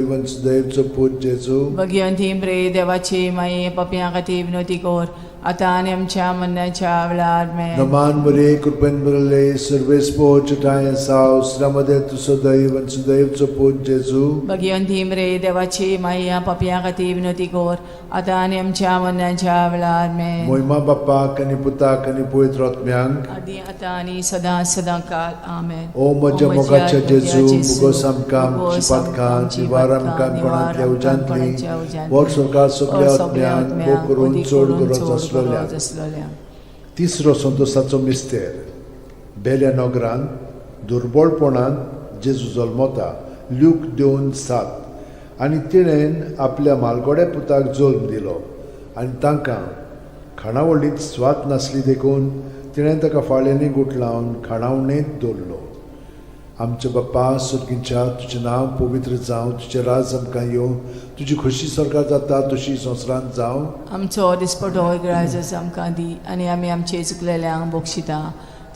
वंशदेवचो पूत जेजू. भगिवंती प्रे देवाची माई, पापयां खातीर विनवती कर, आतां आनी आमच्या मरणाच्या वेळार. आमेन. नमान मरिये, कृपेन भरले, सर्वेस पोचटाय साव श्रमदे तुसो दैव वंशदेवचो पूत जेजू. भगिवंती रे देवाची माई, पापयां खातीर विनवती कर, आतां आनी आमच्या मरणाच्या वेळार. आमेन. मोहिमा बाप्पाक आनी पुताक आनी पवित्र आत्म्यांक. आदी आतां आनी सदां सदां काल. आमेन. ओ म्हज्या मोगाच्या जेजू, मुगोस आमकां आमची पातकां, निवार आमकां कोणांतल्या उज्यांतली, वर सरकार सगल्या आत्म्यांक, भोग करून चड गरज आसलेल्या. आसलेल्या. तिसरो संतोसाचो मिस्तेर. बेल्या नगरांत दुर्बळपणांत जेजू जल्मता. ल्यूक 2:7. आनी तिणेन आपल्या मालगोड्या पुताक जल्म दिलो आनी तांकां खाणावळींत स्वाद नासली देखून तिणें ताका फाळ्यांनी गुठलावन खाणावणेंत दवरलो. आमच्या बाप्पा सुर्गींच्या, तुजें नांव पवित्र जावं, तुजें राज आमकां येवं, तुजी खोशी सरकार जाता तशी संवसारांत जावं. आमचो दिसपटो ग्राजस आमकां दी आनी आमी आमचे चुकलेल्यांक बक्षिता,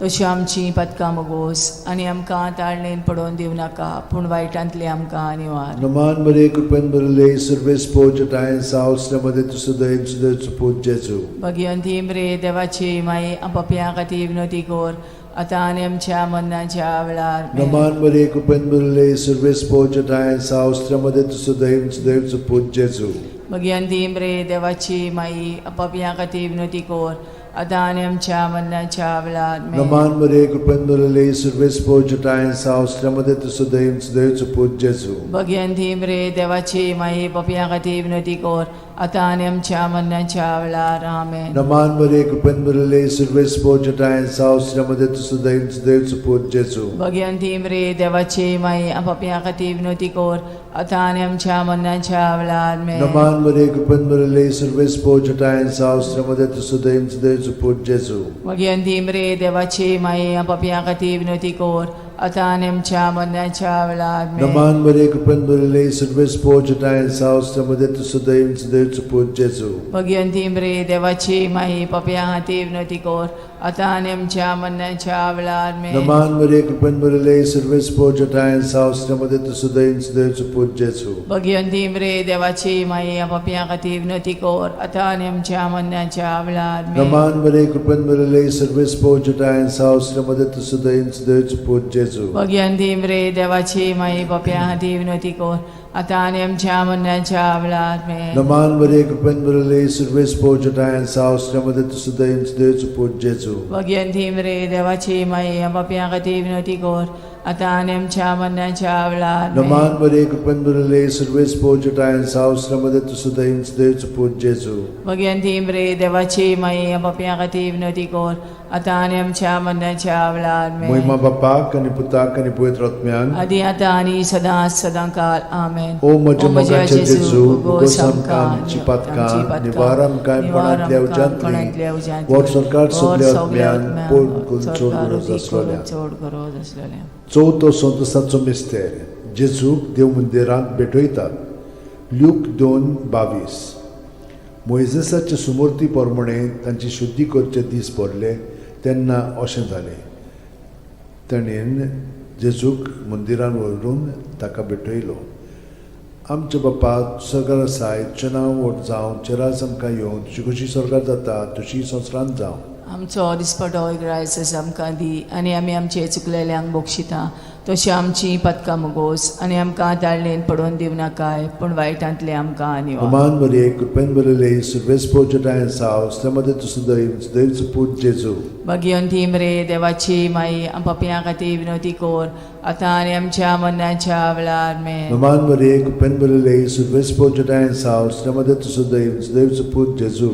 तशी आमची पदकां मगोस आनी आमकां ताळणेन पडोवन दिवं नाका, पूण वायटांतली आमकां निवार. नमान मरे, कृपेन भरले, सर्वेस पोचटाय सावसल्यामध्ये तुसो दयन सुदैचो पूत जेजू. भगिवंती रे देवाची माई, पापयां खातीर विनवती कर, आतां आनी आमच्या मरणाच्या वेळार. आमेन. नमान मरे, कृपेन भरले, सर्वेस पोचटाय सावसल्यामध्ये तुसो दयन सुदैचो पूत जेजू. भगिवंती रे देवाची माई, पापयां खातीर विनवती कर, आतां आनी आमच्या मरणाच्या वेळार. आमेन. नमान मरे, कृपेन भरले, सर्वेस पोचटाय सावसल्यामध्ये तुसो दयन सुदैचो पूत जेजू. भगिवंती रे देवाची माई, पापयां खातीर विनवती कर, आतां आनी आमच्या मरणाच्या वेळार. आमेन. नमान मरे, कृपेन भरले, सर्वेस पोचटाय सावसल्यामध्ये तुसो दयन सुदैचो पूत जेजू. भगिवंती रे देवाची माई, पापयां खातीर विनवती कर, आतां आनी आमच्या मरणाच्या वेळार. आमेन. नमान मरे, कृपेन भरले, सर्वेस पोचटाय सावसल्यामध्ये तुसो दयन सुदैचो पूत जेजू. भगिवंती रे देवाची माई, पापयां खातीर विनवती कर, आतां आनी आमच्या मरणाच्या वेळार. आमेन. नमान मरे, कृपेन भरले, सर्वेस पोचटाय सावसल्यामध्ये तुसो दयन सुदैचो पूत जेजू. भगिवंती रे देवाची माई, पापयां खातीर विनवती कर, आतां आनी आमच्या मरणाच्या वेळार. आमेन. नमान मरे, कृपेन भरले, सर्वेस पोचटाय सावसल्यामध्ये तुसो दयन सुदैचो पूत जेजू. भगिवंती रे देवाची माई, पापयां खातीर विनवती कर, आतां आनी आमच्या मरणाच्या वेळार. आमेन. नमान मरे, कृपेन भरले, सर्वेस पोचटाय सावसल्यामध्ये तुसो दयन सुदैचो पूत जेजू. भगिवंती रे देवाची माई, पापयां खातीर विनवती कर, आतां आनी आमच्या मरणाच्या वेळार. आमेन. नमान मरे, कृपेन भरले, सर्वेस पोचटाय सावसल्यामध्ये तुसो दयन सुदैचो पूत जेजू. भगिवंती रे देवाची माई, पापयां खातीर विनवती कर, आतां आनी आमच्या मरणाच्या वेळार. आमेन. नमान मरे, कृपेन भरले, सर्वेस पोचटाय सावसल्यामध्ये तुसो दयन सुदैचो पूत जेजू. भगिवंती रे देवाची माई, पापयां खातीर विनवती कर, आतां आनी आमच्या मरणाच्या वेळार. आमेन. मोहिमा बाप्पाक आनी पुताक आनी पवित्र आत्म्यांक. आदी आतां आनी सदां सदां काल. आमेन. ओ म्हज्या मोगाच्या जेजू, मुगोस आमकां आमची पातकां, निवार आमकां कोणांतल्या उज्यांतली, वर सरकार सगल्या आत्म्यांक, पोड करून चड गरज आसलेल्या. चड गरज आसलेल्या. चवथो संतोसाचो मिस्तेर. जेजूक देव मंदिरांत भेटयतात. ल्यूक 2:22. मोयजेसाचे सुमूर्ती प्रमाणे तांची शुद्धी करचे दीस भरले तेन्ना अशें जालें, ताणें जेजूक मंदिरान व्हरून ताका भेटयलो. आमच्या बाप्पा सरकार आसाय, तुजें नांव व्हड जावं, तुजें राज आमकां येवं, तुजी खोशी सरकार जाता तशी संवसारांत जावं. आमचो दिसपटो ग्रायस आमकां दी आनी आमी आमचे चुकलेल्यांक बक्षिता, तशी आमची पदकां मुगोस आनी आमकां ताळणेन पडोवन दिवं नाकाय, पूण वायटांतले आमकां निवार. अमान मरिये, कृपेन भरिल्ले, सुर्वेस पोचटाय साव मध्ये तुसो दैव दैवचो पूत जेजू. भगिवंती मरे देवाची माई, पापयां खातीर विनवती कर, आतां आनी आमच्या मरणाच्या वेळार. आमेन. अमान मरिये, कृपेन भरिल्ले, सुर्वेस पोचटाय साव मध्ये तुसो दैव दैवचो पूत जेजू.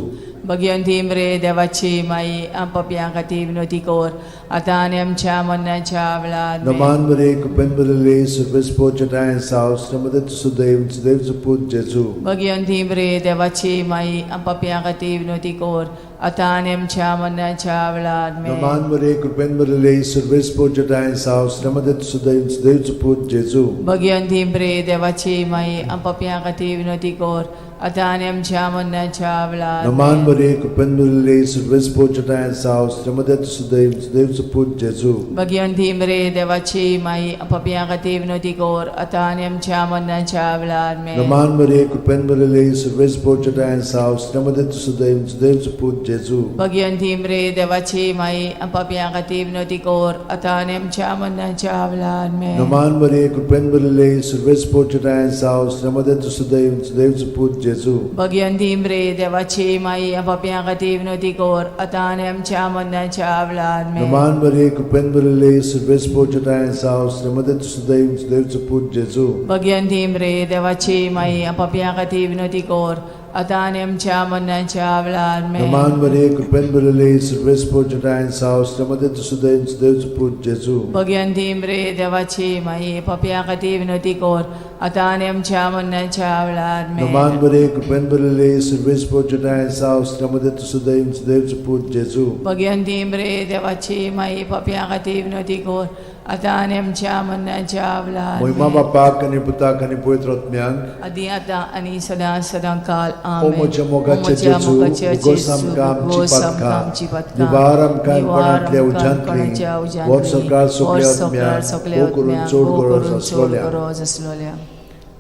भगिवंती मरे देवाची माई, पापयां खातीर विनवती कर, आतां आनी आमच्या मरणाच्या वेळार. आमेन. नमान मरिये, कृपेन भरिल्ले, सुर्वेस पोचटाय साव मध्ये तुसो दैव दैवचो पूत जेजू. भगिवंती मरे देवाची माई, पापयां खातीर विनवती कर, आतां आनी आमच्या मरणाच्या वेळार. आमेन. नमान मरिये, कृपेन भरिल्ले, सुर्वेस पोचटाय साव मध्ये तुसो दैव दैवचो पूत जेजू. भगिवंती मरे देवाची माई, पापयां खातीर विनवती कर, आतां आनी आमच्या मरणाच्या वेळार. नमान आमेन. मरिये, कृपेन भरिल्ले, सुर्वेस पोचटाय साव मध्ये तुसो दैव दैवचो दैवचो पूत जेजू. भगिवंती मरे देवाची माई, पापयां खातीर विनवती कर आतां आनी आमच्या मरणाच्या वेळार. आमेन. नमान मरिये, कृपेन भरिल्ले, सुर्वेस पोचटायन साव, श्रीमती सुदैव, सुदैवचो पूत जेजू. भगिवंती मरे देवाची माई, पापयां खातीर विनवती कर आतां आनी आमच्या मरणाच्या वेळार. आमेन. नमान मरिये, कृपेन भरिल्ले, सुर्वेस पोचटायन साव, श्रीमती सुदैव, सुदैवचो पूत जेजू. भगिवंती मरे देवाची माई, पापयां खातीर विनवती कर आतां आनी आमच्या मरणाच्या वेळार. आमेन. नमान मरिये, कृपेन भरिल्ले, सुर्वेस पोचटायन साव, श्रीमती सुदैव, सुदैवचो पूत जेजू. भगिवंती मरे देवाची माई, पापयां खातीर विनवती कर आतां आनी आमच्या मरणाच्या वेळार. आमेन. नमान मरिये, कृपेन भरिल्ले, सुर्वेस पोचटायन साव, श्रीमती सुदैव, सुदैवचो पूत जेजू. भगिवंती मरे देवाची माई, पापयां खातीर विनवती कर आतां आनी आमच्या मरणाच्या वेळार. आमेन. नमान मरिये, कृपेन भरिल्ले, सुर्वेस पोचटायन साव, श्रीमती सुदैव, सुदैवचो पूत जेजू. भगिवंती मरे देवाची माई, पापयां खातीर विनवती कर आतां आनी आमच्या मरणाच्या वेळार. महिमा आमेन. बापाक आनी पुताक आनी पवित्र आत्म्याक. आदी आतां आनी सदां सदां काल. ओ आमेन. म्हज्या मोगाचे ओ म्हज्या जेजू, मोगाचे उगोस जेजू, आमकां आमची उगोस आमकां पातकां, आमची पातकां, निवार आमकां निवार कोणांतल्या आमकां उज्यांतली, कोणाच्या उज्यांतली, व्हर सरकार सगल्या व्हर सरकार आत्म्यांक, सगल्या भोव करून आत्म्यांक, चड भोव गरज करून चड आसलोल्या. गरज आसलोल्या.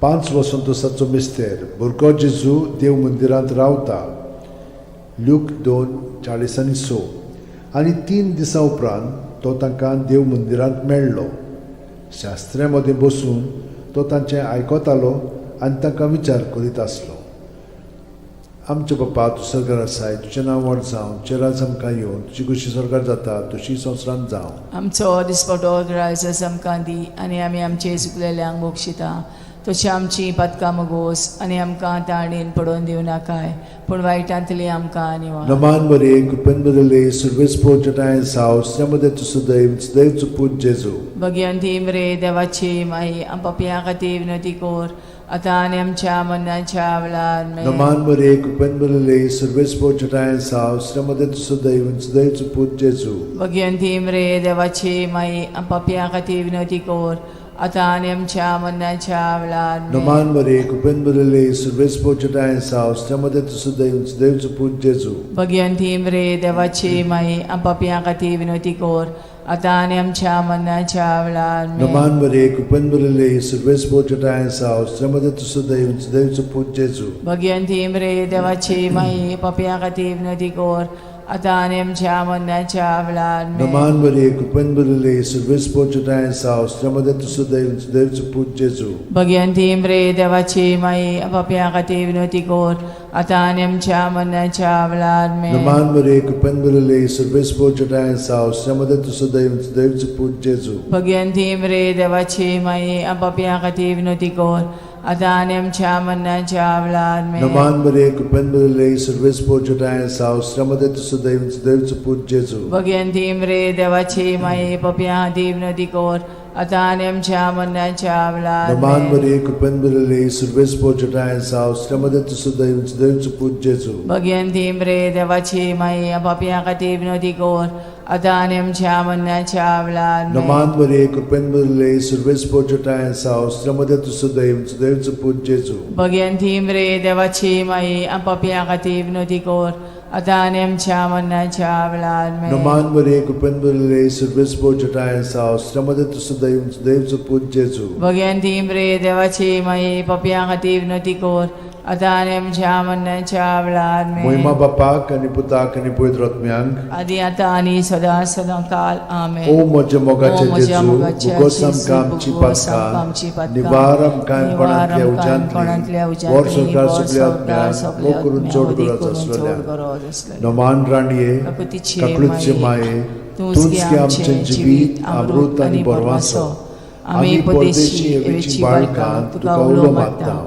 5 वसंतोसाचो मिस्तेर. भुरगो जेजू देव मंदिरांत रावता. ल्यूक 2:46. आनी 3 दिसां उपरांत तो तांकां देव मंदिरांत मेळ्ळो. शास्त्र्यां मदें बसून तो तांचें आयकतालो आनी तांकां विचार करीत आसलो. आमचे बापा, तूं सरकार आसाय, तुजें नांव व्हड जावं, तुजें राज आमकां येवन, तुजी खुशी सरकार जाता तशी संवसारांत जावं. आमचो दिसपटो ग्रायस आमकां दी आनी आमी आमचे चुकलेल्यांक बक्षिता तशी आमची पातकां मगोस आनी आमकां ताणेन पडोवन दिवं नाकाय, पूण वायटांतली आमकां निवार. नमान बरे, कृपेन बदले, सुर्वेस पोचटाय साव, श्रीमती सुदैव, सुदैवचो पूत जेजू. भगिवंती मरे देवाची माई, पापयां खातीर विनवती कर आतां आनी आमच्या मरणाच्या वेळार. आमेन. नमान बरे, कृपेन बदले, सुर्वेस पोचटाय साव, श्रीमती सुदैव, सुदैवचो पूत जेजू. भगिवंती मरे देवाची माई, पापयां खातीर विनवती कर आतां आनी आमच्या मरणाच्या वेळार. आमेन. नमान बरे, कृपेन बदले, सुर्वेस पोचटाय साव, श्रीमती सुदैव, सुदैवचो पूत जेजू. भगिवंती मरे देवाची माई, पापयां खातीर विनवती कर आतां आनी आमच्या मरणाच्या वेळार. आमेन. नमान बरे, कृपेन बदले, सुर्वेस पोचटाय साव, श्रीमती सुदैव, सुदैवचो पूत जेजू. भगिवंती मरे देवाची माई, पापयां खातीर विनवती कर आतां आनी आमच्या मरणाच्या वेळार. आमेन. नमान बरे, कृपेन बदले, सुर्वेस पोचटाय साव, श्रीमती सुदैव, सुदैवचो पूत जेजू. भगिवंती मरे देवाची माई, पापयां खातीर विनवती कर आतां आनी आमच्या मरणाच्या वेळार. आमेन. नमान बरे, कृपेन बदले, सुर्वेस पोचटाय साव, श्रीमती सुदैव, सुदैवचो पूत जेजू. भगिवंती मरे देवाची माई, पापयां खातीर विनवती कर आतां आनी आमच्या मरणाच्या वेळार. आमेन. नमान बरे, कृपेन बदले, सुर्वेस पोचटाय साव, श्रीमती सुदैव, सुदैवचो पूत जेजू. भगिवंती मरे देवाची माई, पापयां खातीर विनवती कर आतां आनी आमच्या मरणाच्या वेळार. नमान आमेन. बरे, कृपेन बदले, सुर्वेस पोचटाय साव, श्रीमती सुदैव, सुदैवचो पूत जेजू. भगिवंती मरे देवाची माई, पापयां खातीर विनवती कर आतां आनी आमच्या मरणाच्या वेळार. आमेन. नमान बरे, कृपेन बदले, सुर्वेस पोचटाय साव, श्रीमती सुदैव, सुदैवचो पूत जेजू. भगिवंती मरे देवाची माई, पापयां खातीर विनवती कर आतां आनी आमच्या मरणाच्या वेळार. आमेन. नमान बरे, कृपेन बदले, सुर्वेस पोचटाय साव, श्रीमती सुदैव, सुदैवचो पूत जेजू. भगिवंती मरे देवाची माई, पापयां खातीर विनवती कर आतां आनी आमच्या मरणाच्या वेळार. आमेन. महिमा बापाक आनी पुताक आनी पवित्र आत्म्यांक. आदी आतां आनी सदां सदां काल. आमेन. ओ म्हज्या मोगाचे ओ म्हज्या जेजू, मोगाचे उगोस जेजू, आमकां आमची उगोस आमकां आमची पातकां, पातकां, निवार आमकां निवार कोणांतल्या आमकां कोणांतल्या उज्यांतली, व्हर उज्यांतली, सरकार व्हर सगल्या संवसार आत्म्यांक, सगल्या भोव करून आत्म्यांक, चड अदीक गरज करून चड आसलेल्या. गरज आसलेल्या. नमान राणये, काकुतीचे काकळूतचे माये, माये, तूंच तूंच गे गे आमचें आमचें जिवीत, अमृत आनी बरवासो. आमी परदेशी एवेची बाळकां तुका उलो मारता.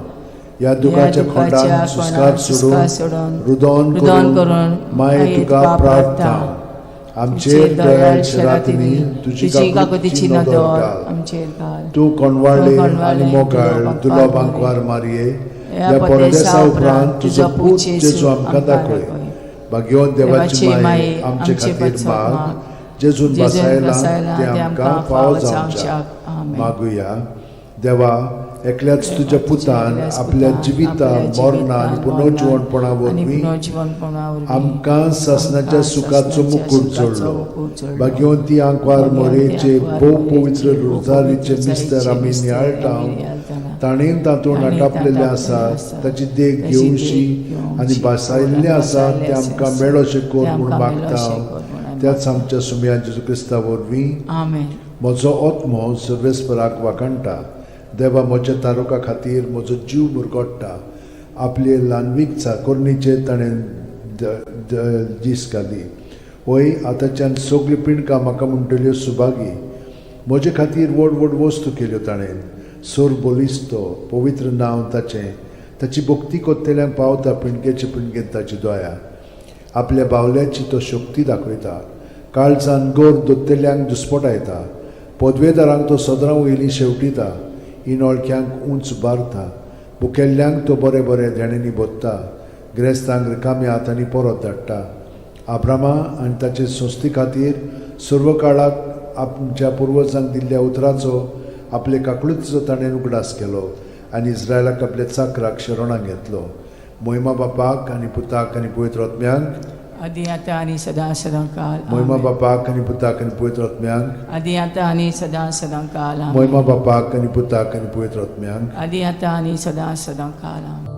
ह्या दुखाच्या खोंडान सुस्कार सोडून, सोडून, रुदोन रुदोन करून करून माये तुका प्रार्थना. आमचेर दयाळ शरातींनी तुजी काकुतीची नदर घाल. आमचेर घाल. तूं कोणवाळे तूं कोणवाळे आनी मोगाळ तुलो दुलो बांकवार बांकवार मारये, ह्या ह्या परदेसा परदेसा उपरांत उपरांत तुजो तुजो पूत पूत जेजू जेजू आमकां आमकां दाखय. दाखय. भाग्यवंत देवाची देवाची माये, माये, आमचे आमचे खातीर पासत माग, माग, जेजून जेजून बसायला बसायला ते ते आमकां फावो जावच्याक. आमेन. मागुया. देवा, एकल्याच तुज्या पुतान आपल्या जिविता मरणा आनी पुनर्जिवणपणा वरवीं आमकां सासणाच्या सुखाचो मुकूट जोडलो. भाग्यवंती आंकवार मोरेचे भोव पवित्र रोजारीचे मिस्तर आमी नियाळटा, ताणें तातूंत आटापलेलें आसा ताची देख घेवशी आनी भासायल्लें आसा तें आमकां मेळोशें कर म्हूण मागता त्याच आमच्या सुमया जेजू क्रिस्ता वरवीं. आमेन. म्हजो आत्मो सर्वेस्पराक वाखाणटा, देवा म्हज्या तारुका खातीर म्हजो जीव मुरगोट्टा. आपले ल्हानवीक चाकोरणीचेर ताणें दीस घाली. वय आतांच्यान सगळीं पिंडकां म्हाका म्हणटल्यो सुभागी. म्हजे खातीर व्हड व्हड वस्तू केल्यो ताणें. सोर बलिस्तो पवित्र नांव ताचें. ताची भक्ती कोत्तेल्यांक पावता पिंडकेचे पिंडकेन ताची दया. आपल्या बावल्याची तो शक्ती दाखयता. काळजान गोर दोत्तेल्यांक दुस्पटायता. पदवेदारांक तो सदरां वयलीं शेवटिता. इनोळख्यांक उंच बारता. भुकेल्ल्यांक तो बरें बरें देण्यांनी भोत्ता. ग्रेस्तांक रिकाम्या हातांनी परत धाडटा. आब्रामा आनी ताचे संस्थे खातीर सर्व काळाक आमच्या पुर्वजांक दिल्ल्या उतराचो आपले काकळुतीचो ताणें उगडास केलो आनी इस्रायलाक आपल्या चाकराक शरणाक घेतलो. मोहिमा बापाक आनी पुताक आनी पवित्र आत्म्यांक, आदी आतां आनी सदां सदां काल. मोहिमा आमेन. बापाक आनी पुताक आनी पवित्र आत्म्यांक, आदी आतां आनी सदां सदां काल. आमेन. मोहिमा बापाक आनी पुताक आनी पवित्र आत्म्यांक, आदी आतां आनी सदां सदां काल. आमेन.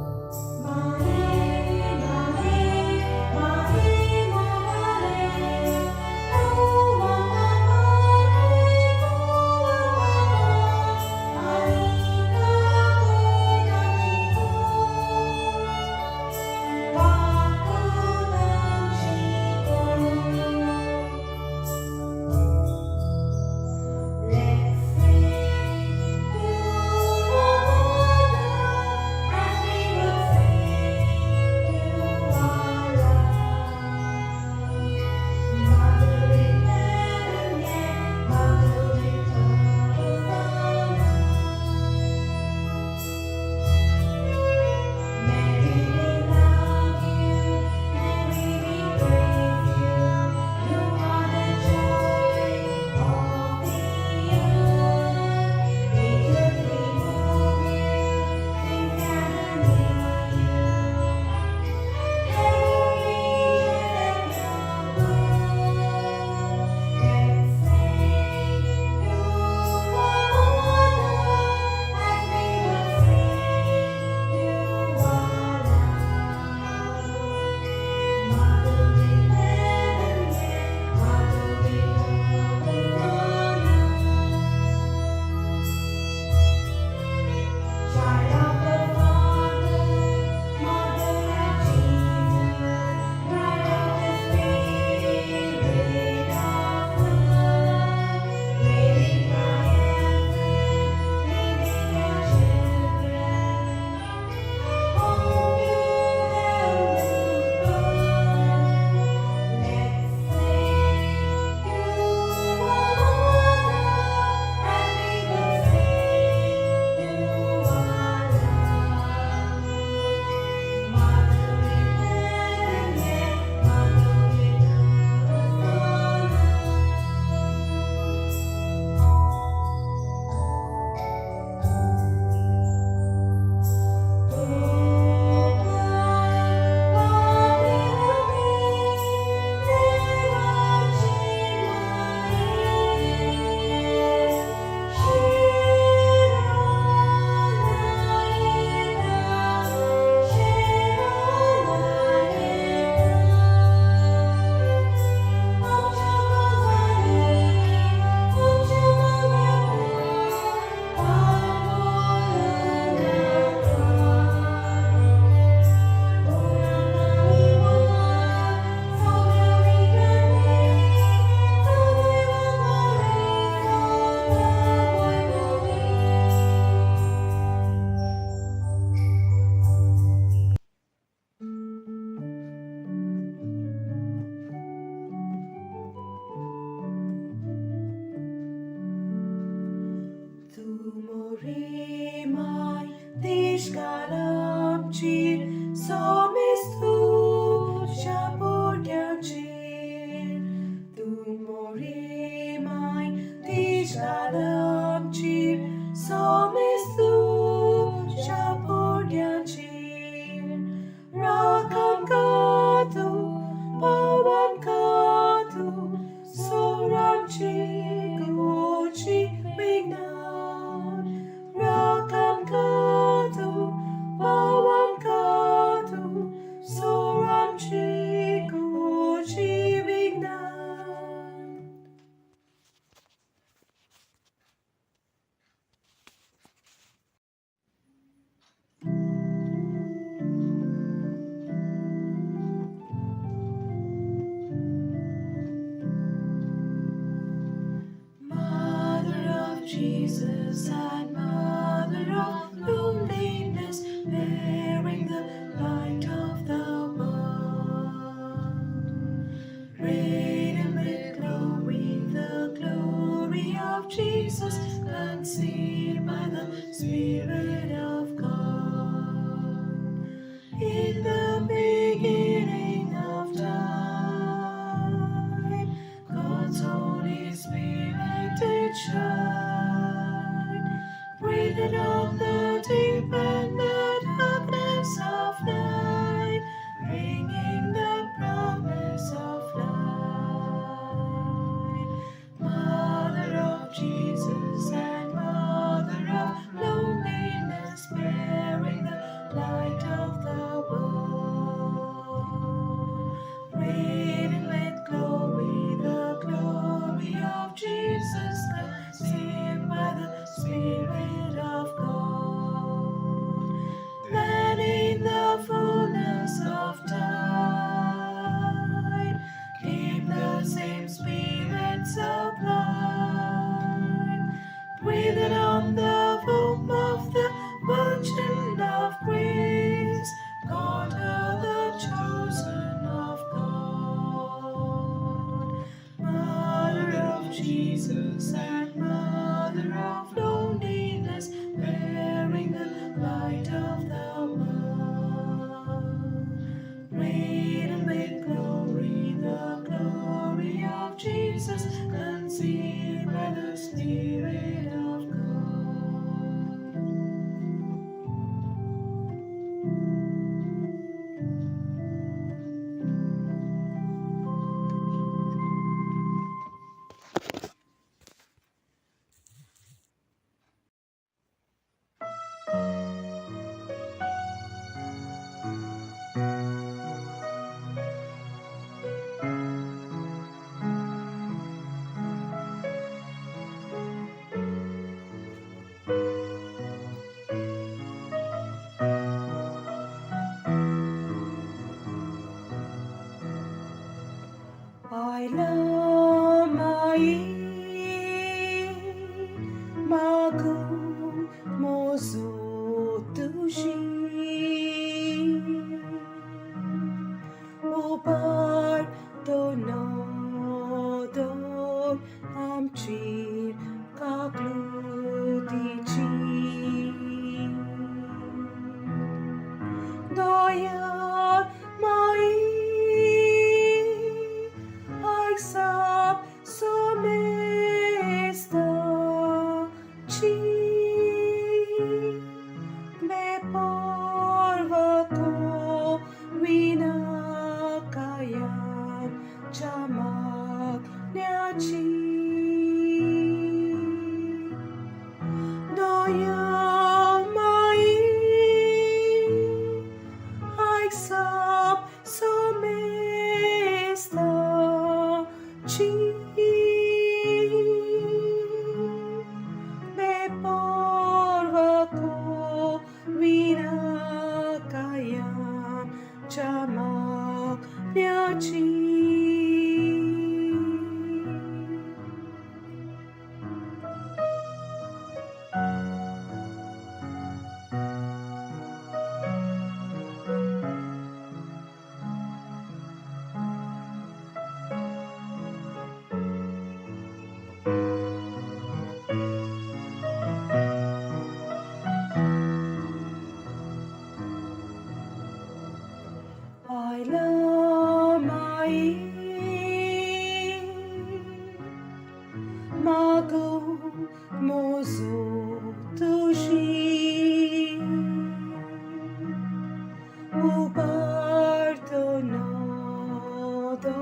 Jesus and Mother of loneliness, bearing the light of the world. Radiant with glory, the glory of Jesus, conceived by the Spirit of God. In the beginning of time, God's Holy Spirit did shine, breathed on the deep and the darkness of night, bringing the promise of light. Mother of Jesus and Mother of loneliness, bearing the light of the world. Radiant with glory, the glory of Jesus, conceived by the Spirit of God. Then in the fullness of time came the same Spirit sublime, breathed on the womb of the Virgin of Grace, called her the chosen of God. Mother of Jesus and Mother of loneliness, bearing the light of the world. Radiant with glory, the glory of Jesus, conceived by the Spirit of God. I love my magu mozu tushi upar to no do amchir kaklutichi Doyar mai Aixap somesta chi me porva ko vinakayan chamak nyachi Doya mai Aixap somesta chi me porva ko vinakayam chamak nyachi. I love my mago mozo tushi uparto nodor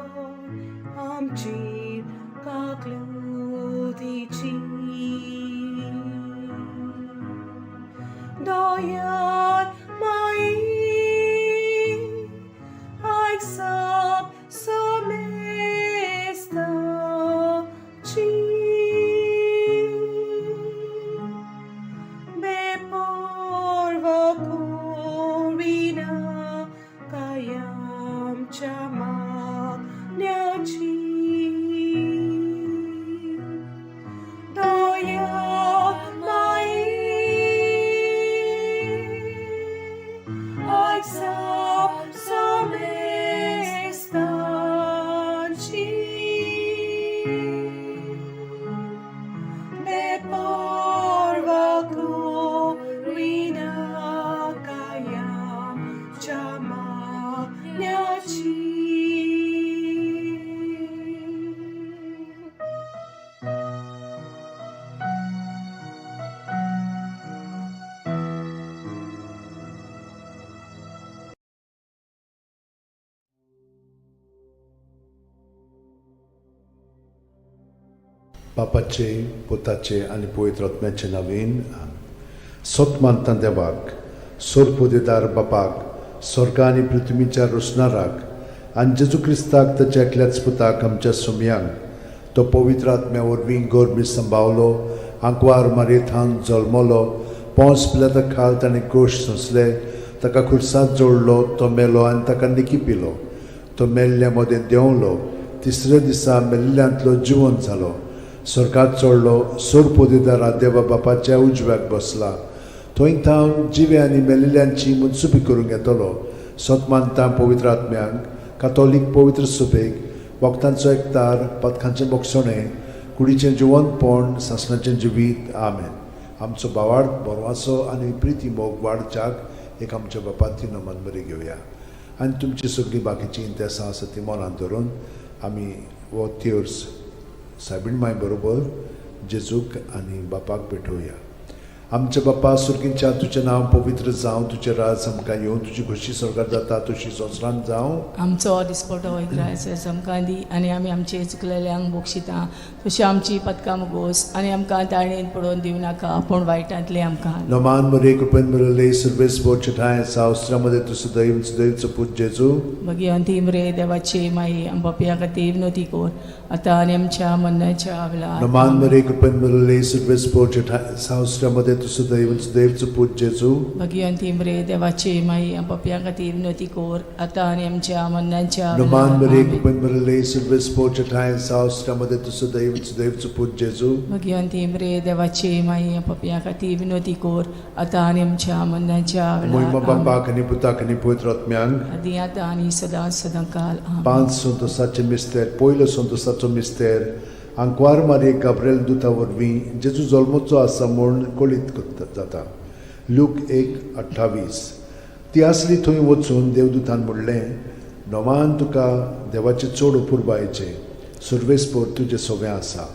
amchir kakludichi Doyar mai Aixap somesta chi me porva corina Somestanci De parva glorina kayam chamanyachi. बापाचे पुताचे आनी पवित्र आत्म्याचे नवीन सत मानता देवाक सोरपोदेदार बापाक स्वर्गा आनी पृथ्वीच्या रोसणाराक आनी जेजू क्रिस्ताक ताच्या एकल्याच पुताक आमच्या सुमयांक तो पवित्र आत्म्या वरवीं गोरमी संभावलो आंकवार मारयेथान जल्मलो पोंस पिलाता खाल ताणें क्रोश सोंसले ताका खुर्सांत जोडलो तो मेलो आनी ताका निकी पिलो तो मेल्ल्या मदें देंवलो तिसऱ्या दिसा मेल्ल्यांतलो जिवन जालो स्वर्गात चडलो सोरपोदेदारा देवा बापाच्या उजव्याक बसला थंय थावन जिवे आनी मेल्ल्यांची मनसुबी करूंक येतलो सत मानता पवित्र आत्म्यांक कातोलीक पवित्र सुबेक वखदांचो एकतार पदकांचें बोगसणें कुडीचें जिवनपण सासणाचें जिवीत. आमेन. आमचो बावाड बरवासो आनी प्रिती मोग वाडच्याक एक आमच्या बापाती नमन बरी घेवया आनी तुमची सगळीं बाकीचीं इंतेसां आसा ती मनांत धरून आमी हो तेर्स सायबीण माय बरोबर जेजूक आनी बापाक भेटोवया. आमच्या बापा सुर्गींच्या तुजें नांव पवित्र जावं, तुजें राज आमकां येवं, तुजी खोशी स्वर्गार जाता तशी संवसारांत जावं. आमचो दिसपटो इग्रायस आमकां दी आनी आमी आमचे चुकलेल्यांक बक्षिता तशी आमची पदकां मुगोस आनी आमकां ताळणेन पडोवन दिवं नाका पूण वायटांतलें आमकां. नमान मरे कृपेन मिळले सर्वेस बोचे ठांय सावस्त्रामध्ये तूं सदैव सदैवचो पूत जेजू. भगिवंती मरे देवाची माई आमच्या खातीर विनोती कर आतां आनी आमच्या मरणाच्या वेळार. नमान मरे कृपेन मिळले सर्वेस बोचे ठांय सावस्त्रामध्ये तूं सदैव सदैवचो पूत जेजू. भगिवंती मरे देवाची माई आमच्या खातीर विनोती कर आतां आनी आमच्या मरणाच्या नमान मरे वेळार. कृपेन मिळले सर्वेस बोचे ठांय सावस्त्रामध्ये तूं सदैव सदैवचो पूत जेजू. भगिवंती मरे देवाची माई आमच्या खातीर विनोती कर आतां आनी आमच्या मरणाच्या मोहिमा वेळार. आमेन. बापाक आनी पुताक आनी पवित्र आत्म्यांक. आदी आतां आनी सदां सदां काल. आमेन. पांच संतोसाचे मिस्तेर. पयलो संतोसाचो मिस्तेर आंकवार मारये गाब्रेल दुता वरवीं जेजू जल्मचो आसा म्हूण कळीत जाता. लूक 1:28. ती आसली थंय वचून देवदूतान म्हणलें, नोमान तुका देवाचें चड अपुरबायेचें सुर्वेसपोर तुजें सोवें आसा.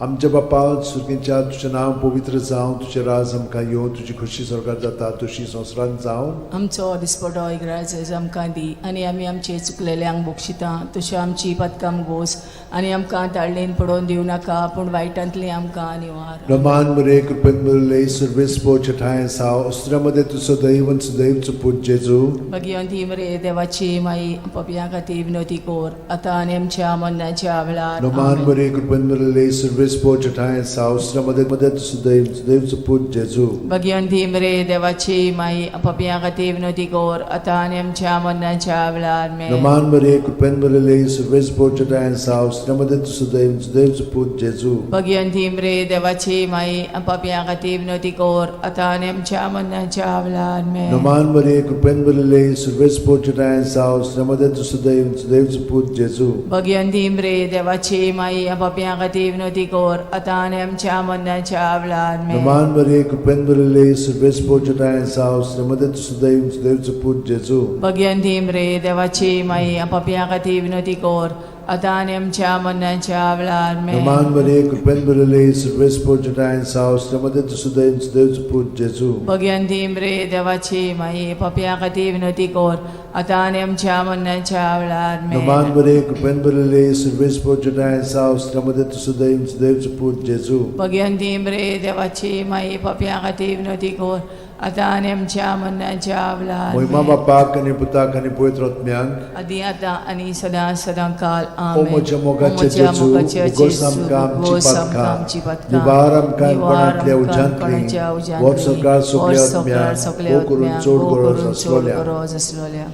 आमच्या बापा सुर्गेच्या तुजें नांव पवित्र जावं, तुजें राज आमकां येवं, तुजी खोशी स्वर्गार जाता तशी संवसारांत जावं. आमचो दिसपटो इग्राज आमकां दी आनी आमी आमचे चुकलेल्यांक बक्षिता तशी आमची पदकां गोस आनी आमकां ताळणेन पडोवन दिवं नाका पूण वायटांतली आमकां निवार. रमान मरे कृपेन मिळले सुर्वेस ठांय साव अस्त्र्यामध्ये तूं सदैव सदैवचो पूत जेजू. भगिवंती मरे देवाची माई पपया खातीर विनोती कर आतां आनी आमच्या मरणाच्या वेळार. रमान आमेन. मरे कृपेन मिळले सुर्वेस ठांय साव अस्त्र्यामध्ये मध्ये तूं सदैव सदैवचो पूत जेजू. भगिवंती मरे देवाची माई पपया खातीर विनोती कर आतां आनी आमच्या मरणाच्या वेळार. आमेन. रमान मरे कृपेन मिळले सुर्वेस ठांय साव अस्त्र्यामध्ये तूं सदैव सदैवचो पूत जेजू. भगिवंती मरे देवाची माई पपया खातीर विनोती कर आतां आनी आमच्या मरणाच्या वेळार. आमेन. रमान मरे कृपेन मिळले सुर्वेस ठांय साव अस्त्र्यामध्ये तूं सदैव सदैवचो पूत जेजू. भगिवंती मरे देवाची माई पपया खातीर विनोती कर आतां आनी आमच्या मरणाच्या वेळार. आमेन. रमान मरे कृपेन मिळले सुर्वेस ठांय साव अस्त्र्यामध्ये तूं सदैव सदैवचो पूत जेजू. भगिवंती मरे देवाची माई पपया खातीर विनोती कर आतां आनी आमच्या मरणाच्या वेळार. आमेन. रमान मरे कृपेन मिळले सुर्वेस ठांय साव अस्त्र्यामध्ये तूं सदैव सदैवचो पूत जेजू. भगिवंती मरे देवाची माई पपया खातीर विनोती कर आतां आनी आमच्या मरणाच्या वेळार. आमेन. रमान मरे कृपेन भरले सुर्वेस ठांय साव अस्त्र्यामध्ये तूं सदैव सदैवचो पूत जेजू. भगिवंती मरे देवाची माई पपया खातीर विनोती कर आतां आनी आमच्या मरणाच्या वेळार. मोहिमा आमेन. बापाक आनी पुताक आनी पवित्र आत्म्यांक. आदी आतां आनी सदां सदां काल. ओ आमेन. म्हज्या मोगाचे ओ म्हज्या जेजू, मोगाचे उगोस जेजू, आमकां आमची उगोस आमकां पातकां, आमची पातकां, निवार आमकां निवार कोणांतल्या आमकां उज्यांतली, कोणाच्या उज्यांतली, व्हर सरकार सगल्या व्हर सरकार आत्म्यांक, सगल्या भोव करून आत्म्यांक, चड भोव गरज करून चड आसलोल्या. गरज आसलोल्या.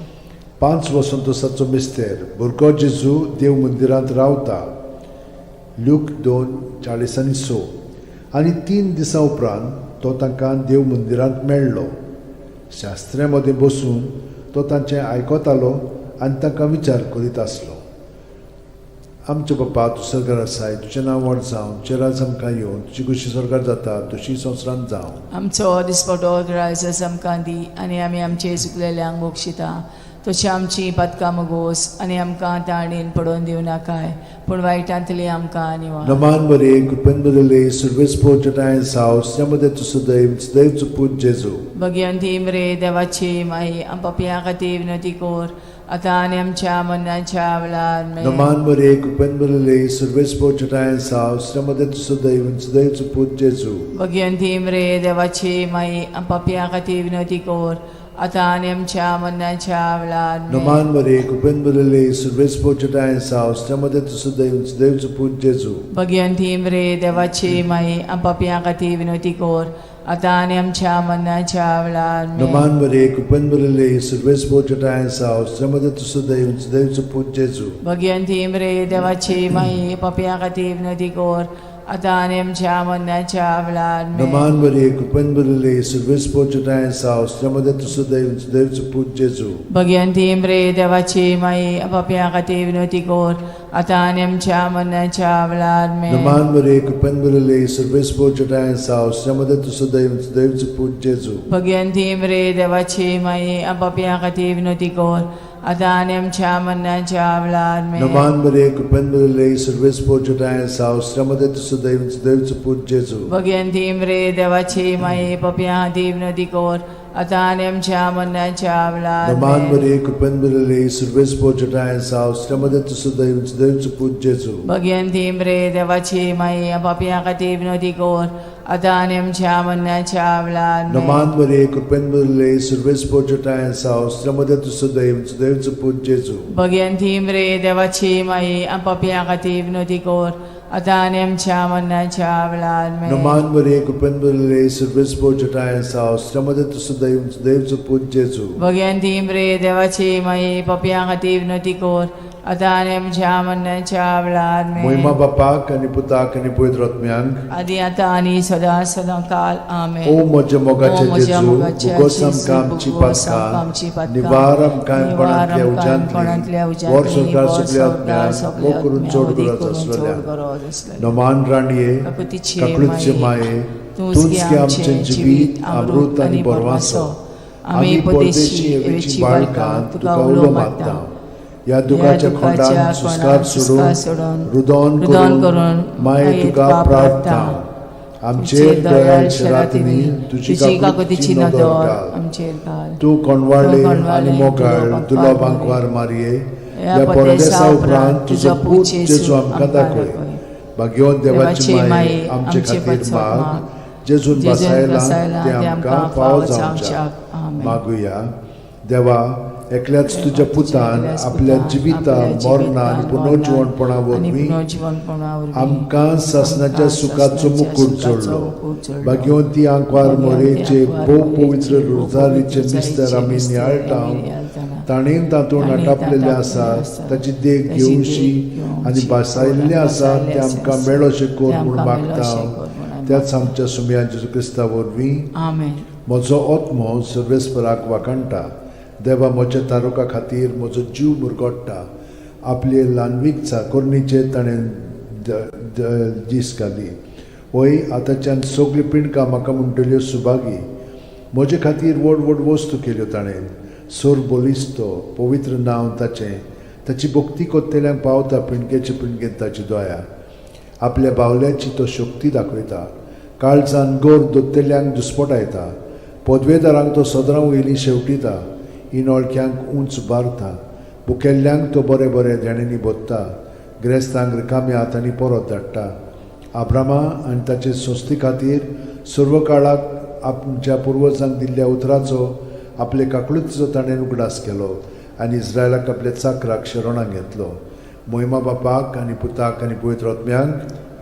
पांच वसंतोसाचो मिस्तेर. भुरगो जेजू देव मंदिरांत रावता. लूक 2:46. आनी 3 दिसां उपरांत तो तांकां देव मंदिरांत मेळ्ळो. शास्त्र्यां मदीं बसून तो तांचें आयकतालो आनी तांकां विचार करीत आसलो. आमचे बापा, तूं सरकार आसाय, तुजें नांव व्हड जावं, तुजें राज आमकां येवन, तुजी खुशी सरकार जाता तशी संवसारांत जावं. आमचो दिसपटो ग्रायस आमकां दी आनी आमी आमचे चुकलेल्यांक बक्षिता तशी आमची पातकां मगोस आनी आमकां ताणेन पडोवन दिवं नाकाय पूण वायटांतली आमकां निवार. नमान बरे कृपेन बदले सुरवेस पोचटाय साव त्यामध्ये तूं सदैव सदैव पूत जेजू. भगवंती मरे देवाची माई आम पापयां खातीर विनंती कर आतां आनी आमच्या मरणाच्या वेळार आमेन. नमान बरे कृपेन बदले सुरवेस पोचटाय साव त्यामध्ये तूं सदैव सदैव पूत जेजू. भगवंती मरे देवाची माई आम पापयां खातीर विनंती कर आतां आनी आमच्या मरणाच्या वेळार आमेन. नमान बरे कृपेन बदले सुरवेस पोचटाय साव त्यामध्ये तूं सदैव सदैव पूत जेजू. भगवंती मरे देवाची माई आम पापयां खातीर विनंती कर आतां आनी आमच्या मरणाच्या वेळार आमेन. नमान बरे कृपेन बदले सुरवेस पोचटाय साव त्यामध्ये तूं सदैव सदैव पूत जेजू. भगवंती मरे देवाची माई पापयां खातीर विनंती कर आतां आनी आमच्या मरणाच्या वेळार आमेन. नमान बरे कृपेन बदले सुरवेस पोचटाय साव त्यामध्ये तूं सदैव सदैव पूत जेजू. भगवंती मरे देवाची माई पापयां खातीर विनंती कर आतां आनी आमच्या मरणाच्या वेळार आमेन. नमान बरे कृपेन बदले सुरवेस पोचटाय साव त्यामध्ये तूं सदैव सदैव पूत जेजू. भगवंती मरे देवाची माई पापयां खातीर विनंती कर आतां आनी आमच्या मरणाच्या वेळार आमेन. नमान बरे कृपेन बदले सुरवेस पोचटाय साव त्यामध्ये तूं सदैव सदैव पूत जेजू. भगवंती मरे देवाची माई पापयां खातीर विनंती कर आतां आनी आमच्या मरणाच्या वेळार नमान आमेन. बरे कृपेन बदले सुरवेस पोचटाय साव त्यामध्ये तूं सदैव सदैव पूत जेजू. भगवंती मरे देवाची माई पापयां खातीर विनंती कर आतां आनी आमच्या मरणाच्या वेळार आमेन. नमान बरे कृपेन बदले सुरवेस पोचटाय साव त्यामध्ये तूं सदैव सदैव पूत जेजू. भगवंती मरे देवाची माई पापयां खातीर विनंती कर आतां आनी आमच्या मरणाच्या वेळार आमेन. नमान बरे कृपेन बदले सुरवेस पोचटाय साव त्यामध्ये तूं सदैव सदैव पूत जेजू. भगवंती मरे देवाची माई पापयां खातीर विनंती कर आतां आनी आमच्या मरणाच्या वेळार आमेन. मोहिमा बापाक आनी पुताक आनी पवित्र आत्म्यांक आदी आतां आनी सदां सदां काल आमेन. ओ म्हज्या ओ मोगाचे म्हज्या जेजू, मोगाचे भोगोस जेजू, आमकां आमची भोगोस आमकां आमची पातकां, पातकां, निवार आमकां निवार कोणांतल्या आमकां कोणांतल्या उज्यांतली, उज्यांतली, वर संवसार वर सगल्या संवसार आत्म्यांक, सगल्या मोग करून आत्म्यांक, चड वदी गरज करून चड आसलेल्या. गरज आसलेल्या. नमान राणये, काकुतीचे काकळूतचे माये, माये, तूंच तूंच गे गे आमचें आमचें जिवीत, अमृत आनी बरवासो. आमी परदेशी एवेची बाळकां तुका उलो मारता. ह्या दुखाच्या खोंडान सुस्कार सोडून, रुदोन रुदोन करून करून माये तुका प्रार्थना. आमचेर दयाळ शरातींनी तुजी तुजी काकुतीची काकुतीची नदर नदर घाल. आमचेर घाल. तूं कोणवाळे तूं आनी कोणवाळे, मोगाळ तुलो तुलो बांकवार बांकवार मारये, ह्या ह्या परदेसा परदेसा उपरांत उपरांत तुजो तुजो पूत पूत जेजू जेजू आमकां आमकां दाखय. दाखय. भाग्यवंत देवाची देवाची माये, माये, आमचे आमचे खातीर पासत माग, माग, जेजून जेजून बसायला बसायला ते ते आमकां आमकां फावो फावो जावच्याक. जावच्याक. आमेन. मागुया. देवा, एकल्याच तुज्या पुतान एकल्याच आपल्या पुतान जिविता आपल्या मरणान जिवितान, पुनर्जिवणपणा मरणान आनी वरवीं पुनर्जिवणपणा वरवीं आमकां सासणाच्या आमकां सुखाचो सासणाच्या मुकूट सुखाचो जोडलो. मुकूट जोडलो. भाग्यवंती आंकवार भाग्यवंती मोरेचे आंकवार भोव मोरेचे पवित्र भोव रोजारीचे पवित्र मिस्तर आमी मिस्तर नियाळटा, आमी नियाळटाना, ताणें तातूंत ताणें नाटापलेलें तातूंत आसा आसा, ताची देख ताची देख घेवशी घेवशी आनी भासायल्लें आसा भासायल्लें तें आमकां आसा, मेळोशें कर तें म्हूण आमकां मेळोशें मागता. कर म्हूण आमी त्याच आमच्या सुमया जेजू क्रिस्ता वरवीं. आमेन. म्हजो आत्मो सर्वेस्पराक वाखाणटा, देवा म्हज्या तारुका खातीर म्हजो जीव मुरगोट्टा. आपले ल्हानवीक चाकोरणीचेर ताणें दीस घाली. वय आतांच्यान सगळीं पिंडकां म्हाका म्हणटल्यो सुभागी. म्हजे खातीर व्हड व्हड वस्तू केल्यो ताणें. सोर बलिस्तो पवित्र नांव ताचें, ताची भक्ती कोत्तेल्यांक पावता पिंडकेचे पिंडकेंत ताची दया. आपल्या बावल्याची तो शक्ती दाखयता, काळजान गोर दोत्तेल्यांक दुस्पटायता. पदवेदारांक तो सदरां वयली शेवटिता, इनोळख्यांक उंच बारता. भुकेल्ल्यांक तो बरें बरें देण्यांनी भोत्ता, ग्रेस्तांक रिकाम्या हातांनी परत धाडटा. आब्रामा आनी ताचे संस्थे खातीर सर्व काळाक आमच्या पुर्वजांक दिल्ल्या उतराचो आपले काकळुतीचो ताणें उगडास केलो आनी इस्रायलाक आपल्या चाकराक शरणाक घेतलो. मोहिमा बापाक आनी पुताक आनी पवित्र आत्म्यांक,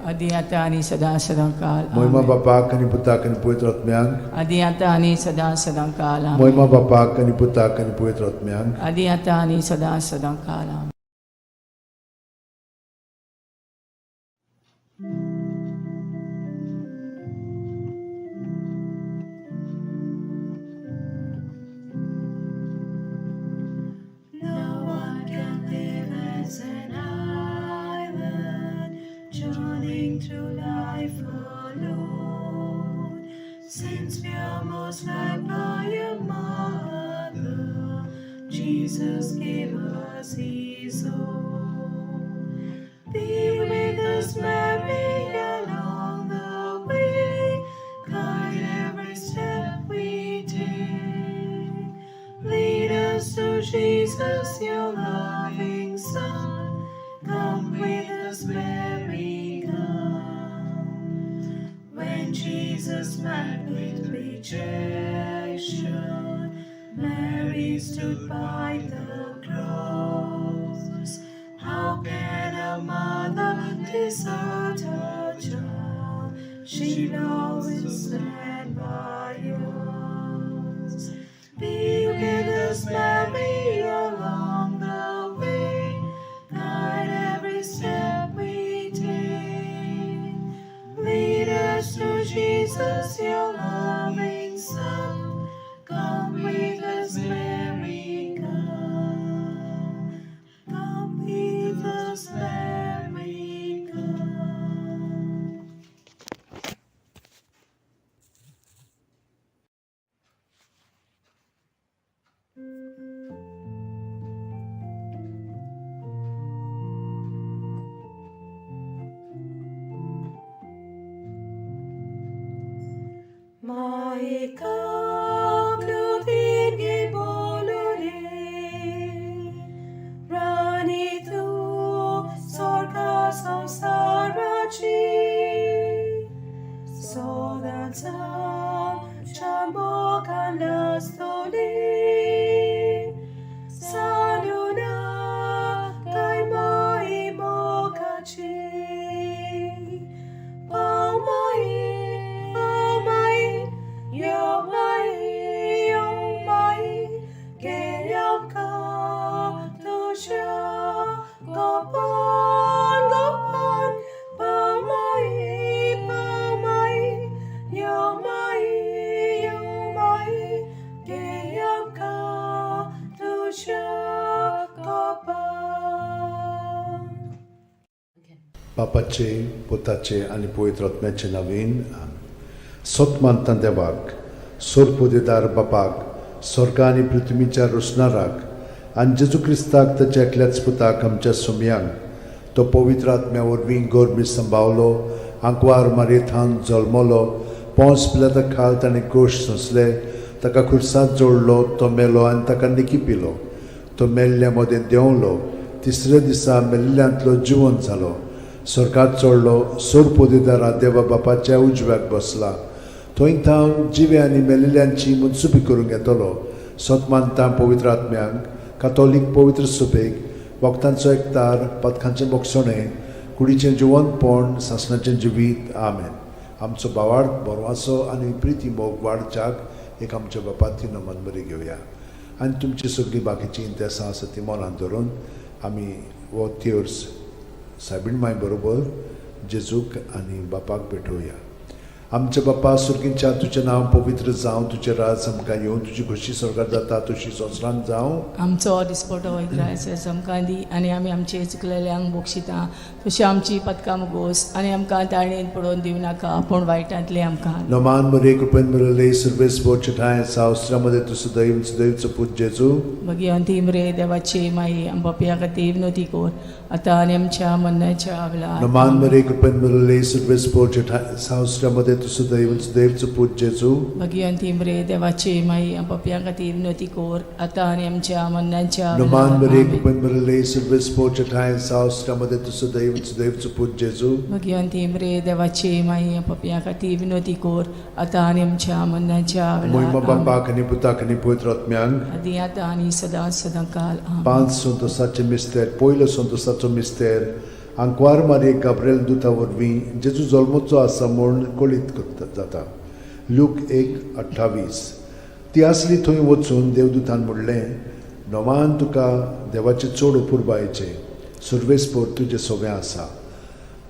आदी आतां आनी सदां सदां काल. मोहिमा आमेन. बापाक आनी पुताक आनी पवित्र आत्म्यांक, आदी आतां आनी सदां सदां काल. आमेन. मोहिमा बापाक आनी पुताक आनी पवित्र आत्म्यांक, आदी आतां आनी सदां सदां काल. आमेन. Jesus gave us his own. Be with us, Mary, along the way. Guide every step we take. Lead us to Jesus, your loving Son. Come with us, Mary, come. When Jesus met with rejection, Mary stood by the cross. How can a mother desert her child? She'll always stand by us. Be with us, Mary, along the way. Guide every step we take. Lead us to Jesus, your loving Son. Come with us, Mary, come. Come with us, Mary, come. Maika klutirgi bolure, Rani tu sorka samsarachi, Sodansam chamokanastoli, Saluna kaimai mokachi. Paumai, paumai, yomai, yomai, geyam ka tusha, gopan, gopan, paumai, paumai, yomai, yomai, geyam ka tusha, gopan. बापाचे पुताचे आनी पवित्र आत्म्याचे नवीन सत मानता देवाक सोरपोदेदार बापाक स्वर्गा आनी पृथ्वीच्या रोसणाराक आनी जेजू क्रिस्ताक ताच्या एकल्याच पुताक आमच्या सुमयांक तो पवित्र आत्म्या वरवीं गोरमी संभावलो आंकवार मारयेथान जल्मलो पोंस पिलाता खाल ताणें कोश सोंसले ताका खुर्सांत जोडलो तो मेलो आनी ताका निकी पिलो तो मेल्ल्या मदें देंवलो तिसऱ्या दिसा मेल्ल्यांतलो जिवन जालो स्वर्गात चडलो सोरपोदेदारा देवा बापाच्या उजव्याक बसला थंय थावन जिवे आनी मेल्ल्यांची मनसुबी करूंक येतलो सत मानता पवित्र आत्म्यांक कातोलीक पवित्र सुबेक वखदांचो एकतार पदकांचें बोगसणें कुडीचें जिवनपण सासणाचें जिवीत आमेन. आमचो भावार्थ बरवासो आनी प्रिती मोग वाडच्याक एक आमच्या बापाती नमन बरी घेवया आनी तुमची सगळीं बाकीचीं इंतेसां आसा ती मनांत धरून आमी हो थियोर्स सायबीण माय बरोबर जेजूक आनी बापाक भेटोवया. आमच्या बापा सुर्गींच्या तुजें नांव पवित्र जावं, तुजें राज आमकां येवं, तुजी खोशी स्वर्गात जाता तशी संवसारांत जावं. आमचो दिसपटो इग्रायस आमकां दी आनी आमी आमचे चुकलेल्यांक बक्षिता तशी आमची पदकां मुगोस आनी आमकां ताळणेन पडोवन दिवं नाका पूण वायटांतलें आमकां. नमान मरे कृपेन मिळले सर्वेस बोचठाय सावस्त्रामध्ये तूं सदैव सदैवचो पूत जेजू. भगिवंती मरे देवाची माई आम पापया खातीर विनवती कर आतां आनी आमच्या मरणाच्या वेळार. नमान मरे कृपेन मिळले सर्वेस बोचठाय सावस्त्रामध्ये तूं सदैव सदैवचो पूत जेजू. भगिवंती मरे देवाची माई आम पापया खातीर विनवती कर आतां आनी आमच्या मरणाच्या नमान मरे वेळार. कृपेन मिळले सर्वेस बोचठाय सावस्त्रामध्ये तूं सदैव सदैवचो पूत जेजू. भगिवंती मरे देवाची माई आम पापया खातीर विनवती कर आतां आनी आमच्या मरणाच्या मोहिमा वेळार. बापाक आनी पुताक आनी पवित्र आत्म्यांक आदी आतां आनी सदां सदां काल. आमेन. पांच संतोसाचे मिस्तेर. पयलो संतोसाचो मिस्तेर आंकवार मारये गाब्रेल दुता वरवीं जेजू जल्मचो आसा म्हूण कळीत करता जाता. लूक 1:28. ती आसली थंय वचून देवदूतान म्हणलें, नवान तुका देवाचें चड अपुरबायेचें सुर्वेसपोर तुजें सोबें आसा.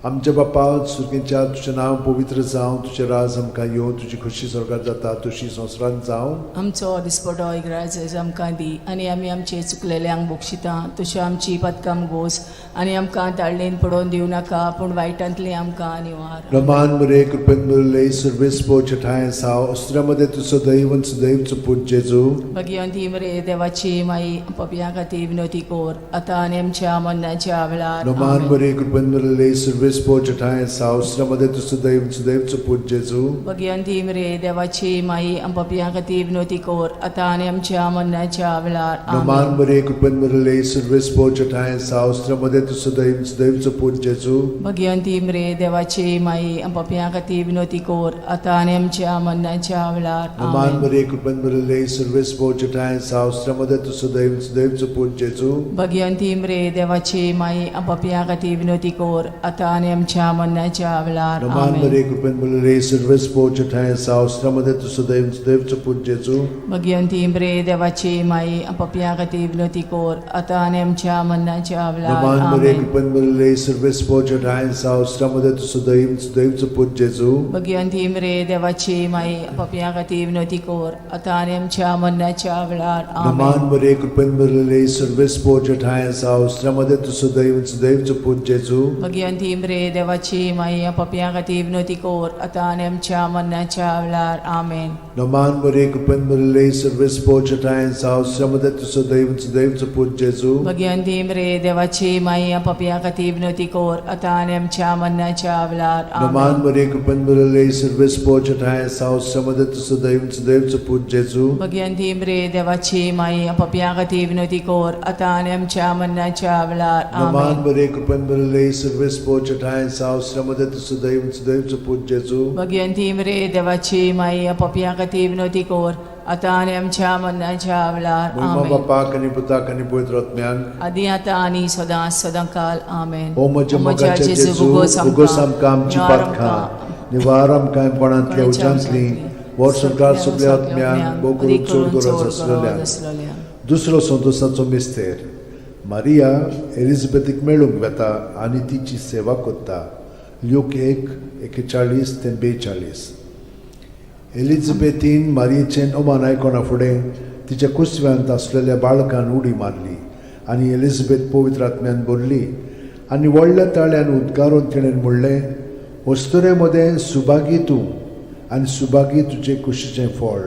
आमच्या बापा सुर्गेच्या तुजें नांव पवित्र जावं, तुजें राज आमकां येवं, तुजी खोशी स्वर्गात जाता तशी संवसारांत जावं. आमचो दिसपटो इगराज आमकां दी आनी आमी आमचे चुकलेल्यांक बक्षिता तश्यो आमची पदकां गोस आनी आमकां ताळणेन पडोवन दिवं नाका पूण वायटांतली आमकां निवार. रमान मुरे कृपेन मुरले सर्वेस पोच ठाय साव अस्त्र्यामध्ये तूं सदैव आनी सदैवचो पूत जेजू. भगिवंती मरे देवाची माई, पपया खातीर विनवती कोर आतां आनी आमच्या मरणाच्या वेळार. रमान आमेन. मुरे कृपेन मुरले सर्वेस पोच ठाय साव अस्त्र्यामध्ये तूं सदैव आनी सदैवचो पूत जेजू. भगिवंती मरे देवाची माई, पपया खातीर विनवती कोर आतां आनी आमच्या मरणाच्या वेळार. रमान आमेन. मुरे कृपेन मुरले सर्वेस पोच ठाय साव अस्त्र्यामध्ये तूं सदैव आनी सदैवचो पूत जेजू. भगिवंती मरे देवाची माई, पपया खातीर विनवती कोर आतां आनी आमच्या मरणाच्या वेळार. रमान आमेन. मुरे कृपेन मुरले सर्वेस पोच ठाय साव अस्त्र्यामध्ये तूं सदैव आनी सदैवचो पूत जेजू. भगिवंती मरे देवाची माई, पपया खातीर विनवती कोर आतां आनी आमच्या मरणाच्या वेळार. रमान आमेन. मुरे कृपेन मुरले सर्वेस पोच ठाय साव अस्त्र्यामध्ये तूं सदैव आनी सदैवचो पूत जेजू. भगिवंती मरे देवाची माई, पपया खातीर विनवती कोर आतां आनी आमच्या मरणाच्या वेळार. रमान मुरे आमेन. कृपेन मुरले सर्वेस पोच ठाय साव अस्त्र्यामध्ये तूं सदैव आनी सदैवचो पूत जेजू. भगिवंती मरे देवाची माई, पपया खातीर विनवती कोर आतां आनी आमच्या मरणाच्या वेळार. रमान आमेन. मुरे कृपेन मुरले सर्वेस पोच ठाय साव अस्त्र्यामध्ये तूं सदैव आनी सदैवचो पूत जेजू. भगिवंती मरे देवाची माई, पपया खातीर विनवती कोर आतां आनी आमच्या मरणाच्या वेळार. आमेन. रमान मुरे कृपेन मुरले सर्वेस पोच ठाय साव अस्त्र्यामध्ये तूं सदैव आनी सदैवचो पूत जेजू. भगिवंती मरे देवाची माई, पपया खातीर विनवती कोर आतां आनी आमच्या मरणाच्या वेळार. रमान आमेन. मुरे कृपेन मुरले सर्वेस पोच ठाय साव अस्त्र्यामध्ये तूं सदैव आनी सदैवचो पूत जेजू. भगिवंती मरे देवाची माई, पपया खातीर विनवती कोर आतां आनी आमच्या मरणाच्या वेळार. रमान आमेन. मुरे कृपेन मुरले सर्वेस पोच ठाय साव अस्त्र्यामध्ये तूं सदैव आनी सदैवचो पूत जेजू. भगिवंती मरे देवाची माई, पपया खातीर विनवती कोर आतां आनी आमच्या मरणाच्या वेळार. महिमा आमेन. बापाक आनी पुताक आनी पवित्र आत्म्याक. आदी आतां आनी सदां सदां काल. आमेन. ओ म्हज्या मोगाच्या जेजू, उगोस आमकां आमची पातकां, निवार आमकां कोणांतल्या उज्यांतली, वर्स संवसार सगल्या आत्म्यांक, भोव करून चड गरज आसलेल्या. दुसरो संतोषाचो मिस्तेर. मारिया एलिझाबेथीक मेळूंक वेता आनी तिची सेवा करता. ल्यूक 1:41 ते 42. एलिझाबेथीन मारियेचें अमान आयकना फुडें तिच्या कुसव्यांत आसलेल्या बाळकान उडी मारली आनी एलिझाबेथ पवित्र आत्म्यान भरली आनी व्हडल्या ताळ्यान उद्गारून तिणें म्हणलें, अस्तुरे मदें सुभागी तूं आनी सुभागी तुजे कुशीचें फळ.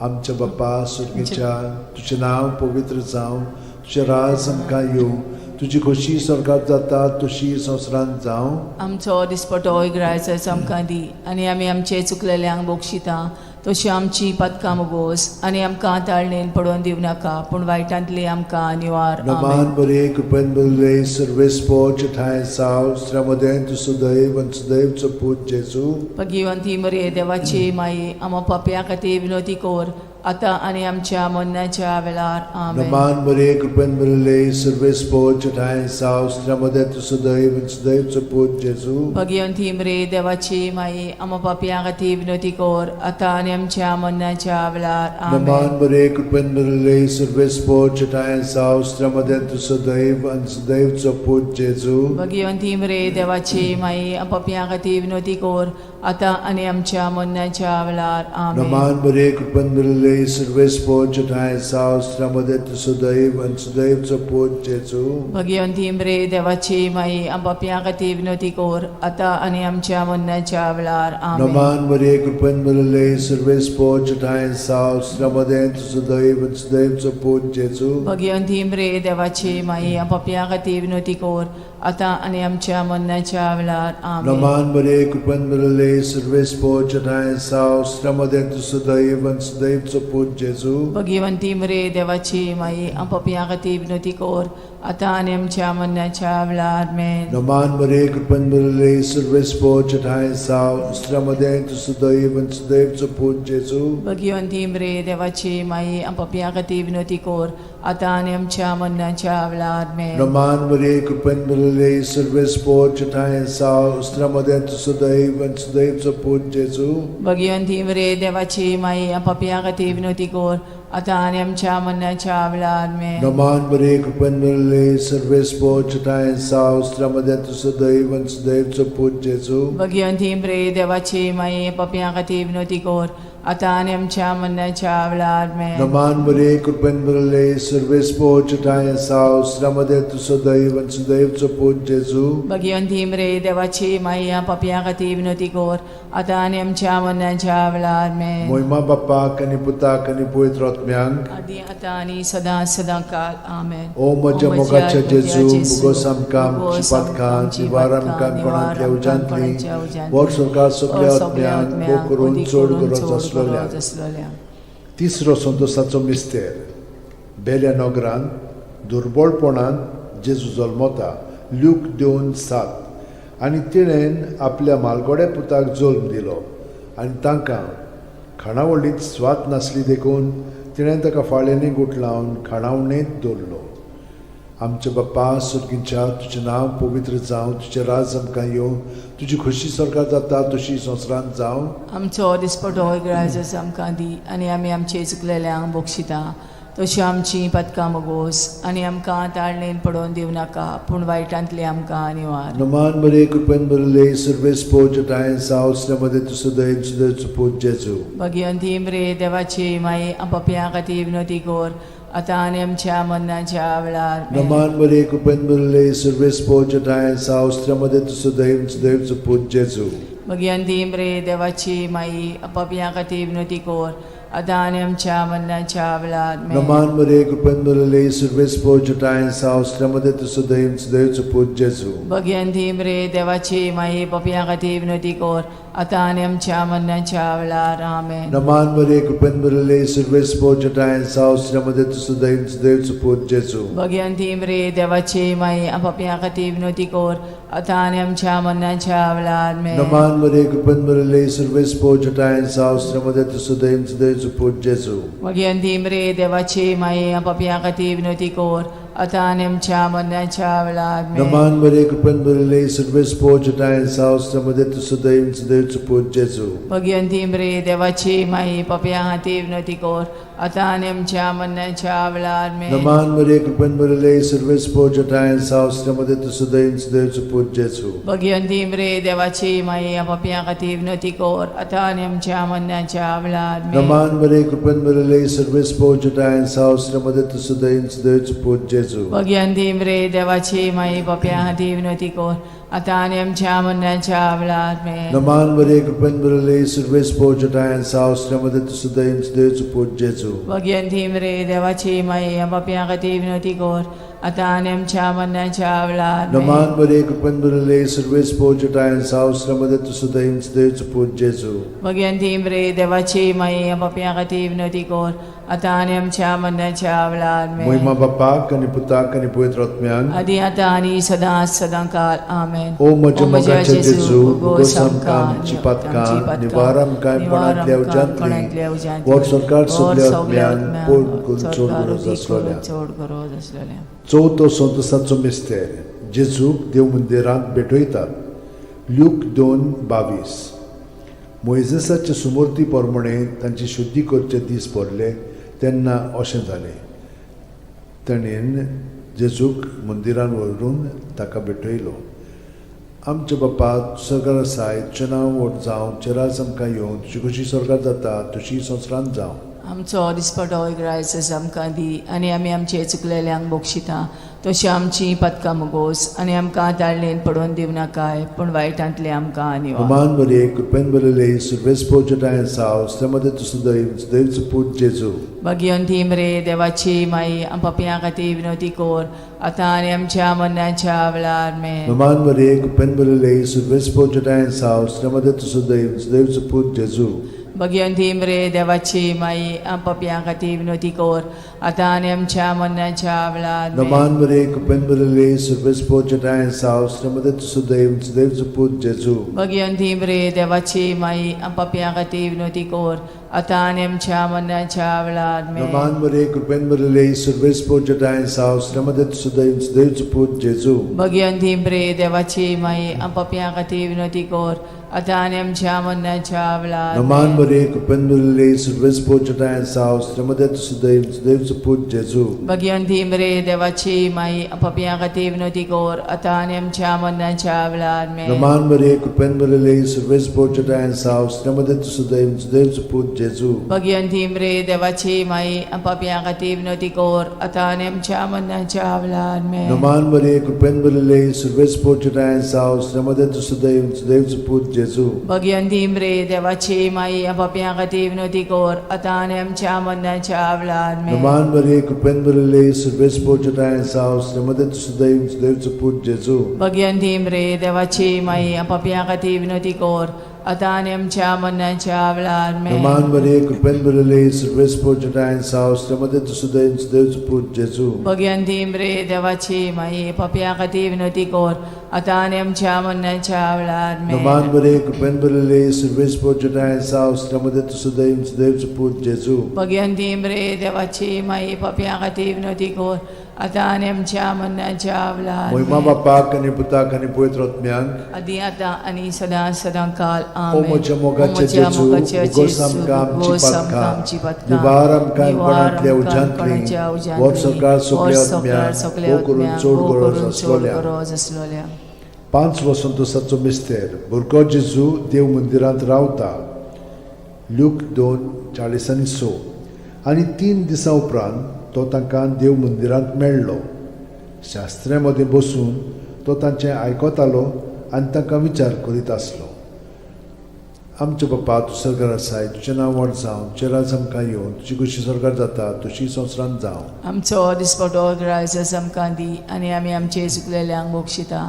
आमच्या बापा सुर्गेच्या, तुजें नांव पवित्र जावं, तुजें राज आमकां येवं, तुजी खोशी स्वर्गात जाता तशी संवसारांत जावं. आमचो दिसपटो इगरायचो आमकां दी आनी आमी आमचे चुकलेल्यांक बक्षिता तशी आमची पदकां मोगोस आनी आमकां ताळणेन पडोवन दिवं नाका पूण वायटांतली आमकां निवार. नमान आमेन. बरे कृपेन बरे सर्वेस पोच ठाय साव स्त्र्यामदें तूं सुदैव आनी सुदैवचो पूत जेजू. भगिवंती मरे देवाची माई, आमा पापया खातीर विनवती कोर आतां आनी आमच्या मरणाच्या वेळार. आमेन. नमान बरे कृपेन बरे सर्वेस पोच ठाय साव स्त्र्यामदें तूं सुदैव आनी सुदैवचो पूत जेजू. भगिवंती मरे देवाची माई, आमा पापया खातीर विनवती कोर आतां आनी आमच्या मरणाच्या वेळार. नमान आमेन. बरे कृपेन बरे सर्वेस पोच ठाय साव स्त्र्यामदें तूं सुदैव आनी सुदैवचो पूत जेजू. भगिवंती मरे देवाची माई, पापया खातीर विनवती कोर आतां आनी आमच्या मरणाच्या वेळार. आमेन. नमान बरे कृपेन बरे सर्वेस पोच ठाय साव स्त्र्यामदें तूं सुदैव आनी सुदैवचो पूत जेजू. भगिवंती मरे देवाची माई, पापया खातीर विनवती कोर आतां आनी आमच्या मरणाच्या वेळार. आमेन. नमान मरे कृपेन मरले सर्वेस पोच ठाय साव स्त्र्यामदें तूं सुदैव आनी सुदैवचो पूत जेजू. भगिवंती मरे देवाची माई, पापया खातीर विनवती कोर आतां आनी आमच्या मरणाच्या वेळार. आमेन. नमान मरे कृपेन मरले सर्वेस पोच ठाय साव स्त्र्यामदें तूं सुदैव आनी सुदैवचो पूत जेजू. भगिवंती मरे देवाची माई, पापया खातीर विनवती कोर आतां आनी आमच्या मरणाच्या वेळार. आमेन. नमान मरे कृपेन मरले सर्वेस पोच ठाय साव स्त्र्यामदें तूं सुदैव आनी सुदैवचो पूत जेजू. भगिवंती मरे देवाची माई, पापया खातीर विनवती कोर आतां आनी आमच्या मरणाच्या वेळार. आमेन. नमान मरे कृपेन मरले सर्वेस पोच ठाय साव स्त्र्यामदें तूं सुदैव आनी सुदैवचो सुदैवचो पूत जेजू. भगिवंती मरे देवाची माई, पापया खातीर विनवती कर आतां आनी आमच्या मरणाच्या वेळार. आमेन. नमान बरे, कृपेन भरले, सर्वेस्पोर ठांय साव, स्त्र्या मदें तूं सदैव आनी सुदैवचो पूत जेजू. भगिवंती मरे देवाची माई, पापया खातीर विनवती कर आतां आनी आमच्या मरणाच्या वेळार. आमेन. नमान बरे, कृपेन भरले, सर्वेस्पोर ठांय साव, स्त्र्या मदें तूं सदैव आनी सुदैवचो पूत जेजू. भगिवंती मरे देवाची माई, पापया खातीर विनवती कर आतां आनी आमच्या मरणाच्या वेळार. आमेन. मोहिमा बाप्पाक आनी पुताक आनी पवित्र आत्म्यांक. आदी आतां आनी सदां सदां काल. आमेन. ओ म्हज्या मोगाच्या जेजू, मुगोस आमकां आमची पातकां निवार, आमकां कोणांतल्या उज्यांतली वर सरकार सगल्या आत्म्यांक भोग करून चड गरज आसलोल्या. आसलोल्या. तिसरो संतोसाचो मिस्तेर, बेल्या नगरांत दुर्बळपणान जेजू जल्मता, ल्यूक 2:7. आनी तिणेन आपल्या मालगोड्या पुताक जल्म दिलो आनी तांकां खाणावळींत स्वाद नासली देखून तिणें ताका फाळ्यांनी गुठलावन खाणावणेंत दवरलो. आमच्या बाप्पा सुर्गींच्या, तुजें नांव पवित्र जावं, तुजें राज आमकां येवं, तुजी खोशी सरकार जाता तशी संवसारांत जावं. आमचो दिसपटो ग्राजस आमकां दी आनी आमी आमचे चुकलेल्यांक बक्षिता तश्यो आमची पदकां मगोस आनी आमकां ताळणेन पडोवन दिवं नाका, पूण वायटांतली आमकां निवार. नमान बरे, कृपेन भरले, सर्वेस्पोर ठांय सावसल्या मदें तूं सदैव सुदैवचो पूत जेजू. भगिवंती मरे देवाची माई, पापयां खातीर विनवती कर आतां आनी आमच्या मरणाच्या वेळार. आमेन. नमान बरे, कृपेन भरले, सर्वेस्पोर ठांय सावसल्या मदें तूं सदैव सुदैवचो पूत जेजू. भगिवंती मरे देवाची माई, पापयां खातीर विनवती कर आतां आनी आमच्या मरणाच्या वेळार. आमेन. नमान बरे, कृपेन भरले, सर्वेस्पोर ठांय सावसल्या मदें तूं सदैव सुदैवचो पूत जेजू. भगिवंती मरे देवाची माई, पापयां खातीर विनवती कर आतां आनी आमच्या मरणाच्या वेळार. आमेन. नमान बरे, कृपेन भरले, सर्वेस्पोर ठांय सावसल्या मदें तूं सदैव सुदैवचो पूत जेजू. भगिवंती मरे देवाची माई, पापयां खातीर विनवती कर आतां आनी आमच्या मरणाच्या वेळार. आमेन. नमान बरे, कृपेन भरले, सर्वेस्पोर ठांय सावसल्या मदें तूं सदैव सुदैवचो पूत जेजू. भगिवंती मरे देवाची माई, पापयां खातीर विनवती कर आतां आनी आमच्या मरणाच्या वेळार. आमेन. नमान बरे, कृपेन भरले, सर्वेस्पोर ठांय सावसल्या मदें तूं सदैव सुदैवचो पूत जेजू. भगिवंती मरे देवाची माई, पापयां खातीर विनवती कर आतां आनी आमच्या मरणाच्या वेळार. आमेन. नमान बरे, कृपेन भरले, सर्वेस्पोर ठांय सावसल्या मदें तूं सदैव सुदैवचो पूत जेजू. भगिवंती मरे देवाची माई, पापयां खातीर विनवती कर आतां आनी आमच्या मरणाच्या वेळार. आमेन. नमान बरे, कृपेन भरले, सर्वेस्पोर ठांय सावसल्या मदें तूं सदैव सुदैवचो पूत जेजू. भगिवंती मरे देवाची माई, पापयां खातीर विनवती कर आतां आनी आमच्या मरणाच्या वेळार. आमेन. नमान बरे, कृपेन भरले, सर्वेस्पोर ठांय सावसल्या मदें तूं सदैव सुदैवचो पूत जेजू. भगिवंती मरे देवाची माई, पापयां खातीर विनवती कर आतां आनी आमच्या मरणाच्या वेळार. आमेन. नमान बरे, कृपेन भरले, सर्वेस्पोर ठांय सावसल्या मदें तूं सदैव सुदैवचो पूत जेजू. भगिवंती मरे देवाची माई, पापयां खातीर विनवती कर आतां आनी आमच्या मरणाच्या वेळार. आमेन. मोहिमा बापाक आनी पुताक आनी पवित्र आत्म्यांक. आदी आतां आनी सदां सदां काल. आमेन. ओ म्हज्या मोगाच्या जेजू, मुगोस आमकां आमची पातकां निवार, आमकां कोणांतल्या उज्यांतली वर सरकार सगल्या आत्म्यांक पोड करून चड गरज आसलोल्या. चड गरज आसलेल्या. चवथो संतोसाचो मिस्तेर, जेजूक देव मंदिरांत भेटयतात, ल्यूक 2:22. मोयजेसाचे सुमूर्ती प्रमाणे तांची शुद्धी करचे दीस भरले तेन्ना अशें जालें, ताणें जेजूक मंदिरान व्हरून ताका भेटयलो. आमच्या बापा सरकार आसाय, तुजें नांव व्हड जावं, तुजें राज आमकां येवं, तुजी खोशी सरकार जाता तशी संवसारांत जावं. आमचो दिसपटो ग्रायस आमकां दी आनी आमी आमचे चुकलेल्यांक बक्षिता तशी आमची पदकां मुगोस आनी आमकां ताळणेन पडोवन दिवं नाकाय, पूण वायटांतले आमकां निवार. अमान बरे, कृपेन बरले, सुर्वेस पोचटाय साव मदें तूं सदैव सदैवचो पूत जेजू. भगिवंती मरे देवाची माई, पापयां खातीर विनवती कर आतां आनी आमच्या मरणाच्या वेळार. आमेन. अमान बरे, कृपेन बरले, सुर्वेस पोचटाय साव मदें तूं सदैव सदैवचो पूत जेजू. भगिवंती मरे देवाची माई, पापयां खातीर विनवती कर आतां आनी आमच्या मरणाच्या वेळार. आमेन. नमान बरे, कृपेन बरले, सुर्वेस पोचटाय साव मदें तूं सदैव सदैवचो पूत जेजू. भगिवंती मरे देवाची माई, पापयां खातीर विनवती कर आतां आनी आमच्या मरणाच्या वेळार आमेन. नमान मरे कृपेन भरिल्ले सुर्वेस जटाय साव श्रमदत सुदैव सुदैवचो पूत जेजू. भगियंती प्रे देवाची माई आमच्या खातीर विनवती कर आतां आनी आमच्या मरणाच्या वेळार नमान आमेन. मरे कृपेन भरिल्ले सुर्वेस जटाय साव श्रमदत सुदैव सुदैवचो पूत जेजू. भगियंती मरे देवाची माई आमच्या खातीर विनवती कर आतां आनी आमच्या मरणाच्या वेळार आमेन. नमान मरे कृपेन भरिल्ले सुर्वेस जटाय साव श्रमदत सुदैव सुदैवचो पूत जेजू. भगियंती मरे देवाची माई आमच्या खातीर विनवती कर आतां आनी आमच्या मरणाच्या वेळार आमेन. नमान मरे कृपेन भरिल्ले सुर्वेस जटाय साव श्रमदत सुदैव सुदैवचो पूत जेजू. भगियंती मरे देवाची माई आमच्या खातीर विनवती कर आतां आनी आमच्या मरणाच्या वेळार आमेन. नमान मरे कृपेन भरिल्ले सुर्वेस जटाय साव श्रमदत सुदैव सुदैवचो पूत जेजू. भगियंती मरे देवाची माई आमच्या खातीर विनवती कर आतां आनी आमच्या मरणाच्या वेळार आमेन. नमान मरे कृपेन भरिल्ले सुर्वेस जटाय साव श्रमदत सुदैव सुदैवचो पूत जेजू. भगियंती मरे देवाची माई पापया खातीर विनवती कर आतां आनी आमच्या मरणाच्या वेळार आमेन. नमान मरे कृपेन भरिल्ले सुर्वेस जटाय साव श्रमदत सुदैव सुदैवचो पूत जेजू. भगियंती मरे देवाची माई पापया खातीर विनवती कर आतां आनी आमच्या मरणाच्या वेळार मोहिमा आमेन. बापाक आनी पुताक आनी पवित्र आत्म्याक. आदी आतां आनी सदां सदां काल ओ आमेन. म्हज्या मोगाचे ओ म्हज्या जेजू, मोगाचे उगोस जेजू, आमकां आमची उगोस आमकां पातकां, आमची पातकां, निवार आमकां निवार कोणांतल्या आमकां उज्यांतली, कोणाच्या उज्यांतली, व्हर सरकार सगल्या व्हर सरकार आत्म्यांक, सगल्या भोव करून आत्म्यांक, चड भोव गरज करून चड आसलोल्या. गरज आसलोल्या. 5 वसंतोसाचो मिस्तेर भुरगो जेजू देव मंदिरांत रावता. ल्यूक 2:46. आनी 3 दिसां उपरांत तो तांकां देव मंदिरांत मेळ्ळो. शास्त्र्या मदीं बसून तो तांचें आयकतालो आनी तांकां विचार करीत आसलो. आमचे बापा, तूं सरकार आसाय, तुजें नांव व्हड जावं, तुजें राज आमकां येवन, तुजी खुशी सरकार जाता तशी संवसारांत जावं. आमचो दिसपटो ग्रायस आमकां दी आनी आमी आमचे चुकलेल्यांक बक्षिता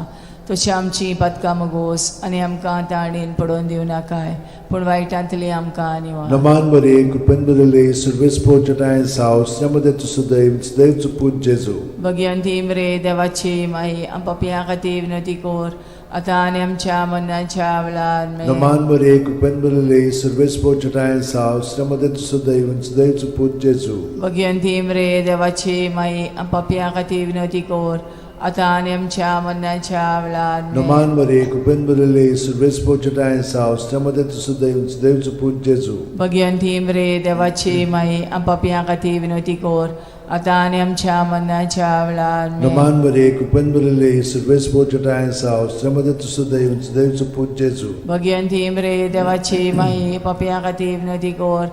तशी आमची पातकां मगोस आनी आमकां ताणेन पडोवन दिवं नाकाय पूण वायटांतली आमकां निवार. नमान बरे कृपेन बरले सुर्वेस जटाय साव श्रमदे तूं सुदैव सुदैवचो पूत जेजू. भगियंती मरे देवाची माई आम पापयां खातीर विनवती कर आतां आनी आमच्या मरणाच्या वेळार आमेन. नमान बरे कृपेन बरले सुर्वेस जटाय साव श्रमदे तूं सुदैव सुदैवचो पूत जेजू. भगियंती मरे देवाची माई आम पापयां खातीर विनवती कर आतां आनी आमच्या मरणाच्या वेळार आमेन. नमान बरे कृपेन बरले सुर्वेस जटाय साव श्रमदे तूं सुदैव सुदैवचो पूत जेजू. भगियंती मरे देवाची माई आम पापयां खातीर विनवती कर आतां आनी आमच्या मरणाच्या वेळार आमेन. नमान बरे कृपेन बरले सुर्वेस जटाय साव श्रमदे तूं सुदैव सुदैवचो पूत जेजू. भगियंती मरे देवाची माई पापयां खातीर विनवती कर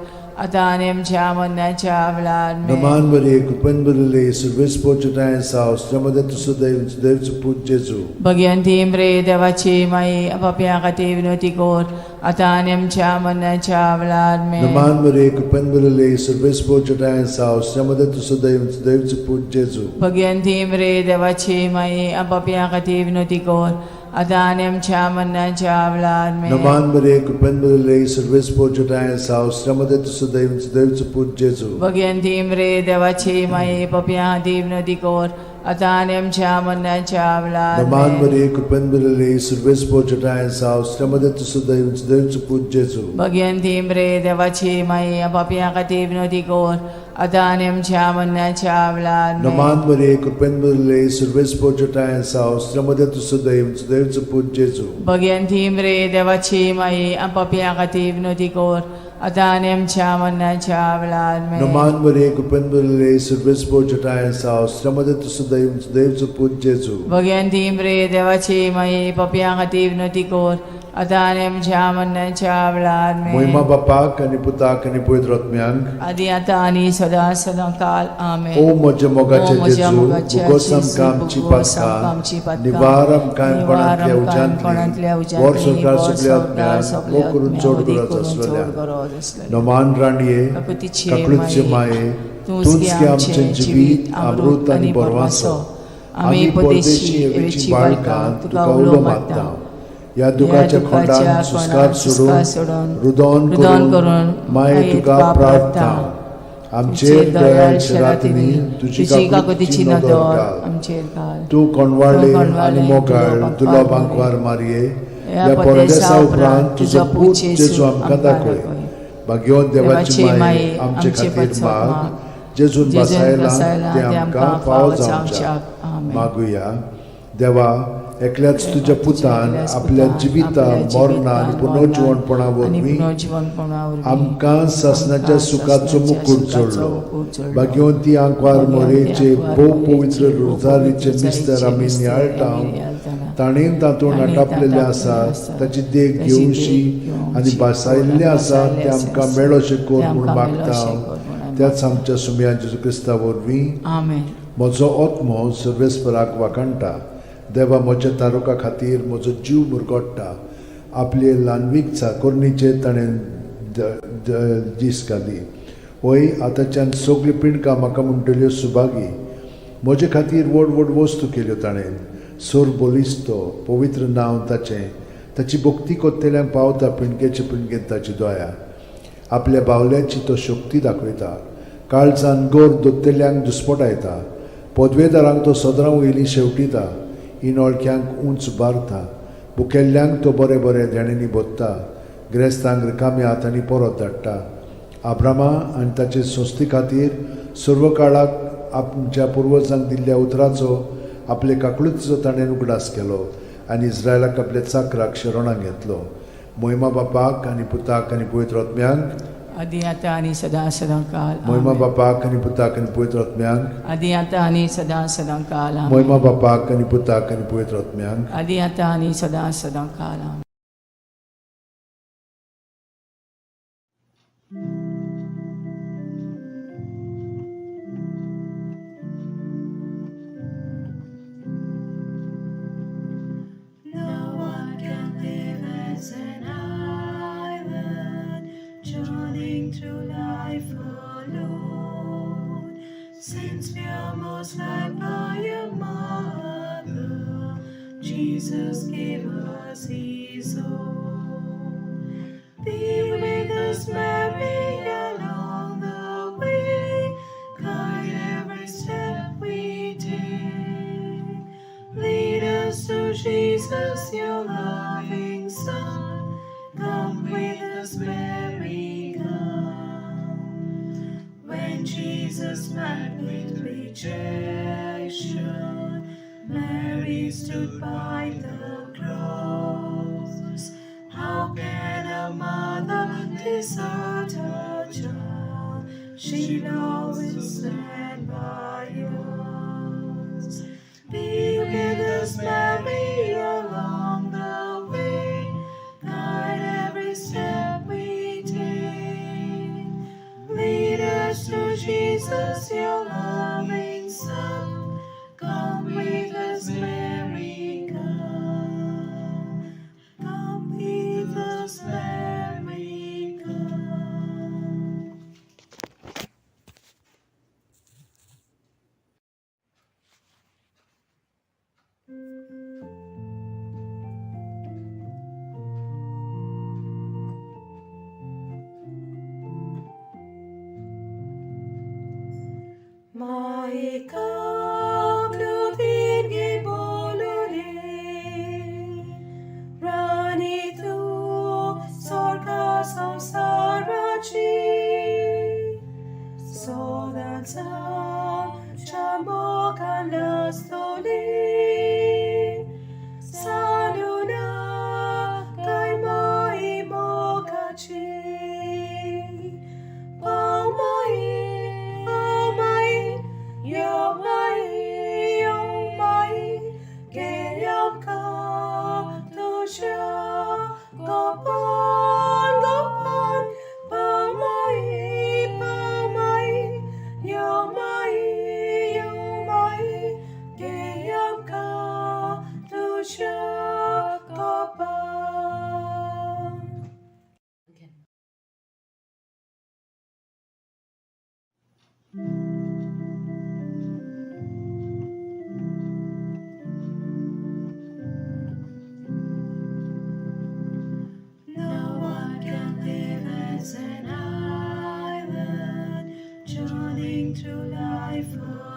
आतां आनी आमच्या मरणाच्या वेळार आमेन. नमान बरे कृपेन बरले सुर्वेस जटाय साव श्रमदे तूं सुदैव सुदैवचो पूत जेजू. भगियंती मरे देवाची माई पापयां खातीर विनवती कर आतां आनी आमच्या मरणाच्या वेळार आमेन. नमान बरे कृपेन बरले सुर्वेस जटाय साव श्रमदे तूं सुदैव सुदैवचो पूत जेजू. भगियंती मरे देवाची माई पापयां खातीर विनवती कर आतां आनी आमच्या मरणाच्या वेळार आमेन. नमान बरे कृपेन बरले सुर्वेस जटाय साव श्रमदे तूं सुदैव सुदैवचो पूत जेजू. भगियंती मरे देवाची माई पापयां खातीर विनवती कर आतां आनी आमच्या मरणाच्या वेळार नमान आमेन. बरे कृपेन बरले सुर्वेस जटाय साव श्रमदे तूं सुदैव सुदैवचो पूत जेजू. भगियंती मरे देवाची माई पापयां खातीर विनवती कर आतां आनी आमच्या मरणाच्या वेळार आमेन. नमान बरे कृपेन बरले सुर्वेस जटाय साव श्रमदे तूं सुदैव सुदैवचो पूत जेजू. भगियंती मरे देवाची माई पापयां खातीर विनवती कर आतां आनी आमच्या मरणाच्या वेळार आमेन. नमान बरे कृपेन बरले सुर्वेस जटाय साव श्रमदे तूं सुदैव सुदैवचो पूत जेजू. भगियंती मरे देवाची माई पापयां खातीर विनवती कर आतां आनी आमच्या मरणाच्या वेळार आमेन. मोहिमा बापाक आनी पुताक आनी पवित्र आत्म्यांक. आदी आतां आनी सदां सदां काल आमेन. ओ म्हज्या मोगाचे ओ म्हज्या जेजू, मोगाचे उगोस जेजू, आमकां आमची उगोस आमकां आमची पातकां, पातकां, निवार आमकां निवार कोणांतल्या आमकां कोणांतल्या उज्यांतली, उज्यांतली, व्हर सरकार व्हर सगल्या सरकार आत्म्यांक, सगल्या भोव करून आत्म्यांक, चड अदीक गरज करून चड आसलेल्या. गरज आसलेल्या. नमान राणये, काकुतीचे काकळूतचे माये, तूंच तूंच गे आमचें जिवीत, अमृत आनी बरवासो. आमी परदेशी एवेची बाळकां तुका उलो मारता. ह्या दुखाच्या खोंडान सुस्कार सोडून रुदोन करून माये तुका प्रार्थना. आमचेर दयाळ शरातींनी तुजी काकुतीची नदर घाल. आमचेर घाल. तूं कोणवाळे आनी मोगाळ तुलो बांकवार मारये, ह्या परदेसा उपरांत तुजो पूत जेजू आमकां दाखय. भाग्यवंत देवाची माये आमचे खातीर माग, जेजून बसायला ते आमकां फावो जावच्याक. मागुया. देवा, एकल्याच तुज्या पुतान आपल्या जिविता मरणा आनी पुनर्जिवणपणा वरवीं आमकां सासणाच्या सुखाचो मुकूट जोडलो. भाग्यवंती आंकवार मोरेचे भोव पवित्र रोजारीचे मिस्तर आमी नियाळटा, ताणें तातूंत आटापलेलें आसा ताची देख घेवशी आनी भासायल्लें आसा तें आमकां मेळोशें कर म्हूण मागता, त्याच आमच्या सुमया जेजू क्रिस्ता वरवीं. आमेन. म्हजो आत्मो सर्वेस्पराक वाखाणटा, देवा म्हज्या तारुका खातीर म्हजो जीव मुरगोडटा. आपले ल्हानवीक चाकोरणीचेर ताणें दीस घाली. वय आतांच्यान सगळीं पिंडकां म्हाका म्हणटल्यो सुभागी. म्हजे खातीर व्हड व्हड वस्तू केल्यो ताणें. सोर बलिस्तो पवित्र नांव ताचें, ताची भक्ती कोत्तेल्यांक पावता पिंडकेचे पिंडकेन ताची दया. आपल्या बावल्याची तो शक्ती दाखयता, काळजान गोर दोत्तेल्यांक दुस्पटायता. पदवेदारांक तो सदरां वयली शेवटिता, इनोळख्यांक उंच बारता. बुकेल्ल्यांक तो बरें बरें देण्यांनी भोत्ता, ग्रेस्तांक रिकाम्या हातांनी परत धाडटा. आब्रामा आनी ताचे संस्थे खातीर सर्व काळाक आमच्या पुर्वजांक दिल्ल्या उतराचो आपले काकळुतीचो ताणें उगडास केलो आनी इस्रायलाक आपल्या चाकराक शरणाक घेतलो. मोहिमा बापाक आनी पुताक आनी पवित्र आत्म्यांक, आदी आतां आनी सदां सदां काल. मोहिमा बापाक आनी पुताक आनी पवित्र आत्म्यांक, आदी आतां आनी सदां सदां काल. मोहिमा बापाक आनी पुताक आनी पवित्र आत्म्यांक, आदी आतां आनी सदां सदां काल. No one can live as an island, journeying through life alone. Since we are most loved by a mother, Jesus gave us His own. Be with us, Mary, along the way, guide every step we take. Lead us to Jesus, your loving Son. Come with us, Mary, come. When Jesus met with rejection, Mary stood by the cross. How can a mother desert her child? She'll always stand by us. Be with us, Mary, along the way. Guide every step we take. Lead us to Jesus, your loving Son. Come with us, Mary, come. Come with us, Mary, come. Maika klutirgi bolule, Rani tu sorka samsarachi, Sodansan chambokan lastoli, Saluna kai mai mokachi. Pau mai, pau mai, yo mai, yo mai, ge yam ka tu sha, go pan, go pan, pau mai, yo mai, ge yam ka tu sha, go pan. No one can live as an island, journeying through life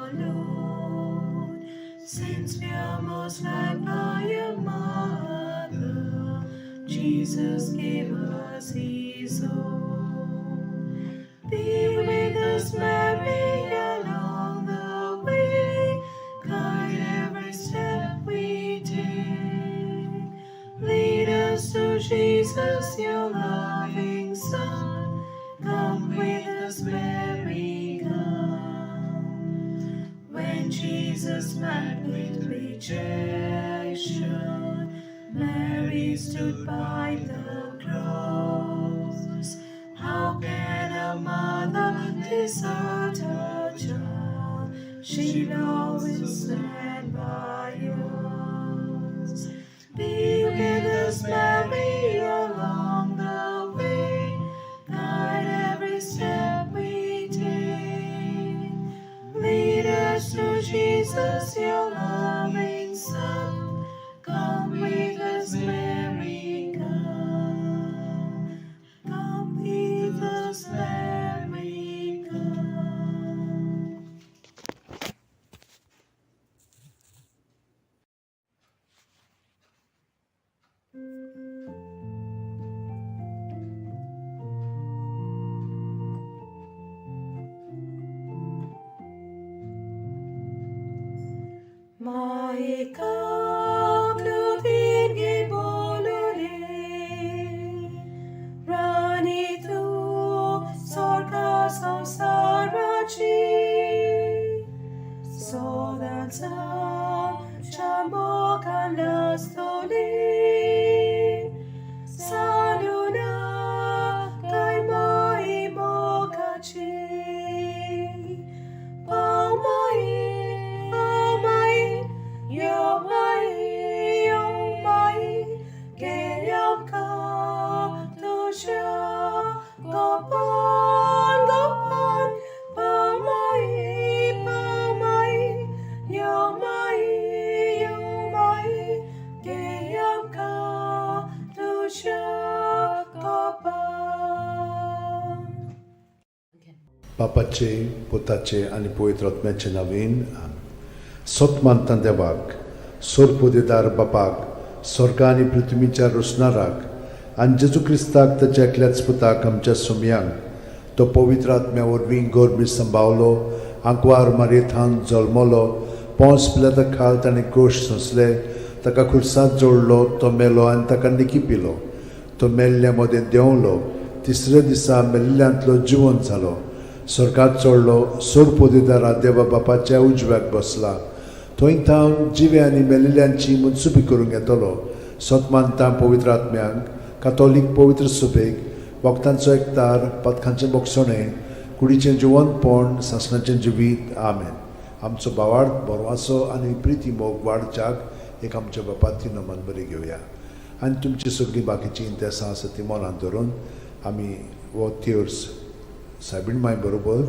alone. Since we are most loved by a mother, Jesus gave us His own. Jesus, your loving Son. Come with us, Mary, come. When Jesus met with rejection, Mary stood by the cross. How can a mother desert her child? She'll always stand by us. Be with us, Mary, along the way. Guide every step we take. Lead us to Jesus, your loving Son. Come with us, Mary, come. Come with us, Mary, come. Maika kludin bolule, Rani tu sorka samsarachi, Sodansa chambokan lastoli, Saluna kai mai mokachi. Pau mai, pau mai, yo mai, yo mai, ke yam ka tu sha, go pan, go pan, pau mai, yo mai, yo mai, ke yam ka tu sha, go pan. बापाचे पुताचे आनी पवित्र आत्म्याचे नवीन सत मानता देवाक सोरपोदेदार बापाक स्वर्ग आनी पृथ्वीच्या रोसणाराक आनी जेजू क्रिस्ताक ताच्या एकल्याच पुताक आमच्या सुमयांक तो पवित्र आत्म्या वरवीं गोरबी संभावलो आंकवार मारयेथान जल्मलो पोंस पिलाता खाल ताणें कोश सोंसले ताका खुर्सांत जोडलो तो मेलो आनी ताका निकी पिलो तो मेल्ल्या मदें देंवलो तिसऱ्या दिसा मेल्ल्यांतलो जिवन जालो स्वर्गात चडलो सोडपोदेदारा देवा बापाच्या उजव्याक बसला थंय थावन जिवे आनी मेलिल्ल्यांची मनसुबी करूंक येतलो सत मानता पवित्र आत्म्यांक कातोलीक पवित्र सुबेक वखदांचो एकतार पथकांचें बोगसणें कुडीचें जिवनपण सासणाचें जिवीत आमेन. आमचो भावार्थ बरवासो आनी प्रिती मोग वाडच्याक एक आमच्या बापाती नमन बरी घेवया आनी तुमची सगळीं बाकीचीं इंतेसां आसा ती मनांत धरून आमी हो तेर्स सायबीण माय बरोबर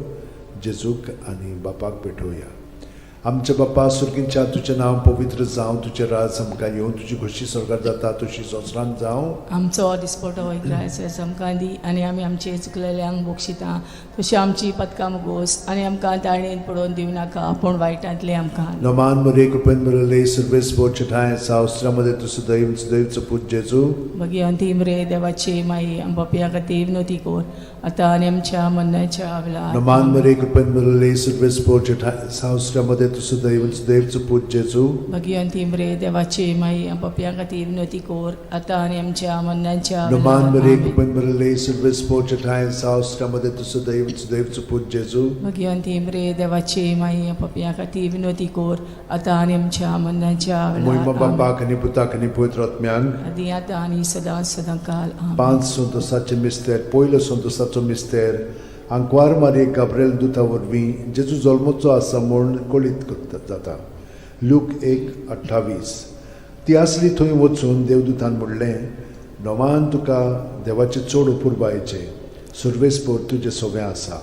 जेजूक आनी बापाक भेटोवया. आमच्या बापा सुर्गींच्या तुजें नांव पवित्र जावं, तुजें राज आमकां येवं, तुजी खोशी स्वर्गार जाता तशी संवसारांत जावं. आमचो दिसपटो इग्रायस आमकां दी आनी आमी आमचे चुकलेल्यांक बक्षिता तशी आमची पदकां मुगोस आनी आमकां ताणेन पडोवन दिवं नाका पूण वायटांतलें आमकां. नमान मरे कृपेन मिळले सर्वेस बोचे ठाय सावस्त्रामध्ये तू सदैव सदैवचो पूत जेजू. भगिवंती मरे देवाची माई आमच्या खातीर विनवती कर आतां आनी आमच्या मरणाच्या वेळार. नमान मरे कृपेन मिळले सर्वेस बोचे ठाय सावस्त्रामध्ये तू सदैव सदैवचो पूत जेजू. भगिवंती मरे देवाची माई आमच्या खातीर विनवती कर आतां आनी आमच्या मरणाच्या नमान मरे वेळार. कृपेन मिळले सर्वेस बोचे ठाय सावस्त्रामध्ये तू सदैव सदैवचो पूत जेजू. भगिवंती मरे देवाची माई आमच्या खातीर विनवती कर आतां आनी आमच्या मरणाच्या मोहिमा वेळार. बापाक आनी पुताक आनी पवित्र आत्म्यांक आदी आतां आनी सदां सदां काल. आमेन. पांच संतोसाचे मिस्तेर. पयलो संतोसाचो मिस्तेर आंकवार मारये गाब्रेल दुता वरवीं जेजू जल्मचो आसा म्हूण कळीत करता जाता. लूक 1:28. ती आसली थंय वचून देवदूतान म्हणलें, नोमान तुका देवाचें चड अपुरबायेचें सुर्वेसपोर तुजें सगळें आसा.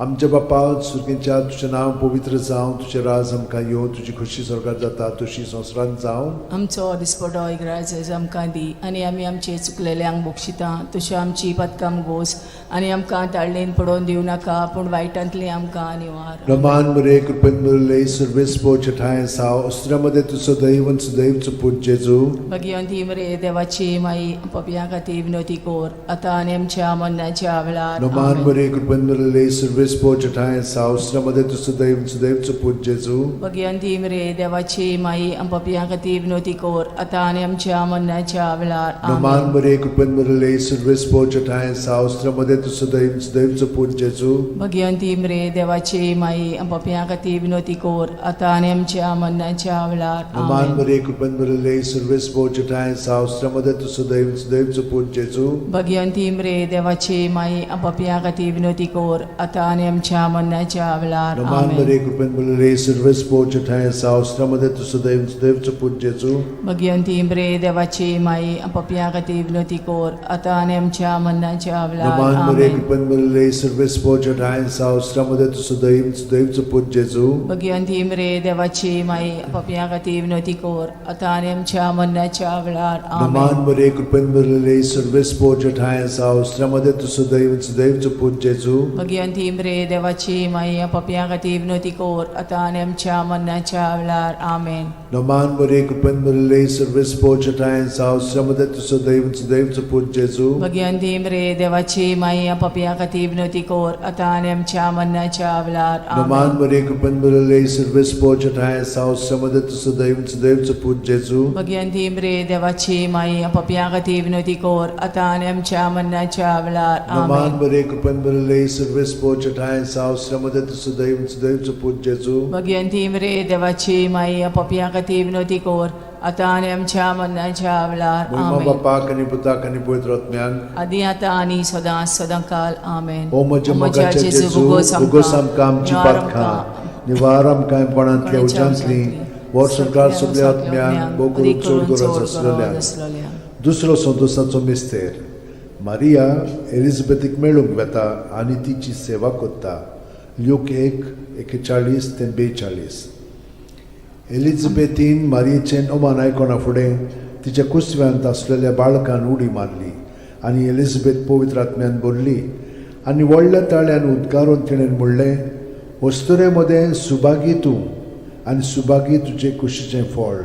आमच्या बापा सुर्गेच्या तुजें नांव पवित्र जावं, तुजें राज आमकां येवं, तुजी खोशी स्वर्गार जाता तशी संवसारांत जावं. आमचो दिसपटो इग्राज आमकां दी आनी आमी आमचे चुकलेल्यांक बक्षिता तशी आमची पदकां गोस आनी आमकां ताळणेन पडोवन दिवं नाका पूण वायटांतलें आमकां निवार. रमान मरे कृपेन मिळले सर्वेस ठाय साव अस्त्रामध्ये तू सदैव सदैवचो पूत जेजू. भगिवंती मरे देवाची माई पपयां खातीर विनवती कर आतां आनी आमच्या मरणाच्या वेळार. रमान आमेन. मरे कृपेन मिळले सर्वेस सुर्वेस ठांय सावस्र मदें तूं सुदैव सुदैवचो पूत जेजू. भगियंती मरे देवाची माई, आम पापयां खातीर विनवती कर, आतां आनी आमच्या मरणाच्या वेळार. नमान आमेन. मरे कृपेन भरिल्ले, सुर्वेस ठांय सावस्र मदें तूं सुदैव सुदैवचो पूत जेजू. भगियंती मरे देवाची माई, आम पापयां खातीर विनवती कर, आतां आनी आमच्या मरणाच्या वेळार. नमान आमेन. मरे कृपेन भरिल्ले, सुर्वेस ठांय सावस्र मदें तूं सुदैव सुदैवचो पूत जेजू. भगियंती मरे देवाची माई, आम पापयां खातीर विनवती कर, आतां आनी आमच्या मरणाच्या वेळार. नमान आमेन. मरे कृपेन भरिल्ले, सुर्वेस ठांय सावस्र मदें तूं सुदैव सुदैवचो पूत जेजू. भगियंती मरे देवाची माई, आम पापयां खातीर विनवती कर, आतां आनी आमच्या मरणाच्या वेळार. नमान मरे आमेन. कृपेन भरिल्ले, सुर्वेस ठांय सावस्र मदें तूं सुदैव सुदैवचो पूत जेजू. भगियंती मरे देवाची माई, आम पापयां खातीर विनवती कर, आतां आनी आमच्या मरणाच्या वेळार. नमान आमेन. मरे कृपेन भरिल्ले, सुर्वेस ठांय सावस्र मदें तूं सुदैव सुदैवचो पूत जेजू. भगियंती मरे देवाची माई, आम पापयां खातीर विनवती कर, आतां आनी आमच्या मरणाच्या वेळार. आमेन. नमान मरे कृपेन भरिल्ले, सुर्वेस ठांय सावस्र मदें तूं सुदैव सुदैवचो पूत जेजू. भगियंती मरे देवाची माई, आम पापयां खातीर विनवती कर, आतां आनी आमच्या मरणाच्या वेळार. नमान आमेन. मरे कृपेन भरिल्ले, सुर्वेस ठांय सावस्र मदें तूं सुदैव सुदैवचो पूत जेजू. भगियंती मरे देवाची माई, आम पापयां खातीर विनवती कर, आतां आनी आमच्या मरणाच्या वेळार. नमान आमेन. मरे कृपेन भरिल्ले, सुर्वेस ठांय सावस्र मदें तूं सुदैव सुदैवचो पूत जेजू. भगियंती मरे देवाची माई, आम पापयां खातीर विनवती कर, आतां आनी आमच्या मरणाच्या वेळार. महिमा आमेन. बापाक आनी पुताक आनी पवित्र आत्म्याक. आदी आतां आनी सदां सदां काल. आमेन. ओ म्हज्या मोगाच्या जेजू, उगोस आमकां आमची पातकां, निवार आमकां कोणांतल्या उज्यांतली, वर संवसार सगल्या आत्म्यांक, भोव करून चड गरज आसलेल्या. दुसरो संतोषाचो मिस्तेर. मारिया एलिझाबेथीक मेळूंक वेता आनी तिची सेवा करता. ल्यूक 1:41 ते 42. एलिझाबेथीन मारियेचें नमान आयकना फुडें तिच्या कुसव्यांत आसलेल्या बाळकान उडी मारली आनी एलिझाबेथ पवित्र आत्म्यान भरली आनी व्हडल्या ताळ्यान उद्गारून तिणें म्हणलें, वस्तुरे मदें सुभागी तूं आनी सुभागी तुजे कुशीचें फळ.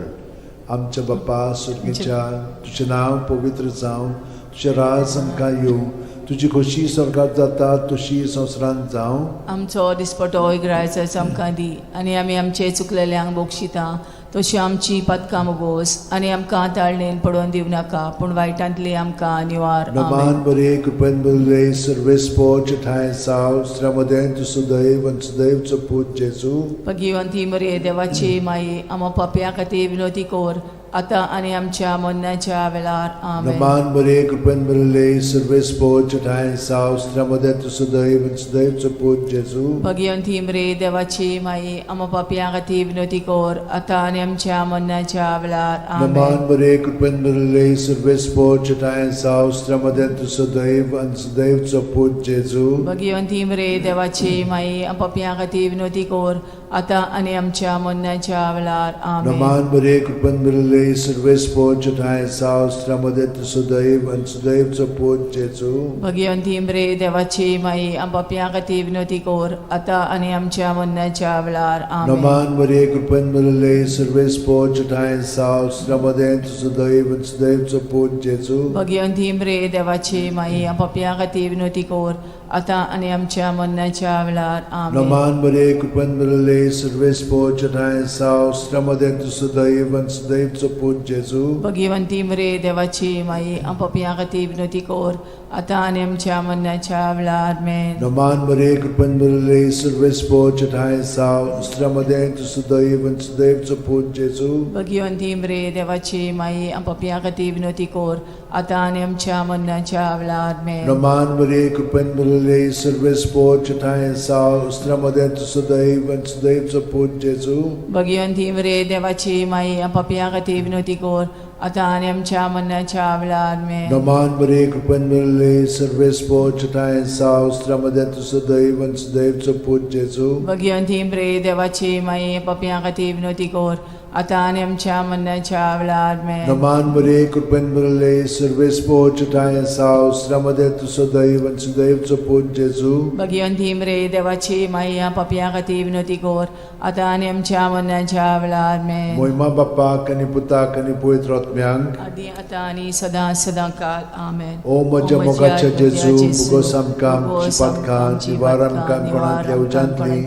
आमच्या बापा सुर्गीच्या, तुजें नांव पवित्र जावं, तुजें राज आमकां येवं, तुजी खोशी स्वर्गात जाता तशी संवसारांत जावं. आमचो दिसपटो इगरायचो आमकां दी आनी आमी आमचे चुकलेल्यांक बक्षिता तशी आमची पातकां मुगोस आनी आमकां ताळणेन पडोवन दिवं नाका, पूण वायटांतली आमकां निवार. नमान आमेन. बरे कृपेन बरे सर्वेस्पोच ठांय साव श्रमदें तूं सुदैव आनी सुदैवचो पूत जेजू. भगिवंती मरे देवाची माई, आमा पापया खातीर विनवती कर, आतां आनी आमच्या मरणाच्या वेळार. आमेन. नमान बरे कृपेन बरे सर्वेस्पोच ठांय साव श्रमदें तूं सुदैव आनी सुदैवचो पूत जेजू. भगिवंती मरे देवाची माई, आमा पापया खातीर विनवती कर, आतां आनी आमच्या मरणाच्या वेळार. नमान आमेन. बरे कृपेन बरे सर्वेस्पोच ठांय साव श्रमदें तूं सुदैव आनी सुदैवचो पूत जेजू. भगिवंती मरे देवाची माई, आम पापया खातीर विनवती कर, आतां आनी आमच्या मरणाच्या वेळार. आमेन. नमान बरे कृपेन बरे सर्वेस्पोच ठांय साव श्रमदें तूं सुदैव आनी सुदैवचो पूत जेजू. भगिवंती मरे देवाची माई, आम पापया खातीर विनवती कर, आतां आनी आमच्या मरणाच्या वेळार. आमेन. नमान मरे कृपेन बरे सर्वेस्पोच ठांय साव श्रमदें तूं सुदैव आनी सुदैवचो पूत जेजू. भगिवंती मरे देवाची माई, आम पापया खातीर विनवती कर, आतां आनी आमच्या मरणाच्या वेळार. आमेन. नमान बरे कृपेन बरे सर्वेस्पोच ठांय साव श्रमदें तूं सुदैव आनी सुदैवचो पूत जेजू. भगिवंती मरे देवाची माई, आम पापया खातीर विनवती कर, आतां आनी आमच्या मरणाच्या वेळार. आमेन. नमान मरे कृपेन बरे सर्वेस्पोच ठांय साव श्रमदें तूं सुदैव आनी सुदैवचो पूत जेजू. भगिवंती मरे देवाची माई, आम पापया खातीर विनवती कर, आतां आनी आमच्या मरणाच्या वेळार. आमेन. नमान मरे कृपेन बरे सर्वेस्पोच ठांय साव श्रमदें तूं सुदैव आनी सुदैवचो पूत जेजू. भगिवंती मरे देवाची माई, आम पापया खातीर विनवती कर, आतां आनी आमच्या मरणाच्या वेळार. आमेन. नमान मरे कृपेन बरे सर्वेस्पोच ठांय साव श्रमदें तूं सुदैव आनी सुदैवचो पूत जेजू. भगिवंती मरे देवाची माई, पापया खातीर विनवती कर, आतां आनी आमच्या मरणाच्या वेळार आमेन. नमान मरे कृपेन भरले सर्वेस्पो चटाय साव श्रमदे तू सदैव आनी सुदैवचो पूत जेजू. भगिवंती मरे देवाची माई, पापयां खातीर विनवती कर, आतां आनी आमच्या मरणाच्या वेळार आमेन. मोहिमा बाप्पाक आनी पुताक आनी पवित्र आत्म्यांक. आदी आतां आनी सदां सदां काल आमेन. ओ म्हज्या मोगाच्या जेजू, मुगोस आमकां आमची पातकां निवार आमकां कोणांतल्या उज्यांतली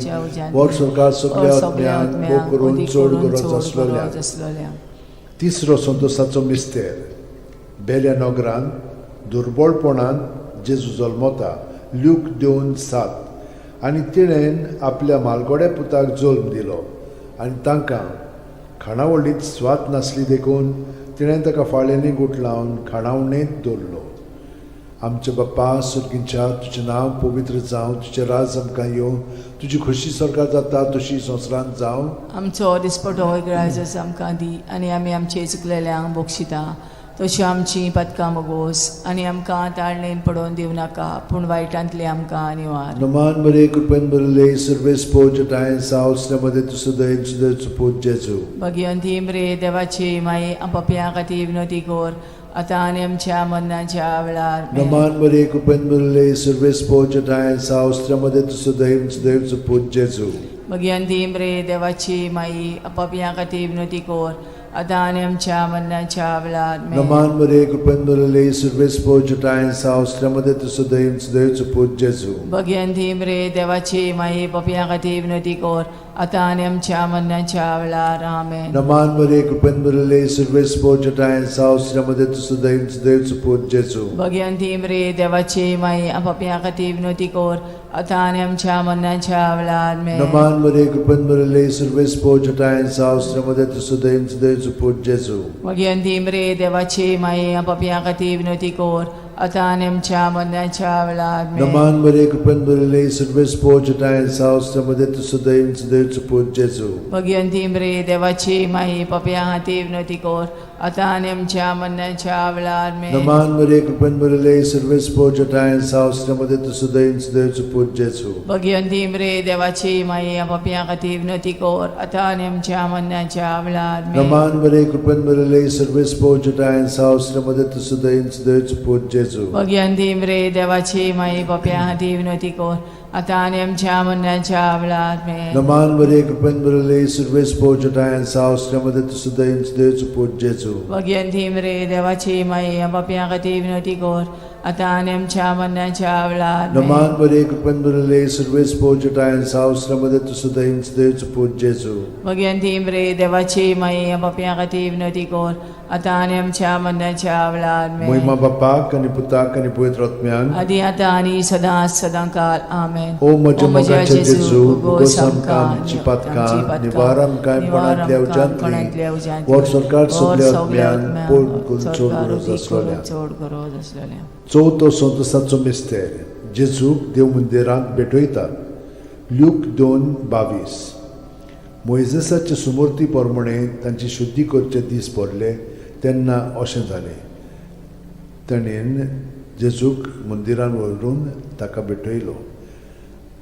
वर सरकार सगल्या आत्म्यांक भोग करून चड गरज आसलेल्या. आसलेल्या. तिसरो संतोसाचो मिस्तेर, बेल्या नगरान दुर्बळपणान जेजू जल्मता, ल्यूक 2:7. आनी तिणेन आपल्या मालगोड्या पुताक जल्म दिलो आनी तांकां खाणावळींत स्वाद नासली देखून तिणें ताका फाळ्यांनी गुठलावन खाणावणेंत दवरलो. आमच्या बाप्पा सुर्गींच्या, तुजें नांव पवित्र जावं, तुजें राज आमकां येवं, तुजी खोशी सरकार जाता तशी संवसारांत जावं. आमचो दिसपटो ग्रायजस आमकां दी आनी आमी आमचे चुकलेल्यांक बक्षिता तश्यो आमची पदकां मगोस आनी आमकां ताळणेन पडोवन दिवं नाका, पूण वायटांतली आमकां निवार. नमान मरे कृपेन भरले सर्वेस्पो जटाय सावसल्यामध्ये तू सदैव सुदैव पूत जेजू. भगिवंती मरे देवाची माई, पापयां खातीर विनवती कर, आतां आनी आमच्या मरणाच्या वेळार आमेन. नमान मरे कृपेन भरले सर्वेस्पो जटाय सावसल्यामध्ये तू सदैव सुदैव पूत जेजू. भगिवंती मरे देवाची माई, पापयां खातीर विनवती कर, आतां आनी आमच्या मरणाच्या वेळार आमेन. नमान मरे कृपेन भरले सर्वेस्पो जटाय सावसल्यामध्ये तू सदैव सुदैव पूत जेजू. भगिवंती मरे देवाची माई, पापयां खातीर विनवती कर, आतां आनी आमच्या मरणाच्या वेळार आमेन. नमान मरे कृपेन भरले सर्वेस्पो जटाय सावसल्यामध्ये तू सदैव सुदैव पूत जेजू. भगिवंती मरे देवाची माई, पापयां खातीर विनवती कर, आतां आनी आमच्या मरणाच्या वेळार आमेन. नमान मरे कृपेन भरले सर्वेस्पो जटाय सावसल्यामध्ये तू सदैव सुदैव पूत जेजू. भगिवंती मरे देवाची माई, पापयां खातीर विनवती कर, आतां आनी आमच्या मरणाच्या वेळार आमेन. नमान मरे कृपेन भरले सर्वेस्पो जटाय सावसल्यामध्ये तू सदैव सुदैव पूत जेजू. भगिवंती मरे देवाची माई, पापयां खातीर विनवती कर, आतां आनी आमच्या मरणाच्या वेळार आमेन. नमान मरे कृपेन भरले सर्वेस्पो जटाय सावसल्यामध्ये तू सदैव सुदैव पूत जेजू. भगिवंती मरे देवाची माई, पापयां खातीर विनवती कर, आतां आनी आमच्या मरणाच्या वेळार आमेन. नमान मरे कृपेन भरले सर्वेस्पो जटाय सावसल्यामध्ये तू सदैव सुदैव पूत जेजू. भगिवंती मरे देवाची माई, पापयां खातीर विनवती कर, आतां आनी आमच्या मरणाच्या वेळार आमेन. नमान मरे कृपेन भरले सर्वेस्पो जटाय सावसल्यामध्ये तू सदैव सुदैव पूत जेजू. भगिवंती मरे देवाची माई, पापयां खातीर विनवती कर, आतां आनी आमच्या मरणाच्या वेळार आमेन. नमान मरे कृपेन भरले सर्वेस्पो जटाय सावसल्यामध्ये तू सदैव सुदैव पूत जेजू. भगिवंती मरे देवाची माई, पापयां खातीर विनवती कर, आतां आनी आमच्या मरणाच्या वेळार आमेन. मोहिमा बाप्पाक आनी पुताक आनी पवित्र आत्म्याक. आदी आतां आनी सदां सदां काल आमेन. ओ म्हज्या मोगाच्या जेजू, मुगोस आमकां आमची पातकां निवार आमकां कोणांतल्या उज्यांतली वर सरकार सगल्या आत्म्यान पोड करून चड गरज आसलेल्या. चड गरज आसलेल्या. चवथो संतोसाचो मिस्तेर, जेजूक देव मंदिरांत भेटयतात, ल्यूक 2:22. मोयजेसाचे सुमूर्ती प्रमाणे तांची शुद्धी करचे दीस पडले तेन्ना अशें जालें, ताणें जेजूक मंदिरान व्हरून ताका भेटयलो.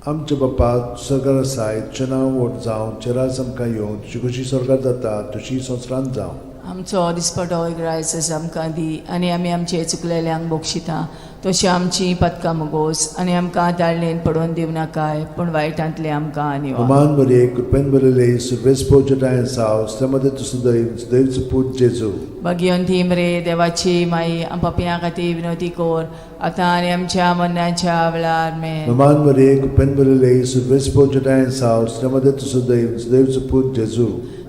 आमच्या बापा सरकार आसाय, तुजें नांव व्हड जावं, तुजें राज आमकां येवं, तुजी कशी सरकार जाता तशी संवसारांत जावं. आमचो दिसपटो ग्रायसस आमकां दी आनी आमी आमचे चुकलेल्यांक बक्षिता तशी आमची पदकां मुगोस आनी आमकां ताळणेन पडोवन दिवं नाकाय, पूण वायटांतले आमकां निवार. नमान मरिये, कृपेन भरिल्ले, सर्वेस्पर तुज्या साव, मध्ये तूं सदैव सदैवचो पूत जेजू. भगिवंती मरे देवाची माई, पापयां खातीर विनवती कर, आतां आनी आमच्या मरणाच्या वेळार. आमेन. नमान मरिये, कृपेन भरिल्ले, सर्वेस्पर तुज्या साव, मध्ये तूं सदैव सदैवचो पूत जेजू.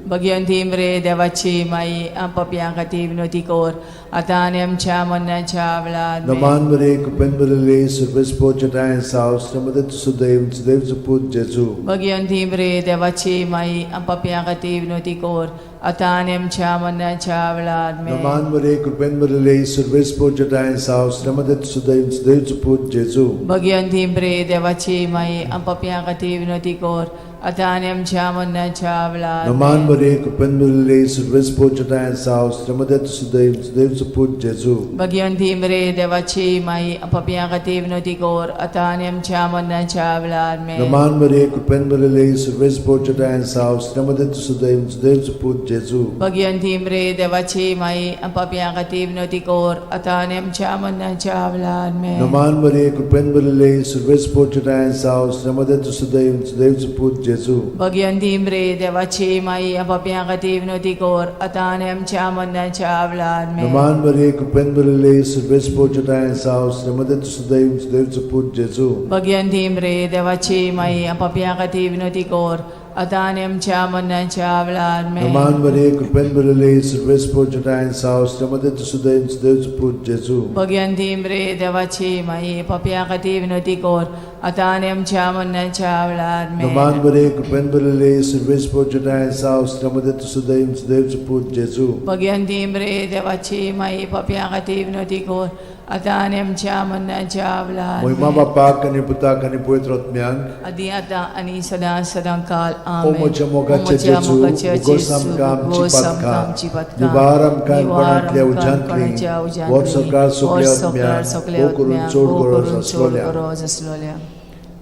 भगिवंती मरे देवाची माई, पापयां खातीर विनवती कर, आतां आनी आमच्या मरणाच्या वेळार. आमेन. नमान मरिये, कृपेन भरिल्ले, सर्वेस्पर तुज्या साव, मध्ये तूं सदैव सदैवचो पूत जेजू. भगिवंती मरे देवाची माई, पापयां खातीर विनवती कर, आतां आनी आमच्या मरणाच्या वेळार. आमेन. नमान मरिये, कृपेन भरिल्ले, सर्वेस्पर तुज्या साव, मध्ये तूं सदैव सदैवचो पूत जेजू. भगिवंती मरे देवाची माई, पापयां खातीर विनवती कर, आतां आनी आमच्या मरणाच्या वेळार. नमान मरिये, कृपेन भरिल्ले, सुर्वेस पोचटाय साव, श्रीमदत सुदैव, सुदैव पूत जेजू. भगिवंती मरे देवाची माई, पापयां खातीर विनवती कर, आतां आनी आमच्या मरणाच्या वेळार. आमेन. नमान मरिये, कृपेन भरिल्ले, सुर्वेस पोचटाय साव, श्रीमदत सुदैव, सुदैव पूत जेजू. भगिवंती मरे देवाची माई, पापयां खातीर विनवती कर, आतां आनी आमच्या मरणाच्या वेळार. आमेन. नमान मरिये, कृपेन भरिल्ले, सुर्वेस पोचटाय साव, श्रीमदत सुदैव, सुदैव पूत जेजू. भगिवंती मरे देवाची माई, पापयां खातीर विनवती कर, आतां आनी आमच्या मरणाच्या वेळार. आमेन. नमान मरिये, कृपेन भरिल्ले, सुर्वेस पोचटाय साव, श्रीमदत सुदैव, सुदैव पूत जेजू. भगिवंती मरे देवाची माई, पापयां खातीर विनवती कर, आतां आनी आमच्या मरणाच्या वेळार. आमेन. नमान मरिये, कृपेन भरिल्ले, सुर्वेस पोचटाय साव, श्रीमदत सुदैव, सुदैव पूत जेजू. भगिवंती मरे देवाची माई, पापयां खातीर विनवती कर, आतां आनी आमच्या मरणाच्या वेळार. आमेन. नमान मरिये, कृपेन भरिल्ले, सुर्वेस पोचटाय साव, श्रीमदत सुदैव, सुदैव पूत जेजू. भगिवंती मरे देवाची माई, पापयां खातीर विनवती कर, आतां आनी आमच्या मरणाच्या वेळार. मोहिमा आमेन. बापाक आनी पुताक आनी पवित्र आत्म्याक. आदी आतां आनी सदां सदां काल. ओ आमेन. म्हज्या मोगाचे ओ म्हज्या जेजू, मोगाचे उगोस जेजू, आमकां आमची उगोस आमकां पातकां, आमची पातकां, निवार आमकां निवार कोणांतल्या आमकां उज्यांतली, कोणाच्या उज्यांतली, वर्स सरकार सगल्या वर्स सरकार आत्म्यांक, सगल्या भोव करून आत्म्यांक, चड भोव गरज करून चड आसलोल्या. गरज आसलोल्या.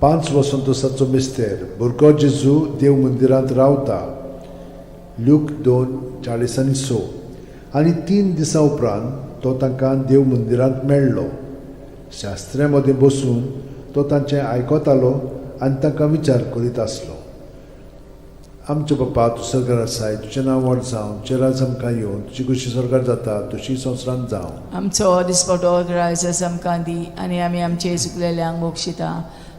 5 वसंतोसाचो मिस्तेर. भुरगो जेजू देव मंदिरांत रावता. ल्यूक 2:46. आनी 3 दिसां उपरांत तो तांकां देव मंदिरांत मेळ्ळो. शास्त्र्या मदीं बसून तो तांचें आयकतालो आनी तांकां विचार करीत आसलो. आमचे बापा, तूं सरकार आसाय, तुजें नांव व्हड जावं, तुजें राज आमकां येवन, तुजी खुशी सरकार जाता तशी संवसारांत जावं. आमचो दिसपटो ग्रायस आमकां दी आनी आमी आमचे चुकलेल्यांक बक्षिता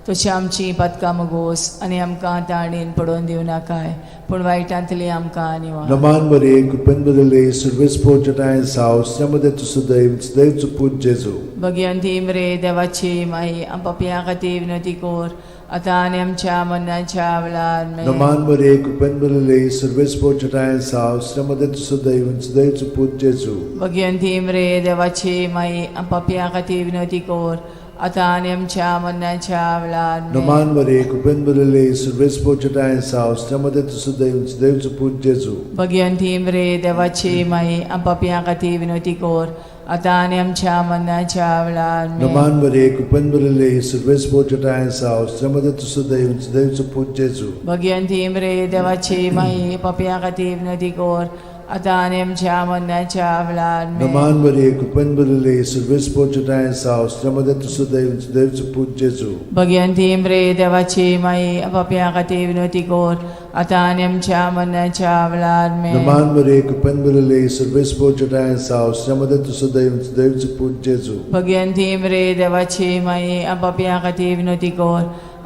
तशी आमची पातकां मगोस आनी आमकां ताणेन पडोवन दिवं नाकाय, पूण वायटांतली आमकां निवार. नमान बरे, कृपेन बरले, सुर्वेस पोचटाय साव, श्रीमदे तूं सदैव, सदैव पूत जेजू. भगिवंती मरे देवाची माई, पापयां खातीर विनवती कर, आतां आनी आमच्या मरणाच्या वेळार. आमेन. नमान बरे, कृपेन बरले, सुर्वेस पोचटाय साव, श्रीमदे तूं सदैव, सदैव पूत जेजू. भगिवंती मरे देवाची माई, पापयां खातीर विनवती कर, आतां आनी आमच्या मरणाच्या वेळार. आमेन. नमान बरे, कृपेन बरले, सुर्वेस पोचटाय साव, श्रीमदे तूं सदैव, सदैव पूत जेजू. भगिवंती मरे देवाची माई, पापयां खातीर विनवती कर, आतां आनी आमच्या मरणाच्या वेळार. आमेन. नमान बरे, कृपेन बरले, सुर्वेस पोचटाय साव, श्रीमदे तूं सदैव, सदैव पूत जेजू. भगिवंती मरे देवाची माई, पापयां खातीर विनवती कर, आतां आनी आमच्या मरणाच्या वेळार. आमेन. नमान बरे, कृपेन बरले, सुर्वेस पोचटाय साव, श्रीमदे तूं सदैव, सदैव पूत जेजू. भगिवंती मरे देवाची माई, पापयां खातीर विनवती कर, आतां आनी आमच्या मरणाच्या वेळार. आमेन. नमान बरे, कृपेन बरले, सुर्वेस पोचटाय साव, श्रीमदे तूं सदैव, सदैव पूत जेजू. भगिवंती मरे देवाची माई, पापयां खातीर विनवती कर,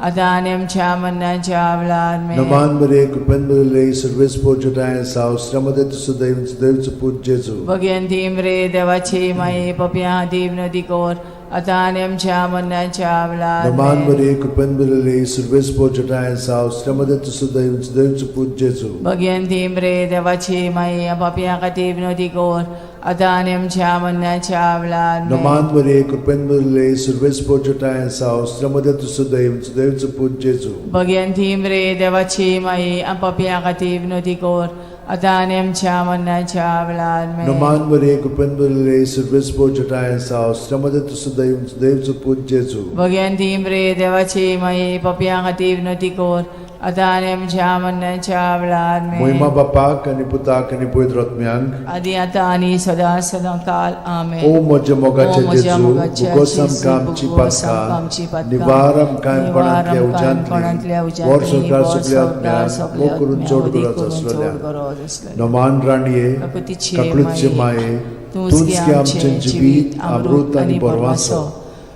आतां आनी आमच्या मरणाच्या वेळार. आमेन. नमान बरे, कृपेन बरले, सुर्वेस पोचटाय साव, श्रीमदे तूं सदैव, सदैव पूत जेजू. भगिवंती मरे देवाची माई, पापयां खातीर विनवती कर, आतां आनी आमच्या मरणाच्या वेळार. नमान आमेन. बरे, कृपेन बरले, सुर्वेस पोचटाय साव, श्रीमदे तूं सदैव, सदैव पूत जेजू. भगिवंती मरे देवाची माई, पापयां खातीर विनवती कर, आतां आनी आमच्या मरणाच्या वेळार. आमेन. नमान बरे, कृपेन बरले, सुर्वेस पोचटाय साव, श्रीमदे तूं सदैव, सदैव पूत जेजू. भगिवंती मरे देवाची माई, पापयां खातीर विनवती कर, आतां आनी आमच्या मरणाच्या वेळार. आमेन. नमान बरे, कृपेन बरले, सुर्वेस पोचटाय साव, श्रीमदे तूं सदैव, सदैव पूत जेजू. भगिवंती मरे देवाची माई, पापयां खातीर विनवती कर, आतां आनी आमच्या मरणाच्या वेळार. आमेन. मोहिमा बापाक आनी पुताक आनी पवित्र आत्म्यांक. आदी आतां आनी सदां सदां काल. आमेन. ओ म्हज्या मोगाचे ओ म्हज्या जेजू, मोगाचे उगोस जेजू, आमकां आमची उगोस आमकां आमची पातकां, पातकां, निवार आमकां निवार कोणांतल्या आमकां कोणांतल्या उज्यांतली, उज्यांतली, वर्स सरकार वर्स सगल्या सरकार आत्म्यांक, सगल्या भोव करून आत्म्यांक, चड वदी गरज करून चड आसलेल्या. गरज आसलेल्या. नमान राणये, काकुतीचे काकळूतचे माये, तूंच तूंच गे आमचें जिवीत, अमृत आनी बरवासो.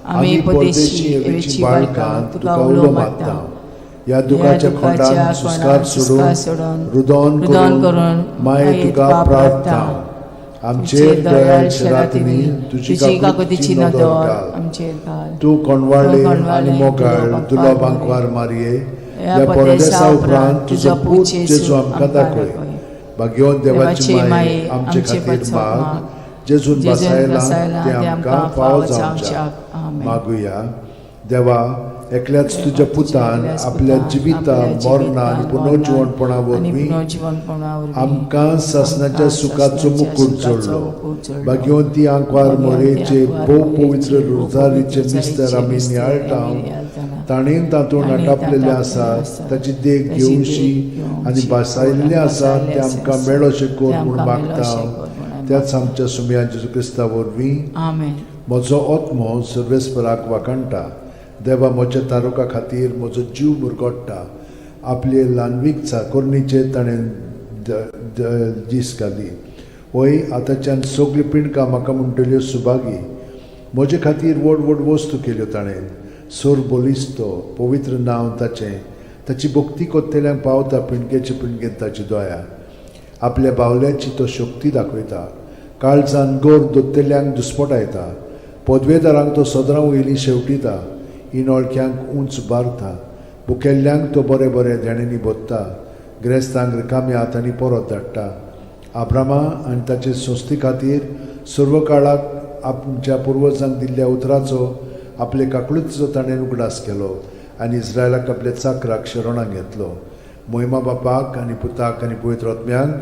आमी परदेशी एवेची बाळकां तुका उलो मारता. ह्या दुखाच्या खोंडान सुस्कार सोडून, रुदोन रुदन करून करून माये तुका प्रार्थना. आमचेर दयाळ शेरातिनी तुजी काकुतीची नदर घाल. आमचेर घाल. तूं कोणवाळे आनी मोगाळ तुलो बांकवार मारये, ह्या परदेसा उपरांत तुजो पूत जेजू आमकां दाखय. भाग्यवंत देवाची माये, आमचे खातीर माग, जेजून जेजून बसायला बसायला ते आमकां फावो जावच्या. आमेन. मागुया. देवा, एकल्याच तुज्या पुतान आपल्या जिविता मरणा आनी पुनर्जिवणपणा वरवीं आमकां सासणाच्या सुखाचो मुकूट जोडलो. भाग्यवंती आंकवार मोरेचे भोव पवित्र रोजारीचे मिस्तर आमी नियाळटा, ताणें तातूंत आटापलेलें आसा ताची देख घेवशी आनी भासायल्लें आसा तें आमकां मेळोशें कर म्हूण मागता त्याच आमच्या सुमया जेजू क्रिस्ता वरवीं. आमेन. म्हजो आत्मो सर्वेस्पराक वाखाणटा. देवा म्हज्या तारुका खातीर म्हजो जीव मुरगोट्टा. आपले ल्हानवीक चाकोरणीचेर ताणें दीस घाली. वय आतांच्यान सगळीं पिंडकां म्हाका म्हणटल्यो सुभागी. म्हजे खातीर व्हड व्हड वस्तू केल्यो ताणें. सोर बलिस्तो पवित्र नांव ताचें. ताची भक्ती कोत्तेल्यांक पावता पिंडकेचे पिंडकेन ताची दया. आपल्या बावल्याची तो शक्ती दाखयता. काळजान गोर दोत्तेल्यांक दुस्पटायता. पदवेदारांक तो सदरां वयली शेवटिता. इनोळख्यांक उंच बारता. भुकेल्ल्यांक तो बरें बरें देण्यांनी भोत्ता. ग्रेस्तांक रिकाम्या हातांनी परत धाडटा. आब्रामा आनी ताचे संस्थे खातीर सर्व काळाक आमच्या पुर्वजांक दिल्ल्या उतराचो आपले काकळुतीचो ताणें उगडास केलो आनी इस्रायलाक आपल्या चाकराक शरणाक घेतलो. मोहिमा बापाक आनी पुताक आनी पवित्र आत्म्यांक.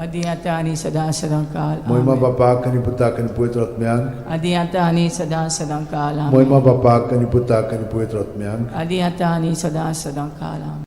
आदी आतां आनी सदां सदां काल. मोहिमा आमेन. बापाक आनी पुताक आनी पवित्र आत्म्यांक. आदी आतां आनी सदां सदां काल. आमेन. मोहिमा बापाक आनी पुताक आनी पवित्र आत्म्यांक. आदी आतां आनी सदां सदां काल. आमेन.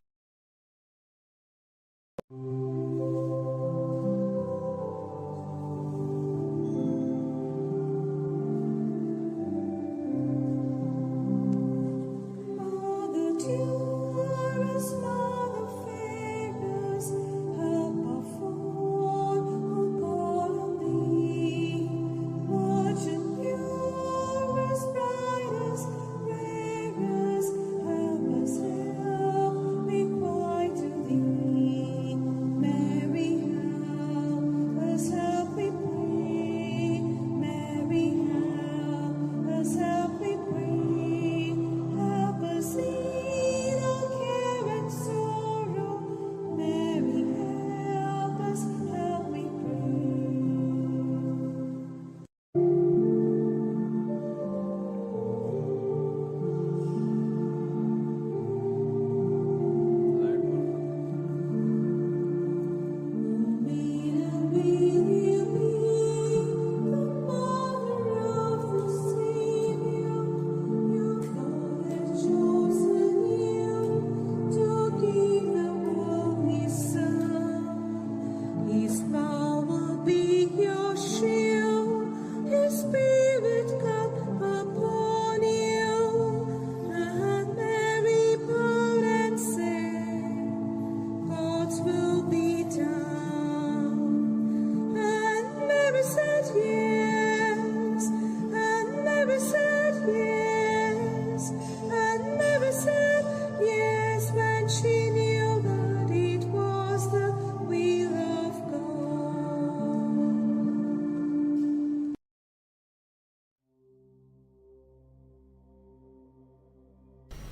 Mother dearest, Mother fairest, help of all who call on Thee. Virgin purest, brightest, rarest, help us, help, we cry to Thee. Mary, help us, help we pray. Mary, help us, help we pray. Help us in our care and sorrow. Mary, help us, help we pray. Maiden, will you be the mother of the Savior? Your God has chosen you to give the world His Son. His power will be your shield, His Spirit come upon you. And Mary bowed and said, God's will be done. And Mary said yes, and Mary said yes, and Mary said yes when she knew that it was the will of God.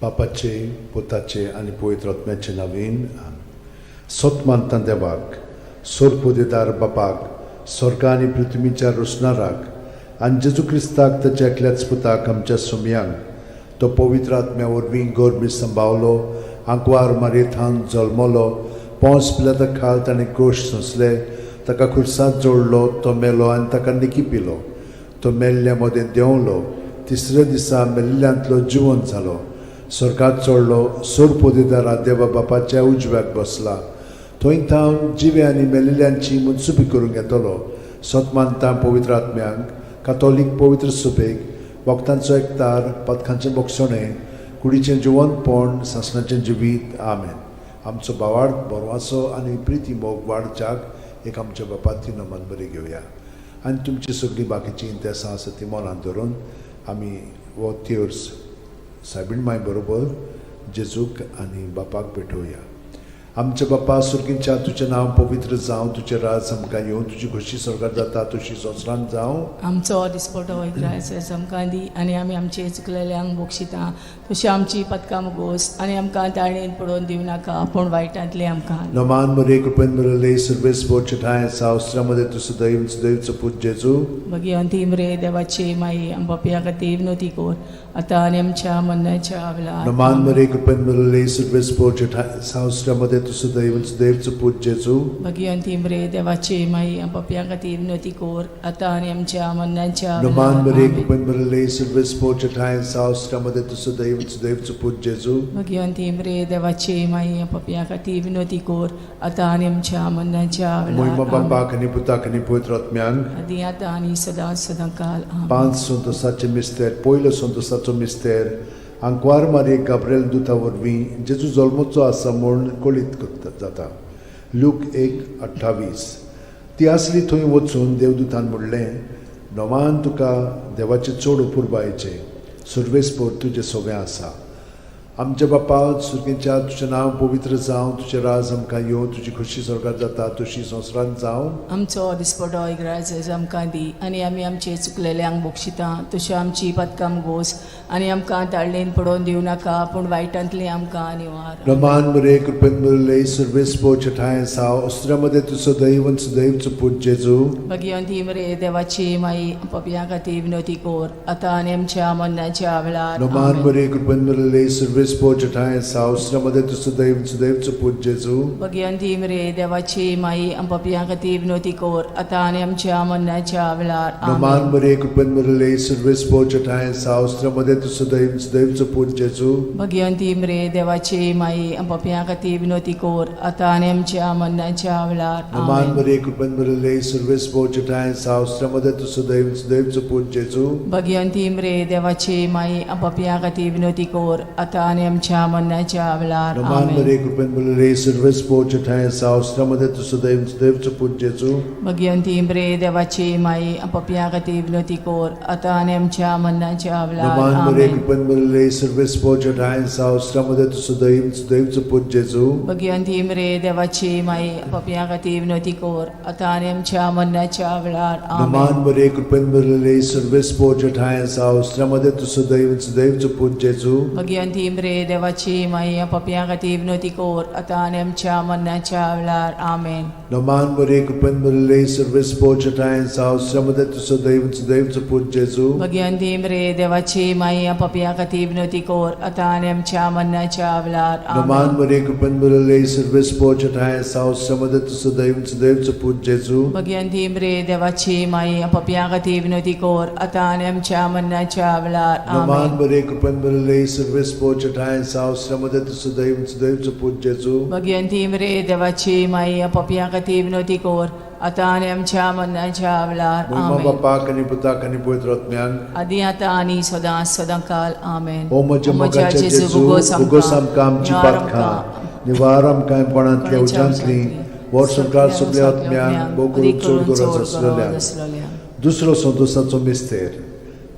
बापाचे पुताचे आनी पवित्र आत्म्याचे नवीन. सत मानता देवाक, सोरपोदेदार बापाक, स्वर्ग आनी पृथ्वीच्या रोसणाराक आनी जेजू क्रिस्ताक ताच्या एकल्याच पुताक आमच्या सुमयांक, तो पवित्र आत्म्या वरवीं गोरबी संभावलो, आंकवार मारयेथान जल्मलो, पोंस पिलाता खाल ताणें कोश सोंसले, ताका खुर्सात जोडलो, तो मेलो आनी ताका निकी पिलो, तो मेल्ल्या मदें देंवलो, तिसऱ्या दिसा मेल्ल्यांतलो जिवन जालो, स्वर्गात चडलो, सोरपोदेदारा देवा बापाच्या उजव्याक बसला, थंय थावन जिवे आनी मेल्ल्यांची मुनसुबी करूंक येतलो. सत मानता पवित्र आत्म्यांक, कातोलीक पवित्र सुबेक, वखदांचो एकतार, पदकांचें बोगसणें, कुडीचें जिवनपण, सासणाचें जिवीत. आमेन. आमचो भावार्थ बरवासो आनी प्रिती मोग वाडच्याक एक आमच्या बापाती नमन बरी घेवया आनी तुमची सगळीं बाकीचीं इंतेसां आसा ती मनांत धरून आमी हो तेर्स सायबीण माय बरोबर जेजूक आनी बापाक भेटोवया. आमच्या बापा सुर्गींच्या तुजें नांव पवित्र जावं, तुजें राज आमकां येवं, तुजी खोशी स्वर्गार जाता तशी संवसारांत जावं. आमचो दिसपटो इग्रायस आमकां दी आनी आमी आमचे चुकलेल्यांक बक्षिता तशी आमची पदकां मुगोस आनी आमकां ताळणेन पडोवन दिवं नाका पूण वायटांतले आमकां. नमान मरे कृपेन मिळले सर्वेस बोचठाय सावस्त्रामध्ये तू सदैव सदैवचो पूत जेजू. भगिवंती मरे देवाची माई, आम पापया खातीर विनवती कर आतां आनी आमच्या मरणाच्या वेळार. नमान मरे कृपेन मिळले सर्वेस बोचठाय सावस्त्रामध्ये तू सदैव सदैवचो पूत जेजू. भगिवंती मरे देवाची माई, आम पापया खातीर विनवती कर आतां आनी आमच्या मरणाच्या नमान वेळार. मरे आमेन. कृपेन मिळले सर्वेस बोचठाय सावस्त्रामध्ये तू सदैव सदैवचो पूत जेजू. भगिवंती मरे देवाची माई, आम पापया खातीर विनवती कर आतां आनी आमच्या मरणाच्या मोहिमा वेळार. आमेन. बापाक आनी पुताक आनी पवित्र आत्म्यांक. आदी आतां आनी सदां सदां काल. आमेन. पांच संतोसाचे मिस्तेर. पयलो संतोसाचो मिस्तेर, आंकवार मारयेक गाब्रेल दुता वरवीं जेजू जल्मचो आसा म्हूण कळीत करता जाता. लूक 1:28. ती आसली थंय वचून देवदूतान म्हणलें, नवान तुका देवाचें चड अपुरबायेचें, सुर्वेसपोर तुजें सगळें आसा. आमच्या बापा सुर्गेच्या तुजें नांव पवित्र जावं, तुजें राज आमकां येवं, तुजी खोशी स्वर्गार जाता तशी संवसारांत जावं. आमचो दिसपटो इग्राज आमकां दी आनी आमी आमचे चुकलेल्यांक बक्षिता तश्यो आमची पदकां गोस आनी आमकां ताळणेन पडोवन दिवं नाका पूण वायटांतली आमकां निवार. रमान मरे कृपेन मरले सर्वेस पोचठाय साव अस्त्रामध्ये तू सदैव सदैवचो पूत जेजू. भगिवंती मरे देवाची माई, पपया खातीर विनवती कर आतां आनी आमच्या मरणाच्या वेळार. रमान आमेन. मरे कृपेन मरले सर्वेस पोचठाय साव अस्त्रामध्ये तू सदैव सदैवचो पूत जेजू. भगिवंती मरे देवाची माई, पपया खातीर विनवती कर आतां आनी आमच्या मरणाच्या वेळार. रमान आमेन. मरे कृपेन मरले सर्वेस पोचठाय साव अस्त्रामध्ये तू सदैव सदैवचो पूत जेजू. भगिवंती मरे देवाची माई, पपया खातीर विनवती कर आतां आनी आमच्या मरणाच्या वेळार. रमान आमेन. मरे कृपेन मरले सर्वेस पोचठाय साव अस्त्रामध्ये तू सदैव सदैवचो पूत जेजू. भगिवंती मरे देवाची माई, पपया खातीर विनवती कर आतां आनी आमच्या मरणाच्या वेळार. रमान आमेन. मरे कृपेन मरले सर्वेस पोचठाय साव अस्त्रामध्ये तू सदैव सदैवचो पूत जेजू. भगिवंती मरे देवाची माई, पपया खातीर विनवती कर आतां आनी आमच्या मरणाच्या वेळार. नमान मरे आमेन. कृपेन मरले सर्वेस पोचठाय सावस्त्रामध्ये तू सदैव सदैवचो पूत जेजू. भगिवंती मरे देवाची माई, पपया खातीर विनवती कर आतां आनी आमच्या मरणाच्या वेळार. नमान आमेन. मरे कृपेन मरले सर्वेस पोचठाय सावस्त्रामध्ये तू सदैव सदैवचो पूत जेजू. भगिवंती मरे देवाची माई, पपया खातीर विनवती कर आतां आनी आमच्या मरणाच्या वेळार. आमेन. नमान मरे कृपेन मरले सर्वेस पोचठाय सावस्त्रामध्ये तू सदैव सदैवचो पूत जेजू. भगिवंती मरे देवाची माई, पपया खातीर विनवती कर आतां आनी आमच्या मरणाच्या वेळार. नमान आमेन. मरे कृपेन मरले सर्वेस पोचठाय सावस्त्रामध्ये तू सदैव सदैवचो पूत जेजू. भगिवंती मरे देवाची माई, पपया खातीर विनवती कर आतां आनी आमच्या मरणाच्या वेळार. नमान आमेन. मरे कृपेन मरले सर्वेस पोचठाय सावस्त्रामध्ये तू सदैव सदैवचो पूत जेजू. भगिवंती मरे देवाची माई, पपया खातीर विनवती कर आतां आनी आमच्या मरणाच्या वेळार. मोहिमा आमेन. बापाक आनी पुताक आनी पवित्र आत्म्याक. आदी आतां आनी सदां सदां काल. आमेन. ओ म्हज्या मोगाच्या जेजू, भोगोस आमकां आमची पातकां, निवार आमकां कोणांतल्या उज्यांतली, वर्सभर सगल्या आत्म्यांक, भोव करून चड गरज आसलेल्या. दुसरो संतोसाचो मिस्तेर,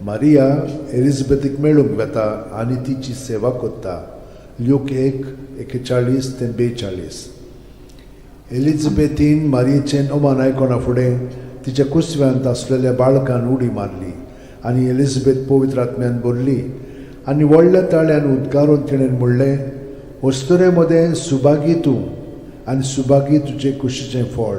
मारिया एलिझाबेथीक मेळूंक वता आनी तिची सेवा करता. ल्यूक 1:41 ते 42. एलिझाबेथीन मारियेचें अमान आयकना फुडें तिच्या कुसव्यांत आसलेल्या बाळकान उडी मारली आनी एलिझाबेथ पवित्र आत्म्यान भरली आनी व्हडल्या ताळ्यान उद्गारून तिणें म्हणलें, अस्तुरे मदें सुभागी तूं आनी सुभागी तुजे कुशीचें फळ.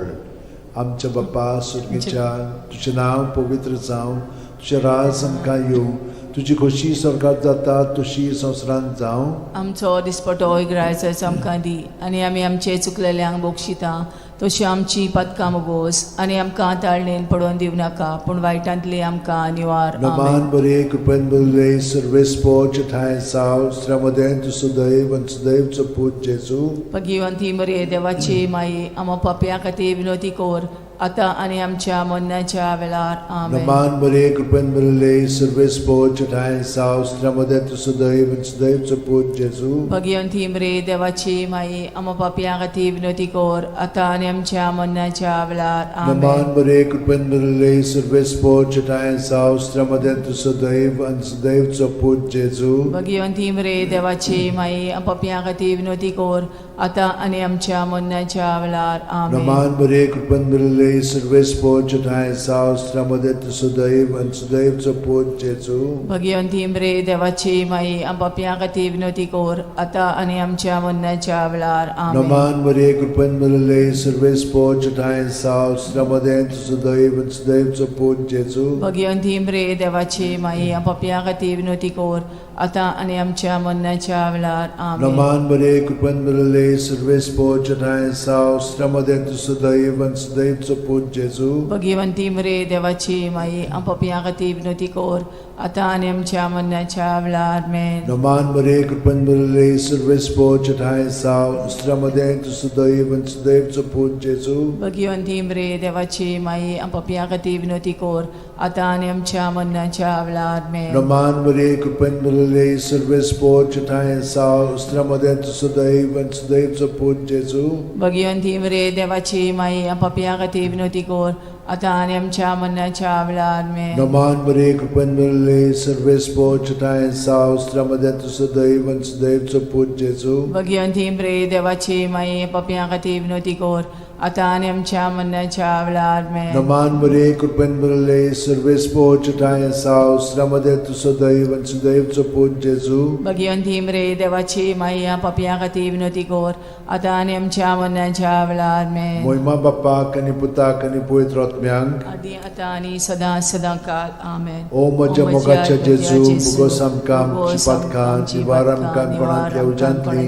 आमच्या बापा सुर्गीच्या, तुजें नांव पवित्र जावं, तुजें राज आमकां येवं, तुजी खोशी स्वर्गात जाता तशी संवसारांत जावं. आमचो दिसपटो इग्रायचो आमकां दी आनी आमी आमचे चुकलेल्यांक बक्षिता तशी आमची पदकां मुगोस आनी आमकां ताळणेन पडोवन दिवं नाका पूण वायटांतली आमकां निवार. नमान आमेन. बरे कृपेन बरले सर्वेस पोच ठाय साव श्रमदें तू सदैव आनी सदैवचो पूत जेजू. भगिवंती मरे देवाची माई, आमा पापया खातीर विनवती कर आतां आनी आमच्या मरणाच्या वेळार. आमेन. नमान बरे कृपेन बरले सर्वेस पोच ठाय साव श्रमदें तू सदैव आनी सदैवचो पूत जेजू. भगिवंती मरे देवाची माई, आमा पापया खातीर विनवती कर आतां आनी आमच्या मरणाच्या वेळार. नमान आमेन. बरे कृपेन बरले सर्वेस पोच ठाय साव श्रमदें तू सदैव आनी सदैवचो पूत जेजू. भगिवंती मरे देवाची माई, पापया खातीर विनवती कर आतां आनी आमच्या मरणाच्या वेळार. आमेन. नमान बरे कृपन मिळले सर्वेस्पोच ठांय साव मध्ये सुदैव आनी सुदैवचो पूत जेजू. भगिवंती मरे देवाची माई, आम पापयां खातीर विनवती कर, आतां आनी आमच्या मरणाच्या वेळार. आमेन. नमान बरे कृपन मिळले सर्वेस्पोच ठांय साव मध्ये सुदैव आनी सुदैवचो पूत जेजू. भगिवंती मरे देवाची माई, आम पापयां खातीर विनवती कर, आतां आनी आमच्या मरणाच्या वेळार. आमेन. नमान बरे कृपन मिळले सर्वेस्पोच ठांय साव मध्ये सुदैव आनी सुदैवचो पूत जेजू. भगिवंती मरे देवाची माई, आम पापयां खातीर विनवती कर, आतां आनी आमच्या मरणाच्या वेळार. आमेन. नमान बरे कृपन मिळले सर्वेस्पोच ठांय साव मध्ये सुदैव आनी सुदैवचो पूत जेजू. भगिवंती मरे देवाची माई, आम पापयां खातीर विनवती कर, आतां आनी आमच्या मरणाच्या वेळार. आमेन. नमान बरे कृपन मिळले सर्वेस्पोच ठांय साव मध्ये सुदैव आनी सुदैवचो पूत जेजू. भगिवंती मरे देवाची माई, आम पापयां खातीर विनवती कर, आतां आनी आमच्या मरणाच्या वेळार. आमेन. नमान बरे कृपन मिळले सर्वेस्पोच ठांय साव मध्ये सुदैव आनी सुदैवचो पूत जेजू. भगिवंती मरे देवाची माई, पापयां खातीर विनवती कर, आतां आनी आमच्या मरणाच्या वेळार. आमेन. नमान बरे कृपन मिळले सर्वेस्पोच ठांय साव मध्ये सुदैव आनी सुदैवचो पूत जेजू. भगिवंती मरे देवाची माई, पापयां खातीर विनवती कर, आतां आनी आमच्या मरणाच्या वेळार. आमेन. मोहिमा बाप्पाक आनी पुताक आनी पवित्र आत्म्यांक, आदी आतां आनी सदां सदां काल. आमेन. ओ म्हज्या मोगाच्या जेजू, मुगोस आमकां आमची पातकां निवार आमकां कोणांतल्या उज्यांतली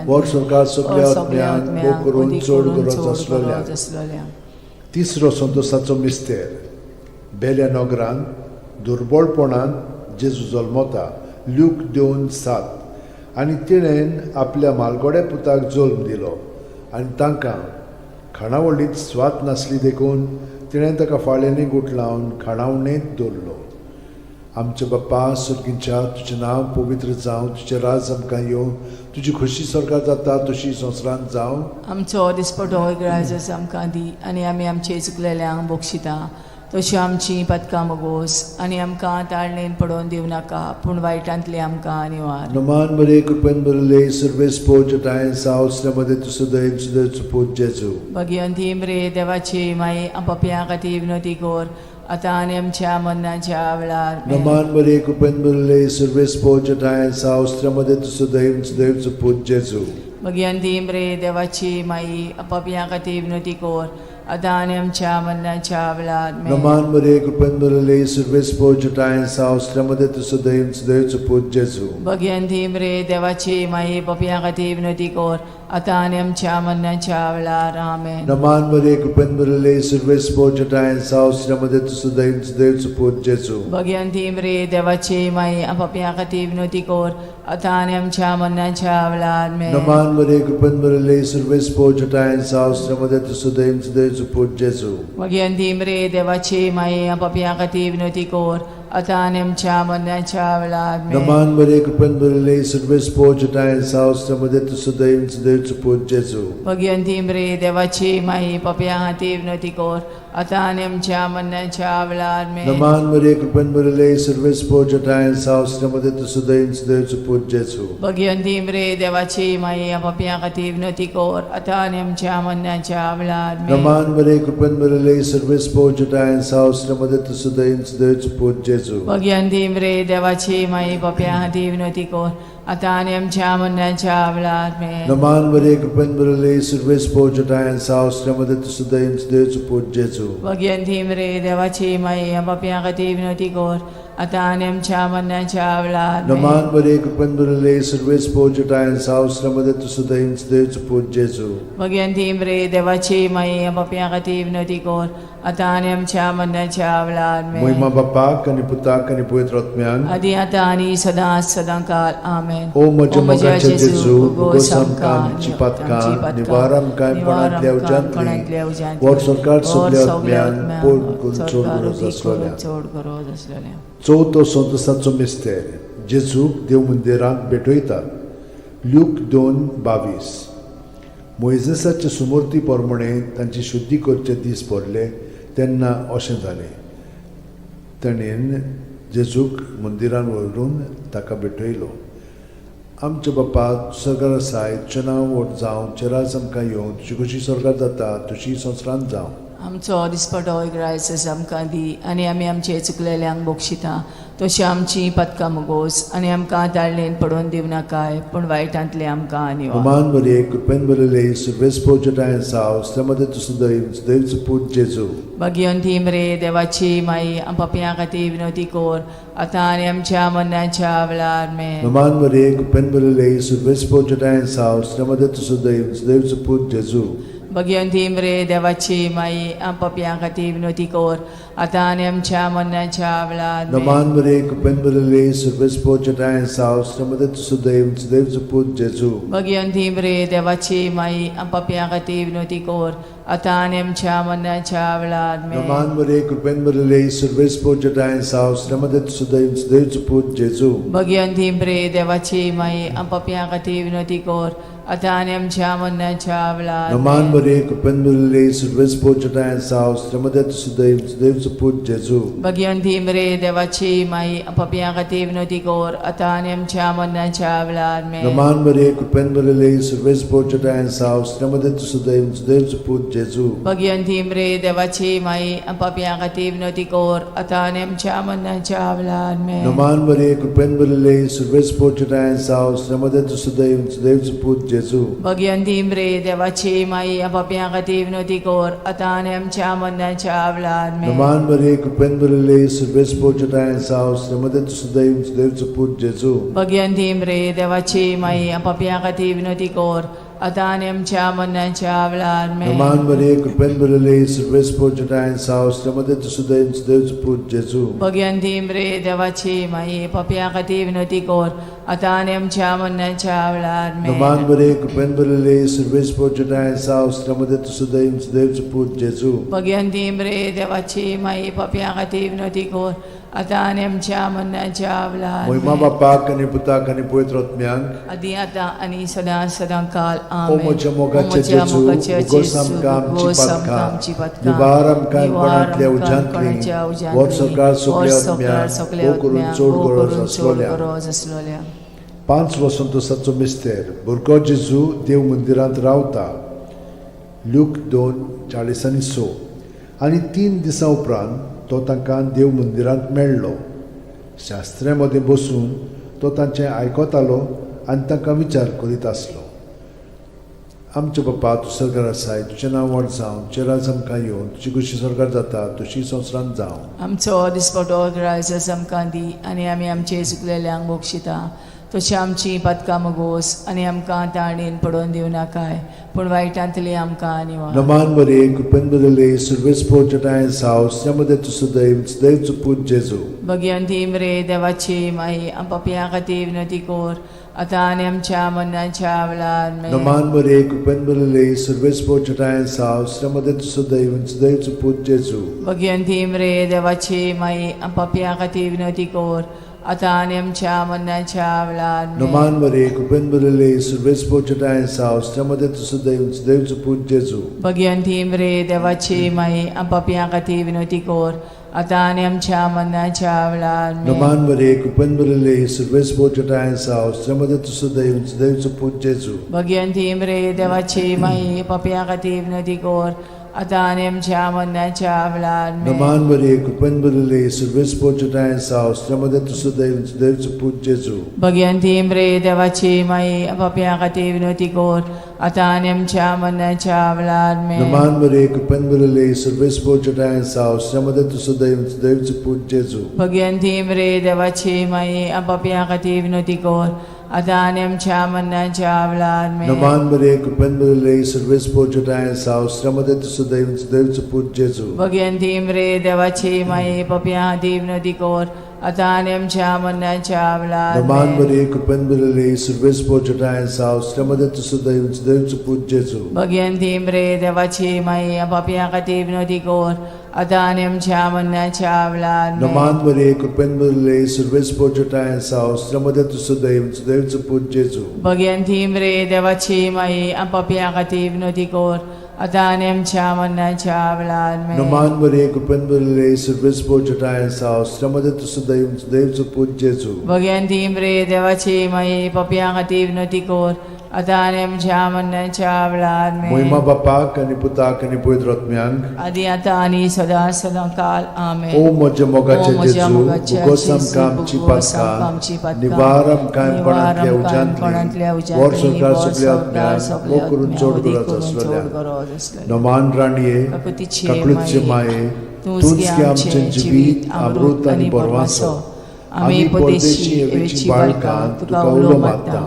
वर सरकार सगल्या आत्म्यांक भोग करून चड गरज आसलोल्या. आसलोल्या. तिसरो संतोसाचो मिस्तेर. बेल्या नगरांत दुर्बळपणान जेजू जल्मता, ल्यूक 2:7. आनी तिणेन आपल्या मालगोड्या पुताक जल्म दिलो आनी तांकां खाणावळींत स्वाद नासली देखून तिणें ताका फाळ्यांनी गुठलावन खाणावणेंत दवरलो. आमच्या बाप्पा सर्गींच्या, तुजें नांव पवित्र जावं, तुजें राज आमकां येवं, तुजी खोशी सरकार जाता तशी संवसारांत जावं. आमचो दिसपटो ग्राजस आमकां दी आनी आमी आमचे चुकलेल्यांक बक्षिता, तश्यो आमची पदकां मगोस आनी आमकां ताळणेन पडोवन दिवं नाका, पूण वायटांतली आमकां निवार. नमान बरे कृपेन भरले सर्वेस्पोज ठांय सावसल्यामध्ये तुजो दैव सुदैवचो पूत जेजू. भगिवंती मरे देवाची माई, पापयां खातीर विनवती कर, आतां आनी आमच्या मरणाच्या वेळार. आमेन. नमान बरे कृपेन भरले सर्वेस्पोज ठांय सावसल्यामध्ये तुजो दैव सुदैवचो पूत जेजू. भगिवंती मरे देवाची माई, पापयां खातीर विनवती कर, आतां आनी आमच्या मरणाच्या वेळार. आमेन. नमान बरे कृपेन भरले सर्वेस्पोज ठांय सावसल्यामध्ये तुजो दैव सुदैवचो पूत जेजू. भगिवंती मरे देवाची माई, पापयां खातीर विनवती कर, आतां आनी आमच्या मरणाच्या वेळार. आमेन. नमान बरे कृपेन भरले सर्वेस्पोज ठांय सावसल्यामध्ये तुजो दैव सुदैवचो पूत जेजू. भगिवंती मरे देवाची माई, पापयां खातीर विनवती कर, आतां आनी आमच्या मरणाच्या वेळार. आमेन. नमान बरे कृपेन भरले सर्वेस्पोज ठांय सावसल्यामध्ये तुजो दैव सुदैवचो पूत जेजू. भगिवंती मरे देवाची माई, पापयां खातीर विनवती कर, आतां आनी आमच्या मरणाच्या वेळार. आमेन. नमान बरे कृपेन भरले सर्वेस्पोज ठांय सावसल्यामध्ये तुजो दैव सुदैवचो पूत जेजू. भगिवंती मरे देवाची माई, पापयां खातीर विनवती कर, आतां आनी आमच्या मरणाच्या वेळार. आमेन. नमान बरे कृपेन भरले सर्वेस्पोज ठांय सावसल्यामध्ये तुजो दैव सुदैवचो पूत जेजू. भगिवंती मरे देवाची माई, पापयां खातीर विनवती कर, आतां आनी आमच्या मरणाच्या वेळार. आमेन. नमान बरे कृपेन भरले सर्वेस्पोज ठांय सावसल्यामध्ये तुजो दैव सुदैवचो पूत जेजू. भगिवंती मरे देवाची माई, पापयां खातीर विनवती कर, आतां आनी आमच्या मरणाच्या वेळार. आमेन. नमान बरे कृपेन भरले सर्वेस्पोज ठांय सावसल्यामध्ये तुजो दैव सुदैवचो पूत जेजू. भगिवंती मरे देवाची माई, पापयां खातीर विनवती कर, आतां आनी आमच्या मरणाच्या वेळार. आमेन. नमान बरे कृपेन भरले सर्वेस्पोज ठांय सावसल्यामध्ये तुजो दैव सुदैवचो पूत जेजू. भगिवंती मरे देवाची माई, पापयां खातीर विनवती कर, आतां आनी आमच्या मरणाच्या वेळार. आमेन. मोहिमा बाप्पाक आनी पुताक आनी पवित्र आत्म्याक, आदी आतां आनी सदां सदां काल. आमेन. ओ म्हज्या मोगाच्या जेजू, भोगोस आमकां आमची पातकां निवार आमकां कोणांतल्या उज्यांतली वर सरकार सगल्या आत्म्यान पोट करून चड गरज आसलोल्या. चड गरज आसलेल्या. चवथो संतोसाचो मिस्तेर. जेजूक देव मंदिरांत भेटयतात, ल्यूक 2:22. मोयजेसाचे सुमूर्ती प्रमाणे तांची शुद्धी करचे दीस पडले तेन्ना अशें जालें, ताणें जेजूक मंदिरान व्हरून ताका भेटयलो. आमच्या बापा सरकार आसाय, तुजें नांव व्हड जावं, तुजें राज आमकां येवं, तुजी खोशी स्वर्गार जाता तशी संवसारांत जावं. आमचो दिसपटो ग्रायस आमकां दी आनी आमी आमचे चुकलेल्यांक बक्षिता तशी आमची पदकां मुगोस आनी आमकां ताळणेन पडोवन दिवं नाकाय पूण वायटांतले आमकां निवार. नमान मरिये, कृपेन भरिल्ले, सर्वेस्पोर जावं, मध्ये तूं सदैव सदैवचो पूत जेजू. भगिवंती मरे देवाची माई, आम पापयां खातीर विनवती कोर आतां आनी आमच्या मरणाच्या वेळार. आमेन. नमान मरिये, कृपेन भरिल्ले, सर्वेस्पोर जावं, मध्ये तूं सदैव सदैवचो पूत जेजू. भगिवंती मरे देवाची माई, आम पापयां खातीर विनवती कोर आतां आनी आमच्या मरणाच्या वेळार. आमेन. नमान मरिये, कृपेन भरिल्ले, सर्वेस्पोर जावं, मध्ये तूं सदैव सदैवचो पूत जेजू. भगिवंती मरे देवाची माई, आम पापयां खातीर विनवती कोर आतां आनी आमच्या मरणाच्या वेळार. आमेन. नमान मरिये, कृपेन भरिल्ले, सर्वेस्पोर जावं, मध्ये तूं सदैव सदैवचो पूत जेजू. भगिवंती मरे देवाची माई, आम पापयां खातीर विनवती कोर आतां आनी आमच्या मरणाच्या वेळार. नमान आमेन. मरिये, कृपेन भरिल्ले, सर्वेस्पोर जावं, मध्ये तूं सदैव सदैवचो पूत जेजू. भगिवंती मरे देवाची माई, आम पापयां खातीर विनवती कोर आतां आनी आमच्या मरणाच्या वेळार. आमेन. नमान मरिये, कृपेन भरिल्ले, सर्वेस्पोर जावं, मध्ये तूं सदैव सदैवचो पूत जेजू. भगिवंती मरे देवाची माई, आम पापयां खातीर विनवती कोर आतां आनी आमच्या मरणाच्या वेळार. आमेन. नमान मरिये, कृपेन भरिल्ले, सर्वेस्पोर जावं, मध्ये तूं सदैव सदैवचो पूत जेजू. भगिवंती मरे देवाची माई, आम पापयां खातीर विनवती कोर आतां आनी आमच्या मरणाच्या वेळार. आमेन. नमान मरिये, कृपेन भरिल्ले, सर्वेस्पोर जावं, मध्ये तूं सदैव सदैवचो पूत जेजू. भगिवंती मरे देवाची माई, आम पापयां खातीर विनवती कोर आतां आनी आमच्या मरणाच्या वेळार. आमेन. नमान मरिये, कृपेन भरिल्ले, सर्वेस्पोर जावं, मध्ये तूं सदैव सदैवचो पूत जेजू. भगिवंती मरे देवाची माई, पापयां खातीर विनवती कोर आतां आनी आमच्या मरणाच्या वेळार. आमेन. नमान मरिये, कृपेन भरिल्ले, सर्वेस्पोर जावं, मध्ये तूं सदैव सदैवचो पूत जेजू. भगिवंती मरे देवाची माई, पापयां खातीर विनवती कोर आतां आनी आमच्या मरणाच्या वेळार. महिमा आमेन. बापाक आनी पुताक आनी पवित्र आत्म्याक. आदी आतां आनी सदां सदां काल. ओ आमेन. म्हज्या ओ मोगाचे म्हज्या जेजू, मोगाच्या उगोस जेजू, आमकां आमची उगोस आमकां पातकां, आमची पातकां, निवार आमकां निवार कोणांतल्या आमकां उज्यांतली, कोणाच्या उज्यांतली, व्हर सरकार व्हर सगल्या सरकार आत्म्यांक, सगल्या भोव करून आत्म्यांक, चड भोव गरज करून चड आसलोल्या. गरज आसलोल्या. पांच वसंतोसाचो मिस्तेर. भुरगो जेजू देव मंदिरांत रावता. ल्यूक 2:46. आनी 3 दिसां उपरांत तो तांकां देव मंदिरांत मेळ्ळो. शास्त्र्या मदें बसून तो तांचें आयकतालो आनी तांकां विचार करीत आसलो. आमच्या बापा, तूं सरकार आसाय, तुजें नांव व्हड जावं, तुजें राज आमकां येवं, तुजी खोशी सरकार जाता तशी संवसारांत जावं. आमचो दिसपटो ग्रायस आमकां दी आनी आमी आमचे चुकलेल्यांक बक्षिता तशी आमची पातकां मगोस आनी आमकां ताणेन पडोवन दिवं नाकाय पूण वायटांतली आमकां निवार. नमान मरिये, कृपेन भरिल्ले, सर्वेस्पोर जावं, मध्ये तूं सदैव सदैवचो पूत जेजू. भगिवंती मरे देवाची माई, आम पापयां खातीर विनवती कोर आतां आनी आमच्या मरणाच्या वेळार. आमेन. नमान मरिये, कृपेन भरिल्ले, सर्वेस्पोर जावं, मध्ये तूं सदैव सदैवचो पूत जेजू. भगिवंती मरे देवाची माई, आम पापयां खातीर विनवती कोर आतां आनी आमच्या मरणाच्या वेळार. आमेन. नमान मरिये, कृपेन भरिल्ले, सर्वेस्पोर जावं, मध्ये तूं सदैव सदैवचो पूत जेजू. भगिवंती मरे देवाची माई, आम पापयां खातीर विनवती कोर आतां आनी आमच्या मरणाच्या वेळार. आमेन. नमान मरिये, कृपेन भरिल्ले, सर्वेस्पोर जावं, मध्ये तूं सदैव सदैवचो पूत जेजू. भगिवंती मरे देवाची माई, पापयां खातीर विनवती कोर आतां आनी आमच्या मरणाच्या वेळार. आमेन. नमान मरिये, कृपेन भरिल्ले, सर्वेस्पोर जावं, मध्ये तूं सदैव सदैवचो पूत जेजू. भगिवंती मरे देवाची माई, पापयां खातीर विनवती कोर आतां आनी आमच्या मरणाच्या वेळार. आमेन. नमान मरिये, कृपेन भरिल्ले, सर्वेस्पोर जावं, मध्ये तूं सदैव सदैवचो पूत जेजू. भगिवंती मरे देवाची माई, पापयां खातीर विनवती कोर आतां आनी आमच्या मरणाच्या वेळार. आमेन. नमान मरिये, कृपेन भरिल्ले, सर्वेस्पोर जावं, मध्ये तूं सदैव सदैवचो पूत जेजू. भगिवंती मरे देवाची माई, पापयां खातीर विनवती कोर आतां आनी आमच्या मरणाच्या वेळार. नमान आमेन. मरिये, कृपेन भरिल्ले, सर्वेस्पोर जावं, मध्ये तूं सदैव सदैवचो पूत जेजू. भगिवंती मरे देवाची माई, पापयां खातीर विनवती कोर आतां आनी आमच्या मरणाच्या वेळार. आमेन. नमान मरिये, कृपेन भरिल्ले, सर्वेस्पोर जावं, मध्ये तूं सदैव सदैवचो पूत जेजू. भगिवंती मरे देवाची माई, पापयां खातीर विनवती कोर आतां आनी आमच्या मरणाच्या वेळार आमेन. नमान मरिये, कृपेन भरिल्ले, सर्वेस्पर तुज्या आसा, स्त्रियां मदें तूं सुदैव, सुदैवचो पूत जेजू. भगवंती मरे देवाची माये, पापयां खातीर विनवती कर, आतां आनी आमच्या मरणाच्या वेळार आमेन. मोहिमा बापाक आनी पुताक आनी पवित्र आत्म्यांक. आदी आतां आनी सदां सदां काल आमेन. ओ म्हज्या ओ मोगाचे म्हज्या जेजू, मोगाच्या भोगोस जेजू, आमकां आमची भोगोस आमकां आमची पातकां, पातकां, निवार आमकां निवार कोणांतल्या आमकां कोणांतल्या उज्यांतली, उज्यांतली, वर संवसार वर सगल्या संवसार आत्म्यांक, सगल्या वो करून आत्म्यांक, चड वदी गरज करून चड आसलेल्या. गरज आसलेल्या. नमान राणये, काकुतीचे काकळूतचे माये, तूंच गे आमचें जिवीत, अमृत आनी बरवासो. आमी परदेशी एवेची बाळकां तुका उलो मारता.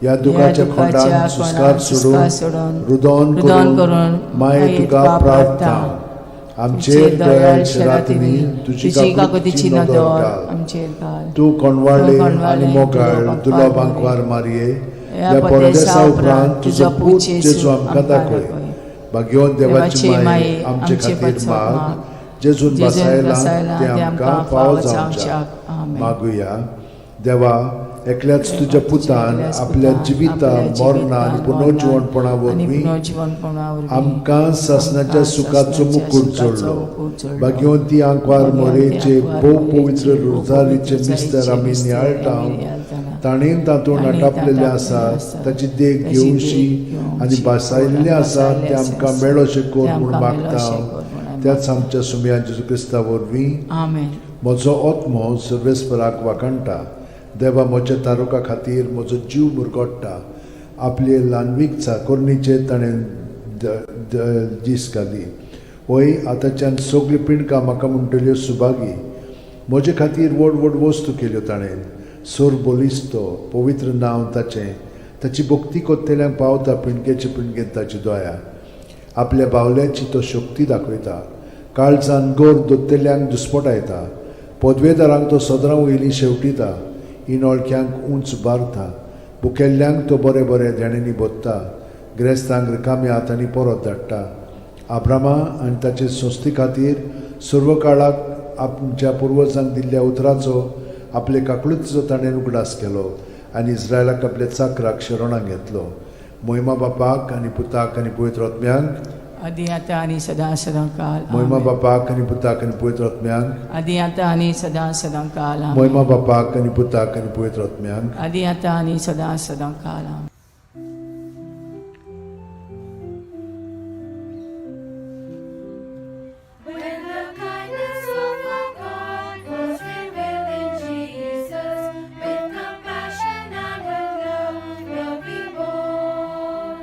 ह्या दुखाच्या खोंडान सुस्कार सोडून, रुदोन रुदोन करून करून माये तुका प्रार्थना. आमचेर दयाळ शिरातींनी तुजी तुजी काकुतीची काकुतीची नदर नदर घाल. आमचेर घाल. तूं कोणवाळे तूं आनी कोणवाळे, मोगाळ दुलो दुलो बांकवार बांकवार मारये, ह्या ह्या परदेसा परदेसा उपरांत उपरांत तुजो तुजो पूत पूत जेजू जेजू आमकां आमकां दाखय. दाखय. भाग्यवंत देवाची देवाची माये, माये, आमचे आमचे खातीर पासत माग, माग, जेजून जेजून बसायलां बसायलां तें तें आमकां आमकां फावो फावो जावच्याक. जावच्याक. आमेन. मागुया. देवा, एकल्याच तुज्या पुतान एकल्याच आपल्या पुतान जिविता, आपल्या मरणा आनी जिवितान, पुनर्जिवणपणा मरणान आनी वरवीं पुनर्जिवणपणा वरवीं आमकां सासणाच्या आमकां सुखाचो सासणाच्या मुकूट सुखाचो जोडलो. मुकूट जोडलो. भाग्यवंती आंकवार भाग्यवंती मोरेचे आंकवार भोव मोरेचे पवित्र भोव रोजारीचे पवित्र मिस्तर आमी रोजारीचे नियाळटा, मिस्तर आमी नियाळटाना, ताणें तातूंत ताणें आटापलेलें तातूंत आसा, आसा, ताची देख ताची देख घेवशी घेवशी आनी भासायल्लें आनी आसा भासायल्लें तें आमकां आसा, मेळोशें कर तें म्हूण आमकां मागता. मेळोशें कर म्हूण आमी त्याच आमच्या सुमया जेजू क्रिस्ता वरवीं. आमेन. म्हजो आत्मो सर्वेस्पराक वाखाणटा, देवा म्हज्या तारुका खातीर म्हजो जीव मुरगोट्टा. आपले ल्हानवीक चाकोरणीचेर ताणें दीस घाली. वय आतांच्यान सगळीं पिंडकां म्हाका म्हणटल्यो सुभागी. म्हजे खातीर व्हड व्हड वस्तू केल्यो ताणें. सोर बलिस्तो पवित्र नांव ताचें, ताची भक्ती कोत्तेल्यांक पावता पिंडकेचे पिंडकेंत ताची दया. आपल्या बावल्याची तो शक्ती दाखयता, काळजान गोर दोत्तेल्यांक दुस्पटायता. पदवेदारांक तो सदरां वयलीं शेवटिता, इनोळख्यांक उंच बारता. भुकेल्ल्यांक तो बरें बरें देण्यांनी भोत्ता, ग्रेस्तांक रिकाम्या हातांनी परत धाडटा. आब्रामा आनी ताचे संस्थे खातीर सर्व काळाक आमच्या पुर्वजांक दिल्ल्या उतराचो आपले काकळुतीचो ताणें उगडास केलो आनी इस्रायलाक आपल्या चाकराक शरणाक घेतलो. मोहिमा बापाक आनी पुताक आनी पवित्र आत्म्यांक. आदी आतां आनी सदां सदां काल. मोहिमा आमेन. बापाक आनी पुताक आनी पवित्र आत्म्यांक. आदी आतां आनी सदां सदां काल. आमेन. मोहिमा बापाक आनी पुताक आनी पवित्र आत्म्यांक. आदी आतां आनी सदां सदां काल. आमेन. When the kindness of our God was revealed in Jesus, with compassion and with love will be born.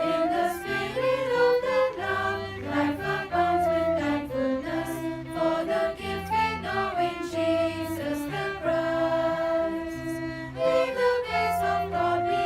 In the spirit of that love, life abounds with thankfulness for the gift we know in Jesus the Christ. May the grace of God be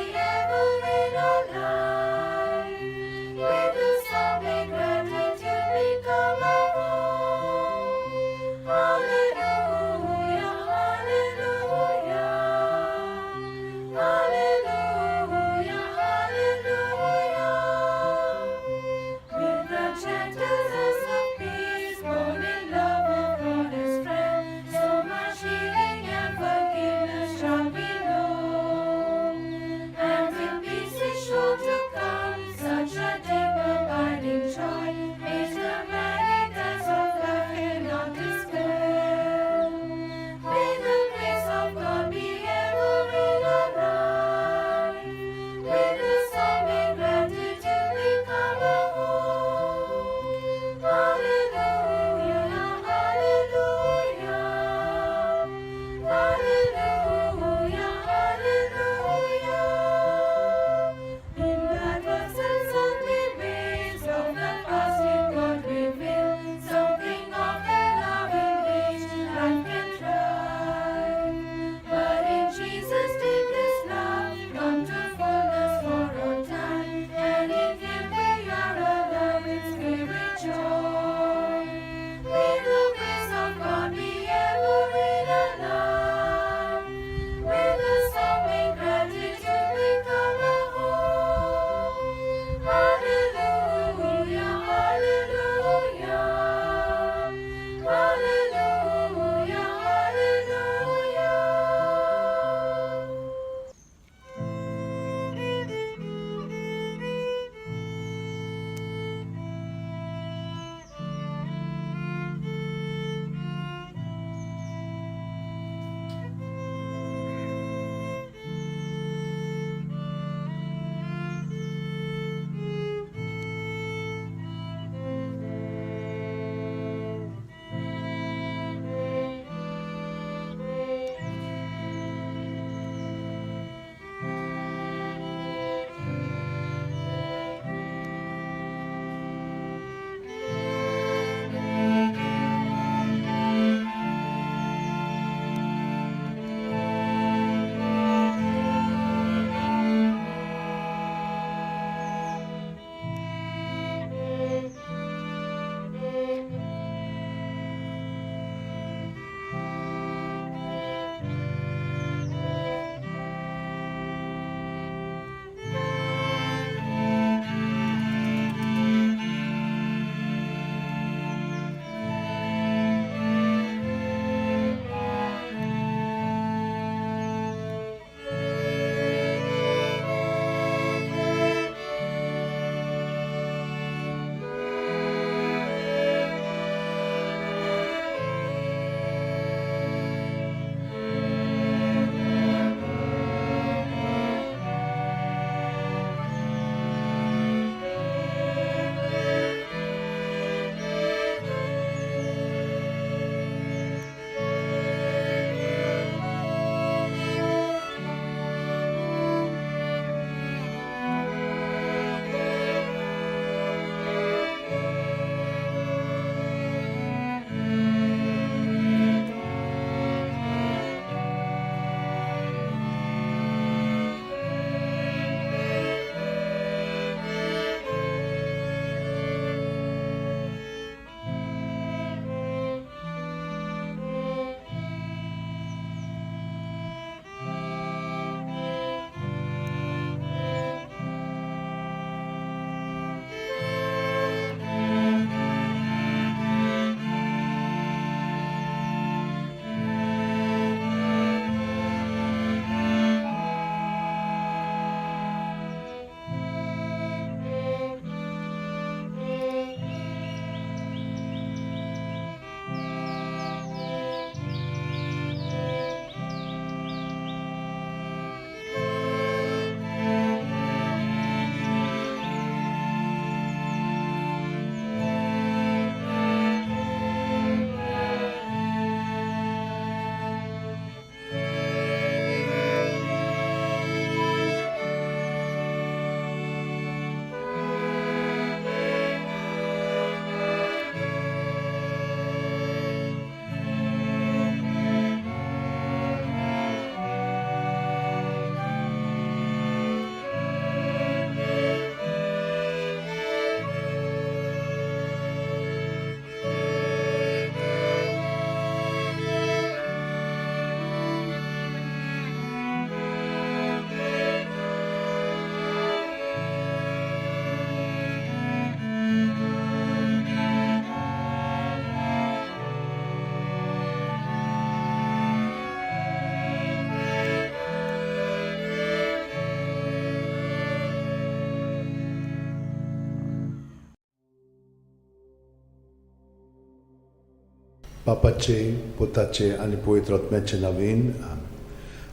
बापाचे, पुताचे आनी पवित्र आत्म्याचे नवीन.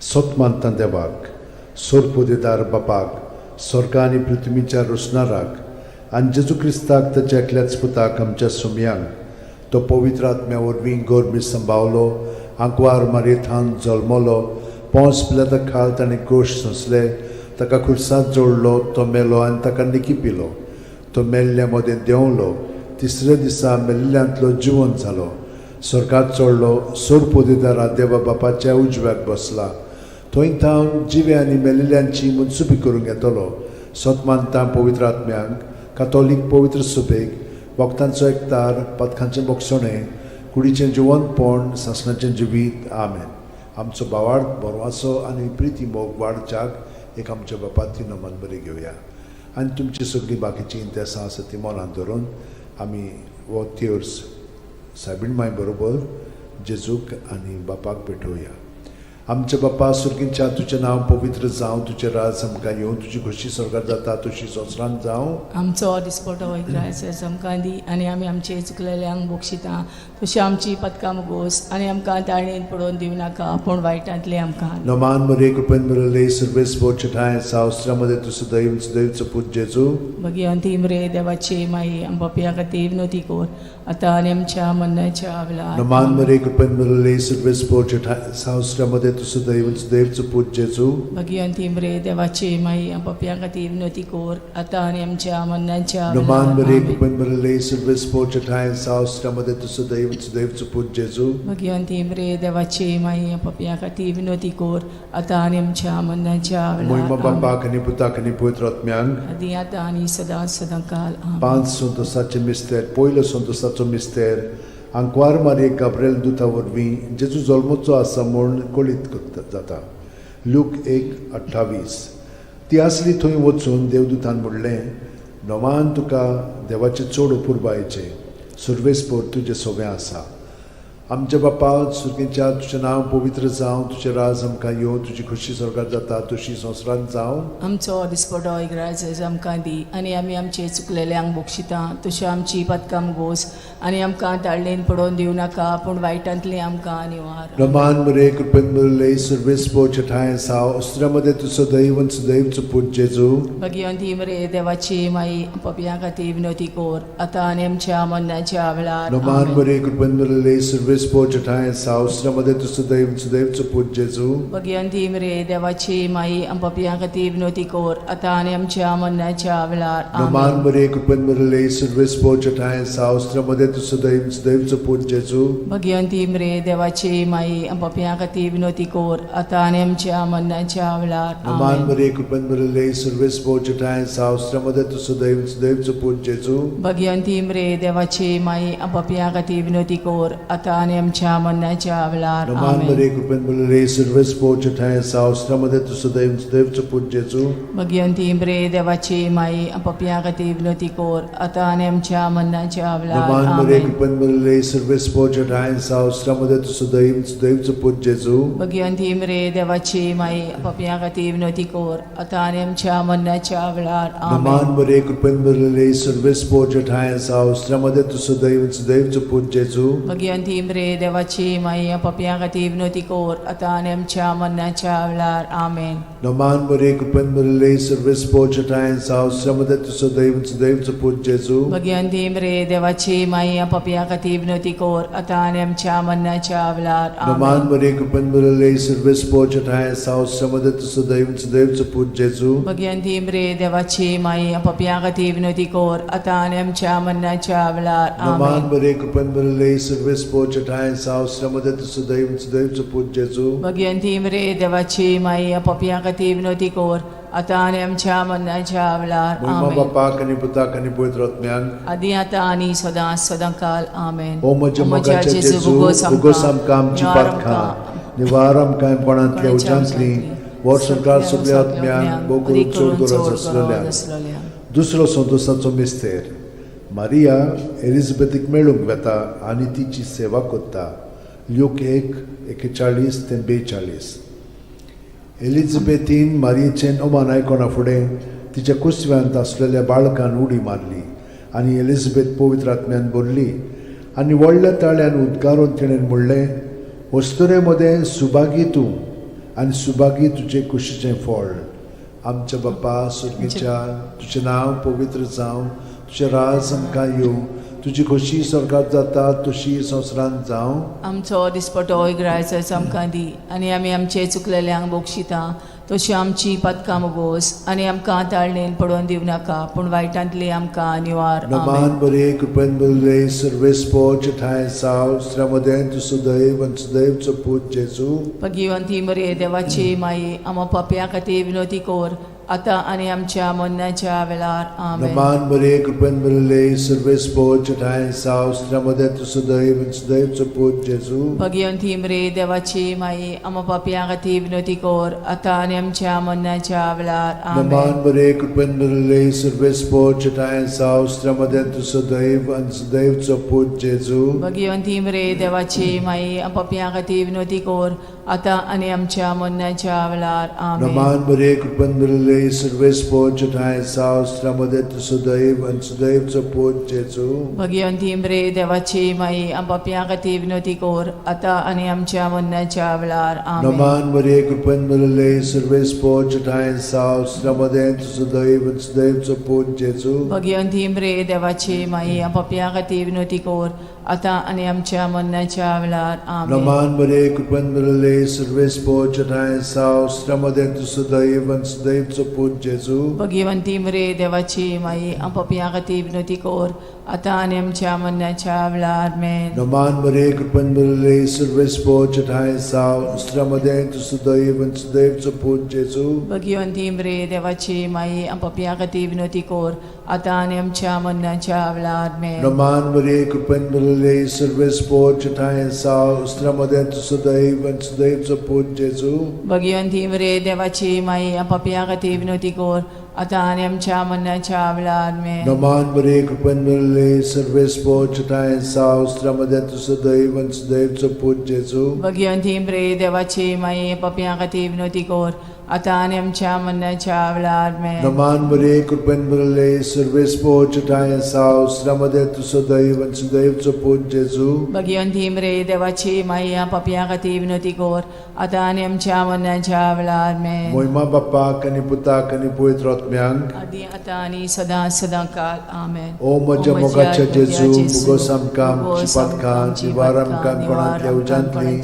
सत मानता देवाक, सोरपोदेदार बापाक, स्वर्ग आनी पृथ्वीच्या रोसणाराक, आनी जेजू क्रिस्ताक ताच्या एकल्याच पुताक, आमच्या सुमयांक, तो पवित्र आत्म्या वरवीं गोरमी संभावलो, आंकवार मारयेथान जल्मलो, पोंस पिलाता खाल ताणें गोश सोंसले, ताका खुर्सांत जोडलो, तो मेलो आनी ताका निकी पिलो, तो मेल्ल्या मदें देंवलो, तिसऱ्या दिसा मेल्ल्यांतलो जिवन जालो, स्वर्गात चडलो, सोरपोदेदारा देवा बापाच्या उजव्याक बसला, थंय थावन जिवे आनी मेल्ल्यांची मनसुबी करूंक येतलो. सत मानता पवित्र आत्म्यांक, कातोलीक पवित्र सुबेक, भक्तांचो एकतार, पथकांचें बोगसणें, कुडीचें जिवनपण, सासणाचें जिवीत. आमेन. आमचो भावार्थ, बरवासो आनी प्रिती मोग वाडच्याक एक आमच्या बापाती नमन बरी घेवया आनी तुमची सगळीं बाकीचीं इंतेसां आसा ती मनांत धरून आमी हो तेर्स सायबीण माय बरोबर जेजूक आनी बापाक भेटोवया. आमच्या बापा सुर्गींच्या, तुजें नांव पवित्र जावं, तुजें राज आमकां येवं, तुजी खोशी स्वर्गात जाता तशी संवसारांत जावं. आमचो दिसपटो इग्रायस आमकां दी आनी आमी आमचे चुकलेल्यांक बक्षिता तशी आमची पदकां मुगोस आनी आमकां ताळणेन पडोवन दिवं नाका पूण वायटांतले आमकां. नमान मरे, कृपेन मिळले, सर्वेस ठाय सावस्त्रामध्ये तूं सदैव सदैवचो पूत जेजू. भगिवंती मरे देवाची माई, आम पापया खातीर विनोती कोर आतां आनी आमच्या मरणाच्या वेळार. नमान मरे, कृपेन मिळले, सर्वेस ठाय सावस्त्रामध्ये तूं सदैव सदैवचो पूत जेजू. भगिवंती मरे देवाची माई, आम पापया खातीर विनोती कोर आतां आनी आमच्या मरणाच्या नमान वेळार. मरे, आमेन. कृपेन मिळले, सर्वेस ठाय सावस्त्रामध्ये तूं सदैव सदैवचो पूत जेजू. भगिवंती मरे देवाची माई, आम पापया खातीर विनोती कोर आतां आनी आमच्या मरणाच्या मोहिमा वेळार. आमेन. बापाक आनी पुताक आनी पवित्र आत्म्यांक. आदी आतां आनी सदां सदां काल. आमेन. पांच संतोसाचे मिस्तेर. पयलो संतोसाचो मिस्तेर, आंकवार मारये गाब्रेल दुता वरवीं जेजू जल्मचो आसा म्हूण कळीत करता जाता. लूक 1:28. ती आसली थंय वचून देवदूतान म्हणलें, नवान तुका देवाचें चड अपुरबायेचें, सुर्वेसपोर तुजें सोबें आसा. आमच्या बापा सुर्गेच्या, तुजें नांव पवित्र जावं, तुजें राज आमकां येवं, तुजी खोशी स्वर्गात जाता तशी संवसारांत जावं. आमचो दिसपटो इग्राज आमकां दी आनी आमी आमचे चुकलेल्यांक बक्षिता तशी आमची पदकां गोस आनी आमकां ताळणेन पडोवन दिवं नाका पूण वायटांतली आमकां निवार. रमान मरे, कृपेन मिळले, सर्वेस ठाय साव अस्त्रामध्ये तूं सदैव सदैवचो पूत जेजू. भगिवंती मरे देवाची माई, पपया खातीर विनोती कोर आतां आनी आमच्या मरणाच्या वेळार. रमान आमेन. मरे, कृपेन मिळले, सर्वेस ठाय साव अस्त्रामध्ये तूं सदैव सदैवचो पूत जेजू. भगिवंती मरे देवाची माई, पपया खातीर विनोती कोर आतां आनी आमच्या मरणाच्या वेळार. रमान आमेन. मरे, कृपेन मिळले, सर्वेस ठाय साव अस्त्रामध्ये तूं सदैव सदैवचो पूत जेजू. भगिवंती मरे देवाची माई, पपया खातीर विनोती कोर आतां आनी आमच्या मरणाच्या वेळार. रमान आमेन. मरे, कृपेन मिळले, सर्वेस ठाय साव अस्त्रामध्ये तूं सदैव सदैवचो पूत जेजू. भगिवंती मरे देवाची माई, पपया खातीर विनोती कोर आतां आनी आमच्या मरणाच्या वेळार. रमान आमेन. मरे, कृपेन मिळले, सर्वेस ठाय साव अस्त्रामध्ये तूं सदैव सदैवचो पूत जेजू. भगिवंती मरे देवाची माई, पपया खातीर विनोती कोर आतां आनी आमच्या मरणाच्या वेळार. रमान मरे, आमेन. कृपेन मिळले, सर्वेस ठाय साव अस्त्रामध्ये तूं सदैव सदैवचो पूत जेजू. भगिवंती मरे देवाची माई, पपया खातीर विनोती कोर आतां आनी आमच्या मरणाच्या वेळार. रमान आमेन. मरे, कृपेन मिळले, सर्वेस ठाय साव अस्त्रामध्ये तूं सदैव सदैवचो पूत जेजू. भगिवंती मरे देवाची माई, पपया खातीर विनोती कोर आतां आनी आमच्या मरणाच्या वेळार. आमेन. नमान मरे, कृपेन मिळले, सर्वेस ठाय साव अस्त्रामध्ये तूं सदैव सदैवचो पूत जेजू. भगिवंती मरे देवाची माई, पपया खातीर विनोती कोर आतां आनी आमच्या मरणाच्या वेळार. नमान आमेन. मरे, कृपेन मिळले, सर्वेस ठाय साव अस्त्रामध्ये तूं सदैव सदैवचो पूत जेजू. भगिवंती मरे देवाची माई, पपया खातीर विनोती कोर आतां आनी आमच्या मरणाच्या वेळार. नमान आमेन. मरे, कृपेन मिळले, सर्वेस ठाय साव अस्त्रामध्ये तूं सदैव सदैवचो पूत जेजू. भगिवंती मरे देवाची माई, पपया खातीर विनोती कोर आतां आनी आमच्या मरणाच्या वेळार. मोहिमा आमेन. बापाक आनी पुताक आनी पवित्र आत्म्याक. आदी आतां आनी सदां सदां काल. आमेन. ओ म्हज्या मोगाच्या जेजू, उगोस आमकां आमची पातकां, निवार आमकां कोणांतल्या उज्यांतली, वर्सभर सगल्या आत्म्यांक, भोव करून चड गरज आसलेल्या. दुसरो संतोसाचो मिस्तेर, मारिया एलिझाबेथीक मेळूंक वेता आनी तिची सेवा करता. ल्यूक 1:41 ते 42. एलिझाबेथीन मारियेचें अमान आयकना फुडें तिच्या कुसव्यांत आसलेल्या बाळकान उडी मारली आनी एलिझाबेथ पवित्र आत्म्यान भरली. आनी व्हडल्या ताळ्यान उद्गारून तिणें म्हणलें, वस्तुरे मदें सुभागी तूं आनी सुभागी तुजे कुशीचें फळ. आमच्या बाप्पा सुर्गीच्या, तुजें नांव पवित्र जावं, तुजें राज आमकां येवं, तुजी खोशी स्वर्गात जाता तशी संवसारांत जावं. आमचो दिसपटो इगरायचो आमकां दी आनी आमी आमचे चुकलेल्यांक बक्षिता तशी आमची पदकां मोगोस आनी आमकां ताळणेन पडोवन दिवं नाका पूण वायटांतली आमकां निवार. आमेन. नमान बरे कृपेन बरले सर्वेस्पोच ठांय साव श्रमदें तूं सुदैव आनी सुदैवचो पूत जेजू. भगिवंती मरे देवाची माई, आमा पापया खातीर विनोती कोर आतां आनी आमच्या मरणाच्या वेळार. आमेन. नमान बरे कृपेन बरले सर्वेस्पोच ठांय साव श्रमदें तूं सुदैव आनी सुदैवचो पूत जेजू. भगिवंती मरे देवाची माई, आमा पापया खातीर विनोती कोर आतां आनी आमच्या मरणाच्या वेळार. आमेन. नमान बरे कृपेन बरले सर्वेस्पोच ठांय साव श्रमदें तूं सुदैव आनी सुदैवचो पूत जेजू. भगिवंती मरे देवाची माई, पापया खातीर विनोती कोर आतां आनी आमच्या मरणाच्या वेळार. आमेन. नमान बरे कृपेन बरले सर्वेस्पोच ठांय साव श्रमदें तूं सुदैव आनी सुदैवचो पूत जेजू. भगिवंती मरे देवाची माई, पापया खातीर विनोती कोर आतां आनी आमच्या मरणाच्या वेळार. आमेन. नमान मरिये कृपेन भरिल्ले सर्वेस्पोच ठांय साव श्रमदें तुजो दैव आनी सुदैवचो पूत जेजू. भगिवंती मरे देवाची माई, पापया खातीर विनोती कोर आतां आनी आमच्या मरणाच्या वेळार. आमेन. नमान मरिये कृपेन भरिल्ले सर्वेस्पोच ठांय साव श्रमदें तुजो दैव आनी सुदैवचो पूत जेजू. भगिवंती मरे देवाची माई, पापया खातीर विनोती कोर आतां आनी आमच्या मरणाच्या वेळार. आमेन. नमान मरिये कृपेन भरिल्ले सर्वेस्पोच ठांय साव श्रमदें तुजो दैव आनी सुदैवचो पूत जेजू. भगिवंती मरे देवाची माई, पापया खातीर विनोती कोर आतां आनी आमच्या मरणाच्या वेळार. आमेन. नमान मरिये कृपेन भरिल्ले सर्वेस्पोच ठांय साव श्रमदें तुजो दैव आनी सुदैवचो पूत जेजू. भगिवंती मरे देवाची माई, पापया खातीर विनोती कोर आतां आनी आमच्या मरणाच्या वेळार. आमेन. नमान मरिये कृपेन भरिल्ले सर्वेस्पोच ठांय साव श्रमदें तुजो दैव आनी सुदैवचो पूत जेजू. भगिवंती मरे देवाची माई, पापया खातीर विनोती कोर आतां आनी आमच्या मरणाच्या वेळार. आमेन. नमान मरिये कृपेन भरिल्ले सर्वेस्पोच ठांय साव श्रमदें तुजो दैव आनी सुदैवचो पूत जेजू. भगिवंती मरे देवाची माई, पापया खातीर विनोती कोर आतां आनी आमच्या मरणाच्या वेळार. आमेन. मोहिमा बाप्पाक आनी पुताक आनी पवित्र आत्म्यांक, आदी आतां आनी सदां सदां काल. आमेन. ओ म्हज्या मोगाच्या जेजू, मुगोस आमकां आमची पातकां निवार आमकां कोणांतल्या उज्यांतली,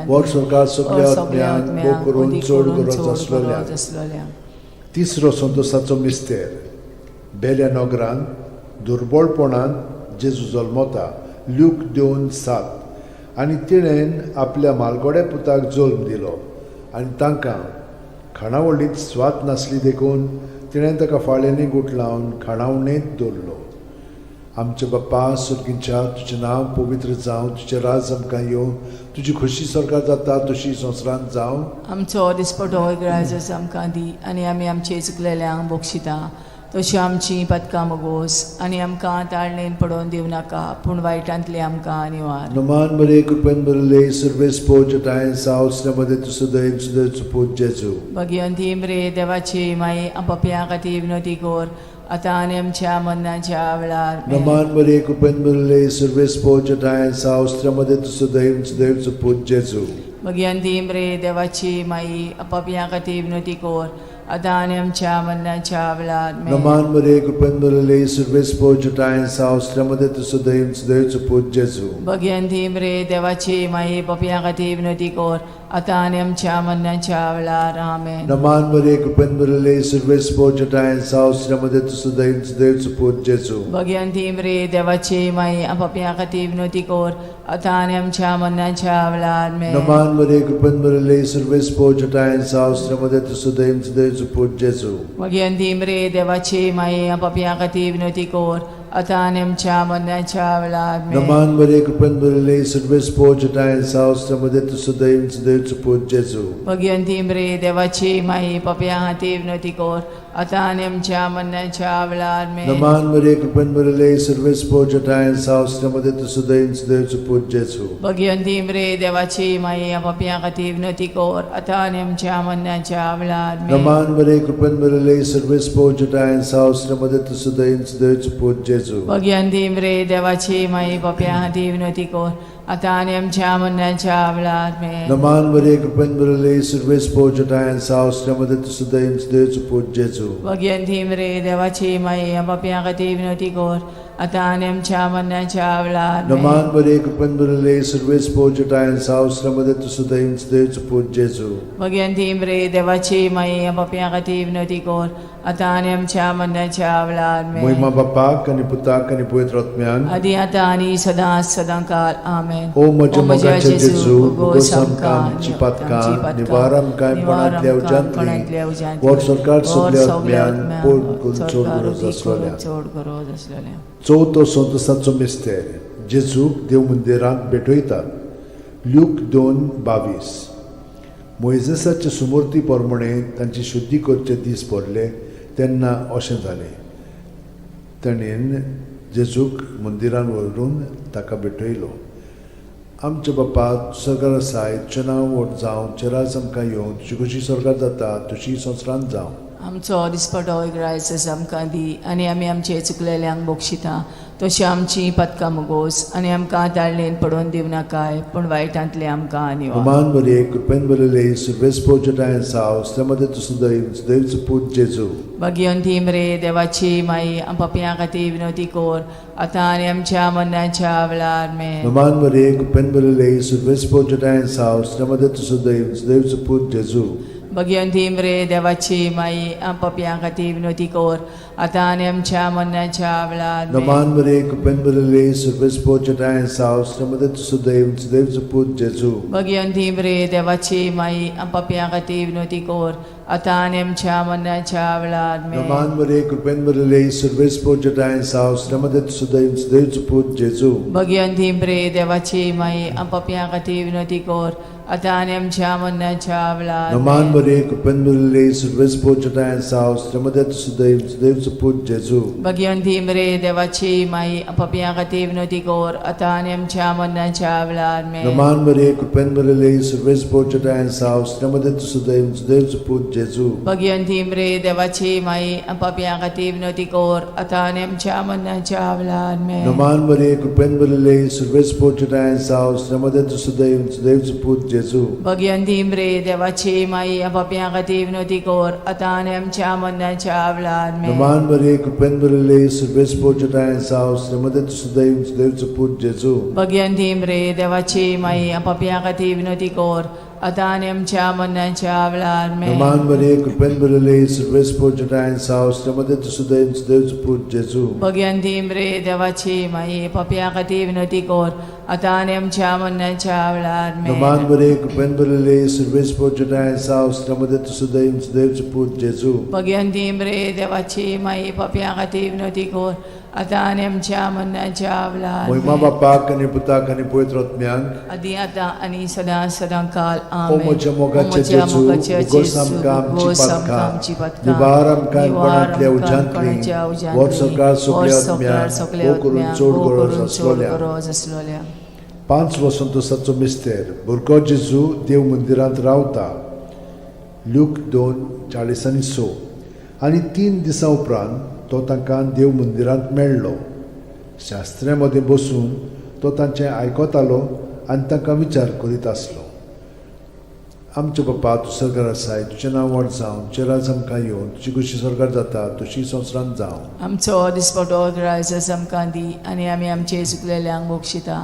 वर स्वर्गार सगल्या आत्म्यांक भोव करून चड गरज आसलेल्या. तिसरो संतोसाचो मिस्तेर. बेल्या नगरान दुर्बळपणान जेजू जल्मता. ल्यूक 2:7. आनी तिणेन आपल्या मालगोड्या पुताक जल्म दिलो आनी तांकां खाणावळींत स्वाद नासली देखून तिणें ताका फाळ्यांनी गुठलावन खाणावणेंत दवरलो. आमच्या बाप्पा सुर्गींच्या, तुजें नांव पवित्र जावं, तुजें राज आमकां येवं, तुजी खोशी स्वर्गार जाता तशी संवसारांत जावं. आमचो दिसपटो इगराजच आमकां दी आनी आमी आमचे चुकलेल्यांक बक्षिता तशी आमची पदकां मोगोस आनी आमकां ताळणेन पडोवन दिवं नाका पूण वायटांतली आमकां निवार. नमान मरे कृपेन भरिल्ले सर्वेस्पोज ठांय साव मध्ये तूं सदैव सदैव पूत जेजू. भगिवंती मरे देवाची माई, पापयां खातीर विनोती कोर आतां आनी आमच्या मरणाच्या वेळार. आमेन. नमान मरे कृपेन भरिल्ले सर्वेस्पोज ठांय साव मध्ये तूं सदैव सदैव पूत जेजू. भगिवंती मरे देवाची माई, पापयां खातीर विनोती कोर आतां आनी आमच्या मरणाच्या वेळार. आमेन. नमान मरे कृपेन भरिल्ले सर्वेस्पोज ठांय साव मध्ये तूं सदैव सदैव पूत जेजू. भगिवंती मरे देवाची माई, पापयां खातीर विनोती कोर आतां आनी आमच्या मरणाच्या वेळार. आमेन. नमान मरे कृपेन भरिल्ले सर्वेस्पोज ठांय साव मध्ये तूं सदैव सदैव पूत जेजू. भगिवंती मरे देवाची माई, पापयां खातीर विनोती कोर आतां आनी आमच्या मरणाच्या वेळार. आमेन. नमान मरे कृपेन भरिल्ले सर्वेस्पोज ठांय साव मध्ये तूं सदैव सदैव पूत जेजू. भगिवंती मरे देवाची माई, पापयां खातीर विनोती कोर आतां आनी आमच्या मरणाच्या वेळार. आमेन. नमान मरे कृपेन भरिल्ले सर्वेस्पोज ठांय साव मध्ये तूं सदैव सदैव पूत जेजू. भगिवंती मरे देवाची माई, पापयां खातीर विनोती कोर आतां आनी आमच्या मरणाच्या वेळार आमेन. नमान मरिये, कृपेन भरिल्ले, सर्वेस्पोर जटायन साव, मध्ये तूं सदैव सदैवचो पूत जेजू. भगिवंती मरे देवाची माई, पापयां खातीर विनवती कर आतां आनी आमच्या मरणाच्या वेळार आमेन. नमान मरिये, कृपेन भरिल्ले, सर्वेस्पोर जटायन साव, मध्ये तूं सदैव सदैवचो पूत जेजू. भगिवंती मरे देवाची माई, पापयां खातीर विनवती कर आतां आनी आमच्या मरणाच्या वेळार आमेन. नमान मरिये, कृपेन भरिल्ले, सर्वेस्पोर जटायन साव, मध्ये तूं सदैव सदैवचो पूत जेजू. भगिवंती मरे देवाची माई, पापयां खातीर विनवती कर आतां आनी आमच्या मरणाच्या वेळार आमेन. नमान मरिये, कृपेन भरिल्ले, सर्वेस्पोर जटायन साव, मध्ये तूं सदैव सदैवचो पूत जेजू. भगिवंती मरे देवाची माई, पापयां खातीर विनवती कर आतां आनी आमच्या मरणाच्या वेळार आमेन. मोहिमा बापाक आनी पुताक आनी पवित्र आत्म्यान, आदी आतां आनी सदां सदां काल आमेन. ओ म्हज्या मोगाचे जेजू, उगोस आमकां आमची पातकां, निवार आमकां कोणांतल्या उज्यांतली, वर सरकार सगल्या आत्म्यान, पोट करून चड गरज आसलेल्या. चड गरज आसलेल्या. चवथो संतोसाचो मिस्तेर, जेजूक देव मंदिरांत भेटयतात. ल्यूक 2:22. मोयजेसाचे सुमूर्ती प्रमाणे तांची शुद्धी करचे दीस पडले तेन्ना अशें जालें, ताणें जेजूक मंदिरान व्हरून ताका भेटयलो. आमच्या बापा, सरकार आसाय, तुजें नांव व्हड जावं, तुजें राज आमकां येवं, तुजी कशी सरकार जाता तशी संवसारांत जावं. आमचो दिसपटो आयज आमकां दी आनी आमी आमचे चुकलेल्यांक बक्षिता तशी आमची पदकां मुगोस आनी आमकां ताळणेन पडोवन दिवं नाकाय, पूण वायटांतले आमकां निवार. नमान मरिये, कृपेन भरिल्ले, सर्वेस्पोर जटायन साव, मध्ये तूं सदैव सदैवचो पूत जेजू. भगिवंती मरे देवाची माई, पापयां खातीर विनवती कर आतां आनी आमच्या मरणाच्या वेळार आमेन. नमान मरिये, कृपेन भरिल्ले, सर्वेस्पोर जटायन साव, मध्ये तूं सदैव सदैवचो पूत जेजू. भगिवंती मरे देवाची माई, पापयां खातीर विनवती कर आतां आनी आमच्या मरणाच्या वेळार आमेन. नमान मरिये, कृपेन भरिल्ले, सर्वेस्पोर जटायन साव, मध्ये तूं सदैव सदैवचो पूत जेजू. भगिवंती मरे देवाची माई, पापयां खातीर विनवती कर आतां आनी आमच्या मरणाच्या वेळार आमेन. नमान मरिये, कृपेन भरिल्ले, सर्वेस्पोर जटायन साव, मध्ये तूं सदैव सदैवचो पूत जेजू. भगिवंती मरे देवाची माई, पापयां खातीर विनवती कर आतां आनी आमच्या मरणाच्या वेळार नमान आमेन. मरिये, कृपेन भरिल्ले, सर्वेस्पोर जटायन साव, मध्ये तूं सदैव सदैवचो पूत जेजू. भगिवंती मरे देवाची माई, पापयां खातीर विनवती कर आतां आनी आमच्या मरणाच्या वेळार आमेन. नमान मरिये, कृपेन भरिल्ले, सर्वेस्पोर जटायन साव, मध्ये तूं सदैव सदैवचो पूत जेजू. भगिवंती मरे देवाची माई, पापयां खातीर विनवती कर आतां आनी आमच्या मरणाच्या वेळार आमेन. नमान मरिये, कृपेन भरिल्ले, सर्वेस्पोर जटायन साव, मध्ये तूं सदैव सदैवचो पूत जेजू. भगिवंती मरे देवाची माई, पापयां खातीर विनवती कर आतां आनी आमच्या मरणाच्या वेळार आमेन. नमान मरिये, कृपेन भरिल्ले, सर्वेस्पोर जटायन साव, मध्ये तूं सदैव सदैवचो पूत जेजू. भगिवंती मरे देवाची माई, पापयां खातीर विनवती कर आतां आनी आमच्या मरणाच्या वेळार आमेन. नमान मरिये, कृपेन भरिल्ले, सर्वेस्पोर जटायन साव, मध्ये तूं सदैव सदैवचो पूत जेजू. भगिवंती मरे देवाची माई, पापयां खातीर विनवती कर आतां आनी आमच्या मरणाच्या वेळार आमेन. नमान मरिये, कृपेन भरिल्ले, सर्वेस्पोर जटायन साव, मध्ये तूं सदैव सदैवचो पूत जेजू. भगिवंती मरे देवाची माई, पापयां खातीर विनवती कर आतां आनी आमच्या मरणाच्या वेळार मोहिमा आमेन. बापाक आनी पुताक आनी पवित्र आत्म्याक, आदी आतां आनी सदां सदां काल ओ आमेन. म्हज्या मोगाचे ओ म्हज्या जेजू, मोगाचे उगोस जेजू, आमकां आमची उगोस आमकां पातकां, आमची पातकां, निवार आमकां निवार कोणांतल्या आमकां उज्यांतली, कोणाच्या उज्यांतली, वर सरकार सगल्या वर सरकार आत्म्याक, सगल्या भोव करून आत्म्याक, चड भोव गरज करून चड आसलोल्या. गरज आसलोल्या. 5 वसंतोसाचो मिस्तेर, भुरगो जेजू देव मंदिरांत रावता. ल्यूक 2:46. आनी 3 दिसां उपरांत तो तांकां देव मंदिरांत मेळ्ळो. शास्त्र्यां मदें बसून तो तांचें आयकतालो आनी तांकां विचार करीत आसलो. आमच्या बापा, तूं सरकार आसाय, तुजें नांव व्हड जावं, तुजें राज आमकां येवं, तुजी कशी सरकार जाता तशी संवसारांत जावं. आमचो दिसपटो आयज आमकां दी आनी आमी आमचे चुकलेल्यांक बक्षिता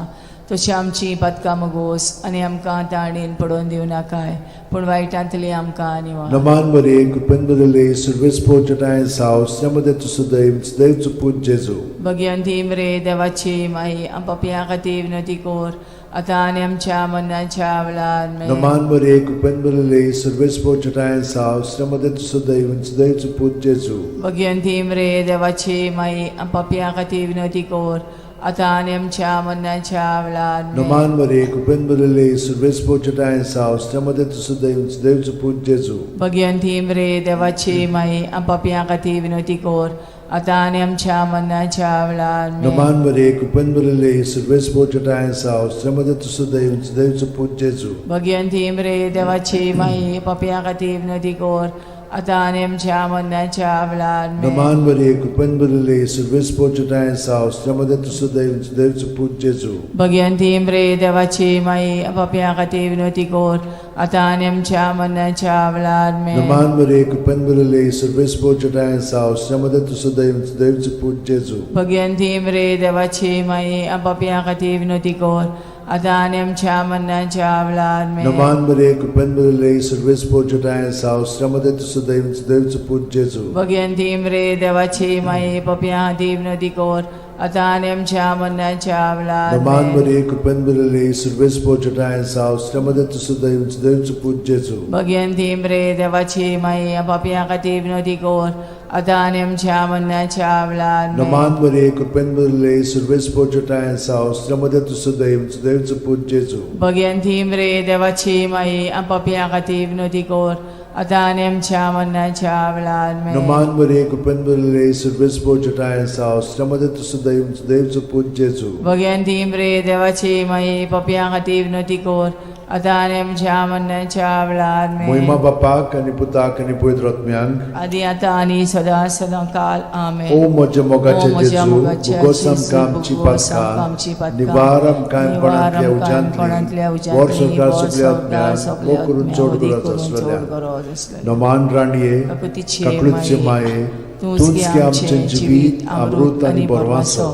तशी आमची पातकां मगोस आनी आमकां ताणेन पडोवन दिवं नाकाय, पूण वायटांतली आमकां निवार. नमान मरिये, कृपेन भरिल्ले, सर्वेस्पोर जटायन साव, मध्ये तूं सदैव सदैवचो पूत जेजू. भगिवंती मरे देवाची माई, पापयां खातीर विनवती कर आतां आनी आमच्या मरणाच्या वेळार आमेन. नमान मरिये, कृपेन भरिल्ले, सर्वेस्पोर जटायन साव, मध्ये तूं सदैव सदैवचो पूत जेजू. भगिवंती मरे देवाची माई, पापयां खातीर विनवती कर आतां आनी आमच्या मरणाच्या वेळार आमेन. नमान मरे कृपेन भरिल्ले सुर्वेस पोचटाय साव श्रमदे तुसुदैव देवचो पूत जेजू. भगवंती मरे देवाची माई, पापयां खातीर विनवती कर, आतां आनी आमच्या मरणाच्या वेळार आमेन. नमान मरे कृपेन भरिल्ले सुर्वेस पोचटाय साव श्रमदे तुसुदैव देवचो पूत जेजू. भगवंती मरे देवाची माई, पापयां खातीर विनवती कर, आतां आनी आमच्या मरणाच्या वेळार आमेन. नमान मरे कृपेन भरिल्ले सुर्वेस पोचटाय साव श्रमदे तुसुदैव देवचो पूत जेजू. भगवंती मरे देवाची माई, पापयां खातीर विनवती कर, आतां आनी आमच्या मरणाच्या वेळार आमेन. नमान मरे कृपेन भरिल्ले सुर्वेस पोचटाय साव श्रमदे तुसुदैव देवचो पूत जेजू. भगवंती मरे देवाची माई, पापयां खातीर विनवती कर, आतां आनी आमच्या मरणाच्या वेळार आमेन. नमान मरे कृपेन भरिल्ले सुर्वेस पोचटाय साव श्रमदे तुसुदैव देवचो पूत जेजू. भगवंती मरे देवाची माई, पापयां खातीर विनवती कर, आतां आनी आमच्या मरणाच्या वेळार नमान आमेन. मरे कृपेन भरिल्ले सुर्वेस पोचटाय साव श्रमदे तुसुदैव देवचो पूत जेजू. भगवंती मरे देवाची माई, पापयां खातीर विनवती कर, आतां आनी आमच्या मरणाच्या वेळार आमेन. नमान मरे कृपेन भरिल्ले सुर्वेस पोचटाय साव श्रमदे तुसुदैव देवचो पूत जेजू. भगवंती मरे देवाची माई, पापयां खातीर विनवती कर, आतां आनी आमच्या मरणाच्या वेळार आमेन. नमान मरे कृपेन भरिल्ले सुर्वेस पोचटाय साव श्रमदे तुसुदैव देवचो पूत जेजू. भगवंती मरे देवाची माई, पापयां खातीर विनवती कर, आतां आनी आमच्या मरणाच्या वेळार आमेन. मोहिमा बापाक आनी पुताक आनी पवित्र आत्म्यांक, आदी आतां आनी सदां सदां काल आमेन. ओ म्हज्या ओ मोगाचे म्हज्या जेजू, मोगाच्या भोगोस जेजू, आमकां आमची भोगोस आमकां आमची पातकां, पातकां, निवार आमकां निवार कोणांतल्या आमकां कोणांतल्या उज्यांतली, उज्यांतली, वर संवसार वर सगल्या संवसार आत्म्यांक, सगल्या मोग करून आत्म्यांक, चड वदी गरज करून चड आसलेल्या. गरज आसलेल्या. नमान राणये, काकुतीचे काकळूतचे माये, माये, तूंच तूंच गे गे आमचें जिवीत, अमृत आनी बरवासो.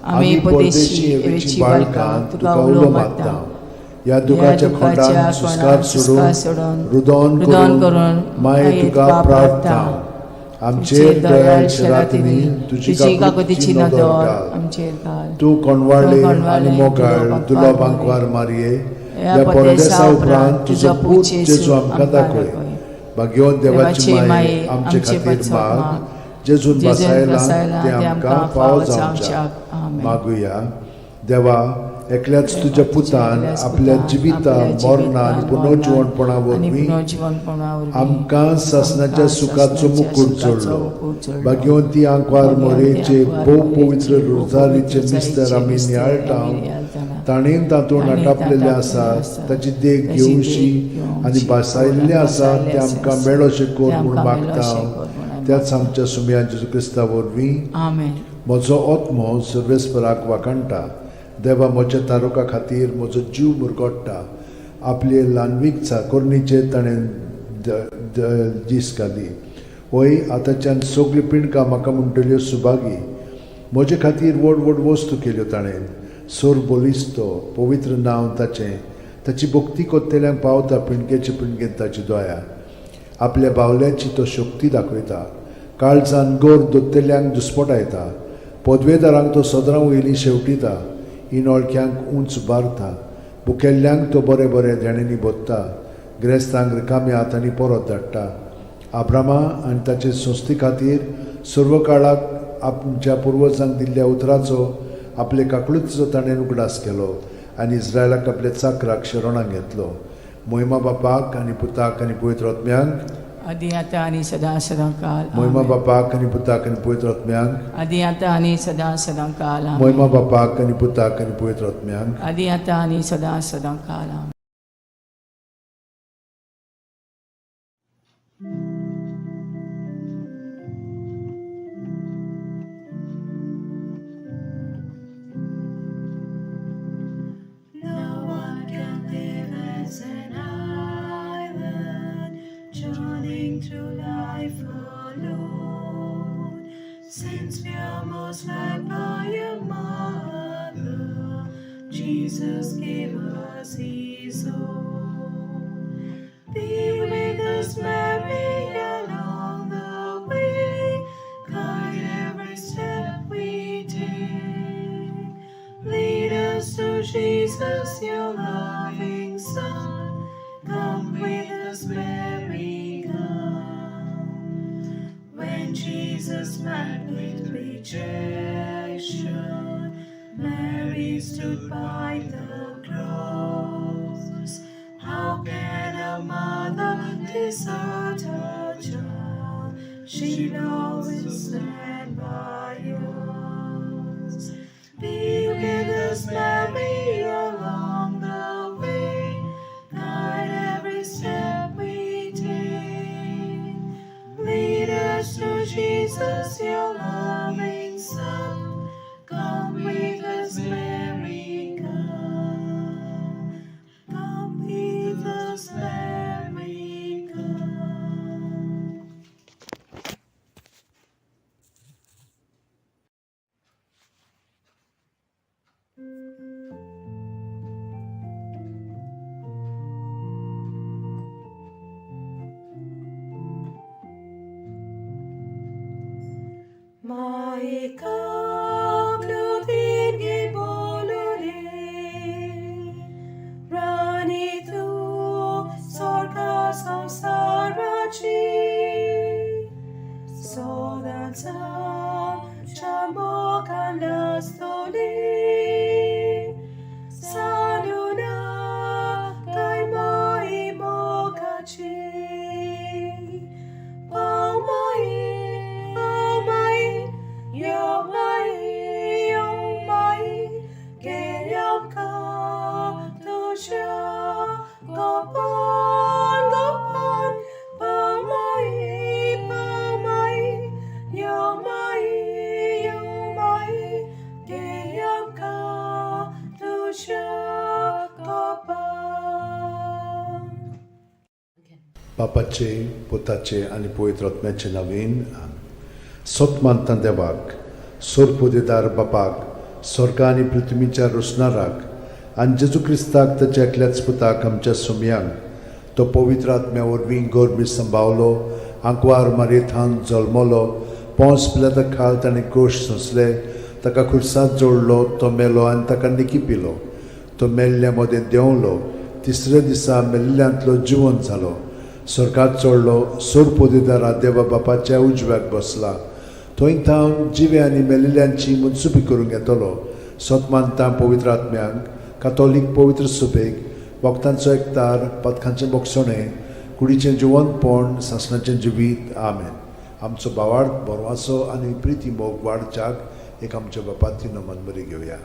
आमी परदेशी एवेची बाळकां तुका उलो मारता. ह्या दुखाच्या खोंडान सुस्कार सोडून, रुदोन करून माये तुका प्रार्थना. आमचेर दयाळ शरातिनी तुजी काकुतीची नदर घाल. आमचेर घाल. तूं कोणवाळे आनी मोगाळ दुलो बांकवार मारये, ह्या परदेसा उपरांत तुजो पूत जेजू आमकां दाखय. भाग्यवंत देवाची माये आमचे खातीर माग, जेजून बसायला ते आमकां फावो जावच्याक. मागुया. देवा, एकल्याच तुज्या पुतान आपल्या जिविता मरणा आनी पुनर्जिवणपणा वरवीं आमकां सासणाच्या सुखाचो मुकूट जोडलो. भाग्यवंती आंकवार मोरेचे भोव पवित्र रोजारीचे मिस्तर आमी नियाळटा, ताणें तातूंत आटापलेलें आसा ताची देख घेवशी आनी भासायल्लें आसा तें आमकां मेळोशें कर म्हूण मागता, त्याच आमच्या सुमया जेजू क्रिस्ता वरवीं. आमेन. म्हजो आत्मो सर्वेस्पराक वाखाणटा. देवा म्हज्या तारुका खातीर म्हजो जीव मुरगोट्टा. आपले ल्हानवीक चाकोरणीचेर ताणें दीस घाली. वय आतांच्यान सगळीं पिंडकां म्हाका म्हणटल्यो सुभागी. म्हजे खातीर व्हड व्हड वस्तू केल्यो ताणें. सोर बलिस्तो पवित्र नांव ताचें. ताची भक्ती कोत्तेल्यांक पावता पिंडकेचे पिंडकेंत ताची दया. आपल्या बावल्याची तो शक्ती दाखयता. काळजान गोर दोत्तेल्यांक दुस्पटायता. पदवेदारांक तो सदरां वयली शेवटिता. इनोळख्यांक उंच बारता. भुकेल्ल्यांक तो बरें बरें देण्यांनी भोत्ता. ग्रेस्तांक रिकाम्या हातांनी परत धाडटा. आब्रामा आनी ताचे संस्थे खातीर सर्व काळाक आमच्या पुर्वजांक दिल्ल्या उतराचो आपले काकळुतीचो ताणें उगडास केलो आनी इस्रायलाक आपल्या चाकराक शरणाक घेतलो. मोहिमा बापाक आनी पुताक आनी पवित्र आत्म्यांक, आदी आतां आनी सदां सदां काल. मोहिमा आमेन. बापाक आनी पुताक आनी पवित्र आत्म्यांक, आदी आतां आनी सदां सदां काल. आमेन. मोहिमा बापाक आनी पुताक आनी पवित्र आत्म्यांक, आदी आतां आनी सदां सदां काल. आमेन. No one can live as an island, journeying through life alone. Since we are most loved by a mother, Jesus gave us His own. Be with us, Mary, along the way. Guide every step we take. Lead us to Jesus, your loving Son. Come with us, Mary, come. When Jesus met with rejection, Mary stood by the cross. How can a mother desert her child? She'll always stand by us. Be with us, Mary, along the way. Guide every step we take. Lead us to Jesus, your loving Son. Come with us, Mary, come. Come with us, Mary, come. Maika Claudine Bolore Rani tu Sorka Samsarachi Sodansa Chamokanastoli Sanuna Kaimai Mokachi Paumai, Paumai, Yomai, Yomai, Kenyam ka tusha, Gopan, Gopan, Paumai, Paumai, Yomai, Yomai, Kenyam ka tusha, Gopan. बापाचे पुताचे आनी पवित्र आत्म्याचे नवीन सत मानता देवाक सोरपोदेदार बापाक स्वर्ग आनी पृथ्वीच्या रोसणाराक आनी जेजू क्रिस्ताक ताच्या एकल्याच पुताक आमच्या सुमयांक तो पवित्र आत्म्या वरवीं गोरबी संभावलो आंकवार मारयेथान जल्मलो पोंस पिलाता खाल ताणें कोश सोंसले ताका खुर्सांत जोडलो तो मेलो आनी ताका निकी पिलो तो मेल्ल्या मदें देंवलो तिसऱ्या दिसा मेल्ल्यांतलो जिवन जालो स्वर्गात चडलो सोरपोदेदारा देवा बापाच्या उजव्याक बसला थंय थावन जिवे आनी मेलिल्ल्यांची मनसुपी करूंक येतलो सत मानता पवित्र आत्म्यांक कातोलीक पवित्र सुपेक वखदांचो एकतार पदकांचें बोगसणें कुडीचें जिवनपण सासणाचें जिवीत आमेन. आमचो भावार्थ बरवासो आनी प्रिती मोग वाडच्याक एक आमच्या बापाती नमन बरी घेवया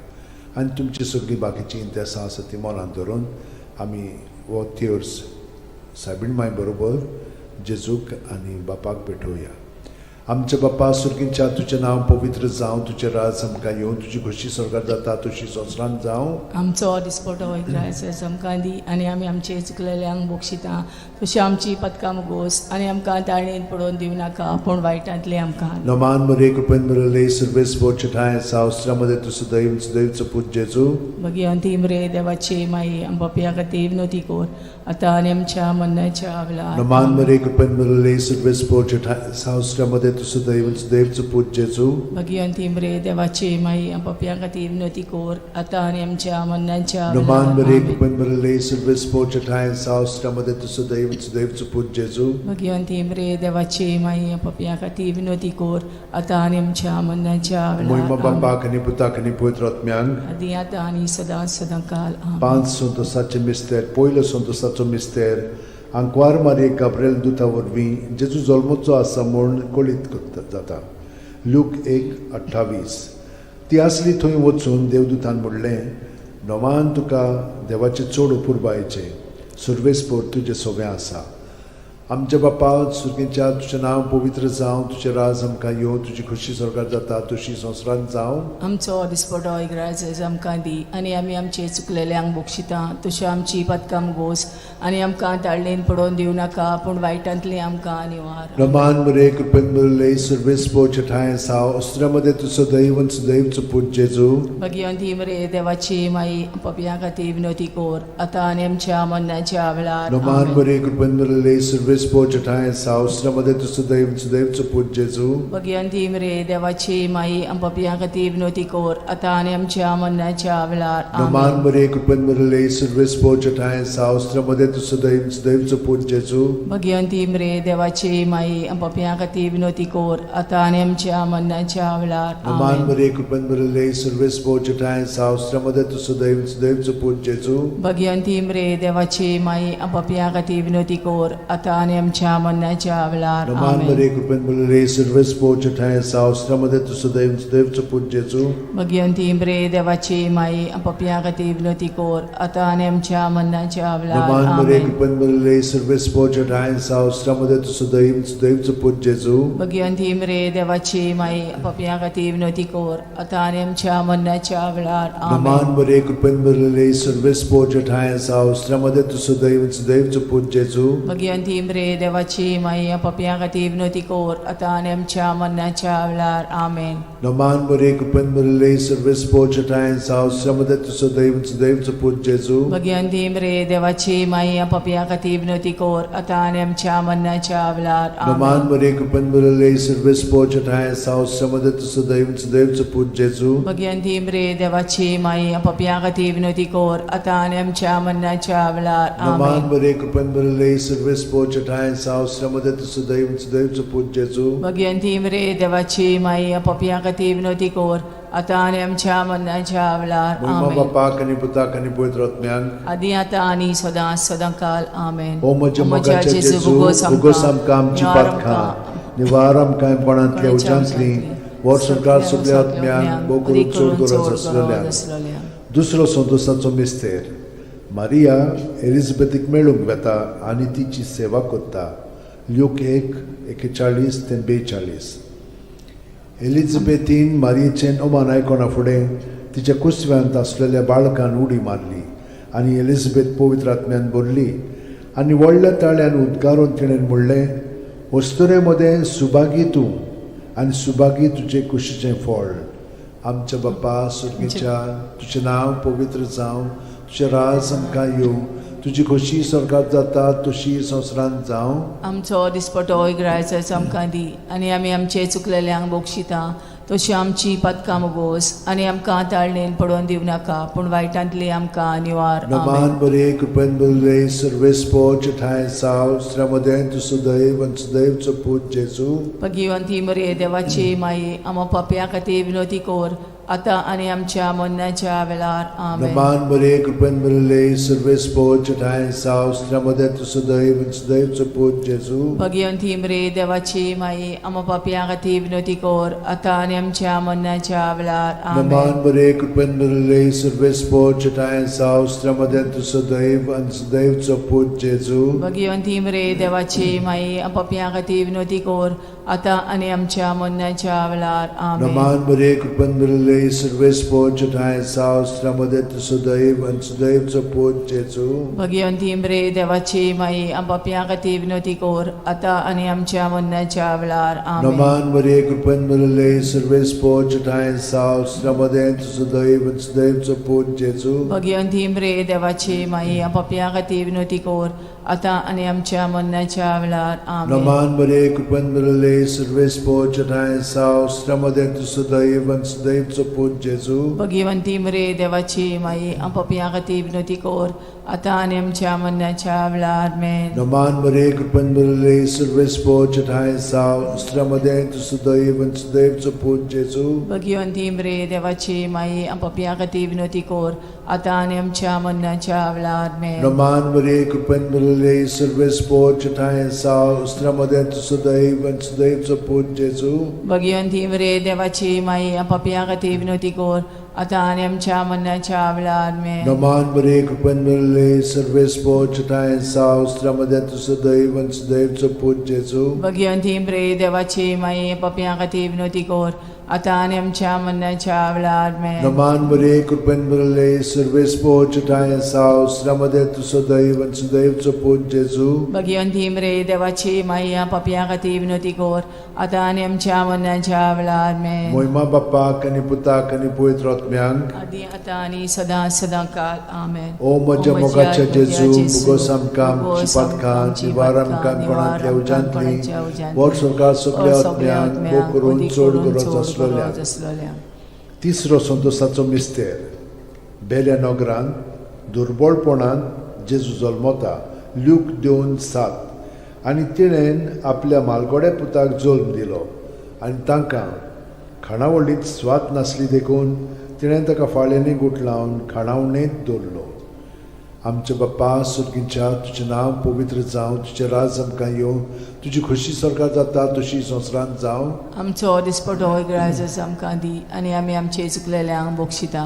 आनी तुमची सगळीं बाकीचीं इंतेसां आसा ती मनांत धरून आमी हो तेर्स सायबीण माय बरोबर जेजूक आनी बापाक भेटोवया. आमच्या बापा सुर्गींच्या तुजें नांव पवित्र जावं, तुजें राज आमकां येवं, तुजी खोशी स्वर्गात जाता तशी संवसारांत जावं. आमचो दिसपटो इग्रायस आमकां दी आनी आमी आमचे चुकलेल्यांक बक्षिता तशी आमची पदकां मुगोस आनी आमकां ताळणेन पडोवन दिवं नाका पूण वायटांतलें आमकां. नमान मरे कृपेन मिळले सर्वेस बोचठाय सावस्त्रामध्ये तूं सदैव सदैवचो पूत जेजू. भगिवंती मरे देवाची माई आमच्या खातीर विनवती कर आतां आनी आमच्या मरणाच्या वेळार. नमान मरे कृपेन मिळले सर्वेस बोचठाय सावस्त्रामध्ये तूं सदैव सदैवचो पूत जेजू. भगिवंती मरे देवाची माई आमच्या खातीर विनवती कर आतां आनी आमच्या मरणाच्या नमान मरे वेळार. कृपेन मिळले सर्वेस बोचठाय सावस्त्रामध्ये तूं सदैव सदैवचो पूत जेजू. भगिवंती मरे देवाची माई आमच्या खातीर विनवती कर आतां आनी आमच्या मरणाच्या मोहिमा वेळार. बापाक आनी पुताक आनी पवित्र आत्म्यांक आदी आतां आनी सदां सदां काल. आमेन. पांच संतोसाचे मिस्तेर. पयलो संतोसाचो मिस्तेर आंकवार मारये गाब्रेल दुता वरवीं जेजू जल्मचो आसा म्हूण कळीत जाता. लूक 1:28. ती आसली थंय वचून देवदूतान म्हणलें, नोमान तुका देवाचें चड अपुरबायेचें सुर्वेसपोर तुजें सोवें आसा. आमच्या बापा सुर्गेच्या तुजें नांव पवित्र जावं, तुजें राज आमकां येवं, तुजी खोशी स्वर्गार जाता तशी संवसारांत जावं. आमचो दिसपटो इग्राज आमकां दी आनी आमी आमचे चुकलेल्यांक बक्षिता तशी आमची पदकां गोस आनी आमकां ताळणेन पडोवन दिवं नाका पूण वायटांतली आमकां निवार. रमान मरे कृपेन मिळले सर्वेस्पो छठाय साव अस्त्रामध्ये तूं सदैव सदैवचो पूत जेजू. भगिवंती मरे देवाची माई पपया खातीर विनवती कर आतां आनी आमच्या मरणाच्या वेळार. रमान आमेन. मरे कृपेन मिळले सर्वेस्पो सुर्वेस ठांय सावसरा मदें तूं सुदैव सुदैवचो पूत जेजू. भगियंती मरे देवाची माई, आम पापयां खातीर विनवती कर, आतां आनी आमच्या मरणाच्या वेळार. नमान आमेन. मरे, कृपेन भरिल्ले, सुर्वेस ठांय सावसरा मदें तूं सुदैव सुदैवचो पूत जेजू. भगियंती मरे देवाची माई, आम पापयां खातीर विनवती कर, आतां आनी आमच्या मरणाच्या वेळार. नमान आमेन. मरे, कृपेन भरिल्ले, सुर्वेस ठांय सावसरा मदें तूं सुदैव सुदैवचो पूत जेजू. भगियंती मरे देवाची माई, आम पापयां खातीर विनवती कर, आतां आनी आमच्या मरणाच्या वेळार. नमान आमेन. मरे, कृपेन भरिल्ले, सुर्वेस ठांय सावसरा मदें तूं सुदैव सुदैवचो पूत जेजू. भगियंती मरे देवाची माई, आम पापयां खातीर विनवती कर, आतां आनी आमच्या मरणाच्या वेळार. नमान मरे, आमेन. कृपेन भरिल्ले, सुर्वेस ठांय सावसरा मदें तूं सुदैव सुदैवचो पूत जेजू. भगियंती मरे देवाची माई, आम पापयां खातीर विनवती कर, आतां आनी आमच्या मरणाच्या वेळार. आमेन. नमान मरे, कृपेन भरिल्ले, सुर्वेस ठांय सावसरा मदें तूं सुदैव सुदैवचो पूत जेजू. भगियंती मरे देवाची माई, आम पापयां खातीर विनवती कर, आतां आनी आमच्या मरणाच्या वेळार. आमेन. नमान मरे, कृपेन भरिल्ले, सुर्वेस ठांय सावसरा मदें तूं सुदैव सुदैवचो पूत जेजू. भगियंती मरे देवाची माई, आम पापयां खातीर विनवती कर, आतां आनी आमच्या मरणाच्या वेळार. नमान आमेन. मरे, कृपेन भरिल्ले, सुर्वेस ठांय सावसरा मदें तूं सुदैव सुदैवचो पूत जेजू. भगियंती मरे देवाची माई, आम पापयां खातीर विनवती कर, आतां आनी आमच्या मरणाच्या वेळार. नमान आमेन. मरे, कृपेन भरिल्ले, सुर्वेस ठांय सावसरा मदें तूं सुदैव सुदैवचो पूत जेजू. भगियंती मरे देवाची माई, आम पापयां खातीर विनवती कर, आतां आनी आमच्या मरणाच्या वेळार. महिमा आमेन. बापाक आनी पुताक आनी पवित्र आत्म्याक. आदी आतां आनी सदां सदां काल. आमेन. ओ म्हज्या मोगाच्या जेजू, उगोस आमकां आमची पातकां, निवार आमकां कोणांतल्या उज्यांतली, वर्संकार सगल्या आत्म्यांक, भोव करून चड गरज आसलेल्या. दुसरो संतोषाचो मिस्तेर. मारिया एलिझाबेथीक मेळूंक वेता आनी तिची सेवा करता. ल्यूक 1:41 ते 42. एलिझाबेथीन मारियेचें अमान आयकना फुडें तिच्या कुसव्यांत आसलेल्या बाळकान उडी मारली आनी एलिझाबेथ पवित्र आत्म्यान भरली आनी व्हडल्या ताळ्यान उद्गारून तिणें म्हणलें, अस्तुरे मदें सुभागी तूं आनी सुभागी तुजे कुशीचें फळ. आमच्या बापा सुर्गेच्या, तुजें नांव पवित्र जावं, तुजें राज आमकां येवं, तुजी खोशी स्वर्गात जाता तशी संवसारांत जावं. आमचो दिसपटो इगरायचो आमकां दी आनी आमी आमचे चुकलेल्यांक बक्षिता तशी आमची पातकां मोगोस आनी आमकां ताळणेन पडोवन दिवं नाका, पूण वायटांतली आमकां निवार. नमान आमेन. बरे, कृपेन बरे, सर्वेस्पोच ठांय साव श्रमदें तूं सुदैव आनी सुदैवचो पूत जेजू. भगिवंती मरे देवाची माई, आमा पापया खातीर विनवती कर, आतां आनी आमच्या मरणाच्या वेळार. आमेन. नमान बरे, कृपेन बरे, सर्वेस्पोच ठांय साव श्रमदें तूं सुदैव आनी सुदैवचो पूत जेजू. भगिवंती मरे देवाची माई, आमा पापया खातीर विनवती कर, आतां आनी आमच्या मरणाच्या वेळार. नमान आमेन. बरे, कृपेन बरे, सर्वेस्पोच ठांय साव श्रमदें तूं सुदैव आनी सुदैवचो पूत जेजू. भगिवंती मरे देवाची माई, आमा पापया खातीर विनवती कर, आतां आनी आमच्या मरणाच्या वेळार. आमेन. नमान बरे, कृपेन बरे, सर्वेस्पोच ठांय साव श्रमदें तूं सुदैव आनी सुदैवचो पूत जेजू. भगिवंती मरे देवाची माई, आम पापया खातीर विनवती कर, आतां आनी आमच्या मरणाच्या वेळार. आमेन. नमान मरे, कृपेन बरे, सर्वेस्पोच ठांय साव श्रमदें तूं सुदैव आनी सुदैवचो पूत जेजू. भगिवंती मरे देवाची माई, आम पापया खातीर विनवती कर, आतां आनी आमच्या मरणाच्या वेळार. आमेन. नमान मरे, कृपेन बरे, सर्वेस्पोच ठांय साव श्रमदें तूं सुदैव आनी सुदैवचो पूत जेजू. भगिवंती मरे देवाची माई, आम पापया खातीर विनवती कर, आतां आनी आमच्या मरणाच्या वेळार. मेन. नमान मरे, कृपेन बरे, सर्वेस्पोच ठांय साव श्रमदें तूं सुदैव आनी सुदैवचो पूत जेजू. भगिवंती मरे देवाची माई, आम पापया खातीर विनवती कर, आतां आनी आमच्या मरणाच्या वेळार. मेन. नमान मरे, कृपेन बरे, सर्वेस्पोच ठांय साव श्रमदें तूं सुदैव आनी सुदैवचो पूत जेजू. भगिवंती मरे देवाची माई, आम पापया खातीर विनवती कर, आतां आनी आमच्या मरणाच्या वेळार. मेन. नमान मरे, कृपेन बरे, सर्वेस्पोच ठांय साव श्रमदें तूं सुदैव आनी सुदैवचो पूत जेजू. भगिवंती मरे देवाची माई, पापया खातीर विनवती कर, आतां आनी आमच्या मरणाच्या वेळार आमेन. नमान बरे कृपेन भरले सर्वेस्पोच ठांय साव श्रमदे तूं सदैव आनी सुदैवचो पूत जेजू. भगिवंती मरे देवाची मायया पापयां खातीर विनवती कर आतां आनी आमच्या मरणाच्या वेळार आमेन. मोहिमा बाप्पाक आनी पुताक आनी पवित्र आत्म्यांक. आदी आतां आनी सदां सदां काल आमेन. ओ म्हज्या मोगाच्या जेजू, मुगोस आमकां आमची पातकां निवार आमकां कोणांतल्या उज्यांतली वर सरकार सगल्या आत्म्यांक भोग करून चड गरज आसलेल्या. आसलेल्या. तिसरो संतोसाचो मिस्तेर, बेल्या नगरांत दुर्बळपणान जेजू जल्मता, ल्यूक 2:7. आनी तिणेन आपल्या मालगोड्या पुताक जल्म दिलो आनी तांकां खाणावळींत स्वाद नासली देखून तिणें ताका फाळ्यांनी गुठलावन खाणावणेंत दवरलो. आमच्या बाप्पा सुर्गींच्या, तुजें नांव पवित्र जावं, तुजें राज आमकां येवं, तुजी खोशी सरकार जाता तशी संवसारांत जावं. आमचो दिसपटो ग्राजस आमकां दी आनी आमी आमचे चुकलेल्यांक बक्षिता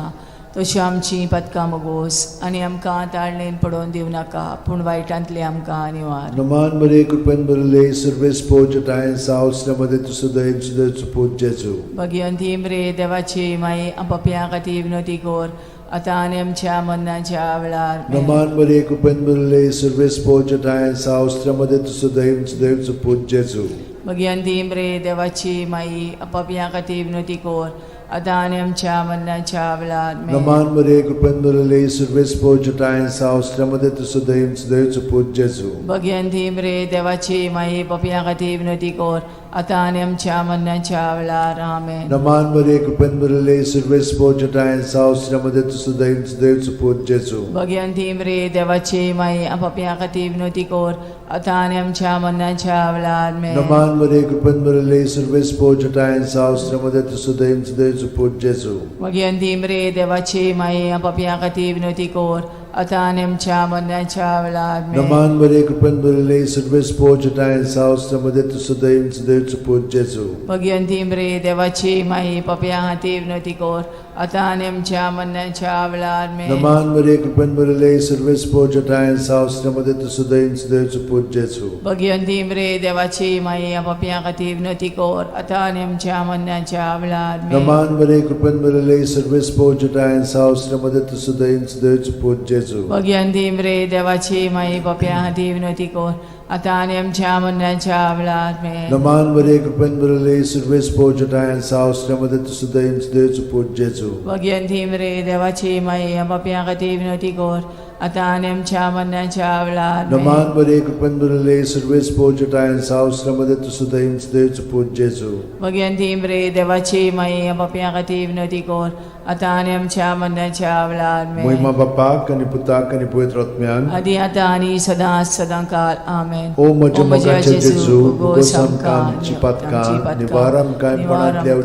तश्यो आमची पदकां मगोस आनी आमकां ताळणेन पडोवन दिवं नाका पूण वायटांतले आमकां निवार. नमान बरे कृपेन भरले सर्वेस्पोज ठांय सावसल्यामध्ये तूं सदैव सुदैवचो पूत जेजू. भगिवंती मरे देवाची माई, पापयां खातीर विनवती कर आतां आनी आमच्या मरणाच्या वेळार आमेन. नमान बरे कृपेन भरले सर्वेस्पोज ठांय सावसल्यामध्ये तूं सदैव सुदैवचो पूत जेजू. भगिवंती मरे देवाची माई, पापयां खातीर विनवती कर आतां आनी आमच्या मरणाच्या वेळार आमेन. नमान बरे कृपेन भरले सर्वेस्पोज ठांय सावसल्यामध्ये तूं सदैव सुदैवचो पूत जेजू. भगिवंती मरे देवाची माई, पापयां खातीर विनवती कर आतां आनी आमच्या मरणाच्या वेळार आमेन. नमान बरे कृपेन भरले सर्वेस्पोज ठांय सावसल्यामध्ये तूं सदैव सुदैवचो पूत जेजू. भगिवंती मरे देवाची माई, पापयां खातीर विनवती कर आतां आनी आमच्या मरणाच्या वेळार आमेन. नमान बरे कृपेन भरले सर्वेस्पोज ठांय सावसल्यामध्ये तूं सदैव सुदैवचो पूत जेजू. भगिवंती मरे देवाची माई, पापयां खातीर विनवती कर आतां आनी आमच्या मरणाच्या वेळार आमेन. नमान बरे कृपेन भरले सर्वेस्पोज ठांय सावसल्यामध्ये तूं सदैव सुदैवचो पूत जेजू. भगिवंती मरे देवाची माई, पापयां खातीर विनवती कर आतां आनी आमच्या मरणाच्या वेळार आमेन. नमान बरे कृपेन भरले सर्वेस्पोज ठांय सावसल्यामध्ये तूं सदैव सुदैवचो पूत जेजू. भगिवंती मरे देवाची माई, पापयां खातीर विनवती कर आतां आनी आमच्या मरणाच्या वेळार आमेन. नमान बरे कृपेन भरले सर्वेस्पोज ठांय सावसल्यामध्ये तूं सदैव सुदैवचो पूत जेजू. भगिवंती मरे देवाची माई, पापयां खातीर विनवती कर आतां आनी आमच्या मरणाच्या वेळार आमेन. नमान बरे कृपेन भरले सर्वेस्पोज ठांय सावसल्यामध्ये तूं सदैव सुदैवचो पूत जेजू. भगिवंती मरे देवाची माई, पापयां खातीर विनवती कर आतां आनी आमच्या मरणाच्या वेळार आमेन. नमान बरे कृपेन भरले सर्वेस्पोज ठांय सावसल्यामध्ये तूं सदैव सुदैवचो पूत जेजू. भगिवंती मरे देवाची माई, पापयां खातीर विनवती कर आतां आनी आमच्या मरणाच्या वेळार आमेन. मोहिमा बाप्पाक आनी पुताक आनी पवित्र आत्म्यान. आदी आतां आनी सदां सदां काल आमेन. ओ म्हज्या मोगाच्या जेजू, मुगोस आमकां आमची पातकां निवार आमकां कोणांतल्या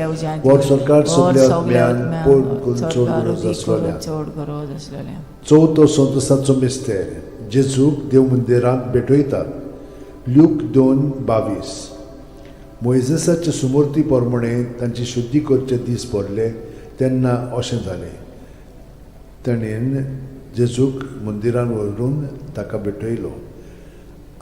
उज्यांतली वर सरकार सगल्या आत्म्यान पोड करून चड गरज आसलेल्या. चड गरज आसलेल्या. चवथो संतोसाचो मिस्तेर, जेजूक देव मंदिरांत भेटयतात, ल्यूक 2:22. मोयजेसाचे सुमूर्ती प्रमाणे तांची शुद्धी करचे दीस पडले तेन्ना अशें जालें, ताणें जेजूक मंदिरान व्हरून ताका भेटयलो.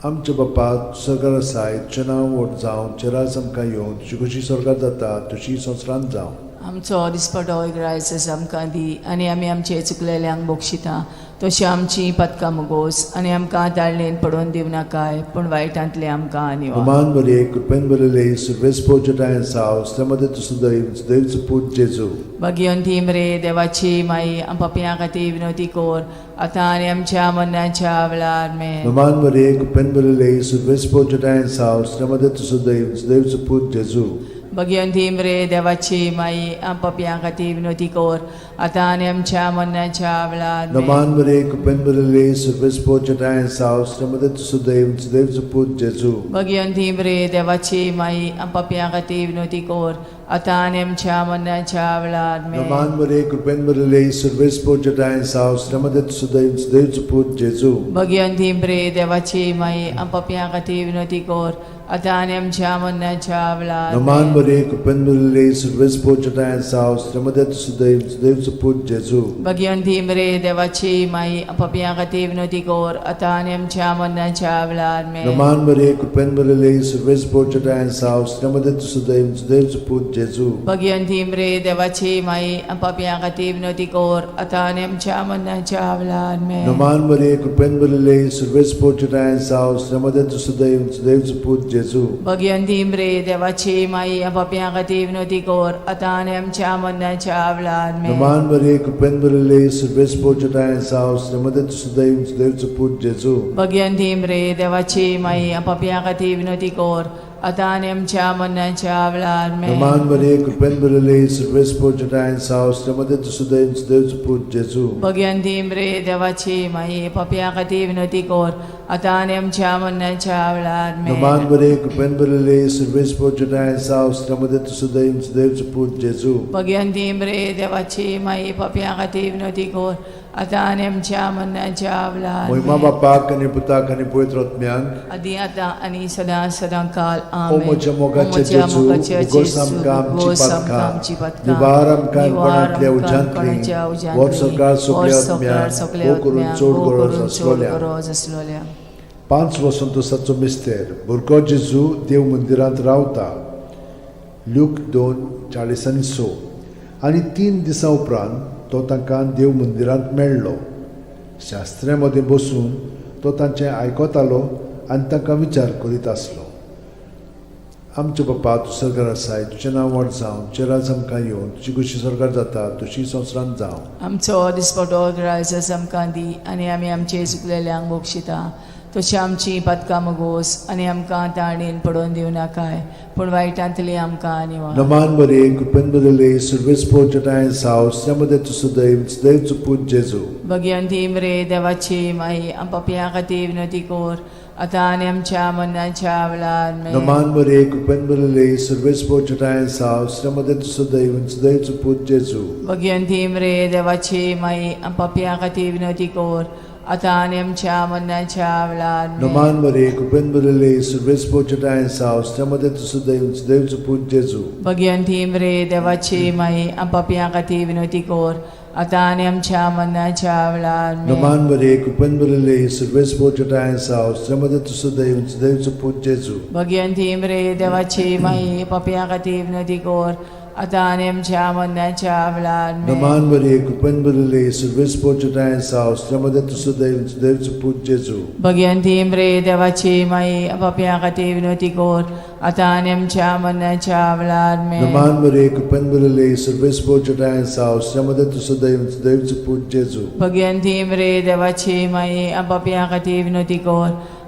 आमच्या बाप्पा सरकार आसाय, तुजें नांव व्हड जावं, तुजें राज आमकां येवं, तुजी खोशी स्वर्गात जाता तशी संवसारांत जावं. आमचो दिसपटो ग्रायस आमकां दी आनी आमी आमचे चुकलेल्यांक बक्षिता तशी आमची पदकां मुगोस आनी आमकां ताळणेन पडोवन दिवं नाकाय पूण वायटांतले आमकां निवार. नमान बरे कृपेन भरिल्ले सर्वेस्पोज ठांय साव मध्ये तूं सदैव सुदैवचो पूत जेजू. भगिवंती मरे देवाची माई, पापयां खातीर विनवती कर आतां आनी आमच्या मरणाच्या वेळार आमेन. नमान बरे कृपेन भरिल्ले सर्वेस्पोज ठांय साव मध्ये तूं सदैव सुदैवचो पूत जेजू. भगिवंती मरे देवाची माई, पापयां खातीर विनवती कर आतां आनी आमच्या मरणाच्या वेळार आमेन. नमान बरे कृपेन भरिल्ले सर्वेस्पोज ठांय साव मध्ये तूं सदैव सुदैवचो पूत जेजू. भगिवंती मरे देवाची माई, पापयां खातीर विनवती कर आतां आनी आमच्या मरणाच्या वेळार आमेन. नमान बरे कृपेन भरिल्ले सर्वेस्पोज ठांय साव मध्ये तूं सदैव सुदैवचो पूत जेजू. भगिवंती मरे देवाची माई, पापयां खातीर विनवती कर आतां आनी आमच्या मरणाच्या वेळार. नमान मरिये, कृपेन भरिल्ले, सुर्वेस पोचटाय साव, श्रीमदत सुदैव, सुदैव सुपूत जेजू. भगिवंती मरे देवाची माई, पापयां खातीर विनवती कर, आतां आनी आमच्या मरणाच्या वेळार. आमेन. नमान मरिये, कृपेन भरिल्ले, सुर्वेस पोचटाय साव, श्रीमदत सुदैव, सुदैव सुपूत जेजू. भगिवंती मरे देवाची माई, पापयां खातीर विनवती कर, आतां आनी आमच्या मरणाच्या वेळार. आमेन. नमान मरिये, कृपेन भरिल्ले, सुर्वेस पोचटाय साव, श्रीमदत सुदैव, सुदैव सुपूत जेजू. भगिवंती मरे देवाची माई, पापयां खातीर विनवती कर, आतां आनी आमच्या मरणाच्या वेळार. आमेन. नमान मरिये, कृपेन भरिल्ले, सुर्वेस पोचटाय साव, श्रीमदत सुदैव, सुदैव सुपूत जेजू. भगिवंती मरे देवाची माई, पापयां खातीर विनवती कर, आतां आनी आमच्या मरणाच्या वेळार. आमेन. नमान मरिये, कृपेन भरिल्ले, सुर्वेस पोचटाय साव, श्रीमदत सुदैव, सुदैव सुपूत जेजू. भगिवंती मरे देवाची माई, पापयां खातीर विनवती कर, आतां आनी आमच्या मरणाच्या वेळार. आमेन. नमान मरिये, कृपेन भरिल्ले, सुर्वेस पोचटाय साव, श्रीमदत सुदैव, सुदैव सुपूत जेजू. भगिवंती मरे देवाची माई, पापयां खातीर विनवती कर, आतां आनी आमच्या मरणाच्या वेळार. महिमा आमेन. बापाक आनी पुताक आनी पवित्र आत्म्याक. आदी आतां आनी सदां सदां काल. ओ आमेन. म्हज्या मोगाच्या ओ म्हज्या जेजू, मोगाच्या उगोस जेजू, आमकां आमची उगोस आमकां पातकां, आमची पातकां, निवार आमकां निवार कोणांतल्या आमकां उज्यांतली, कोणाच्या उज्यांतली, व्हर सरकार सगल्या व्हर सरकार आत्म्यांक, सगल्या भोव करून आत्म्यांक, चड भोव गरज करून चड आसलोल्या. गरज आसलोल्या. 5 वसंतोसाचो मिस्तेर. भुरगो जेजू देव मंदिरांत रावता. ल्यूक 2:46. आनी 3 दिसां उपरांत तो तांकां देव मंदिरांत मेळ्ळो. शास्त्र्यां मदें बसून तो तांचें आयकतालो आनी तांकां विचार करीत आसलो. आमचे बापा, तूं सरकार आसाय, तुजें नांव व्हड जावं, तुजें राज आमकां येवन, तुजी खुशी सरकार जाता तशी संवसारांत जावं. आमचो दिसपटो ग्रायस आमकां दी आनी आमी आमचे चुकलेल्यांक बक्षिता तशी आमची पातकां मगोस आनी आमकां ताणेन पडोवन दिवं नाकाय, पूण वायटांतली आमकां निवार. नमान मरिये, कृपेन भरिल्ले, सुर्वेस पोचटाय साव, श्रीमदे तूं सदैव, सदैव चुपूत जेजू. भगिवंती मरे देवाची माई, आम पापयां खातीर विनवती कर, आतां आनी आमच्या मरणाच्या वेळार. आमेन. नमान मरिये, कृपेन भरिल्ले, सुर्वेस पोचटाय साव, श्रीमदे तूं सदैव, सदैव चुपूत जेजू. भगिवंती मरे देवाची माई, आम पापयां खातीर विनवती कर, आतां आनी आमच्या मरणाच्या वेळार. आमेन. नमान मरिये, कृपेन भरिल्ले, सुर्वेस पोचटाय साव, श्रीमदे तूं सदैव, सदैव चुपूत जेजू. भगिवंती मरे देवाची माई, आम पापयां खातीर विनवती कर, आतां आनी आमच्या मरणाच्या वेळार. आमेन. नमान मरिये, कृपेन भरिल्ले, सुर्वेस पोचटाय साव, श्रीमदे तूं सदैव, सदैव चुपूत जेजू. भगिवंती मरे देवाची माई, पापयां खातीर विनवती कर, आतां आनी आमच्या मरणाच्या वेळार. आमेन. नमान मरिये, कृपेन भरिल्ले, सुर्वेस पोचटाय साव, श्रीमदे तूं सदैव, सदैव चुपूत जेजू. भगिवंती मरे देवाची माई, पापयां खातीर विनवती कर, आतां आनी आमच्या मरणाच्या वेळार. आमेन. नमान मरिये, कृपेन भरिल्ले, सुर्वेस पोचटाय साव, श्रीमदे तूं सदैव, सदैव चुपूत जेजू. भगिवंती मरे देवाची माई, पापयां खातीर विनवती कर,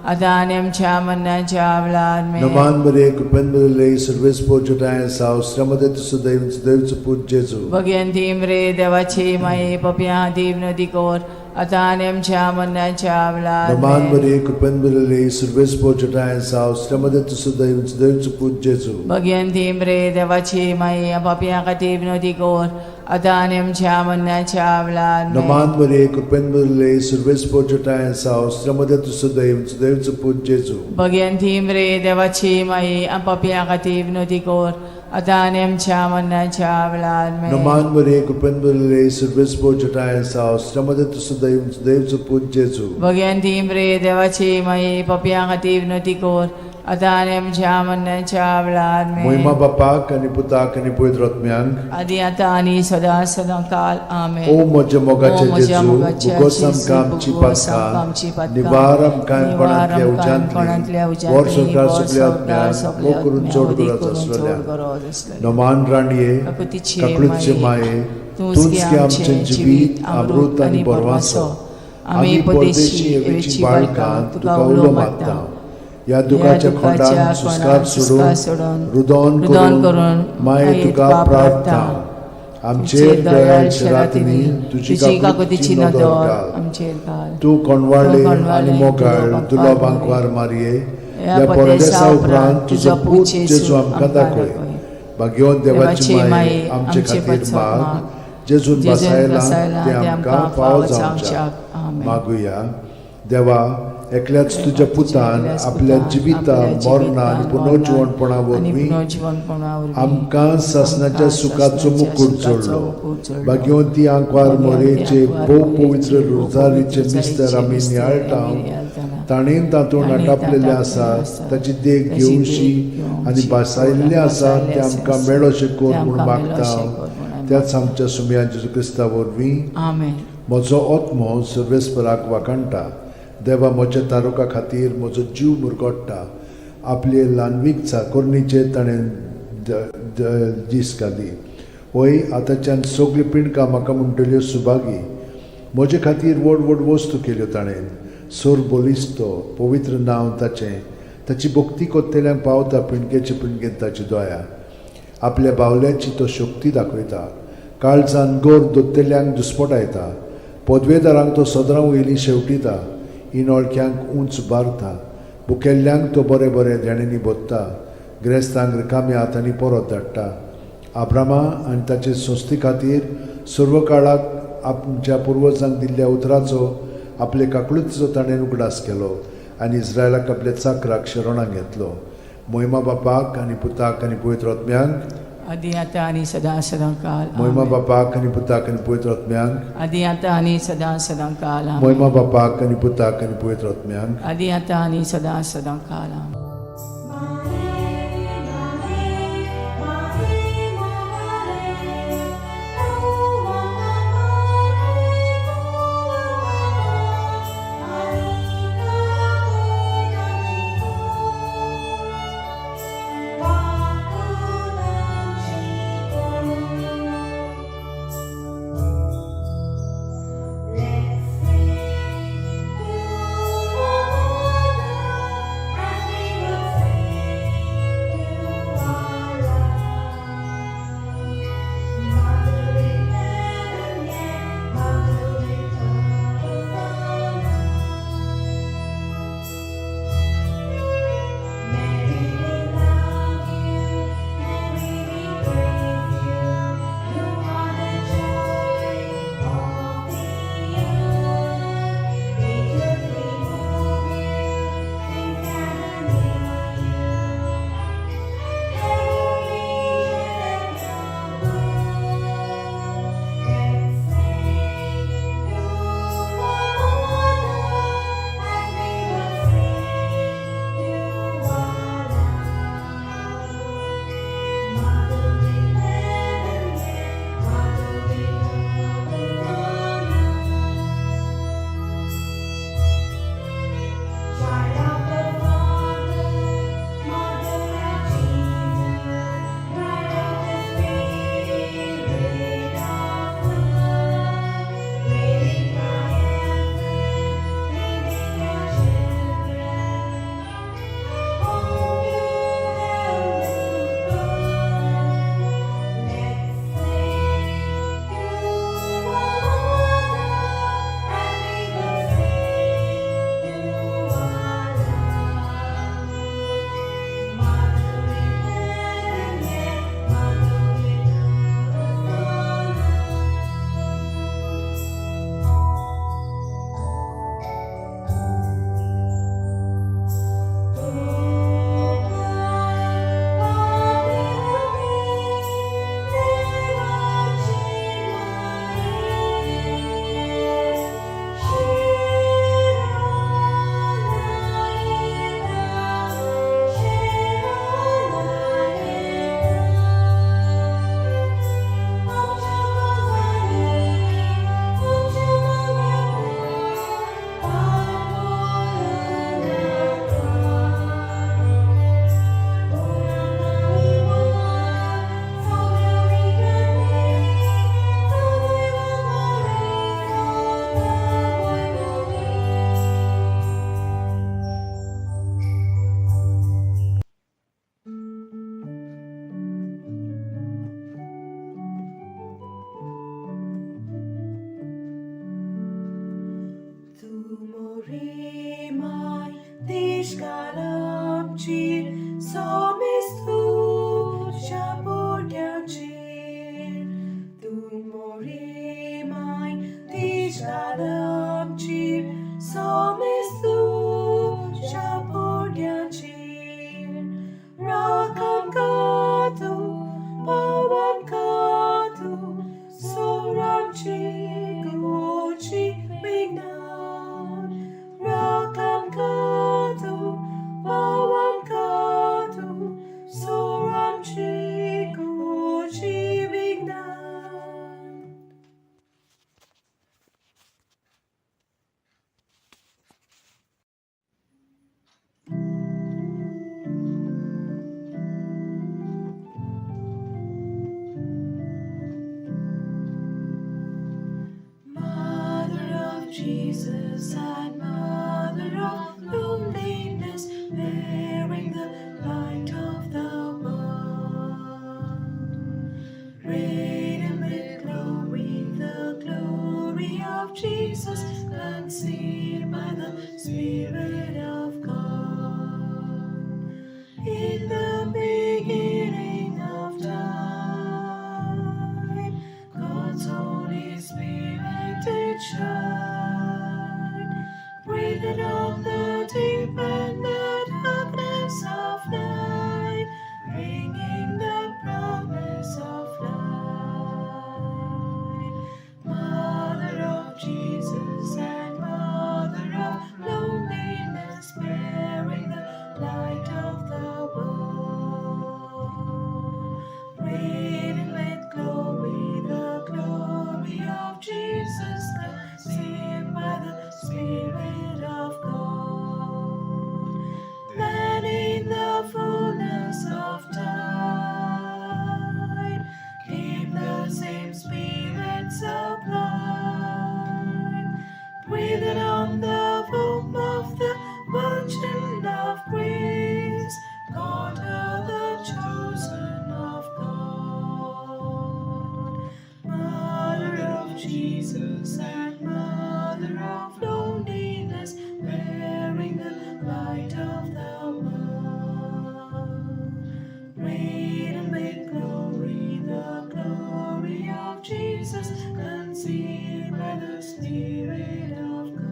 आतां आनी आमच्या मरणाच्या वेळार. आमेन. नमान मरिये, कृपेन भरिल्ले, सुर्वेस पोचटाय साव, श्रीमदे तूं सदैव, सदैव चुपूत जेजू. भगिवंती मरे देवाची माई, पापयां खातीर विनवती कर, आतां आनी आमच्या मरणाच्या वेळार. नमान आमेन. मरिये, कृपेन भरिल्ले, सुर्वेस पोचटाय साव, श्रीमदे तूं सदैव, सदैव चुपूत जेजू. भगिवंती मरे देवाची माई, पापयां खातीर विनवती कर, आतां आनी आमच्या मरणाच्या वेळार. आमेन. नमान मरिये, कृपेन भरिल्ले, सुर्वेस पोचटाय साव, श्रीमदे तूं सदैव, सदैव चुपूत जेजू. भगिवंती मरे देवाची माई, पापयां खातीर विनवती कर, आतां आनी आमच्या मरणाच्या वेळार. आमेन. नमान मरिये, कृपेन भरिल्ले, सुर्वेस पोचटाय साव, श्रीमदे तूं सदैव, सदैव चुपूत जेजू. भगिवंती मरे देवाची माई, पापयां खातीर विनवती कर, आतां आनी आमच्या मरणाच्या वेळार. आमेन. महिमा बापाक आनी पुताक आनी पवित्र आत्म्यांक. आदी आतां आनी सदां सदां काल. आमेन. ओ म्हज्या मोगाचे ओ म्हज्या जेजू, मोगाच्या उगोस जेजू, आमकां आमची उगोस आमकां आमची पातकां, पातकां, निवार आमकां निवार कोणांतल्या आमकां कोणांतल्या उज्यांतली, उज्यांतली, व्हर सरकार व्हर सगल्या सरकार आत्म्यांक, सगल्या भोव करून आत्म्यांक, चड वदी गरज करून चड आसलेल्या. गरज आसलेल्या. नमान राणये, काकुतीचे काकळूतचे माये, तूंच गे आमचें जिवीत, अमृत आनी बरवासो. आमी परदेशी एवेची बाळकां तुका उलो मारता. ह्या दुखाच्या खोंडान सुस्कार सोडून, रुदोन रुदोन करून करून माये तुका प्रार्थना. आमचेर दयाळ रातींनी तुजी काकुतीची नदर घाल. आमचेर घाल. तूं कोणवाळे आनी मोगाळ तुलो बांकवार मारये, ह्या परदेसा उपरांत तुजो पूत जेजू आमकां दाखय. भाग्यवंत देवाची माये, आमचे खातीर माग, जेजून बसायला ते आमकां फावो जावच्या. आमेन. मागुया. देवा, एकल्याच तुज्या पुतान आपल्या जिविता मरणा आनी पुनर्जिवणपणा वरवीं आमकां सासणाच्या सुखाचो मुकूट जोडलो. भाग्यवंती आंकवार मोरेचे भोव पवित्र रोजारीचे मिस्तर आमी नियाळटा, ताणें तातूंत आटापलेलें आसा ताची देख घेवशी आनी भासायल्लें आसा तें आमकां मेळोशें कर म्हूण मागता त्याच आमच्या सुमया जेजू क्रिस्ता वरवीं. आमेन. म्हजो आत्मो सर्वेस्पराक वाखाणटा. देवा म्हज्या तारुका खातीर म्हजो जीव मुरगोडटा. आपले ल्हानवीक चाकोरणीचेर ताणें दीस घाली. वय, आतांच्यान सगळीं पिंडकां म्हाका म्हणटल्यो सुभागी. म्हजे खातीर व्हड व्हड वस्तू केल्यो ताणें. सोर बलिस्तो पवित्र नांव ताचें. ताची भक्ती कोत्तेल्यांक पावता पिंडकेचे पिंडकेन ताची दया. आपल्या बावल्याची तो शक्ती दाखयता. काळजान गोर दोत्तेल्यांक दुस्पटायता. पदवेदारांक तो सदरां वयली शेवटिता. इनोळख्यांक उंच बारता. भुकेल्ल्यांक तो बरें बरें देण्यांनी भोत्ता. ग्रेस्तांक रिकाम्या हातांनी परत धाडटा. आब्रामा आनी ताचे संस्थे खातीर सर्व काळाक आमच्या पुर्वजांक दिल्ल्या उतराचो आपले काकळुतीचो ताणें उगडास केलो आनी इस्रायलाक आपल्या चाकराक शरणाक घेतलो. मोहिमा बापाक आनी पुताक आनी पवित्र आत्म्यांक, आदी आतां आनी सदां सदां काल. मोहिमा आमेन. बापाक आनी पुताक आनी पवित्र आत्म्यांक, आदी आतां आनी सदां सदां काल. आमेन. मोहिमा बापाक आनी पुताक आनी पवित्र आत्म्यांक, आदी आतां आनी सदां सदां काल. आमेन. Jesus and Mother of loneliness, bearing the light of the world. Radiant with glory, the glory of Jesus, conceived by the Spirit of God. In the beginning of time, God's Holy Spirit did shine, breathed on the deep and the darkness of night, bringing the promise of light. Mother of Jesus and Mother of loneliness, bearing the light of the world. Radiant with glory, the glory of Jesus, conceived by the Spirit of God. Then in the fullness of time came the same Spirit sublime, breathed on the womb of the Virgin of Grace, God the chosen of God. Mother of Jesus and Mother of loneliness, bearing the light of the world. Radiant with glory, the glory of Jesus, conceived by the Spirit of God.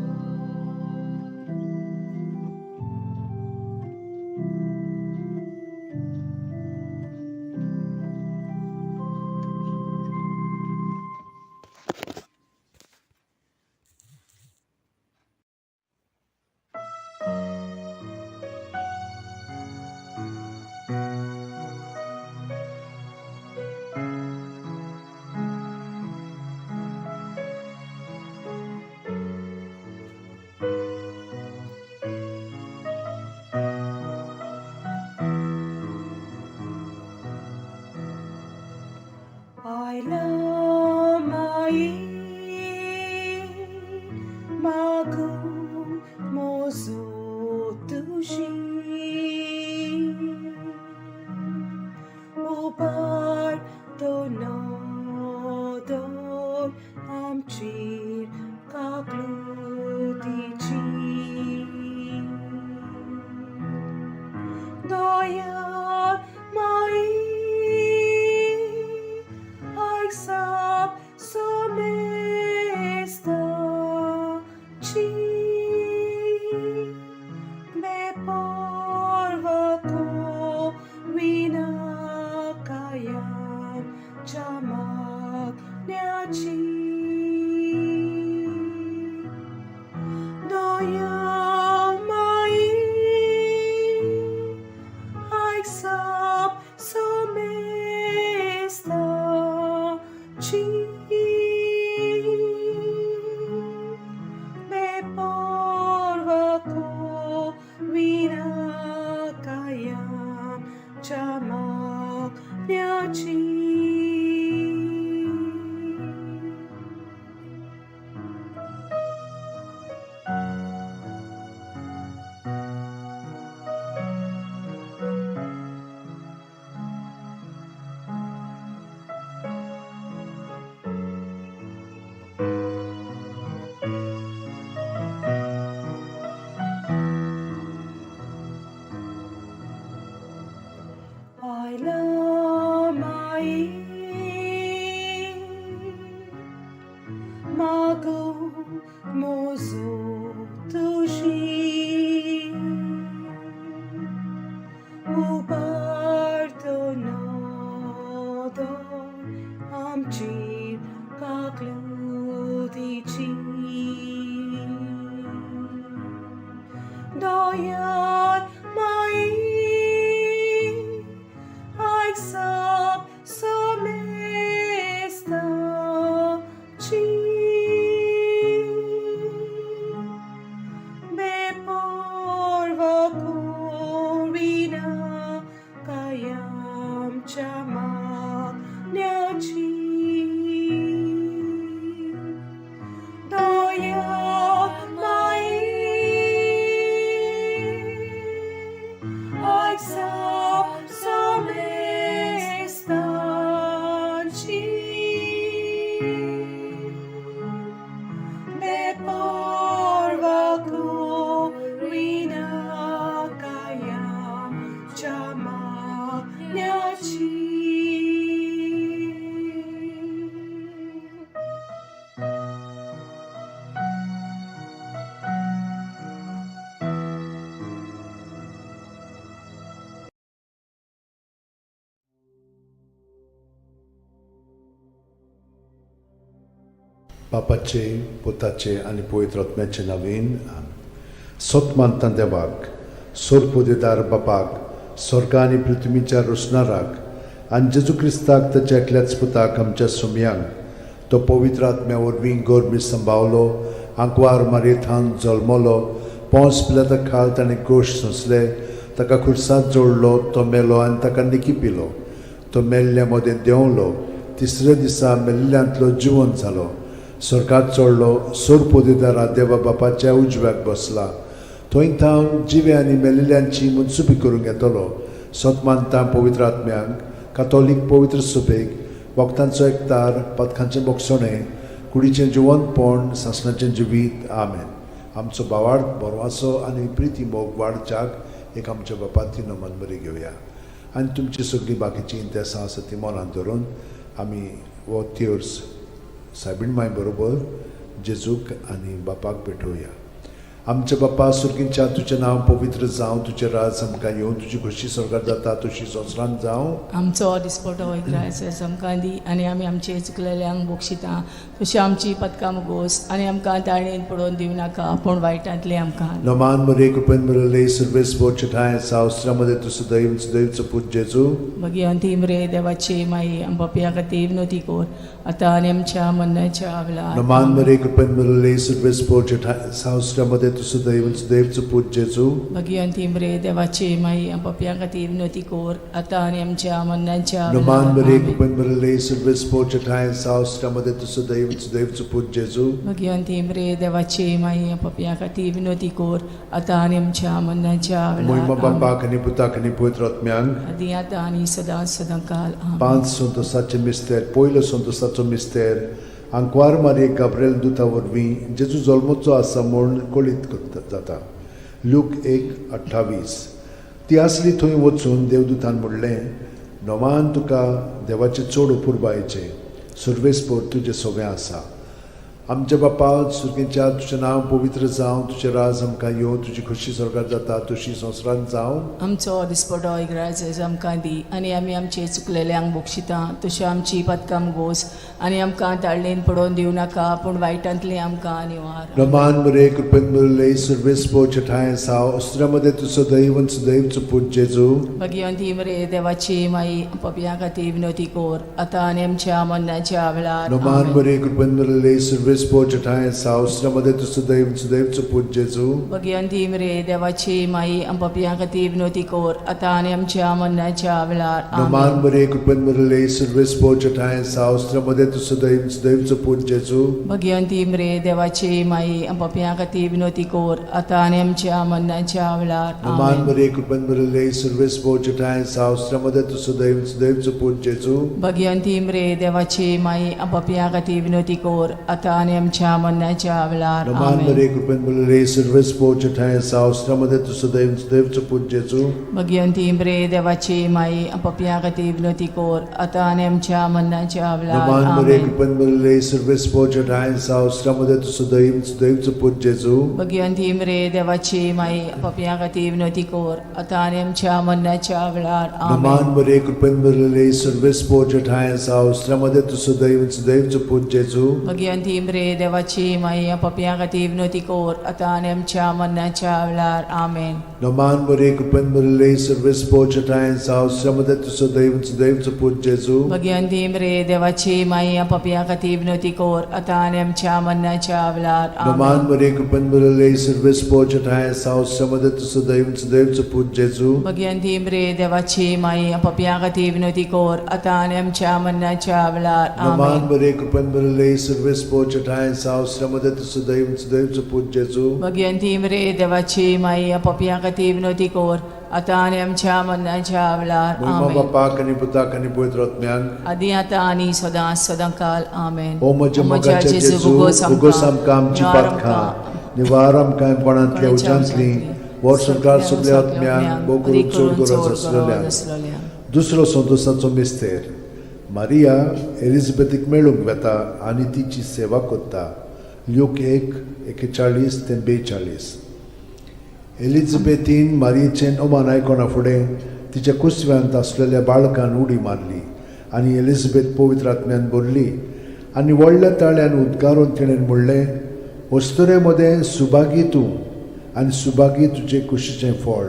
I love my magu mozo tushi upar to no dor amchir kaklutichi Doya mai Aisap somesta chi me porva ko vinakayam chamak nyachi Doya mai Aisap somesta chi me porva ko vinakayam chamak nyachi. I love my mago mozo tushi uparto nodo amchir kaklutichi Doyat mai Aisap somesta chi me porva korina kayam chamak nyachi Doya बापाचे, पुताचे आनी पवित्र आत्म्याचे नवीन. सत मानता देवाक, सोरपोदेदार बापाक, स्वर्गा आनी पृथ्वीच्या रोसणाराक, आनी जेजू क्रिस्ताक, ताच्या एकल्याच पुताक, आमच्या सुमयांक, तो पवित्र आत्म्या वरवीं गोरमी संभावलो, आंकवार मारयेथान जल्मलो, पोंस पिलाता खाल ताणें गोश्ट सोंसले, ताका खुर्सांत जोडलो, तो मेलो आनी ताका निकी पिलो, तो मेल्ल्या मदें देंवलो, तिसऱ्या दिसा मेल्ल्यांतलो जिवन जालो, स्वर्गात चडलो, सोरपोदेदारा देवा बापाच्या उजव्याक बसला, थंय थावन जिवे आनी मेल्ल्यांची मनसुबी करूंक येतलो. सत मानता पवित्र आत्म्यांक, कातोलीक पवित्र सुबेक, वखदांचो एकतार, पथकांचें बोगसणें, कुडीचें जिवनपण, सासणाचें जिवीत. आमेन. आमचो भावार्थ, बरवासो आनी प्रिती मोग वाडच्याक एक आमच्या बापाती नमन बरी घेवया आनी तुमची सगळीं बाकीचीं इंतेसां आसा ती मनांत धरून आमी हो तिर्स सायबीण माय बरोबर जेजूक आनी बापाक भेटोवया. आमच्या बापा सुर्गींच्या, तुजें नांव पवित्र जावं, तुजें राज आमकां येवं, तुजी खोशी स्वर्गात जाता तशी संवसारांत जावं. आमचो दिसपटो इग्रायस आमकां दी आनी आमी आमचे चुकलेल्यांक बक्षिता तशी आमची पदकां मुगोस आनी आमकां ताळेन पडोवन दिवं नाका पूण वायटांतलें आमकां. नमान मरे, कृपेन भरले, सर्वेस ठाय सावस्त्रामध्ये तूं सदैव सदैवचो पूत जेजू. भगिवंती मरे देवाची माई, आमच्या खातीर विनोती कर आतां आनी आमच्या मरणाच्या वेळार. नमान मरे, कृपेन भरले, सर्वेस ठाय सावस्त्रामध्ये तूं सदैव सदैवचो पूत जेजू. भगिवंती मरे देवाची माई, आमच्या खातीर विनोती कर आतां आनी आमच्या मरणाच्या नमान वेळार. मरे, आमेन. कृपेन भरले, सर्वेस ठाय सावस्त्रामध्ये तूं सदैव सदैवचो पूत जेजू. भगिवंती मरे देवाची माई, आमच्या खातीर विनोती कर आतां आनी आमच्या मरणाच्या मोहिमा वेळार. आमेन. बापाक आनी पुताक आनी पवित्र आत्म्यांक. आदी आतां आनी सदां सदां काल. आमेन. पांच संतोसाचे मिस्तेर. पयलो संतोसाचो मिस्तेर, आंकवार मारये गाब्रेल दुता वरवीं जेजू जल्मचो आसा म्हूण कळीत जाता. लूक 1:28. ती आसली थंय वचून देवदूतान म्हणलें, नवान तुका देवाचें चड अपुरबायेचें, सर्वेस्पोर तुजें सगळें आसा. आमच्या बापा सुर्गेच्या, तुजें नांव पवित्र जावं, तुजें राज आमकां येवं, तुजी खोशी स्वर्गात जाता तशी संवसारांत जावं. आमचो दिसपटो इग्राज आमकां दी आनी आमी आमचे चुकलेल्यांक बक्षिता तशी आमची पदकां गोस आनी आमकां ताळणेन पडोवन दिवं नाका पूण वायटांतलें आमकां निवार. रमान मरे, कृपेन भरले, सर्वेस्पोर ठाय साव अस्त्रामध्ये तूं सदैव सदैवचो पूत जेजू. भगिवंती मरे देवाची माई, पपया खातीर विनोती कर आतां आनी आमच्या मरणाच्या वेळार. नमान आमेन. मरे, कृपेन भरले, सर्वेस्पोर ठाय साव अस्त्रामध्ये तूं सदैव सदैवचो पूत जेजू. भगिवंती मरे देवाची माई, पपया खातीर विनोती कर आतां आनी आमच्या मरणाच्या वेळार. नमान आमेन. मरे, कृपेन भरले, सर्वेस्पोर ठाय साव अस्त्रामध्ये तूं सदैव सदैवचो पूत जेजू. भगिवंती मरे देवाची माई, पपया खातीर विनोती कर आतां आनी आमच्या मरणाच्या वेळार. नमान आमेन. मरे, कृपेन भरले, सर्वेस्पोर ठाय साव अस्त्रामध्ये तूं सदैव सदैवचो पूत जेजू. भगिवंती मरे देवाची माई, पपया खातीर विनोती कर आतां आनी आमच्या मरणाच्या वेळार. नमान आमेन. मरे, कृपेन भरले, सर्वेस्पोर ठाय साव अस्त्रामध्ये तूं सदैव सदैवचो पूत जेजू. भगिवंती मरे देवाची माई, पपया खातीर विनोती कर आतां आनी आमच्या मरणाच्या वेळार. नमान मरे, आमेन. कृपेन भरले, सर्वेस्पोर ठाय साव अस्त्रामध्ये तूं सदैव सदैवचो पूत जेजू. भगिवंती मरे देवाची माई, पपया खातीर विनोती कर आतां आनी आमच्या मरणाच्या वेळार. नमान आमेन. मरे, कृपेन भरले, सर्वेस्पोर ठाय साव अस्त्रामध्ये तूं सदैव सदैवचो पूत जेजू. भगिवंती मरे देवाची माई, पपया खातीर विनोती कर आतां आनी आमच्या मरणाच्या वेळार. आमेन. नमान मरे, कृपेन भरले, सर्वेस्पोर ठाय साव अस्त्रामध्ये तूं सदैव सदैवचो पूत जेजू. भगिवंती मरे देवाची माई, पपया खातीर विनोती कर आतां आनी आमच्या मरणाच्या वेळार. नमान आमेन. मरे, कृपेन भरले, सर्वेस्पोर ठाय साव अस्त्रामध्ये तूं सदैव सदैवचो पूत जेजू. भगिवंती मरे देवाची माई, पपया खातीर विनोती कर आतां आनी आमच्या मरणाच्या वेळार. नमान आमेन. मरे, कृपेन भरले, सर्वेस्पोर ठाय साव अस्त्रामध्ये तूं सदैव सदैवचो पूत जेजू. भगिवंती मरे देवाची माई, पपया खातीर विनोती कर आतां आनी आमच्या मरणाच्या वेळार. महिमा आमेन. बापाक आनी पुताक आनी पवित्र आत्म्याक. आदी आतां आनी सदां सदां काल. आमेन. ओ म्हज्या मोगाच्या जेजू, उगोस आमकां आमची पातकां, निवार आमकां कोणांतल्या उज्यांतली, वर्सभर सगल्या आत्म्यांक, भोव करून चड गरज आसलेल्या. दुसरो संतोसाचो मिस्तेर, मारिया एलिझाबेथीक मेळूंक वेता आनी तिची सेवा करता. ल्यूक 1:41 ते 42. एलिझाबेथीन मारियेचें अमान आयकना फुडें तिच्या कुसव्यांत आसलेल्या बाळकान उडी मारली आनी एलिझाबेथ पवित्र आत्म्यान भरली. आनी व्हडल्या ताळ्यान उद्गारून तिणें म्हणलें, अस्तुरे मदें सुभागी तूं आनी सुभागी तुजे कुशीचें फळ.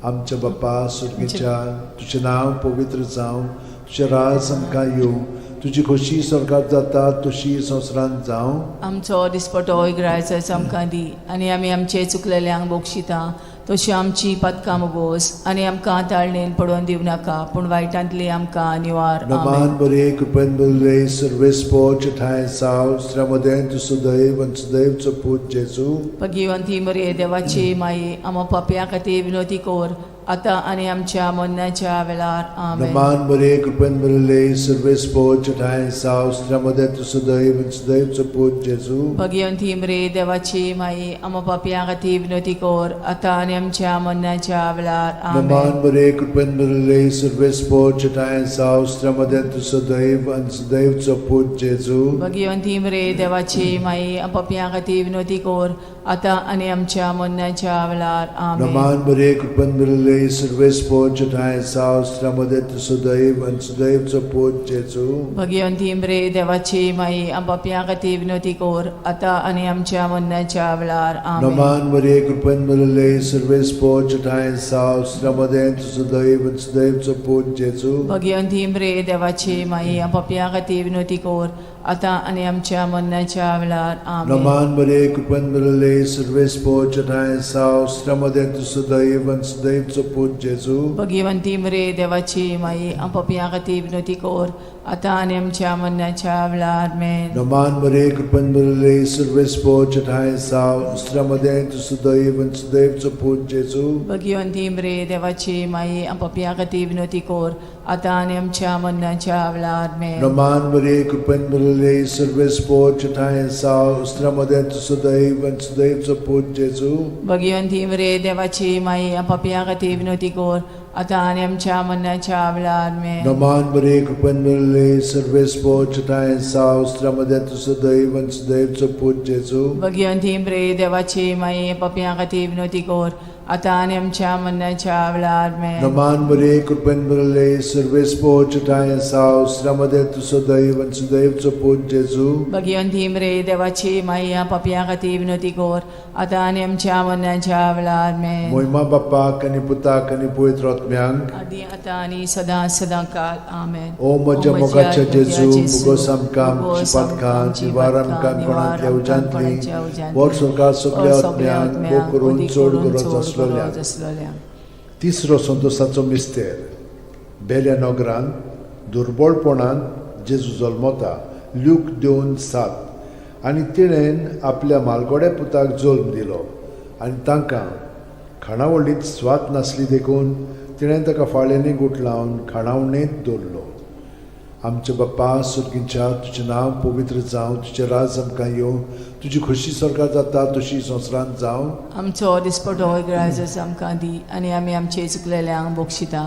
आमच्या बापा सुर्गीच्या, तुजें नांव पवित्र जावं, तुजें राज आमकां येवं, तुजी खोशी स्वर्गात जाता तशी संवसारांत जावं. आमचो दिसपटो इगरायचो आमकां दी आनी आमी आमचे चुकलेल्यांक बक्षिता तशी आमची पदकां मोगोस आनी आमकां ताळणेन पडोवन दिवं नाका पूण वायटांतली आमकां निवार. आमेन. नमान बरे कृपेन बरले सर्वेस्पोच ठांय साव श्रमदें तूं सुदैव आनी सुदैवचो पूत जेजू. भगिवंती मरे देवाची माई, आमा पापया खातीर विनोती कोर आतां आनी आमच्या मरणाच्या वेळार. आमेन. नमान बरे कृपेन बरले सर्वेस्पोच ठांय साव श्रमदें तूं सुदैव आनी सुदैवचो पूत जेजू. भगिवंती मरे देवाची माई, आमा पापया खातीर विनोती कोर आतां आनी आमच्या मरणाच्या वेळार. आमेन. नमान बरे कृपेन बरले सर्वेस्पोच ठांय साव श्रमदें तूं सुदैव आनी सुदैवचो पूत जेजू. भगिवंती मरे देवाची माई, पापया खातीर विनोती कोर आतां आनी आमच्या मरणाच्या वेळार. आमेन. नमान बरे कृपेन बरले सर्वेस्पोच ठांय साव श्रमदें तूं सुदैव आनी सुदैवचो पूत जेजू. भगिवंती मरे देवाची माई, पापया खातीर विनोती कोर आतां आनी आमच्या मरणाच्या वेळार. आमेन. नमान मरे कृपेन भरले सर्वेस्पोच ठांय साव श्रमदें तूं सुदैव आनी सुदैवचो पूत जेजू. भगिवंती मरे देवाची माई, पापया खातीर विनोती कोर आतां आनी आमच्या मरणाच्या वेळार. आमेन. नमान मरे कृपेन भरले सर्वेस्पोच ठांय साव श्रमदें तूं सुदैव आनी सुदैवचो पूत जेजू. भगिवंती मरे देवाची माई, पापया खातीर विनोती कोर आतां आनी आमच्या मरणाच्या वेळार. आमेन. नमान मरे कृपेन भरले सर्वेस्पोच ठांय साव श्रमदें तूं सुदैव आनी सुदैवचो पूत जेजू. भगिवंती मरे देवाची माई, पापया खातीर विनोती कोर आतां आनी आमच्या मरणाच्या वेळार. आमेन. नमान मरे कृपेन भरले सर्वेस्पोच ठांय साव श्रमदें तूं सुदैव आनी सुदैवचो पूत जेजू. भगिवंती मरे देवाची माई, पापया खातीर विनोती कोर आतां आनी आमच्या मरणाच्या वेळार. आमेन. नमान बरे कृपेन भरले सर्वेस्पोच ठांय साव श्रमदें तूं सुदैव आनी सुदैवचो पूत जेजू. भगिवंती मरे देवाची माई, पापया खातीर विनोती कोर आतां आनी आमच्या मरणाच्या वेळार. आमेन. नमान बरे कृपेन भरले सर्वेस्पोच ठांय साव श्रमदें तूं सुदैव आनी सुदैवचो पूत जेजू. भगिवंती मरे देवाची माई, पापया खातीर विनोती कोर आतां आनी आमच्या मरणाच्या वेळार. आमेन. मोहिमा बापाक आनी पुताक आनी पवित्र आत्म्यांक, आदी आतां आनी सदां सदां काल. आमेन. ओ म्हज्या मोगाच्या जेजू, मुगोस आमकां आमची पातकां निवार आमकां कोणांतल्या उज्यांतली वर सरकार सगल्या आत्म्यांक भोग करून चड गरज आसलेल्या. तिसरो संतोसाचो मिस्तेर. बेल्या नगरांत दुर्बळपणान जेजू जल्मता, ल्यूक 2:7. आनी तिणेन आपल्या मालगोड्या पुताक जल्म दिलो आनी तांकां खाणावळींत स्वाद नासली देखून तिणें ताका फाळ्यांनी गुठलावन खाणावणेंत दवरलो. आमच्या बाप्पा सुर्गींच्या, तुजें नांव पवित्र जावं, तुजें राज आमकां येवं, तुजी खोशी स्वर्गात जाता तशी संवसारांत जावं. आमचो दिसपटो इगराजच आमकां दी आनी आमी आमचे चुकलेल्यांक बक्षिता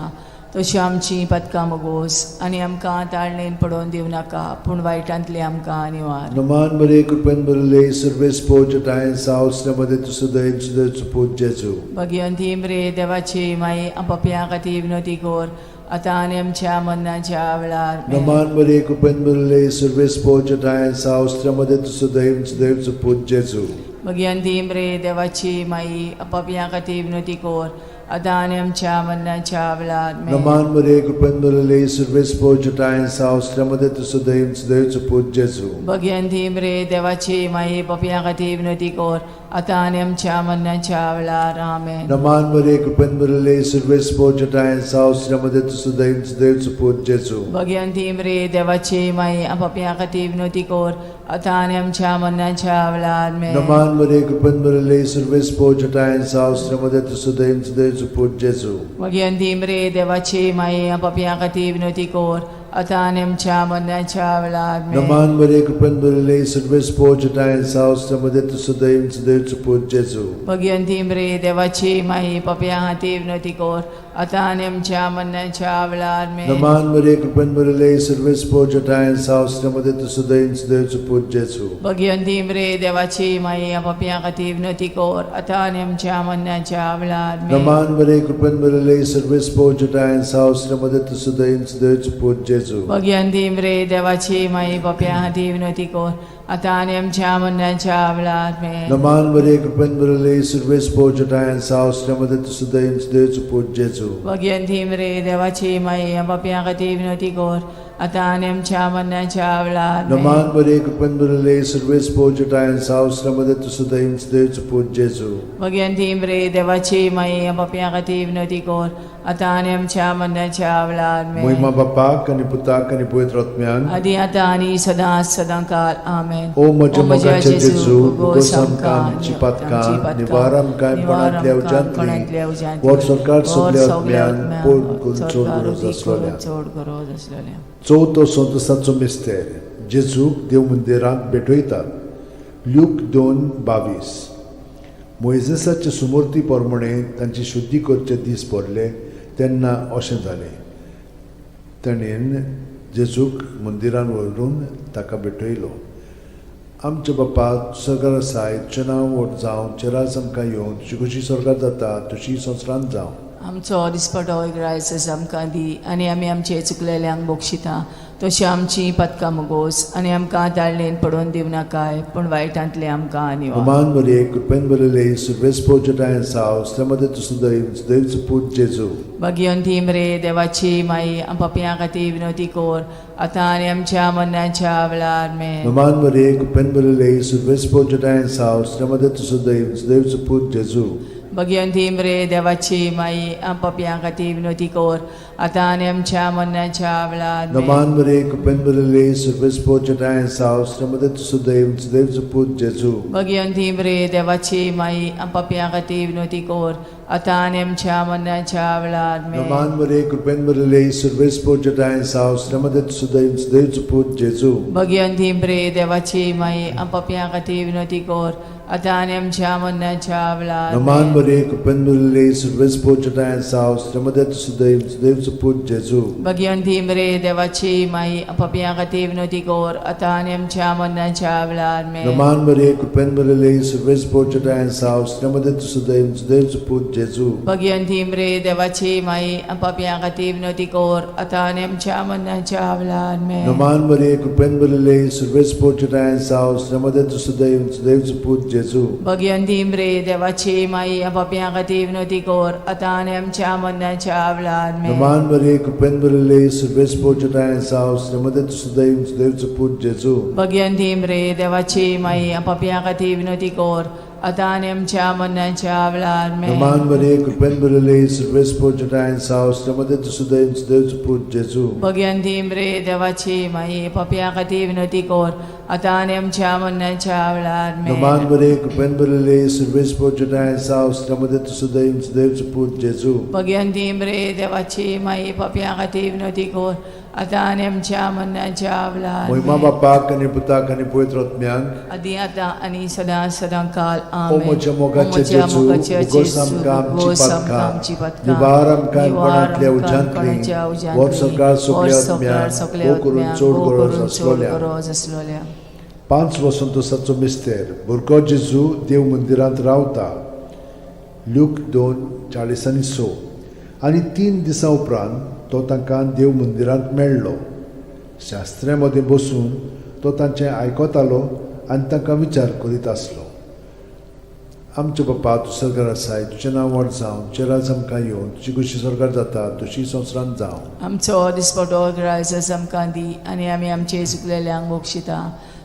तशी आमची पदकां मोगोस आनी आमकां ताळणेन पडोवन दिवं नाका पूण वायटांतली आमकां निवार. नमान बरे कृपेन भरले सर्वेस्पोच ठांय साव मध्ये तूं सदैव सदैव पूत जेजू. भगिवंती मरे देवाची माई, पापयां खातीर विनोती कोर आतां आनी आमच्या मरणाच्या वेळार. आमेन. नमान बरे कृपेन भरले सर्वेस्पोच ठांय साव मध्ये तूं सदैव सदैव पूत जेजू. भगिवंती मरे देवाची माई, पापयां खातीर विनोती कोर आतां आनी आमच्या मरणाच्या वेळार. आमेन. नमान बरे कृपेन भरले सर्वेस्पोच ठांय साव मध्ये तूं सदैव सदैव पूत जेजू. भगिवंती मरे देवाची माई, पापयां खातीर विनोती कोर आतां आनी आमच्या मरणाच्या वेळार. आमेन. नमान बरे कृपेन भरले सर्वेस्पोच ठांय साव मध्ये तूं सदैव सदैव पूत जेजू. भगिवंती मरे देवाची माई, पापयां खातीर विनोती कोर आतां आनी आमच्या मरणाच्या वेळार. आमेन. नमान बरे कृपेन भरले सर्वेस्पोच ठांय साव मध्ये तूं सदैव सदैव पूत जेजू. भगिवंती मरे देवाची माई, पापयां खातीर विनोती कोर आतां आनी आमच्या मरणाच्या वेळार. आमेन. नमान बरे कृपेन भरले सर्वेस्पोच ठांय साव मध्ये तूं सदैव सदैव पूत जेजू. भगिवंती मरे देवाची माई, पापयां खातीर विनोती कोर आतां आनी आमच्या मरणाच्या वेळार आमेन. नमान मरे कृपेन भरिल्ले सर्वेस पोजटायन सावस्त्यामध्ये तूं सदैव सदैवचो पूत जेजू. भगिवंती मरे देवाची माई, पापयां खातीर विनवती कर आतां आनी आमच्या मरणाच्या वेळार आमेन. नमान मरे कृपेन भरिल्ले सर्वेस पोजटायन सावस्त्यामध्ये तूं सदैव सदैवचो पूत जेजू. भगिवंती मरे देवाची माई, पापयां खातीर विनवती कर आतां आनी आमच्या मरणाच्या वेळार आमेन. नमान मरे कृपेन भरिल्ले सर्वेस पोजटायन सावस्त्यामध्ये तूं सदैव सदैवचो पूत जेजू. भगिवंती मरे देवाची माई, पापयां खातीर विनवती कर आतां आनी आमच्या मरणाच्या वेळार आमेन. नमान मरे कृपेन भरिल्ले सर्वेस पोजटायन सावस्त्यामध्ये तूं सदैव सदैवचो पूत जेजू. भगिवंती मरे देवाची माई, पापयां खातीर विनवती कर आतां आनी आमच्या मरणाच्या वेळार आमेन. मोहिमा बापाक आनी पुताक आनी पवित्र आत्म्यान, आदी आतां आनी सदां सदां काल आमेन. ओ म्हज्या मोगाचे जेजू, उगोस आमकां आमची पातकां, निवार आमकां कोणांतल्या उज्यांतली, वर सरकार सगल्या आत्म्यान पोड करून चड गरज आसलोल्या. चड गरज आसलेल्या. चवथो संतोसाचो मिस्तेर, जेजूक देव मंदिरांत भेटयतात. ल्यूक 2:22. मोयजेसाचे सुमूर्ती प्रमाणे तांची शुद्धी करचे दीस भरले तेन्ना अशें जालें, ताणें जेजूक मंदिरान व्हरून ताका भेटयलो. आमच्या बापा सरकार आसाय, तुजें नांव व्हड जावं, तुजें राज आमकां येवं, तुजी खुशी स्वर्गात जाता तशी संवसारांत जावं. आमचो दिसपटो ग्रायस आमकां दी आनी आमी आमचे चुकलेल्यांक बक्षिता तशी आमची पदकां मुगोस आनी आमकां ताळणेन पडोवन दिवं नाकाय, पूण वायटांतले आमकां निवार. अमान मरिये, कृपेन भरिल्ले, सुर्वेस पोजटायन साव, मध्ये तूं सदैव सदैवचो पूत जेजू. भगिवंती मरे देवाची माई, पापयां खातीर विनवती कर आतां आनी आमच्या मरणाच्या वेळार आमेन. नमान मरिये, कृपेन भरिल्ले, सुर्वेस पोजटायन साव, मध्ये तूं सदैव सदैवचो पूत जेजू. भगिवंती मरे देवाची माई, पापयां खातीर विनवती कर आतां आनी आमच्या मरणाच्या वेळार आमेन. नमान मरिये, कृपेन भरिल्ले, सुर्वेस पोजटायन साव, मध्ये तूं सदैव सदैवचो पूत जेजू. भगिवंती मरे देवाची माई, पापयां खातीर विनवती कर आतां आनी आमच्या मरणाच्या वेळार आमेन. नमान मरिये, कृपेन भरिल्ले, सुर्वेस पोजटायन साव, मध्ये तूं सदैव सदैवचो पूत जेजू. भगिवंती मरे देवाची माई, पापयां खातीर विनवती कर आतां आनी आमच्या मरणाच्या वेळार नमान आमेन. मरिये, कृपेन भरिल्ले, सुर्वेस पोजटायन साव, मध्ये तूं सदैव सदैवचो पूत जेजू. भगिवंती मरे देवाची माई, पापयां खातीर विनवती कर आतां आनी आमच्या मरणाच्या वेळार आमेन. नमान मरिये, कृपेन भरिल्ले, सुर्वेस पोजटायन साव, मध्ये तूं सदैव सदैवचो पूत जेजू. भगिवंती मरे देवाची माई, पापयां खातीर विनवती कर आतां आनी आमच्या मरणाच्या वेळार आमेन. नमान मरिये, कृपेन भरिल्ले, सुर्वेस पोजटायन साव, मध्ये तूं सदैव सदैवचो पूत जेजू. भगिवंती मरे देवाची माई, पापयां खातीर विनवती कर आतां आनी आमच्या मरणाच्या वेळार आमेन. नमान मरिये, कृपेन भरिल्ले, सुर्वेस पोजटायन साव, मध्ये तूं सदैव सदैवचो पूत जेजू. भगिवंती मरे देवाची माई, पापयां खातीर विनवती कर आतां आनी आमच्या मरणाच्या वेळार आमेन. नमान मरिये, कृपेन भरिल्ले, सुर्वेस पोजटायन साव, मध्ये तूं सदैव सदैवचो पूत जेजू. भगिवंती मरे देवाची माई, पापयां खातीर विनवती कर आतां आनी आमच्या मरणाच्या वेळार आमेन. नमान मरिये, कृपेन भरिल्ले, सुर्वेस पोजटायन साव, मध्ये तूं सदैव सदैवचो पूत जेजू. भगिवंती मरे देवाची माई, पापयां खातीर विनवती कर आतां आनी आमच्या मरणाच्या वेळार मोहिमा आमेन. बापाक आनी पुताक आनी पवित्र आत्म्याक, आदी आतां आनी सदां सदां काल ओ आमेन. म्हज्या मोगाचे ओ म्हज्या जेजू, मोगाचे उगोस जेजू, आमकां आमची उगोस आमकां पातकां, आमची पातकां, निवार आमकां निवार कोणांतल्या आमकां उज्यांतली, कोणाच्या उज्यांतली, वर सरकार सगल्या वर सरकार आत्म्याक, सगल्या भोव करून आत्म्याक, चड भोव गरज करून चड आसलोल्या. गरज आसलोल्या. 5 वसंतोसाचो मिस्तेर, भुरगो जेजू देव मंदिरांत रावता. ल्यूक 2:46. आनी 3 दिसां उपरांत तो तांकां देव मंदिरांत मेळ्ळो. शास्त्र्या मदें बसून तो तांचें आयकतालो आनी तांकां विचार करीत आसलो. आमच्या बापा, तूं सरकार आसाय, तुजें नांव व्हड जावं, तुजें राज आमकां येवं, तुजी खुशी सरकार जाता तशी संवसारांत जावं. आमचो दिसपटो ग्रायस आमकां दी आनी आमी आमचे चुकलेल्यांक बक्षिता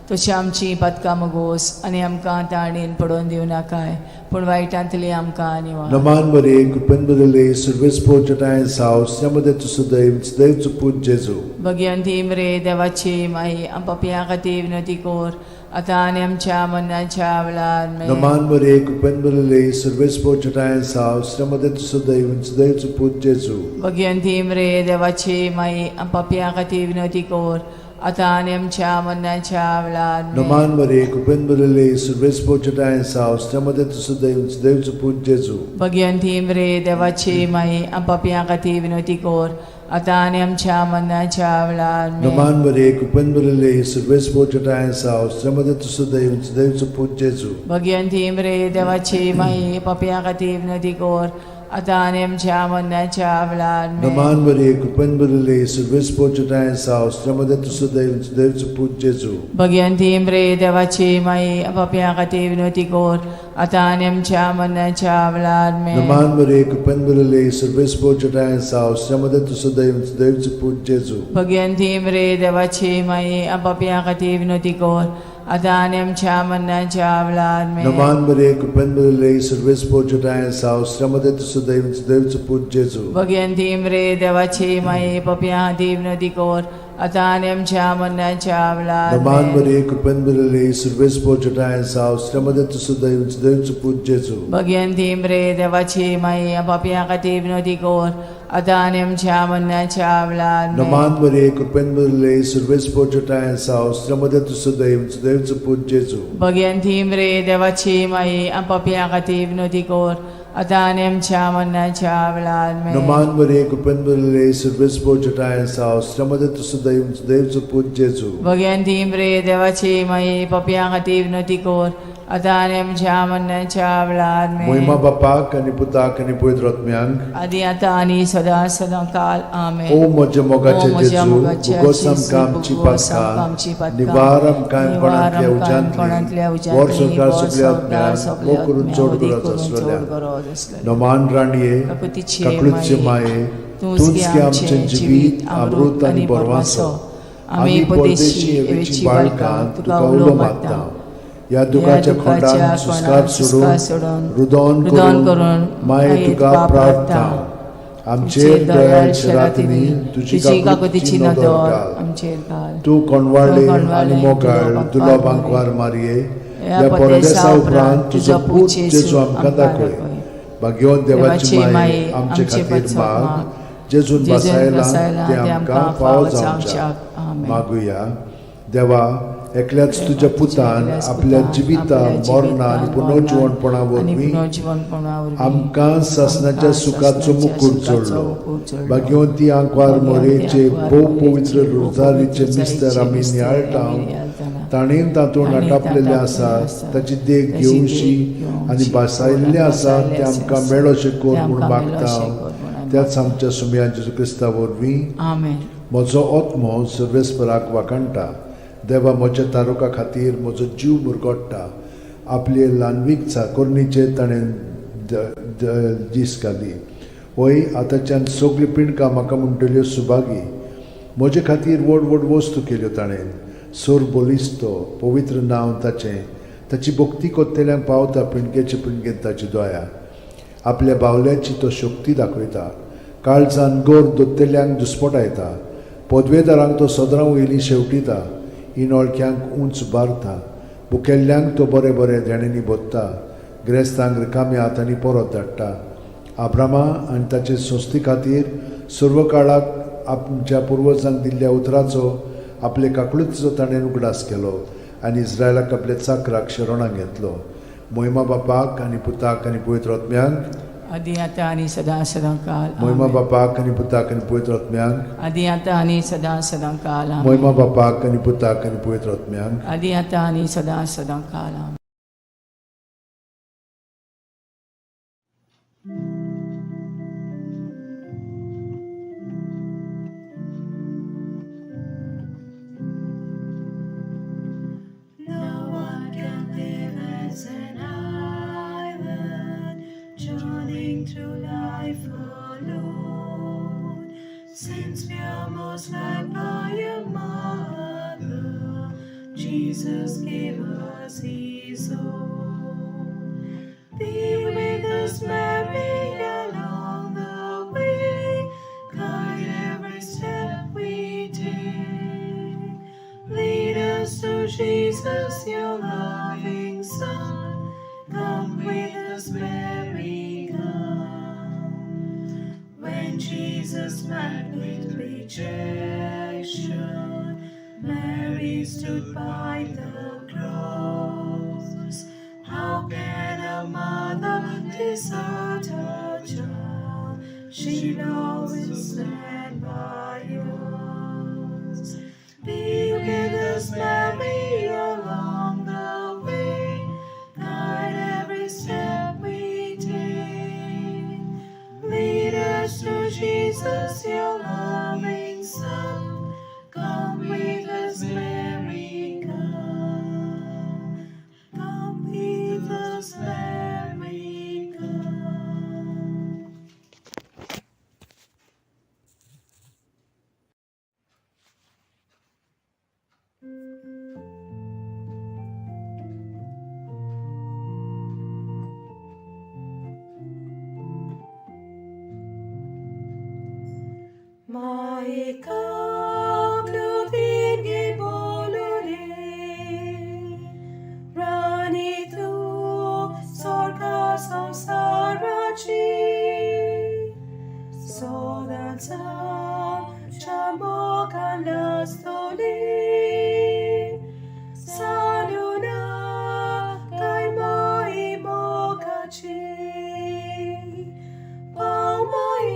तशी आमची पातकां मगोस आनी आमकां ताणेन पडोवन दिवं नाकाय, पूण वायटांतली आमकां निवार. नमान मरिये, कृपेन भरिल्ले, सुर्वेस पोजटायन साव, मध्ये तूं सदैव सदैवचो पूत जेजू. भगिवंती मरे देवाची माई, पापयां खातीर विनवती कर आतां आनी आमच्या मरणाच्या वेळार आमेन. नमान मरिये, कृपेन भरिल्ले, सुर्वेस पोजटायन साव, मध्ये तूं सदैव सदैवचो पूत जेजू. भगिवंती मरे देवाची माई, पापयां खातीर विनवती कर आतां आनी आमच्या मरणाच्या वेळार आमेन. नमान मरे कृपेन भरिल्ले सुर्वेस पोचटाय साव मध्ये तुजो दैव देवचो पूत जेजू. भगिवंती मरे देवाची माई, आम पापयां खातीर विनवती कर, आतां आनी आमच्या मरणाच्या वेळार आमेन. नमान मरे कृपेन भरिल्ले सुर्वेस पोचटाय साव मध्ये तुजो दैव देवचो पूत जेजू. भगिवंती मरे देवाची माई, पापयां खातीर विनवती कर, आतां आनी आमच्या मरणाच्या वेळार आमेन. नमान मरे कृपेन भरिल्ले सुर्वेस पोचटाय साव मध्ये तुजो दैव देवचो पूत जेजू. भगिवंती मरे देवाची माई, पापयां खातीर विनवती कर, आतां आनी आमच्या मरणाच्या वेळार आमेन. नमान मरे कृपेन भरिल्ले सुर्वेस पोचटाय साव मध्ये तुजो दैव देवचो पूत जेजू. भगिवंती मरे देवाची माई, पापयां खातीर विनवती कर, आतां आनी आमच्या मरणाच्या वेळार आमेन. नमान मरे कृपेन भरिल्ले सुर्वेस पोचटाय साव मध्ये तुजो दैव देवचो पूत जेजू. भगिवंती मरे देवाची माई, पापयां खातीर विनवती कर, आतां आनी आमच्या मरणाच्या वेळार नमान आमेन. मरे कृपेन भरिल्ले सुर्वेस पोचटाय साव मध्ये तुजो दैव देवचो पूत जेजू. भगिवंती मरे देवाची माई, पापयां खातीर विनवती कर, आतां आनी आमच्या मरणाच्या वेळार आमेन. नमान मरे कृपेन भरिल्ले सुर्वेस पोचटाय साव मध्ये तुजो दैव देवचो पूत जेजू. भगिवंती मरे देवाची माई, पापयां खातीर विनवती कर, आतां आनी आमच्या मरणाच्या वेळार आमेन. नमान मरे कृपेन भरिल्ले सुर्वेस पोचटाय साव मध्ये तुजो दैव देवचो पूत जेजू. भगिवंती मरे देवाची माई, पापयां खातीर विनवती कर, आतां आनी आमच्या मरणाच्या वेळार आमेन. मोहिमा बापाक आनी पुताक आनी पवित्र आत्म्यांक, आदी आतां आनी सदां सदां काल आमेन. ओ म्हज्या मोगाचे ओ म्हज्या जेजू, मोगाचे भोगोस जेजू, आमकां आमची भोगोस आमकां आमची पातकां, पातकां, निवार आमकां कोणांतल्या कोणांतल्या उज्यांतली, वर उज्यांतली, संवसार वर सगल्या संवसार आत्म्यांक, सगल्या मोग करून आत्म्यांक, चड उदीक गरज करून चड आसलेल्या. गरज आसलेल्या. नमान राणये, काकुतीचे काकळूतचे माये, माये, तूंच तूंच गे गे आमचें जिवीत, अमृत आनी बरवासो. आमी परदेशी एवेची बाळकां तुका उलो मागता. ह्या दुखाच्या खोंडान सुस्कार सोडून रुदोन करून माये तुका प्रार्थना. आमचेर दयाळ शरातींनी तुजी काकुतीची नदर घाल. आमचेर घाल. तूं कोणवाळे आनी मोगाळ दुलो बांकवार मारये, ह्या परदेसा उपरांत तुजो पूत जेजू आमकां दाखय. भाग्यवंत देवाची माये, आमचे खातीर माग. जेजून बसायला ते आमकां फावो जावच्याक. मागुया. देवा, एकल्याच तुज्या पुतान आपल्या जिविता, मरणा आनी पुनर्जिवणपणा वरवीं आमकां सासणाच्या सुखाचो मुकूट जोडलो. भाग्यवंती आंकवार मोरेचे भोव पवित्र रोजारीचे मिस्तर आमी नियाळटा, ताणेन तातूंत आटापलेलें आसा ताची देख घेवशी आनी भासायल्लें आसा तें आमकां मेळोशें कर म्हूण मागता त्याच आमच्या सुमया जेजू क्रिस्ता वरवीं. आमेन. म्हजो आत्मो सर्वेस्पराक वाखाणटा. देवा म्हज्या तारुका खातीर म्हजो जीव मुरगोडटा. आपले ल्हानवीक चाकोरणीचेर ताणें दीस घाली. वय, आतांच्यान सगळीं पिंडकां म्हाका म्हणटल्यो सुभागी. म्हजे खातीर व्हड व्हड वस्तू केल्यो ताणें. सोर बलिस्तो पवित्र नांव ताचें. ताची भक्ती कोत्तेल्यांक पावता पिंडकेचे पिंडकेन ताची दया. आपल्या बावल्याची तो शक्ती दाखयता. काळजान गोर दोत्तेल्यांक दुस्पटायता. पदवेदारांक तो सदरां वयली शेवटिता. इनोळख्यांक उंच बारता. भुकेल्ल्यांक तो बरें बरें देण्यांनी भोत्ता. ग्रेस्तांक रिकाम्या हातांनी परत धाडटा. आब्रामा आनी ताचे संस्थे खातीर सर्व काळाक आमच्या पुर्वजांक दिल्ल्या उतराचो आपले काकळुतीचो ताणें उगडास केलो आनी इस्रायलाक आपल्या चाकराक शरणाक घेतलो. मोहिमा बापाक आनी पुताक आनी पवित्र आत्म्यांक, आदी आतां आनी सदां सदां काल. मोहिमा आमेन. बापाक आनी पुताक आनी पवित्र आत्म्यांक, आदी आतां आनी सदां सदां काल. आमेन. मोहिमा बापाक आनी पुताक आनी पवित्र आत्म्यांक, आदी आतां आनी सदां सदां काल. आमेन. No one can live as an island, journeying through life alone. Since we are most loved by a mother, Jesus gave us His own. Be with us, Mary, along the way. Guide every step we take. Lead us to Jesus, your loving Son. Come with us, Mary, come. When Jesus met with rejection, Mary stood by the cross. How can a mother desert her child? She'll always stand by us. Be with us, Mary, along the way. Guide every step we take. Lead us to Jesus, your loving Son. Come with us, Mary, come. Come with us, Mary, come. Maika Virgi bolule, Rani tu sorga samsarachi, Sodansa chambokanastoli, Saluna kai mai mokachi. Pau mai,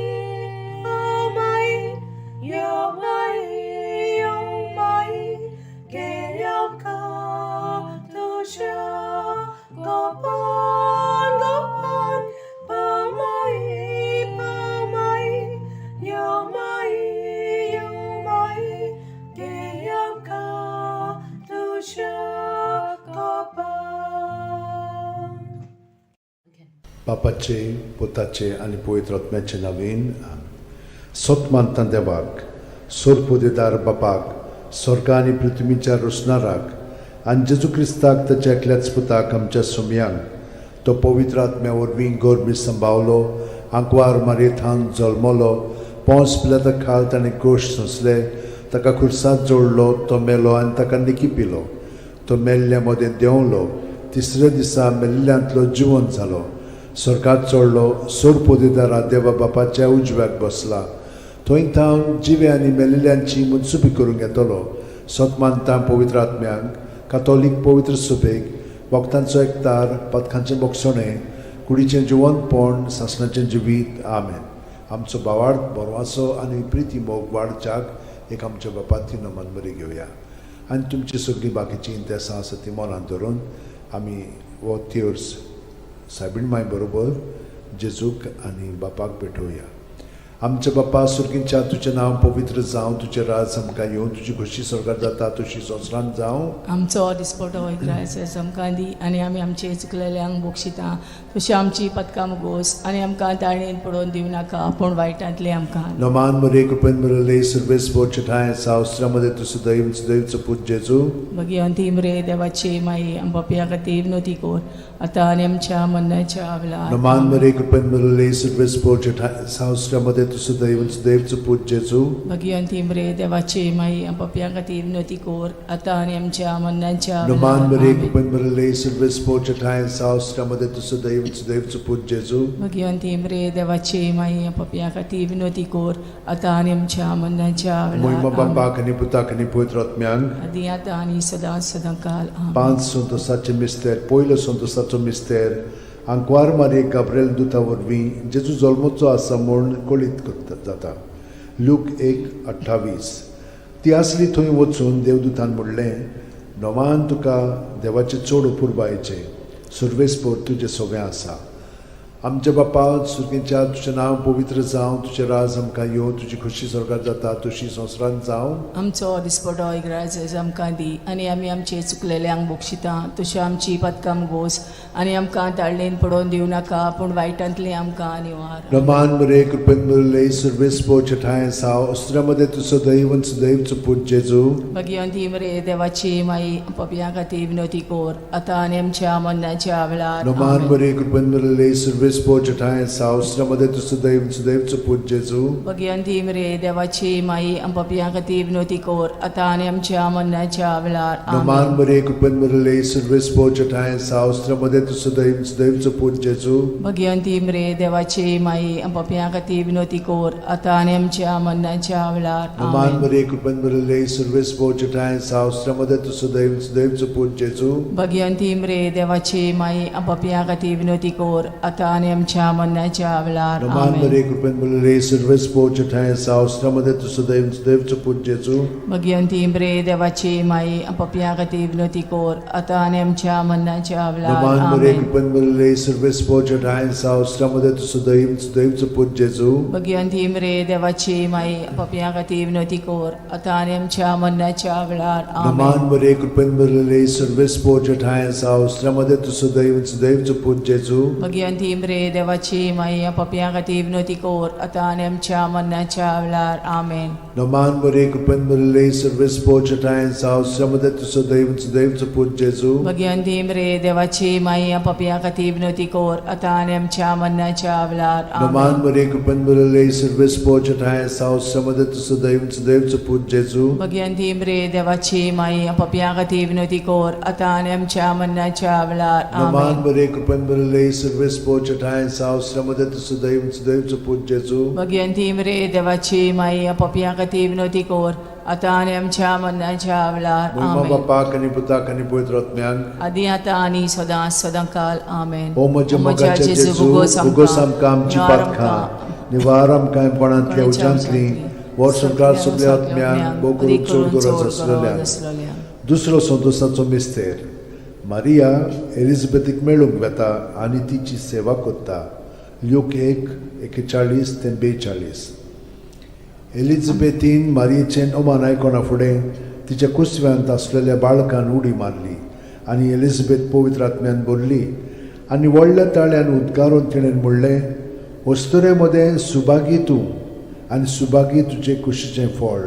pau mai, yo mai, yo mai, ge yam ka tu sha, go pan, go pan, pau mai, pau mai, yo mai, yo mai, ge yam ka tu sha, go pan. बापाचे पुताचे आनी पवित्र आत्म्याचे नवीन सत मानता देवाक सोरपोदेदार बापाक स्वर्ग आनी पृथ्वीच्या रोसणाराक आनी जेजू क्रिस्ताक ताच्या एकल्याच पुताक आमच्या सोमयांक तो पवित्र आत्म्या वरवीं गोरबी संभावलो आंकवार मारयेथान जल्मलो पोंस पिलाता खाल ताणें कोश सोंसले ताका खुर्सात जोडलो तो मेलो आनी ताका निकी पिलो तो मेल्ल्या मदें देंवलो तिसऱ्या दिसा मेल्ल्यांतलो जिवन जालो स्वर्गात चडलो सोरपोदेदारा देवा बापाच्या उजव्याक बसला थंय थावन जिवे आनी मेलिल्ल्यांची मनसुबी करूंक येतलो सत मानता पवित्र आत्म्यांक कातोलीक पवित्र सुबेक वखदांचो एकतार पथकांचें बोगसणें कुडीचें जिवनपण सासणाचें जिवीत आमेन. आमचो भावार्थ बरवासो आनी प्रिती मोग वाडच्याक एक आमच्या बापाती नमन बरी घेवया आनी तुमची सगळीं बाकीचीं इंतेसां आसा ती मनांत धरून आमी हो थियोर्स सायबीण माय बरोबर जेजूक आनी बापाक भेटोवया. आमच्या बापा सुर्गींच्या तुजें नांव पवित्र जावं, तुजें राज आमकां येवं, तुजी खोशी स्वर्गार जाता तशी संवसारांत जावं. आमचो दिसपटो इग्रायस आमकां दी आनी आमी आमचे चुकलेल्यांक बक्षिता तशी आमची पदकां मुगोस आनी आमकां ताळणेन पडोवन दिवं नाका पूण वायटांतलें आमकां. नमान मरे कृपेन मिळले सर्वेस ठाय सावस्त्रामध्ये तूं सदैव सदैवचो पूत जेजू. भगिवंती मरे देवाची माई आमच्या खातीर विनोती कोर आतां आनी आमच्या मरणाच्या वेळार. नमान मरे कृपेन मिळले सर्वेस ठाय सावस्त्रामध्ये तूं सदैव सदैवचो पूत जेजू. भगिवंती मरे देवाची माई आमच्या खातीर विनोती कोर आतां आनी आमच्या मरणाच्या नमान वेळार. मरे आमेन. कृपेन मिळले सर्वेस ठाय सावस्त्रामध्ये तूं सदैव सदैवचो पूत जेजू. भगिवंती मरे देवाची माई आमच्या खातीर विनोती कोर आतां आनी आमच्या मरणाच्या मोहिमा वेळार. आमेन. बापाक आनी पुताक आनी पवित्र आत्म्यांक. आदी आतां आनी सदां सदां काल. आमेन. पांच संतोसाचे मिस्तेर. पयलो संतोसाचो मिस्तेर आंकवार मारये गाब्रेल दुता वरवीं जेजू जल्मचो आसा म्हूण कळीत करता जाता. लूक 1:28. ती आसली थंय वचून देवदूतान म्हणलें, नवान तुका देवाचें चड अपुरबायेचें सर्वेस्पोर तुजें सगळें आसा. आमच्या बापा सुर्गेच्या तुजें नांव पवित्र जावं, तुजें राज आमकां येवं, तुजी खोशी स्वर्गार जाता तशी संवसारांत जावं. आमचो दिसपटो इग्राज आमकां दी आनी आमी आमचे चुकलेल्यांक बक्षिता तशी आमची पदकां गोस आनी आमकां ताळणेन पडोवन दिवं नाका पूण वायटांतलें आमकां निवार. रमान मरे कृपेन मिळले सर्वेस्पोर ठाय साव अस्त्रामध्ये तूं सदैव सदैवचो पूत जेजू. भगिवंती मरे देवाची माई पपया खातीर विनोती कोर आतां आनी आमच्या मरणाच्या वेळार. नमान आमेन. मरे कृपेन मिळले सर्वेस्पोर सुर्वेस्पो ठांय सावस्र मदें तूं सुदैव सुदैवचो पूत जेजू. भगिवंती मरिये देवाची माई, आम पापयां खातीर विनवती कर आतां आनी आमच्या मरणाच्या वेळार. नमान आमेन. मरिये, कृपेन भरिल्ले, सुर्वेस्पो ठांय सावस्र मदें तूं सुदैव सुदैवचो पूत जेजू. भगिवंती मरिये देवाची माई, आम पापयां खातीर विनवती कर आतां आनी आमच्या मरणाच्या वेळार. नमान आमेन. मरिये, कृपेन भरिल्ले, सुर्वेस्पो ठांय सावस्र मदें तूं सुदैव सुदैवचो पूत जेजू. भगिवंती मरिये देवाची माई, आम पापयां खातीर विनवती कर आतां आनी आमच्या मरणाच्या वेळार. नमान आमेन. मरिये, कृपेन भरिल्ले, सुर्वेस्पो ठांय सावस्र मदें तूं सुदैव सुदैवचो पूत जेजू. भगिवंती मरिये देवाची माई, आम पापयां खातीर विनवती कर आतां आनी आमच्या मरणाच्या वेळार. नमान मरिये, आमेन. कृपेन भरिल्ले, सुर्वेस्पो ठांय सावस्र मदें तूं सुदैव सुदैवचो पूत जेजू. भगिवंती मरिये देवाची माई, आम पापयां खातीर विनवती कर आतां आनी आमच्या मरणाच्या वेळार. आमेन. नमान मरिये, कृपेन भरिल्ले, सुर्वेस्पो ठांय सावस्र मदें तूं सुदैव सुदैवचो पूत जेजू. भगिवंती मरिये देवाची माई, आम पापयां खातीर विनवती कर आतां आनी आमच्या मरणाच्या वेळार. आमेन. नमान मरिये, कृपेन भरिल्ले, सुर्वेस्पो ठांय सावस्र मदें तूं सुदैव सुदैवचो पूत जेजू. भगिवंती मरिये देवाची माई, आम पापयां खातीर विनवती कर आतां आनी आमच्या मरणाच्या वेळार. नमान आमेन. मरिये, कृपेन भरिल्ले, सुर्वेस्पो ठांय सावस्र मदें तूं सुदैव सुदैवचो पूत जेजू. भगिवंती मरिये देवाची माई, आम पापयां खातीर विनवती कर आतां आनी आमच्या मरणाच्या वेळार. नमान आमेन. मरिये, कृपेन भरिल्ले, सुर्वेस्पो ठांय सावस्र मदें तूं सुदैव सुदैवचो पूत जेजू. भगिवंती मरिये देवाची माई, आम पापयां खातीर विनवती कर आतां आनी आमच्या मरणाच्या वेळार. महिमा आमेन. बापाक आनी पुताक आनी पवित्र आत्म्याक. आदी आतां आनी सदां सदां काल. आमेन. ओ म्हज्या मोगाच्या जेजू, उगोस आमकां आमची पातकां, निवार आमकां कोणांतल्या उज्यांतली, वर्स संवसार सगल्या आत्म्यांक भोव करून चड गरज आसलेल्या. दुसरो संतोषाचो मिस्तेर, मारिया एलिझाबेथीक मेळूंक वेता आनी तिची सेवा करता. ल्यूक 1:41 ते 42. एलिझाबेथीन मारियेचें अमान आयकना फुडें तिच्या कुसव्यांत आसलेल्या बाळकान उडी मारली आनी एलिझाबेथ पवित्र आत्म्यान भरली आनी व्हडल्या ताळ्यान उद्गारून तिणें म्हणलें, अस्तुरे मदें सुभागी तूं आनी सुभागी तुजे कुशीचें फळ.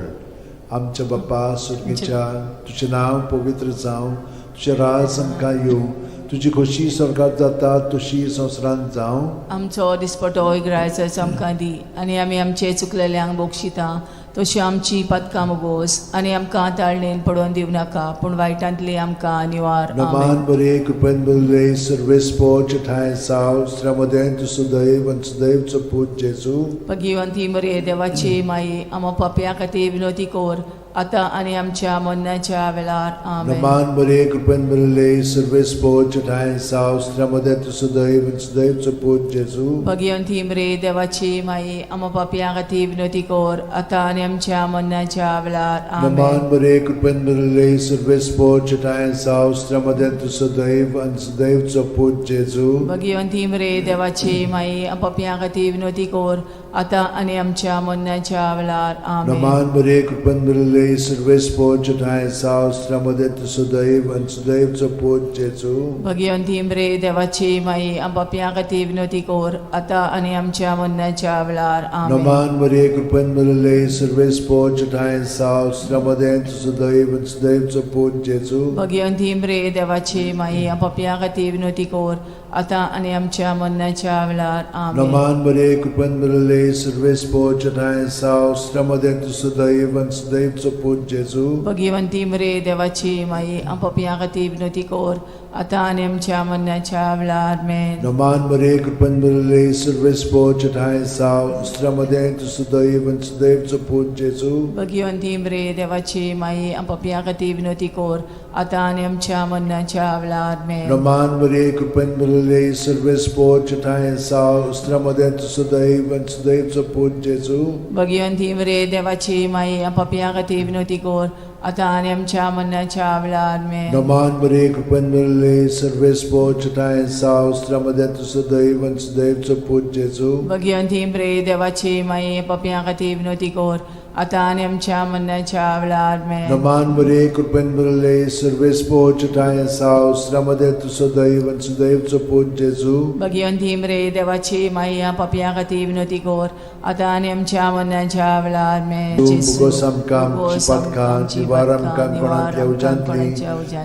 आमच्या बाप्पा सुर्गेच्या, तुजें नांव पवित्र जावं, तुजें राज आमकां येवं, तुजी खोशी स्वर्गात जाता तशी संवसारांत जावं. आमचो दिसपटो इगरायचो आमकां दी आनी आमी आमचे चुकलेल्यांक बक्षिता तशी आमची पातकां मुगोस आनी आमकां ताळणेन पडोवन दिवं नाका, पूण वायटांतली आमकां निवार. नमान आमेन. बरे, कृपेन बरे, सर्वेस्पो ठांय साव स्त्र्यामदें तूं सुदैव आनी सुदैवचो पूत जेजू. भगिवंती मरिये देवाची माई, आमा पापया खातीर विनवती कर आतां आनी आमच्या मरणाच्या वेळार. आमेन. नमान बरे, कृपेन बरे, सर्वेस्पो ठांय साव स्त्र्यामदें तूं सुदैव आनी सुदैवचो पूत जेजू. भगिवंती मरिये देवाची माई, आमा पापया खातीर विनवती कर आतां आनी आमच्या मरणाच्या वेळार. नमान आमेन. बरे, कृपेन बरे, सर्वेस्पो ठांय साव स्त्र्यामदें तूं सुदैव आनी सुदैवचो पूत जेजू. भगिवंती मरिये देवाची माई, आमा पापया खातीर विनवती कर आतां आनी आमच्या मरणाच्या वेळार. आमेन. नमान बरे, कृपेन बरे, सर्वेस्पो ठांय साव स्त्र्यामदें तूं सुदैव आनी सुदैवचो पूत जेजू. भगिवंती मरिये देवाची माई, आम पापया खातीर विनवती कर आतां आनी आमच्या मरणाच्या वेळार. आमेन. नमान मरिये, कृपेन भरिल्ले, सर्वेस्पो ठांय साव स्त्र्यामदें तूं सुदैव आनी सुदैवचो पूत जेजू. भगिवंती मरिये देवाची माई, आम पापया खातीर विनवती कर आतां आनी आमच्या मरणाच्या वेळार. आमेन. नमान मरिये, कृपेन भरिल्ले, सर्वेस्पो ठांय साव स्त्र्यामदें तूं सुदैव आनी सुदैवचो पूत जेजू. भगिवंती मरिये देवाची माई, आम पापया खातीर विनवती कर आतां आनी आमच्या मरणाच्या वेळार. आमेन. नमान मरिये, कृपेन भरिल्ले, सर्वेस्पो ठांय साव स्त्र्यामदें तूं सुदैव आनी सुदैवचो पूत जेजू. भगिवंती मरिये देवाची माई, आम पापया खातीर विनवती कर आतां आनी आमच्या मरणाच्या वेळार. आमेन. नमान मरिये, कृपेन भरिल्ले, सर्वेस्पो ठांय साव स्त्र्यामदें तूं सुदैव आनी सुदैवचो पूत जेजू. भगिवंती मरिये देवाची माई, आम पापया खातीर विनवती कर आतां आनी आमच्या मरणाच्या वेळार. आमेन. नमान मरिये, कृपेन भरिल्ले, सर्वेस्पो ठांय साव स्त्र्यामदें तूं सुदैव आनी सुदैवचो पूत जेजू. भगिवंती मरिये देवाची माई, पापया खातीर विनवती कर आतां आनी आमच्या मरणाच्या वेळार. आमेन. नमान मरिये, कृपेन भरिल्ले, सर्वेस्पो ठांय साव स्त्र्यामदें तूं सुदैव आनी सुदैवचो पूत जेजू. भगिवंती मरिये देवाची माई, पापया खातीर विनवती कर आतां आनी आमच्या मरणाच्या वेळार. आमेन. मुगोस आमकां आमची पातकां, निवार आमकां कोणांतल्या उज्यांतली,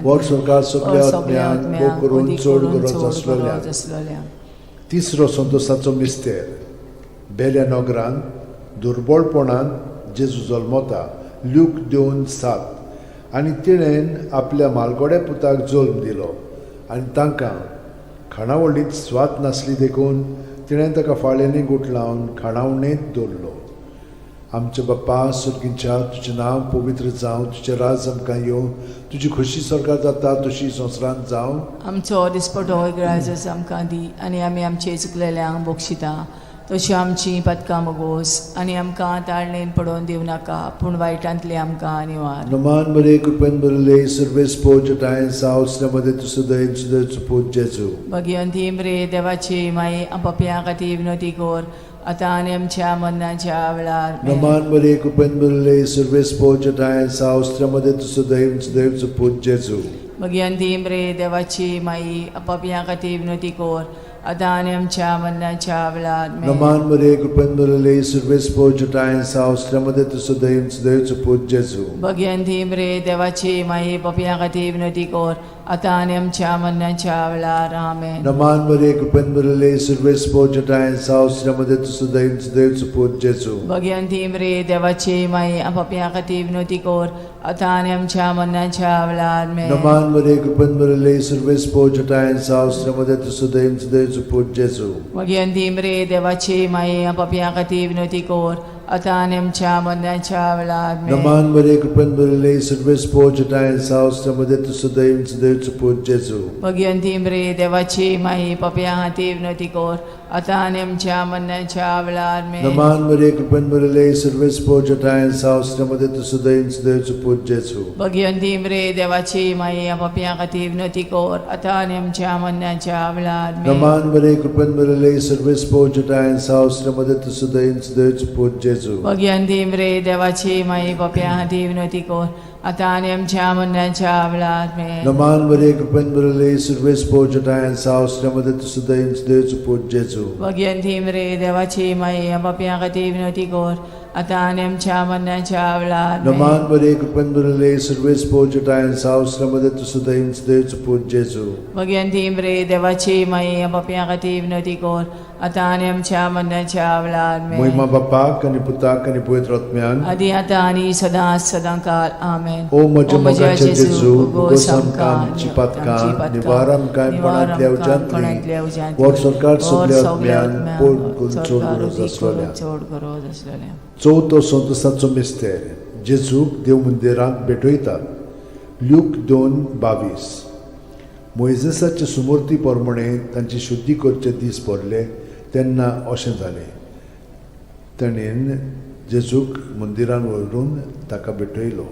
वर सरकार सगल्या आत्म्यांक भोव करून चड गरज आसलेल्या. तिसरो संतोसाचो मिस्तेर. बेल्या नगरांत दुर्बळपणान जेजू जल्मता, ल्यूक 2:7. आनी तिणेन आपल्या मालगोड्या पुताक जल्म दिलो आनी तांकां खाणावळींत स्वाद नासली देखून तिणें ताका फाळ्यांनी गुठलावन खाणावणेंत दवरलो. आमच्या बाप्पा सुर्गींच्या, तुजें नांव पवित्र जावं, तुजें राज आमकां येवं, तुजी खोशी सरकार जाता तशी संवसारांत जावं. आमचो दिसपटो ग्राजस आमकां दी आनी आमी आमचे चुकलेल्यांक बक्षिता तशी आमची पदकां मगोस आनी आमकां ताळणेन पडोवन दिवं नाका पूण वायटांतली आमकां निवार. नमान बरे कृपेन बरले सर्वेस पोजटाय सावसल्यामध्ये तुजो दयेन सुदैचो पूत जेजू. भगिवंती मरे देवाची माई, पपया खातीर विनोती कर आतां आनी आमच्या मरणाच्या वेळार. नमान बरे कृपेन बरले सर्वेस पोजटाय सावसल्यामध्ये तुजो दयेन सुदैचो पूत जेजू. भगिवंती मरे देवाची माई, पपया खातीर विनोती कर आतां आनी आमच्या मरणाच्या वेळार. नमान बरे कृपेन बरले सर्वेस पोजटाय सावसल्यामध्ये तुजो दयेन सुदैचो पूत जेजू. भगिवंती मरे देवाची माई, पपया खातीर विनोती कर आतां आनी आमच्या मरणाच्या वेळार. आमेन. नमान बरे कृपेन बरले सर्वेस पोजटाय सावसल्यामध्ये तुजो दयेन सुदैचो पूत जेजू. भगिवंती मरे देवाची माई, पपया खातीर विनोती कर आतां आनी आमच्या मरणाच्या वेळार. नमान बरे कृपेन बरले सर्वेस पोजटाय सावसल्यामध्ये तुजो दयेन सुदैचो पूत जेजू. भगिवंती मरे देवाची माई, पपया खातीर विनोती कर आतां आनी आमच्या मरणाच्या वेळार. नमान बरे कृपेन बरले सर्वेस पोजटाय सावसल्यामध्ये तुजो दयेन सुदैचो पूत जेजू. भगिवंती मरे देवाची माई, पपया खातीर विनोती कर आतां आनी आमच्या मरणाच्या वेळार. नमान बरे कृपेन बरले सर्वेस पोजटाय सावसल्यामध्ये तुजो दयेन सुदैचो पूत जेजू. भगिवंती मरे देवाची माई, पपया खातीर विनोती कर आतां आनी आमच्या मरणाच्या वेळार. नमान बरे कृपेन बरले सर्वेस पोजटाय सावसल्यामध्ये तुजो दयेन सुदैचो पूत जेजू. भगिवंती मरे देवाची माई, पपया खातीर विनोती कर आतां आनी आमच्या मरणाच्या वेळार. नमान बरे कृपेन बरले सर्वेस पोजटाय सावसल्यामध्ये तुजो दयेन सुदैचो पूत जेजू. भगिवंती मरे देवाची माई, पपया खातीर विनोती कर आतां आनी आमच्या मरणाच्या वेळार. नमान बरे कृपेन बरले सर्वेस पोजटाय सावसल्यामध्ये तुजो दयेन सुदैचो पूत जेजू. भगिवंती मरे देवाची माई, पपया खातीर विनोती कर आतां आनी आमच्या मरणाच्या वेळार. महिमा बापाक आनी पुताक आनी पवित्र आत्म्यान, आदी आतां आनी सदां सदां काल. आमेन. ओ म्हज्या मोगाच्या जेजू, उगोस आमकां आमची पातकां, निवार आमकां कोणांतल्या उज्यांतली, वर सरकार सगल्या आत्म्यान पोट करून चड गरज आसलेल्या. चड गरज आसलेल्या. चवथो संतोसाचो मिस्तेर. जेजूक देव मंदिरांत भेटयतात, ल्यूक 2:22. मोयजेसाचे सुमूर्ती प्रमाणे तांची शुद्धी करचे दीस भरले तेन्ना अशें जालें, ताणें जेजूक मंदिरान व्हरून ताका भेटयलो.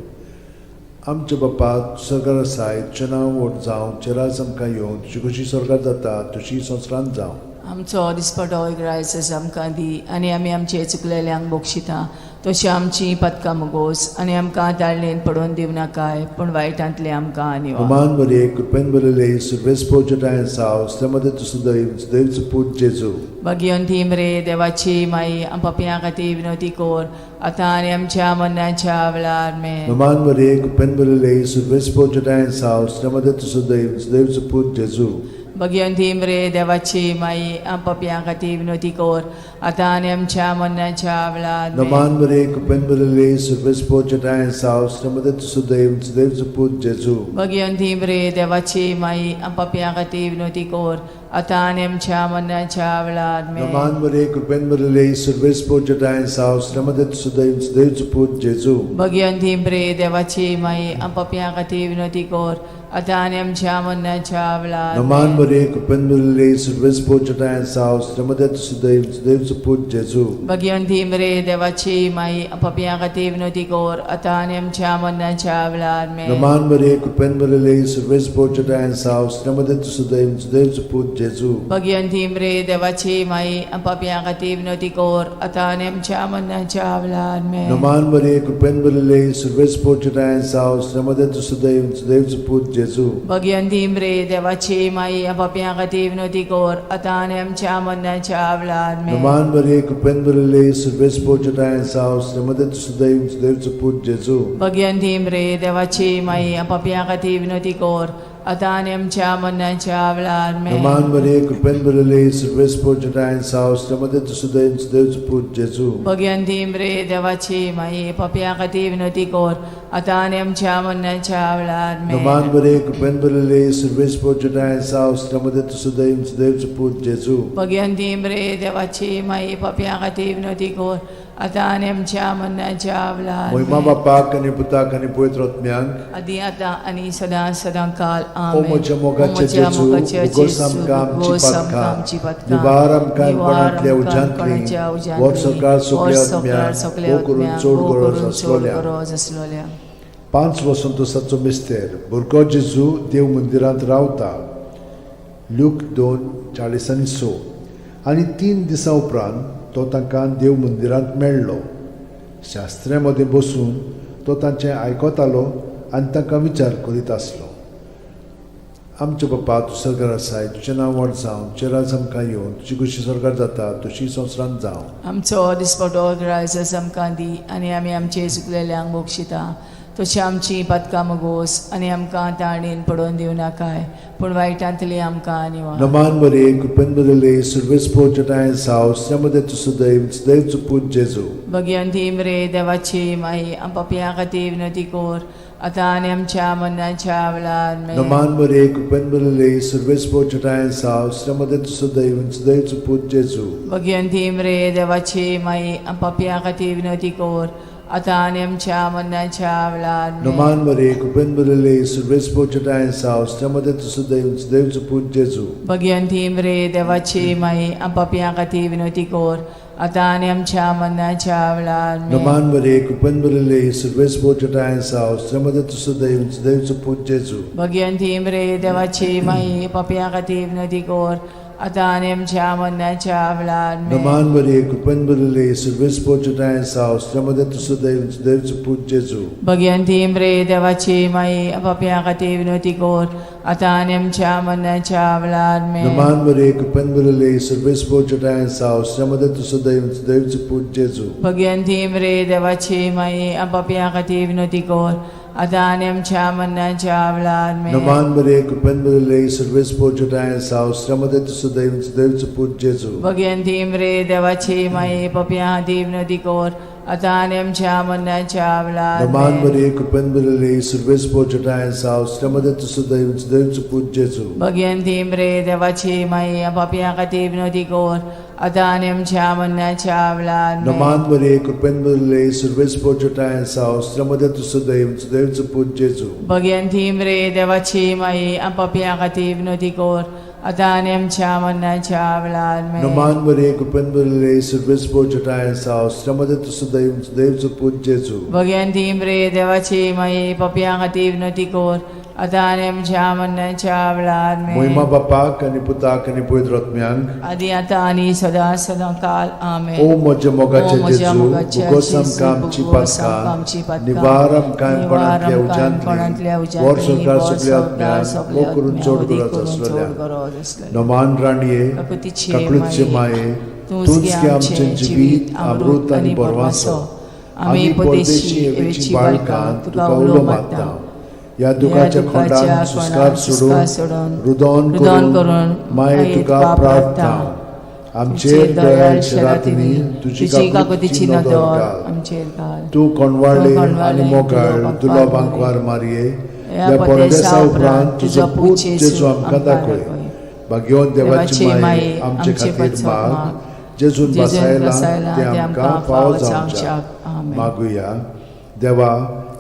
आमच्या बापा सरकार आसाय, तुजें नांव व्हड जावं, तुजें राज आमकां येवं, तुजी कशी सरकार जाता तशी संवसारांत जावं. आमचो दिसपटो ग्रायस आमकां दी आनी आमी आमचे चुकलेल्यांक बक्षिता तशी आमची पदकां मुगोस आनी आमकां ताळणेन पडोवन दिवं नाकाय पूण वायटांतले आमकां निवार. अमान बरे कृपेन बरले सुर्वेस पोजटाय साव मध्ये तुजो दैवचो पूत जेजू. भगिवंती मरे देवाची माई, पपया खातीर विनोती कर आतां आनी आमच्या मरणाच्या वेळार. मेन. नमान बरे कृपेन बरले सुर्वेस पोजटाय साव मध्ये तुजो दैवचो पूत जेजू. भगिवंती मरे देवाची माई, पपया खातीर विनोती कर आतां आनी आमच्या मरणाच्या वेळार. नमान बरे कृपेन बरले सुर्वेस पोजटाय साव मध्ये तुजो दैवचो पूत जेजू. भगिवंती मरे देवाची माई, पपया खातीर विनोती कर आतां आनी आमच्या मरणाच्या वेळार. नमान बरे कृपेन बरले सुर्वेस पोजटाय साव मध्ये तुजो दैवचो पूत जेजू. भगिवंती मरे देवाची माई, पपया खातीर विनोती कर आतां आनी आमच्या मरणाच्या वेळार. नमान बरे कृपेन बरले सुर्वेस पोजटाय साव मध्ये तुजो दैवचो पूत जेजू. भगिवंती मरे देवाची माई, पपया खातीर विनोती कर आतां आनी आमच्या मरणाच्या वेळार. नमान बरे कृपेन बरले सुर्वेस पोजटाय साव मध्ये तुजो दैवचो पूत जेजू. भगिवंती मरे देवाची माई, पपया खातीर विनोती कर आतां आनी आमच्या मरणाच्या वेळार. नमान बरे कृपेन बरले सुर्वेस पोजटाय साव मध्ये तुजो दैवचो पूत जेजू. भगिवंती मरे देवाची माई, पपया खातीर विनोती कर आतां आनी आमच्या मरणाच्या वेळार. नमान बरे कृपेन बरले सुर्वेस पोजटाय साव मध्ये तुजो दैवचो पूत जेजू. भगिवंती मरे देवाची माई, पपया खातीर विनोती कर आतां आनी आमच्या मरणाच्या वेळार आमेन. नमान मरिये, कृपेन भरिल्ली, सर्वेस्पर जटायन साव, श्रीमती तुसुदेन सुदैवचो पूत जेजू. भगवंती मरे देवाची माये पापया खातीर विनवती कर आतां आनी आमच्या मरणाच्या वेळार आमेन. नमान मरिये, कृपेन भरिल्ली, सर्वेस्पर जटायन साव, श्रीमती तुसुदेन सुदैवचो पूत जेजू. भगवंती मरे देवाची माये पापया खातीर विनवती कर आतां आनी आमच्या मरणाच्या वेळार मोहिमा आमेन. बापाक आनी पुताक आनी पवित्र आत्म्याक. आदी आतां आनी सदां सदां काल ओ आमेन. म्हज्या मोगाचे ओ म्हज्या जेजू, मोगाचे उगोस जेजू, आमकां आमची उगोस आमकां पातकां, आमची पातकां, निवार आमकां निवार कोणांतल्या आमकां उज्यांतली, कोणाच्या उज्यांतली, व्हर सरकार सगल्या व्हर सरकार आत्म्यांक, सगल्या भोव करून आत्म्यांक, चड भोव गरज करून चड आसलोल्या. गरज आसलोल्या. 5 वसंतोसाचो मिस्तेर. भुरगो जेजू देव मंदिरांत रावता. लूक 2:46. आनी 3 दिसां उपरांत तो तांकां देव मंदिरांत मेळ्ळो. शास्त्र्या मदें बसून तो तांचें आयकतालो आनी तांकां विचार करीत आसलो. आमचे बापा, तूं सरकार आसाय, तुजें नांव व्हड जावं, तुजें राज आमकां येवन, तुजी खुशी सरकार जाता तशी संवसारांत जावं. आमचो दिसपटो ग्रायस आमकां दी आनी आमी आमचे चुकलेल्यांक बक्षिता तशी आमची पातकां मगोस आनी आमकां ताणेन पडोवन दिवं नाकाय पूण वायटांतली आमकां निवार. नमान बरे, कृपेन बरले, सर्वेस्पर जटायन साव, श्रीमती तुसुदैव सुदैवचो पूत जेजू. भगवंती मरे देवाची माई पापया खातीर विनवती कर आतां आनी आमच्या मरणाच्या वेळार आमेन. नमान बरे, कृपेन बरले, सर्वेस्पर जटायन साव, श्रीमती तुसुदैव सुदैवचो पूत जेजू. भगवंती मरे देवाची माई पापया खातीर विनवती कर आतां आनी आमच्या मरणाच्या वेळार आमेन. नमान बरे, कृपेन बरले, सर्वेस्पर जटायन साव, श्रीमती तुसुदैव सुदैवचो पूत जेजू. भगवंती मरे देवाची माई पापया खातीर विनवती कर आतां आनी आमच्या मरणाच्या वेळार आमेन. नमान बरे, कृपेन बरले, सर्वेस्पर जटायन साव, श्रीमती तुसुदैव सुदैवचो पूत जेजू. भगवंती मरे देवाची माई पापया खातीर विनवती कर आतां आनी आमच्या मरणाच्या वेळार आमेन. नमान बरे, कृपेन बरले, सर्वेस्पर जटायन साव, श्रीमती तुसुदैव सुदैवचो पूत जेजू. भगवंती मरे देवाची माई पापया खातीर विनवती कर आतां आनी आमच्या मरणाच्या वेळार आमेन. नमान बरे, कृपेन बरले, सर्वेस्पर जटायन साव, श्रीमती तुसुदैव सुदैवचो पूत जेजू. भगवंती मरे देवाची माई पापया खातीर विनवती कर आतां आनी आमच्या मरणाच्या वेळार आमेन. नमान बरे, कृपेन बरले, सर्वेस्पर जटायन साव, श्रीमती तुसुदैव सुदैवचो पूत जेजू. भगवंती मरे देवाची माई पापया खातीर विनवती कर आतां आनी आमच्या मरणाच्या वेळार नमान आमेन. बरे, कृपेन बरले, सर्वेस्पर जटायन साव, श्रीमती तुसुदैव सुदैवचो पूत जेजू. भगवंती मरे देवाची माई पापया खातीर विनवती कर आतां आनी आमच्या मरणाच्या वेळार आमेन. नमान बरे, कृपेन बरले, सर्वेस्पर जटायन साव, श्रीमती तुसुदैव सुदैवचो पूत जेजू. भगवंती मरे देवाची माई पापया खातीर विनवती कर आतां आनी आमच्या मरणाच्या वेळार आमेन. नमान बरे, कृपेन बरले, सर्वेस्पर जटायन साव, श्रीमती तुसुदैव सुदैवचो पूत जेजू. भगवंती मरे देवाची माई पापया खातीर विनवती कर आतां आनी आमच्या मरणाच्या वेळार आमेन. मोहिमा बापाक आनी पुताक आनी पवित्र आत्म्यांक. आदी आतां आनी सदां सदां काल आमेन. ओ म्हज्या मोगाचे ओ म्हज्या जेजू, मोगाचे उगोस जेजू, आमकां आमची उगोस आमकां आमची पातकां, पातकां, निवार आमकां निवार कोणांतल्या आमकां कोणांतल्या उज्यांतली, उज्यांतली, व्हर सरकार व्हर सगल्या सरकार आत्म्यांक, सगल्या भोव करून आत्म्यांक, चड अदीक गरज करून चड आसलेल्या. गरज आसलेल्या. नमान राणये, काकुतीचे काकळूतचे माये, माये, तूंच तूंच गे गे आमचें आमचें जिवीत, अमृत आनी बरवासो. आमी परदेशी एवेची बाळकां तुका उलो मारता. ह्या दुखाच्या खोंडान सुस्कार सोडून, रुदोन रुदोन करून करून माये तुका प्रार्थना. आमचेर दयाळ रातींनी तुजी तुजी काकुतीची काकुतीची नदर नदर घाल. आमचेर घाल. तूं कोणवाळे तूं कोणवाळे आनी मोगाळ तुलो तुलो बांकवार बांकवार मारये, ह्या ह्या परदेसा परदेसा उपरांत उपरांत तुजो पूत जेजू आमकां दाखय. भाग्यवंत देवाची माये आमचे खातीर माग, जेजून जेजून बसायला बसायला तें आमकां फावो जावच्याक. आमेन. मागुया. देवा,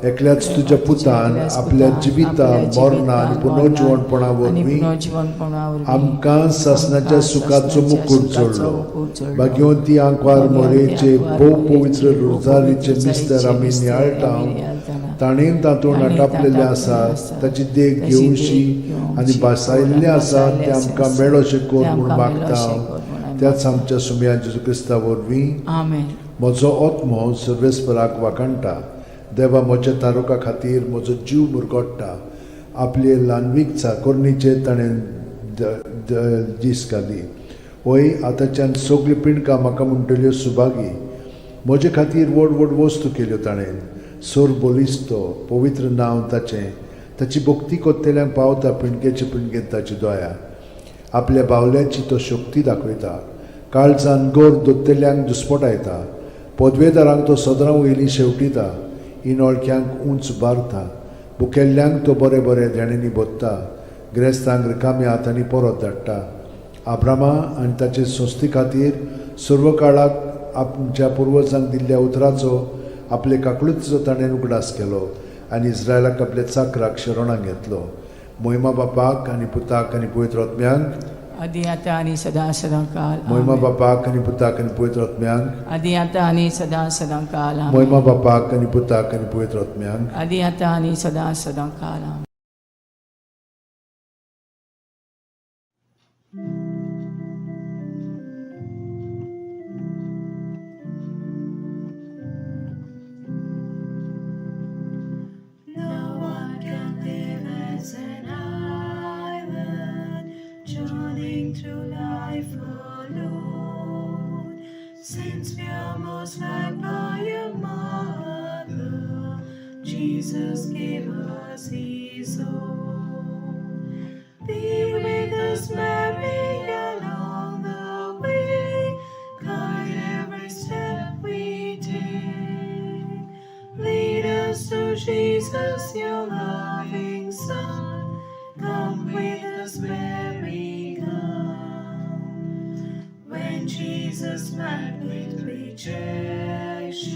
एकल्याच तुज्या पुतान एकल्याच आपल्या पुतान जिविता आपल्या मरणा आनी जिवितान, पुनर्जिवणपणा आनी वरवीं पुनर्जिवणपणा वरवीं आमकां सासणाच्या आमकां सुखाचो सासणाच्या मुकूट सुखाचो जोडलो. मुकूट जोडलो. भाग्यवंती आंकवार भाग्यवंती मोरेचे आंकवार भोव मोरेचे पवित्र भोव रोजारीचे पवित्र मिस्तर आमी रोजारीचे नियाळटा, मिस्तर आमी नियाळटाना, ताणें तातूंत ताणें आटापलेलें तातूंत आसा आसा, ताची देख ताची देख घेवची घेवची आनी भासायल्लें आसा भासायल्लें तें आमकां आसा, मेळोशें कर तें म्हूण आमकां मागता. मेळोशें कर म्हूण आमी त्याच आमच्या सुमया जेजू क्रिस्ता वरवीं. आमेन. म्हजो आत्मो सर्वेस्पराक वाखाणटा, देवा म्हज्या तारुका खातीर म्हजो जीव मुरगोट्टा. आपले ल्हानवीक चाकोरणीचेर ताणें दीस घाली. वय आतांच्यान सगल्यो पिंडकां म्हाका म्हणटल्यो सुभागी. म्हजे खातीर व्हड व्हड वस्तू केल्यो ताणें. सोर बलिस्तो पवित्र नांव ताचें. ताची भक्ती कोत्तेल्यांक पावता पिणगेचे पिणगेन ताची दया. आपल्या बावल्यांची तो शक्ती दाखयता. काळजान गोर दोत्तेल्यांक दुस्पटायता. पदवेदारांक तो सदरां वयली शेवटिता. इनोळख्यांक उंच बारता. भुकेल्ल्यांक तो बरे बरे देण्यांनी भोत्ता. ग्रेस्तांक रिकाम्या हातांनी परत धाडटा. आब्रामा आनी ताचे संस्थे खातीर सर्व काळाक आमच्या पुर्वजांक दिल्ल्या उतराचो आपले काकळुतीचो ताणें उगडास केलो आनी इस्रायलाक आपल्या चाकराक शरणाक घेतलो. मोहिमा बापाक आनी पुताक आनी पवित्र आत्म्यांक. आदी आतां आनी सदां सदां काल. मोहिमा आमेन. बापाक आनी पुताक आनी पवित्र आत्म्यांक. आदी आतां आनी सदां सदां काल. आमेन. मोहिमा बापाक आनी पुताक आनी पवित्र आत्म्यांक. आदी आतां आनी सदां सदां काल. आमेन. No one can live as an island, journeying through life alone. Since we are most loved by a mother, Jesus gave us His own. Be with us, Mary, along the way. Guide every step we take. Lead us to Jesus, your loving Son. Come with us, Mary, come. When Jesus met with rejection,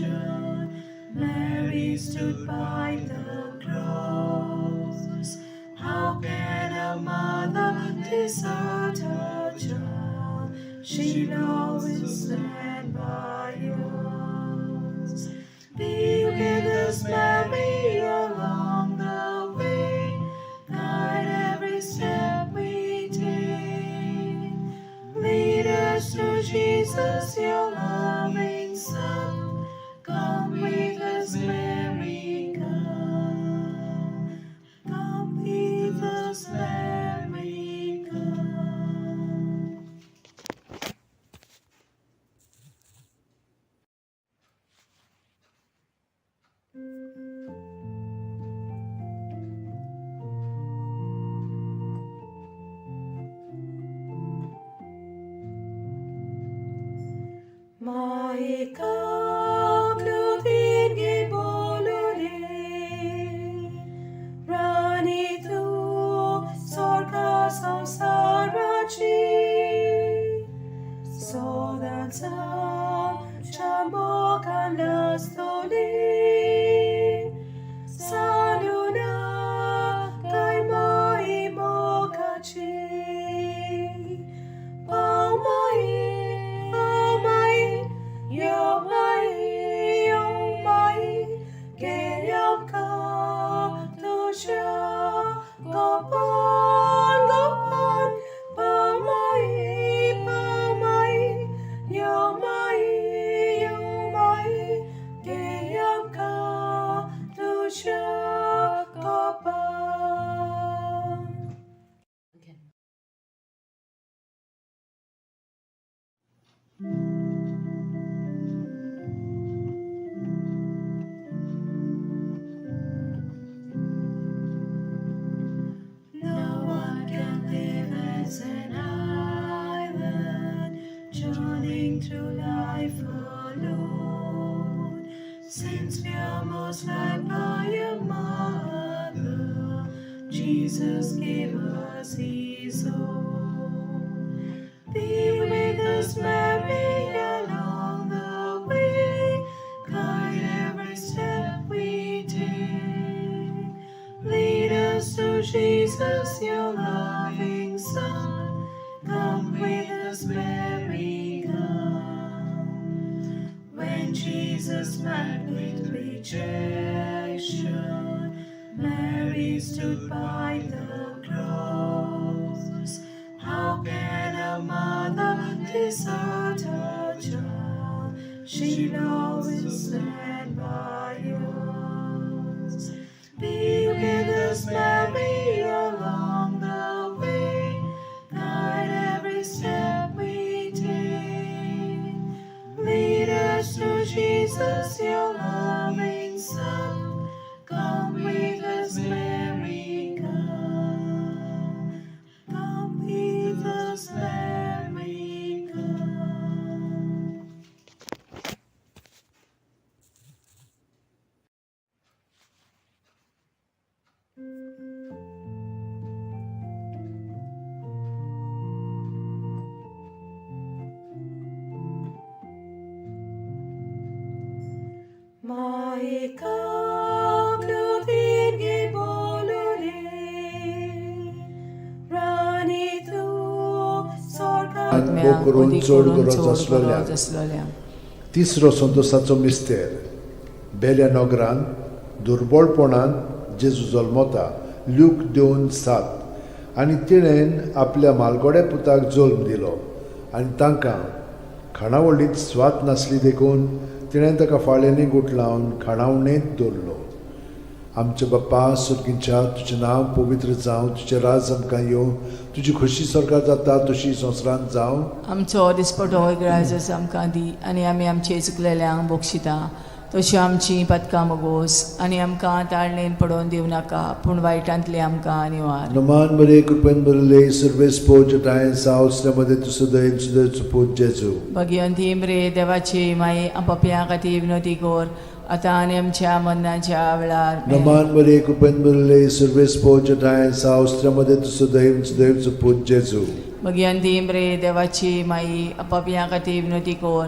Mary stood by the cross. How can a mother desert her child? She'll always stand by us. Be with us, Mary, along the way. Guide every step we take. Lead us to Jesus, your loving Son. Come with us, Mary, come. Come with us, Mary, come. Saluna kay maimokachi. Pau mai, pau mai, yo mai, yo mai, ke yam ka tu sha, go pan, go pan, pau mai, yo mai, ke yam ka tu sha, go pan. No one can live as an island, journeying through life alone. Since we are most loved by a mother, Jesus gave us His own. Be with us, Mary, along the way. Guide every step we take. Lead us to Jesus, your loving Son. Come with us, Mary, come. When Jesus met with rejection, Mary stood by the cross. How can a mother desert her child? She'll always stand by us. Be with us, Mary, along the way. Guide every step we take. Lead us to Jesus, your loving Son. Come with us, Mary. Maica Clotilde bolule, राणी तूं स्वर्गा आनी करून चड गरज आसलेल्या. आसलेल्या. तिसरो संतोसाचो मिस्तेर. बेल्या नगरान दुर्बळपणान जेजू जल्मता, ल्यूक 2:7. आनी तिणेन आपल्या मालगोड्या पुताक जल्म दिलो आनी तांकां खाणावळींत स्वाद नासली देखून तिणें ताका फाळ्यांनी गुठलावन खाणावणेंत दवरलो. आमच्या बाप्पा सुर्गींच्या, तुजें नांव पवित्र जावं, तुजें राज आमकां येवं, तुजी खोशी सरकार जाता तशी संवसारांत जावं. आमचो दिसपटो ग्रायजस आमकां दी आनी आमी आमचे चुकलेल्यांक बक्षिता तश्यो आमची पदकां मगोस आनी आमकां ताळणेन पडोवन दिवं नाका पूण वायटांतली आमकां निवार. नमान बरे कृपेन भरले सर्वेस पोजटाय सावसल्यामध्ये तुजो दयेन सुदैचो पूत जेजू. भगिवंती मरे देवाची माई, पपया खातीर विनोती कोर आतां आनी आमच्या मरणाच्या वेळार. नमान बरे कृपेन भरले सर्वेस पोजटाय सावसल्यामध्ये तुजो दयेन सुदैचो पूत जेजू. भगिवंती मरे देवाची माई, पपया खातीर विनोती कोर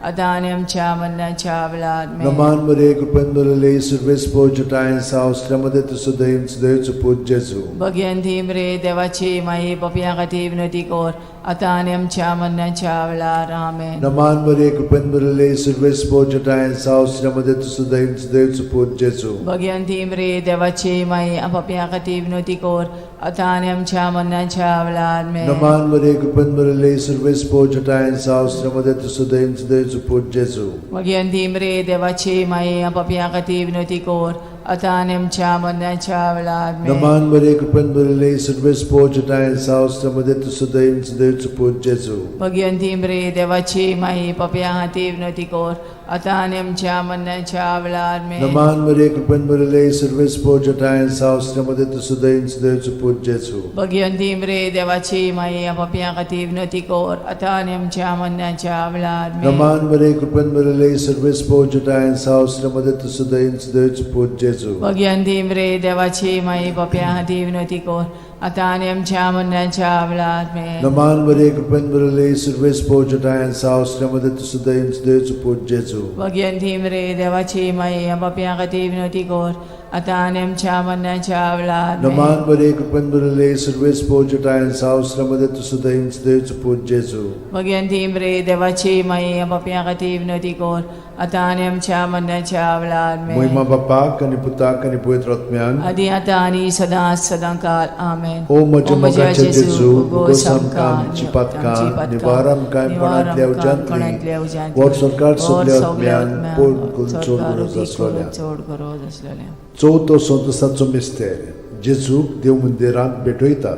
आतां आनी आमच्या मरणाच्या वेळार. नमान बरे कृपेन भरले सर्वेस पोजटाय सावसल्यामध्ये तुजो दयेन सुदैचो पूत जेजू. भगिवंती मरे देवाची माई, पपया खातीर विनोती कोर आतां आनी आमच्या मरणाच्या वेळार. आमेन. नमान बरे कृपेन भरले सर्वेस पोजटाय सावसल्यामध्ये तुजो दयेन सुदैचो पूत जेजू. भगिवंती मरे देवाची माई, पपया खातीर विनोती कोर आतां आनी आमच्या मरणाच्या वेळार. नमान बरे कृपेन भरले सर्वेस पोजटाय सावसल्यामध्ये तुजो दयेन सुदैचो पूत जेजू. भगिवंती मरे देवाची माई, पपया खातीर विनोती कोर आतां आनी आमच्या मरणाच्या वेळार. नमान बरे कृपेन भरले सर्वेस पोजटाय सावसल्यामध्ये तुजो दयेन सुदैचो पूत जेजू. भगिवंती मरे देवाची माई, पपया खातीर विनोती कोर आतां आनी आमच्या मरणाच्या वेळार. नमान बरे कृपेन भरले सर्वेस पोजटाय सावसल्यामध्ये तुजो दयेन सुदैचो पूत जेजू. भगिवंती मरे देवाची माई, पपया खातीर विनोती कोर आतां आनी आमच्या मरणाच्या वेळार. नमान बरे कृपेन भरले सर्वेस पोजटाय सावसल्यामध्ये तुजो दयेन सुदैचो पूत जेजू. भगिवंती मरे देवाची माई, पपया खातीर विनोती कोर आतां आनी आमच्या मरणाच्या वेळार. नमान बरे कृपेन भरले सर्वेस पोजटाय सावसल्यामध्ये तुजो दयेन सुदैचो पूत जेजू. भगिवंती मरे देवाची माई, पपया खातीर विनोती कोर आतां आनी आमच्या मरणाच्या वेळार. नमान बरे कृपेन भरले सर्वेस पोजटाय सावसल्यामध्ये तुजो दयेन सुदैचो पूत जेजू. भगिवंती मरे देवाची माई, पपया खातीर विनोती कोर आतां आनी आमच्या मरणाच्या वेळार. महिमा बापाक आनी पुताक आनी पवित्र आत्म्याक. आदी आतां आनी सदां सदां काल. आमेन. ओ म्हज्या मोगाचे जेजू, उगोस आमकां आमची पातकां, निवार आमकां कोणांतल्या उज्यांतली, वर सरकार सगल्या आत्म्यान पोट करून चड गरज आसलेल्या. चड गरज आसलेल्या. चवथो संतोसाचो मिस्तेर. जेजूक देव मंदिरांत भेटयतात,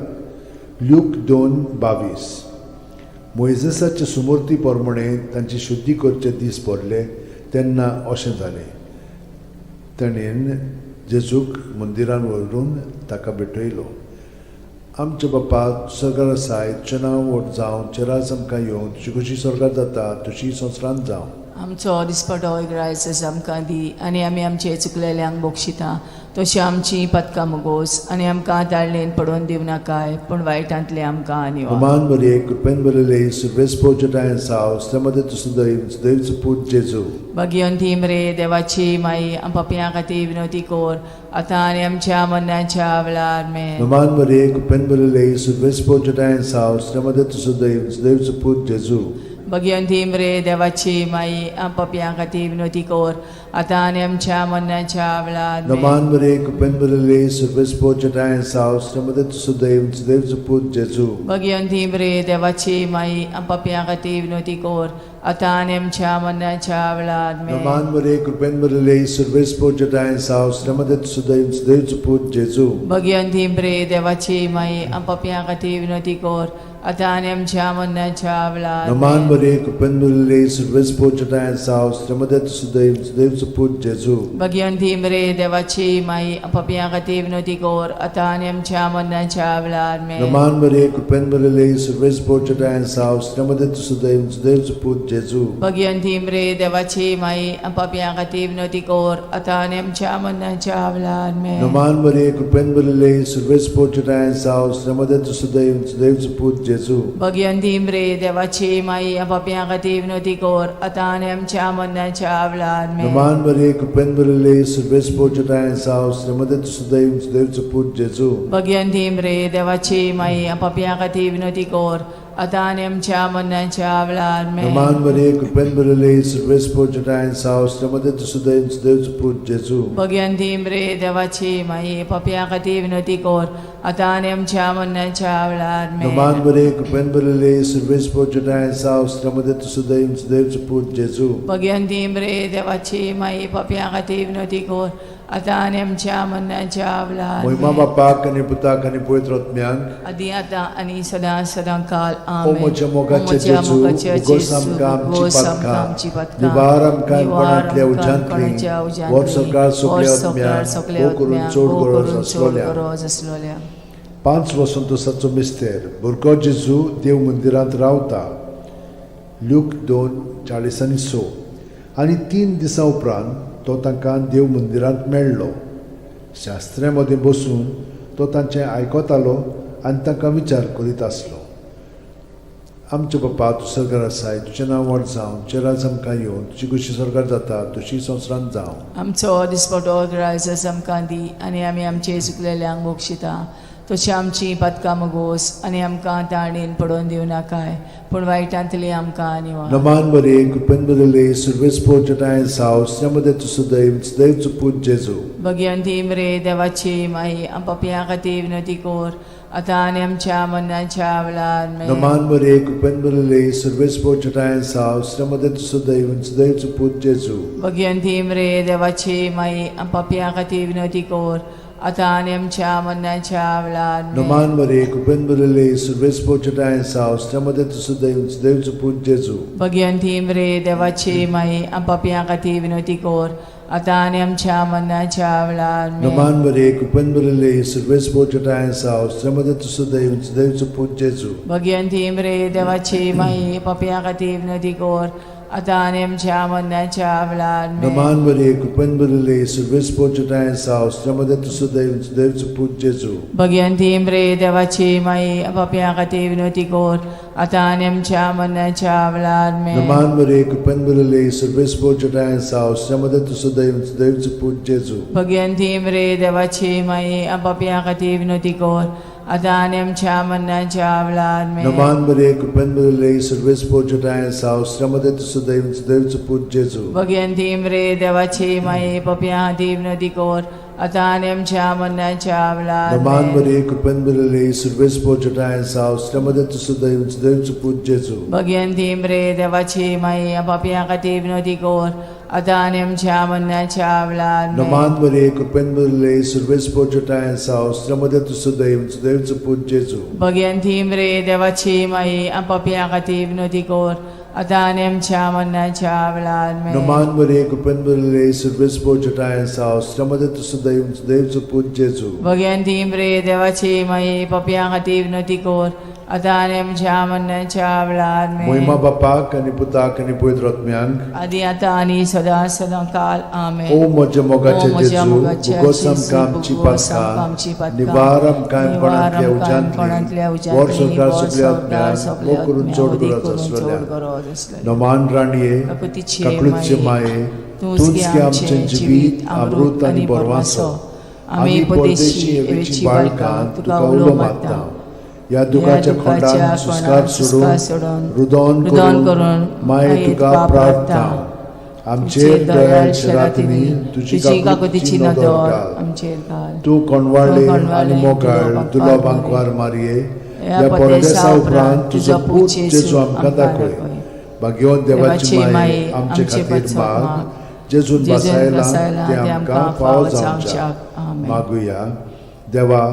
ल्यूक 2:22. मोयजेसाचे सुमूर्ती प्रमाणे तांची शुद्धी करचे दीस पडले तेन्ना अशें जालें, ताणें जेजूक मंदिरान व्हरून ताका भेटयलो. आमच्या बाप्पा सरकार आसाय, तुजें नांव व्हड जावं, तुजें राज आमकां येवं, तुजी खोशी सरकार जाता तशी संवसारांत जावं. आमचो दिसपटो ग्रायस आमकां दी आनी आमी आमचे चुकलेल्यांक बक्षिता तशी आमची पदकां मुगोस आनी आमकां ताळणेन पडोवन दिवं नाकाय पूण वायटांतले आमकां निवार. नमान बरे कृपेन भरले सुर्वेस पोजटाय साव मध्ये तुजो दैवचो पूत जेजू. भगिवंती मरे देवाची माई, पपया खातीर विनोती कोर आतां आनी आमच्या मरणाच्या वेळार. मेन. नमान बरे कृपेन भरले सुर्वेस पोजटाय साव मध्ये तुजो दैवचो पूत जेजू. भगिवंती मरे देवाची माई, पपया खातीर विनोती कोर आतां आनी आमच्या मरणाच्या वेळार. नमान बरे कृपेन भरले सुर्वेस पोजटाय साव मध्ये तुजो दैवचो पूत जेजू. भगिवंती मरे देवाची माई, पपया खातीर विनोती कोर आतां आनी आमच्या मरणाच्या वेळार. नमान बरे कृपेन भरले सुर्वेस पोजटाय साव मध्ये तुजो दैवचो पूत जेजू. भगिवंती मरे देवाची माई, पपया खातीर विनोती कोर आतां आनी आमच्या मरणाच्या वेळार. नमान बरे कृपेन भरले सुर्वेस पोजटाय साव मध्ये तुजो दैवचो पूत जेजू. भगिवंती मरे देवाची माई, पपया खातीर विनोती कोर आतां आनी आमच्या मरणाच्या वेळार. नमान बरे कृपेन भरले सुर्वेस पोजटाय साव मध्ये तुजो दैवचो पूत जेजू. भगिवंती मरे देवाची माई, पापया खातीर विनोती कोर आतां आनी आमच्या मरणाच्या वेळार. नमान बरे कृपेन भरले सुर्वेस पोजटाय साव मध्ये तुजो दैवचो पूत जेजू. जेजू. भगयंती मरे देवाची माई, पापयां खातीर विनवती कर आतां आनी आमच्या मरणाच्या वेळार. आमेन. नमान मरिये, कृपेन भरिल्ले, सर्वेस्पर तुजोठांय आसा, स्त्रियां मदें तूं सुदैव, सुदैवचो पूत जेजू. भगयंती मरे देवाची माई, पापयां खातीर विनवती कर आतां आनी आमच्या मरणाच्या वेळार. आमेन. नमान मरिये, कृपेन भरिल्ले, सर्वेस्पर तुजोठांय आसा, स्त्रियां मदें तूं सुदैव, सुदैवचो पूत जेजू. भगयंती मरे देवाची माई, पापयां खातीर विनवती कर आतां आनी आमच्या मरणाच्या वेळार. आमेन. नमान मरिये, कृपेन भरिल्ले, सर्वेस्पर तुजोठांय आसा, स्त्रियां मदें तूं सुदैव, सुदैवचो पूत जेजू. भगयंती मरे देवाची माई, पापयां खातीर विनवती कर आतां आनी आमच्या मरणाच्या वेळार. मोहिमा आमेन. बापाक आनी पुताक आनी पवित्र आत्म्याक. आदी आतां आनी सदां सदां काल. ओ आमेन. म्हज्या मोगाचे ओ म्हज्या जेजू, मोगाचे उगोस जेजू, आमकां आमची उगोस आमकां पातकां, आमची पातकां, निवार आमकां निवार कोणांतल्या आमकां उज्यांतली, कोणाच्या उज्यांतली, व्हर सरकार सगल्या व्हर सरकार आत्म्यांक, सगल्या भोव करून आत्म्यांक, चड भोव गरज करून चड आसलोल्या. गरज आसलोल्या. पांच वसंतोसाचो मिस्तेर. भुरगो जेजू देव मंदिरांत रावता. ल्यूक 2:46. आनी 3 दिसां उपरांत तो तांकां देव मंदिरांत मेळ्ळो. शास्त्र्यां मदें बसून तो तांचें आयकतालो आनी तांकां विचार करीत आसलो. आमचे बापा, तूं सरकार आसाय, तुजें नांव व्हड जावं, तुजें राज आमकां येवन, तुजी खुशी सरकार जाता तशी संवसारांत जावं. आमचो दिसपटो ग्रायस आमकां दी आनी आमी आमचे चुकलेल्यांक बक्षिता तशी आमची पातकां मगोस आनी आमकां ताणेन पडोवन दिवं नाकाय, पूण वायटांतली आमकां निवार. नमान बरे, कृपेन बरले, सर्वेस्पर तुजोठांय आसा, स्त्रियां मदें तूं सुदैव, सुदैवचो पूत जेजू. भगयंती मरे देवाची माई, पापयां खातीर विनवती कर आतां आनी आमच्या मरणाच्या वेळार. आमेन. नमान बरे, कृपेन बरले, सर्वेस्पर तुजोठांय आसा, स्त्रियां मदें तूं सुदैव, सुदैवचो पूत जेजू. भगयंती मरे देवाची माई, पापयां खातीर विनवती कर आतां आनी आमच्या मरणाच्या वेळार. आमेन. नमान बरे, कृपेन बरले, सर्वेस्पर तुजोठांय आसा, स्त्रियां मदें तूं सुदैव, सुदैवचो पूत जेजू. भगयंती मरे देवाची माई, पापयां खातीर विनवती कर आतां आनी आमच्या मरणाच्या वेळार. आमेन. नमान बरे, कृपेन बरले, सर्वेस्पर तुजोठांय आसा, स्त्रियां मदें तूं सुदैव, सुदैवचो पूत जेजू. भगयंती मरे देवाची माई, पापयां खातीर विनवती कर आतां आनी आमच्या मरणाच्या वेळार. आमेन. नमान बरे, कृपेन बरले, सर्वेस्पर तुजोठांय आसा, स्त्रियां मदें तूं सुदैव, सुदैवचो पूत जेजू. भगयंती मरे देवाची माई, पापयां खातीर विनवती कर आतां आनी आमच्या मरणाच्या वेळार. आमेन. नमान बरे, कृपेन बरले, सर्वेस्पर तुजोठांय आसा, स्त्रियां मदें तूं सुदैव, सुदैवचो पूत जेजू. भगयंती मरे देवाची माई, पापयां खातीर विनवती कर आतां आनी आमच्या मरणाच्या वेळार. आमेन. नमान बरे, कृपेन बरले, सर्वेस्पर तुजोठांय आसा, स्त्रियां मदें तूं सुदैव, सुदैवचो पूत जेजू. भगयंती मरे देवाची माई, पापयां खातीर विनवती कर आतां आनी आमच्या मरणाच्या वेळार. नमान आमेन. बरे, कृपेन बरले, सर्वेस्पर तुजोठांय आसा, स्त्रियां मदें तूं सुदैव, सुदैवचो पूत जेजू. भगयंती मरे देवाची माई, पापयां खातीर विनवती कर आतां आनी आमच्या मरणाच्या वेळार. आमेन. नमान बरे, कृपेन बरले, सर्वेस्पर तुजोठांय आसा, स्त्रियां मदें तूं सुदैव, सुदैवचो पूत जेजू. भगयंती मरे देवाची माई, पापयां खातीर विनवती कर आतां आनी आमच्या मरणाच्या वेळार. आमेन. नमान बरे, कृपेन बरले, सर्वेस्पर तुजोठांय आसा, स्त्रियां मदें तूं सुदैव, सुदैवचो पूत जेजू. भगयंती मरे देवाची माई, पापयां खातीर विनवती कर आतां आनी आमच्या मरणाच्या वेळार. आमेन. मोहिमा बापाक आनी पुताक आनी पवित्र आत्म्यांक. आदी आतां आनी सदां सदां काल. आमेन. ओ म्हज्या मोगाचे ओ म्हज्या जेजू, मोगाचे उगोस जेजू, आमकां आमची उगोस आमकां आमची पातकां, पातकां, निवार आमकां निवार कोणांतल्या आमकां कोणांतल्या उज्यांतली, व्हर उज्यांतली, सरकार व्हर सगल्या सरकार आत्म्यांक, सगल्या भोव करून आत्म्यांक, चड अदीक गरज करून चड आसलेल्या. गरज आसलेल्या. नमान राणये, काकुतीचे काकळूतचे माये, माये, तूंच तूंच गे गे आमचें आमचें जिवीत, अमृत आनी बरवासो. आमी परदेशी एवेची बाळकां तुका उलो मारता. ह्या दुखाच्या खोंडान सुस्कार सोडून, रुदोन रुदोन करून करून माये तुका प्रार्थना. आमचेर दयाळ शरातींनी तुजी तुजी काकुतीची काकुतीची नदर नदर घाल. आमचेर घाल. तूं कोणवाळे तूं कोणवाळे आनी मोगाळ तुलो तुलो बांकवार बांकवार मारये, ह्या ह्या परदेसा परदेसा उपरांत उपरांत तुजो तुजो पूत पूत जेजू जेजू आमकां आमकां दाखय. दाखय. भाग्यवंत देवाची देवाची माये, माये, आमचे आमचे खातीर पासत माग, माग, जेजून जेजून बसायला बसायला ते आमकां फावो जावच्याक. आमेन. मागुया. देवा,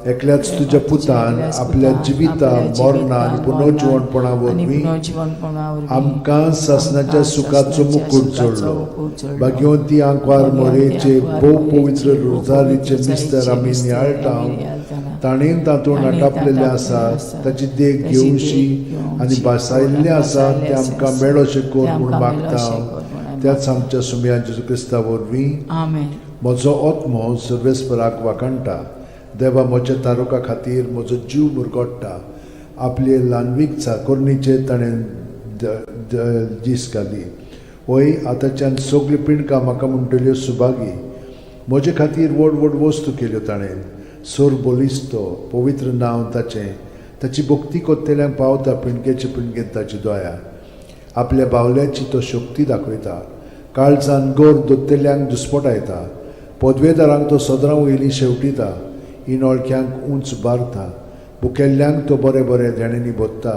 एकल्याच तुज्या पुतान एकल्याच आपल्या पुतान जिविता आपल्या मरणा आनी जिवितान, पुनर्जिवणपणा आनी वरवीं पुनर्जिवणपणा वरवीं आमकां सासणाच्या आमकां सुखाचो सासणाच्या मुकूट सुखाचो जोडलो. मुकूट जोडलो. भाग्यवंती आंकवार भाग्यवंती मोरेचे आंकवार भोव मोरेचे पवित्र भोव रोजारीचे पवित्र मिस्तर आमी रोजारीचे नियाळटा, मिस्तर आमी नियाळटाना, ताणें तातूंत ताणें आटापलेलें तातूंत आसा, आसा, ताची देख ताची घेवशी देख आनी घेवची भासायल्लें आसा भासायल्लें तें आमकां आसा, मेळोशें कर तें म्हूण आमकां मागता. मेळोशें कर म्हूण आमी त्याच आमच्या सुमया जेजू क्रिस्ता वरवीं. आमेन. म्हजो आत्मो सर्वेस्पराक वाखाणटा. देवा म्हज्या तारुका खातीर म्हजो जीव मुरगोडटा. आपले ल्हानवीक चाकोरणीचेर ताणें दीस घाली. वय आतांच्यान सगळीं पिंडकां म्हाका म्हणटल्यो सुभागी. म्हजे खातीर व्हड व्हड वस्तू केल्यो ताणें. सोर बलिस्तो पवित्र नांव ताचें. ताची भक्ती कोत्तेल्यांक पावता पिंडकेचे पिंडकेन ताची दया. आपल्या बावल्याची तो शक्ती दाखयता. काळजान गोर दोत्तेल्यांक दुस्पटायता. पदवेदारांक तो सदरां वयलीं शेवटिता. इनोळख्यांक उंच बारता. भुकेल्ल्यांक तो बरें बरें देण्यांनी भोत्ता.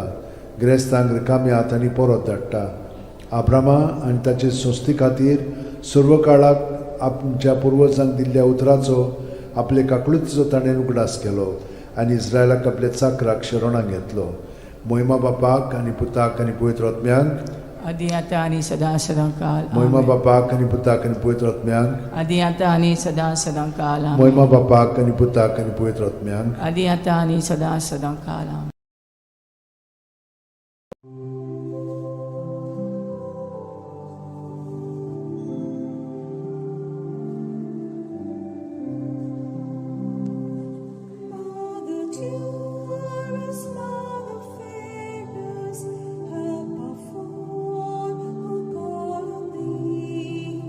ग्रेस्तांक रिकाम्या हातांनी परत धाडटा. आब्रामा आनी ताचे संस्थे खातीर सर्व काळाक आमच्या पुर्वजांक दिल्ल्या उतराचो आपले काकळुतीचो ताणें उगडास केलो आनी इस्रायलाक आपल्या चाकराक शरणाक घेतलो. मोहिमा बापाक आनी पुताक आनी पवित्र आत्म्यांक. आदी आतां आनी सदां सदां काल. मोहिमा आमेन. बापाक आनी पुताक आनी पवित्र आत्म्यांक. आदी आतां आनी सदां सदां काल. आमेन. मोहिमा बापाक आनी पुताक आनी पवित्र आत्म्यांक. आदी आतां आनी सदां सदां काल. आमेन. Mother dearest, Mother fairest, help our all who call on thee.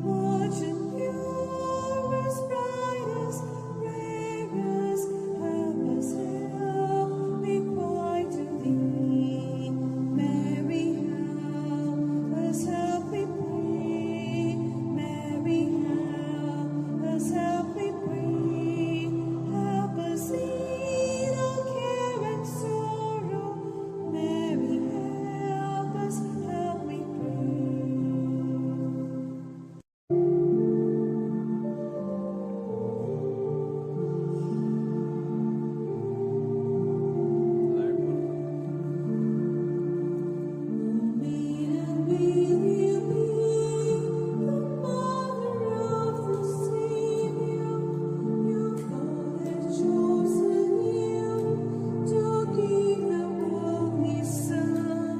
Virgin purest, brightest, rarest, help us, help, we cry to thee. Mary, help us, help we pray. Mary, help us, help we pray. Help us in all care and sorrow. Mary, help us, help we pray. Maiden, will you be the mother of the Savior? Your God has chosen you to give the world His Son.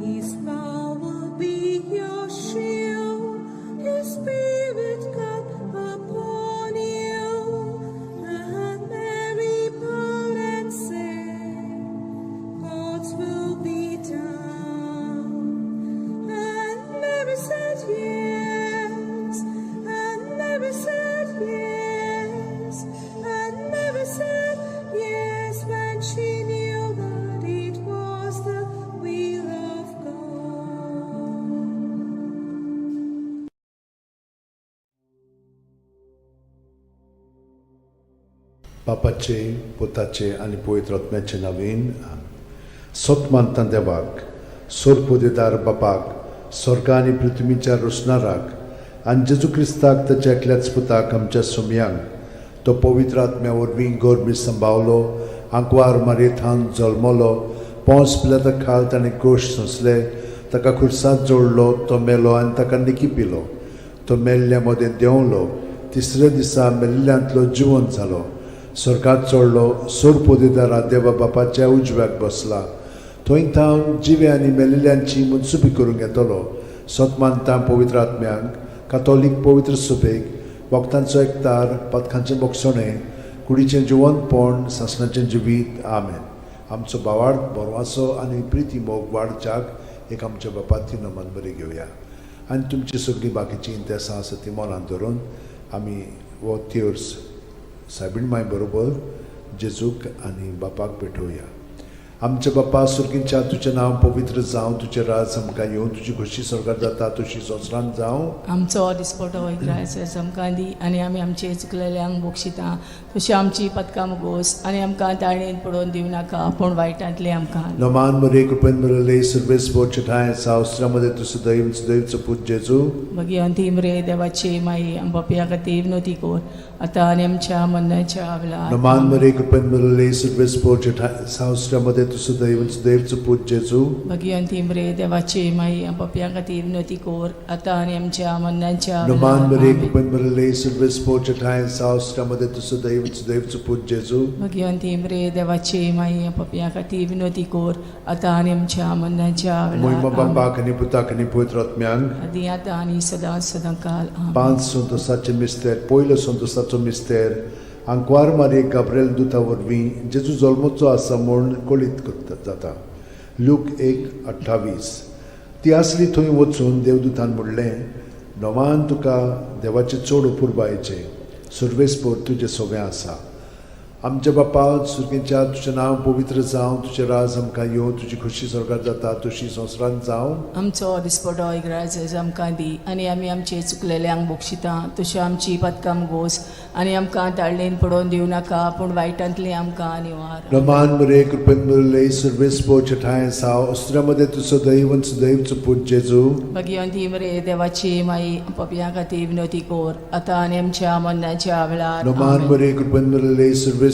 His power will be your shield, His Spirit come upon you. And Mary bowed and said, God's will be done. And Mary said yes, and Mary said yes, and Mary said yes when she knew that it was the will of God. बापाचे पुताचे आनी पवित्र आत्म्याचे नवीन. सत मानता देवाक, सोरपोदेदार बापाक, स्वर्ग आनी पृथ्वीच्या रोसणाराक आनी जेजू क्रिस्ताक ताच्या एकल्याच पुताक आमच्या सोमयांक, तो पवित्र आत्म्या वरवीं गोरबी संभावलो, आंकवार मारयेथावन जल्मलो, पोंस पिलाता खाल ताणें कोश सोंसले, ताका खुर्सांत जोडलो, तो मेलो आनी ताका निकी पिलो, तो मेल्ल्या मदें देंवलो, तिसऱ्या दिसा मेल्ल्यांतलो जिवंत जालो, स्वर्गात चडलो, सोरपोदेदारा देवा बापाच्या उजव्याक बसला, थंय थावन जिवे आनी मेल्ल्यांची मनसुबी करूंक येतलो. सत मानता पवित्र आत्म्यांक, कातोलीक पवित्र सुबेक, वखदांचो एकतार, पथकांचें बोगसणें, कुडीचें जिवंतपण, सासणाचें जिवीत. आमेन. आमचो भावार्थ बरवासो आनी प्रिती मोग वाडच्याक एक आमच्या बापाती नमन बरी घेवया आनी तुमची सगळीं बाकीचीं इंतेसां आसा ती मनांत धरून आमी हो तेर्स सायबीण माय बरोबर जेजूक आनी बापाक पेटोवया. आमच्या बापा सुर्गीच्या, तुजें नांव पवित्र जावं, तुजें राज आमकां येवं, तुजी खोशी स्वर्गात जाता तशी संवसारांत जावं. आमचो दिसपटो इग्रायस आमकां दी आनी आमी आमचे चुकलेल्यांक बक्षिता तशी आमची पदकां मुगोस आनी आमकां ताळणेन पडोवन दिवं नाका पूण वायटांतलें आमकां. नमान मरे कृपेन मरले सर्वेस बोचठाय सावस्त्रामध्ये तूं सदैव सदैवचो पूत जेजू. मागीर अंतीम रे देवाची माई आमच्या खातीर विनोती कर आतां आनी आमच्या मरणाच्या वेळार. नमान मरे कृपेन मरले सर्वेस बोचठाय सावस्त्रामध्ये तूं सदैव सदैवचो पूत जेजू. मागीर अंतीम रे देवाची माई आमच्या खातीर विनोती कर आतां आनी आमच्या मरणाच्या नमान मरे वेळार. कृपेन मरले सर्वेस बोचठाय सावस्त्रामध्ये तूं सदैव सदैवचो पूत जेजू. मागीर अंतीम रे देवाची माई आमच्या खातीर विनोती कर आतां आनी आमच्या मरणाच्या मोहिमा वेळार. बापाक आनी पुताक आनी पवित्र आत्म्यांक. आदी आतां आनी सदां सदां काल. आमेन. पांच संतोसाचे मिस्तेर. पयलो संतोसाचो मिस्तेर, आंकवार मारयेक गाब्रेल दुता वरवीं जेजू जल्मचो आसा म्हूण कळीत करता जाता. लूक 1:28. ती आसली थंय वचून देवदूतान म्हणलें, नवान तुका देवाचें चड अपुरबायेचें, सर्वेस्पर तुजें सगळें आसा. आमच्या बापा सुरगेच्या, तुजें नांव पवित्र जावं, तुजें राज आमकां येवं, तुजी खोशी स्वर्गात जाता तशी संवसारांत जावं. आमचो दिसपटो इग्राज आमकां दी आनी आमी आमचे चुकलेल्यांक बक्षिता तश्यो आमची पदकां गोस आनी आमकां ताळणेन पडोवन दिवं नाका पूण वायटांतली आमकां निवार. रमान मरे कृपेन मुरले सर्वेस्पर ठांय साव अस्त्रामध्ये तूं सदैव आनी सदैव पूत जेजू. भगिवंती मरे देवाची माई, पपया खातीर विनवती कोर आतां आनी आमच्या मरणाच्या वेळार. रमान आमेन. मरे कृपेन मुरले सर्वेस्पर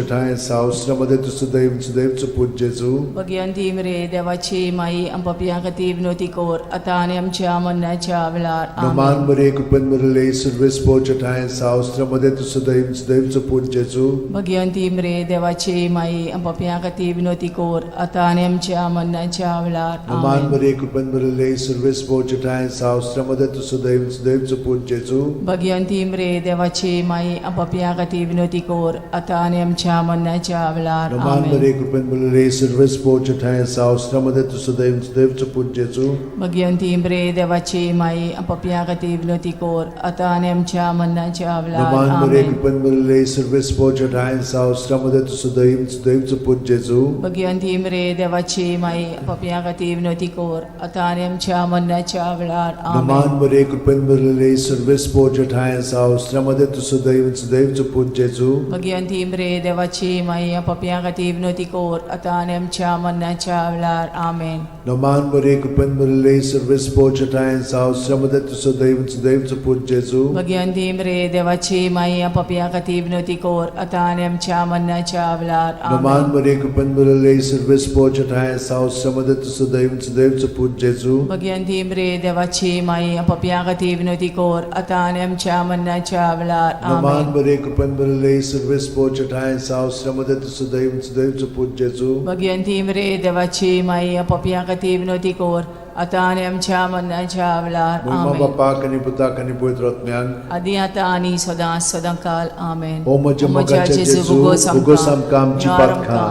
ठांय साव अस्त्रामध्ये तूं सदैव आनी सदैव पूत जेजू. भगिवंती मरे देवाची माई, पपया खातीर विनवती कोर आतां आनी आमच्या मरणाच्या वेळार. रमान आमेन. मरे कृपेन मुरले सर्वेस्पर ठांय साव अस्त्रामध्ये तूं सदैव आनी सदैव पूत जेजू. भगिवंती मरे देवाची माई, पपया खातीर विनवती कोर आतां आनी आमच्या मरणाच्या वेळार. रमान आमेन. मरे कृपेन मुरले सर्वेस्पर ठांय साव अस्त्रामध्ये तूं सदैव आनी सदैव पूत जेजू. भगिवंती मरे देवाची माई, पपया खातीर विनवती कोर आतां आनी आमच्या मरणाच्या वेळार. रमान आमेन. मरे कृपेन मुरले सर्वेस्पर ठांय साव अस्त्रामध्ये तूं सदैव आनी सदैव पूत जेजू. भगिवंती मरे देवाची माई, पपया खातीर विनवती कोर आतां आनी आमच्या मरणाच्या वेळार. रमान मरे आमेन. कृपेन मुरले सर्वेस्पर ठांय साव अस्त्रामध्ये तूं सदैव आनी सदैव पूत जेजू. भगिवंती मरे देवाची माई, पपया खातीर विनवती कोर आतां आनी आमच्या मरणाच्या वेळार. आमेन. रमान मरे कृपेन मुरले सर्वेस्पर ठांय साव अस्त्रामध्ये तूं सदैव आनी सदैव पूत जेजू. भगिवंती मरे देवाची माई, पपया खातीर विनवती कोर आतां आनी आमच्या मरणाच्या वेळार. आमेन. रमान मरे कृपेन मुरले सर्वेस्पर ठांय साव अस्त्रामध्ये तूं सदैव आनी सदैव पूत जेजू. भगिवंती मरे देवाची माई, पपया खातीर विनवती कोर आतां आनी आमच्या मरणाच्या वेळार. रमान आमेन. मरे कृपेन मुरले सर्वेस्पर ठांय साव अस्त्रामध्ये तूं सदैव आनी सदैव पूत जेजू. भगिवंती मरे देवाची माई, पपया खातीर विनवती कोर आतां आनी आमच्या मरणाच्या वेळार. रमान आमेन. मरे कृपेन मुरले सर्वेस्पर ठांय साव अस्त्रामध्ये तूं सदैव आनी सदैव पूत जेजू. भगिवंती मरे देवाची माई, पपया खातीर विनवती कोर आतां आनी आमच्या मरणाच्या वेळार. महिमा आमेन. बापाक आनी पुताक आनी पवित्र आत्म्याक. आदी आतां आनी सदां सदां काल. आमेन. ओ म्हज्या मोगाच्या जेजू, उगोस आमकां आमची पातकां,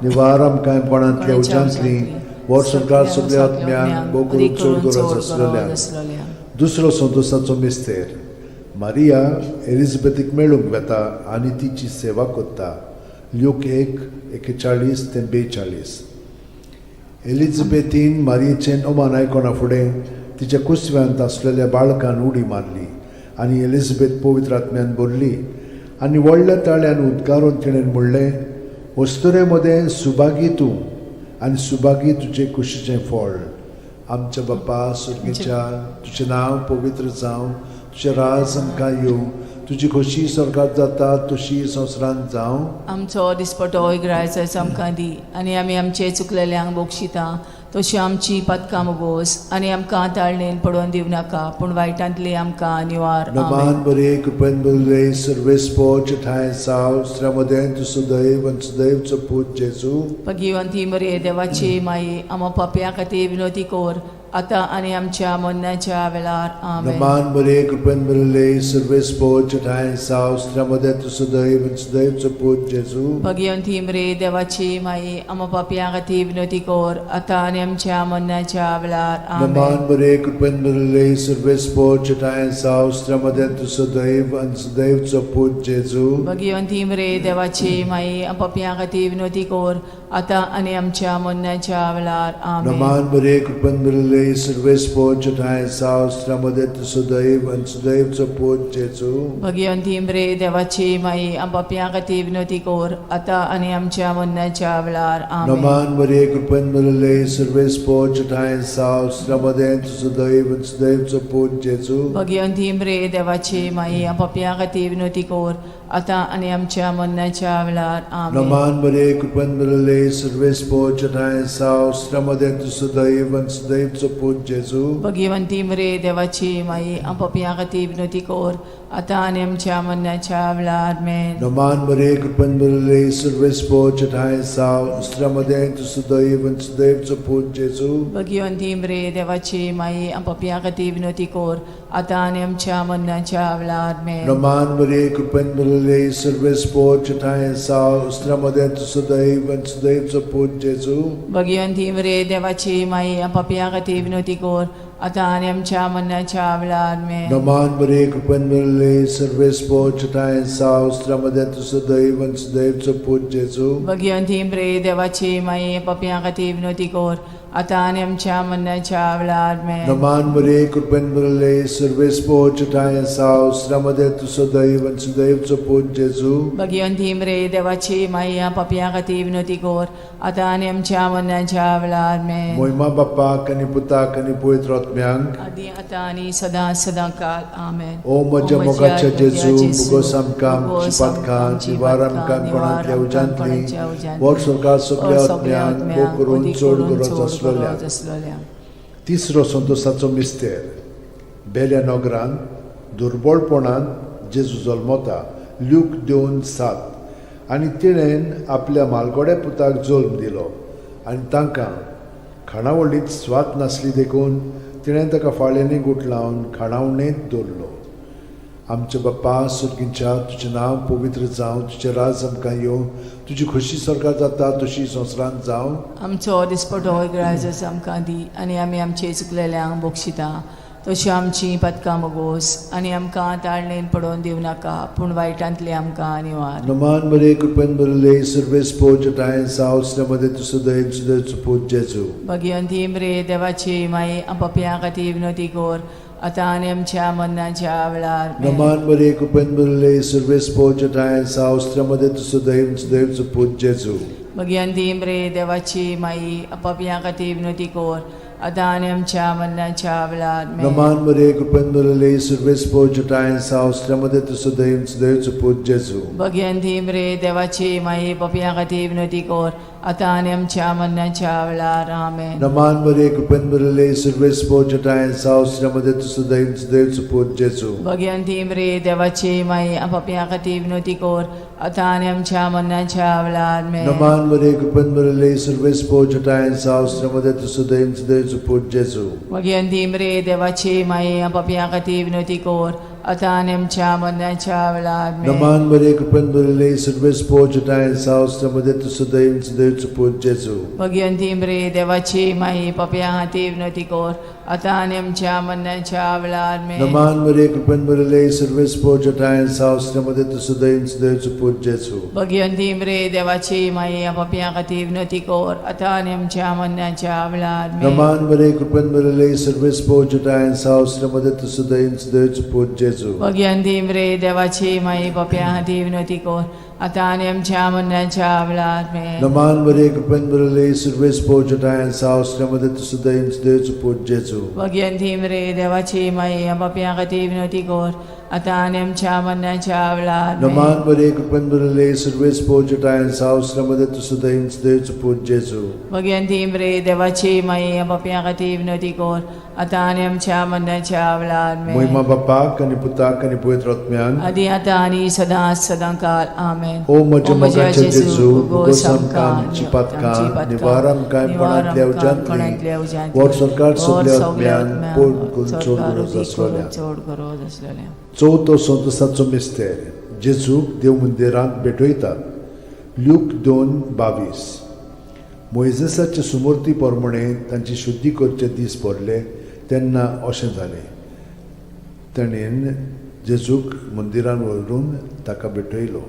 निवार आमकां कोणांतल्या उज्यांतली, वर्स संवसार सगल्या आत्म्यांक भोव करून चड गरज आसलेल्या. दुसरो संतोषाचो मिस्तेर. मारिया एलिझाबेथीक मेळूंक वेता आनी तिची सेवा करता. ल्यूक 1:41 ते 42. एलिझाबेथीन मारियेचें अमान आयकना फुडें तिच्या कुसव्यांत आसलेल्या बाळकान उडी मारली आनी एलिझाबेथ पवित्र आत्म्यान भरली आनी व्हडल्या ताळ्यान उद्गारून तिणें म्हणलें, अस्तुरे मदें सुभागी तूं आनी सुभागी तुजे कुशीचें फळ. आमच्या बापा सुर्गेच्या, तुजें नांव पवित्र जावं, तुजें राज आमकां येवं, तुजी खोशी स्वर्गात जाता तशी संवसारांत जावं. आमचो दिसपटो इग्रायच आमकां दी आनी आमी आमचे चुकलेल्यांक बक्षिता तशी आमची पदकां मुगोस आनी आमकां ताळणेन पडोवन दिवं नाका पूण वायटांतली आमकां निवार. नमान आमेन. बरे कृपेन बरे सर्वेस्पर ठांय साव स्त्र्यामदें तूं सदैव आनी सदैवचो पूत जेजू. भगिवंती मरे देवाची माई, आमा पापया खातीर विनवती कोर आतां आनी आमच्या मरणाच्या वेळार. आमेन. नमान बरे कृपेन बरे सर्वेस्पर ठांय साव स्त्र्यामदें तूं सदैव आनी सदैवचो पूत जेजू. भगिवंती मरे देवाची माई, आमा पापया खातीर विनवती कोर आतां आनी आमच्या मरणाच्या वेळार. नमान आमेन. बरे कृपेन बरे सर्वेस्पर ठांय साव स्त्र्यामदें तूं सदैव आनी सदैवचो पूत जेजू. भगिवंती मरे देवाची माई, पापया खातीर विनवती कोर आतां आनी आमच्या मरणाच्या वेळार. आमेन. नमान बरे कृपेन बरे सर्वेस्पर ठांय साव स्त्र्यामदें तूं सदैव आनी सदैवचो पूत जेजू. भगिवंती मरे देवाची माई, पापया खातीर विनवती कोर आतां आनी आमच्या मरणाच्या वेळार. आमेन. नमान मरे कृपेन बरे सर्वेस्पर ठांय साव स्त्र्यामदें तूं सदैव आनी सदैवचो पूत जेजू. भगिवंती मरे देवाची माई, पापया खातीर विनवती कोर आतां आनी आमच्या मरणाच्या वेळार. आमेन. नमान मरे कृपेन बरे सर्वेस्पर ठांय साव स्त्र्यामदें तूं सदैव आनी सदैवचो पूत जेजू. भगिवंती मरे देवाची माई, पापया खातीर विनवती कोर आतां आनी आमच्या मरणाच्या वेळार. आमेन. नमान मरे कृपेन बरे सर्वेस्पर ठांय साव स्त्र्यामदें तूं सदैव आनी सदैवचो पूत जेजू. भगिवंती मरे देवाची माई, पापया खातीर विनवती कोर आतां आनी आमच्या मरणाच्या वेळार. आमेन. नमान मरे कृपेन बरे भरिल्ली सर्वेस्पोर ठांय साव उस्त्रा मदें तूं सदैव आनी सदैवचो पूत जेजू. भगिवंती मरे देवाची माई, पापया खातीर विनवती कर आतां आनी आमच्या मरणाच्या वेळार. आमेन. नमान बरे कृपेन भरिल्ली सर्वेस्पोर ठांय साव उस्त्रा मदें तूं सदैव आनी सदैवचो पूत जेजू. भगिवंती मरे देवाची माई, पापया खातीर विनवती कर आतां आनी आमच्या मरणाच्या वेळार. आमेन. नमान बरे कृपेन भरिल्ली सर्वेस्पोर ठांय साव उस्त्रा मदें तूं सदैव आनी सदैवचो पूत जेजू. भगिवंती मरे देवाची माई, पापया खातीर विनवती कर आतां आनी आमच्या मरणाच्या वेळार. आमेन. मोहिमा बाप्पाक आनी पुताक आनी पवित्र आत्म्यांक. आदी आतां आनी सदां सदां काल. आमेन. ओ म्हज्या मोगाच्या जेजू, मुगोस आमकां आमची पातकां निवार आमकां कोणांतल्या उज्यांतली, वर सरकार सगल्या आत्म्यांक भोग करून चड गरज आसलेल्या. आसलेल्या. तिसरो संतोसाचो मिस्तेर, बेल्या नगरान दुर्बळपणान जेजू जल्मता, ल्यूक 2:7. आनी तिणेन आपल्या मालगोड्या पुताक जल्म दिलो आनी तांकां खाणावळींत स्वाद नासली देखून तिणें ताका फाळ्यांनी गुठलावन खाणावणेंत दवरलो. आमच्या बाप्पा सुर्गींच्या, तुजें नांव पवित्र जावं, तुजें राज आमकां येवं, तुजी खोशी सरकार जाता तशी संवसारांत जावं. आमचो दिसपटो ग्रायजस आमकां दी आनी आमी आमचे चुकलेल्यांक बक्षिता तशी आमची पदकां मगोस आनी आमकां ताळणेन पडोवन दिवं नाका, पूण वायटांतली आमकां निवार. नमान बरे कृपेन भरिल्ले सर्वेस पोज ठांय सावसल्या मदें तूं सदैव सदैव पूत जेजू. भगिवंती मरे देवाची माई, पापयां खातीर विनवती कर आतां आनी आमच्या मरणाच्या वेळार. आमेन. नमान बरे कृपेन भरिल्ले सर्वेस पोज ठांय सावसल्या मदें तूं सदैव सदैव पूत जेजू. भगिवंती मरे देवाची माई, पापयां खातीर विनवती कर आतां आनी आमच्या मरणाच्या वेळार. आमेन. नमान बरे कृपेन भरिल्ले सर्वेस पोज ठांय सावसल्या मदें तूं सदैव सदैव पूत जेजू. भगिवंती मरे देवाची माई, पापयां खातीर विनवती कर आतां आनी आमच्या मरणाच्या वेळार. आमेन. नमान बरे कृपेन भरिल्ले सर्वेस पोज ठांय सावसल्या मदें तूं सदैव सदैव पूत जेजू. भगिवंती मरे देवाची माई, पापयां खातीर विनवती कर आतां आनी आमच्या मरणाच्या वेळार. आमेन. नमान बरे कृपेन भरिल्ले सर्वेस पोज ठांय सावसल्या मदें तूं सदैव सदैव पूत जेजू. भगिवंती मरे देवाची माई, पापयां खातीर विनवती कर आतां आनी आमच्या मरणाच्या वेळार. आमेन. नमान बरे कृपेन भरिल्ले सर्वेस पोज ठांय सावसल्या मदें तूं सदैव सदैव पूत जेजू. भगिवंती मरे देवाची माई, पापयां खातीर विनवती कर आतां आनी आमच्या मरणाच्या वेळार. आमेन. नमान बरे कृपेन भरिल्ले सर्वेस पोज ठांय सावसल्या मदें तूं सदैव सदैव पूत जेजू. भगिवंती मरे देवाची माई, पापयां खातीर विनवती कर आतां आनी आमच्या मरणाच्या वेळार. आमेन. नमान बरे कृपेन भरिल्ले सर्वेस पोज ठांय सावसल्या मदें तूं सदैव सदैव पूत जेजू. भगिवंती मरे देवाची माई, पापयां खातीर विनवती कर आतां आनी आमच्या मरणाच्या वेळार. आमेन. नमान बरे कृपेन भरिल्ले सर्वेस पोज ठांय सावसल्या मदें तूं सदैव सदैव पूत जेजू. भगिवंती मरे देवाची माई, पापयां खातीर विनवती कर आतां आनी आमच्या मरणाच्या वेळार. आमेन. नमान बरे कृपेन भरिल्ले सर्वेस पोज ठांय सावसल्या मदें तूं सदैव सदैव पूत जेजू. भगिवंती मरे देवाची माई, पापयां खातीर विनवती कर आतां आनी आमच्या मरणाच्या वेळार. आमेन. मोहिमा बाप्पाक आनी पुताक आनी पवित्र आत्म्यान. आदी आतां आनी सदां सदां काल. आमेन. ओ म्हज्या मोगाच्या जेजू, मुगोस आमकां आमची पातकां निवार आमकां कोणांतल्या उज्यांतली, वर सरकार सगल्या आत्म्यान पोट करून चड गरज आसलेल्या. चड गरज आसलेल्या. चवथो संतोसाचो मिस्तेर, जेजूक देव मंदिरांत भेटयतात, ल्यूक 2:22. मोयजेसाचे सुमूर्ती प्रमाणे तांची शुद्धी करचे दीस पडले तेन्ना अशें जालें, ताणें जेजूक मंदिरान व्हरून ताका भेटयलो.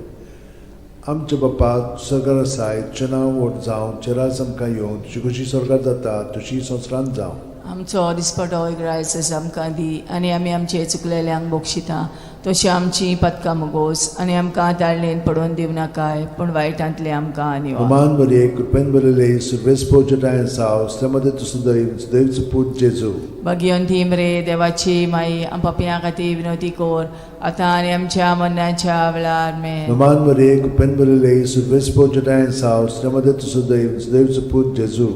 आमच्या बाप्पा सरकार आसाय, तुजें नांव व्हड जावं, तुजें राज आमकां येवं, तुजी खोशी सरकार जाता तशी संवसारांत जावं. आमचो दिसपटो ग्रायस आमकां दी आनी आमी आमचे चुकलेल्यांक बक्षिता तशी आमची पदकां मुगोस आनी आमकां ताळणेन पडोवन दिवं नाकाय, पूण वायटांतले आमकां निवार. अमान बरे कृपेन बरले सुर्वेस पोजटाय साव मदें तूं सदैव सदैवचो पूत जेजू. भगिवंती मरे देवाची माई, पापयां खातीर विनवती कर आतां आनी आमच्या मरणाच्या वेळार. आमेन. नमान बरे कृपेन बरले सुर्वेस पोजटाय साव मदें तूं सदैव सदैवचो पूत जेजू.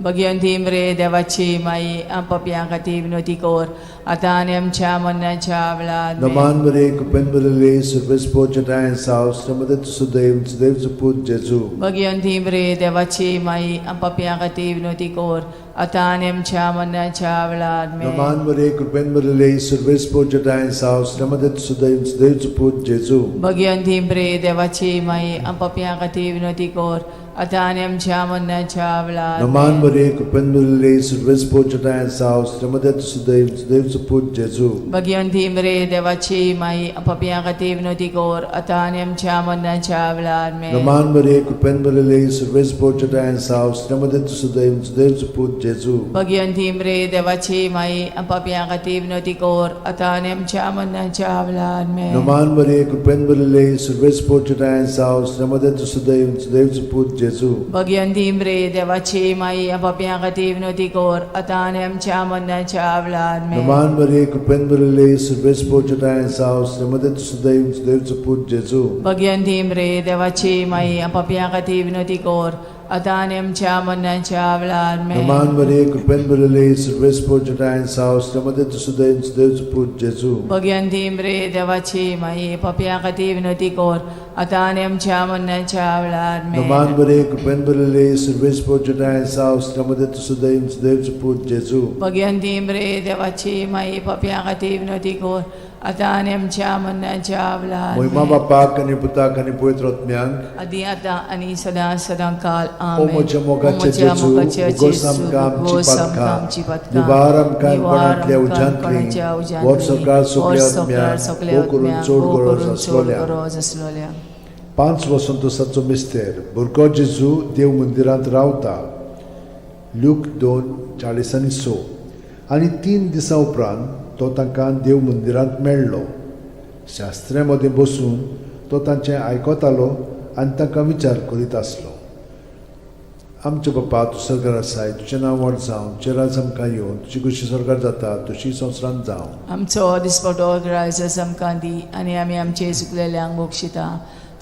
भगवंती मरे देवाची माई आम पापयां खातीर विनवती कर आतां आनी आमच्या मरणाच्या वेळार आमेन. नमान मरे कृपेन भरिल्ले सर्वेस्पोर जटाय साव श्रीमदत सुदैव सुदैवचो पूत जेजू. भगवंती मरे देवाची माई आम पापयां खातीर विनवती कर आतां आनी आमच्या मरणाच्या वेळार आमेन. नमान मरे कृपेन भरिल्ले सर्वेस्पोर जटाय साव श्रीमदत सुदैव सुदैवचो पूत जेजू. भगवंती मरे देवाची माई आम पापयां खातीर विनवती कर आतां आनी आमच्या मरणाच्या वेळार नमान आमेन. मरे कृपेन भरिल्ले सर्वेस्पोर जटाय साव श्रीमदत सुदैव सुदैवचो पूत जेजू. भगवंती मरे देवाची माई आम पापयां खातीर विनवती कर आतां आनी आमच्या मरणाच्या वेळार आमेन. नमान मरे कृपेन भरिल्ले सर्वेस्पोर जटाय साव श्रीमदत सुदैव सुदैवचो पूत जेजू. भगवंती मरे देवाची माई आम पापयां खातीर विनवती कर आतां आनी आमच्या मरणाच्या वेळार आमेन. नमान मरे कृपेन भरिल्ले सर्वेस्पोर जटाय साव श्रीमदत सुदैव सुदैवचो पूत जेजू. भगवंती मरे देवाची माई आम पापयां खातीर विनवती कर आतां आनी आमच्या मरणाच्या वेळार आमेन. नमान मरे कृपेन भरिल्ले सर्वेस्पोर जटाय साव श्रीमदत सुदैव सुदैवचो पूत जेजू. भगवंती मरे देवाची माई आम पापयां खातीर विनवती कर आतां आनी आमच्या मरणाच्या वेळार आमेन. नमान मरे कृपेन भरिल्ले सर्वेस्पोर जटाय साव श्रीमदत सुदैव सुदैवचो पूत जेजू. भगवंती मरे देवाची माई पापयां खातीर विनवती कर आतां आनी आमच्या मरणाच्या वेळार आमेन. नमान मरे कृपेन भरिल्ले सर्वेस्पोर जटाय साव श्रीमदत सुदैव सुदैवचो पूत जेजू. भगवंती मरे देवाची माई पापयां खातीर विनवती कर आतां आनी आमच्या मरणाच्या वेळार मोहिमा आमेन. बापाक आनी पुताक आनी पवित्र आत्म्यांक. आदी आतां आनी सदां सदां काल ओ आमेन. म्हज्या मोगाचे ओ म्हज्या जेजू, मोगाचे उगोस जेजू, आमकां आमची उगोस आमकां पातकां, आमची पातकां, निवार आमकां निवार कोणांतल्या आमकां उज्यांतली, कोणाच्या उज्यांतली, व्हड सरकार व्हड सगल्या सरकार आत्म्यांक, सगल्या भोव करून आत्म्यांक, चड भोव गरज करून चड आसलोल्या. गरज आसलोल्या. पांच वसंतोसाचो मिस्तेर भुरगो जेजू देव मंदिरांत रावता. ल्यूक 2:46. आनी 3 दिसां उपरांत तो तांकां देव मंदिरांत मेळ्ळो. शास्त्र्या मदें बसून तो तांचें आयकतालो आनी तांकां विचार करीत आसलो. आमचे बापा, तूं सरकार आसाय, तुजें नांव व्हड जावं, तुजें राज आमकां येवन, तुजी खुशी सरकार जाता तशी संवसारांत जावं. आमचो दिसपटो ग्रायस आमकां दी आनी आमी आमचे चुकलेल्यांक बक्षिता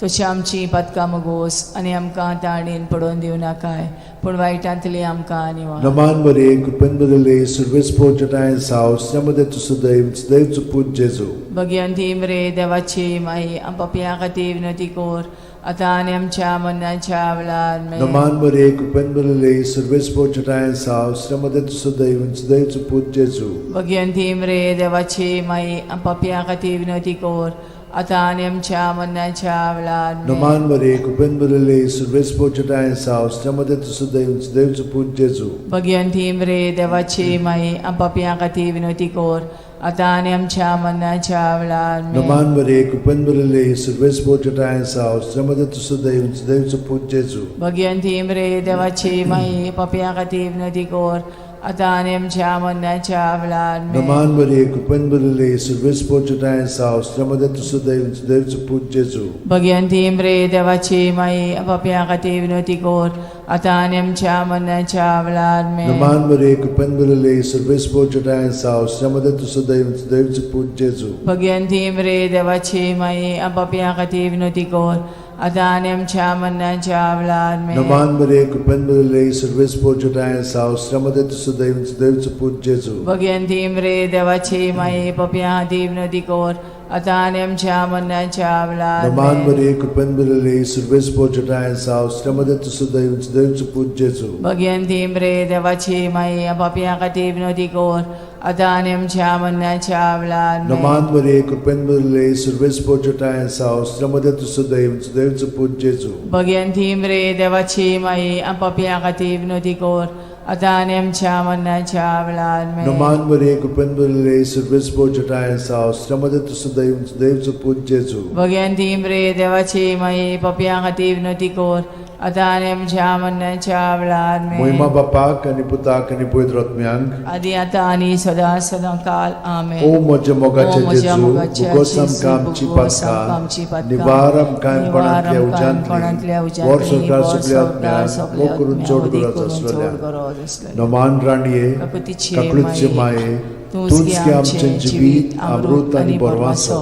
तशी आमची पातकां मगोस आनी आमकां ताणेन पडोवन दिवं नाकाय पूण वायटांतली आमकां निवार. नमान मरे कृपेन भरिल्ले सर्वेस्पोर जटाय साव श्रीमदे तूं सदैव सदैवचो पूत जेजू. भगवंती मरे देवाची माई आम पापयां खातीर विनवती कर आतां आनी आमच्या मरणाच्या वेळार आमेन. नमान मरे कृपेन भरिल्ले सर्वेस्पोर जटाय साव श्रीमदे तूं सदैव सदैवचो पूत जेजू. भगवंती मरे देवाची माई आम पापयां खातीर विनवती कर आतां आनी आमच्या मरणाच्या वेळार आमेन. नमान मरे कृपेन भरिल्ले सर्वेस्पोर जटाय साव श्रीमदे तूं सदैव सदैवचो पूत जेजू. भगवंती मरे देवाची माई आम पापयां खातीर विनवती कर आतां आनी आमच्या मरणाच्या वेळार आमेन. नमान मरे कृपेन भरिल्ले सर्वेस्पोर जटाय साव श्रीमदे तूं सदैव सदैवचो पूत जेजू. भगवंती मरे देवाची माई पापयां खातीर विनवती कर आतां आनी आमच्या मरणाच्या वेळार आमेन. नमान मरे कृपेन भरिल्ले सर्वेस्पोर जटाय साव श्रीमदे तूं सदैव सदैवचो पूत जेजू. भगवंती मरे देवाची माई पापयां खातीर विनवती कर आतां आनी आमच्या मरणाच्या वेळार आमेन. नमान मरे कृपेन भरिल्ले सर्वेस्पोर जटाय साव श्रीमदे तूं सदैव सदैवचो पूत जेजू. भगवंती मरे देवाची माई पापयां खातीर विनवती कर आतां आनी आमच्या मरणाच्या वेळार आमेन. नमान मरे कृपेन भरिल्ले सर्वेस्पोर जटाय साव श्रीमदे तूं सदैव सदैवचो पूत जेजू. भगवंती मरे देवाची माई पापयां खातीर विनवती कर आतां आनी आमच्या मरणाच्या वेळार नमान आमेन. मरे कृपेन भरिल्ले सर्वेस्पोर जटाय साव श्रीमदे तूं सदैव सदैवचो पूत जेजू. भगवंती मरे देवाची माई पापयां खातीर विनवती कर आतां आनी आमच्या मरणाच्या वेळार आमेन. नमान मरे कृपेन भरिल्ले सर्वेस्पोर जटाय साव श्रीमदे तूं सदैव सदैवचो पूत जेजू. भगवंती मरे देवाची माई पापयां खातीर विनवती कर आतां आनी आमच्या मरणाच्या वेळार आमेन. नमान मरे कृपेन भरिल्ले सर्वेस्पोर जटाय साव श्रीमदे तूं सदैव सदैवचो पूत जेजू. भगवंती मरे देवाची माई पापयां खातीर विनवती कर आतां आनी आमच्या मरणाच्या वेळार आमेन. मोहिमा बापाक आनी पुताक आनी पवित्र आत्म्यांक. आदी आतां आनी सदां सदां काल आमेन. ओ म्हज्या मोगाचे ओ म्हज्या जेजू, मोगाचे उगोस जेजू, आमकां आमची उगोस आमकां आमची पातकां, पातकां, निवार आमकां निवार कोणांतल्या आमकां कोणांतल्या उज्यांतली, उज्यांतली, व्हड सरकार व्हड सगल्या सरकार आत्म्यांक, सगल्या भोव करून आत्म्यांक, चड वदी गरज करून चड आसलेल्या. गरज आसलेल्या. नमान राणये, काकुतीचे काकळूतचे माये, तूंच गे आमचें जिवीत, अमृत आनी बरवासो.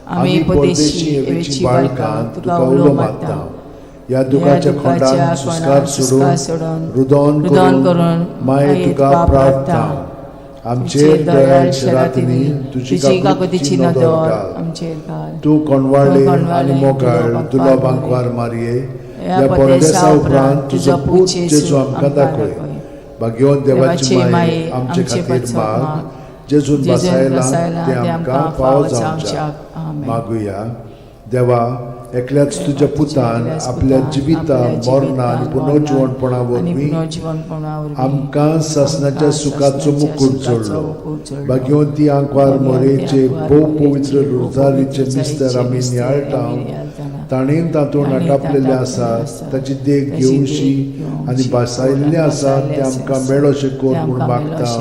आमी परदेशी हेवेची बाळकां तुका उलो मारता. ह्या दुखाच्या खोंडान सुस्कार सोडून रुदोन करून माये तुका प्रार्थना. आमचेर दयाळ शरातींनी तुजी काकुतीची नदर घाल. आमचेर घाल. तूं कोणवाळे आनी मोगाळ दुलो बांकवार मारये, ह्या परदेसा उपरांत तुजो पूत जेजू आमकां दाखय. भाग्यवंत देवाची माये आमचे खातीर माग, जेजून बसायला ते आमकां फावो जावच्याक. मागुया. देवा, एकल्याच तुज्या पुतान आपल्या जिविता मरणा आनी पुनर्जिवणपणा वरवीं आमकां सासणाच्या सुखाचो मुकूट जोडलो. भाग्यवंती आंकवार मोरेचे भोव पवित्र रोजारीचे मिस्तर आमी नियाळटा, ताणें तातूंत आटापलेलें आसा ताची देख घेवशी आनी भासायल्लें आसा तें आमकां मेळोशें कर म्हूण मागता,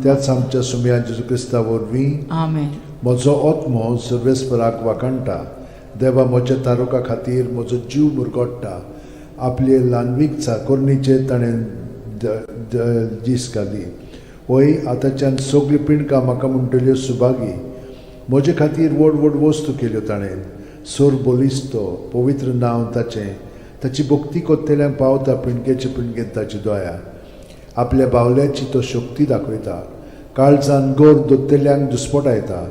त्याच आमच्या सुमया जेजू क्रिस्ता वरवीं. आमेन. म्हजो आत्मो सर्वेस्पराक वाखाणटा. देवा, म्हज्या तारुका खातीर म्हजो जीव मुरगोट्टा. आपले ल्हानवीक चाकोरणीचेर ताणें दीस घाली. वय आतांच्यान सगळीं पिंडकां म्हाका म्हणटल्यो सुभागी. म्हजे खातीर व्हड व्हड वस्तू केल्यो ताणें. सोर बलिस्तो पवित्र नांव ताचें. ताची भक्ती कोत्तेल्यांक पावता पिंडकेचे पिंडकेन ताची दया. आपल्या बावल्याची तो शक्ती दाखयता. काळजान गोर दोत्तेल्यांक दुस्पटायता.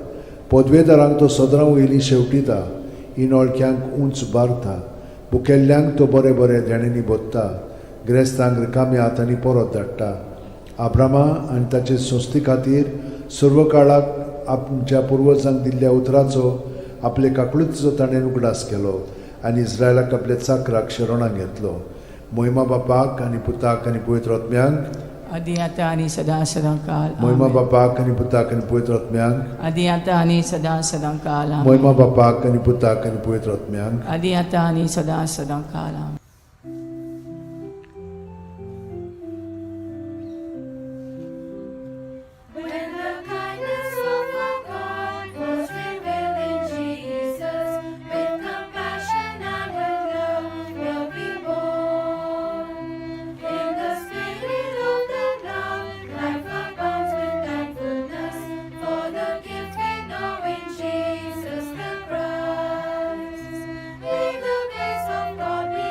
पदवेदारांक तो सदरां वयली शेवटिता. इनोळख्यांक उंच बारता. भुकेल्ल्यांक तो बरें बरें देण्यांनी भोत्ता. ग्रेस्तांक रिकाम्या हातांनी परत धाडटा. आब्रामा आनी ताचे संस्थे खातीर सर्व काळाक आमच्या पुर्वजांक दिल्ल्या उतराचो आपले काकळुतीचो ताणें उगडास केलो आनी इस्रायलाक आपल्या चाकराक शरणाक घेतलो. मोहिमा बापाक आनी पुताक आनी पवित्र आत्म्यांक. आदी आतां आनी सदां सदां काल. मोहिमा बापाक आनी पुताक आनी पवित्र आत्म्यांक. आदी आतां आनी सदां सदां काल. आमेन. मोहिमा बापाक आनी पुताक आनी पवित्र आत्म्यांक. आदी आतां आनी सदां सदां काल. आमेन. When the kindness of our God was revealed in Jesus, with compassion and with love will be born. In the spirit of that love, life abounds with thankfulness for the gift we know in Jesus the Christ. May the grace of God be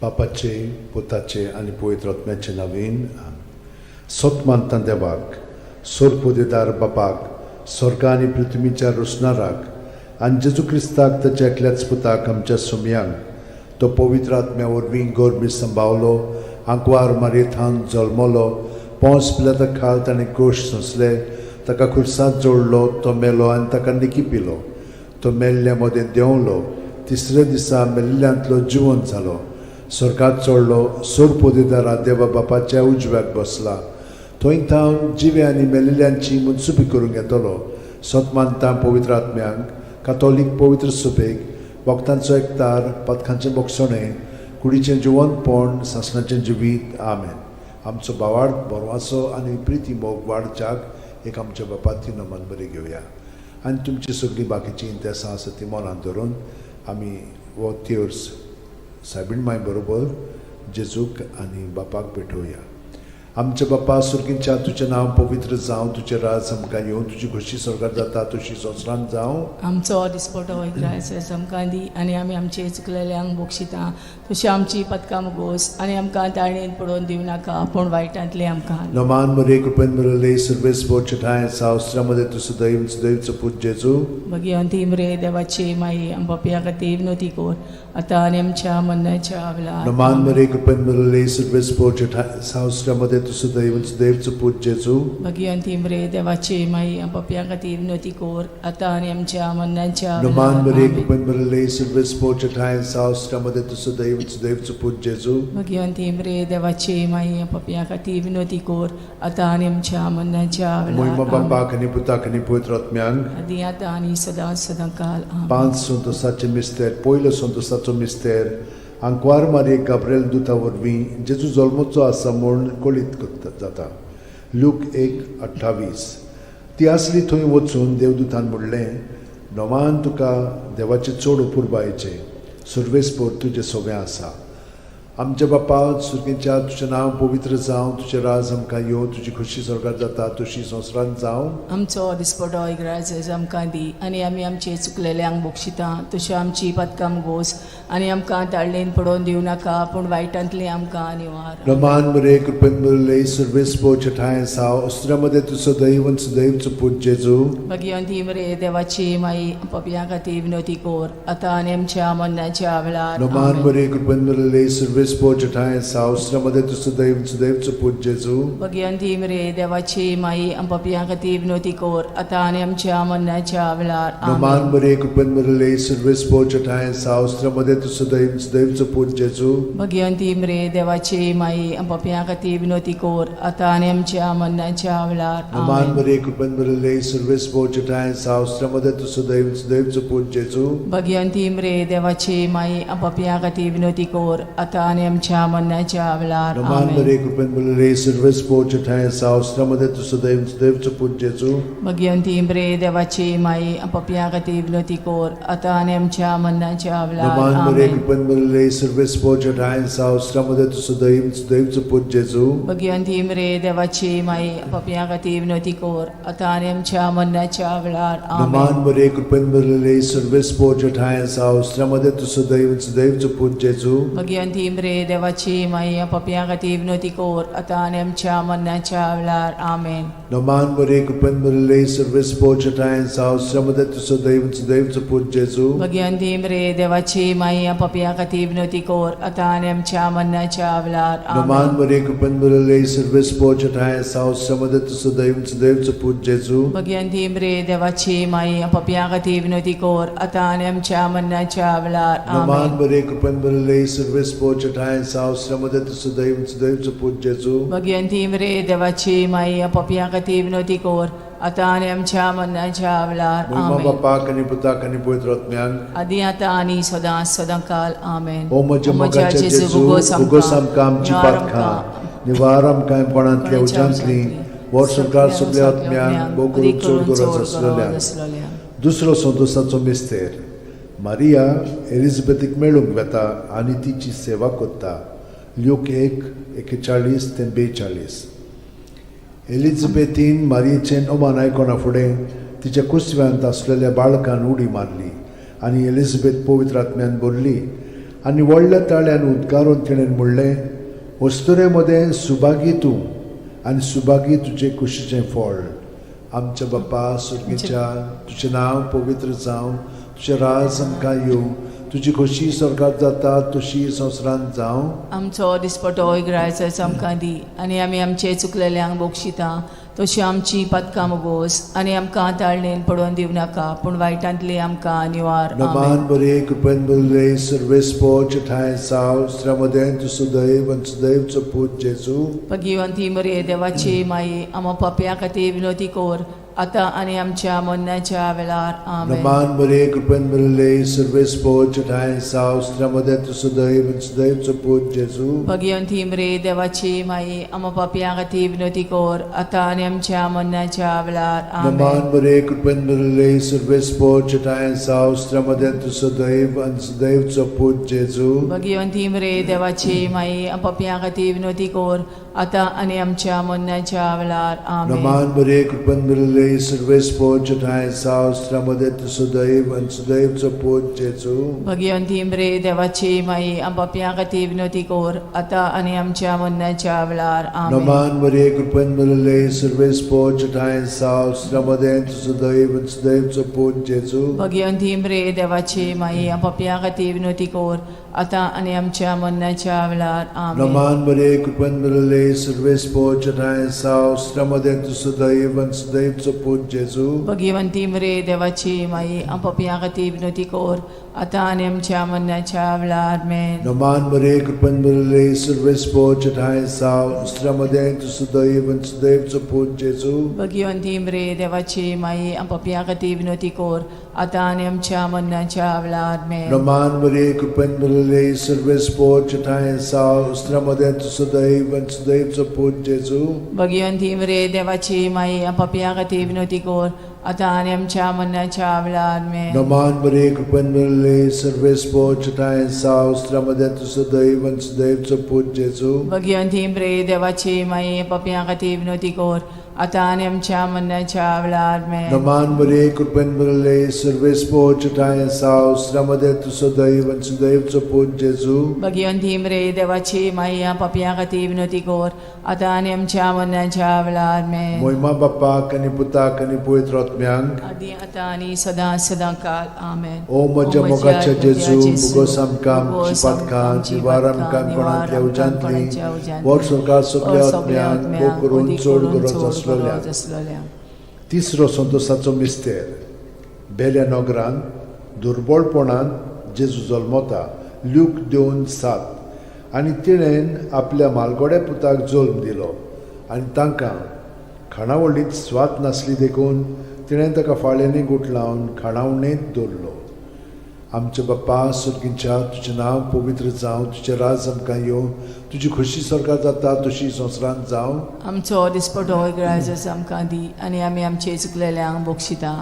बापाचे, पुताचे आनी पवित्र आत्म्याचे नवीन. सत मानता देवाक, सोरपोदेदार बापाक, स्वर्गा आनी पृथ्वीच्या रोसणाराक, आनी जेजू क्रिस्ताक, ताच्या एकल्याच पुताक, आमच्या सुमयांक, तो पवित्र आत्म्या वरवीं गर्भी संभावलो, आंकवार मारयेथान जल्मलो, पोंस पिलाता खाल ताणें कोश सोंसले, ताका खुर्सांत जोडलो, तो मेलो आनी ताका निकी पिलो, तो मेल्ल्या मदें देंवलो, तिसऱ्या दिसा मेल्ल्यांतलो जिवंत जालो, स्वर्गात चडलो, सोरपोदेदारा देवा बापाच्या उजव्याक बसला, थंय थावन जिवे आनी मेल्ल्यांची मनसुबी करूंक येतलो. सत मानता पवित्र आत्म्यांक, कातोलीक पवित्र सुबेक, भक्तांचो एकतार, पथकांचें बोगसणें, कुडीचें जिवंतपण, सासणाचें जिवीत. आमेन. आमचो भावार्थ, बरवासो आनी प्रिती मोग वाडच्याक एक आमच्या बापाती नमन बरी घेवया आनी तुमची सगळीं बाकीचीं इंतेसां आसा ती मनांत धरून आमी हो तेर्स सायबीण माय बरोबर जेजूक आनी बापाक भेटोवया. आमच्या बापा सुर्गींच्या, तुजें नांव पवित्र जावं, तुजें राज आमकां येवं, तुजी खोशी स्वर्गार जाता तशी संवसारांत जावं. आमचो दिसपटो इग्रायस आमकां दी आनी आमी आमचे चुकलेल्यांक बक्षिता तशी आमची पदकां मुगोस आनी आमकां ताळणेन पडोवन दिवं नाका, पूण वायटांतलें आमकां. नमान मरे, कृपेन बरले सर्वेस बोचठाय सावस्त्रामध्ये तूं सदैव सदैवचो पूत जेजू. भगिवंती मरे देवाची माई, आम पापया खातीर विनवती कर, आतां आनी आमच्या मरणाच्या वेळार. नमान मरे, कृपेन बरले सर्वेस बोचठाय सावस्त्रामध्ये तूं सदैव सदैवचो पूत जेजू. भगिवंती मरे देवाची माई, आम पापया खातीर विनवती कर, आतां आनी आमच्या मरणाच्या नमान वेळार. मरे, आमेन. कृपेन बरले सर्वेस बोचठाय सावस्त्रामध्ये तूं सदैव सदैवचो पूत जेजू. भगिवंती मरे देवाची माई, आम पापया खातीर विनवती कर, आतां आनी आमच्या मरणाच्या मोहिमा वेळार. आमेन. बापाक आनी पुताक आनी पवित्र आत्म्यांक. आदी आतां आनी सदां सदां काल. आमेन. पांच संतोसाचे मिस्तेर. पयलो संतोसाचो मिस्तेर, आंकवार मारये गाब्रेल दुता वरवीं जेजू जल्मचो आसा म्हूण कळीत करता जाता. लूक 1:28. ती आसली थंय वचून देवदूतान म्हणलें, नोमान तुका देवाचें चड अपुरबायेचें, सुर्वेसपोर तुजें सोबें आसा. आमच्या बापा सुर्गेच्या, तुजें नांव पवित्र जावं, तुजें राज आमकां येवं, तुजी खोशी स्वर्गार जाता तशी संवसारांत जावं. आमचो दिसपटो इग्राज आमकां दी आनी आमी आमचे चुकलेल्यांक बक्षिता तशी आमची पदकां गोस आनी आमकां ताळणेन पडोवन दिवं नाका, पूण वायटांतलें आमकां निवार. रमान मरे, कृपेन भरले सर्वेस ठाय साव अस्त्रामध्ये तूं सदैव सदैवचो पूत जेजू. भगिवंती मरे देवाची माई, पपया खातीर विनवती कर, आतां आनी आमच्या मरणाच्या वेळार. रमान आमेन. मरे, कृपेन भरले सर्वेस ठाय साव अस्त्रामध्ये तूं सदैव सदैवचो पूत जेजू. भगिवंती मरे देवाची माई, पपया खातीर विनवती कर, आतां आनी आमच्या मरणाच्या वेळार. रमान आमेन. मरे, कृपेन भरले सर्वेस ठाय साव अस्त्रामध्ये तूं सदैव सदैवचो पूत जेजू. भगिवंती मरे देवाची माई, पपया खातीर विनवती कर, आतां आनी आमच्या मरणाच्या वेळार. रमान आमेन. मरे, कृपेन भरले सर्वेस ठाय साव अस्त्रामध्ये तूं सदैव सदैवचो पूत जेजू. भगिवंती मरे देवाची माई, पपया खातीर विनवती कर, आतां आनी आमच्या मरणाच्या वेळार. रमान आमेन. मरे, कृपेन भरले सर्वेस ठाय साव अस्त्रामध्ये तूं सदैव सदैवचो पूत जेजू. भगिवंती मरे देवाची माई, पपया खातीर विनवती कर, आतां आनी आमच्या मरणाच्या वेळार. नमान मरे, आमेन. कृपेन भरले सर्वेस ठाय साव अस्त्रामध्ये तूं सदैव सदैवचो पूत जेजू. भगिवंती मरे देवाची माई, पपया खातीर विनवती कर, आतां आनी आमच्या मरणाच्या वेळार. नमान आमेन. मरे, कृपेन भरले सर्वेस ठाय साव अस्त्रामध्ये तूं सदैव सदैवचो पूत जेजू. भगिवंती मरे देवाची माई, पपया खातीर विनवती कर, आतां आनी आमच्या मरणाच्या वेळार. आमेन. नमान मरे, कृपेन भरले सर्वेस ठाय साव अस्त्रामध्ये तूं सदैव सदैवचो पूत जेजू. भगिवंती मरे देवाची माई, पपया खातीर विनवती कर, आतां आनी आमच्या मरणाच्या वेळार. नमान आमेन. मरे, कृपेन भरले सर्वेस ठाय साव अस्त्रामध्ये तूं सदैव सदैवचो पूत जेजू. भगिवंती मरे देवाची माई, पपया खातीर विनवती कर, आतां आनी आमच्या मरणाच्या वेळार. नमान आमेन. मरे, कृपेन भरले सर्वेस ठाय साव अस्त्रामध्ये तूं सदैव सदैवचो पूत जेजू. भगिवंती मरे देवाची माई, पपया खातीर विनवती कर, आतां आनी आमच्या मरणाच्या वेळार. मोहिमा आमेन. बापाक आनी पुताक आनी पवित्र आत्म्याक. आदी आतां आनी सदां सदां काल. आमेन. ओ म्हज्या मोगाच्या जेजू, उगोस आमकां आमची पातकां, निवार आमकां कोणांतल्या उज्यांतली, वर्सभर सगल्या आत्म्यांक, भोव करून चड गरज आसलेल्या. दुसरो संतोसाचो मिस्तेर, मारिया एलिझाबेथीक मेळूंक वेता आनी तिची सेवा करता. ल्यूक 1:41 ते 42. एलिझाबेथीन मारियेचें नोमान आयकना फुडें तिच्या कुसव्यांत आसलेल्या बाळकान उडी मारली आनी एलिझाबेथ पवित्र आत्म्यान भरली. आनी व्हडल्या ताळ्यान उद्गारून तिणें म्हणलें, अस्तुरे मदें सुभागी तूं आनी सुभागी तुजे कुशीचें फळ. आमच्या बापा सुर्गीच्या, तुजें नांव पवित्र जावं, तुजें राज आमकां येवं, तुजी खोशी स्वर्गात जाता तशी संवसारांत जावं. आमचो दिसपटो इगरायचो आमकां दी आनी आमी आमचे चुकलेल्यांक बक्षिता तशी आमची पदकां मोगोस आनी आमकां ताळणेन पडोवन दिवं नाका पूण वायटांतली आमकां निवार. नमान आमेन. बरे कृपेन बरले सर्वेस्पोच ठांय साव स्त्र्यामदें तूं सुदैव आनी सुदैवचो पूत जेजू. भगिवंती मरे देवाची माई, आमा पापया खातीर विनोती कोर आतां आनी आमच्या मरणाच्या वेळार. आमेन. नमान बरे कृपेन बरले सर्वेस्पोच ठांय साव स्त्र्यामदें तूं सुदैव आनी सुदैवचो पूत जेजू. भगिवंती मरे देवाची माई, आमा पापया खातीर विनोती कोर आतां आनी आमच्या मरणाच्या वेळार. नमान आमेन. बरे कृपेन बरले सर्वेस्पोच ठांय साव स्त्र्यामदें तूं सुदैव आनी सुदैवचो पूत जेजू. भगिवंती मरे देवाची माई, पापया खातीर विनोती कोर आतां आनी आमच्या मरणाच्या वेळार. आमेन. नमान बरे कृपेन बरले सर्वेस्पोच ठांय साव स्त्र्यामदें तूं सुदैव आनी सुदैवचो पूत जेजू. भगिवंती मरे देवाची माई, पापया खातीर विनोती कोर आतां आनी आमच्या मरणाच्या वेळार. आमेन. नमान मरिये कृपेन भरिल्ले सर्वेस्पोच ठांय साव स्त्र्यामदें तूं सुदैव आनी सुदैवचो पूत जेजू. भगिवंती मरे देवाची माई, पापया खातीर विनोती कोर आतां आनी आमच्या मरणाच्या वेळार. आमेन. नमान मरिये कृपेन भरिल्ले सर्वेस्पोच ठांय साव स्त्र्यामदें तूं सुदैव आनी सुदैवचो पूत जेजू. भगिवंती मरे देवाची माई, पापया खातीर विनोती कोर आतां आनी आमच्या मरणाच्या वेळार. आमेन. नमान मरिये कृपेन भरिल्ले सर्वेस्पोच ठांय साव स्त्र्यामदें तूं सुदैव आनी सुदैवचो पूत जेजू. भगिवंती मरे देवाची माई, पापया खातीर विनोती कोर आतां आनी आमच्या मरणाच्या वेळार. आमेन. नमान मरिये कृपेन भरिल्ले सर्वेस्पोच ठांय साव स्त्र्यामदें तूं सुदैव आनी सुदैवचो पूत जेजू. भगिवंती मरे देवाची माई, पापया खातीर विनोती कोर आतां आनी आमच्या मरणाच्या वेळार. आमेन. नमान मरिये कृपेन भरिल्ले सर्वेस्पोच ठांय साव स्त्र्यामदें तूं सुदैव आनी सुदैवचो पूत जेजू. भगिवंती मरे देवाची माई, पापया खातीर विनोती कोर आतां आनी आमच्या मरणाच्या वेळार. आमेन. नमान मरिये कृपेन भरिल्ले सर्वेस्पोच ठांय साव स्त्र्यामदें तूं सुदैव आनी सुदैवचो पूत जेजू. भगिवंती मरे देवाची माई, पापया खातीर विनोती कोर आतां आनी आमच्या मरणाच्या वेळार. आमेन. मोहिमा बाप्पाक आनी पुताक आनी पवित्र आत्म्यांक, आदी आतां आनी सदां सदां काल. आमेन. ओ म्हज्या मोगाच्या जेजू, मुगोस आमकां आमची पातकां निवार आमकां कोणांतल्या उज्यांतली वर सरकार सगल्या आत्म्यांक भोग करून चड गरज आसलेल्या. आसलेल्या. तिसरो संतोसाचो मिस्तेर. बेल्या नगरान दुर्बळपणान जेजू जल्मता. ल्यूक 2:7. आनी तिणें आपल्या मालगोड्या पुताक जल्म दिलो आनी तांकां खाणावळींत स्वाद नासली देखून तिणें ताका फाळ्यांनी गुठलावन खाणावणेंत दवरलो. आमच्या बाप्पा सुर्गींच्या, तुजें नांव पवित्र जावं, तुजें राज आमकां येवं, तुजी खोशी स्वर्गात जाता तशी संवसारांत जावं. आमचो दिसपटो इगरायजस आमकां दी आनी आमी आमचे चुकलेल्यांक बक्षिता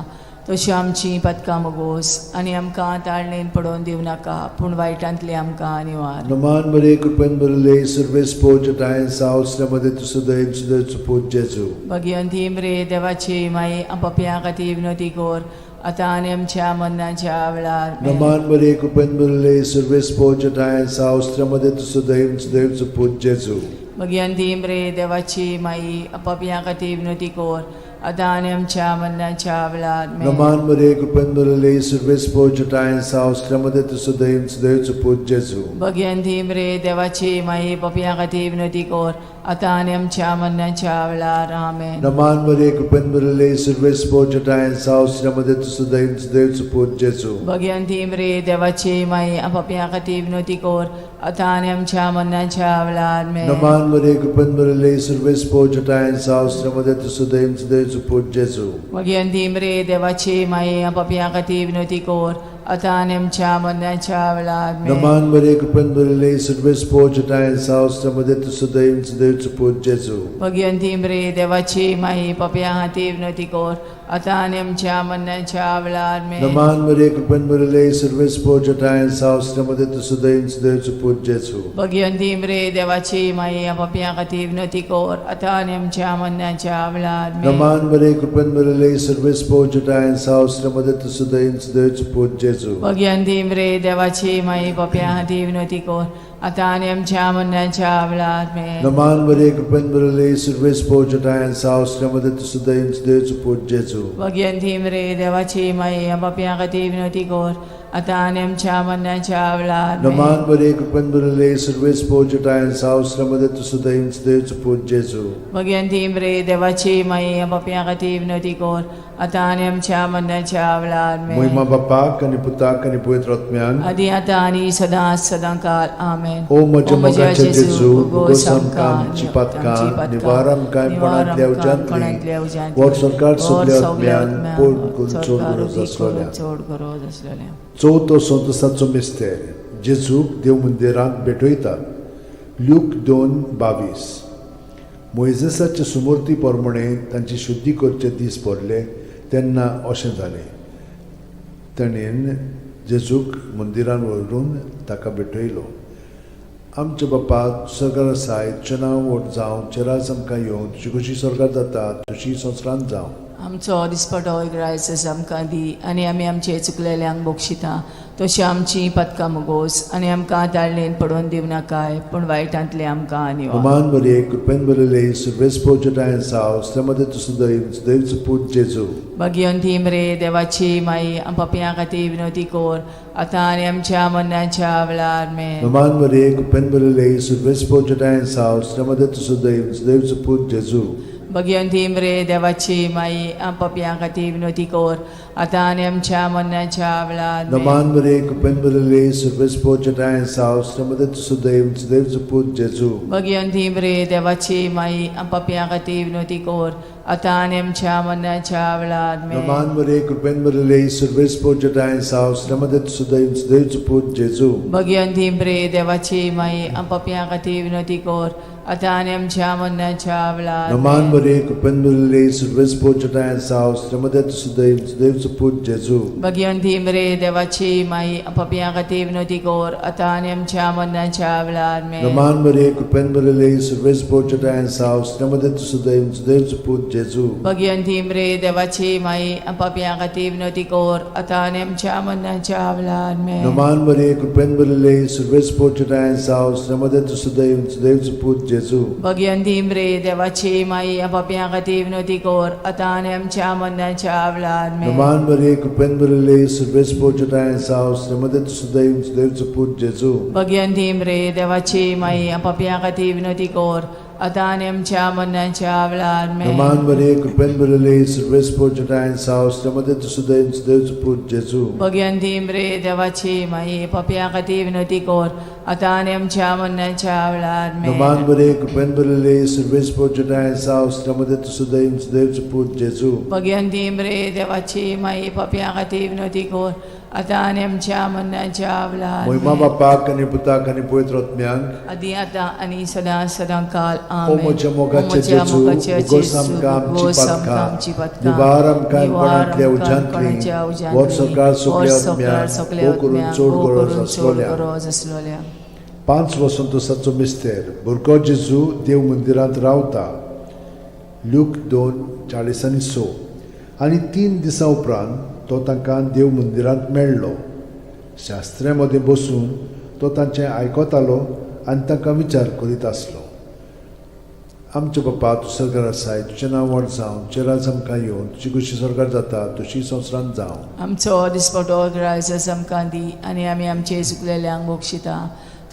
तशी आमची पदकां मोगोस आनी आमकां ताळणेन पडोवन दिवं नाका पूण वायटांतली आमकां निवार. नमान मरिये कृपेन भरिल्ले सर्वेस्पोच ठांय साव स्त्र्यामदें तूं सुदैव सुदैवचो पूत जेजू. भगिवंती मरे देवाची माई, पापया खातीर विनोती कोर आतां आनी आमच्या मरणाच्या वेळार. आमेन. नमान मरिये कृपेन भरिल्ले सर्वेस्पोच ठांय साव स्त्र्यामदें तूं सुदैव सुदैवचो पूत जेजू. भगिवंती मरे देवाची माई, पापया खातीर विनोती कोर आतां आनी आमच्या मरणाच्या वेळार. आमेन. नमान मरिये कृपेन भरिल्ले सर्वेस्पोच ठांय साव स्त्र्यामदें तूं सुदैव सुदैवचो पूत जेजू. भगिवंती मरे देवाची माई, पापया खातीर विनोती कोर आतां आनी आमच्या मरणाच्या वेळार. आमेन. नमान मरिये कृपेन भरिल्ले सर्वेस्पोच ठांय साव स्त्र्यामदें तूं सुदैव सुदैवचो पूत जेजू. भगिवंती मरे देवाची माई, पापया खातीर विनोती कोर आतां आनी आमच्या मरणाच्या वेळार. आमेन. नमान मरिये कृपेन भरिल्ले सर्वेस्पोच ठांय साव स्त्र्यामदें तूं सुदैव सुदैवचो पूत जेजू. भगिवंती मरे देवाची माई, पापया खातीर विनोती कोर आतां आनी आमच्या मरणाच्या वेळार. आमेन. नमान मरिये कृपेन भरिल्ले सर्वेस्पोच ठांय साव स्त्र्यामदें तूं सुदैव सुदैवचो पूत जेजू. भगिवंती मरे देवाची माई, पापया खातीर विनोती कोर आतां आनी आमच्या मरणाच्या वेळार आमेन. नमान मरिये, कृपेन भरिल्ले, सर्वेस्पोर जठायन साव, श्रीमती तुसुदयन सुदैवचो पूत जेजू. भगिवंती मरे देवाची माई, पापयां खातीर विनवती कर, आतां आनी आमच्या मरणाच्या वेळार आमेन. नमान मरिये, कृपेन भरिल्ले, सर्वेस्पोर जठायन साव, श्रीमती तुसुदयन सुदैवचो पूत जेजू. भगिवंती मरे देवाची माई, पापयां खातीर विनवती कर, आतां आनी आमच्या मरणाच्या वेळार आमेन. नमान मरिये, कृपेन भरिल्ले, सर्वेस्पोर जठायन साव, श्रीमती तुसुदयन सुदैवचो पूत जेजू. भगिवंती मरे देवाची माई, पापयां खातीर विनवती कर, आतां आनी आमच्या मरणाच्या वेळार आमेन. नमान मरिये, कृपेन भरिल्ले, सर्वेस्पोर जठायन साव, श्रीमती तुसुदयन सुदैवचो पूत जेजू. भगिवंती मरे देवाची माई, पापयां खातीर विनवती कर, आतां आनी आमच्या मरणाच्या वेळार आमेन. महिमा बापाक आनी पुताक आनी पवित्र आत्म्याक. आदी आतां आनी सदां सदां काल आमेन. ओ म्हज्या मोगाचे जेजू, उगोस आमकां आमची पातकां, निवार आमकां कोणांतल्या उज्यांतली, वर सरकार सगल्या आत्म्यान पोट करून चड गरज आसलेल्या. चड गरज आसलेल्या. चवथो संतोसाचो मिस्तेर, जेजूक देव मंदिरांत भेटयतात. ल्यूक 2:22. मोयजेसाचे सुमूर्ती प्रमाणे तांची शुद्धी करचे दीस भरले तेन्ना अशें जालें, ताणें जेजूक मंदिरान व्हरून ताका भेटयलो. आमच्या बापा सरकार आसाय, तुजें नांव व्हड जावं, तुजें राज आमकां येवं, तुजी कशी सरकार जाता तशी संवसारांत जावं. आमचो दिसपटो ग्रायस आमकां दी, आनी आमी आमचे चुकलेल्यांक बक्षिता तशी आमची पदकां मुगोस, आनी आमकां ताळणेन पडोवन दिवं नाकाय, पूण वायटांतले आमकां निवार. नमान मरिये, कृपेन भरिल्ले, सर्वेस्पोर जठायन साव, श्रीमती तुसुदैव, सुदैवचो पूत जेजू. भगिवंती मरे देवाची माई, पापयां खातीर विनवती कर, आतां आनी आमच्या मरणाच्या वेळार आमेन. नमान मरिये, कृपेन भरिल्ले, सर्वेस्पोर जठायन साव, श्रीमती तुसुदैव, सुदैवचो पूत जेजू. भगिवंती मरे देवाची माई, पापयां खातीर विनवती कर, आतां आनी आमच्या मरणाच्या वेळार आमेन. नमान मरिये, कृपेन भरिल्ले, सर्वेस्पोर जठायन साव, श्रीमती तुसुदैव, सुदैवचो पूत जेजू. भगिवंती मरे देवाची माई, पापयां खातीर विनवती कर, आतां आनी आमच्या मरणाच्या वेळार आमेन. नमान मरिये, कृपेन भरिल्ले, सर्वेस्पोर जठायन साव, श्रीमती तुसुदैव, सुदैवचो पूत जेजू. भगिवंती मरे देवाची माई, पापयां खातीर विनवती कर, आतां आनी आमच्या मरणाच्या वेळार नमान आमेन. मरिये, कृपेन भरिल्ले, सर्वेस्पोर जठायन साव, श्रीमती तुसुदैव, सुदैवचो पूत जेजू. भगिवंती मरे देवाची माई, पापयां खातीर विनवती कर, आतां आनी आमच्या मरणाच्या वेळार आमेन. नमान मरिये, कृपेन भरिल्ले, सर्वेस्पोर जठायन साव, श्रीमती तुसुदैव, सुदैवचो पूत जेजू. भगिवंती मरे देवाची माई, पापयां खातीर विनवती कर, आतां आनी आमच्या मरणाच्या वेळार आमेन. नमान मरिये, कृपेन भरिल्ले, सर्वेस्पोर जठायन साव, श्रीमती तुसुदैव, सुदैवचो पूत जेजू. भगिवंती मरे देवाची माई, पापयां खातीर विनवती कर, आतां आनी आमच्या मरणाच्या वेळार आमेन. नमान मरिये, कृपेन भरिल्ले, सर्वेस्पोर जठायन साव, श्रीमती तुसुदैव, सुदैवचो पूत जेजू. भगिवंती मरे देवाची माई, पापयां खातीर विनवती कर, आतां आनी आमच्या मरणाच्या वेळार आमेन. नमान मरिये, कृपेन भरिल्ले, सर्वेस्पोर जठायन साव, श्रीमती तुसुदैव, सुदैवचो पूत जेजू. भगिवंती मरे देवाची माई, पापयां खातीर विनवती कर, आतां आनी आमच्या मरणाच्या वेळार आमेन. नमान मरिये, कृपेन भरिल्ले, सर्वेस्पोर जठायन साव, श्रीमती तुसुदैव, सुदैवचो पूत जेजू. भगिवंती मरे देवाची माई, पापयां खातीर विनवती कर, आतां आनी आमच्या मरणाच्या वेळार महिमा आमेन. बापाक आनी पुताक आनी पवित्र आत्म्याक. आदी आतां आनी सदां सदां काल ओ आमेन. म्हज्या मोगाचे ओ म्हज्या जेजू, मोगाचे उगोस जेजू, आमकां आमची उगोस आमकां पातकां, आमची पातकां, निवार आमकां निवार कोणांतल्या आमकां उज्यांतली, कोणाच्या उज्यांतली, वर सरकार सगल्या वर सरकार आत्म्याक, सगल्या भोव करून आत्म्याक, चड भोव गरज करून चड आसलोल्या. गरज आसलोल्या. 5 वसंतोसाचो मिस्तेर, भुरगो जेजू देव मंदिरांत रावता. ल्यूक 2:46. आनी 3 दिसां उपरांत तो तांकां देव मंदिरांत मेळ्ळो. शास्त्र्या मदें बसून तो तांचें आयकतालो आनी तांकां विचार करीत आसलो. आमच्या बापा, तूं सरकार आसाय, तुजें नांव व्हड जावं, तुजें राज आमकां येवं, तुजी कशी सरकार जाता तशी संवसारांत जावं. आमचो दिसपटो ग्रायस आमकां दी, आनी आमी आमचे चुकलेल्यांक बक्षिता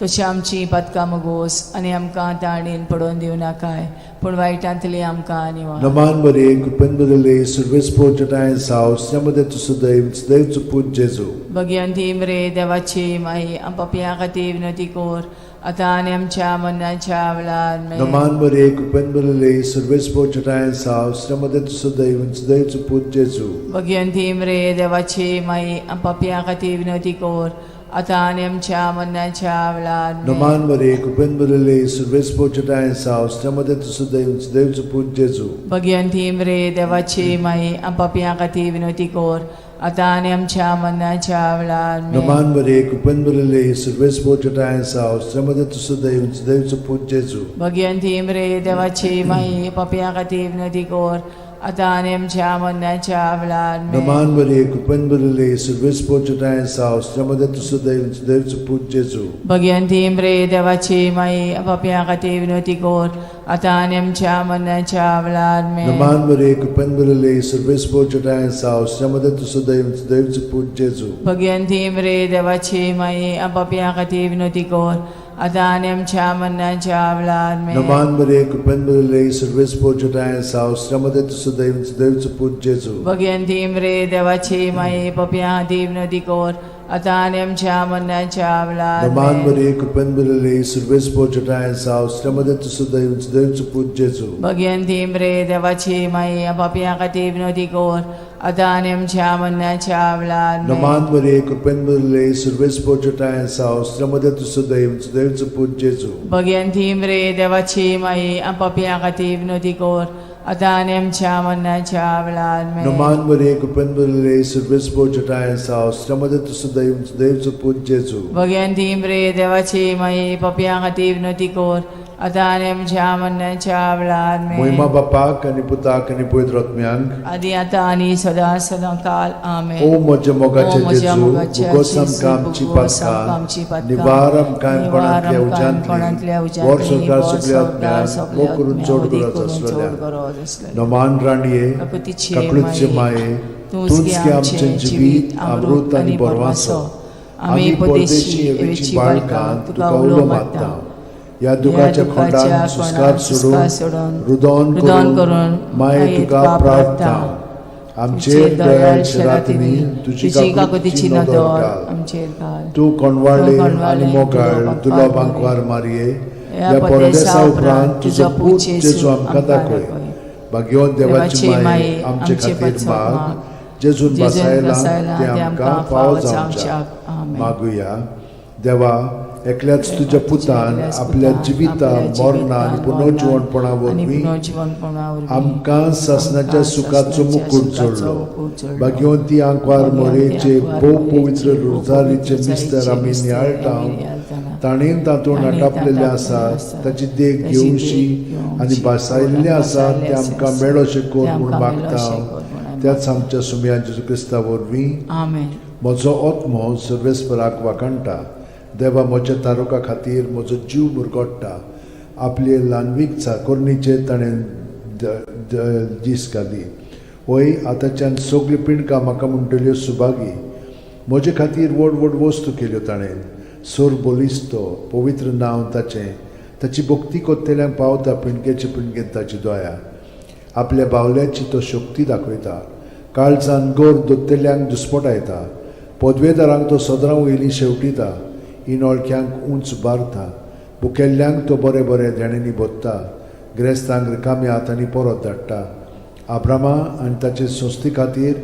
तशी आमची पातकां मुगोस, आनी आमकां ताणेन पडोवन दिवं नाकाय, पूण वायटांतली आमकां निवार. नमान मरिये, कृपेन भरिल्ले, सर्वेस्पोर जठायन साव, श्रीमती तुसुदैव, सुदैवचो पूत जेजू. भगिवंती मरे देवाची माई, पापयां खातीर विनवती कर, आतां आनी आमच्या मरणाच्या वेळार आमेन. नमान मरिये, कृपेन भरिल्ले, सर्वेस्पोर जठायन साव, श्रीमती तुसुदैव, सुदैवचो पूत जेजू. भगिवंती मरे देवाची माई, पापयां खातीर विनवती कर, आतां आनी आमच्या मरणाच्या वेळार आमेन. नमान मरे कृपेन भरिल्ले सुर्वेस पोचटाय साव श्रमदे तुसुदैव देवचो पूत जेजू. भगिवंती मरे देवाची माई, आम पापयां खातीर विनवती कर, आतां आनी आमच्या मरणाच्या वेळार आमेन. नमान मरे कृपेन भरिल्ले सुर्वेस पोचटाय साव श्रमदे तुसुदैव देवचो पूत जेजू. भगिवंती मरे देवाची माई, पापयां खातीर विनवती कर, आतां आनी आमच्या मरणाच्या वेळार आमेन. नमान मरे कृपेन भरिल्ले सुर्वेस पोचटाय साव श्रमदे तुसुदैव देवचो पूत जेजू. भगिवंती मरे देवाची माई, पापयां खातीर विनवती कर, आतां आनी आमच्या मरणाच्या वेळार आमेन. नमान मरे कृपेन भरिल्ले सुर्वेस पोचटाय साव श्रमदे तुसुदैव देवचो पूत जेजू. भगिवंती मरे देवाची माई, पापयां खातीर विनवती कर, आतां आनी आमच्या मरणाच्या वेळार आमेन. नमान मरे कृपेन भरिल्ले सुर्वेस पोचटाय साव श्रमदे तुसुदैव देवचो पूत जेजू. भगिवंती मरे देवाची माई, पापयां खातीर विनवती कर, आतां आनी आमच्या मरणाच्या वेळार नमान आमेन. मरे कृपेन भरिल्ले सुर्वेस पोचटाय साव श्रमदे तुसुदैव देवचो पूत जेजू. भगिवंती मरे देवाची माई, पापयां खातीर विनवती कर, आतां आनी आमच्या मरणाच्या वेळार आमेन. नमान मरे कृपेन भरिल्ले सुर्वेस पोचटाय साव श्रमदे तुसुदैव देवचो पूत जेजू. भगिवंती मरे देवाची माई, पापयां खातीर विनवती कर, आतां आनी आमच्या मरणाच्या वेळार आमेन. नमान मरे कृपेन भरिल्ले सुर्वेस पोचटाय साव श्रमदे तुसुदैव देवचो पूत जेजू. भगिवंती मरे देवाची माई, पापयां खातीर विनवती कर, आतां आनी आमच्या मरणाच्या वेळार आमेन. मोहिमा बापाक आनी पुताक आनी पवित्र आत्म्यांक, आदी आतां आनी सदां सदां काल आमेन. ओ म्हज्या मोगाचे ओ म्हज्या जेजू, मोगाचे भुगोस जेजू, आमकां आमची भुगोस आमकां आमची पातकां, पातकां, निवार आमकां निवार कोणांतल्या आमकां कोणांतल्या उज्यांतली, उज्यांतली, वर संवसार वर सगल्या संवसार आत्म्यांक, सगल्या मोग करून आत्म्यांक, चड वदी गरज करून चड आसलेल्या. गरज आसलेल्या. नमान राणये, काकुतीचे काकळूतचे माये, तूंच तूंच गे गे आमचें जिवीत, अमृत आनी बरवासो. आमी परदेशी एवेची बाळकां तुका उलो मारता. ह्या दुखाच्या खोंडान सुस्कार सोडून रुदोन करून माये तुका प्रार्थना. आमचेर दयाळ शेरातिनी तुजी काकुतीची नदर घाल. आमचेर घाल. तूं कोणवाळे आनी मोगाळ तुलो बांकवार मारये, ह्या परदेसा उपरांत तुजो पूत जेजू आमकां दाखय. भाग्यवंत देवाची माये आमचे खातीर माग, जेजून बसायला ते आमकां फावो जावच्याक. मागुया. देवा, एकल्याच तुज्या पुतान आपल्या जिविता मरणा आनी पुनर्जिवणपणा वरवीं आमकां सासणाच्या सुखाचो मुकूट जोडलो. भाग्यवंती आंकवार मोरेचे भोव पवित्र रोजारीचे मिस्तर आमी नियाळटा, ताणेन तातूंत आटापलेलें आसा ताची देख घेवशी आनी भासायल्लें आसा तें आमकां मेळोशें कर म्हूण मागता, त्याच आमच्या सुमया जेजू क्रिस्ता वरवीं. आमेन. म्हजो आत्मो सर्वेस्पराक वाखाणटा. देवा म्हज्या तारुका खातीर म्हजो जीव मुरगोट्टा. आपले ल्हानवीक चाकोरणीचेर ताणें दीस घाली. वय आतांच्यान सगळीं पिंडकां म्हाका म्हणटल्यो सुभागी. म्हजे खातीर व्हड व्हड वस्तू केल्यो ताणें. सोर बलिस्तो पवित्र नांव ताचें. ताची भक्ती कोत्तेल्यांक पावता पिंडकेचे पिंडकेन ताची दया. आपल्या बावल्याची तो शक्ती दाखयता. काळजान गोर दोत्तेल्यांक दुस्पटायता. पदवेदारांक तो सदरां वयली शेवटिता. इनोळख्यांक उंच बारता. भुकेल्ल्यांक तो बरें बरें देण्यांनी भोत्ता. ग्रेस्तांक रिकाम्या हातांनी परत धाडटा. आब्रामा आनी ताचे संस्थे खातीर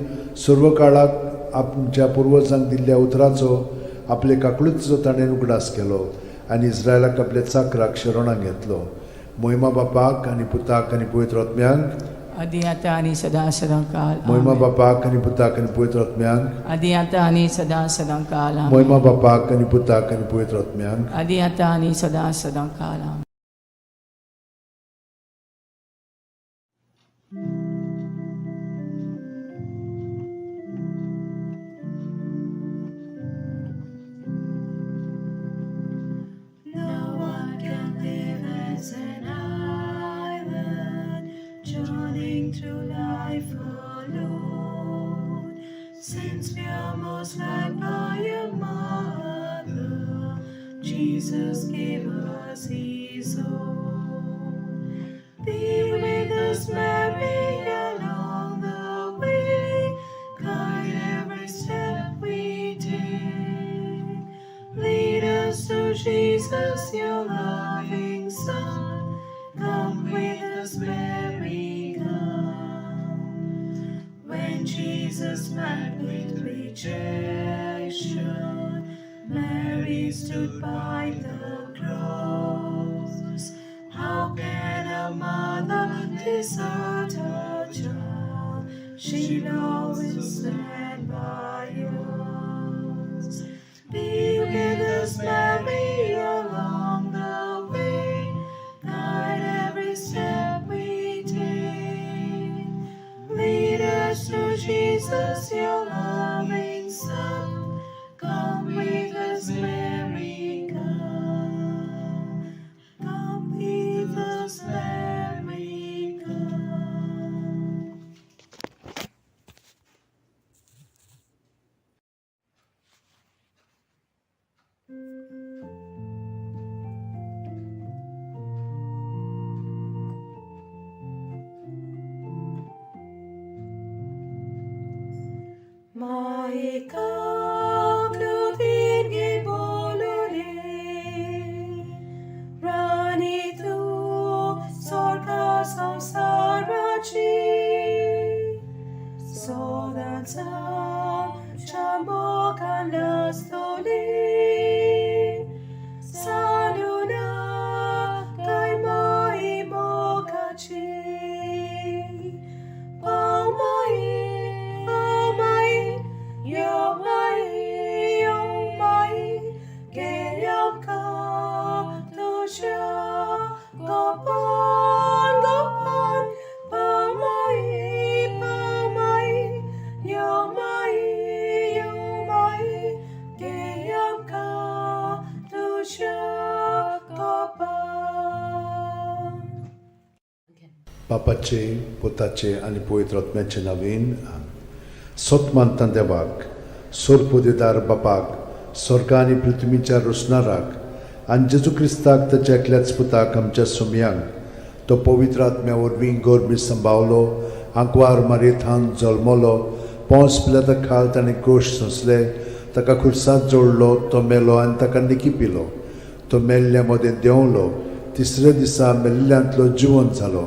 सर्व काळाक आमच्या पुर्वजांक दिल्ल्या उतराचो आपले काकळूतचो ताणें उगडास केलो आनी इस्रायलाक आपल्या चाकराक शरणाक घेतलो. मोहिमा बापाक आनी पुताक आनी पवित्र आत्म्यांक, आदी आतां आनी सदां सदां काल. मोहिमा आमेन. बापाक आनी पुताक आनी पवित्र आत्म्यांक, आदी आतां आनी सदां सदां काल. आमेन. मोहिमा बापाक आनी पुताक आनी पवित्र आत्म्यांक, आदी आतां आनी सदां सदां काल. आमेन. No one can live as an island, journeying through life alone. Since we are most loved by a mother, Jesus gave us His own. Be with us, Mary, along the way. Guide every step we take. Lead us to Jesus, your loving Son. Come with us, Mary, come. When Jesus met with rejection, stood by the cross. How can a mother desert her child? She'll always stand by us. Be with us, Mary, along the way. Guide every step we take. Lead us to Jesus, your loving Son. Come with us, Mary, come. Come with us, Mary, come. Maika klutirgi bolure, Rani tu sorka samsarachi, Sodansa chambokanastoli, Saluna kaimai mokachi. Paumai, paumai, yomai, yomai, geyam ka tusha, gopan, gopan, paumai, paumai, yomai, yomai, geyam ka tusha, gopan. बापाचे पुताचे आनी पवित्र आत्म्याचे नवीन सत मानता देवाक सोरपोदेदार बापाक स्वर्ग आनी पृथ्वीच्या रोसणाराक आनी जेजू क्रिस्ताक ताच्या एकल्याच पुताक आमच्या सुमयांक तो पवित्र आत्म्या वरवीं गोरबी संभावलो आंकवार मारयेथान जल्मलो पोंस पिलाता खाल ताणें कोश सोंसले ताका खुर्सात जोडलो तो मेलो आनी ताका निकी पिलो तो मेल्ल्या मदें देंवलो तिसऱ्या दिसा मेल्ल्यांतलो जिवन जालो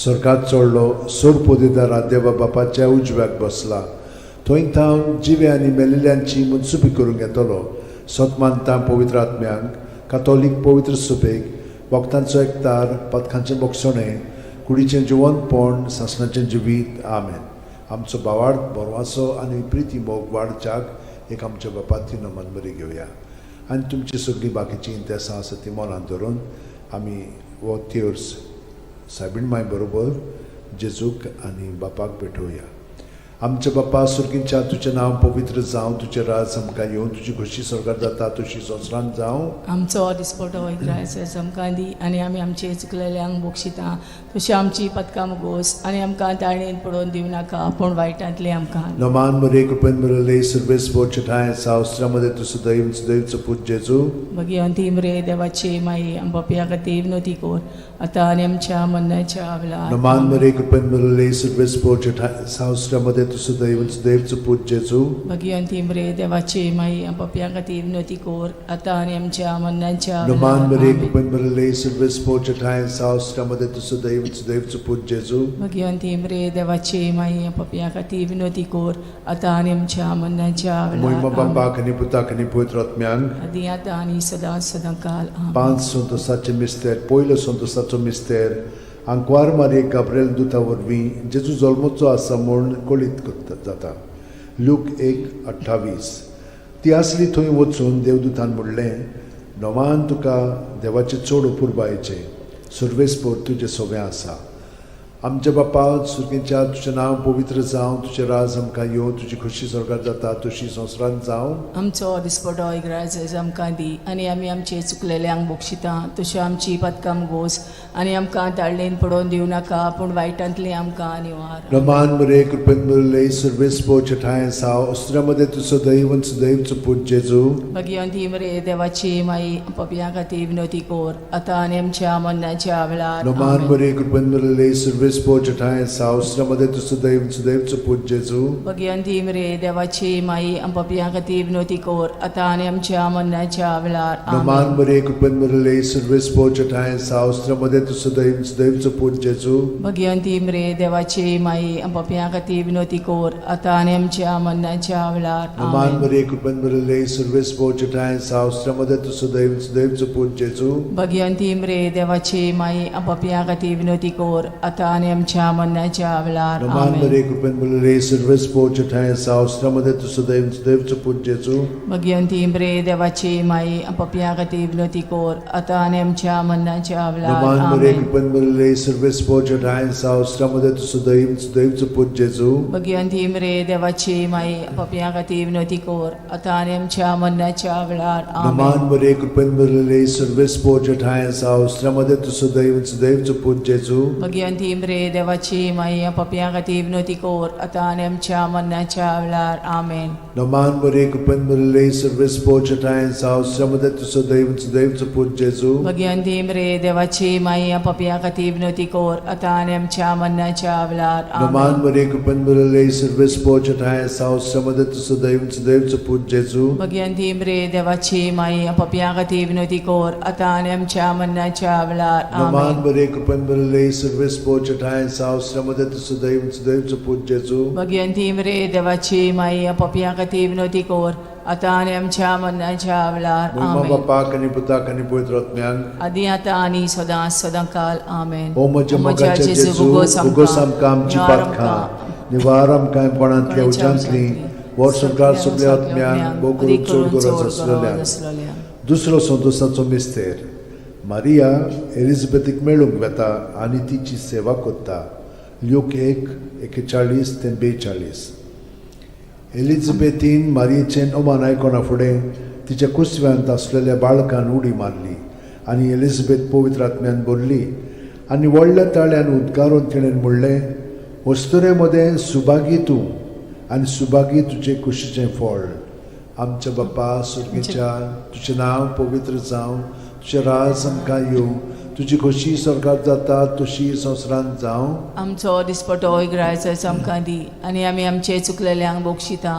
स्वर्गात चडलो सोडपोदेदारा देवा बापाच्या उजव्याक बसला थंय थावन जिवे आनी मेल्ल्यांची मनसुबी करूंक येतलो सत मानता पवित्र आत्म्यांक कातोलीक पवित्र सुबेक वखदांचो एकतार पथकांचें बोगसणें कुडीचें जिवनपण सासणाचें जिवीत आमेन. आमचो भावार्थ बरवाचो आनी प्रिती मोग वाडच्याक एक आमच्या बापाती नमन बरी घेवया आनी तुमची सगळीं बाकीचीं इंतेसां आसा ती मनांत धरून आमी हो तेर्स सायबीण माय बरोबर जेजूक आनी बापाक भेटोवया. आमच्या बापा सुर्गींच्या तुजें नांव पवित्र जावं, तुजें राज आमकां येवं, तुजी खोशी स्वर्गार जाता तशी संवसारांत जावं. आमचो दिसपटो इग्रायस आमकां दी आनी आमी आमचे चुकलेल्यांक बक्षिता तशी आमची पदकां मुगोस आनी आमकां ताळणेन पडोवन दिवं नाका पूण वायटांतलें आमकां. नमान मरे कृपेन मिळले सर्वेस बोचठाय सावस्त्रामध्ये तू सदैव सदैवचो पूत जेजू. भगिवंती मरे देवाची माई आमच्या खातीर विनवती कर आतां आनी आमच्या मरणाच्या वेळार. नमान मरे कृपेन मिळले सर्वेस बोचठाय सावस्त्रामध्ये तू सदैव सदैवचो पूत जेजू. भगिवंती मरे देवाची माई आमच्या खातीर विनवती कर आतां आनी आमच्या मरणाच्या नमान मरे वेळार. कृपेन मिळले सर्वेस बोचठाय सावस्त्रामध्ये तू सदैव सदैवचो पूत जेजू. भगिवंती मरे देवाची माई आमच्या खातीर विनवती कर आतां आनी आमच्या मरणाच्या मोहिमा वेळार. बापाक आनी पुताक आनी पवित्र आत्म्यांक आदी आतां आनी सदां सदां काल. आमेन. पांच संतोसाचे मिस्तेर. पयलो संतोसाचो मिस्तेर आंकवार मारये गाब्रेल दुता वरवीं जेजू जल्मचो आसा म्हूण कळीत करता जाता. लूक 1:28. ती आसली थंय वचून देवदूतान म्हणलें, नवान तुका देवाचें चड अपुरबायेचें सर्वेस्पोर तुजें सोवें आसा. आमच्या बापा सुर्गेच्या तुजें नांव पवित्र जावं, तुजें राज आमकां येवं, तुजी खोशी स्वर्गार जाता तशी संवसारांत जावं. आमचो दिसपटो इग्राज आमकां दी आनी आमी आमचे चुकलेल्यांक बक्षिता तश्यो आमची पदकां गोस आनी आमकां ताळणेन पडोवन दिवं नाका पूण वायटांतलें आमकां निवार. रमान मरे कृपेन मरले सर्वेस्पो छठाय साव अस्त्रामध्ये तू सदैव सदैवचो पूत जेजू. भगिवंती मरे देवाची माई पपयां खातीर विनवती कर आतां आनी आमच्या मरणाच्या वेळार. रमान आमेन. मरे कृपेन मरले सर्वेस्पो सुर्वेस ठांय सावस्र मदें तूं सुदैव सुदैवचो पूत जेजू. भगिवंती मरे देवाची माई, आम पापयां खातीर विनवती कर आतां आनी आमच्या मरणाच्या वेळार. नमान आमेन. मरे कृपेन भरिल्ले, सुर्वेस ठांय सावस्र मदें तूं सुदैव सुदैवचो पूत जेजू. भगिवंती मरे देवाची माई, आम पापयां खातीर विनवती कर आतां आनी आमच्या मरणाच्या वेळार. नमान आमेन. मरे कृपेन भरिल्ले, सुर्वेस ठांय सावस्र मदें तूं सुदैव सुदैवचो पूत जेजू. भगिवंती मरे देवाची माई, आम पापयां खातीर विनवती कर आतां आनी आमच्या मरणाच्या वेळार. नमान आमेन. मरे कृपेन भरिल्ले, सुर्वेस ठांय सावस्र मदें तूं सुदैव सुदैवचो पूत जेजू. भगिवंती मरे देवाची माई, आम पापयां खातीर विनवती कर आतां आनी आमच्या मरणाच्या वेळार. नमान मरे आमेन. कृपेन भरिल्ले, सुर्वेस ठांय सावस्र मदें तूं सुदैव सुदैवचो पूत जेजू. भगिवंती मरे देवाची माई, आम पापयां खातीर विनवती कर आतां आनी आमच्या मरणाच्या वेळार. आमेन. नमान मरे कृपेन भरिल्ले, सुर्वेस ठांय सावस्र मदें तूं सुदैव सुदैवचो पूत जेजू. भगिवंती मरे देवाची माई, आम पापयां खातीर विनवती कर आतां आनी आमच्या मरणाच्या वेळार. आमेन. नमान मरे कृपेन भरिल्ले, सुर्वेस ठांय सावस्र मदें तूं सुदैव सुदैवचो पूत जेजू. भगिवंती मरे देवाची माई, आम पापयां खातीर विनवती कर आतां आनी आमच्या मरणाच्या वेळार. नमान आमेन. मरे कृपेन भरिल्ले, सुर्वेस ठांय सावस्र मदें तूं सुदैव सुदैवचो पूत जेजू. भगिवंती मरे देवाची माई, आम पापयां खातीर विनवती कर आतां आनी आमच्या मरणाच्या वेळार. नमान आमेन. मरे कृपेन भरिल्ले, सुर्वेस ठांय सावस्र मदें तूं सुदैव सुदैवचो पूत जेजू. भगिवंती मरे देवाची माई, आम पापयां खातीर विनवती कर आतां आनी आमच्या मरणाच्या वेळार. महिमा आमेन. बापाक आनी पुताक आनी पवित्र आत्म्याक. आदी आतां आनी सदां सदां काल. आमेन. ओ म्हज्या मोगाच्या जेजू, उगोस आमकां आमची पातकां, निवार आमकां कोणांतल्या उज्यांतली, वर्स संवसार सगल्या आत्म्यांक, भोव करून चड गरज आसलेल्या. दुसरो संतोषाचो मिस्तेर. मारिया एलिझाबेथीक मेळूंक वेता आनी तिची सेवा करता. ल्यूक 1:41 ते 42. एलिझाबेथीन मारियेचें अमान आयकना फुडें तिच्या कुसव्यांत आसलेल्या बाळकान उडी मारली आनी एलिझाबेथ पवित्र आत्म्यान भरली आनी व्हडल्या ताळ्यान उद्गारून तिणें म्हणलें, अस्तुरे मदें सुभागी तूं आनी सुभागी तुजे कुशीचें फळ. आमच्या बापा सुर्गेच्या, तुजें नांव पवित्र जावं, तुजें राज आमकां येवं, तुजी खोशी स्वर्गात जाता तशी संवसारांत जावं. आमचो दिसपटो इगरायचो आमकां दी आनी आमी आमचे चुकलेल्यांक बक्षिता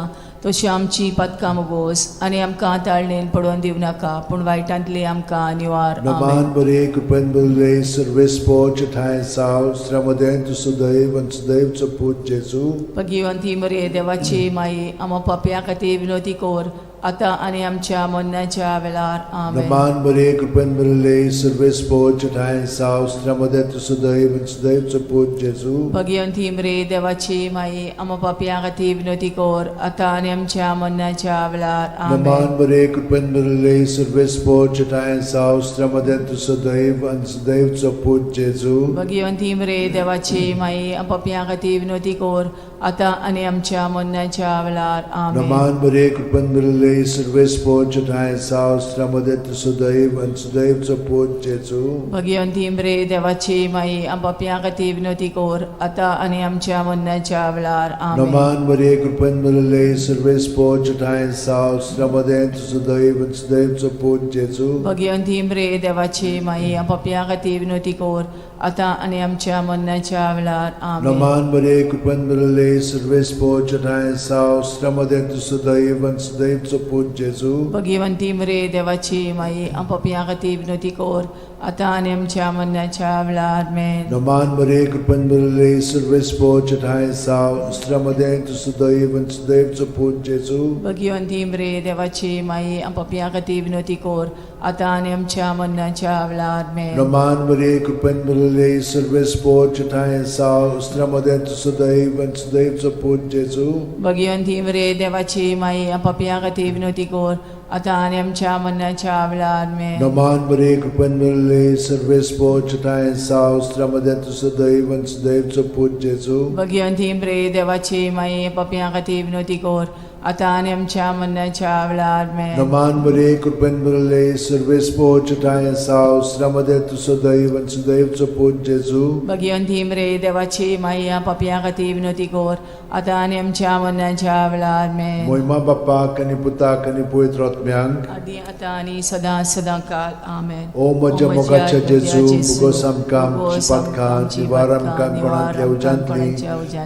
तशी आमची पातकां मोगोस आनी आमकां ताळणेन पडोवन दिवं नाका, पूण वायटांतली आमकां निवार. नमान आमेन. बरे कृपेन बरले, सर्वेस्पोच ठांय साव श्रमदें तूं सुदैव आनी सुदैवचो पूत जेजू. भगिवंती मरे देवाची माई, आमा पापया खातीर विनवती कर आतां आनी आमच्या मरणाच्या वेळार. आमेन. नमान बरे कृपेन भरिल्ले, सर्वेस्पोच ठांय साव श्रमदें तूं सुदैव आनी सुदैवचो पूत जेजू. भगिवंती मरे देवाची माई, आमा पापया खातीर विनवती कर आतां आनी आमच्या मरणाच्या वेळार. नमान आमेन. बरे कृपेन भरिल्ले, सर्वेस्पोच ठांय साव श्रमदें तूं सुदैव आनी सुदैवचो पूत जेजू. भगिवंती मरे देवाची माई, आम पापया खातीर विनवती कर आतां आनी आमच्या मरणाच्या वेळार. आमेन. नमान बरे कृपेन भरिल्ले, सर्वेस्पोच ठांय साव श्रमदें तूं सुदैव आनी सुदैवचो पूत जेजू. भगिवंती मरे देवाची माई, आम पापया खातीर विनवती कर आतां आनी आमच्या मरणाच्या वेळार. आमेन. नमान मरे कृपेन भरिल्ले, सर्वेस्पोच ठांय साव श्रमदें तूं सुदैव आनी सुदैवचो पूत जेजू. भगिवंती मरे देवाची माई, आम पापया खातीर विनवती कर आतां आनी आमच्या मरणाच्या वेळार. आमेन. नमान मरे कृपेन भरिल्ले, सर्वेस्पोच ठांय साव श्रमदें तूं सुदैव आनी सुदैवचो पूत जेजू. भगिवंती मरे देवाची माई, आम पापया खातीर विनवती कर आतां आनी आमच्या मरणाच्या वेळार. आमेन. नमान मरे कृपेन भरिल्ले, सर्वेस्पोच ठांय साव श्रमदें तूं सुदैव आनी सुदैवचो पूत जेजू. भगिवंती मरे देवाची माई, आम पापया खातीर विनवती कर आतां आनी आमच्या मरणाच्या वेळार. आमेन. नमान मरे कृपेन भरिल्ले, सर्वेस्पोच ठांय साव श्रमदें तूं सुदैव आनी सुदैवचो पूत जेजू. भगिवंती मरे देवाची माई, आम पापया खातीर विनवती कर आतां आनी आमच्या मरणाच्या वेळार. आमेन. नमान मरे कृपेन भरिल्ले, सर्वेस्पोच ठांय साव श्रमदें तूं सुदैव आनी सुदैवचो पूत जेजू. भगिवंती मरे देवाची माई, पापया खातीर विनवती कर आतां आनी आमच्या मरणाच्या वेळार आमेन. नमान बरे कृपेन भरले सर्वेस्पो चटाय साव श्रमदे तू सदैव आनी सुदैवचो पूत जेजू. भगिवंती मरे देवाची मायया पापयां खातीर विनवती कर आतां आनी आमच्या मरणाच्या वेळार आमेन. मोहिमा बाप्पाक आनी पुताक आनी पवित्र आत्म्यांक. आदी आतां आनी सदां सदां काल आमेन. ओ म्हज्या मोगाच्या जेजू, मुगोस आमकां आमची पातकां निवार आमकां कोणांतल्या उज्यांतली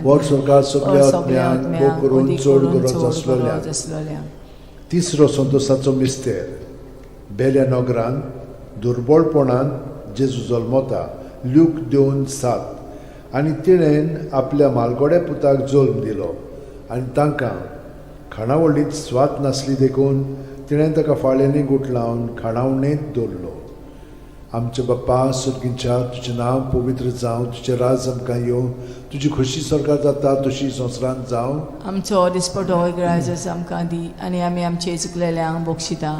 वर स्वर्गात सगल्या आत्म्यांक भोग करून चड गरज आसलेल्या. आसलेल्या. तिसरो संतोसाचो मिस्तेर, बेल्या नगरान दुर्बळपणान जेजू जल्मता, ल्यूक 2:7. आनी तिणेन आपल्या मालगोड्या पुताक जल्म दिलो आनी तांकां खाणावळींत स्वाद नासली देखून तिणें ताका फाळ्यांनी गुठलावन खाणावणेंत दवरलो. आमच्या बाप्पा सुर्गींच्या, तुजें नांव पवित्र जावं, तुजें राज आमकां येवं, तुजी खोशी स्वर्गार जाता तशी संवसारांत जावं. आमचो दिसपटो ग्राजस आमकां दी आनी आमी आमचे चुकलेल्यांक बक्षिता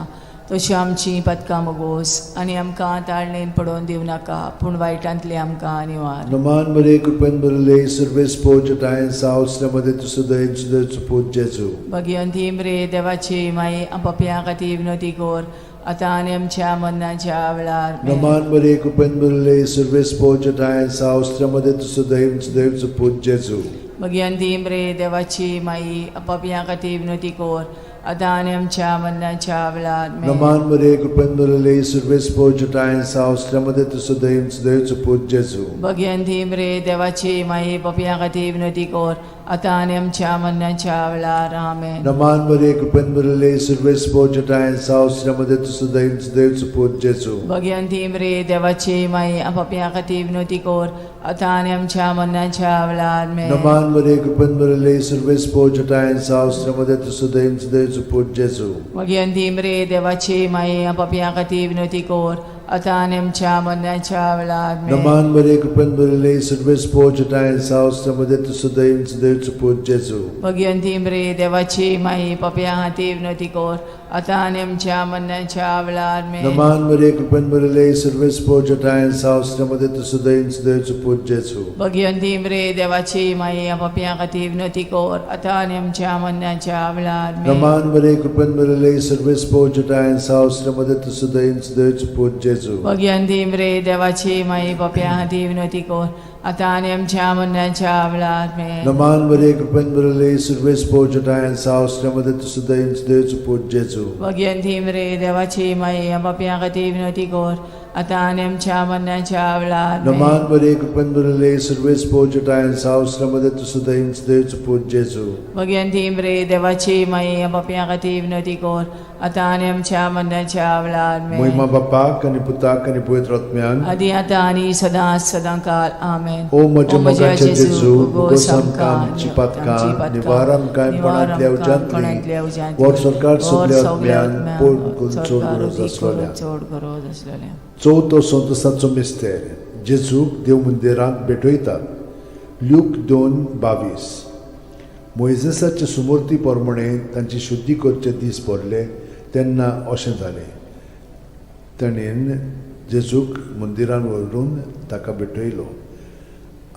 तश्यो आमची पदकां मगोस आनी आमकां ताळणेन पडोवन दिवं नाका पूण वायटांतली आमकां निवार. नमान बरे कृपेन भरले सर्वेस्पो जटायन सावसल्यामध्ये तू सदैव सुदैवचो पूत जेजू. भगिवंती मरे देवाची माई, पापयां खातीर विनवती कर आतां आनी आमच्या मरणाच्या वेळार आमेन. नमान बरे कृपेन भरले सर्वेस्पो जटायन सावसल्यामध्ये तू सदैव सुदैवचो पूत जेजू. भगिवंती मरे देवाची माई, पापयां खातीर विनवती कर आतां आनी आमच्या मरणाच्या वेळार आमेन. नमान बरे कृपेन भरले सर्वेस्पो जटायन सावसल्यामध्ये तू सदैव सुदैवचो पूत जेजू. भगिवंती मरे देवाची माई, पापयां खातीर विनवती कर आतां आनी आमच्या मरणाच्या वेळार आमेन. नमान बरे कृपेन भरले सर्वेस्पो जटायन सावसल्यामध्ये तू सदैव सुदैवचो पूत जेजू. भगिवंती मरे देवाची माई, पापयां खातीर विनवती कर आतां आनी आमच्या मरणाच्या वेळार आमेन. नमान बरे कृपेन भरले सर्वेस्पो जटायन सावसल्यामध्ये तू सदैव सुदैवचो पूत जेजू. भगिवंती मरे देवाची माई, पापयां खातीर विनवती कर आतां आनी आमच्या मरणाच्या वेळार आमेन. नमान बरे कृपेन भरले सर्वेस्पो जटायन सावसल्यामध्ये तू सदैव सुदैवचो पूत जेजू. भगिवंती मरे देवाची माई, पापयां खातीर विनवती कर आतां आनी आमच्या मरणाच्या वेळार आमेन. नमान बरे कृपेन भरले सर्वेस्पो जटायन सावसल्यामध्ये तू सदैव सुदैवचो पूत जेजू. भगिवंती मरे देवाची माई, पापयां खातीर विनवती कर आतां आनी आमच्या मरणाच्या वेळार आमेन. नमान बरे कृपेन भरले सर्वेस्पो जटायन सावसल्यामध्ये तू सदैव सुदैवचो पूत जेजू. भगिवंती मरे देवाची माई, पापयां खातीर विनवती कर आतां आनी आमच्या मरणाच्या वेळार आमेन. नमान बरे कृपेन भरले सर्वेस्पो जटायन सावसल्यामध्ये तू सदैव सुदैवचो पूत जेजू. भगिवंती मरे देवाची माई, पापयां खातीर विनवती कर आतां आनी आमच्या मरणाच्या वेळार आमेन. नमान बरे कृपेन भरले सर्वेस्पो जटायन सावसल्यामध्ये तू सदैव सुदैवचो पूत जेजू. भगिवंती मरे देवाची माई, पापयां खातीर विनवती कर आतां आनी आमच्या मरणाच्या वेळार आमेन. मोहिमा बाप्पाक आनी पुताक आनी पवित्र आत्म्याक. आदी आतां आनी सदां सदां काल आमेन. ओ म्हज्या मोगाच्या जेजू, मुगोस आमकां आमची पातकां निवार आमकां कोणांतल्या उज्यांतली वर स्वर्गार सगल्या आत्म्यांक पोट करून चड गरज आसलेल्या. चड गरज आसलेल्या. चवथो संतोसाचो मिस्तेर, जेजूक देव मंदिरांत भेटयतात, ल्यूक 2:22. मोयजेसाचे सुमूर्ती प्रमाणे तांची शुद्धी करचे दीस भरले तेन्ना अशें जालें, ताणें जेजूक मंदिरान व्हरून ताका भेटयलो.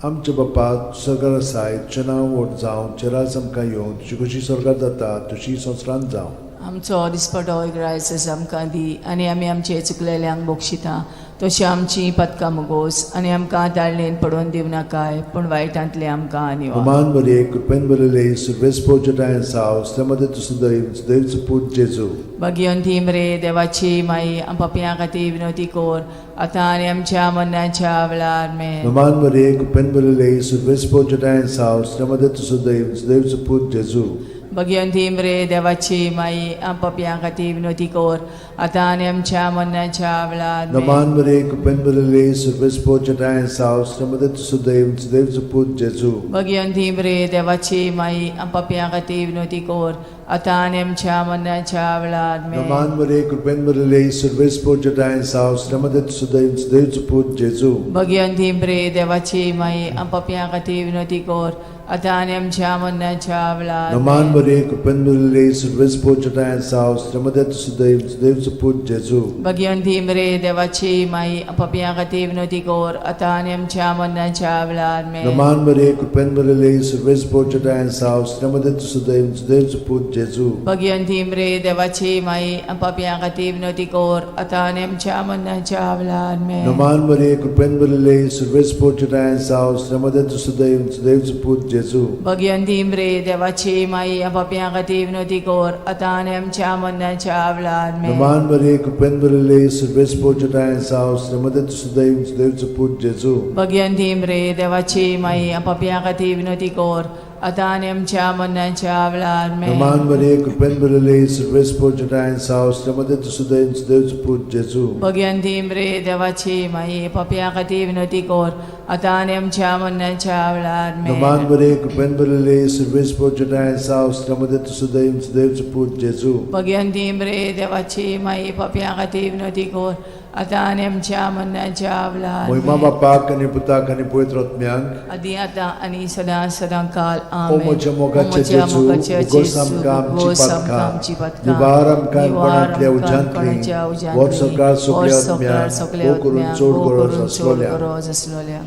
आमच्या बाप्पा स्वर्गार आसाय, तुजें नांव व्हड जावं, तुजें राज आमकां येवं, तुजी खोशी स्वर्गार जाता तशी संवसारांत जावं. आमचो दिसपटो ग्रायस आमकां दी आनी आमी आमचे चुकलेल्यांक बक्षिता तशी आमची पदकां मुगोस आनी आमकां ताळणेन पडोवन दिवं नाकाय पूण वायटांतले आमकां निवार. नमान बरे कृपेन भरले सर्वेस्पो जटायन साव मध्ये तूं सदैव सदैवचो पूत जेजू. भगिवंती मरे देवाची माई, पापयां खातीर विनवती कर आतां आनी आमच्या मरणाच्या वेळार आमेन. नमान बरे कृपेन भरले सर्वेस्पो जटायन साव मध्ये तूं सदैव सदैवचो पूत जेजू. भगिवंती मरे देवाची माई, पापयां खातीर विनवती कर आतां आनी आमच्या मरणाच्या वेळार आमेन. नमान बरे कृपेन भरले सर्वेस्पो जटायन साव मध्ये तूं सदैव सदैवचो पूत जेजू. भगिवंती मरे देवाची माई, पापयां खातीर विनवती कर आतां आनी आमच्या मरणाच्या वेळार आमेन. नमान बरे कृपेन भरले सर्वेस्पो जटायन साव मध्ये तूं सदैव सदैवचो पूत जेजू. भगिवंती मरे देवाची माई, पापयां खातीर विनवती कर आतां आनी आमच्या मरणाच्या वेळार आमेन. नमान बरे कृपेन भरले सर्वेस्पो जटायन साव मध्ये तूं सदैव सदैवचो सुदैवचो पूत जेजू. भगिवंती मरे देवाची माई, पापयां खातीर विनवती कर, आतां आनी आमच्या मरणाच्या वेळार. आमेन. नमान मरे, कृपेन भरिल्ले, सर्वेस पोचटायन साव, श्रीमती सुदैव, सुदैवचो पूत जेजू. भगिवंती मरे देवाची माई, पापयां खातीर विनवती कर, आतां आनी आमच्या मरणाच्या वेळार. आमेन. नमान मरे, कृपेन भरिल्ले, सर्वेस पोचटायन साव, श्रीमती सुदैव, सुदैवचो पूत जेजू. भगिवंती मरे देवाची माई, पापयां खातीर विनवती कर, आतां आनी आमच्या मरणाच्या वेळार. आमेन. नमान मरे, कृपेन भरिल्ले, सर्वेस पोचटायन साव, श्रीमती सुदैव, सुदैवचो पूत जेजू. भगिवंती मरे देवाची माई, पापयां खातीर विनवती कर, आतां आनी आमच्या मरणाच्या वेळार. आमेन. नमान मरे, कृपेन भरिल्ले, सर्वेस पोचटायन साव, श्रीमती सुदैव, सुदैवचो पूत जेजू. भगिवंती मरे देवाची माई, पापयां खातीर विनवती कर, आतां आनी आमच्या मरणाच्या वेळार. आमेन. नमान मरे, कृपेन भरिल्ले, सर्वेस पोचटायन साव, श्रीमती सुदैव, सुदैवचो पूत जेजू. भगिवंती मरे देवाची माई, पापयां खातीर विनवती कर, आतां आनी आमच्या मरणाच्या वेळार. महिमा आमेन. बापाक आनी पुताक आनी पवित्र आत्म्याक. आदी आतां आनी सदां सदां काल. ओ आमेन. म्हज्या मोगाचे ओ म्हज्या जेजू, मोगाचे उगोस जेजू, आमकां आमची उगोस आमकां पातकां, आमची पातकां, निवार आमकां निवार कोणांतल्या आमकां उज्यांतली, कोणाच्या उज्यांतली, वर्स सकाळ सगल्या वर्स सकाळ आत्म्याक, सगल्या भोव करून आत्म्याक, चड भोव गरज करून चड आसलोल्या. गरज आसलोल्या.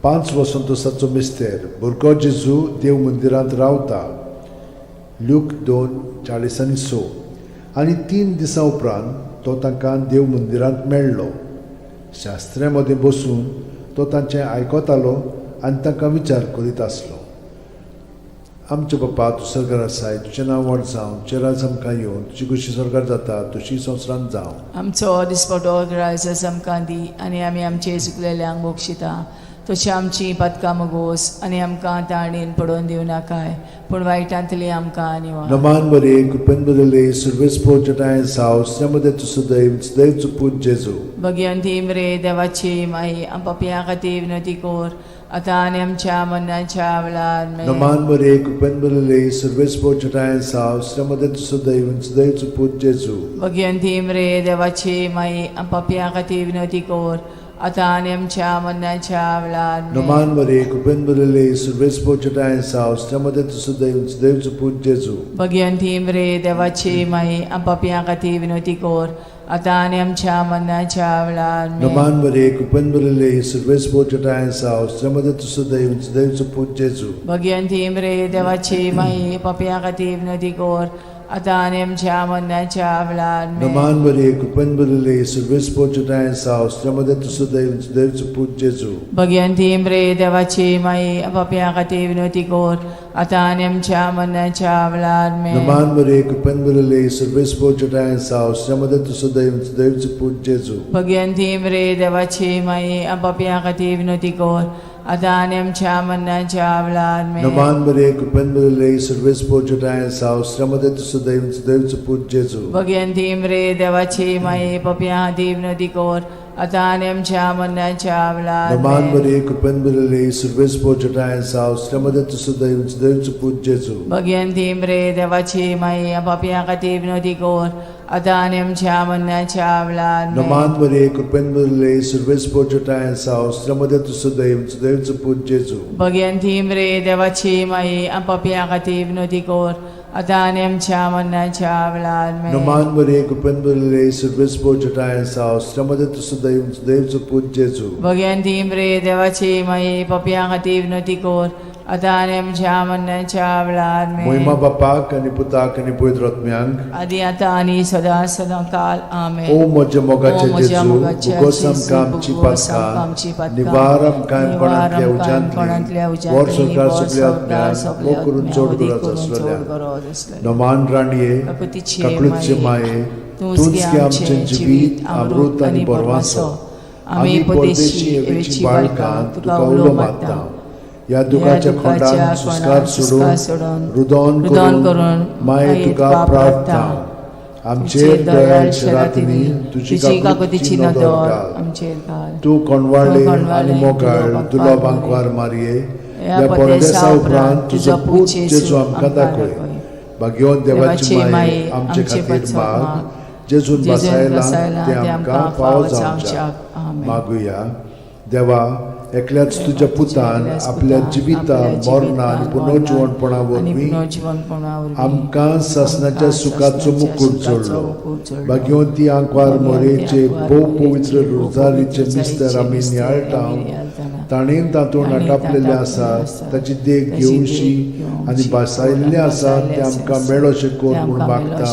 5 वसंतोसाचो मिस्तेर. भुरगो जेजू देव मंदिरांत रावता. ल्यूक 2:46. आनी 3 दिसां उपरांत तो तांकां देव मंदिरांत मेळ्ळो. शास्त्र्या मदें बसून तो तांचें आयकतालो आनी तांकां विचार करीत आसलो. आमचे बापा, तूं सरकार आसाय, तुजें नांव व्हड जावं, तुजें राज आमकां येवन, तुजी खुशी सरकार जाता तशी संवसारांत जावं. आमचो दिसपटो ग्रायस आमकां दी, आनी आमी आमचे चुकलेल्यांक बक्षिता, तशी आमची पातकां मगोस, आनी आमकां ताणेन पडोवन दिवं नाकाय, पूण वायटांतली आमकां निवार. नमान बरे, कृपेन बरले, सुर्वेस पोचटाय साव, श्रीमती तूं सदैव, सदैवचो पूत जेजू. भगिवंती मरे देवाची माई, पापयां खातीर विनवती कर, आतां आनी आमच्या मरणाच्या वेळार. आमेन. नमान बरे, कृपेन बरले, सुर्वेस पोचटाय साव, श्रीमती तूं सदैव, सदैवचो पूत जेजू. भगिवंती मरे देवाची माई, पापयां खातीर विनवती कर, आतां आनी आमच्या मरणाच्या वेळार. आमेन. नमान बरे, कृपेन बरले, सुर्वेस पोचटाय साव, श्रीमती तूं सदैव, सदैवचो पूत जेजू. भगिवंती मरे देवाची माई, पापयां खातीर विनवती कर, आतां आनी आमच्या मरणाच्या वेळार. आमेन. नमान बरे, कृपेन बरले, सुर्वेस पोचटाय साव, श्रीमती तूं सदैव, सदैवचो पूत जेजू. भगिवंती मरे देवाची माई, पापयां खातीर विनवती कर, आतां आनी आमच्या मरणाच्या वेळार. आमेन. नमान बरे, कृपेन बरले, सुर्वेस पोचटाय साव, श्रीमती तूं सदैव, सदैवचो पूत जेजू. भगिवंती मरे देवाची माई, पापयां खातीर विनवती कर, आतां आनी आमच्या मरणाच्या वेळार. आमेन. नमान बरे, कृपेन बरले, सुर्वेस पोचटाय साव, श्रीमती तूं सदैव, सदैवचो पूत जेजू. भगिवंती मरे देवाची माई, पापयां खातीर विनवती कर, आतां आनी आमच्या मरणाच्या वेळार. आमेन. नमान बरे, कृपेन बरले, सुर्वेस पोचटाय साव, श्रीमती तूं सदैव, सदैवचो पूत जेजू. भगिवंती मरे देवाची माई, पापयां खातीर विनवती कर, आतां आनी आमच्या मरणाच्या वेळार. नमान आमेन. बरे, कृपेन बरले, सुर्वेस पोचटाय साव, श्रीमती तूं सदैव, सदैवचो पूत जेजू. भगिवंती मरे देवाची माई, पापयां खातीर विनवती कर, आतां आनी आमच्या मरणाच्या वेळार. आमेन. नमान बरे, कृपेन बरले, सुर्वेस पोचटाय साव, श्रीमती तूं सदैव, सदैवचो पूत जेजू. भगिवंती मरे देवाची माई, पापयां खातीर विनवती कर, आतां आनी आमच्या मरणाच्या वेळार. आमेन. नमान बरे, कृपेन बरले, सुर्वेस पोचटाय साव, श्रीमती तूं सदैव, सदैवचो पूत जेजू. भगिवंती मरे देवाची माई, पापयां खातीर विनवती कर, आतां आनी आमच्या मरणाच्या वेळार. आमेन. महिमा बापाक आनी पुताक आनी पवित्र आत्म्याक. आदी आतां आनी सदां सदां काल. आमेन. ओ म्हज्या मोगाचे ओ म्हज्या जेजू, मोगाचे उगोस जेजू, आमकां आमची उगोस आमकां पातकां, आमची पातकां, निवार आमकां निवार कोणांतल्या आमकां कोणांतल्या उज्यांतली, उज्यांतली, वर्स सरकार वर्स सगल्या सरकार आत्म्याक, सगल्या भोव करून आत्म्याक, चड अदीक गरज करून चड आसलेल्या. गरज आसलेल्या. नमान राणये, काकुतीचे काकळूतचे माये, माये, तूंच तूंच गे गे आमचें आमचें जिवीत, अमृत आनी बरवासो. आमी परदेशी एवेची बाळकां तुका उलो मारता. ह्या दुखाच्या खोंडान सुस्कार सोडून, रुदोन रुदोन करून करून माये तुका प्रार्थना. आमचेर दयाळ शरातींनी तुजी तुजी काकुतीची काकुतीची नदर नदर घाल. आमचेर घाल. तूं कोणवाळे तूं आनी कोणवाळे, मोगाळ तुलो तुलो बांकवार बांकवार मारये, ह्या ह्या परदेसा परदेसा उपरांत तुजो पूत जेजू आमकां आमकां दाखय. दाखय. भाग्यवंत देवाची देवाची माये, माये, आमचे आमचे खातीर पासत माग, माग, जेजून जेजून बसायलां बसायलां तें आमकां फावो जावच्याक. आमेन. मागुया. देवा, एकल्याच तुज्या पुतान आपल्या जिविता मरणा आनी पुनर्जिवणपणा वरवीं आमकां सासणाच्या सुखाचो मुकूट जोडलो. भाग्यवंती आंकवार मोरेचे भोव पवित्र रोजारीचे मिस्तर आमी नियाळटा, ताणें तातूंत आटापलेलें आसा ताची देख घेवशी आनी भासायल्लें आसा तें आमकां मेळोशें कर म्हूण मागता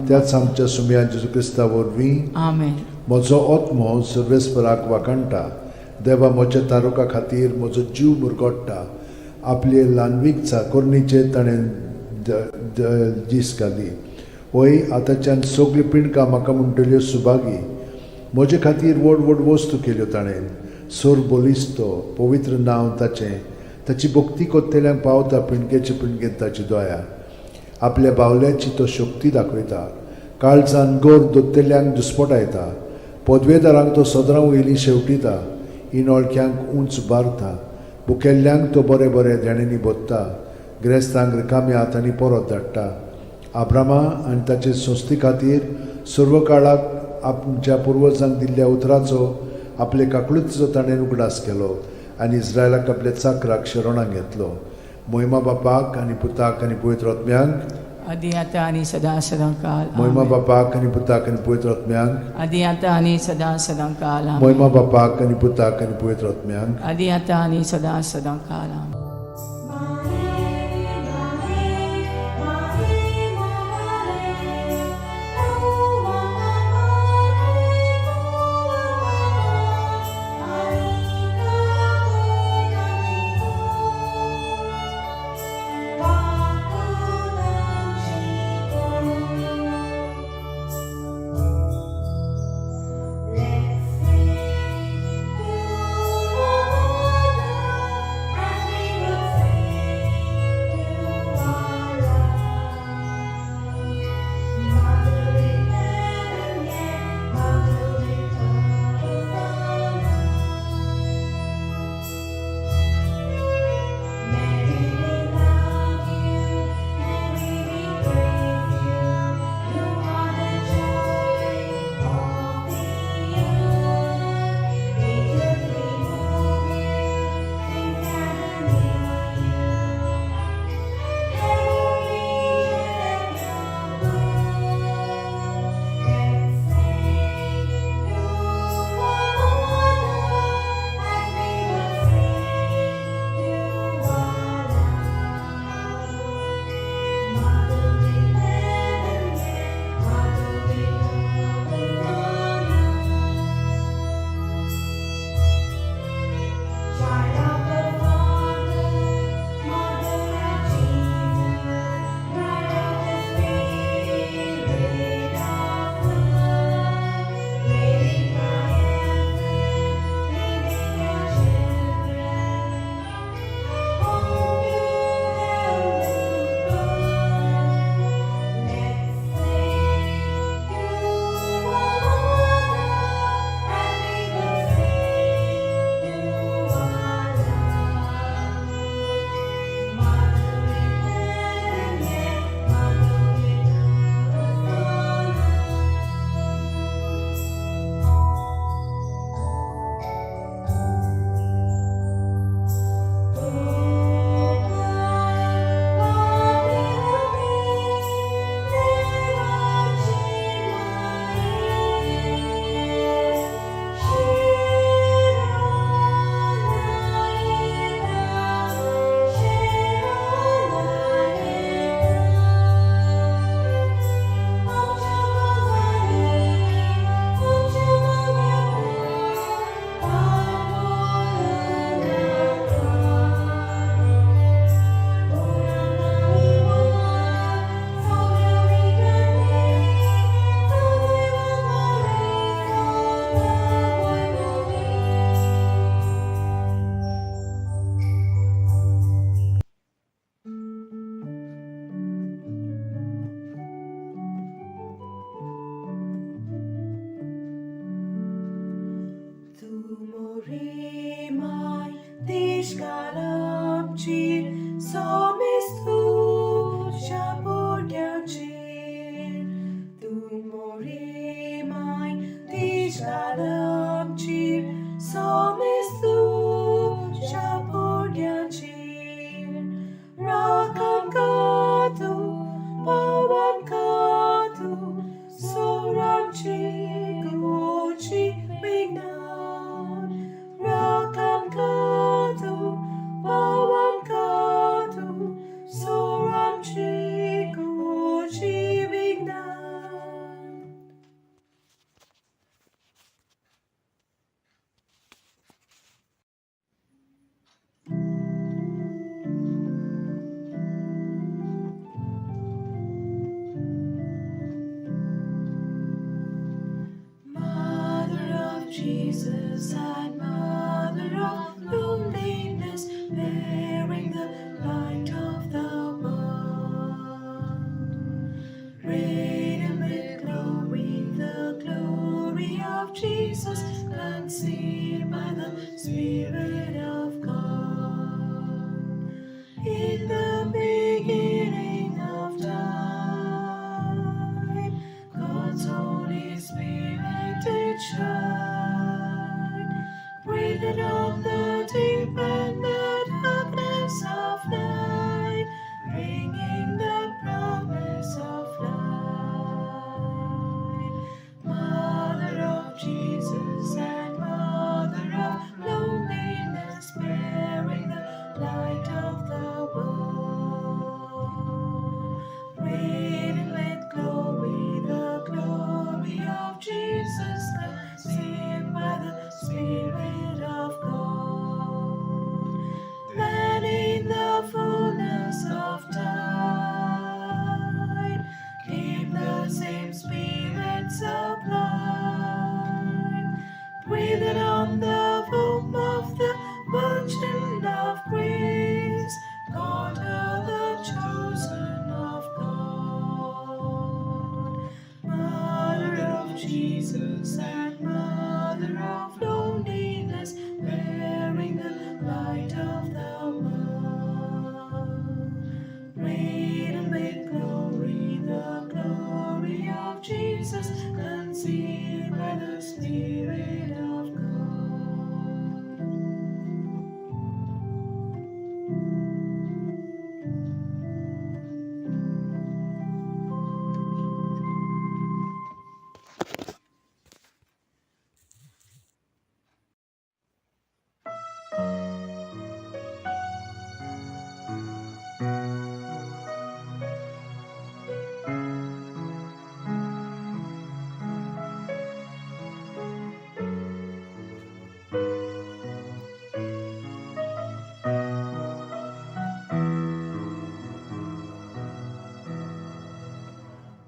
त्याच आमच्या सुमया जेजू क्रिस्ता वरवीं. आमेन. म्हजो आत्मो सर्वेस्पराक वाखाणटा. देवा म्हज्या तारुका खातीर म्हजो जीव मुरगोडटा. आपले ल्हानवीक चाकोरणीचेर ताणें दीस घाली. वय आतांच्यान सगळीं पिंडकां म्हाका म्हणटल्यो सुभागी. म्हजे खातीर व्हड व्हड वस्तू केल्यो ताणें. सोर बलिस्तो पवित्र नांव ताचें. ताची भक्ती कोत्तेल्यांक पावता पिंडकेचे पिंडकेंत ताची दया. आपल्या बावल्याची तो शक्ती दाखयता. काळजान गोर दोत्तेल्यांक दुस्पटायता. पदवेदारांक तो सदरां वयली शेवटिता. इनोळख्यांक उंच बारता. भुकेल्ल्यांक तो बरें बरें देण्यांनी भोत्ता. गिरेस्तांक रिकाम्या हातांनी परत धाडटा. आब्रामा आनी ताचे संस्थे खातीर सर्व काळाक आमच्या पुर्वजांक दिल्ल्या उतराचो आपले काकळुतीचो ताणें उगडास केलो आनी इस्रायलाक आपल्या चाकराक शरणाक घेतलो. मोहिमा बापाक आनी पुताक आनी पवित्र आत्म्यांक, आदी आतां आनी सदां सदां काल. मोहिमा बापाक आनी पुताक आनी पवित्र आत्म्यांक, आदी आतां आनी सदां सदां काल. मोहिमा बापाक आनी पुताक आनी पवित्र आत्म्यांक, आदी आतां आनी सदां सदां काल. Shalom, cheer, so Jesus and Mother of loneliness, bearing the light of the world. Radiant with glory, the glory of Jesus, conceived by the Spirit of God. In the beginning of time, God's Holy Spirit did shine, breathed on the deep and the darkness of night, bringing the promise of light. Mother of Jesus and Mother of loneliness, bearing the light of the world. Radiant with glory, the glory of Jesus, conceived by the Spirit of God. Then in the fullness of time came the same Spirit sublime, breathed on the womb of the Virgin of Grace, God, the chosen of God. Mother of Jesus and Mother of loneliness, bearing the light of the world. Radiant with glory, the glory of Jesus, conceived by the Spirit of God.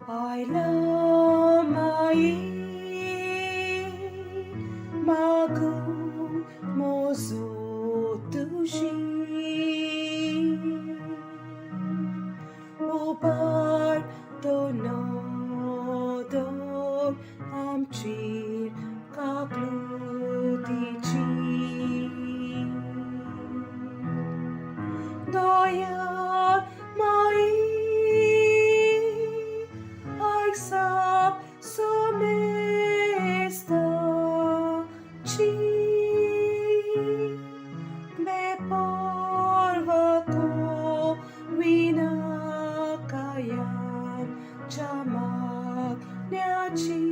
I love my magu mozo tushi upar to no dor amchir kaklutichi Daya mai Aixap somesta chi me porva ko vinakayam chamak nyachi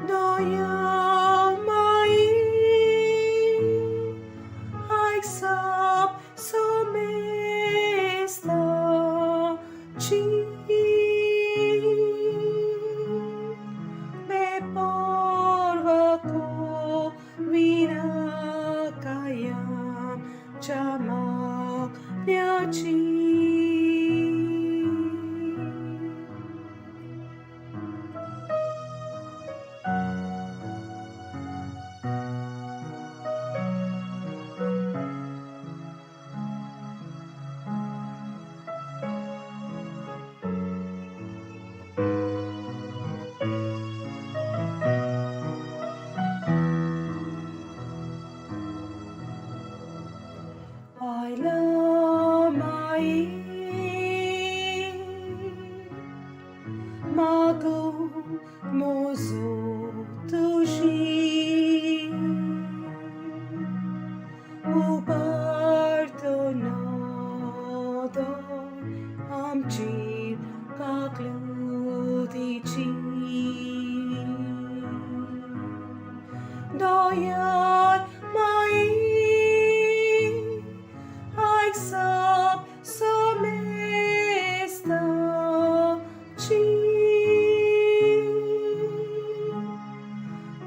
Daya mai Aixap somesta chi me porva ko vinakayam chamak nyachi. I love my mago mozo tushi uparto nodor amchir kaklutichi Doyat mai Aixap somesta chi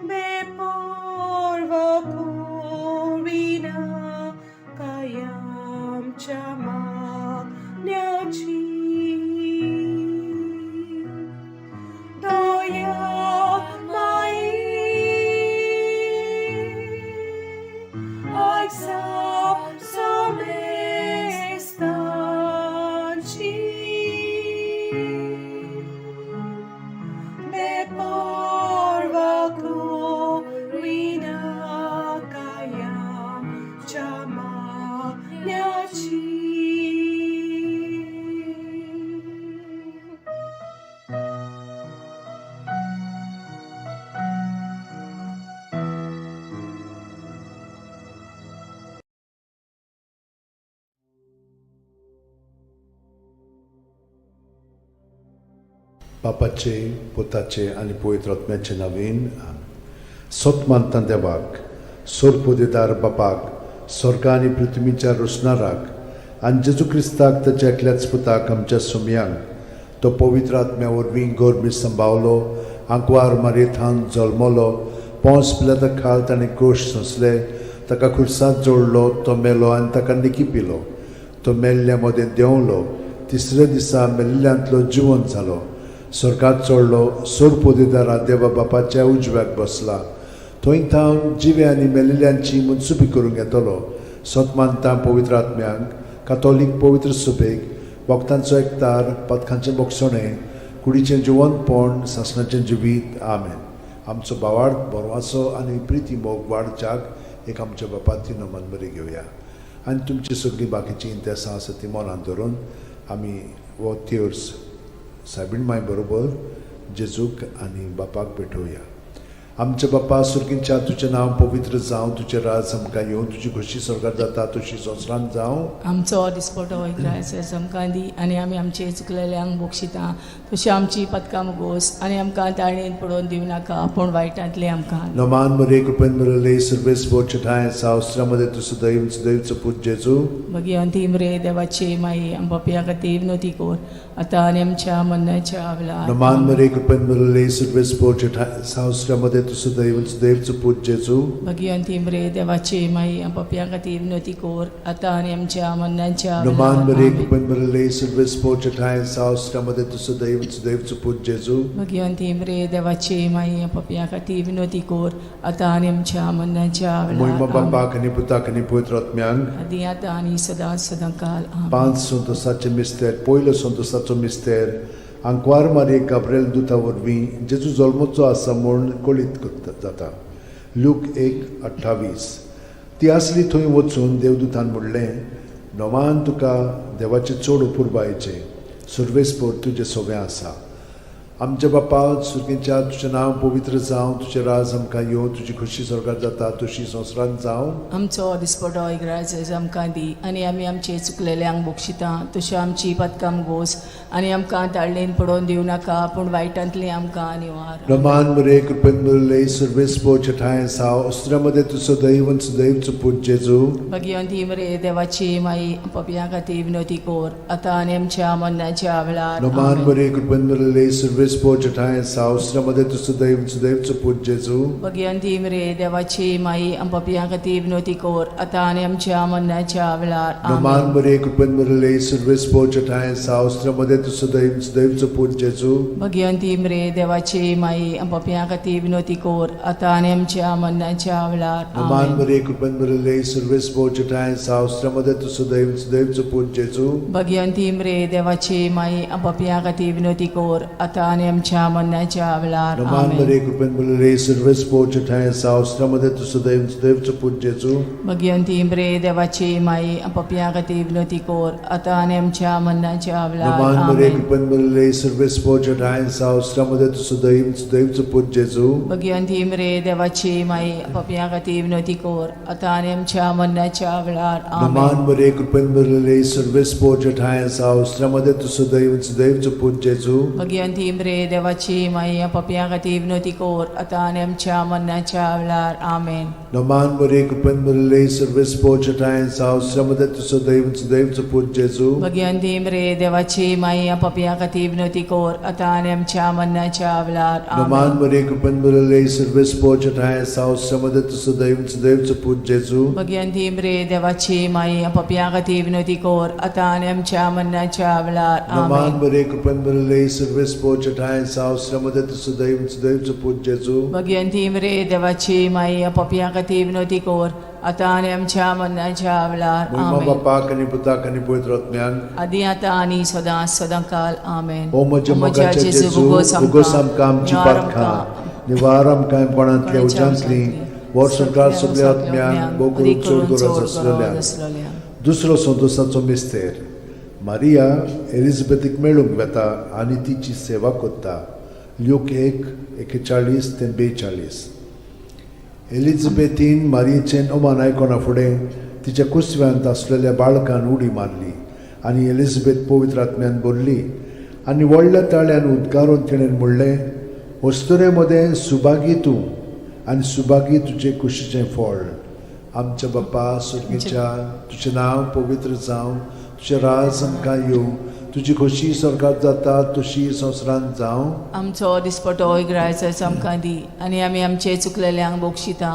me porva corina kayam chamak nyachi Doya mai बापाचे, पुताचे आनी पवित्र आत्म्याचे नवीन. सत मानता देवाक, सोरपोदेदार बापाक, स्वर्ग आनी पृथ्वीच्या रोसणाराक, आनी जेजू क्रिस्ताक ताच्या एकल्याच पुताक आमच्या सुमयांक, तो पवित्र आत्म्या वरवीं गोरमी संभावलो, आंकवार मारयेथान जल्मलो, पोंस पिलाता खाल ताणें कोश सोंसले, ताका खुर्सांत जोडलो, तो मेलो आनी ताका निकी पिलो, तो मेल्ल्या मदें देंवलो, तिसऱ्या दिसा मेल्ल्यांतलो जिवंत जालो, स्वर्गात चडलो, सोरपोदेदारा देवा बापाच्या उजव्याक बसला, थंय थावन जिवे आनी मेल्ल्यांची मनसुबी करूंक येतलो. सत मानता पवित्र आत्म्यांक, कातोलीक पवित्र सुबेक, भक्तांचो एकतार, पथकांचें बोगसणें, कुडीचें जिवंतपण, सासणाचें जिवीत. आमेन. आमचो भावार्थ, बरवासो आनी प्रिती मोग वाडच्याक एक आमच्या बापाती नमन बरी घेवया आनी तुमची सगळीं बाकीचीं इंतेसां आसा ती मनांत धरून आमी हो तेर्स सायबीण माय बरोबर जेजूक आनी बापाक भेटोवया. आमच्या बापा सुर्गींच्या, तुजें नांव पवित्र जावं, तुजें राज आमकां येवं, तुजी खोशी स्वर्गार जाता तशी संवसारांत जावं. आमचो दिसपटो इग्रायस आमकां दी आनी आमी आमचे चुकलेल्यांक बक्षिता तशी आमची पदकां मुगोस आनी आमकां ताळेन पडोवन दिवं नाका पूण वायटांतलें आमकां. नमान मरे, कृपेन मरले, सर्वेस ठाय सावस्त्रामध्ये तूं सदैव सदैवचो पूत जेजू. मागीर अंतीम रे देवाची माई, आमच्या खातीर विनोती कोर आतां आनी आमच्या मरणाच्या वेळार. नमान मरे, कृपेन मरले, सर्वेस ठाय सावस्त्रामध्ये तूं सदैव सदैवचो पूत जेजू. मागीर अंतीम रे देवाची माई, आमच्या खातीर विनोती कोर आतां आनी आमच्या मरणाच्या नमान मरे, वेळार. कृपेन मरले, सर्वेस ठाय सावस्त्रामध्ये तूं सदैव सदैवचो पूत जेजू. मागीर अंतीम रे देवाची माई, आमच्या खातीर विनोती कोर आतां आनी आमच्या मरणाच्या मोहिमा वेळार. बापाक आनी पुताक आनी पवित्र आत्म्यांक. आदी आतां आनी सदां सदां काल. आमेन. पांच संतोसाचे मिस्तेर. पयलो संतोसाचो मिस्तेर, आंकवार मारये गाब्रेल दुता वरवीं जेजू जल्मचो आसा म्हूण कळीत करता जाता. लूक 1:28. ती आसली थंय वचून देवदूतान म्हणलें, नोमान तुका देवाचें चड अपुरबायेचें, सर्वेस्पोर तुजें सोबें आसा. आमच्या बापा सुर्गेच्या, तुजें नांव पवित्र जावं, तुजें राज आमकां येवं, तुजी खोशी स्वर्गार जाता तशी संवसारांत जावं. आमचो दिसपटो इग्राज आमकां दी आनी आमी आमचे चुकलेल्यांक बक्षिता तशी आमची पदकां गोस आनी आमकां ताळणेन पडोवन दिवं नाका पूण वायटांतली आमकां निवार. रमान मरे, कृपेन मरले, सर्वेस्पो छठाय साव अस्त्रामध्ये तूं सदैव सदैवचो पूत जेजू. भगिवंती मरे देवाची माई, पपया खातीर विनोती कोर आतां आनी आमच्या मरणाच्या वेळार. रमान आमेन. मरे, कृपेन मरले, सर्वेस्पो छठाय साव अस्त्रामध्ये तूं सदैव सदैवचो पूत जेजू. भगिवंती मरे देवाची माई, पपया खातीर विनोती कोर आतां आनी आमच्या मरणाच्या वेळार. रमान आमेन. मरे, कृपेन मरले, सर्वेस्पो छठाय साव अस्त्रामध्ये तूं सदैव सदैवचो पूत जेजू. भगिवंती मरे देवाची माई, पपया खातीर विनोती कोर आतां आनी आमच्या मरणाच्या वेळार. रमान आमेन. मरे, कृपेन मरले, सर्वेस्पो छठाय साव अस्त्रामध्ये तूं सदैव सदैवचो पूत जेजू. भगिवंती मरे देवाची माई, पपया खातीर विनोती कोर आतां आनी आमच्या मरणाच्या वेळार. रमान आमेन. मरे, कृपेन मरले, सर्वेस्पो छठाय साव अस्त्रामध्ये तूं सदैव सदैवचो पूत जेजू. भगिवंती मरे देवाची माई, पपया खातीर विनोती कोर आतां आनी आमच्या मरणाच्या वेळार. रमान मरे, आमेन. कृपेन मरले, सर्वेस्पो छठाय साव अस्त्रामध्ये तूं सदैव सदैवचो पूत जेजू. भगिवंती मरे देवाची माई, पपया खातीर विनोती कोर आतां आनी आमच्या मरणाच्या वेळार. रमान आमेन. मरे, कृपेन मरले, सर्वेस्पो छठाय साव अस्त्रामध्ये तूं सदैव सदैवचो पूत जेजू. भगिवंती मरे देवाची माई, पपया खातीर विनोती कोर आतां आनी आमच्या मरणाच्या वेळार. आमेन. रमान मरे, कृपेन मरले, सर्वेस्पो छठाय साव अस्त्रामध्ये तूं सदैव सदैवचो पूत जेजू. भगिवंती मरे देवाची माई, पपया खातीर विनोती कोर आतां आनी आमच्या मरणाच्या वेळार. रमान आमेन. मरे, कृपेन मरले, सर्वेस्पो छठाय साव अस्त्रामध्ये तूं सदैव सदैवचो पूत जेजू. भगिवंती मरे देवाची माई, पपया खातीर विनोती कोर आतां आनी आमच्या मरणाच्या वेळार. रमान आमेन. मरे, कृपेन मरले, सर्वेस्पो छठाय साव अस्त्रामध्ये तूं सदैव सदैवचो पूत जेजू. भगिवंती मरे देवाची माई, पपया खातीर विनोती कोर आतां आनी आमच्या मरणाच्या वेळार. मोहिमा आमेन. बापाक आनी पुताक आनी पवित्र आत्म्याक. आदी आतां आनी सदां सदां काल. आमेन. ओ म्हज्या मोगाच्या जेजू, उगोस आमकां आमची पातकां, निवार आमकां कोणांतल्या उज्यांतली, वर्सभर सगल्या आत्म्यांक भोव चड गरज आसलेल्या. दुसरो संतोसाचो मिस्तेर, मारिया एलिझाबेथीक मेळूंक वेता आनी तिची सेवा करता. ल्यूक 1:41 ते 42. एलिझाबेथीन मारियेचें अमान आयकना फुडें तिच्या कुसव्यांत आसलेल्या बाळकान उडी मारली आनी एलिझाबेथ पवित्र आत्म्यान भरली. आनी व्हडल्या ताळ्यान उद्गारून तिणें म्हणलें, अस्तुरे मदें सुभागी तूं आनी सुभागी तुजे कुशीचें फळ. आमच्या बाप्पा सुर्गीच्या, तुजें नांव पवित्र जावं, तुजें राज आमकां येवं, तुजी खोशी स्वर्गात जाता तशी संवसारांत जावं. आमचो दिसपटो इगरायचो आमकां दी आनी आमी आमचे चुकलेल्यांक बक्षिता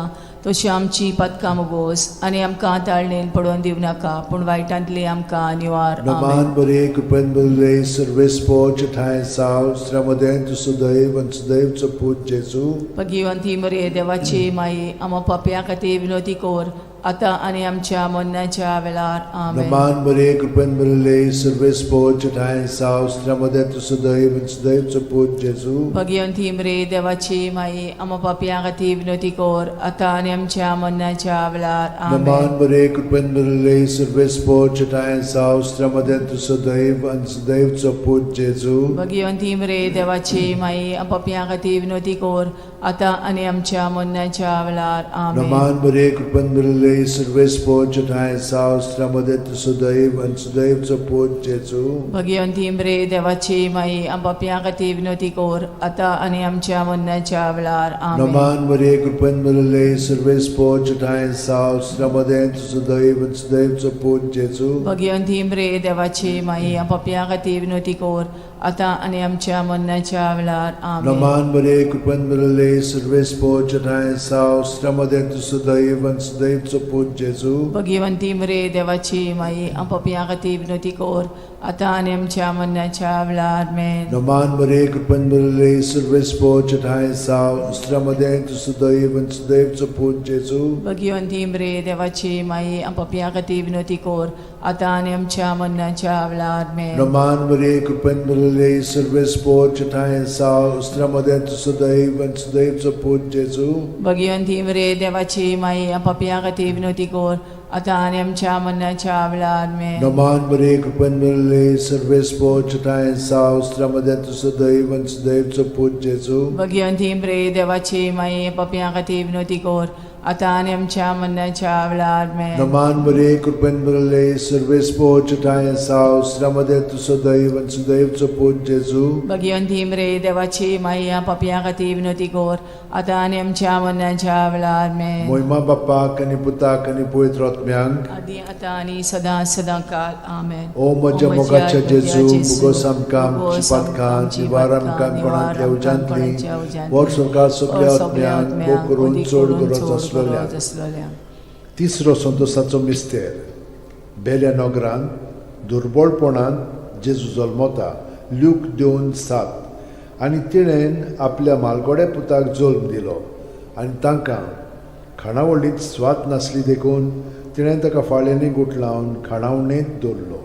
तशी आमची पदकां मुगोस आनी आमकां ताळणेन पडोवन दिवं नाका पूण वायटांतली आमकां निवार. आमेन. नमान बरे कृपेन बरले सर्वेस्पोच ठांय साव श्रमदें तूं सुदैव आनी सुदैवचो पूत जेजू. भगिवंती मरे देवाची माई, आमा पापया खातीर विनोती कोर आतां आनी आमच्या मरणाच्या वेळार. आमेन. नमान बरे कृपेन बरले सर्वेस्पोच ठांय साव श्रमदें तूं सुदैव आनी सुदैवचो पूत जेजू. भगिवंती मरे देवाची माई, आमा पापया खातीर विनोती कोर आतां आनी आमच्या मरणाच्या वेळार. आमेन. नमान बरे कृपेन बरले सर्वेस्पोच ठांय साव श्रमदें तूं सुदैव आनी सुदैवचो पूत जेजू. भगिवंती मरे देवाची माई, पापया खातीर विनोती कोर आतां आनी आमच्या मरणाच्या वेळार. आमेन. नमान बरे कृपेन बरले सर्वेस्पोच ठांय साव श्रमदें तूं सुदैव आनी सुदैवचो पूत जेजू. भगिवंती मरे देवाची माई, पापया खातीर विनोती कोर आतां आनी आमच्या मरणाच्या वेळार. आमेन. नमान मरे कृपेन भरले सर्वेस्पोच ठांय साव श्रमदें तूं सुदैव आनी सुदैवचो पूत जेजू. भगिवंती मरे देवाची माई, पापया खातीर विनोती कोर आतां आनी आमच्या मरणाच्या वेळार. आमेन. नमान मरे कृपेन भरले सर्वेस्पोच ठांय साव श्रमदें तूं सुदैव आनी सुदैवचो पूत जेजू. भगिवंती मरे देवाची माई, पापया खातीर विनोती कोर आतां आनी आमच्या मरणाच्या वेळार. आमेन. नमान मरे कृपेन भरले सर्वेस्पोच ठांय साव श्रमदें तूं सुदैव आनी सुदैवचो पूत जेजू. भगिवंती मरे देवाची माई, पापया खातीर विनोती कोर आतां आनी आमच्या मरणाच्या वेळार. आमेन. नमान मरे कृपेन भरले सर्वेस्पोच ठांय साव श्रमदें तूं सुदैव आनी सुदैवचो पूत जेजू. भगिवंती मरे देवाची माई, पापया खातीर विनोती कोर आतां आनी आमच्या मरणाच्या वेळार. आमेन. नमान मरे कृपेन भरले सर्वेस्पोच ठांय साव श्रमदें तूं सुदैव आनी सुदैवचो पूत जेजू. भगिवंती मरे देवाची माई, पापया खातीर विनोती कोर आतां आनी आमच्या मरणाच्या वेळार. आमेन. नमान मरे कृपेन भरले सर्वेस्पोच ठांय साव श्रमदें तूं सुदैव आनी सुदैवचो पूत जेजू. भगिवंती मरे देवाची माई, पापया खातीर विनोती कोर आतां आनी आमच्या मरणाच्या वेळार. आमेन. मोहिमा बाप्पाक आनी पुताक आनी पवित्र आत्म्यांक, आदी आतां आनी सदां सदां काल. आमेन. ओ म्हज्या मोगाच्या जेजू, मुगोस आमकां आमची पातकां निवार आमकां कोणांतल्या उज्यांतली वर सरकार सगल्या आत्म्यांक भोग करून चड गरज आसलेल्या. तिसरो संतोसाचो मिस्तेर. बेल्या नगरांत दुर्बळपणांत जेजू जल्मता, ल्यूक 2:7. आनी तिणें आपल्या मालगोड्या पुताक जल्म दिलो आनी तांकां खाणावळींत स्वाद नासली देखून तिणें ताका फाळ्यांनी गुठलावन खाणावणेंत दवरलो.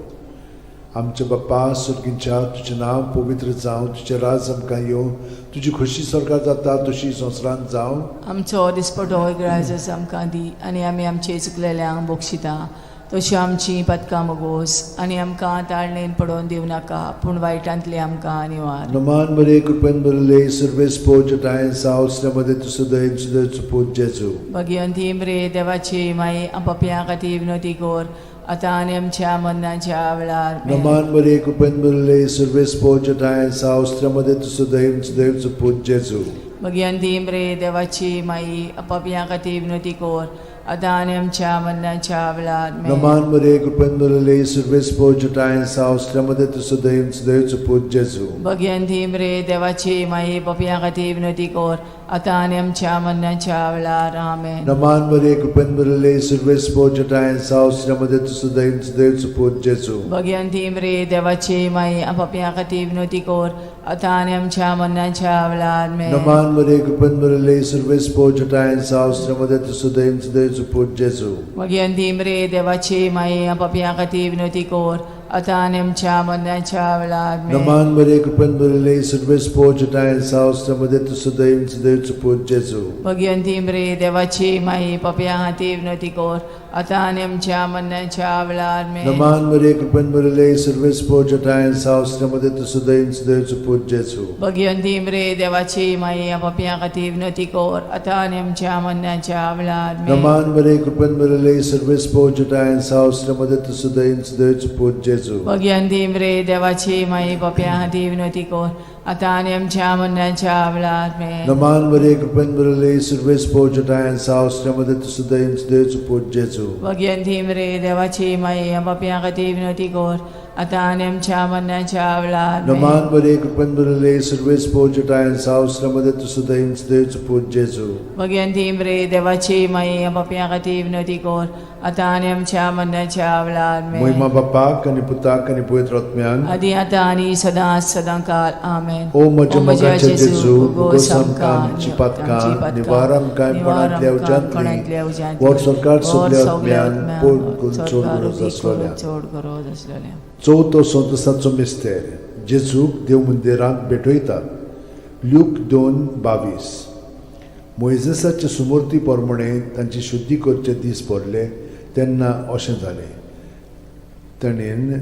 आमच्या बाप्पा सुर्गींच्या, तुजें नांव पवित्र जावं, तुजें राज आमकां येवं, तुजी खोशी स्वर्गात जाता तशी संवसारांत जावं. आमचो दिसपटो इगरायजस आमकां दी आनी आमी आमचे चुकलेल्यांक बक्षिता तशी आमची पदकां मगोस आनी आमकां ताळणेन पडोवन दिवं नाका पूण वायटांतली आमकां निवार. नमान बरे कृपेन भरले सर्वेस्पोज ठांय साव मध्ये तूं सदैव सदैव पूत जेजू. भगिवंती मरे देवाची माई, पापयां खातीर विनोती कोर आतां आनी आमच्या मरणाच्या वेळार. आमेन. नमान बरे कृपेन भरले सर्वेस्पोज ठांय साव मध्ये तूं सदैव सदैव पूत जेजू. भगिवंती मरे देवाची माई, पापयां खातीर विनोती कोर आतां आनी आमच्या मरणाच्या वेळार. आमेन. नमान बरे कृपेन भरले सर्वेस्पोज ठांय साव मध्ये तूं सदैव सदैव पूत जेजू. भगिवंती मरे देवाची माई, पापयां खातीर विनोती कोर आतां आनी आमच्या मरणाच्या वेळार. आमेन. नमान बरे कृपेन भरले सर्वेस्पोज ठांय साव मध्ये तूं सदैव सदैव पूत जेजू. भगिवंती मरे देवाची माई, पापयां खातीर विनोती कोर आतां आनी आमच्या मरणाच्या वेळार. आमेन. नमान बरे कृपेन भरले सर्वेस्पोज ठांय साव मध्ये तूं सदैव सदैव पूत जेजू. भगिवंती मरे देवाची माई, पापयां खातीर विनोती कोर आतां आनी आमच्या मरणाच्या वेळार. आमेन. नमान बरे कृपेन भरले सर्वेस्पोज ठांय साव मध्ये तूं सदैव सदैव पूत जेजू. भगिवंती मरे देवाची माई, पापयां खातीर विनोती कोर आतां आनी आमच्या मरणाच्या वेळार. आमेन. नमान बरे कृपेन भरले सर्वेस्पोज ठांय साव मध्ये तूं सदैव सदैव पूत जेजू. भगिवंती मरे देवाची माई, पापयां खातीर विनोती कोर आतां आनी आमच्या मरणाच्या वेळार. आमेन. नमान बरे कृपेन भरले सर्वेस्पोज ठांय साव मध्ये तूं सदैव सदैव पूत जेजू. जेजू. भगिनी रे देवाची माई पप्या खातीर विनवती कर आतां आनी आमच्या मरणाच्या वेळार आमेन. नमान मरिये, कृपेन भरलेली, सुर्वेस पोजटायन साव श्रीमती तुसुदयन देवचो पूत जेजू. भगिनी रे देवाची माई पप्या खातीर विनवती कर आतां आनी आमच्या मरणाच्या वेळार आमेन. नमान मरिये, कृपेन भरलेली, सुर्वेस पोजटायन साव श्रीमती तुसुदयन देवचो पूत जेजू. भगिनी रे देवाची माई पप्या खातीर विनवती कर आतां आनी आमच्या मरणाच्या वेळार आमेन. मोहिमा बापाक आनी पुताक आनी पवित्र आत्म्याक. आदी आतां आनी सदां सदां काल आमेन. ओ म्हज्या मोगाचे जेजू, उगोस आमकां आमची पातकां, निवार आमकां कोणांतल्या उज्यांतली, वर सरकार सगल्या आत्म्यान पोट करून चड गरज आसलोल्या. चड गरज आसलेल्या. चवथो संतोसाचो मिस्तेर, जेजूक देव मंदिरांत भेटयतात. ल्यूक 2:22. मोयजेसाचे सुमूर्ती प्रमाणे तांची शुद्धी करचे दीस भरले तेन्ना अशें जालें, ताणें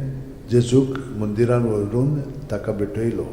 जेजूक मंदिरान व्हरून ताका भेटयलो.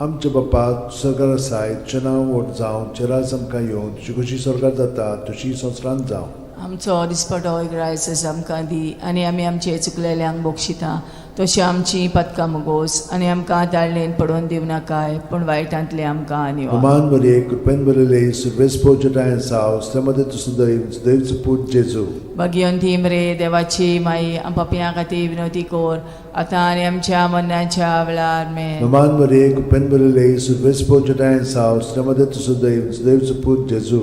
आमच्या बापा सरकार आसाय, तुजें नांव व्हड जावं, तुजें राज आमकां येवं, तुजी कशी सरकार जाता तशी संवसारांत जावं. आमचो दिसपटो इग्रायस आमकां दी आनी आमी आमचे चुकलेल्यांक बक्षिता तशी आमची पदकां मुगोस आनी आमकां ताळणेन पडोवन दिवं नाकाय पूण वायटांतले आमकां निवार. नमान मरिये, कृपेन भरिल्ले, सुर्वेस पोजटायन साव श्रीमती तुसुदय देवचो पूत जेजू. भगिनी रे देवाची माई पपयां खातीर विनवती कर आतां आनी आमच्या मरणाच्या वेळार आमेन. नमान मरिये, कृपेन भरिल्ले, सुर्वेस पोजटायन साव श्रीमती तुसुदय देवचो पूत जेजू.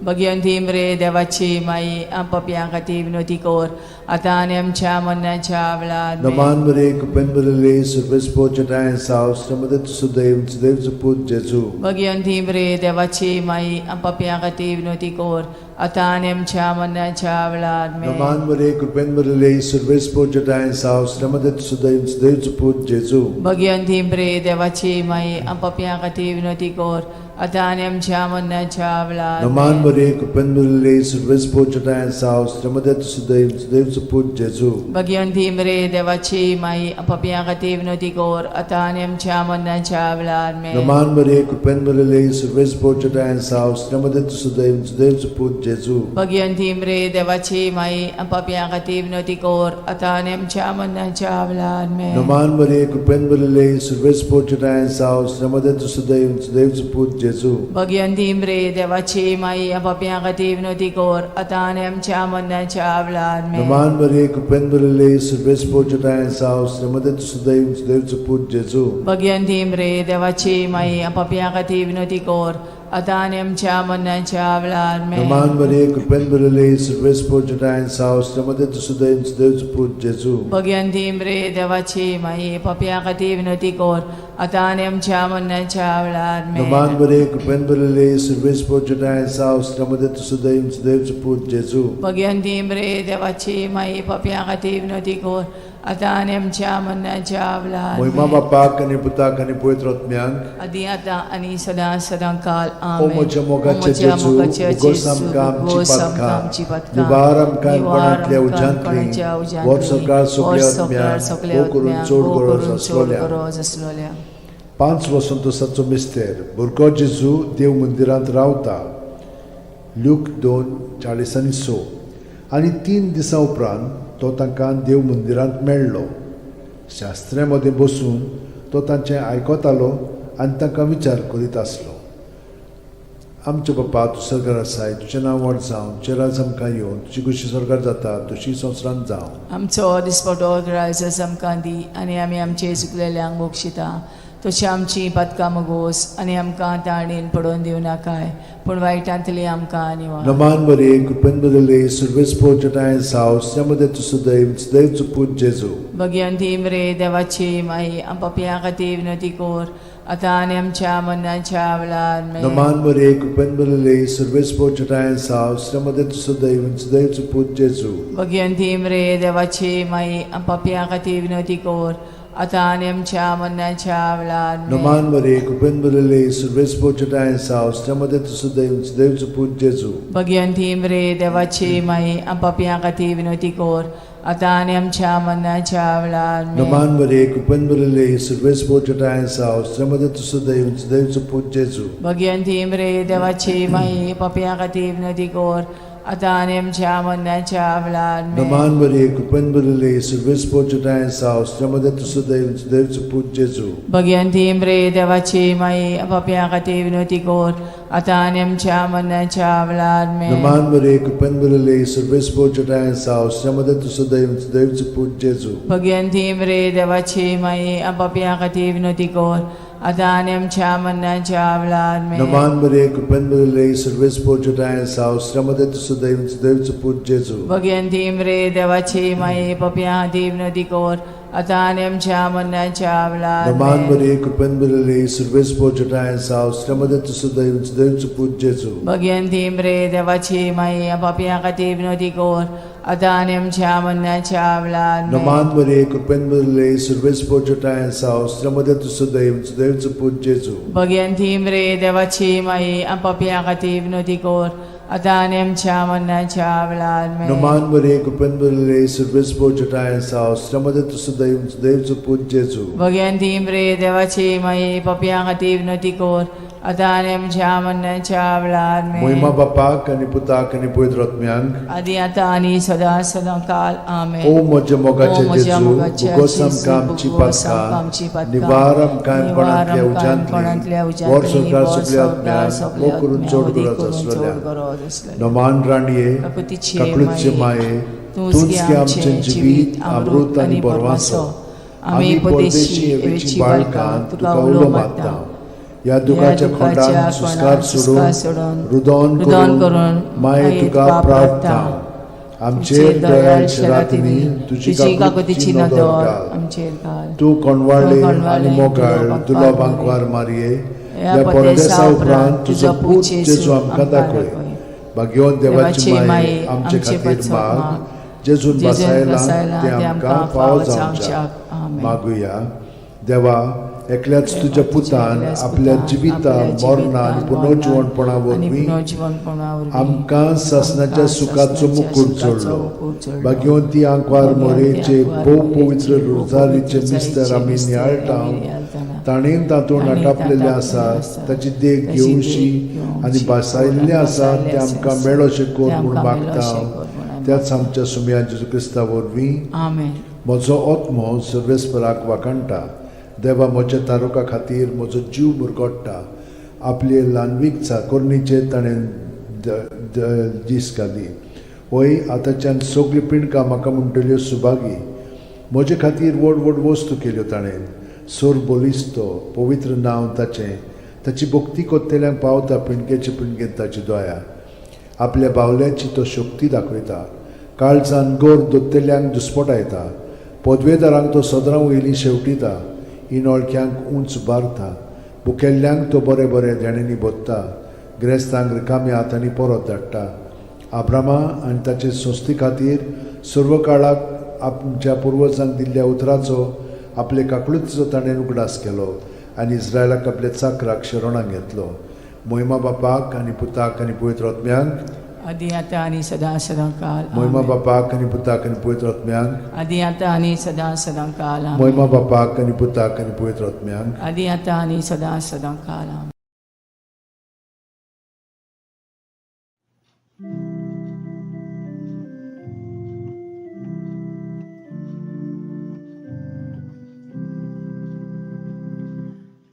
भगिनी रे देवाची माई पपयां खातीर विनवती कर आतां आनी आमच्या मरणाच्या वेळार आमेन. नमान मरिये, कृपेन भरिल्ले, सुर्वेस पोजटायन साव श्रीमती तुसुदय देवचो पूत जेजू. भगिनी रे देवाची माई पपयां खातीर विनवती कर आतां आनी आमच्या मरणाच्या वेळार आमेन. नमान मरिये, कृपेन भरिल्ले, सुर्वेस पोजटायन साव श्रीमती तुसुदय देवचो पूत जेजू. भगिनी रे देवाची माई पपयां खातीर विनवती कर आतां आनी आमच्या मरणाच्या वेळार नमान आमेन. मरिये, कृपेन भरिल्ले, सुर्वेस पोजटायन साव श्रीमती तुसुदय देवचो पूत जेजू. भगिनी रे देवाची माई पपयां खातीर विनवती कर आतां आनी आमच्या मरणाच्या वेळार आमेन. नमान मरिये, कृपेन भरिल्ले, सुर्वेस पोजटायन साव श्रीमती तुसुदय देवचो पूत जेजू. भगिनी रे देवाची माई पपयां खातीर विनवती कर आतां आनी आमच्या मरणाच्या वेळार आमेन. नमान मरिये, कृपेन भरिल्ले, सुर्वेस पोजटायन साव श्रीमती तुसुदय देवचो पूत जेजू. भगिनी रे देवाची माई पपयां खातीर विनवती कर आतां आनी आमच्या मरणाच्या वेळार आमेन. नमान मरिये, कृपेन भरिल्ले, सुर्वेस पोजटायन साव श्रीमती तुसुदय देवचो पूत जेजू. भगिनी रे देवाची माई पपयां खातीर विनवती कर आतां आनी आमच्या मरणाच्या वेळार आमेन. नमान मरिये, कृपेन भरिल्ले, सुर्वेस पोजटायन साव श्रीमती तुसुदय देवचो पूत जेजू. भगिनी रे देवाची माई पपयां खातीर विनवती कर आतां आनी आमच्या मरणाच्या वेळार आमेन. नमान मरिये, कृपेन भरिल्ले, सुर्वेस पोजटायन साव श्रीमती तुसुदय देवचो पूत जेजू. भगिनी रे देवाची माई पपयां खातीर विनवती कर आतां आनी आमच्या मरणाच्या वेळार मोहिमा आमेन. बापाक आनी पुताक आनी पवित्र आत्म्याक. आदी आतां आनी सदां सदां काल ओ आमेन. म्हज्या मोगाचे ओ म्हज्या जेजू, मोगाचे उगोस जेजू, आमकां आमची उगोस आमकां पातकां, आमची पातकां, निवार आमकां निवार कोणांतल्या आमकां उज्यांतली, कोणाच्या उज्यांतली, वर सरकार सगल्या वर सरकार आत्म्याक, सगल्या भोव करून आत्म्याक, चड भोव गरज करून चड आसलोल्या. गरज आसलोल्या. 5 वसंतोसाचो मिस्तेर, भुरगो जेजू देव मंदिरांत रावता. ल्यूक 2:46. आनी 3 दिसां उपरांत तो तांकां देव मंदिरांत मेळ्ळो. शास्त्र्या मदें बसून तो तांचें आयकतालो आनी तांकां विचार करीत आसलो. आमच्या बापा, तूं सरकार आसाय, तुजें नांव व्हड जावं, तुजें राज आमकां येवं, तुजी कशी सरकार जाता तशी संवसारांत जावं. आमचो दिसपटो ग्रायस आमकां दी आनी आमी आमचे चुकलेल्यांक बक्षिता तशी आमची पातकां मगोस आनी आमकां ताणेन पडोवन दिवं नाकाय पूण वायटांतली आमकां निवार. नमान मरिये, कृपेन भरिल्ले, सुर्वेस पोजटायन साव श्रीमती तुसुदय देवचो पूत जेजू. भगिनी रे देवाची माई पपयां खातीर विनवती कर आतां आनी आमच्या मरणाच्या वेळार आमेन. नमान मरिये, कृपेन भरिल्ले, सुर्वेस पोजटायन साव श्रीमती तुसुदय देवचो पूत जेजू. भगिनी रे देवाची माई पपयां खातीर विनवती कर आतां आनी आमच्या मरणाच्या वेळार आमेन. नमान मरिये, कृपेन भरिल्ले, सुर्वेस पोजटायन साव श्रीमती तुसुदय देवचो पूत जेजू. भगिनी रे देवाची माई पपयां खातीर विनवती कर आतां आनी आमच्या मरणाच्या वेळार आमेन. नमान मरिये, कृपेन भरिल्ले, सुर्वेस पोजटायन साव श्रीमती तुसुदय देवचो पूत जेजू. भगिनी रे देवाची माई पपयां खातीर विनवती कर आतां आनी आमच्या मरणाच्या वेळार आमेन. नमान मरिये, कृपेन भरिल्ले, सर्वेस्पर तुजोठांय आसा, स्त्रियां मदें तूं सुदैव, सुदैव पूत जेजू. भगवंती मरे देवाची माई, पापयां खातीर विनवती कर, आतां आनी आमच्या मरणाच्या वेळार आमेन. नमान मरिये, कृपेन भरिल्ले, सर्वेस्पर तुजोठांय आसा, स्त्रियां मदें तूं सुदैव, सुदैव पूत जेजू. भगवंती मरे देवाची माई, पापयां खातीर विनवती कर, आतां आनी आमच्या मरणाच्या वेळार आमेन. नमान मरिये, कृपेन भरिल्ले, सर्वेस्पर तुजोठांय आसा, स्त्रियां मदें तूं सुदैव, सुदैव पूत जेजू. भगवंती मरे देवाची माई, पापयां खातीर विनवती कर, आतां आनी आमच्या मरणाच्या वेळार नमान आमेन. मरिये, कृपेन भरिल्ले, सर्वेस्पर तुजोठांय आसा, स्त्रियां मदें तूं सुदैव, सुदैव पूत जेजू. भगवंती मरे देवाची माई, पापयां खातीर विनवती कर, आतां आनी आमच्या मरणाच्या वेळार आमेन. नमान मरिये, कृपेन भरिल्ले, सर्वेस्पर तुजोठांय आसा, स्त्रियां मदें तूं सुदैव, सुदैव पूत जेजू. भगवंती मरे देवाची माई, पापयां खातीर विनवती कर, आतां आनी आमच्या मरणाच्या वेळार आमेन. नमान मरिये, कृपेन भरिल्ले, सर्वेस्पर तुजोठांय आसा, स्त्रियां मदें तूं सुदैव, सुदैव पूत जेजू. भगवंती मरे देवाची माई, पापयां खातीर विनवती कर, आतां आनी आमच्या मरणाच्या वेळार आमेन. मोहिमा बापाक आनी पुताक आनी पवित्र आत्म्यांक, आदी आतां आनी सदां सदां काल आमेन. ओ म्हज्या मोगाचे ओ म्हज्या जेजू, मोगाच्या भोगोस जेजू, आमकां आमची भोगोस आमकां आमची पातकां, पातकां, निवार आमकां निवार काणकोणांतल्या आमकां काणकोणांतल्या उज्यांतली, वर उज्यांतली, संवसार वर सगल्या संवसार आत्म्यांक, सगल्या मोग करून आत्म्यांक, चड मोग गरज करून आसलेल्या. चड गरज आसलेल्या. नमान राणये, काकुतीचे काकुळचे माये, माये, तूंच तूंच गे गे आमचें आमचें जिवीत, अमृत आनी परवासो. आमी परदेशी एवेची बाळकां, तुका उलो मारता. ह्या दुखाच्या खोंडान सुस्कार सोडून, रुदोन रुदोन करून करून माये तुका प्रार्थना. आमचेर दयाळ शिरातींनी तुजी तुजी काकुतीची काकुतीची नदर नदर घाल. आमचेर घाल. तूं कोणवाळे तूं कोणवाळे आनी मोगाळ तुलो दुलो बांकवार बांकवार मारये, ह्या ह्या परदेसा परदेसा उपरांत उपरांत तुजो पूत जेजू आमकां दाखय. भाग्यवंत देवाची माये, आमचे खातीर माग, जेजून जेजून बसायला बसायला तें आमकां फावो जावच्याक. आमेन. मागुया. देवा, एकल्याच तुज्या पुतान एकल्याच आपल्या पुतान जिविता आपल्या मरणा आनी जिवितान, पुनर्जिवणपणा आनी वरवीं पुनर्जिवणपणा वरवीं आमकां सासणाच्या आमकां सुखाचो सासणाच्या मुकूट सुखाचो जोडलो. मुकूट जोडलो. भाग्यवंती आंकवार भाग्यवंती मोरेचे आंकवार भोव मोरेचे पवित्र भोव रोजारीचे पवित्र मिस्तर रोजारीचे आमी मिस्तर नियाळटा, आमी नियाळटाना, ताणें तातूंत ताणें आटापलेलें तातूंत आसा, आसा, ताची देख ताची घेवशी देख घेवची आनी भासायल्लें आसा भासायल्लें तें आसा, आमकां मेळोशें कर तें म्हूण आमकां मागता. मेळोशें कर म्हूण आमी त्याच आमच्या सुमया जेजू क्रिस्ता वरवीं. आमेन. म्हजो आत्मो सर्वेस्पराक वाखाणटा, देवा म्हज्या तारुका खातीर म्हजो जीव मुरगोट्टा. आपले ल्हानवीक चाकोरणीचेर ताणें दीस घाली. वय, आतांच्यान सगळीं पिंडकां म्हाका म्हणटल्यो सुभागी. म्हजे खातीर व्हड व्हड वस्तू केल्यो ताणें. सोर बलिस्तो पवित्र नांव ताचें. ताची भक्ती कोत्तेल्यांक पावता पिंडकेचे पिंडकेन ताची दया. आपल्या बावल्याची तो शक्ती दाखयता, काळजान गोर दोत्तेल्यांक दुस्पटायता. पदवेदारांक तो सदरां वयली शेवटिता, इनोळख्यांक उंच बारता. भुकेल्ल्यांक तो बरें बरें देण्यांनी भोत्ता, ग्रेस्तांक रिकाम्या हातांनी परत धाडटा. आब्रामा आनी ताचे संस्थे खातीर सर्व काळाक आमच्या पुर्वजांक दिल्ल्या उतराचो आपले काकळुतीचो ताणें उगडास केलो आनी इस्रायलाक आपल्या चाकराक शरणाक घेतलो. मोहिमा बापाक आनी पुताक आनी पवित्र आत्म्यांक, आदी आतां आनी सदां सदां काल मोहिमा आमेन. बापाक आनी पुताक आनी पवित्र आत्म्यांक, आदी आतां आनी सदां सदां काल आमेन. मोहिमा बापाक आनी पुताक आनी पवित्र आत्म्यांक, आदी आतां आनी सदां सदां काल आमेन.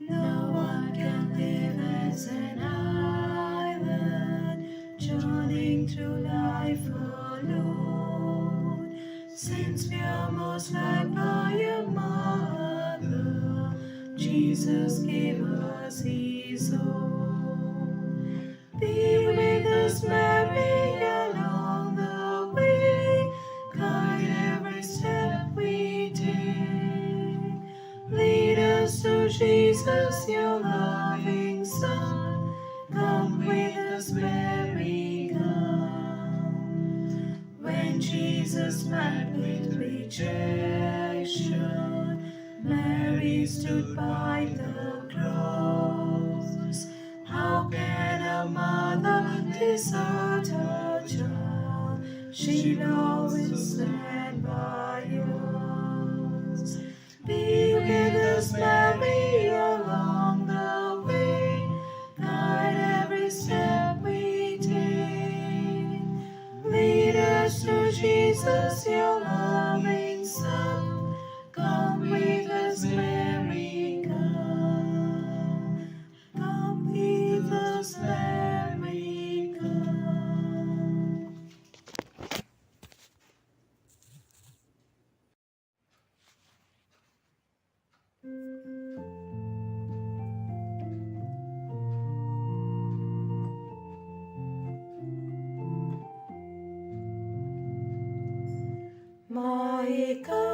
No one can live as an island, journeying through life alone. Since we are most loved by a mother, Jesus gave us His own. Be with us, Mary, along the way, guide every step we take. Lead us to Jesus, your loving Son. Come with us, Mary, come. When Jesus met with rejection, Mary stood by the cross. How can a mother desert her child? She'll always stand by us. Be with us, Mary, along the way. Guide every step we take. Jesus, your loving Son. Come with us, Mary, come. Come with us, Mary, come. Maika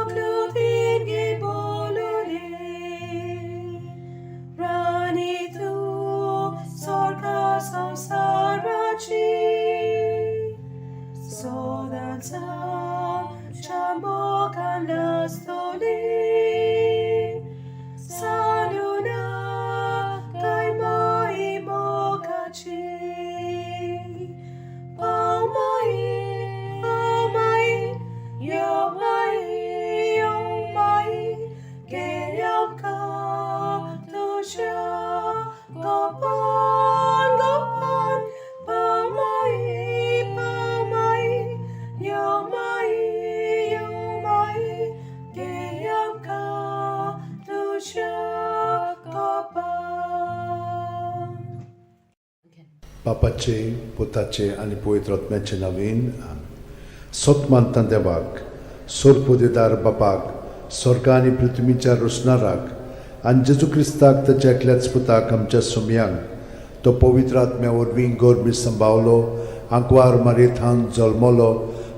klutingi bolule, Rani tu sorka samsarachi, Sodansa chamokan lastoli, Saluna kai mai mokachi. Pau mai, pau mai, yo mai, yo mai, geryam ka tusha, gopan, gopan, pau mai, pau mai, yo mai, yo mai, geryam ka tusha, gopan. बापाचे पुताचे आनी पवित्र आत्म्याचे नवीन सत मानता देवाक सोरपोदेदार बापाक स्वर्ग आनी पृथ्वीच्या रोसणाराक आनी जेजू क्रिस्ताक ताच्या एकल्याच पुताक आमच्या सुमयांक तो पवित्र आत्म्या वरवीं गोरमी संभावलो आंकवार मारयेथावन जल्मलो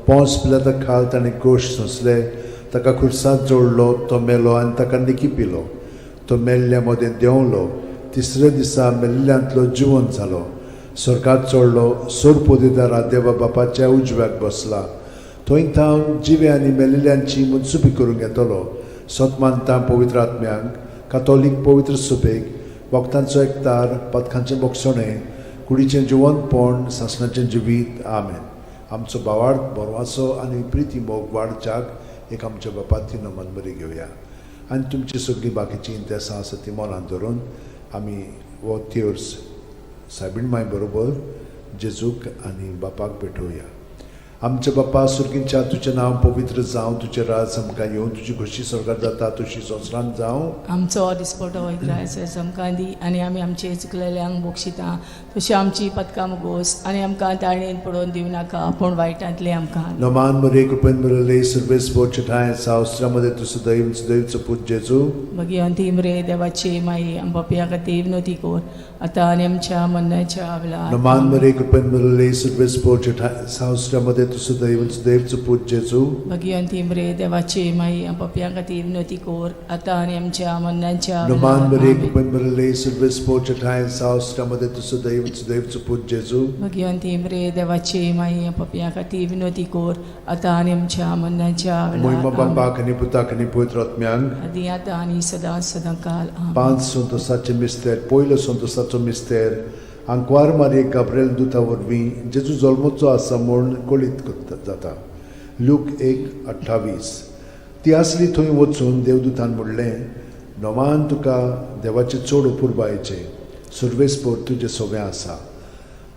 पोंस पिलाता खाल ताणें कोश सोंसले ताका खुर्सांत जोडलो तो मेलो आनी ताका निकी पिलो तो मेल्ल्या मदें देंवलो तिसऱ्या दिसा मेल्ल्यांतलो जिवन जालो स्वर्गात चडलो सोरपोदेदारा देवा बापाच्या उजव्याक बसला थंय थावन जिवे आनी मेल्ल्यांची मनसुबी करूंक येतलो सत मानता पवित्र आत्म्यांक कातोलीक पवित्र सुबेक वखदांचो एकतार पथकांचें बोगसणें कुडीचें जिवनपण सासणाचें जिवीत आमेन. आमचो भावार्थ बरवाचो आनी प्रिती मोग वाडच्याक एक आमच्या बापाती नमन बरी घेवया आनी तुमची सगळीं बाकीचीं इंतेसां आसा ती मनांत धरून आमी हो तेर्स सायबीण माय बरोबर जेजूक आनी बापाक भेटोवया. आमच्या बापा सुर्गींच्या तुजें नांव पवित्र जावं, तुजें राज आमकां येवं, तुजी खोशी स्वर्गात जाता तशी संवसारांत जावं. आमचो दिसपटो इग्रायस आमकां दी आनी आमी आमचे चुकलेल्यांक बक्षिता तशी आमची पदकां मुगोस आनी आमकां ताळणेन पडोवन दिवं नाका पूण वायटांतलें आमकां. नमान मरे कृपेन मिळले सर्वेस बोचठाय सावस्त्रामध्ये तूं सदैव सदैवचो पूत जेजू. मागीर अंतीम रे देवाची माई आम पापया खातीर विनोती कर आतां आनी आमच्या मरणाच्या वेळार. नमान मरे कृपेन मिळले सर्वेस बोचठाय सावस्त्रामध्ये तूं सदैव सदैवचो पूत जेजू. मागीर अंतीम रे देवाची माई आम पापया खातीर विनोती कर आतां आनी आमच्या मरणाच्या नमान मरे वेळार. कृपेन मिळले सर्वेस बोचठाय सावस्त्रामध्ये तूं सदैव सदैवचो पूत जेजू. मागीर अंतीम रे देवाची माई आम पापया खातीर विनोती कर आतां आनी आमच्या मरणाच्या मोहिमा वेळार. बापाक आनी पुताक आनी पवित्र आत्म्यांक आदी आतां आनी सदां सदां काल. आमेन. पांच संतोसाचे मिस्तेर. पयलो संतोसाचो मिस्तेर आंकवार मारये गाब्रेल दुता वरवीं जेजू जल्मोचो आसा म्हूण कळीत जाता. लूक 1:28. ती आसली थंय वचून देवदूतान म्हणलें, नोमान तुका देवाचें चड अपुरबायेचें सुर्वेसपोर तुजें सोबें आसा.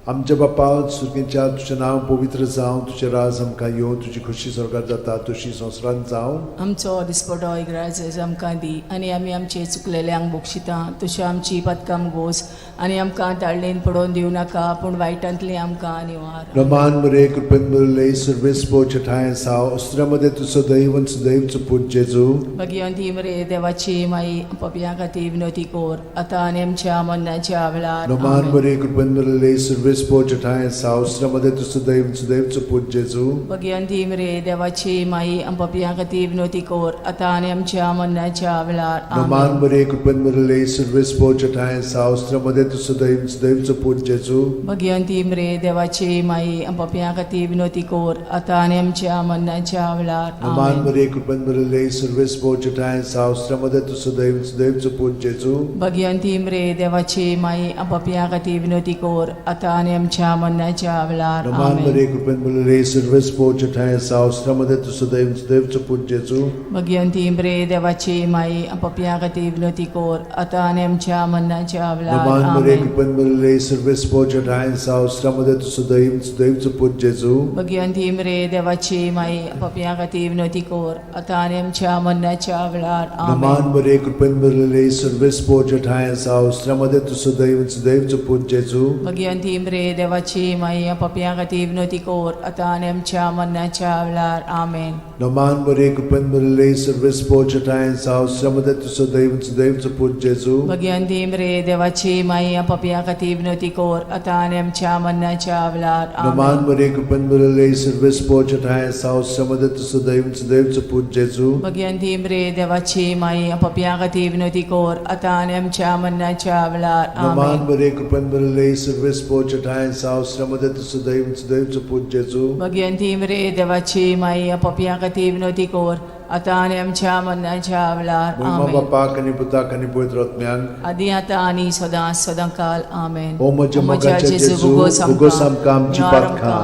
आमच्या बापा सुर्गेच्या तुजें नांव पवित्र जावं, तुजें राज आमकां येवं, तुजी खोशी स्वर्गात जाता तशी संवसारांत जावं. आमचो दिसपटो इग्राज आमकां दी आनी आमी आमचे चुकलेल्यांक बक्षिता तश्यो आमची पदकां गोस आनी आमकां ताळणेन पडोवन दिवं नाका पूण वायटांतली आमकां निवार. रमान मरे कृपेन भरले सर्वेस्पो चठाय साव अस्त्रामध्ये तूं सदैव सदैवचो पूत जेजू. भगिवंती मरे देवाची माई पपया खातीर विनोती कर आतां आनी आमच्या मरणाच्या वेळार. रमान आमेन. मरे कृपेन भरले सर्वेस्पो चठाय साव अस्त्रामध्ये तूं सदैव सदैवचो पूत जेजू. भगिवंती मरे देवाची माई पपया खातीर विनोती कर आतां आनी आमच्या मरणाच्या वेळार. रमान आमेन. मरे कृपेन भरले सर्वेस्पो चठाय साव अस्त्रामध्ये तूं सदैव सदैवचो पूत जेजू. भगिवंती मरे देवाची माई पपया खातीर विनोती कर आतां आनी आमच्या मरणाच्या वेळार. रमान आमेन. मरे कृपेन भरले सर्वेस्पो चठाय साव अस्त्रामध्ये तूं सदैव सदैवचो पूत जेजू. भगिवंती मरे देवाची माई पपया खातीर विनोती कर आतां आनी आमच्या मरणाच्या वेळार. नमान आमेन. मरे कृपेन भरलेले सर्वेस्पोर ठांय आसा, उस्त्रा तूं सदैव सदैवचो पूत जेजू. भगिवंती मरे देवाची माई, पपया खातीर विनवती कर आतां आनी आमच्या मरणाच्या वेळार. नमान मरे आमेन. कृपेन भरलेले सर्वेस्पोर ठांय आसा, उस्त्रा तूं सदैव सदैवचो पूत जेजू. भगिवंती मरे देवाची माई, पपया खातीर विनवती कर आतां आनी आमच्या मरणाच्या वेळार. नमान आमेन. मरे कृपेन भरलेले सर्वेस्पोर ठांय आसा, उस्त्रा तूं सदैव सदैवचो पूत जेजू. भगिवंती मरे देवाची माई, पपया खातीर विनवती कर आतां आनी आमच्या मरणाच्या वेळार. आमेन. नमान मरे कृपेन भरलेले सर्वेस्पोर ठांय आसा, उस्त्रा तूं सदैव सदैवचो पूत जेजू. भगिवंती मरे देवाची माई, पपया खातीर विनवती कर आतां आनी आमच्या मरणाच्या वेळार. नमान आमेन. मरे कृपेन भरलेले सर्वेस्पोर ठांय आसा, उस्त्रा तूं सदैव सदैवचो पूत जेजू. भगिवंती मरे देवाची माई, पपया खातीर विनवती कर आतां आनी आमच्या मरणाच्या वेळार. नमान आमेन. मरे कृपेन भरलेले सर्वेस्पोर ठांय आसा, उस्त्रा तूं सदैव सदैवचो पूत जेजू. भगिवंती मरे देवाची माई, पपया खातीर विनवती कर आतां आनी आमच्या मरणाच्या वेळार. महिमा आमेन. बापाक आनी पुताक आनी पवित्र आत्म्याक. आदी आतां आनी सदां सदां काल. आमेन. ओ म्हज्या मोगाच्या जेजू, भोगोस आमकां आमची पातकां,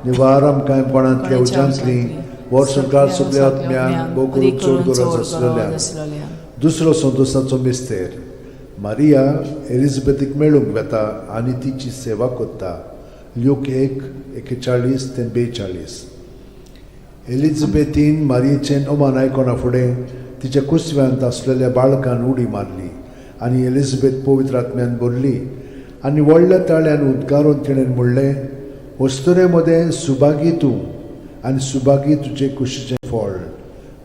निवार आमकां कोणांतल्या उज्यांतली, वर संवसार सगल्या आत्म्यांक, भोव करून चड गरज आसलेल्या. दुसरो संतोषाचो मिस्तेर. मारिया एलिझाबेथीक मेळूंक वेता आनी तिची सेवा करता. ल्यूक 1:41 ते 42. एलिझाबेथीन मारियेचें अमान आयकना फुडें तिच्या कुसव्यांत आसलेल्या बाळकान उडी मारली आनी एलिझाबेथ पवित्र आत्म्यान भरली आनी व्हडल्या ताळ्यान उद्गारून तिणें म्हणलें, अस्तुरे मदें सुभागी तूं आनी सुभागी तुजे कुशीचें फळ.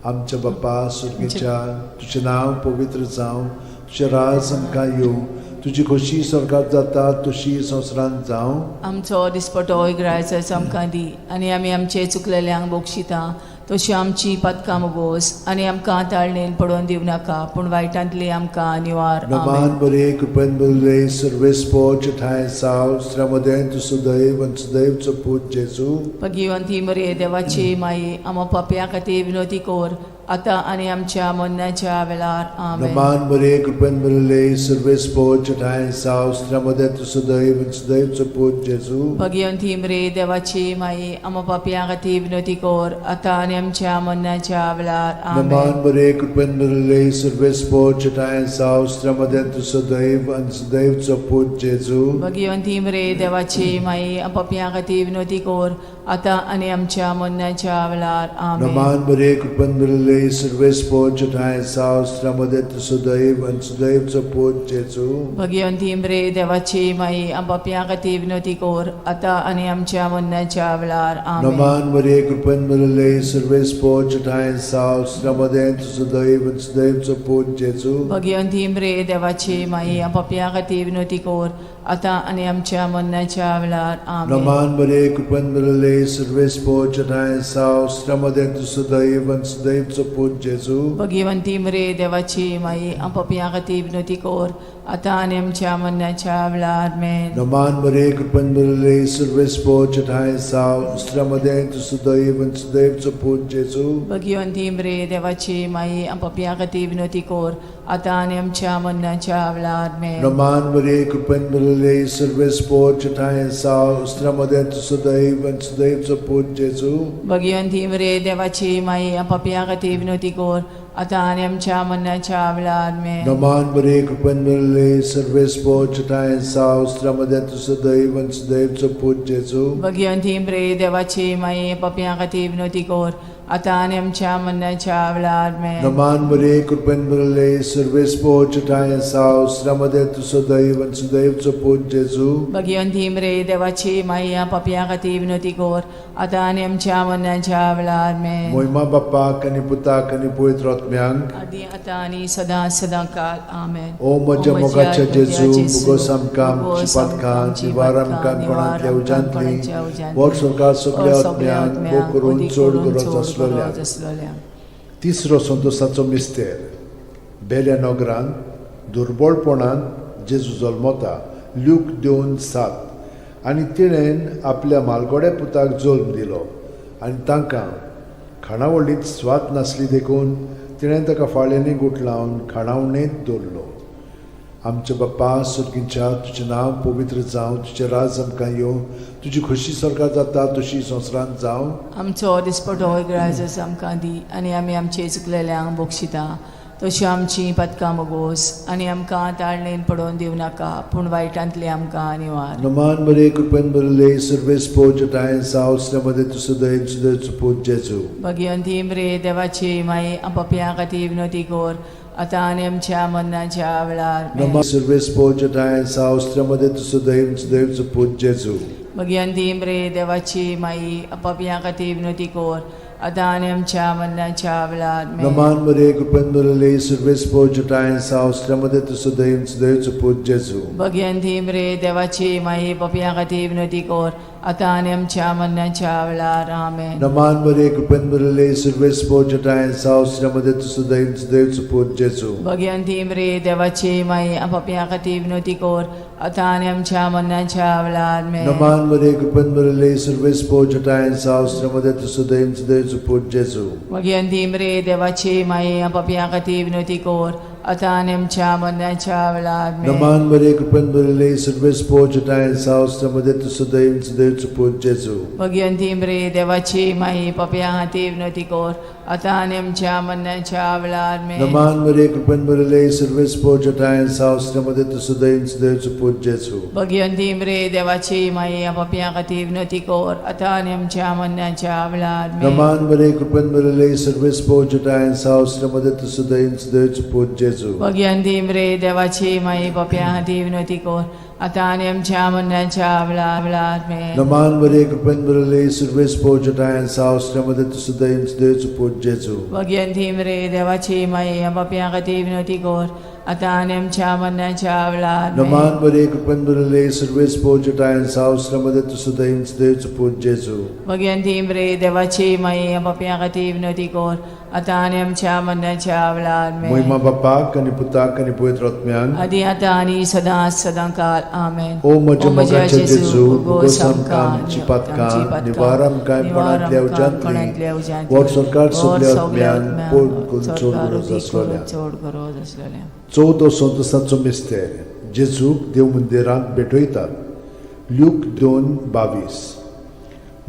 आमच्या बाप्पा सुर्गेच्या, तुजें नांव पवित्र जावं, तुजें राज आमकां येवं, तुजी खोशी स्वर्गात जाता तशी संवसारांत जावं. आमचो दिसपटो इगरायचो आमकां दी आनी आमी आमचे चुकलेल्यांक बक्षिता तशी आमची पातकां मोगोस आनी आमकां ताळणेन पडोवन दिवं नाका, पूण वायटांतली आमकां निवार. नमान आमेन. बरे कृपेन बरले सर्वेस्पोर ठांय साव स्त्र्यामदें तूं सदैव आनी सदैवचो पूत जेजू. भगिवंती मरे देवाची माई, आमा पापया खातीर विनवती कर आतां आनी आमच्या मरणाच्या वेळार. आमेन. नमान बरे कृपेन भरले सर्वेस्पोर ठांय साव स्त्र्यामदें तूं सदैव आनी सदैवचो पूत जेजू. भगिवंती मरे देवाची माई, आमा पापया खातीर विनवती कर आतां आनी आमच्या मरणाच्या वेळार. आमेन. नमान बरे कृपेन भरले सर्वेस्पोर ठांय साव स्त्र्यामदें तूं सदैव आनी सदैवचो पूत जेजू. भगिवंती मरे देवाची माई, पापया खातीर विनवती कर आतां आनी आमच्या मरणाच्या वेळार. आमेन. नमान बरे कृपेन भरले सर्वेस्पोर ठांय साव स्त्र्यामदें तूं सदैव आनी सदैवचो पूत जेजू. भगिवंती मरे देवाची माई, पापया खातीर विनवती कर आतां आनी आमच्या मरणाच्या वेळार. आमेन. नमान मरे कृपेन भरले सर्वेस्पोर ठांय साव स्त्र्यामदें तूं सदैव आनी सदैवचो पूत जेजू. भगिवंती मरे देवाची माई, पापया खातीर विनवती कर आतां आनी आमच्या मरणाच्या वेळार. आमेन. नमान मरे कृपेन भरले सर्वेस्पोर ठांय साव स्त्र्यामदें तूं सदैव आनी सदैवचो पूत जेजू. भगिवंती मरे देवाची माई, पापया खातीर विनवती कर आतां आनी आमच्या मरणाच्या वेळार. आमेन. नमान मरे कृपेन भरले सर्वेस्पोर ठांय साव स्त्र्यामदें तूं सदैव आनी सदैवचो पूत जेजू. भगिवंती मरे देवाची माई, पापया खातीर विनवती कर आतां आनी आमच्या मरणाच्या वेळार. आमेन. नमान मरे कृपेन भरले सर्वेस्पोर ठांय साव स्त्र्यामदें तूं सदैव आनी सदैवचो पूत जेजू. भगिवंती मरे देवाची माई, पापया खातीर विनवती कर आतां आनी आमच्या मरणाच्या वेळार. आमेन. नमान मरे कृपेन भरले सर्वेस्पोर ठांय साव स्त्र्यामदें तूं सदैव आनी सदैवचो पूत जेजू. भगिवंती मरे देवाची माई, पापया खातीर विनवती कर आतां आनी आमच्या मरणाच्या वेळार. आमेन. नमान मरे कृपेन भरले सर्वेस्पोर ठांय साव स्त्र्यामदें तूं सदैव आनी सदैवचो पूत जेजू. भगिवंती मरे देवाची माई, पापया खातीर विनवती कर आतां आनी आमच्या मरणाच्या वेळार. आमेन. मोहिमा बाप्पाक आनी पुताक आनी पवित्र आत्म्यांक. आदी आतां आनी सदां सदां काल. आमेन. ओ म्हज्या मोगाच्या जेजू, भोगोस आमकां आमची पातकां, निवार आमकां कोणांतल्या उज्यांतली, वर सरकार सगल्या आत्म्यांक, भोव करून चड गरज आसलेल्या. आसलेल्या. तिसरो संतोषाचो मिस्तेर. बेल्या नगरांत दुर्बळपणान जेजू जल्मता. ल्यूक 2:7. आनी तिणें आपल्या मालगोड्या पुताक जल्म दिलो आनी तांकां खाणावळींत स्वाद नासली देखून तिणें ताका फाळ्यांनी गुठलावन खाणावणेंत दवरलो. आमच्या बाप्पा सुर्गींच्या, तुजें नांव पवित्र जावं, तुजें राज आमकां येवं, तुजी खोशी सरकार जाता तशी संवसारांत जावं. आमचो दिसपटो ग्रायजस आमकां दी आनी आमी आमचे चुकलेल्यांक बक्षिता तश्यो आमची पदकां मोगोस आनी आमकां ताळणेन पडोवन दिवं नाका पूण वायटांतली आमकां निवार. नमान बरे, कृपेन भरिल्ले, सर्वेस पोजटाय सावसल्यामध्ये तुजो दयेन सुदैचो पूत जेजू. भगिवंती रे देवाची माई, पपया खातीर विनोती कोर आतां आनी आमच्या मरणाच्या वेळार. नमान सर्वेस पोजटाय सावसल्यामध्ये तुजो दयेन सुदैचो पूत जेजू. भगिवंती रे देवाची माई, पपया खातीर विनोती कोर आतां आनी आमच्या मरणाच्या वेळार. नमान बरे, कृपेन भरिल्ले, सर्वेस पोजटाय सावसल्यामध्ये तुजो दयेन सुदैचो पूत जेजू. भगिवंती रे देवाची माई, पपया खातीर विनोती कोर आतां आनी आमच्या मरणाच्या वेळार. आमेन. नमान बरे, कृपेन भरिल्ले, सर्वेस पोजटाय सावसल्यामध्ये तुजो दयेन सुदैचो पूत जेजू. भगिवंती रे देवाची माई, पपया खातीर विनोती कोर आतां आनी आमच्या मरणाच्या वेळार. नमान बरे, कृपेन भरिल्ले, सर्वेस पोजटाय सावसल्यामध्ये तुजो दयेन सुदैचो पूत जेजू. भगिवंती रे देवाची माई, पपया खातीर विनोती कोर आतां आनी आमच्या मरणाच्या वेळार. नमान बरे, कृपेन भरिल्ले, सर्वेस पोजटाय सावसल्यामध्ये तुजो दयेन सुदैचो पूत जेजू. भगिवंती रे देवाची माई, पपया खातीर विनोती कोर आतां आनी आमच्या मरणाच्या वेळार. नमान बरे, कृपेन भरिल्ले, सर्वेस पोजटाय सावसल्यामध्ये तुजो दयेन सुदैचो पूत जेजू. भगिवंती रे देवाची माई, पपया खातीर विनोती कोर आतां आनी आमच्या मरणाच्या वेळार. नमान बरे, कृपेन भरिल्ले, सर्वेस पोजटाय सावसल्यामध्ये तुजो दयेन सुदैचो पूत जेजू. भगिवंती रे देवाची माई, पपया खातीर विनोती कोर आतां आनी आमच्या मरणाच्या वेळार. नमान बरे, कृपेन भरिल्ले, सर्वेस पोजटाय सावसल्यामध्ये तुजो दयेन सुदैचो पूत जेजू. भगिवंती रे देवाची माई, पपया खातीर विनोती कोर आतां आनी आमच्या मरणाच्या वेळार. नमान बरे, कृपेन भरिल्ले, सर्वेस पोजटाय सावसल्यामध्ये तुजो दयेन सुदैचो पूत जेजू. भगिवंती रे देवाची माई, पपया खातीर विनोती कोर आतां आनी आमच्या मरणाच्या वेळार. मोहिमा बापाक आनी पुताक आनी पवित्र आत्म्याक. आदी आतां आनी सदां सदां काल. आमेन. ओ म्हज्या मोगाच्या जेजू, भोगोस आमकां आमची पातकां, निवार आमकां कोणांतल्या उज्यांतली, वर सरकार सगल्या आत्म्यान पड करून चड गरज आसलेल्या. चड गरज आसलेल्या. चवदो संतोसाचो मिस्तेर, जेजूक देव मंदिरांत भेटयतात. ल्यूक 2:22.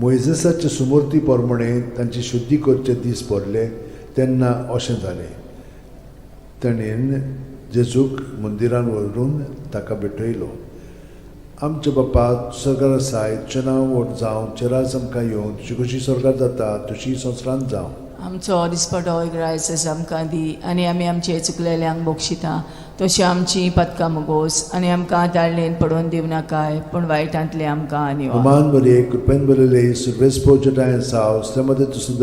मोयजेसाचे सुमूर्ती प्रमाणे तांची शुद्धी करचे दीस भरले तेन्ना अशें जालें, ताणें जेजूक मंदिरान व्हरून ताका भेटयलो. आमच्या बाप्पा सरकार आसाय, तुजें नांव व्हड जावं, तुजें राज आमकां येवं, तुजी कशी सरकार जाता तशी संवसारांत जावं. आमचो दिसपटो ग्रायस आमकां दी आनी आमी आमचे चुकलेल्यांक बक्षिता तशी आमची पदकां मुगोस आनी आमकां ताळणेन पडोवन दिवं नाकाय पूण वायटांतले आमकां निवार. नमान बरे, कृपेन भरिल्ले, सुर्वेस पोजटाय साव मध्ये तुजो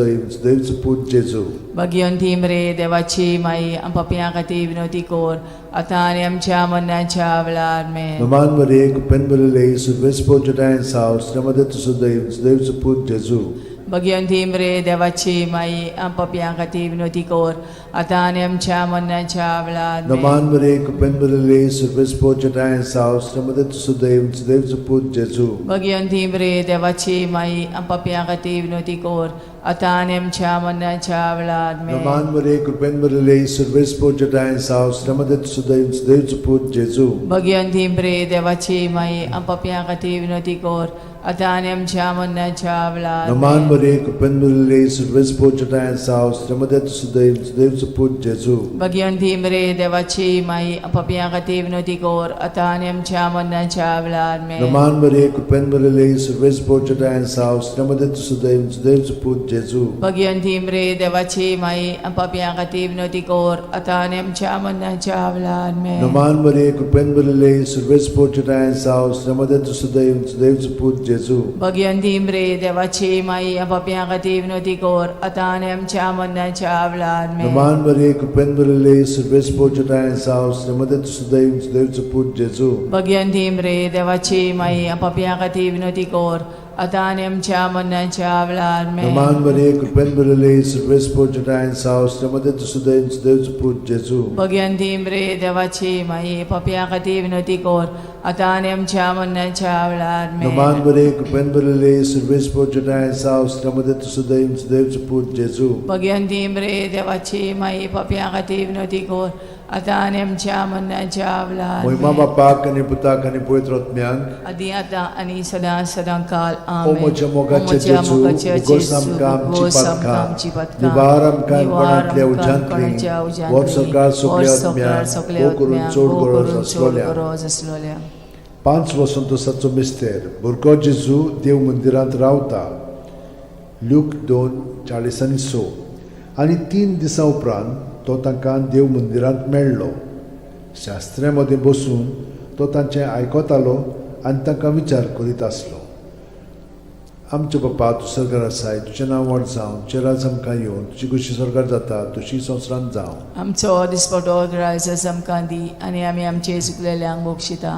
दैवचो पूत जेजू. भगिवंती रे देवाची माई, पपया खातीर विनोती कोर आतां आनी आमच्या मरणाच्या वेळार. मेन. नमान बरे, कृपेन भरिल्ले, सुर्वेस पोजटाय साव मध्ये तुजो दैवचो पूत जेजू. भगिवंती रे देवाची माई, पपया खातीर विनोती कोर आतां आनी आमच्या मरणाच्या वेळार. नमान बरे, कृपेन भरिल्ले, सुर्वेस पोजटाय साव मध्ये तुजो दैवचो पूत जेजू. भगिवंती रे देवाची माई, पपया खातीर विनोती कोर आतां आनी आमच्या मरणाच्या वेळार. नमान बरे, कृपेन भरिल्ले, सुर्वेस पोजटाय साव मध्ये तुजो दैवचो पूत जेजू. भगिवंती रे देवाची माई, पपया खातीर विनोती कोर आतां आनी आमच्या मरणाच्या वेळार. नमान बरे, कृपेन भरिल्ले, सुर्वेस पोजटाय साव मध्ये तुजो दैवचो पूत जेजू. भगिवंती रे देवाची माई, पपया खातीर विनोती कोर आतां आनी आमच्या मरणाच्या वेळार. नमान बरे, कृपेन भरिल्ले, सुर्वेस पोजटाय साव मध्ये तुजो दैवचो पूत जेजू. भगिवंती रे देवाची माई, पापया खातीर विनोती कोर आतां आनी आमच्या मरणाच्या वेळार. नमान बरे, कृपेन भरिल्ले, सुर्वेस पोजटाय साव मध्ये तुजो दैवचो पूत जेजू. भगिवंती रे देवाची माई, पापया खातीर विनोती कोर आतां आनी आमच्या मरणाच्या वेळार. नमान बरे, कृपेन भरिल्ले, सुर्वेस पोजटाय साव मध्ये तुजो दैवचो पूत जेजू. भगिवंती रे देवाची माई, पापया खातीर विनोती कोर आतां आनी आमच्या मरणाच्या वेळार. नमान बरे, कृपेन भरिल्ले, सुर्वेस पोजटाय साव मध्ये तुजो दैवचो पूत जेजू. भगिवंती रे देवाची माई, पापया खातीर विनोती कोर आतां आनी आमच्या मरणाच्या वेळार नमान आमेन. बरे कृपेन भरिल्ले सर्वेस्पर जटाय साव मदे तूं सदैव सदैवचो पूत जेजू. भगवंती मरे देवाची माई पापयां खातीर विनवती कर आतां आनी आमच्या मरणाच्या वेळार मोहिमा आमेन. बापाक आनी पुताक आनी पवित्र आत्म्याक. आदी आतां आनी सदां सदां काल ओ आमेन. म्हज्या मोगाचे ओ म्हज्या जेजू, मोगाचे उगोस जेजू, आमकां आमची उगोस आमकां पातकां, आमची पातकां, निवार आमकां निवार कोणांतल्या आमकां उज्यांतली, कोणाच्या उज्यांतली, व्हर सरकार सगल्या व्हर सरकार आत्म्यांक, सगल्या भोव करून आत्म्यांक, चड भोव गरज करून चड आसलोल्या. गरज आसलोल्या. 5 वसंतोसाचो मिस्तेर भुरगो जेजू देव मंदिरांत रावता. ल्यूक 2:46. आनी 3 दिसां उपरांत तो तांकां देव मंदिरांत मेळ्ळो. शास्त्र्या मदें बसून तो तांचें आयकतालो आनी तांकां विचार करीत आसलो. आमचे बापा, तूं सरकार आसाय, तुजें नांव व्हड जावं, तुजें राज आमकां येवन, तुजी खुशी सरकार जाता तशी संवसारांत जावं. आमचो दिसपटो ग्रायस आमकां दी आनी आमी आमचे चुकलेल्यांक बक्षिता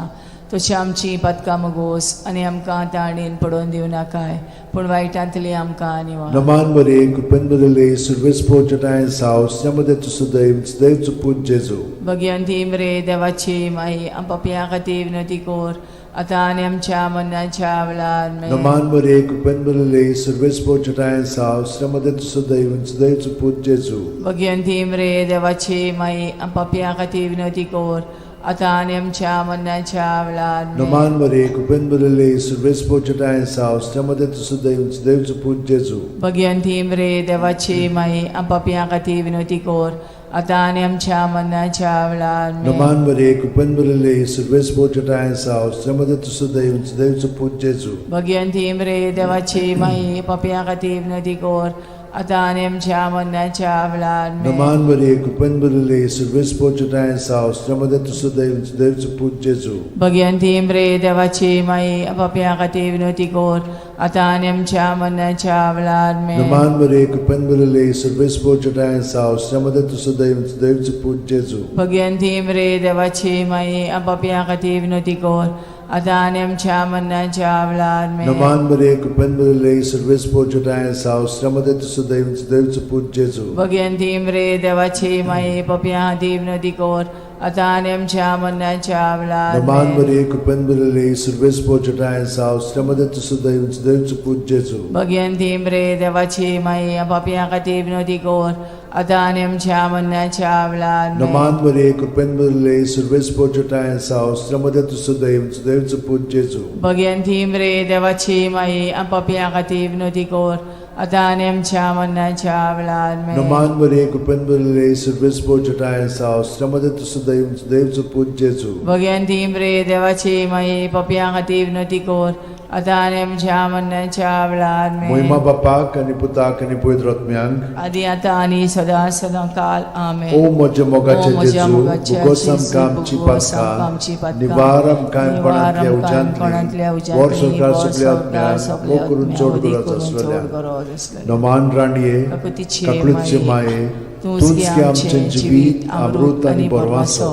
तशी आमची पातकां मगोस आनी आमकां ताणेन पडोवन दिवं नाकाय पूण वायटांतली आमकां निवार. नमान बरे कृपेन बदले सर्वेस्पर जटाय साव मदे तूं सदैव सदैवचो पूत जेजू. भगवंती मरे देवाची माई आम पापयां खातीर विनवती कर आतां आनी आमच्या मरणाच्या वेळार आमेन. नमान बरे कृपेन बदले सर्वेस्पर जटाय साव मदे तूं सदैव सदैवचो पूत जेजू. भगवंती मरे देवाची माई आम पापयां खातीर विनवती कर आतां आनी आमच्या मरणाच्या वेळार आमेन. नमान बरे कृपेन बदले सर्वेस्पर जटाय साव मदे तूं सदैव सदैवचो पूत जेजू. भगवंती मरे देवाची माई आम पापयां खातीर विनवती कर आतां आनी आमच्या मरणाच्या वेळार आमेन. नमान बरे कृपेन बदले सर्वेस्पर जटाय साव मदे तूं सदैव सदैवचो पूत जेजू. भगवंती मरे देवाची माई पापयां खातीर विनवती कर आतां आनी आमच्या मरणाच्या वेळार आमेन. नमान बरे कृपेन बदले सर्वेस्पर जटाय साव मदे तूं सदैव सदैवचो पूत जेजू. भगवंती मरे देवाची माई पापयां खातीर विनवती कर आतां आनी आमच्या मरणाच्या वेळार आमेन. नमान बरे कृपेन बदले सर्वेस्पर जटाय साव मदे तूं सदैव सदैवचो पूत जेजू. भगवंती मरे देवाची माई पापयां खातीर विनवती कर आतां आनी आमच्या मरणाच्या वेळार आमेन. नमान बरे कृपेन बदले सर्वेस्पर जटाय साव मदे तूं सदैव सदैवचो पूत जेजू. भगवंती मरे देवाची माई पापयां खातीर विनवती कर आतां आनी आमच्या मरणाच्या वेळार नमान आमेन. बरे कृपेन बदले सर्वेस्पर जटाय साव मदे तूं सदैव सदैवचो पूत जेजू. भगवंती मरे देवाची माई पापयां खातीर विनवती कर आतां आनी आमच्या मरणाच्या वेळार आमेन. नमान बरे कृपेन बदले सर्वेस्पर जटाय साव मदे तूं सदैव सदैवचो पूत जेजू. भगवंती मरे देवाची माई पापयां खातीर विनवती कर आतां आनी आमच्या मरणाच्या वेळार आमेन. नमान बरे कृपेन बदले सर्वेस्पर जटाय साव मदे तूं सदैव सदैवचो पूत जेजू. भगवंती मरे देवाची माई पापयां खातीर विनवती कर आतां आनी आमच्या मरणाच्या वेळार आमेन. मोहिमा बापाक आनी पुताक आनी पवित्र आत्म्यांक. आदी आतां आनी सदां सदां काल आमेन. ओ म्हज्या मोगाचे ओ म्हज्या जेजू, मोगाचे उगोस जेजू, आमकां आमची उगोस आमकां आमची पातकां, पातकां, निवार आमकां निवार कोणांतल्या आमकां कोणांतल्या उज्यांतली, व्हर उज्यांतली, सरकार व्हर सगल्या सरकार आत्म्यांक, सगल्या भोव करून आत्म्यांक, चड वदी गरज करून चड आसलेल्या. गरज आसलेल्या. नमान राणये, काकुतीचे काकळूतचे माये, तूंच तूंच गे गे आमचें आमचें जिवीत अमृत आनी बरवासो.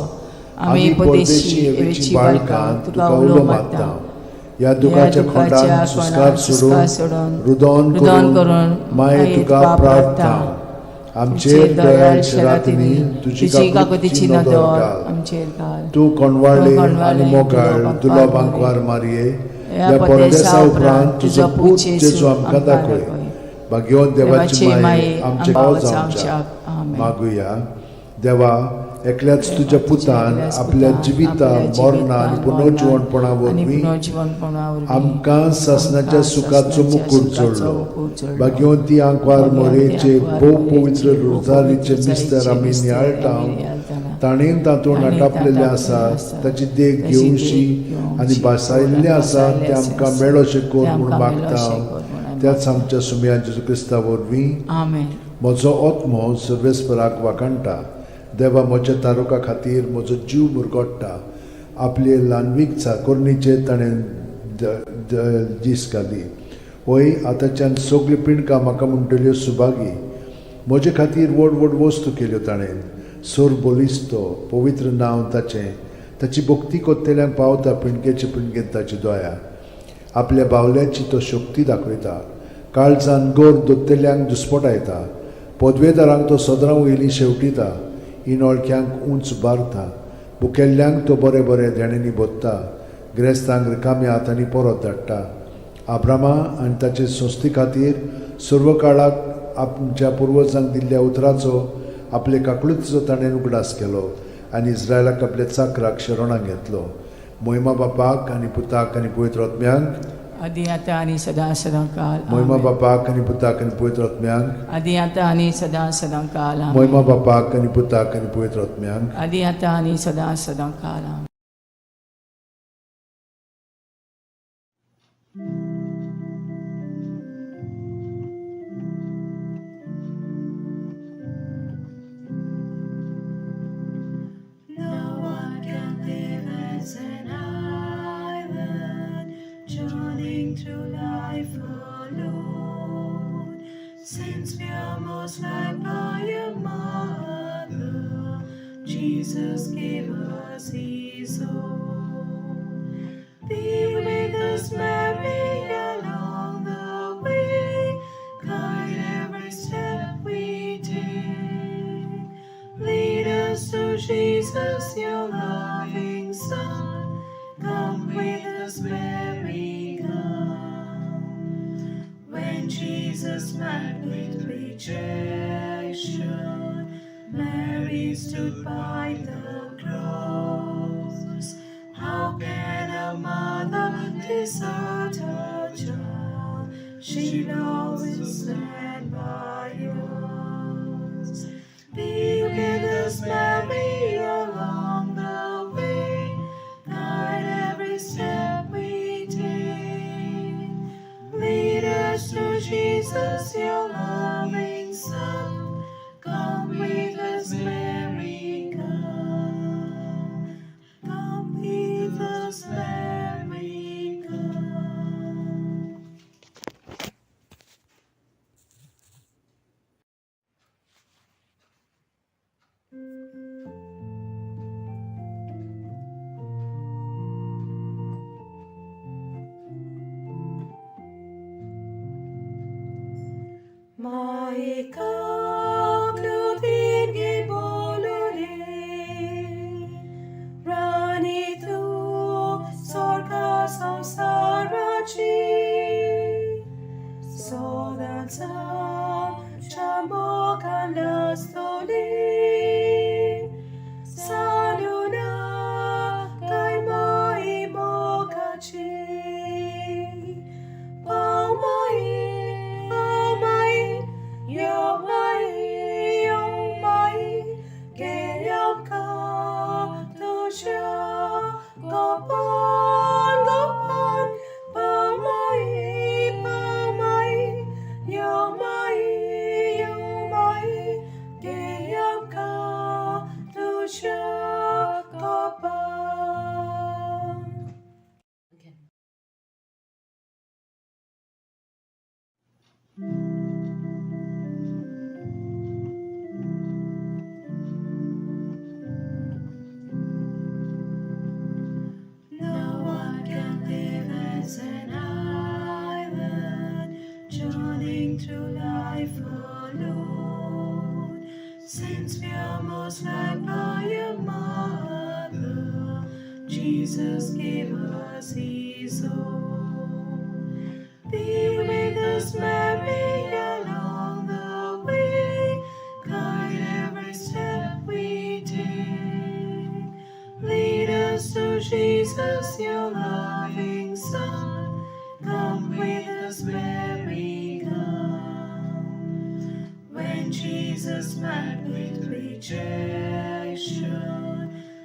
आमी परदेशी एवेची बाळकां तुका उलो मारता. ह्या दुखाच्या खोंडान सुस्कार सोडून रुदोन रुदन करून करून माये तुका प्रार्थना. आमचेर दयाळ शरातिनी तुजी तुजी काकुतीची काकुतीची नदर नदर घाल. आमचेर घाल. तूं कोणवाळे तूं कोणवाळे आनी मोगाळ दुलो दुलो बांकवार बांकवार मारये, ह्या ह्या परदेसा परदेसा उपरांत उपरांत तुजो पूत जेजू आमकां दाखय. भाग्यवंत देवाची देवाची माये आमचे आमकां गांव जावच्या. आमेन. मागुया. देवा, एकल्याच तुज्या पुतान एकल्याच आपल्या पुतान जिविता आपल्या मरणा आनी जिवितान, पुनर्जिवणपणा आनी वरवीं पुनर्जिवणपणा वरवीं आमकां सासणाच्या आमकां सुखाचो सासणाच्या मुकूट सुखाचो जोडलो. मुकूट जोडलो. भाग्यवंती आंकवार भाग्यवंती मोरेचे आंकवार भोव मोरेचे पवित्र भोव रोजारीचे पवित्र मिस्तर आमी मिस्तर नियाळटा, आमी नियाळटाना. ताणें तातूंत ताणें आटापलेलें तातूंत आसा आसा. ताची देख ताची देख घेवशी घेवची आनी भासायिल्लें आसा आनी तें आमकां आसा. मेळोशें कर तें म्हूण आमकां मागता. मेळोशें कर म्हूण आमी त्याच आमच्या सुमया जेजू क्रिस्ता वरवीं. आमेन. म्हजो आत्मो सर्वेस्पराक वाखाणटा. देवा म्हज्या तारुका खातीर म्हजो जीव मुरगोट्टा. आपले ल्हानवीक चाकोरणीचेर ताणें दीस घाली. वय आतांच्यान सगल्यो पिंडकां म्हाका म्हणटल्यो सुभागी. म्हजे खातीर व्हड व्हड वस्तू केल्यो ताणें. सोर बलिस्तो पवित्र नांव ताचें. ताची भक्ती कोत्तेल्यांक पावता पिंडकेचे पिंडकेन ताची दया. आपल्या बावल्याची तो शक्ती दाखयता. काळजान गोर दोत्तेल्यांक दुस्पटायता. पदवेदारांक तो सदरां वयली शेवटिता. इनोळख्यांक उंच बारता. भुकेल्ल्यांक तो बरें बरें देण्यांनी भरता. ग्रेस्तांक रिकाम्या हातांनी परत धाडटा. आब्रामा आनी ताचे संस्थे खातीर सर्व काळाक आमच्या पुर्वजांक दिल्ल्या उतराचो आपले काकळुतीचो ताणें उगडास केलो आनी इस्रायलाक आपल्या चाकराक शरणाक घेतलो. मोहिमा बापाक आनी पुताक आनी पवित्र आत्म्यांक. आदी आतां आनी सदां सदां काल. मोहिमा आमेन. बापाक आनी पुताक आनी पवित्र आत्म्यांक. आदी आतां आनी सदां सदां काल. आमेन. मोहिमा बापाक आनी पुताक आनी पवित्र आत्म्यांक. आदी आतां आनी सदां सदां काल. आमेन. No one can live as an island, journeying through life alone. Since we are most loved by a mother, Jesus gave us His own. Be with us, Mary, along the way. Guide every step we take. Lead us to Jesus, your loving Son. Come with us, Mary, come. When Jesus met with rejection, Mary stood by the cross. How can a mother desert her child? She'll always stand by us. Be with us, Mary, along the way. Guide every step we take. Lead us to Jesus, your loving Son. Come with us, Mary, come. Come with us, Mary, come. Maikaklutin bolule, Rani tu sorka samsarachi, Sodansam chamokanastoli, Saluna kai mai mokachi. Pau mai, yo mai, yo mai, ge yam ka tu sha, go pan, go pan, pa mai, yo mai, ge yam ka tu sha, go pan. No one can live as an island, journeying through life alone. Since we are most loved by a mother, Jesus gave us His own. Be with us, Mary, along the way. Guide every step we take. Lead us to Jesus, your loving Son. Come with us, Mary, come. When Jesus met with rejection,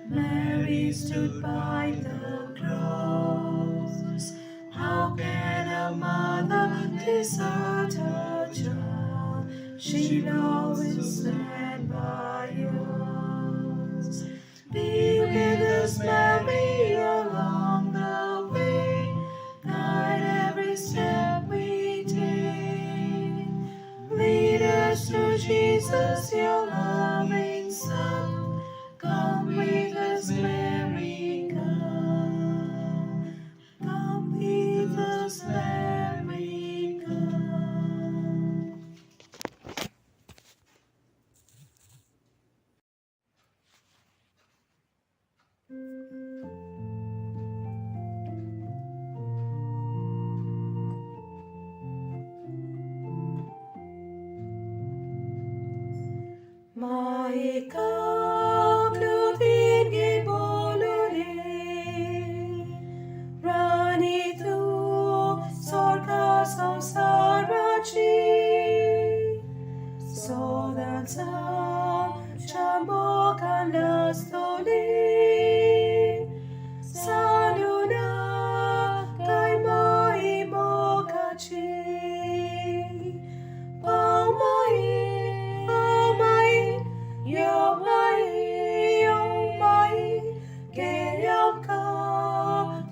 Mary stood by the cross. How can a mother desert her child? She'll always stand by us. Be with us, Mary, along the way. Guide every step we take. Lead us to Jesus, your loving Son. Come with us, Mary, come. Come with us, Mary, come. Maikaklutin gibolule Rani tu sorka samsarachi Sodansam chamokan lastoli Saluna kay maimokachi Paumai, paumai, yomai, yomai, geyam ka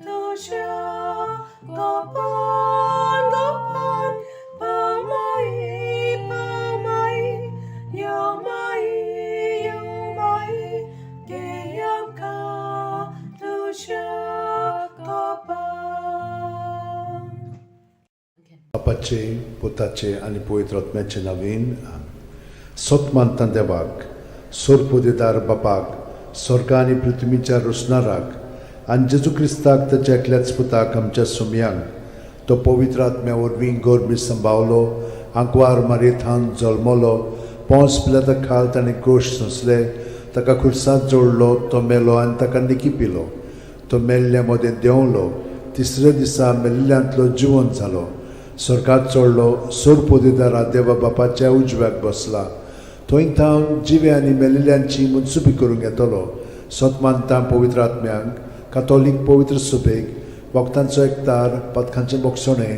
tusha, gopan, gopan, paumai, paumai, yomai, yomai, geyam ka tusha, gopan. बापाचे पुताचे आनी पवित्र आत्म्याचे नवीन सत मानता देवाक सोरपोदेदार बापाक स्वर्गा आनी पृथ्वीच्या रोसणाराक आनी जेजू क्रिस्ताक ताच्या एकल्याच पुताक आमच्या सुमयांक तो पवित्र आत्म्या वरवीं गोरमी संभावलो आंकवार मारयेथान जल्मलो पोंस पिलाता खाल ताणें गोश सोंसले ताका खुर्सांत जोडलो तो मेलो आनी ताका निकी पिलो तो मेल्ल्या मदें देंवलो तिसऱ्या दिसा मेल्ल्यांतलो जिवन जालो स्वर्गात चडलो सोरपोदेदारा देवा बापाच्या उजव्याक बसला थंय थावन जिवे आनी मेल्ल्यांची मनसुबी करूंक येतलो सत मानता पवित्र आत्म्यांक कातोलीक पवित्र सुबेक वखदांचो एकतार पदकांचें बोगसणें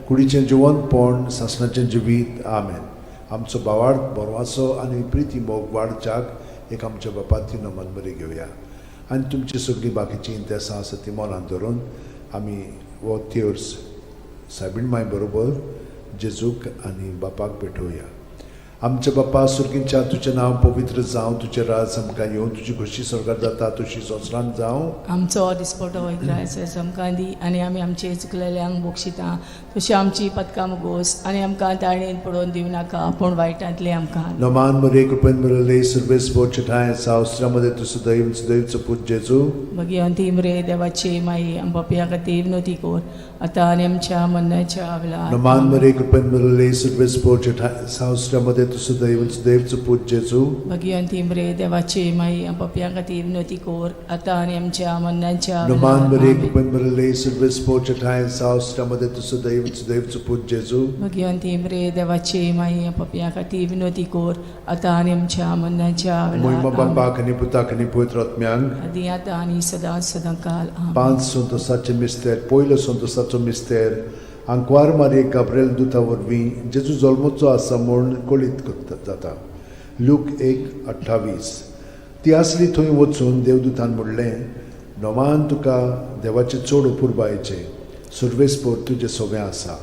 कुडीचें जिवनपण सासणाचें जिवीत आमेन. आमचो भावार्थ बरवासो आनी प्रिती मोग वाडच्याक एक आमच्या बापाती नमन बरी घेवया आनी तुमची सगळीं बाकीचीं इंतेसां आसा ती मनान धरून आमी हो तेर्स सायबीण माय बरोबर जेजूक आनी बापाक भेटोवया. आमच्या बापा सुर्गींच्या तुजें नांव पवित्र जावं, तुजें राज आमकां येवं, तुजी खोशी स्वर्गार जाता तशी संवसारांत जावं. आमचो दिसपटो इग्रायस आमकां दी आनी आमी आमचे चुकलेल्यांक बक्षिता तशी आमची पदकां मुगोस आनी आमकां ताळणेन पडोवन दिवं नाका पूण वायटांतले आमकां. नमान मरे कृपेन मिळले सर्वेस बोचठाय सावस्त्रामध्ये तूं सदैव सदैवचो पूत जेजू. भगिवंती मरे देवाची माई आम पापया खातीर विनवती कर आतां आनी आमच्या मरणाच्या वेळार. नमान मरे कृपेन मिळले सर्वेस बोचठाय सावस्त्रामध्ये तूं सदैव सदैवचो पूत जेजू. भगिवंती मरे देवाची माई आम पापया खातीर विनवती कर आतां आनी आमच्या मरणाच्या नमान वेळार. मरे आमेन. कृपेन मिळले सर्वेस बोचठाय सावस्त्रामध्ये तूं सदैव सदैवचो पूत जेजू. भगिवंती मरे देवाची माई आम पापया खातीर विनवती कर आतां आनी आमच्या मरणाच्या मोहिमा वेळार. आमेन. बापाक आनी पुताक आनी पवित्र आत्म्यांक. आदी आतां आनी सदां सदां काल. आमेन. पांच संतोसाचे मिस्तेर. पयलो संतोसाचो मिस्तेर आंकवार मारये गाब्रेल दुता वरवीं जेजू जल्मचो आसा म्हूण कळीत करता जाता. लूक 1:28. ती आसली थंय वचून देवदूतान म्हणलें, नोमान तुका देवाचें चड अपुरबायेचें सुर्वेसपोर तुजें सोवें आसा.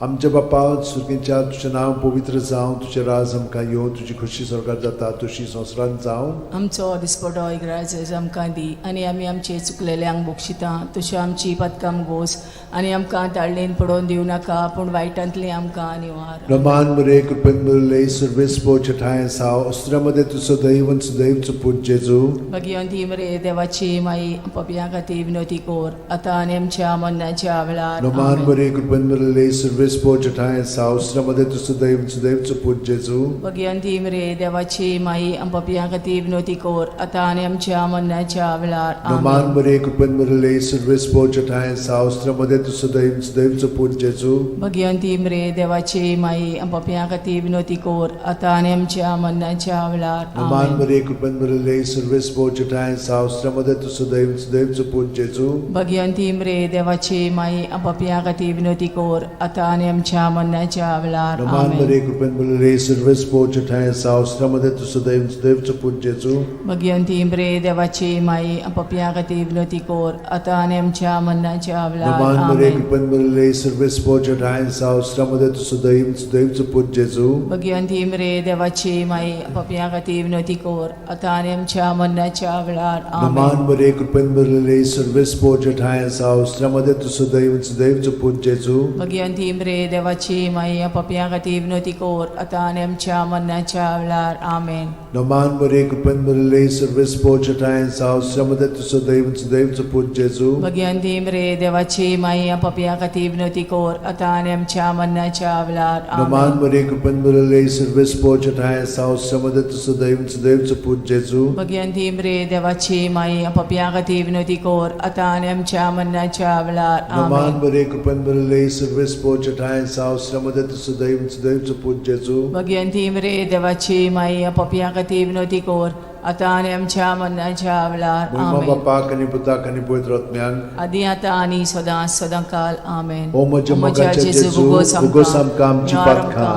आमच्या बापा सुर्गेच्या तुजें नांव पवित्र जावं, तुजें राज आमकां येवं, तुजी खोशी स्वर्गार जाता तशी संवसारांत जावं. आमचो दिसपटो इग्राज आमकां दी आनी आमी आमचे चुकलेल्यांक बक्षिता तश्यो आमची पदकां गोस आनी आमकां ताळणेन पडोवन दिवं नाका पूण वायटांतली आमकां निवार. रमान मरे कृपेन मिळले सर्वेस ठांय साव अस्त्रामध्ये तूं सदैव सदैवचो पूत जेजू. भगिवंती मरे देवाची माई पपया खातीर विनवती कर आतां आनी आमच्या मरणाच्या वेळार. रमान आमेन. मरे कृपेन मिळले सर्वेस ठांय साव अस्त्रामध्ये तूं सदैव सदैवचो पूत जेजू. भगिवंती मरे देवाची माई पपया खातीर विनवती कर आतां आनी आमच्या मरणाच्या वेळार. रमान आमेन. मरे कृपेन मिळले सर्वेस ठांय साव अस्त्रामध्ये तूं सदैव सदैवचो पूत जेजू. भगिवंती मरे देवाची माई पपया खातीर विनवती कर आतां आनी आमच्या मरणाच्या वेळार. रमान आमेन. मरे कृपेन मिळले सर्वेस ठांय साव अस्त्रामध्ये तूं सदैव सदैवचो पूत जेजू. भगिवंती मरे देवाची माई पपया खातीर विनवती कर आतां आनी आमच्या मरणाच्या वेळार. रमान आमेन. मरे कृपेन मिळले सर्वेस ठांय साव अस्त्रामध्ये तूं सदैव सदैवचो पूत जेजू. भगिवंती मरे देवाची माई पपया खातीर विनवती कर आतां आनी आमच्या मरणाच्या वेळार. नमान मरे आमेन. कृपेन मिळले सर्वेस ठांय साव अस्त्रामध्ये तूं सदैव सदैवचो पूत जेजू. भगिवंती मरे देवाची माई पपया खातीर विनवती कर आतां आनी आमच्या मरणाच्या वेळार. नमान आमेन. मरे कृपेन मिळले सर्वेस ठांय साव अस्त्रामध्ये तूं सदैव सदैवचो पूत जेजू. भगिवंती मरे देवाची माई पपया खातीर विनवती कर आतां आनी आमच्या मरणाच्या वेळार. आमेन. नमान मरिये, कृपेन भरिल्ले, सर्वेस्पोर ठांय साव, श्रमदे तूं सदैव सदैवचो पूत जेजू. भगिवंती मरिये, देवाची माई, पापयां खातीर विनवती कर आतां आनी आमच्या मरणाच्या वेळार. नमान आमेन. मरिये, कृपेन भरिल्ले, सर्वेस्पोर ठांय साव, श्रमदे तूं सदैव सदैवचो पूत जेजू. भगिवंती मरिये, देवाची माई, पापयां खातीर विनवती कर आतां आनी आमच्या मरणाच्या वेळार. नमान आमेन. मरिये, कृपेन भरिल्ले, सर्वेस्पोर ठांय साव, श्रमदे तूं सदैव सदैवचो पूत जेजू. भगिवंती मरिये, देवाची माई, पापयां खातीर विनवती कर आतां आनी आमच्या मरणाच्या वेळार. महिमा आमेन. बापाक आनी पुताक आनी पवित्र आत्म्याक. आदी आतां आनी सदां सदां काल. आमेन. ओ म्हज्या मोगाच्या जेजू, उगोस आमकां आमची पातकां,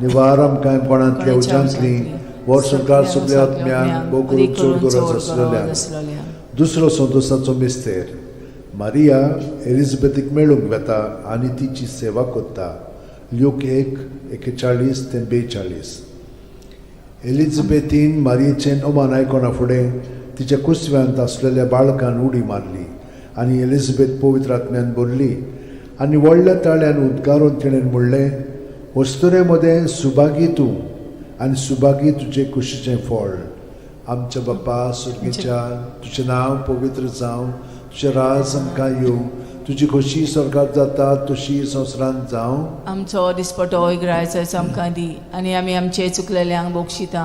निवार आमकां कोणांतल्या उज्यांतली, व्हर संवसार सगल्या आत्म्यांक, भोव करून चड गरज आसलेल्या. दुसरो संतोसाचो मिस्तेर. मारिया एलिझाबेथीक मेळूंक वेता आनी तिची सेवा करता. ल्यूक 1:41 ते 42. एलिझाबेथीन मारियेचें अमान आयकना फुडें तिच्या कुसव्यांत आसलेल्या बाळकान उडी मारली आनी एलिझाबेथ पवित्र आत्म्यान भरली आनी व्हडल्या ताळ्यान उद्गारून तिणें म्हणलें, वस्तुरे मदें सुभागी तूं आनी सुभागी तुजे कुशीचें फळ. आमच्या बापा सुर्गीच्या, तुजें नांव पवित्र जावं, तुजें राज आमकां येवं, तुजी खोशी स्वर्गात जाता तशी संवसारांत जावं. आमचो दिसपटो इगरायचो आमकां दी आनी आमी आमचे चुकलेल्यांक बक्षिता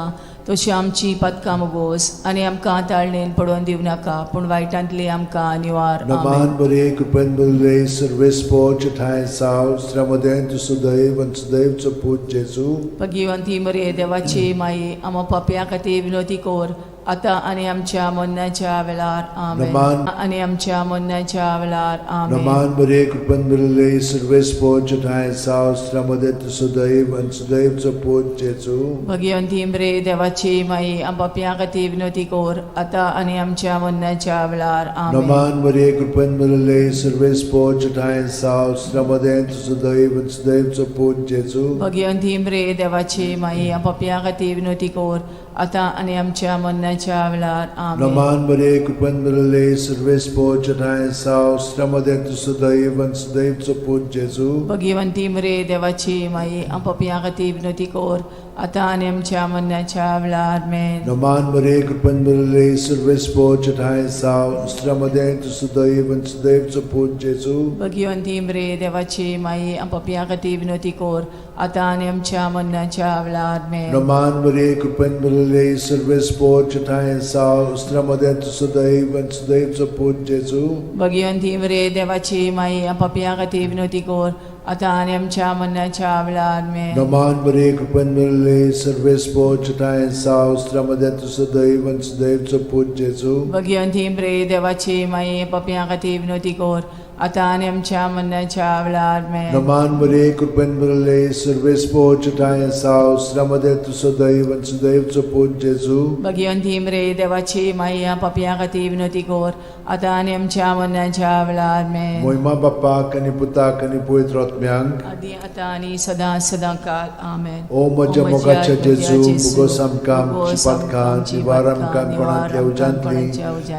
तशी आमची पातकां मोगोस आनी आमकां ताळणेन पडोवन दिवं नाका, पूण वायटांतली आमकां निवार. नमान आमेन. बरे, कृपेन भरिल्ले, सर्वेस्पोर ठांय साव, स्त्र्यामदें तूं सुदैव आनी सुदैवचो पूत जेजू. भगिवंती मरिये, देवाची माई, आमा पापया खातीर विनवती कर आतां आनी आमच्या मरणाच्या वेळार. आमेन. नमान. आनी आमच्या मरणाच्या वेळार. आमेन. नमान बरे, कृपेन भरिल्ले, सर्वेस्पोर ठांय साव, स्त्र्यामदें तूं सुदैव आनी सुदैवचो पूत जेजू. भगिवंती मरिये, देवाची माई, आम पापया खातीर विनवती कर आतां आनी आमच्या मरणाच्या वेळार. आमेन. नमान मरिये, कृपेन भरिल्ले, सर्वेस्पोर ठांय साव, स्त्र्यामदें तूं सुदैव आनी सुदैवचो पूत जेजू. भगिवंती मरिये, देवाची माई, आम पापया खातीर विनवती कर आतां आनी आमच्या मरणाच्या वेळार. आमेन. नमान मरिये, कृपेन भरिल्ले, सर्वेस्पोर ठांय साव, स्त्र्यामदें तूं सुदैव आनी सुदैवचो पूत जेजू. भगिवंती मरिये, देवाची माई, आम पापया खातीर विनवती कर आतां आनी आमच्या मरणाच्या वेळार. आमेन. नमान मरिये, कृपेन भरिल्ले, सर्वेस्पोर ठांय साव, स्त्र्यामदें तूं सुदैव आनी सुदैवचो पूत जेजू. भगिवंती मरिये, देवाची माई, आम पापया खातीर विनवती कर आतां आनी आमच्या मरणाच्या वेळार. आमेन. नमान मरिये, कृपेन भरिल्ले, सर्वेस्पोर ठांय साव, स्त्र्यामदें तूं सुदैव आनी सुदैवचो पूत जेजू. भगिवंती मरिये, देवाची माई, आम पापया खातीर विनवती कर आतां आनी आमच्या मरणाच्या वेळार. आमेन. नमान मरिये, कृपेन भरिल्ले, सर्वेस्पोर ठांय साव, स्त्र्यामदें तूं सुदैव आनी सुदैवचो पूत जेजू. भगिवंती मरिये, देवाची माई, पापया खातीर विनवती कर आतां आनी आमच्या मरणाच्या वेळार. आमेन. नमान मरिये, कृपेन भरिल्ले, सर्वेस्पोर ठांय साव, स्त्र्यामदें तूं सुदैव आनी सुदैवचो पूत जेजू. भगिवंती मरिये, देवाची माई, पापया खातीर विनवती कर आतां आनी आमच्या मरणाच्या वेळार. आमेन. मोहिमा बापाक आनी पुताक आनी पवित्र आत्म्यांक. आदी आतां आनी सदां सदां काल. आमेन. ओ म्हज्या मोगाच्या जेजू, मुगोस आमकां आमची पातकां, निवार आमकां कोणांतल्या उज्यांतली,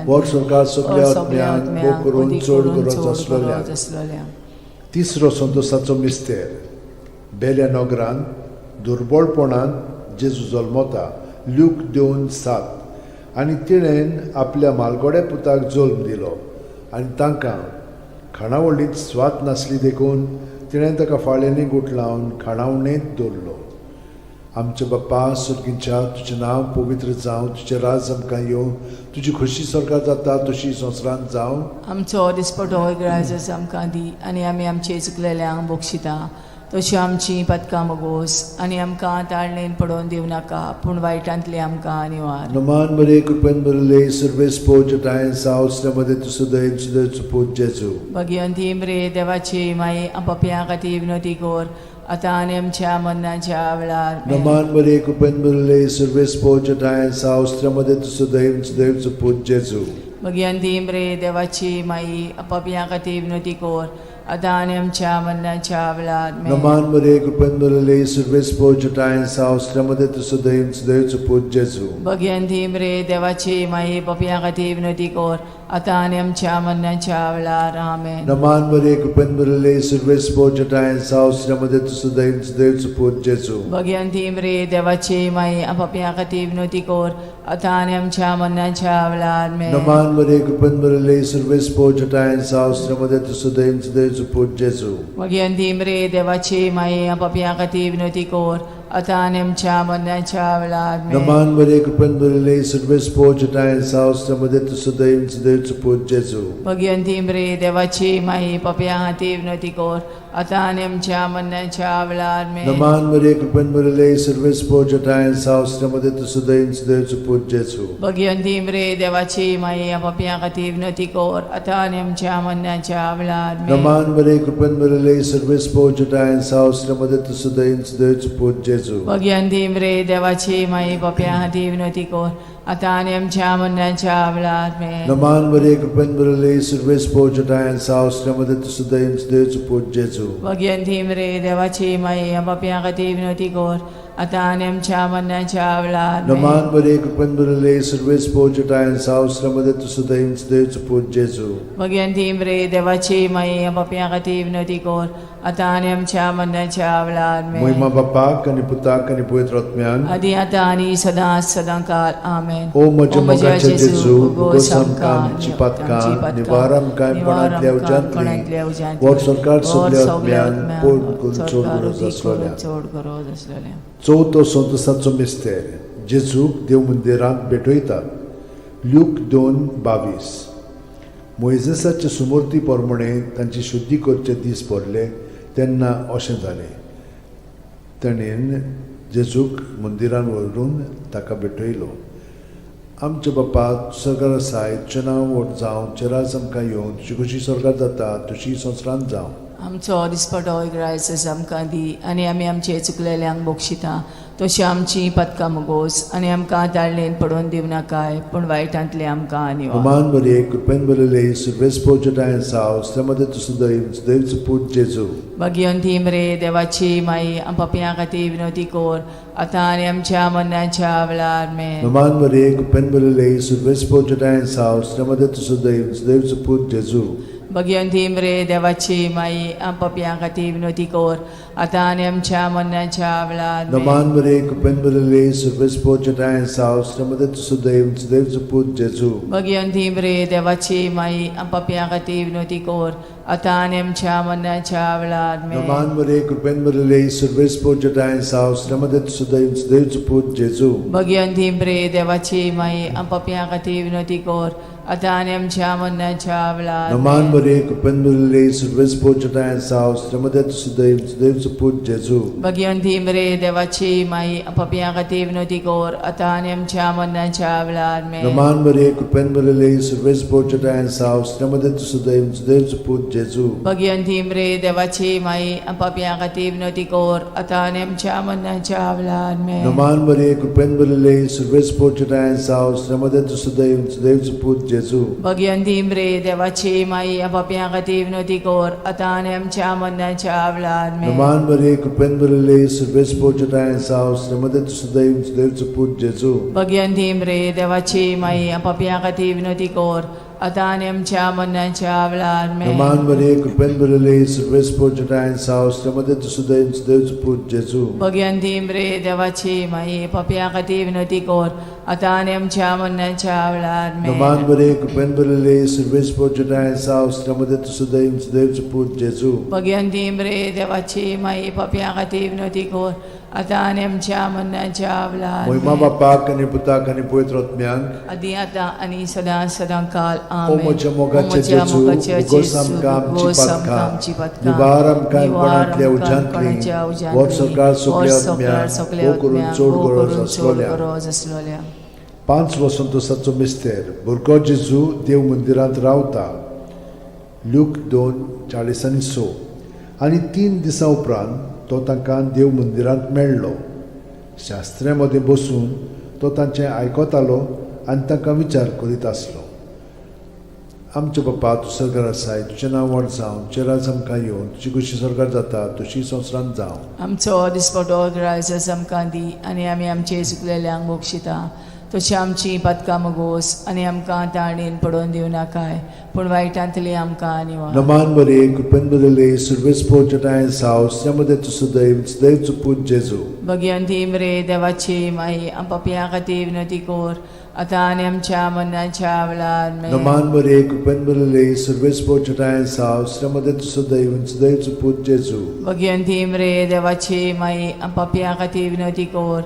व्हर स्वर्गात सगल्या आत्म्यांक, भोव करून चड गरज आसलेल्या. आसलेल्या. तिसरो संतोसाचो मिस्तेर. बेल्या नगरांत दुर्बळपणांत जेजू जल्मता. ल्यूक 2:7. आनी तिणें आपल्या मालगोड्या पुताक जल्म दिलो आनी तांकां खाणावळींत स्वाद नासली देखून तिणें ताका फाळ्यांनी गुठलावन खाणावणेंत दवरलो. आमच्या बाप्पा सुर्गीच्या, तुजें नांव पवित्र जावं, तुजें राज आमकां येवं, तुजी खोशी स्वर्गात जाता तशी संवसारांत जावं. आमचो दिसपटो इगराजच आमकां दी आनी आमी आमचे चुकलेल्यांक बक्षिता तशी आमची पदकां मोगोस आनी आमकां ताळणेन पडोवन दिवं नाका, पूण वायटांतली आमकां निवार. नमान मरिये, कृपेन भरिल्ले, सर्वेस्पोर ठांय साव, मध्ये तूं सदैव सदैव पूत जेजू. भगिवंती मरिये, देवाची माई, पापयां खातीर विनवती कर आतां आनी आमच्या मरणाच्या वेळार. नमान मरिये, कृपेन भरिल्ले, सर्वेस्पोर ठांय साव, मध्ये तूं सदैव सदैव पूत जेजू. भगिवंती मरिये, देवाची माई, पापयां खातीर विनवती कर आतां आनी आमच्या मरणाच्या वेळार आमेन. नमान मरे कृपेन भरलेले सुर्वेस पोचटायन साव श्रमदे तुसदयन सुदयचो पूत जेजू. भगयंती मरे देवाची माई पपया खातीर विनवती कर आतां आनी आमच्या मरणाच्या वेळार आमेन. नमान मरे कृपेन भरलेले सुर्वेस पोचटायन साव श्रमदे तुसदयन सुदयचो पूत जेजू. भगयंती मरे देवाची माई पपया खातीर विनवती कर आतां आनी आमच्या मरणाच्या वेळार आमेन. नमान मरे कृपेन भरलेले सुर्वेस पोचटायन साव श्रमदे तुसदयन सुदयचो पूत जेजू. भगयंती मरे देवाची माई पपया खातीर विनवती कर आतां आनी आमच्या मरणाच्या वेळार आमेन. नमान मरे कृपेन भरलेले सुर्वेस पोचटायन साव श्रमदे तुसदयन सुदयचो पूत जेजू. भगयंती मरे देवाची माई पपया खातीर विनवती कर आतां आनी आमच्या मरणाच्या वेळार आमेन. नमान मरे कृपेन भरलेले सुर्वेस पोचटायन साव श्रमदे तुसदयन सुदयचो पूत जेजू. भगयंती मरे देवाची माई पपया खातीर विनवती कर आतां आनी आमच्या मरणाच्या वेळार आमेन. नमान मरे कृपेन भरलेले सुर्वेस पोचटायन साव श्रमदे तुसदयन सुदयचो पूत जेजू. भगयंती मरे देवाची माई पपया खातीर विनवती कर आतां आनी आमच्या मरणाच्या वेळार आमेन. नमान मरे कृपेन भरलेले सुर्वेस पोचटायन साव श्रमदे तुसदयन सुदयचो पूत जेजू. भगयंती मरे देवाची माई पपया खातीर विनवती कर आतां आनी आमच्या मरणाच्या वेळार आमेन. नमान मरे कृपेन भरलेले सुर्वेस पोचटायन साव श्रमदे तुसदयन सुदयचो पूत जेजू. भगयंती मरे देवाची माई पपया खातीर विनवती कर आतां आनी आमच्या मरणाच्या वेळार आमेन. महिमा बापाक आनी पुताक आनी पवित्र आत्म्याक. आदी आतां आनी सदां सदां काल आमेन. ओ म्हज्या मोगाचे जेजू, उगोस आमकां आमची पातकां, निवार आमकां कोणांतल्या उज्यांतली, वर सरकार सगल्या आत्म्यान पोड करून चड गरज आसलेल्या. चड गरज आसलेल्या. चवथो संतोसाचो मिस्तेर, जेजूक देव मंदिरांत भेटयतात. ल्यूक 2:22. मोयजेसाचे सुमूर्ती प्रमाणे तांची शुद्धी करचे दीस भरले तेन्ना अशें जालें, ताणें जेजूक मंदिरान व्हरून ताका भेटयलो. आमच्या बापा सरकार आसाय, तुजें नांव व्हड जावं, तुजें राज आमकां येवन, तुजी खुशी स्वर्गात जाता तशी संवसारांत जावं. आमचो दिसपटो ग्रायस आमकां दी आनी आमी आमचे चुकलेल्यांक बक्षिता तशी आमची पदकां मुगोस आनी आमकां ताळणेन पडोवन दिवं नाकाय पूण वायटांतले आमकां निवार. नमान मरिये, कृपेन भरलेले, सुर्वेस पोचटायन साव श्रमदे तुसदय सुदैवचो पूत जेजू. भगयंती मरे देवाची माई पपया खातीर विनवती कर आतां आनी आमच्या मरणाच्या वेळार आमेन. नमान मरिये, कृपेन भरलेले, सुर्वेस पोचटायन साव श्रमदे तुसदय सुदैवचो पूत जेजू. भगयंती मरे देवाची माई पपया खातीर विनवती कर आतां आनी आमच्या मरणाच्या वेळार आमेन. नमान मरिये, कृपेन भरलेले, सुर्वेस पोचटायन साव श्रमदे तुसदय सुदैवचो पूत जेजू. भगयंती मरे देवाची माई पपया खातीर विनवती कर आतां आनी आमच्या मरणाच्या वेळार आमेन. नमान मरिये, कृपेन भरलेले, सुर्वेस पोचटायन साव श्रमदे तुसदय सुदैवचो पूत जेजू. भगयंती मरे देवाची माई पपया खातीर विनवती कर आतां आनी आमच्या मरणाच्या वेळार नमान आमेन. मरिये, कृपेन भरलेले, सुर्वेस पोचटायन साव श्रमदे तुसदय सुदैवचो पूत जेजू. भगयंती मरे देवाची माई पपया खातीर विनवती कर आतां आनी आमच्या मरणाच्या वेळार आमेन. नमान मरिये, कृपेन भरलेले, सुर्वेस पोचटायन साव श्रमदे तुसदय सुदैवचो पूत जेजू. भगयंती मरे देवाची माई पपया खातीर विनवती कर आतां आनी आमच्या मरणाच्या वेळार आमेन. नमान मरिये, कृपेन भरलेले, सुर्वेस पोचटायन साव श्रमदे तुसदय सुदैवचो पूत जेजू. भगयंती मरे देवाची माई पपया खातीर विनवती कर आतां आनी आमच्या मरणाच्या वेळार आमेन. नमान मरिये, कृपेन भरलेले, सुर्वेस पोचटायन साव श्रमदे तुसदय सुदैवचो पूत जेजू. भगयंती मरे देवाची माई पपया खातीर विनवती कर आतां आनी आमच्या मरणाच्या वेळार आमेन. नमान मरिये, कृपेन भरलेले, सुर्वेस पोचटायन साव श्रमदे तुसदय सुदैवचो पूत जेजू. भगयंती मरे देवाची माई पपया खातीर विनवती कर आतां आनी आमच्या मरणाच्या वेळार आमेन. नमान मरिये, कृपेन भरलेले, सुर्वेस पोचटायन साव श्रमदे तुसदय सुदैवचो पूत जेजू. भगयंती मरे देवाची माई पपया खातीर विनवती कर आतां आनी आमच्या मरणाच्या वेळार महिमा आमेन. बापाक आनी पुताक आनी पवित्र आत्म्याक. आदी आतां आनी सदां सदां काल ओ आमेन. म्हज्या मोगाचे ओ म्हज्या जेजू, मोगाचे उगोस जेजू, आमकां आमची उगोस आमकां पातकां, आमची पातकां, निवार आमकां निवार कोणांतल्या आमकां उज्यांतली, कोणाच्या उज्यांतली, वर सरकार सगल्या वर सरकार आत्म्यांक, सगल्या भोव करून आत्म्यांक, चड भोव गरज करून चड आसलोल्या. गरज आसलोल्या. 5 वसंतोसाचो मिस्तेर, भुरगो जेजू देव मंदिरांत रावता. ल्यूक 2:46. आनी 3 दिसां उपरांत तो तांकां देव मंदिरांत मेळ्ळो. शास्त्र्यां मदें बसून तो तांचें आयकतालो आनी तांकां विचार करीत आसलो. आमचे बापा तूं सरकार आसाय, तुजें नांव व्हड जावं, तुजें राज आमकां येवन, तुजी खुशी सरकार जाता तशी संवसारांत जावं. आमचो दिसपटो ग्रायस आमकां दी आनी आमी आमचे चुकलेल्यांक बक्षिता तशी आमची पातकां मगोस आनी आमकां ताणेन पडोवन दिवं नाकाय पूण वायटांतली आमकां निवार. नमान बरे कृपेन बरले सुर्वेस पोचटाय साव मध्ये तूं सदैव सदैव पूत जेजू. भगवंती मरे देवाची माई आम पापयां खातीर विनवती कर आतां आनी आमच्या मरणाच्या वेळार आमेन. नमान बरे कृपेन बरले सुर्वेस पोचटाय साव मध्ये तूं सदैव सदैव पूत जेजू. भगवंती मरे देवाची माई आम पापयां खातीर विनवती कर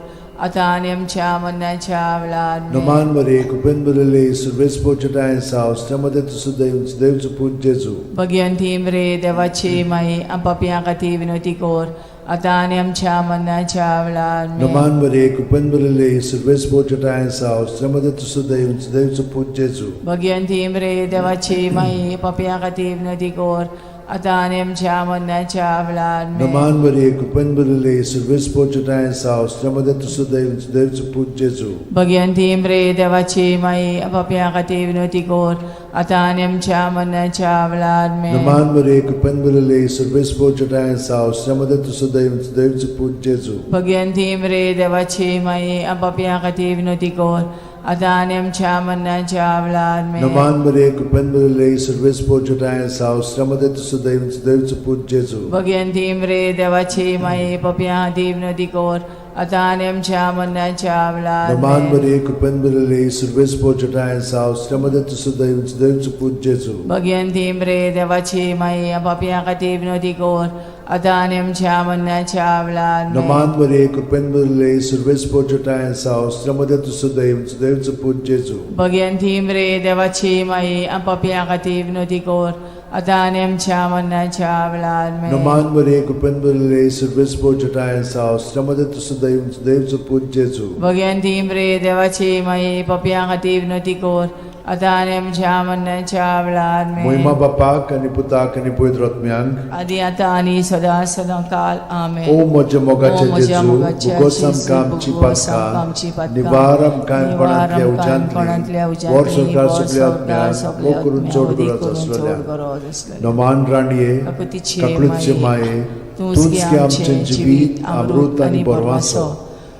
आतां आनी आमच्या मरणाच्या वेळार आमेन. नमान बरे कृपेन बरले सुर्वेस पोचटाय साव मध्ये तूं सदैव सदैव पूत जेजू. भगवंती मरे देवाची माई आम पापयां खातीर विनवती कर आतां आनी आमच्या मरणाच्या वेळार आमेन. नमान बरे कृपेन बरले सुर्वेस पोचटाय साव मध्ये तूं सदैव सदैव पूत जेजू. भगवंती मरे देवाची माई पापयां खातीर विनवती कर आतां आनी आमच्या मरणाच्या वेळार आमेन. नमान बरे कृपेन बरले सुर्वेस पोचटाय साव मध्ये तूं सदैव सदैव पूत जेजू. भगवंती मरे देवाची माई पापयां खातीर विनवती कर आतां आनी आमच्या मरणाच्या वेळार आमेन. नमान बरे कृपेन बरले सुर्वेस पोचटाय साव मध्ये तूं सदैव सदैव पूत जेजू. भगवंती मरे देवाची माई पापयां खातीर विनवती कर आतां आनी आमच्या मरणाच्या वेळार आमेन. नमान बरे कृपेन बरले सुर्वेस पोचटाय साव मध्ये तूं सदैव सदैव पूत जेजू. भगवंती मरे देवाची माई पापयां खातीर विनवती कर आतां आनी आमच्या मरणाच्या वेळार नमान आमेन. बरे कृपेन बरले सुर्वेस पोचटाय साव मध्ये तूं सदैव सदैव पूत जेजू. भगवंती मरे देवाची माई पापयां खातीर विनवती कर आतां आनी आमच्या मरणाच्या वेळार आमेन. नमान बरे कृपेन बरले सुर्वेस पोचटाय साव मध्ये तूं सदैव सदैव पूत जेजू. भगवंती मरे देवाची माई पापयां खातीर विनवती कर आतां आनी आमच्या मरणाच्या वेळार आमेन. नमान बरे कृपेन बरले सुर्वेस पोचटाय साव मध्ये तूं सदैव सदैव पूत जेजू. भगवंती मरे देवाची माई पापयां खातीर विनवती कर आतां आनी आमच्या मरणाच्या वेळार आमेन. मोहिमा बापाक आनी पुताक आनी पवित्र आत्म्यांक आदी आतां आनी सदां सदां काल आमेन. ओ म्हज्या मोगाचे ओ म्हज्या जेजू, मोगाच्या भोगोस जेजू, आमकां आमची भोगोस आमकां आमची पातकां, पातकां, निवार आमकां निवार कोणांतल्या आमकां कोणांतल्या उज्यांतली, उज्यांतली, वर सरकार वर सगल्या सरकार आत्म्यांक, सगल्या वो करून आत्म्यांक, चड वदी गरज करून चड आसलेल्या. गरज आसलेल्या. नमान राणये, काकुतीचे काकळूतचे माये, तूंच तूंच गे गे आमचें आमचें जिवीत अमृत आनी बरवासो.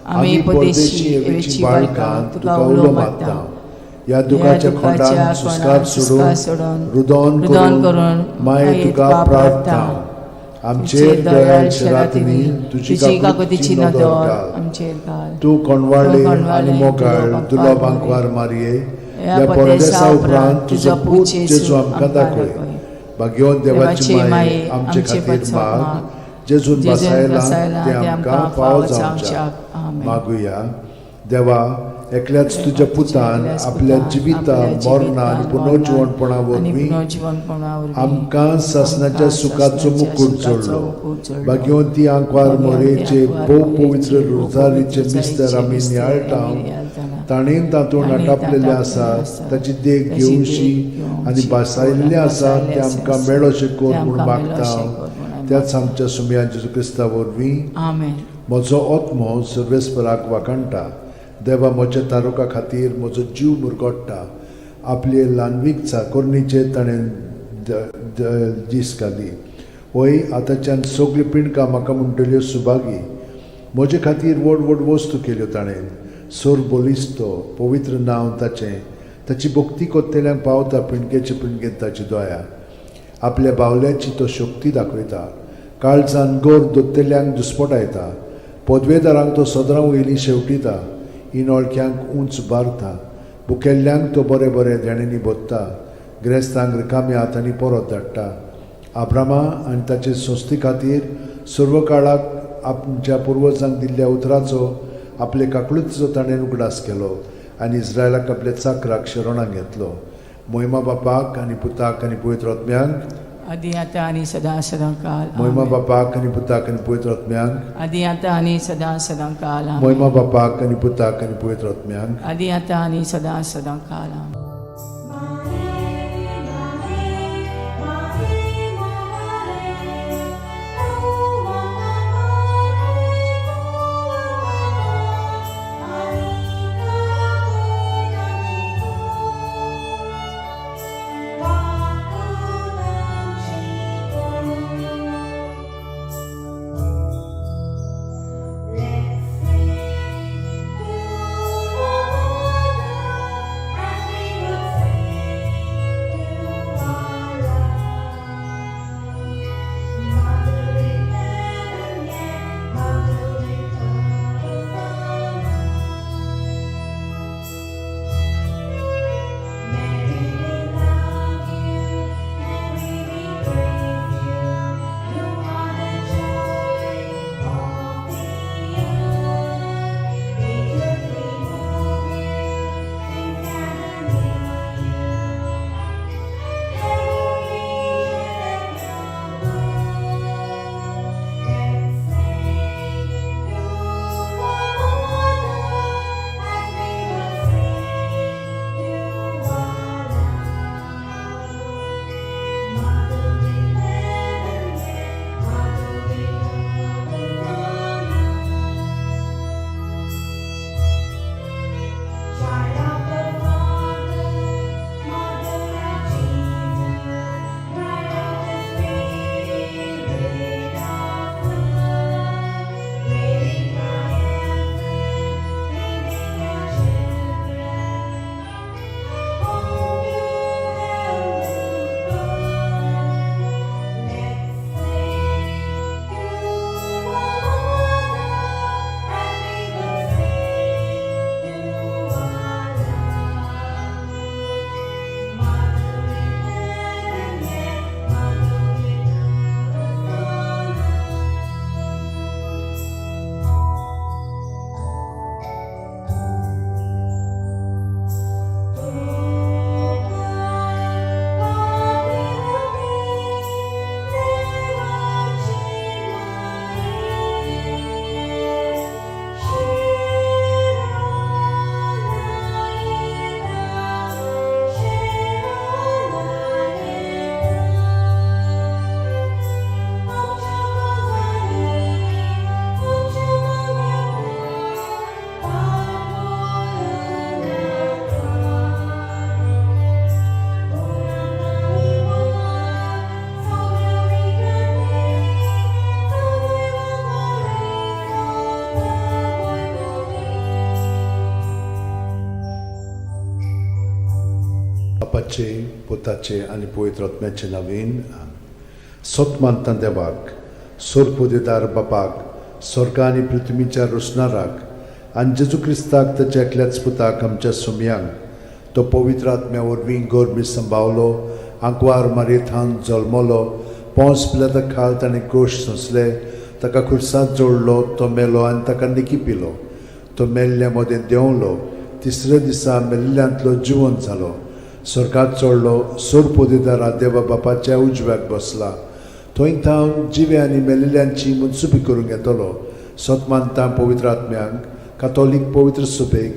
आमी परदेशी एवेची बाळकां तुका उलो मारता. ह्या दुखाच्या खोंडान सुस्कार सोडून रुदोन रुदोन करून करून माये तुका प्रार्थना, आमचेर दयाळ शरातनी तुजी तुजी काकुतीची काकुतीची नदर नदर घाल. आमचेर घाल. तूं कोणवाळे तूं कोणवाळे आनी मोगाळ दुलो दुलो बांकवार बांकवार मारये, ह्या ह्या परदेसा परदेसा उपरांत उपरांत तुजो पूत जेजू आमकां दाखय. भाग्यवंत देवाची माये आमचे खातीर माग, जेजून जेजून बसायला बसायला ते आमकां फावो जावच्या. आमेन. मागुया. देवा, एकल्याच तुज्या पुतान आपल्या जिविता मरणा आनी पुनर्जिवणपणा आनी वरवीं पुनर्जिवणपणा वरवीं आमकां सासणाच्या आमकां सुखाचो सासणाच्या मुकूट सुखाचो जोडलो. मुकूट जोडलो. भाग्यवंती आंकवार भाग्यवंती मोरेचे आंकवार भोव मोरेचे पवित्र भोव रोजारीचे पवित्र मिस्तर आमी रोजारीचे नियाळटा, मिस्तर आमी नियाळटाना. ताणें तातूंत ताणें आटापलेलें तातूंत आसा आसा. ताची देख ताची देख घेवची घेवची आनी भासायल्लें आसा भासायल्लें तें आमकां आसा. मेळोशें कर तें म्हूण आमकां मागता मेळोशें कर म्हूण आमी त्याच आमच्या सुमया जेजू क्रिस्ता वरवीं. आमेन. म्हजो आत्मो सर्वेस्पराक वाखाणटा, देवा म्हज्या तारुका खातीर म्हजो जीव मुरगोडटा. आपले ल्हानवीक चाकोरणीचेर ताणें दीस घाली. वय आतांच्यान सगल्यो पिंडकां म्हाका म्हणटल्यो सुभागी. म्हजे खातीर व्हड व्हड वस्तू केल्यो ताणें. सोर बलिस्तो पवित्र नांव ताचें, ताची भक्ती कोत्तेल्यांक पावता पिंडकेचे पिंडकेन ताची दया. आपल्या बावल्याची तो शक्ती दाखयता, काळजान गोर दोत्तेल्यांक दुस्पटायता. पदवेदारांक तो सदरां वयली शेवटिता, इनोळख्यांक उंच बारता. भुकेल्ल्यांक तो बरें बरें देण्यांनी भोत्ता, ग्रेस्तांक रिकाम्या हातांनी परत धाडटा. आब्रामा आनी ताचे संस्थे खातीर सर्व काळाक आमच्या पुर्वजांक दिल्ल्या उतराचो आपले काकळुतीचो ताणें उगडास केलो आनी इस्रायलाक आपल्या चाकराक शरणाक घेतलो. मोहिमा बापाक आनी पुताक आनी पवित्र आत्म्यांक, आदी आतां आनी सदां सदां काल मोहिमा आमेन. बापाक आनी पुताक आनी पवित्र आत्म्यांक, आदी आतां आनी सदां सदां काल आमेन. मोहिमा बापाक आनी पुताक आनी पवित्र आत्म्यांक, आदी आतां आनी सदां सदां काल आमेन. बापाचे, पुताचे आनी पवित्र आत्म्याचे नवीन. सत मानता देवाक, सोरपोदेदार बापाक, स्वर्गा आनी पृथ्वीच्या रोसणाराक, आनी जेजू क्रिस्ताक, ताच्या एकल्याच पुताक, आमच्या सुमयांक, तो पवित्र आत्म्या वरवीं गोरमी संभावलो, आंकवार मारयेथान जल्मलो, पोंस पिलाता खाल ताणें गोश सोंसले, ताका खुर्सांत जोडलो, तो मेलो आनी ताका निकी पिलो, तो मेल्ल्या मदें देंवलो, तिसऱ्या दिसा मेल्ल्यांतलो जिवन जालो, स्वर्गात चडलो, सोरपोदेदारा देवा बापाच्या उजव्याक बसला, थंय थावन जिवे आनी मेल्ल्यांची मनसुबी करूंक येतलो. सत मानता पवित्र आत्म्यांक, कातोलीक पवित्र सुबेक,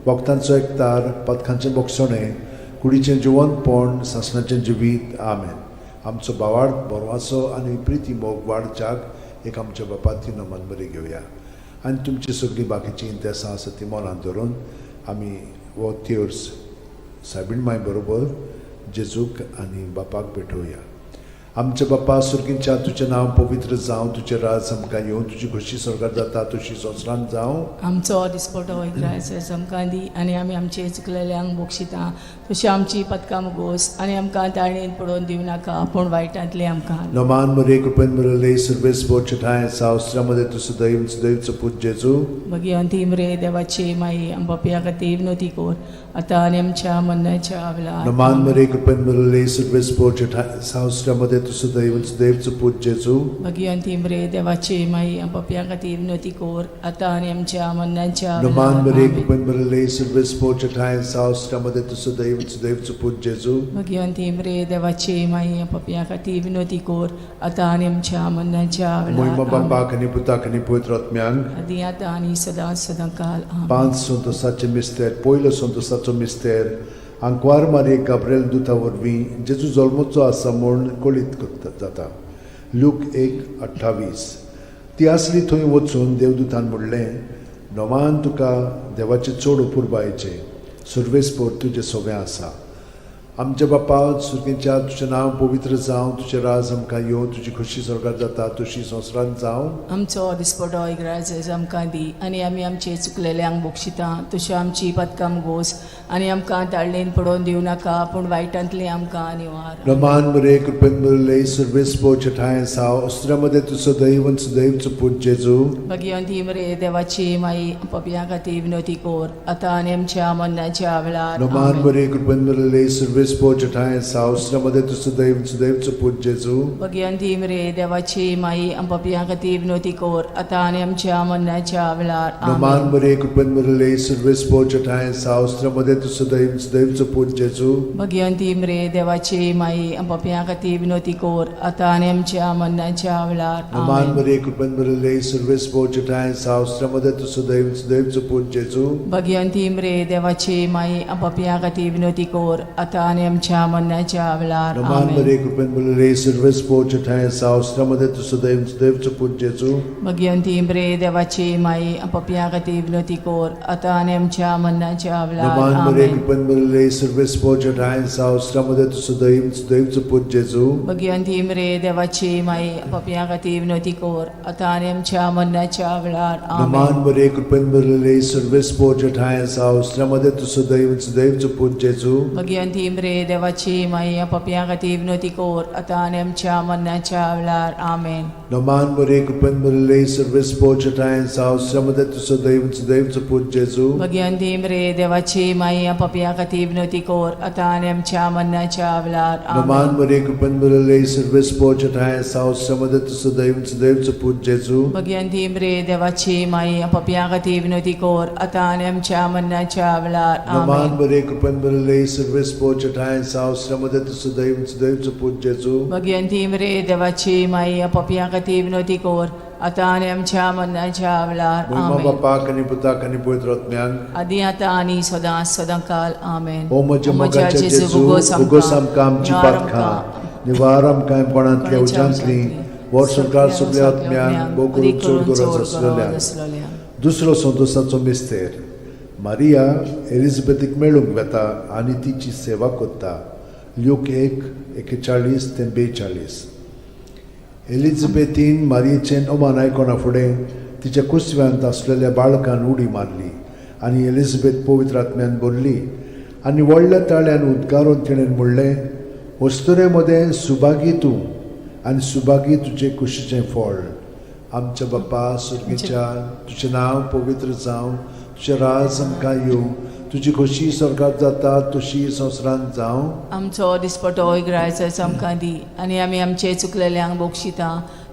वखदांचो एकतार, पदकांचें बोगसणें, कुडीचें जिवनपण, सासणाचें जिवीत. आमेन. आमचो बावाड बरवासो आनी प्रिती मोग वाडच्याक एक आमच्या बापाती नमन बरी घेवया आनी तुमची सगळीं बाकीचीं इंतेसां आसा ती मनांत धरून आमी हो तेर्स सायबीण माय बरोबर जेजूक आनी बापाक भेटोवया. आमच्या बापा सुर्गींच्या, तुजें नांव पवित्र जावं, तुजें राज आमकां येवं, तुजी खोशी स्वर्गात जाता तशी संवसारांत जावं. आमचो दिसपटो इग्रायस आमकां दी आनी आमी आमचे चुकलेल्यांक बक्षिता तशी आमची पदकां मुगोस आनी आमकां ताळणेन पडोवन दिवं नाका पूण वायटांतलें आमकां. नमान मरे, कृपेन मरले, सर्वेस बोचठाय सावस्त्रामध्ये तूं सदैव सदैवचो पूत जेजू. भगिवंती मरे देवाची माई, आम पापया खातीर विनवती कर आतां आनी आमच्या मरणाच्या वेळार. नमान मरे, कृपेन मरले, सर्वेस बोचठाय सावस्त्रामध्ये तूं सदैव सदैवचो पूत जेजू. भगिवंती मरे देवाची माई, आम पापया खातीर विनवती कर आतां आनी आमच्या मरणाच्या नमान वेळार. मरे, आमेन. कृपेन मरले, सर्वेस बोचठाय सावस्त्रामध्ये तूं सदैव सदैवचो पूत जेजू. भगिवंती मरे देवाची माई, आम पापया खातीर विनवती कर आतां आनी आमच्या मरणाच्या मोहिमा वेळार. आमेन. बापाक आनी पुताक आनी पवित्र आत्म्यांक. आदी आतां आनी सदां सदां काल. आमेन. पांच संतोसाचे मिस्तेर. पयलो संतोसाचो मिस्तेर, आंकवार मारये गाब्रेल दुता वरवीं जेजू जल्मचो आसा म्हूण कळीत करता जाता. लूक 1:28. ती आसली थंय वचून देवदूतान म्हणलें, नोमान तुका देवाचे चड अपुरबायेचें, सुर्वेसपोर तुजें सोबें आसा. आमच्या बापा सुर्गेच्या, तुजें नांव पवित्र जावं, तुजें राज आमकां येवं, तुजी खोशी स्वर्गात जाता तशी संवसारांत जावं. आमचो दिसपटो इग्राज आमकां दी आनी आमी आमचे चुकलेल्यांक बक्षिता तश्यो आमची पदकां गोस आनी आमकां ताळणेन पडोवन दिवं नाका पूण वायटांतलें आमकां निवार. रमान मरे, कृपेन मरले, सर्वेस ठाय साव अस्त्रामध्ये तूं सदैव सदैवचो पूत जेजू. भगिवंती मरे देवाची माई, पपया खातीर विनवती कर आतां आनी आमच्या मरणाच्या वेळार. रमान आमेन. मरे, कृपेन मरले, सर्वेस ठाय साव अस्त्रामध्ये तूं सदैव सदैवचो पूत जेजू. भगिवंती मरे देवाची माई, पपया खातीर विनवती कर आतां आनी आमच्या मरणाच्या वेळार. रमान आमेन. मरे, कृपेन मरले, सर्वेस ठाय साव अस्त्रामध्ये तूं सदैव सदैवचो पूत जेजू. भगिवंती मरे देवाची माई, पपया खातीर विनवती कर आतां आनी आमच्या मरणाच्या वेळार. रमान आमेन. मरे, कृपेन मरले, सर्वेस ठाय साव अस्त्रामध्ये तूं सदैव सदैवचो पूत जेजू. भगिवंती मरे देवाची माई, पपया खातीर विनवती कर आतां आनी आमच्या मरणाच्या वेळार. रमान आमेन. मरे, कृपेन मरले, सर्वेस ठाय साव अस्त्रामध्ये तूं सदैव सदैवचो पूत जेजू. भगिवंती मरे देवाची माई, पपया खातीर विनवती कर आतां आनी आमच्या मरणाच्या वेळार. नमान मरे, आमेन. कृपेन मरले, सर्वेस ठाय साव अस्त्रामध्ये तूं सदैव सदैवचो पूत जेजू. भगिवंती मरे देवाची माई, पपया खातीर विनवती कर आतां आनी आमच्या मरणाच्या वेळार. नमान आमेन. मरे, कृपेन मरले, सर्वेस ठाय साव अस्त्रामध्ये तूं सदैव सदैवचो पूत जेजू. भगिवंती मरे देवाची माई, पपया खातीर विनवती कर आतां आनी आमच्या मरणाच्या वेळार. आमेन. नमान मरे, कृपेन मरले, सर्वेस ठाय साव अस्त्रामध्ये तूं सदैव सदैवचो पूत जेजू. भगिवंती मरे देवाची माई, पपया खातीर विनवती कर आतां आनी आमच्या मरणाच्या वेळार. नमान आमेन. मरे, कृपेन मरले, सर्वेस ठाय साव अस्त्रामध्ये तूं सदैव सदैवचो पूत जेजू. भगिवंती मरे देवाची माई, पपया खातीर विनवती कर आतां आनी आमच्या मरणाच्या वेळार. नमान आमेन. मरे, कृपेन मरले, सर्वेस ठाय साव अस्त्रामध्ये तूं सदैव सदैवचो पूत जेजू. भगिवंती मरे देवाची माई, पपया खातीर विनवती कर आतां आनी आमच्या मरणाच्या वेळार. मोहिमा आमेन. बापाक आनी पुताक आनी पवित्र आत्म्याक. आदी आतां आनी सदां सदां काल. आमेन. ओ म्हज्या मोगाच्या जेजू, उगोस आमकां आमची पातकां, निवार आमकां कोणांतल्या उज्यांतली, वर्स सरकार सगल्या आत्म्यांक, भोव करून चड गरज आसलेल्या. दुसरो संतोसाचो मिस्तेर, मारिया एलिझाबेथीक मेळूंक वेता आनी तिची सेवा करता. ल्यूक 1:41 ते 42. एलिझाबेथीन मारियेचें अमान आयकना फुडें तिच्या कुसव्यांत आसलेल्या बाळकान उडी मारली आनी एलिझाबेथ पवित्र आत्म्यान भरली. आनी व्हडल्या ताळ्यान उद्गारून तिणें म्हणलें, वस्तुरे मदें सुभागी तूं आनी सुभागी तुजे कुशीचें फळ. आमच्या बापा सुर्गीच्या, तुजें नांव पवित्र जावं, तुजें राज आमकां येवं, तुजी खोशी स्वर्गात जाता तशी संवसारांत जावं. आमचो दिसपटो इगरायचो आमकां दी आनी आमी आमचे चुकलेल्यांक बक्षिता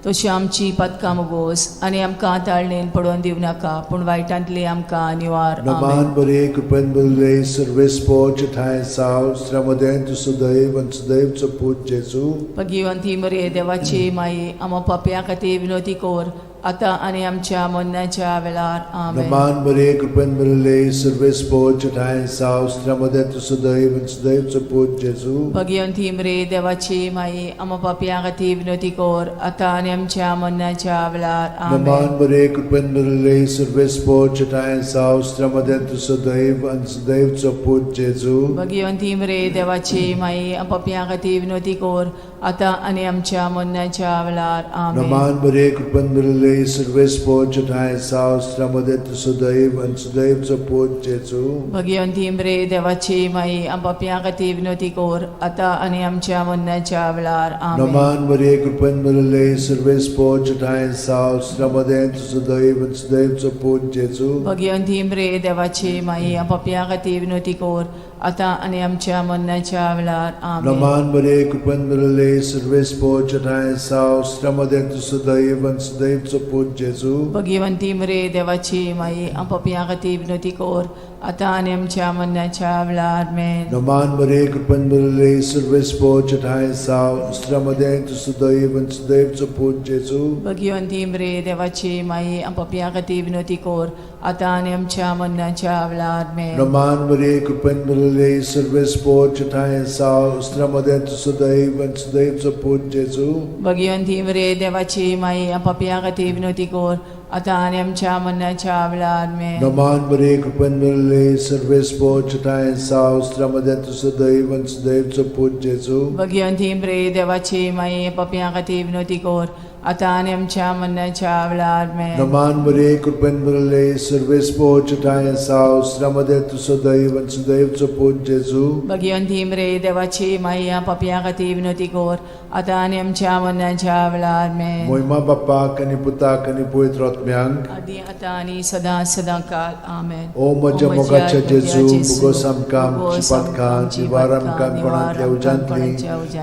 तशी आमची पदकां मोगोस आनी आमकां ताळणेन पडोवन दिवं नाका पूण वायटांतली आमकां निवार. नमान आमेन. बरे कृपेन बरले सर्वेस्पोच ठांय साव स्त्र्यामदें तूं सदैव आनी सदैवचो पूत जेजू. भगिवंती मरे देवाची माई, आमा पापया खातीर विनोती कर आतां आनी आमच्या मरणाच्या वेळार. आमेन. नमान बरे कृपेन बरले सर्वेस्पोच ठांय साव स्त्र्यामदें तूं सदैव आनी सदैवचो पूत जेजू. भगिवंती मरे देवाची माई, आमा पापया खातीर विनोती कर आतां आनी आमच्या मरणाच्या वेळार. नमान आमेन. बरे कृपेन बरले सर्वेस्पोच ठांय साव स्त्र्यामदें तूं सदैव आनी सदैवचो पूत जेजू. भगिवंती मरे देवाची माई, पापया खातीर विनोती कर आतां आनी आमच्या मरणाच्या वेळार. आमेन. नमान बरे कृपेन बरले सर्वेस्पोच ठांय साव स्त्र्यामदें तूं सदैव आनी सदैवचो पूत जेजू. भगिवंती मरे देवाची माई, पापया खातीर विनोती कर आतां आनी आमच्या मरणाच्या वेळार. आमेन. नमान बरे कृपेन बरले सर्वेस्पोच ठांय साव स्त्र्यामदें तूं सदैव आनी सदैवचो पूत जेजू. भगिवंती मरे देवाची माई, पापया खातीर विनोती कर आतां आनी आमच्या मरणाच्या वेळार. आमेन. नमान बरे कृपेन बरले सर्वेस्पोच ठांय साव स्त्र्यामदें तूं सदैव आनी सदैवचो पूत जेजू. भगिवंती मरे देवाची माई, पापया खातीर विनोती कर आतां आनी आमच्या मरणाच्या वेळार. आमेन. नमान बरे कृपेन बरले सर्वेस्पोच ठांय साव स्त्र्यामदें तूं सदैव आनी सदैवचो पूत जेजू. भगिवंती मरे देवाची माई, पापया खातीर विनोती कर आतां आनी आमच्या मरणाच्या वेळार. आमेन. नमान बरे कृपेन बरले सर्वेस्पोच ठांय साव स्त्र्यामदें तूं सदैव आनी सदैवचो पूत जेजू. भगिवंती मरे देवाची माई, पापया खातीर विनोती कर आतां आनी आमच्या मरणाच्या वेळार. आमेन. नमान बरे कृपेन बरले सर्वेस्पोच ठांय साव स्त्र्यामदें तूं सदैव आनी सदैवचो पूत जेजू. भगिवंती मरे देवाची माई, पापया खातीर विनोती कर आतां आनी आमच्या मरणाच्या वेळार. आमेन. नमान बरे कृपेन बरले सर्वेस्पोच ठांय साव स्त्र्यामदें तूं सदैव आनी सदैवचो पूत जेजू. भगिवंती मरे देवाची माई, पापया खातीर विनोती कर आतां आनी आमच्या मरणाच्या वेळार. आमेन. मोहिमा बापाक आनी पुताक आनी पवित्र आत्म्यांक, आदी आतां आनी सदां सदां काल. आमेन. ओ म्हज्या मोगाच्या जेजू, मुगोस आमकां आमची पातकां निवार आमकां कोणांतल्या उज्यांतली,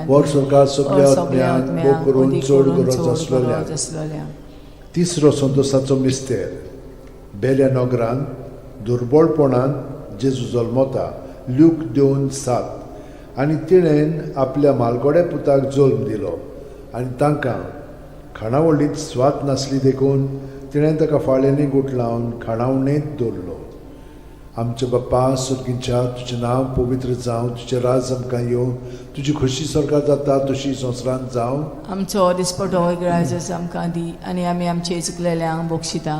वर सरकार सगल्या आत्म्यांक भोग करून चड गरज आसलोल्या. आसलोल्या. तिसरो संतोसाचो मिस्तेर. बेल्या नगरांत दुर्बळपणांत जेजू जल्मता, ल्यूक 2:7. आनी तिणेन आपल्या मालगोड्या पुताक जल्म दिलो आनी तांकां खाणावळींत स्वाद नासली देखून तिणें ताका फाळ्यांनी गुठलावन खाणावणेंत दवरलो. आमच्या बाप्पा सुर्गीच्या, तुजें नांव पवित्र जावं, तुजें राज आमकां येवं, तुजी खोशी स्वर्गात जाता तशी संवसारांत जावं. आमचो दिसपटो इगराजस आमकां दी आनी आमी आमचे चुकलेल्यांक बक्षिता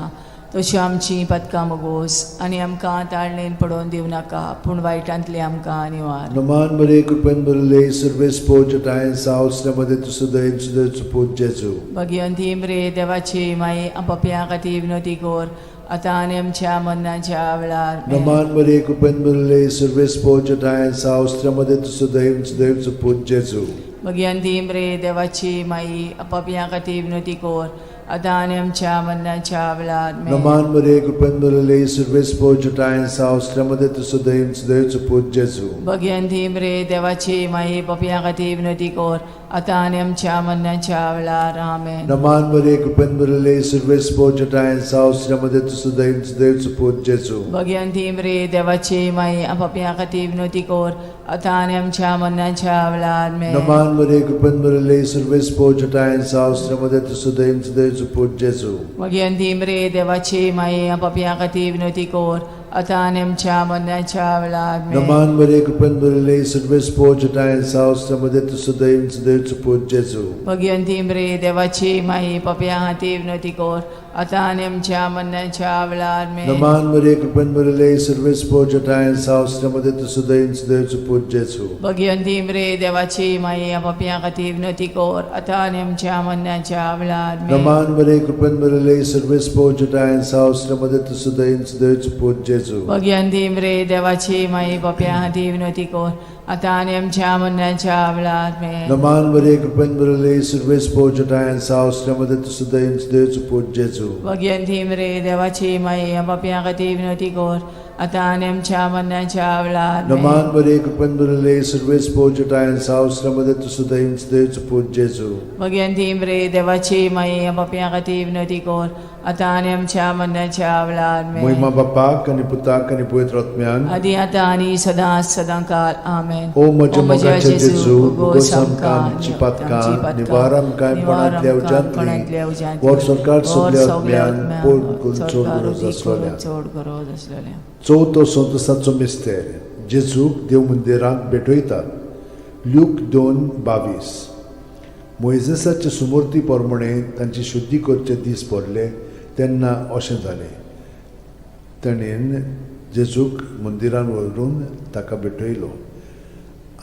तशी आमची पदकां मगोस आनी आमकां ताळणेन पडोवन दिवं नाका पूण वायटांतली आमकां निवार. नमान बरे कृपेन बरले सर्वेस्पोज ठांय सावसल्या मदें तूं सदैव सदैव पूत जेजू. भगिवंती मरे देवाची माई, पापयां खातीर विनोती कर आतां आनी आमच्या मरणाच्या वेळार. नमान बरे कृपेन बरले सर्वेस्पोज ठांय सावसल्या मदें तूं सदैव सदैव पूत जेजू. भगिवंती मरे देवाची माई, पापयां खातीर विनोती कर आतां आनी आमच्या मरणाच्या वेळार. नमान बरे कृपेन बरले सर्वेस्पोज ठांय सावसल्या मदें तूं सदैव सदैव पूत जेजू. भगिवंती मरे देवाची माई, पापयां खातीर विनोती कर आतां आनी आमच्या मरणाच्या वेळार. आमेन. नमान बरे कृपेन बरले सर्वेस्पोज ठांय सावसल्या मदें तूं सदैव सदैव पूत जेजू. भगिवंती मरे देवाची माई, पापयां खातीर विनोती कर आतां आनी आमच्या मरणाच्या वेळार. आमेन. नमान बरे कृपेन बरले सर्वेस्पोज ठांय सावसल्या मदें तूं सदैव सदैव पूत जेजू. भगिवंती मरे देवाची माई, पापयां खातीर विनोती कर आतां आनी आमच्या मरणाच्या वेळार. आमेन. नमान बरे कृपेन बरले सर्वेस्पोज ठांय सावसल्या मदें तूं सदैव सदैव पूत जेजू. भगिवंती मरे देवाची माई, पापयां खातीर विनोती कर आतां आनी आमच्या मरणाच्या वेळार आमेन. नमान मरिये, कृपेन भरिल्ले, सर्वेस्पोर जठायन सावस्त्यामध्ये तूं सदैव सदैवचो पूत जेजू. भगिवंती मरे देवाची माई, पापयां खातीर विनवती कर आतां आनी आमच्या मरणाच्या वेळार आमेन. नमान मरिये, कृपेन भरिल्ले, सर्वेस्पोर जठायन सावस्त्यामध्ये तूं सदैव सदैवचो पूत जेजू. भगिवंती मरे देवाची माई, पापयां खातीर विनवती कर आतां आनी आमच्या मरणाच्या वेळार आमेन. नमान मरिये, कृपेन भरिल्ले, सर्वेस्पोर जठायन सावस्त्यामध्ये तूं सदैव सदैवचो पूत जेजू. भगिवंती मरे देवाची माई, पापयां खातीर विनवती कर आतां आनी आमच्या मरणाच्या वेळार आमेन. नमान मरिये, कृपेन भरिल्ले, सर्वेस्पोर जठायन सावस्त्यामध्ये तूं सदैव सदैवचो पूत जेजू. भगिवंती मरे देवाची माई, पापयां खातीर विनवती कर आतां आनी आमच्या मरणाच्या वेळार आमेन. महिमा बापाक आनी पुताक आनी पवित्र आत्म्यान. आदी आतां आनी सदां सदां काल आमेन. ओ म्हज्या मोगाच्या जेजू, उगोस आमकां आमची पातकां, निवार आमकां कोणांतल्या उज्यांतली, व्हड सरकार सगल्या आत्म्यान पोड करून चड गरज आसलोल्या. चड गरज आसलेल्या. चवथो संतोसाचो मिस्तेर, जेजूक देव मंदिरांत भेटयतात. ल्यूक 2:22. मोयजेसाचे सुमूर्ती प्रमाणे तांची शुद्धी करचे दीस भरले तेन्ना अशें जालें, ताणें जेजूक मंदिरान व्हरून ताका भेटयलो.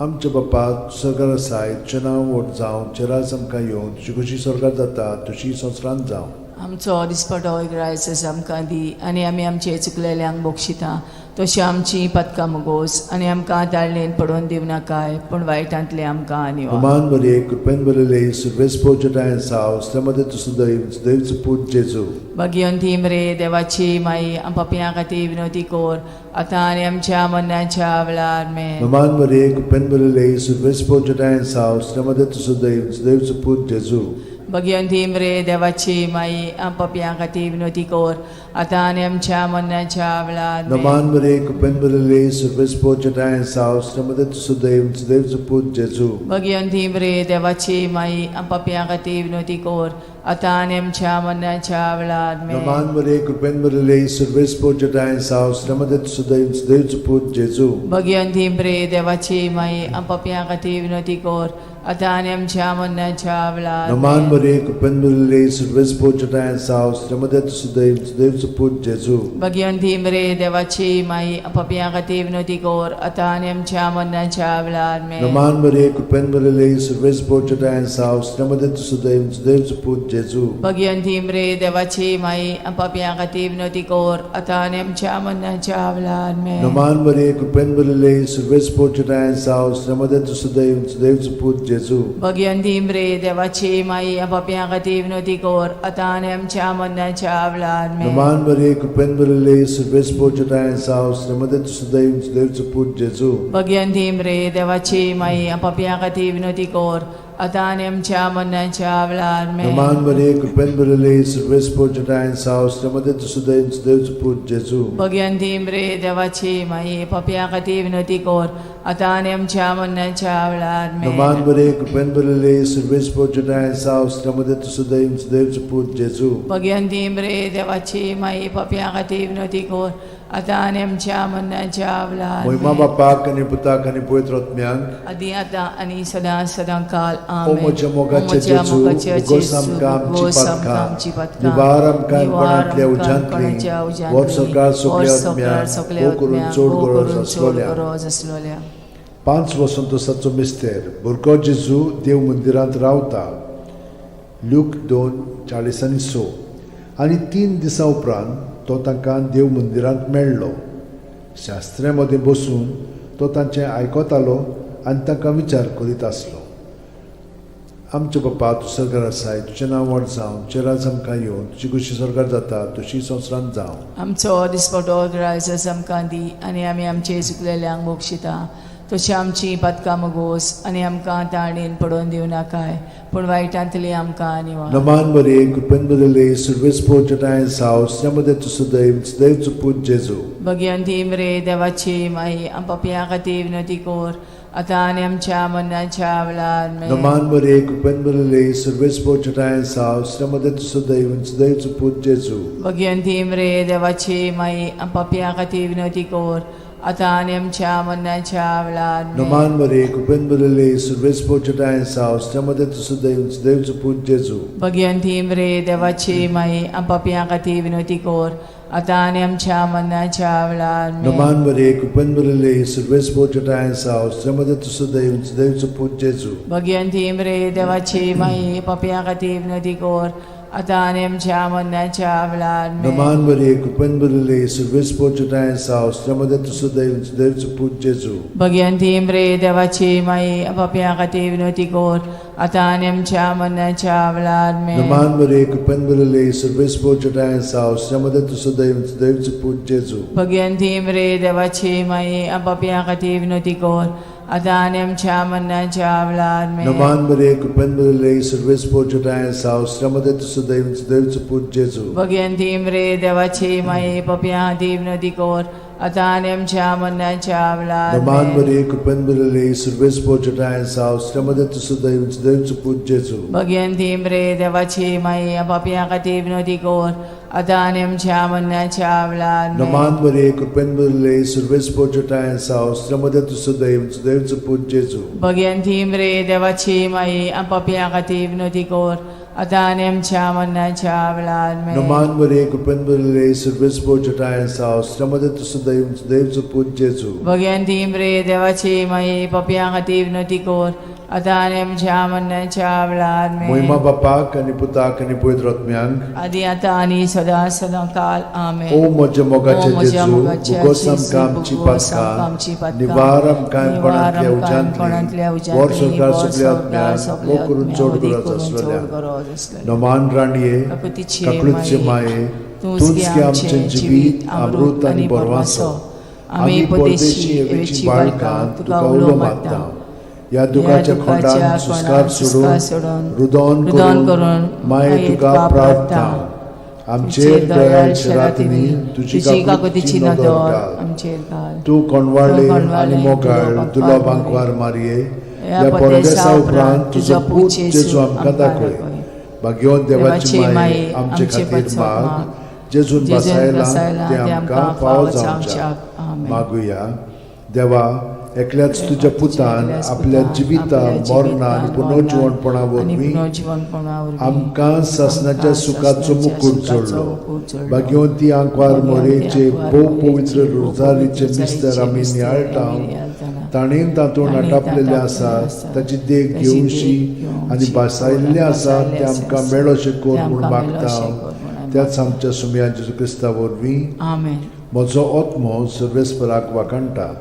आमच्या बापा, सरकार आसाय, तुजें नांव व्हड जावं, तुजें राज आमकां येवं, तुजी कशी सरकार जाता तशी संवसारांत जावं. आमचो दिसपटो इग्रायस आमकां दी आनी आमी आमचे चुकलेल्यांक बक्षिता तशी आमची पदकां मुगोस आनी आमकां ताळणेन पडोवन दिवनाकाय, पूण वायटांतले आमकां निवार. हमान मरिये, कृपेन भरिल्ले, सर्वेस्पोर साव, मध्ये तूं सदैव सदैवचो पूत जेजू. भगिवंती मरे देवाची माई, पापयां खातीर विनवती कर आतां आनी आमच्या मरणाच्या वेळार आमेन. हमान मरिये, कृपेन भरिल्ले, सर्वेस्पोर साव, मध्ये तूं सदैव सदैवचो पूत जेजू. भगिवंती मरे देवाची माई, पापयां खातीर विनवती कर आतां आनी आमच्या मरणाच्या वेळार आमेन. नमान मरिये, कृपेन भरिल्ले, सर्वेस्पोर साव, मध्ये तूं सदैव सदैवचो पूत जेजू. भगिवंती मरे देवाची माई, पापयां खातीर विनवती कर आतां आनी आमच्या मरणाच्या वेळार आमेन. नमान मरिये, कृपेन भरिल्ले, सर्वेस्पोर साव, मध्ये तूं सदैव सदैवचो पूत जेजू. भगिवंती मरे देवाची माई, पापयां खातीर विनवती कर आतां आनी आमच्या मरणाच्या वेळार नमान आमेन. मरिये, कृपेन भरिल्ले, सर्वेस्पोर साव, मध्ये तूं सदैव सदैवचो पूत जेजू. भगिवंती मरे देवाची माई, पापयां खातीर विनवती कर आतां आनी आमच्या मरणाच्या वेळार आमेन. नमान मरिये, कृपेन भरिल्ले, सर्वेस्पोर साव, मध्ये तूं सदैव सदैवचो पूत जेजू. भगिवंती मरे देवाची माई, पापयां खातीर विनवती कर आतां आनी आमच्या मरणाच्या वेळार आमेन. नमान मरिये, कृपेन भरिल्ले, सर्वेस्पोर साव, मध्ये तूं सदैव सदैवचो पूत जेजू. भगिवंती मरे देवाची माई, पापयां खातीर विनवती कर आतां आनी आमच्या मरणाच्या वेळार आमेन. नमान मरिये, कृपेन भरिल्ले, सर्वेस्पोर साव, मध्ये तूं सदैव सदैवचो पूत जेजू. भगिवंती मरे देवाची माई, पापयां खातीर विनवती कर आतां आनी आमच्या मरणाच्या वेळार आमेन. नमान मरिये, कृपेन भरिल्ले, सर्वेस्पोर साव, मध्ये तूं सदैव सदैवचो पूत जेजू. भगिवंती मरे देवाची माई, पापयां खातीर विनवती कर आतां आनी आमच्या मरणाच्या वेळार आमेन. नमान मरिये, कृपेन भरिल्ले, सर्वेस्पोर साव, मध्ये तूं सदैव सदैवचो पूत जेजू. भगिवंती मरे देवाची माई, पापयां खातीर विनवती कर आतां आनी आमच्या मरणाच्या वेळार महिमा आमेन. बापाक आनी पुताक आनी पवित्र आत्म्याक. आदी आतां आनी सदां सदां काल ओ आमेन. म्हज्या मोगाचे ओ म्हज्या जेजू, मोगाचे उगोस जेजू, आमकां आमची उगोस आमकां पातकां, आमची पातकां, निवार आमकां निवार कोणांतल्या आमकां उज्यांतली, कोणाच्या उज्यांतली, व्हड सरकार सगल्या व्हड सरकार आत्म्याक, सगल्या भोव करून आत्म्याक, चड भोव गरज करून चड आसलोल्या. गरज आसलोल्या. 5 वसंतोसाचो मिस्तेर, भुरगो जेजू देव मंदिरांत रावता. ल्यूक 2:46. आनी 3 दिसां उपरांत तो तांकां देव मंदिरांत मेळ्ळो. शास्त्र्या मदें बसून तो तांचें आयकतालो आनी तांकां विचार करीत आसलो. आमच्या बापा, तूं सरकार आसाय, तुजें नांव व्हड जावं, तुजें राज आमकां येवं, तुजी कशी सरकार जाता तशी संवसारांत जावं. आमचो दिसपटो ग्रायस आमकां दी आनी आमी आमचे चुकलेल्यांक बक्षिता तशी आमची पातकां मुगोस आनी आमकां ताणेन पडोवन दिवं नाकाय, पूण वायटांतली आमकां निवार. नमान मरिये, कृपेन भरिल्ले, सर्वेस्पोर साव, मध्ये तूं सदैव सदैवचो पूत जेजू. भगिवंती मरे देवाची माई, पापयां खातीर विनवती कर आतां आनी आमच्या मरणाच्या वेळार आमेन. नमान मरिये, कृपेन भरिल्ले, सर्वेस्पोर साव, मध्ये तूं सदैव सदैवचो पूत जेजू. भगिवंती मरे देवाची माई, पापयां खातीर विनवती कर आतां आनी आमच्या मरणाच्या वेळार आमेन. नमान मरे कृपेन भरिल्ले सुर्वेस पोचटाय सावस्त्या मध्ये तूं सदैव सदैवचो पूत जेजू. भगवंती मरे देवाची माई, पापयां खातीर विनवती कर, आतां आनी आमच्या मरणाच्या वेळार आमेन. नमान मरे कृपेन भरिल्ले सुर्वेस पोचटाय सावस्त्या मध्ये तूं सदैव सदैवचो पूत जेजू. भगवंती मरे देवाची माई, पापयां खातीर विनवती कर, आतां आनी आमच्या मरणाच्या वेळार आमेन. नमान मरे कृपेन भरिल्ले सुर्वेस पोचटाय सावस्त्या मध्ये तूं सदैव सदैवचो पूत जेजू. भगवंती मरे देवाची माई, पापयां खातीर विनवती कर, आतां आनी आमच्या मरणाच्या वेळार आमेन. नमान मरे कृपेन भरिल्ले सुर्वेस पोचटाय सावस्त्या मध्ये तूं सदैव सदैवचो पूत जेजू. भगवंती मरे देवाची माई, पापयां खातीर विनवती कर, आतां आनी आमच्या मरणाच्या वेळार आमेन. नमान मरे कृपेन भरिल्ले सुर्वेस पोचटाय सावस्त्या मध्ये तूं सदैव सदैवचो पूत जेजू. भगवंती मरे देवाची माई, पापयां खातीर विनवती कर, आतां आनी आमच्या मरणाच्या वेळार नमान आमेन. मरे कृपेन भरिल्ले सुर्वेस पोचटाय सावस्त्या मध्ये तूं सदैव सदैवचो पूत जेजू. भगवंती मरे देवाची माई, पापयां खातीर विनवती कर, आतां आनी आमच्या मरणाच्या वेळार आमेन. नमान मरे कृपेन भरिल्ले सुर्वेस पोचटाय सावस्त्या मध्ये तूं सदैव सदैवचो पूत जेजू. भगवंती मरे देवाची माई, पापयां खातीर विनवती कर, आतां आनी आमच्या मरणाच्या वेळार आमेन. नमान मरे कृपेन भरिल्ले सुर्वेस पोचटाय सावस्त्या मध्ये तूं सदैव सदैवचो पूत जेजू. भगवंती मरे देवाची माई, पापयां खातीर विनवती कर, आतां आनी आमच्या मरणाच्या वेळार आमेन. मोहिमा बापाक आनी पुताक आनी पवित्र आत्म्यांक, आदी आतां आनी सदां सदां काल आमेन. ओ म्हज्या मोगाचे ओ म्हज्या जेजू, मोगाचे भुगोस जेजू, आमकां आमची भुगोस आमकां आमची पातकां, पातकां, निवार आमकां निवार कोणांतल्या आमकां कोणांतल्या उज्यांतली, उज्यांतली, वर सरकार वर सगल्या सरकार आत्म्यांक, सगल्या मोग करून आत्म्यांक, चड वदी गरज करून चड आसलेल्या. गरज आसलेल्या. नमान राणये, काकुतीचे काकळूतचे माये, माये, तूंच तूंच गे गे आमचें आमचें जिवीत, अमृत आनी बरवासो. आमी परदेशी एवेची बाळकां, तुका उलो मारता. ह्या दुखाच्या खोंडान सुस्कार सोडून, रुदोन रुदोन करून करून माये तुका प्रार्थना. आमचेर दयाळ रातींनी तुजी तुजी काकुतीची काकुतीची नदर नदर घाल. आमचेर घाल. तूं कोणवाळे तूं आनी कोणवाळे, मोगाळ तुजो दुलो बांकवार बांकवार मारये, ह्या ह्या परदेसा परदेसा उपरांत तुजो पूत जेजू आमकां आमकां दाखय. दाखय. भाग्यवंत देवाची देवाची माये, माये, आमचे आमचे खातीर पासत माग, माग, जेजून जेजून बसायला बसायला ते ते आमकां आमकां फावो फावो जावच्याक. जावच्याक. आमेन. मागुया. देवा, एकल्याच तुज्या पुतान एकल्याच आपल्या पुतान जिविता आपल्या मरणा आनी जिवितान, पुनर्जिवणपणा मरणान आनी वरवीं पुनर्जिवणपणा वरवीं आमकां सासणाच्या आमकां सुखाचो सासणाच्या मुकूट सुखाचो जोडलो. मुकूट जोडलो. भाग्यवंती आंकवार भाग्यवंती मोरेचे आंकवार भोव मोरेचे पवित्र भोव रोजारीचे पवित्र मिस्तर आमी रोजारीचे नियाळटा, मिस्तर आमी नियाळटाना, ताणें तातूंत ताणें आटापलेलें तातूंत आसा आसा, ताची देख ताची घेवशी देख घेवची आनी भासायल्लें आसा भासायल्लें तें आसा, आमकां मेळोशें कर तें म्हूण आमकां मागता मेळोशें कर म्हूण आमी त्याच आमच्या सुमया जेजू क्रिस्ता वरवीं. आमेन. म्हजो आत्मो सर्वेस्पराक वाखाणटा,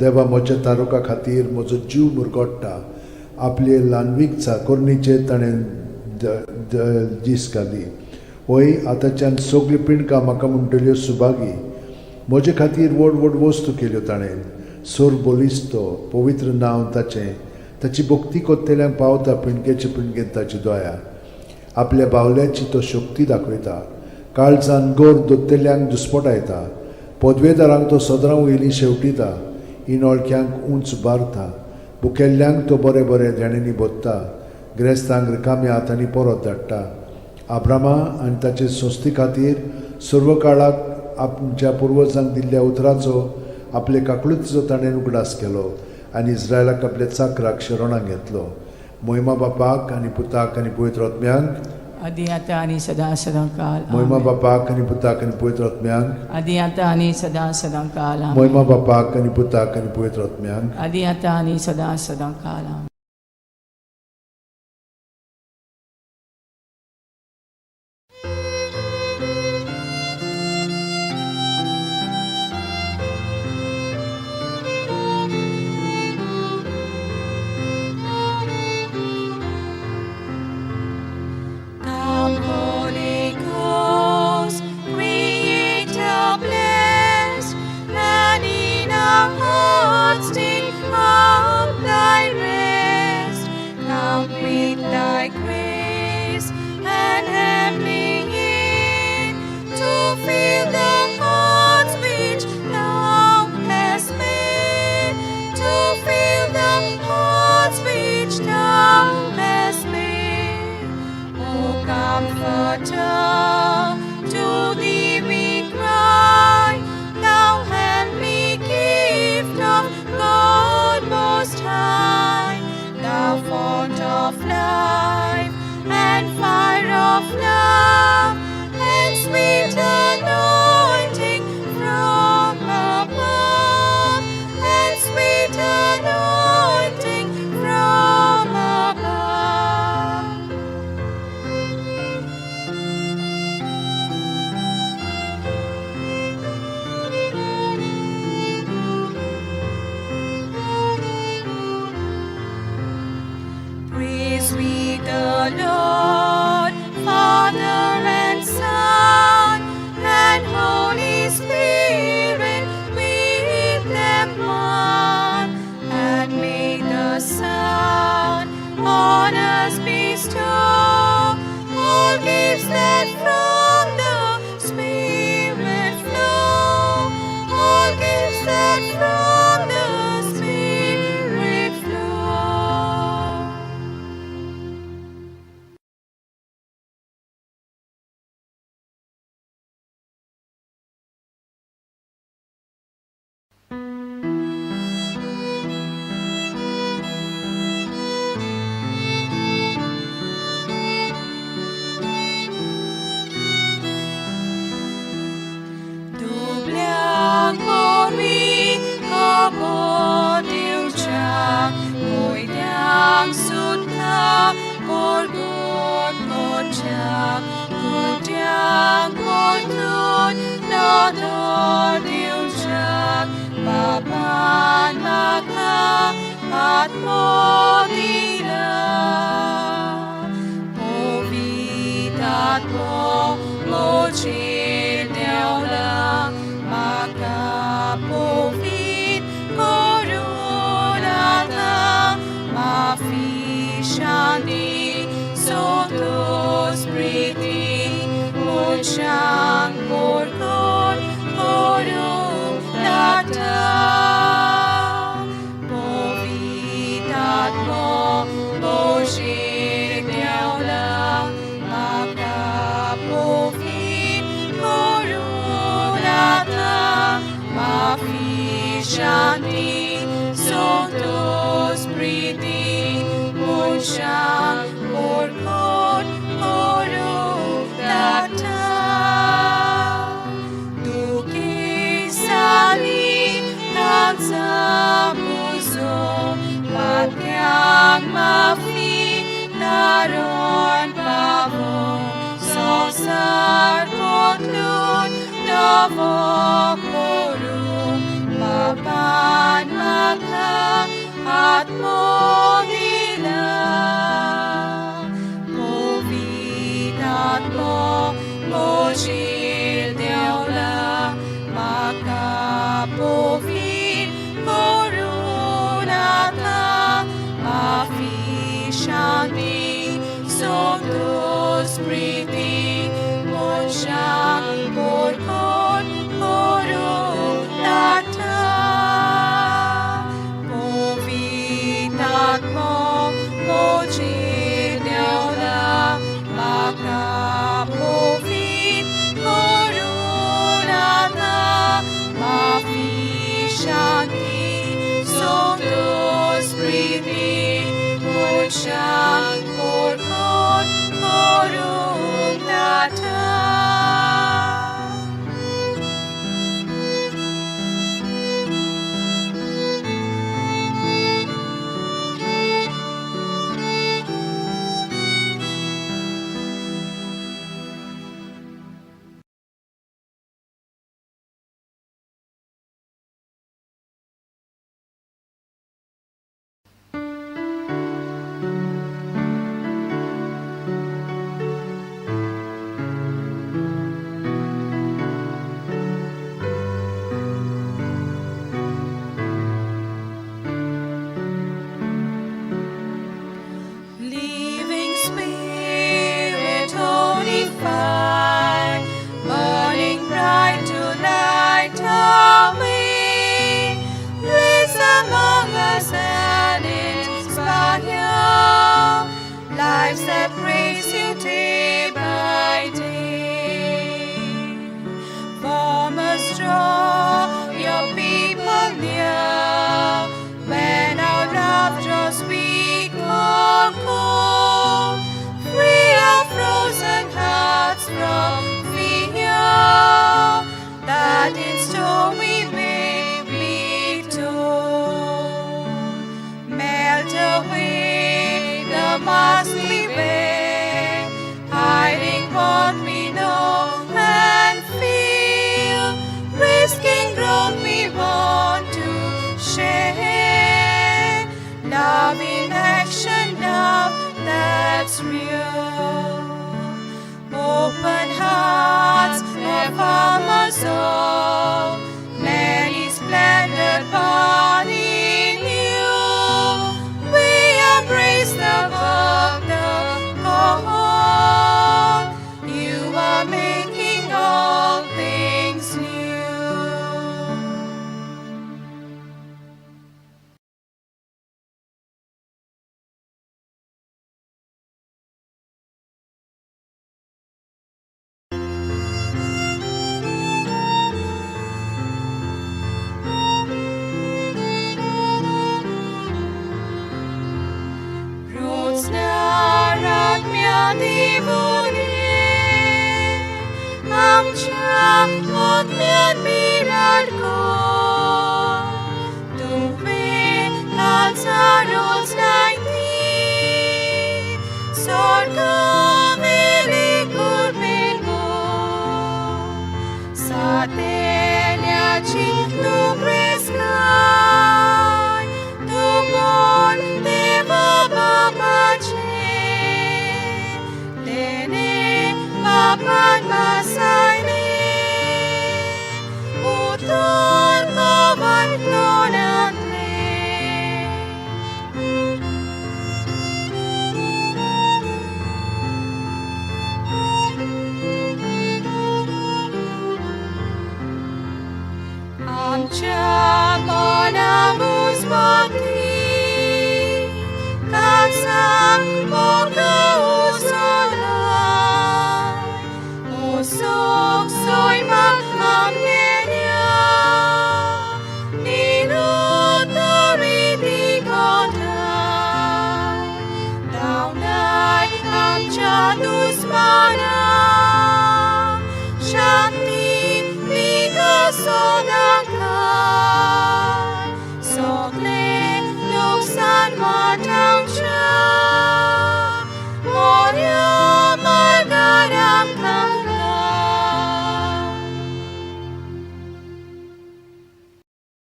देवा म्हज्या तारुका खातीर म्हजो जीव मुरगोट्टा. आपले ल्हानवीक चाकोरणीचेर ताणें दीस घाली. वय आतांच्यान सगळीं पिंडकां म्हाका म्हणटल्यो सुभागी. म्हजे खातीर व्हड व्हड वस्तू केल्यो ताणें. सोर बलिस्तो पवित्र नांव ताचें, ताची भक्ती कोत्तेल्यांक पावता पिंडकेचे पिंडकेन ताची दया. आपल्या बावल्याची तो शक्ती दाखयता, काळजान गोर दोत्तेल्यांक दुस्पटायता. पदवेदारांक तो सदरां वयलीं शेवटिता, इनोळख्यांक उंच बारता. भुकेल्ल्यांक तो बरें बरें देण्यांनी भोत्ता, ग्रेस्तांक रिकाम्या हातांनी परत धाडटा. आब्रामा आनी ताचे संस्थे खातीर सर्व काळाक आमच्या पुर्वजांक दिल्ल्या उतराचो आपले काकळुतीचो ताणें उगडास केलो आनी इस्रायलाक आपल्या चाकराक शरणाक घेतलो. मोहिमा बापाक आनी पुताक आनी पवित्र आत्म्यांक, आदी आतां आनी सदां सदां काल मोहिमा आमेन. बापाक आनी पुताक आनी पवित्र आत्म्यांक, आदी आतां आनी सदां सदां काल आमेन. मोहिमा बापाक आनी पुताक आनी पवित्र आत्म्यांक, आदी आतां आनी सदां सदां काल आमेन. Come, Holy Ghost, Creator blessed, and in our hearts take up thy rest. Come with thy grace and heavenly aid to fill the hearts which thou hast made, to fill the hearts which thou hast made. O Comforter, to thee we cry, thou heavenly King. of love and sweet anointing from above, and sweet anointing from above. Praise we the Lord, Father and Son, and Holy Spirit, with them one, and may the Son on us bestow all gifts that from the Spirit flow, all gifts that from the Spirit flow. दुबळ्यांक वरवीं खबर दिवच्याक, कोयत्यांक सुद्दां परगट करच्याक, कुड्ड्यांक परतून नदर दिवच्याक, बाबान म्हाका आत्मो दिला. पवित्र आत्मो म्हजेर देंवला, म्हाका पवित्र करून आतां माफी, शांती, संतोष, प्रिती, मनशांक परगट करूंक लागता. पवित्र आत्मो म्हजेर देंवला, म्हाका पवित्र करून आतां माफी, शांती, संतोष, प्रिती, मनशांक परगट करूंक लागता. दुखेसाली तांचा पुजो, पाप्यांक माफी तारण पावो, संवसार बदलून नवो करूं, बाबान म्हाका आत्मो दिला. पवित्र आत्मो म्हजेर देंवला, म्हाका पवित्र करून आतां माफी, शांती, संतोष, प्रिती, मनशांक परगट करूंक लागता. पवित्र आत्मो म्हजेर देंवला, म्हाका पवित्र Life of my soul, many splendid body new. We embrace the work of God. You are making all things new.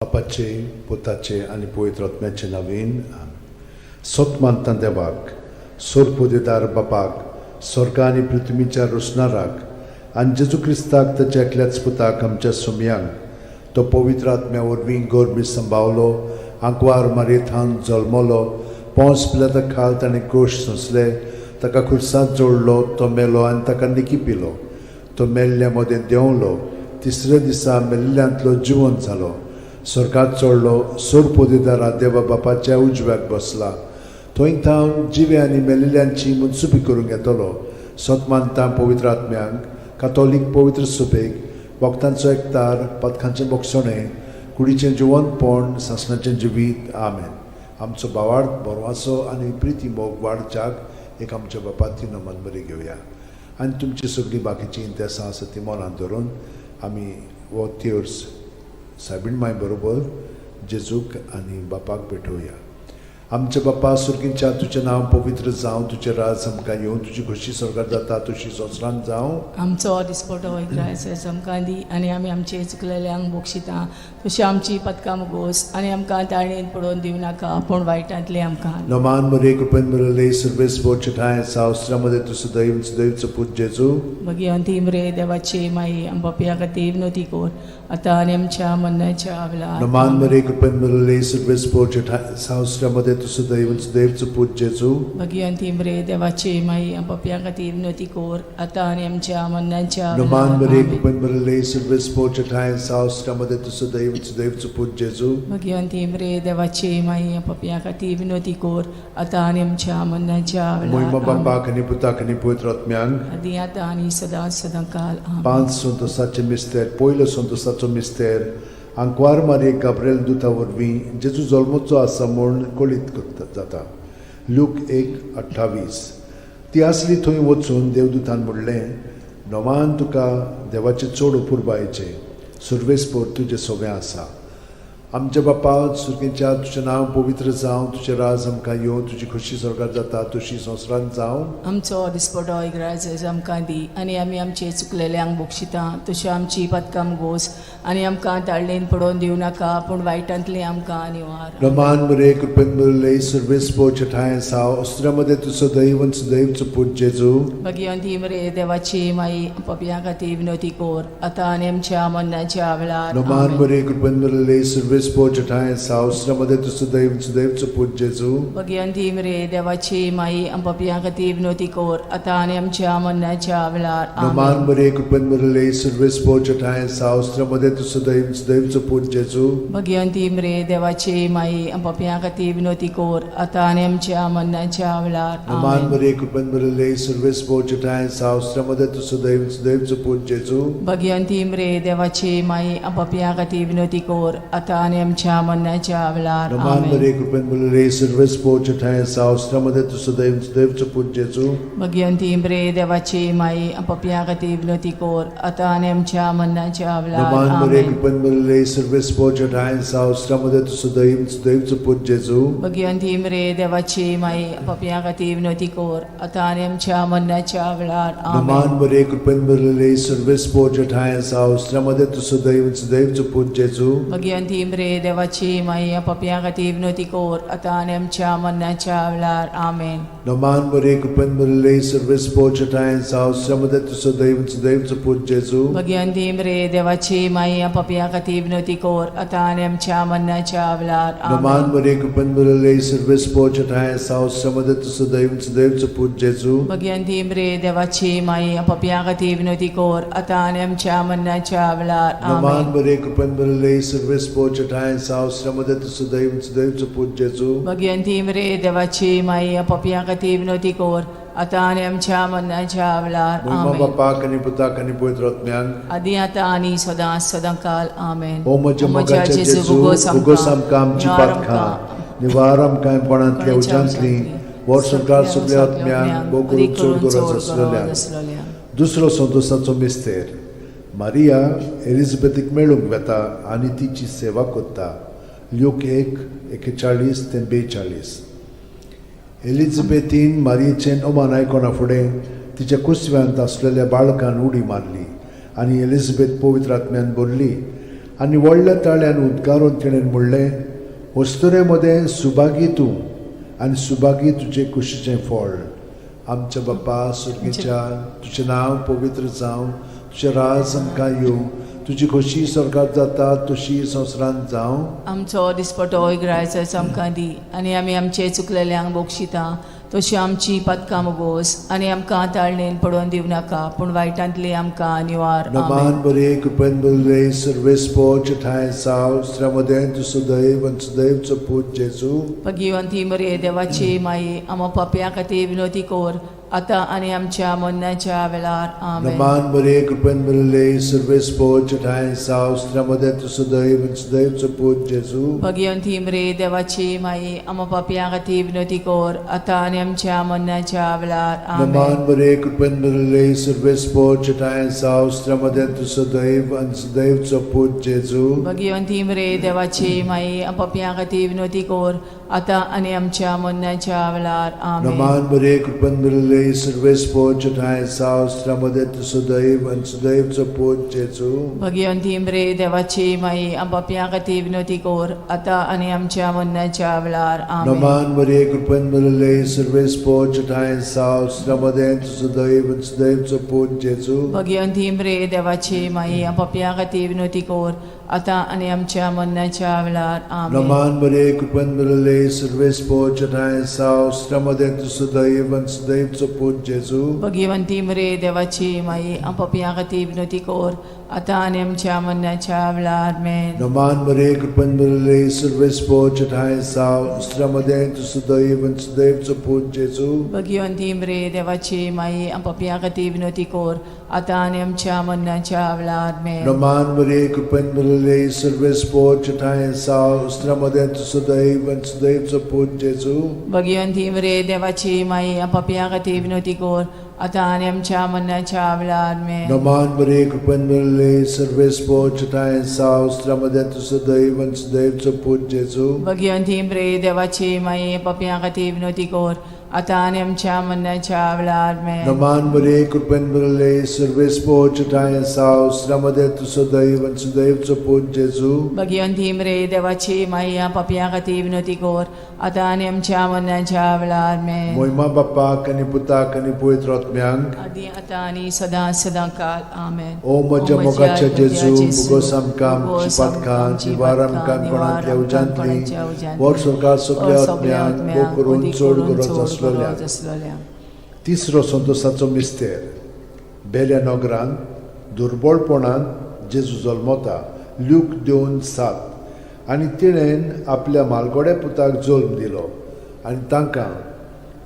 बापाचे पुताचे आनी पवित्र आत्म्याचे नवीन सत मानता देवाक सोरपोदेदार बापाक स्वर्ग आनी पृथ्वीच्या रोसणाराक आनी जेजू क्रिस्ताक ताच्या एकल्याच पुताक आमच्या सोमयांक तो पवित्र आत्म्या वरवीं गोरमी संभावलो आंकवार मारयेथान जल्मलो पोंस पिलाता खाल ताणें कोश सोंसले ताका खुर्सांत जोडलो तो मेलो आनी ताका निकी पिलो तो मेल्ल्या मदें देंवलो तिसऱ्या दिसा मेल्ल्यांतलो जिवंत जालो स्वर्गात चडलो सोरपोदेदारा देवा बापाच्या उजव्याक बसला थंय थावन जिवे आनी मेलिल्ल्यांची मनसुपी करूंक येतलो सत मानता पवित्र आत्म्यांक कातोलीक पवित्र सुपेक वखदांचो एकतार पदकांचें बोगसणें कुडीचें जिवंतपण सासणाचें जिवीत. आमेन. आमचो भावार्थ बरवासो आनी प्रिती मोग वाडच्याक एक आमच्या बापाती नमन बरी घेवया आनी तुमची सगळीं बाकीचीं इंतेसां आसा ती मनांत धरून आमी हो तेर्स सायबीण माय बरोबर जेजूक आनी बापाक भेटोवया. आमच्या बापा सुर्गींच्या तुजें नांव पवित्र जावं, तुजें राज आमकां येवं, तुजी खोशी स्वर्गार जाता तशी संवसारांत जावं. आमचो दिसपटो इग्रायस आमकां दी आनी आमी आमचे चुकलेल्यांक बक्षिता तशी आमची पदकां मुगोस आनी आमकां ताळणेन पडोवन दिवं नाका पूण वायटांतले आमकां. नमान मरे कृपेन मिळले सर्वेस बोचठाय सावस्त्रामध्ये तूं सदैव सदैवचो पूत जेजू. भगिवंती मरे देवाची माई आमच्या खातीर विनवती कर आतां आनी आमच्या मरणाच्या वेळार. नमान मरे कृपेन मिळले सर्वेस बोचठाय सावस्त्रामध्ये तूं सदैव सदैवचो पूत जेजू. भगिवंती मरे देवाची माई आमच्या खातीर विनवती कर आतां आनी आमच्या मरणाच्या नमान वेळार. मरे कृपेन मिळले सर्वेस बोचठाय सावस्त्रामध्ये तूं सदैव सदैवचो पूत जेजू. भगिवंती मरे देवाची माई आमच्या खातीर विनवती कर आतां आनी आमच्या मरणाच्या मोहिमा वेळार. बापाक आनी पुताक आनी पवित्र आत्म्यांक आदी आतां आनी सदां सदां काल. आमेन. पांच संतोसाचे मिस्तेर. पयलो संतोसाचो मिस्तेर आंकवार मारये गाब्रेल दुता वरवीं जेजू जल्मचो आसा म्हूण कळीत करता जाता. लूक 1:28. ती आसली थंय वचून देवदूतान म्हणलें, नवान तुका देवाचें चड अपुरबायेचें सुर्वेसपोर तुजें सोबें आसा. आमच्या बापा सुरगेच्या तुजें नांव पवित्र जावं, तुजें राज आमकां येवं, तुजी खोशी स्वर्गार जाता तशी संवसारांत जावं. आमचो दिसपटो इगराज आमकां दी आनी आमी आमचे चुकलेल्यांक बक्षिता तशी आमची पदकां गोस आनी आमकां ताळणेन पडोवन दिवं नाका पूण वायटांतली आमकां निवार. रमान मरे कृपेन भरिल्ले, सर्वेस्पो ठांय साव, अस्त्रा तूं सदैव आनी सदैवचो पूत जेजू. भगिवंती मरे देवाची माई, पपयां खातीर विनोती कोर आतां आनी आमच्या मरणाच्या वेळार. रमान आमेन. मरे कृपेन भरिल्ले, सर्वेस्पो ठांय साव, अस्त्रा तूं सदैव आनी सदैवचो पूत जेजू. भगिवंती मरे देवाची माई, पपयां खातीर विनोती कोर आतां आनी आमच्या मरणाच्या वेळार. रमान आमेन. मरे कृपेन भरिल्ले, सर्वेस्पो ठांय साव, अस्त्रा तूं सदैव आनी सदैवचो पूत जेजू. भगिवंती मरे देवाची माई, पपयां खातीर विनोती कोर आतां आनी आमच्या मरणाच्या वेळार. रमान आमेन. मरे कृपेन भरिल्ले, सर्वेस्पो ठांय साव, अस्त्रा तूं सदैव आनी सदैवचो पूत जेजू. भगिवंती मरे देवाची माई, पपयां खातीर विनोती कोर आतां आनी आमच्या मरणाच्या वेळार. रमान आमेन. मरे कृपेन भरिल्ले, सर्वेस्पो ठांय साव, अस्त्रा तूं सदैव आनी सदैवचो पूत जेजू. भगिवंती मरे देवाची माई, पपयां खातीर विनोती कोर आतां आनी आमच्या मरणाच्या वेळार. रमान मरे आमेन. कृपेन भरिल्ले, सर्वेस्पो ठांय साव, अस्त्रा तूं सदैव आनी सदैवचो पूत जेजू. भगिवंती मरे देवाची माई, पपयां खातीर विनोती कोर आतां आनी आमच्या मरणाच्या वेळार. रमान आमेन. मरे कृपेन भरिल्ले, सर्वेस्पो ठांय साव, अस्त्रा तूं सदैव आनी सदैवचो पूत जेजू. भगिवंती मरे देवाची माई, पपयां खातीर विनोती कोर आतां आनी आमच्या मरणाच्या वेळार. आमेन. रमान मरे कृपेन भरिल्ले, सर्वेस्पो ठांय साव, अस्त्रा तूं सदैव आनी सदैवचो पूत जेजू. भगिवंती मरे देवाची माई, पपयां खातीर विनोती कोर आतां आनी आमच्या मरणाच्या वेळार. रमान आमेन. मरे कृपेन भरिल्ले, सर्वेस्पो ठांय साव, अस्त्रा तूं सदैव आनी सदैवचो पूत जेजू. भगिवंती मरे देवाची माई, पपयां खातीर विनोती कोर आतां आनी आमच्या मरणाच्या वेळार. रमान आमेन. मरे कृपेन भरिल्ले, सर्वेस्पो ठांय साव, अस्त्रा तूं सदैव आनी सदैवचो पूत जेजू. भगिवंती मरे देवाची माई, पपयां खातीर विनोती कोर आतां आनी आमच्या मरणाच्या वेळार. महिमा आमेन. बापाक आनी पुताक आनी पवित्र आत्म्याक. आदी आतां आनी सदां सदां काल. आमेन. ओ म्हज्या मोगाच्या जेजू, भोगोस आमकां आमची पातकां, निवार आमकां कोणांतल्या उज्यांतली, वर्सभर सगल्या आत्म्यांक भोव करून चड गरज आसलेल्या. दुसरो संतोषाचो मिस्तेर, मारिया एलिझाबेथीक मेळूंक वेता आनी तिची सेवा करता. ल्यूक 1:41 ते 42. एलिझाबेथीन मारियेचें अमान आयकना फुडें तिच्या कुसव्यांत आसलेल्या बाळकान उडी मारली आनी एलिझाबेथ पवित्र आत्म्यान भरली आनी व्हडल्या ताळ्यान उद्गारून तिणें म्हणलें, अस्तुरे मदें सुभागी तूं आनी सुभागी तुजे कुशीचें फळ. आमच्या बापा सुर्गेच्या, तुजें नांव पवित्र जावं, तुजें राज आमकां येवं, तुजी खोशी स्वर्गात जाता तशी संवसारांत जावं. आमचो दिसपटो इगरायचो आमकां दी आनी आमी आमचे चुकलेल्यांक बक्षिता तशी आमची पदकां मोगोस आनी आमकां ताळणेन पडोवन दिवं नाका पूण वायटांतली आमकां निवार. नमान आमेन. बरे कृपेन बरे सर्वेस्पो ठांय साव, स्त्र्यामदें तूं सदैव आनी सदैवचो पूत जेजू. भगिवंती मरे देवाची माई, आमा पापयां खातीर विनोती कोर आतां आनी आमच्या मरणाच्या वेळार. आमेन. नमान बरे कृपेन बरे सर्वेस्पो ठांय साव, स्त्र्यामदें तूं सदैव आनी सदैवचो पूत जेजू. भगिवंती मरे देवाची माई, आमा पापयां खातीर विनोती कोर आतां आनी आमच्या मरणाच्या वेळार. नमान आमेन. बरे कृपेन बरे सर्वेस्पो ठांय साव, स्त्र्यामदें तूं सदैव आनी सदैवचो पूत जेजू. भगिवंती मरे देवाची माई, पापयां खातीर विनोती कोर आतां आनी आमच्या मरणाच्या वेळार. आमेन. नमान बरे कृपेन बरे सर्वेस्पो ठांय साव, स्त्र्यामदें तूं सदैव आनी सदैवचो पूत जेजू. भगिवंती मरे देवाची माई, पापयां खातीर विनोती कोर आतां आनी आमच्या मरणाच्या वेळार. आमेन. नमान मरे कृपेन भरिल्ले, सर्वेस्पो ठांय साव, स्त्र्यामदें तूं सदैव आनी सदैवचो पूत जेजू. भगिवंती मरे देवाची माई, पापयां खातीर विनोती कोर आतां आनी आमच्या मरणाच्या वेळार. आमेन. नमान मरे कृपेन भरिल्ले, सर्वेस्पो ठांय साव, स्त्र्यामदें तूं सदैव आनी सदैवचो पूत जेजू. भगिवंती मरे देवाची माई, पापयां खातीर विनोती कोर आतां आनी आमच्या मरणाच्या वेळार. आमेन. नमान मरे कृपेन भरिल्ले, सर्वेस्पो ठांय साव, स्त्र्यामदें तूं सदैव आनी सदैवचो पूत जेजू. भगिवंती मरे देवाची माई, पापयां खातीर विनोती कोर आतां आनी आमच्या मरणाच्या वेळार. आमेन. नमान मरे कृपेन भरिल्ले, सर्वेस्पो ठांय साव, स्त्र्यामदें तूं सदैव आनी सदैवचो पूत जेजू. भगिवंती मरे देवाची माई, पापयां खातीर विनोती कोर आतां आनी आमच्या मरणाच्या वेळार आमेन. नमान बरे कृपेन भरले सर्वेस्पो चटाय साव मध्ये तुजो दैव आनी सुदैवचो पूत जेजू. भगिवंती मरे देवाची माये, पापयां खातीर विनवती कर, आतां आनी आमच्या मरणाच्या वेळार आमेन. नमान बरे कृपेन भरले सर्वेस्पो चटाय साव मध्ये तुजो दैव आनी सुदैवचो पूत जेजू. भगिवंती मरे देवाची माया, पापयां खातीर विनवती कर, आतां आनी आमच्या मरणाच्या वेळार आमेन. मोहिमा बाप्पाक आनी पुताक आनी पवित्र आत्म्यांक. आदी आतां आनी सदां सदां काल आमेन. ओ म्हज्या मोगाच्या जेजू, मुगोस आमकां आमची पातकां निवार आमकां कोणांतल्या उज्यांतली वर सरकार सगल्या आत्म्यांक भोग करून चड गरज आसलोल्या. आसलोल्या. तिसरो संतोसाचो मिस्तेर. बेल्या नगरांत दुर्बळपणांत जेजू जल्मता, ल्यूक 2:7. आनी तिणेन आपल्या मालगोड्या पुताक जल्म दिलो आनी तांकां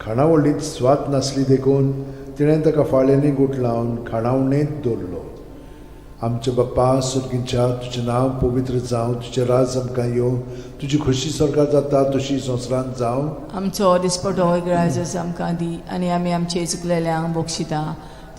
खाणावळींत स्वाद नासली देखून तिणें ताका फाळ्यांनी गुठलावन खाणावणेंत दवरलो. आमच्या बाप्पा सुर्गीच्या, तुजें नांव पवित्र जावं, तुजें राज आमकां येवं, तुजी खोशी सरकार जाता तशी संवसारांत जावं. आमचो दिसपटो ग्राजस आमकां दी आनी आमी आमचे चुकलेल्यांक बक्षिता,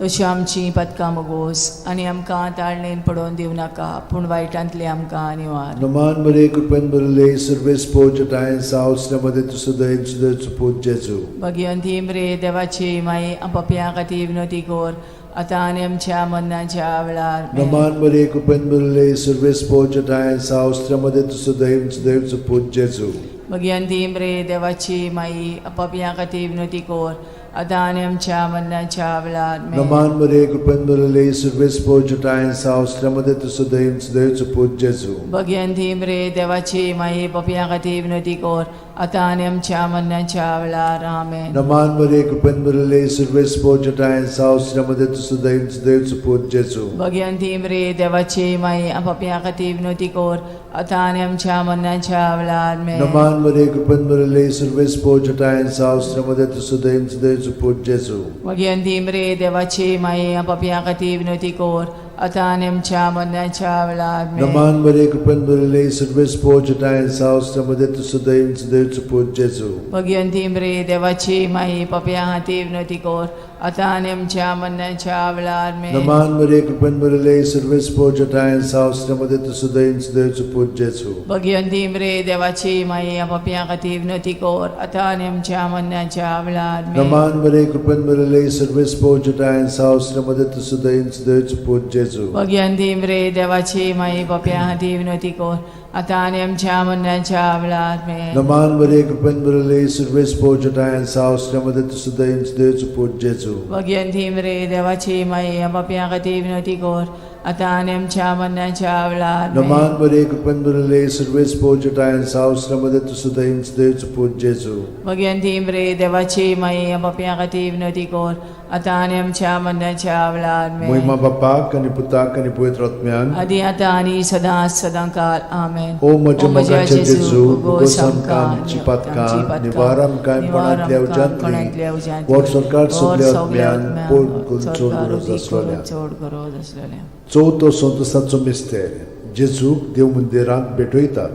तश्यो आमची पदकां मगोस आनी आमकां ताळणेन पडोवन दिवं नाका, पूण वायटांतले आमकां निवार. नमान बरे कृपेन भरले सर्वेस्पो चटाय सावसल्या मध्ये तुजो दैव सुदैवचो पूत जेजू. भगिवंती मरे देवाची माई, पापयां खातीर विनवती कर, आतां आनी आमच्या मरणाच्या वेळार आमेन. नमान बरे कृपेन भरले सर्वेस्पो चटाय सावसल्या मध्ये तुजो दैव सुदैवचो पूत जेजू. भगिवंती मरे देवाची माई, पापयां खातीर विनवती कर, आतां आनी आमच्या मरणाच्या वेळार आमेन. नमान बरे कृपेन भरले सर्वेस्पो चटाय सावसल्या मध्ये तुजो दैव सुदैवचो पूत जेजू. भगिवंती मरे देवाची माई, पापयां खातीर विनवती कर, आतां आनी आमच्या मरणाच्या वेळार आमेन. नमान बरे कृपेन भरले सर्वेस्पो चटाय सावसल्या मध्ये तुजो दैव सुदैवचो पूत जेजू. भगिवंती मरे देवाची माई, पापयां खातीर विनवती कर, आतां आनी आमच्या मरणाच्या वेळार आमेन. नमान बरे कृपेन भरले सर्वेस्पो चटाय सावसल्या मध्ये तुजो दैव सुदैवचो पूत जेजू. भगिवंती मरे देवाची माई, पापयां खातीर विनवती कर, आतां आनी आमच्या मरणाच्या वेळार आमेन. नमान बरे कृपेन भरले सर्वेस्पो चटाय सावसल्या मध्ये तुजो दैव सुदैवचो पूत जेजू. भगिवंती मरे देवाची माई, पापयां खातीर विनवती कर, आतां आनी आमच्या मरणाच्या वेळार आमेन. नमान बरे कृपेन भरले सर्वेस्पो चटाय सावसल्या मध्ये तुजो दैव सुदैवचो पूत जेजू. भगिवंती मरे देवाची माई, पापयां खातीर विनवती कर, आतां आनी आमच्या मरणाच्या वेळार आमेन. नमान बरे कृपेन भरले सर्वेस्पो चटाय सावसल्या मध्ये तुजो दैव सुदैवचो पूत जेजू. भगिवंती मरे देवाची माई, पापयां खातीर विनवती कर, आतां आनी आमच्या मरणाच्या वेळार आमेन. नमान बरे कृपेन भरले सर्वेस्पो चटाय सावसल्या मध्ये तुजो दैव सुदैवचो पूत जेजू. भगिवंती मरे देवाची माई, पापयां खातीर विनवती कर, आतां आनी आमच्या मरणाच्या वेळार आमेन. नमान बरे कृपेन भरले सर्वेस्पो चटाय सावसल्या मध्ये तुजो दैव सुदैवचो पूत जेजू. भगिवंती मरे देवाची माई, पापयां खातीर विनवती कर, आतां आनी आमच्या मरणाच्या वेळार आमेन. मोहिमा बाप्पाक आनी पुताक आनी पवित्र आत्म्यांक. आदी आतां आनी सदां सदां काल आमेन. ओ म्हज्या मोगाच्या जेजू, उगोस आमकां आमची पातकां निवार आमकां कोणांतल्या उज्यांतली वर सरकार सगल्या आत्म्यांक पोट करून चड गरज आसलोल्या. चड गरज आसलेल्या. चवथो संतोसाचो मिस्तेर. जेजूक देव मंदिरांत भेटयतात,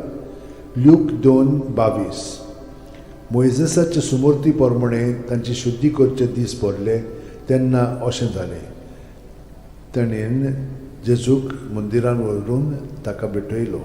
ल्यूक 2:22. मोयजेसाचे सुमूर्ती प्रमाणे तांची शुद्धी करचे दीस भरले तेन्ना अशें जालें, ताणें जेजूक मंदिरान व्हरून ताका भेटयलो.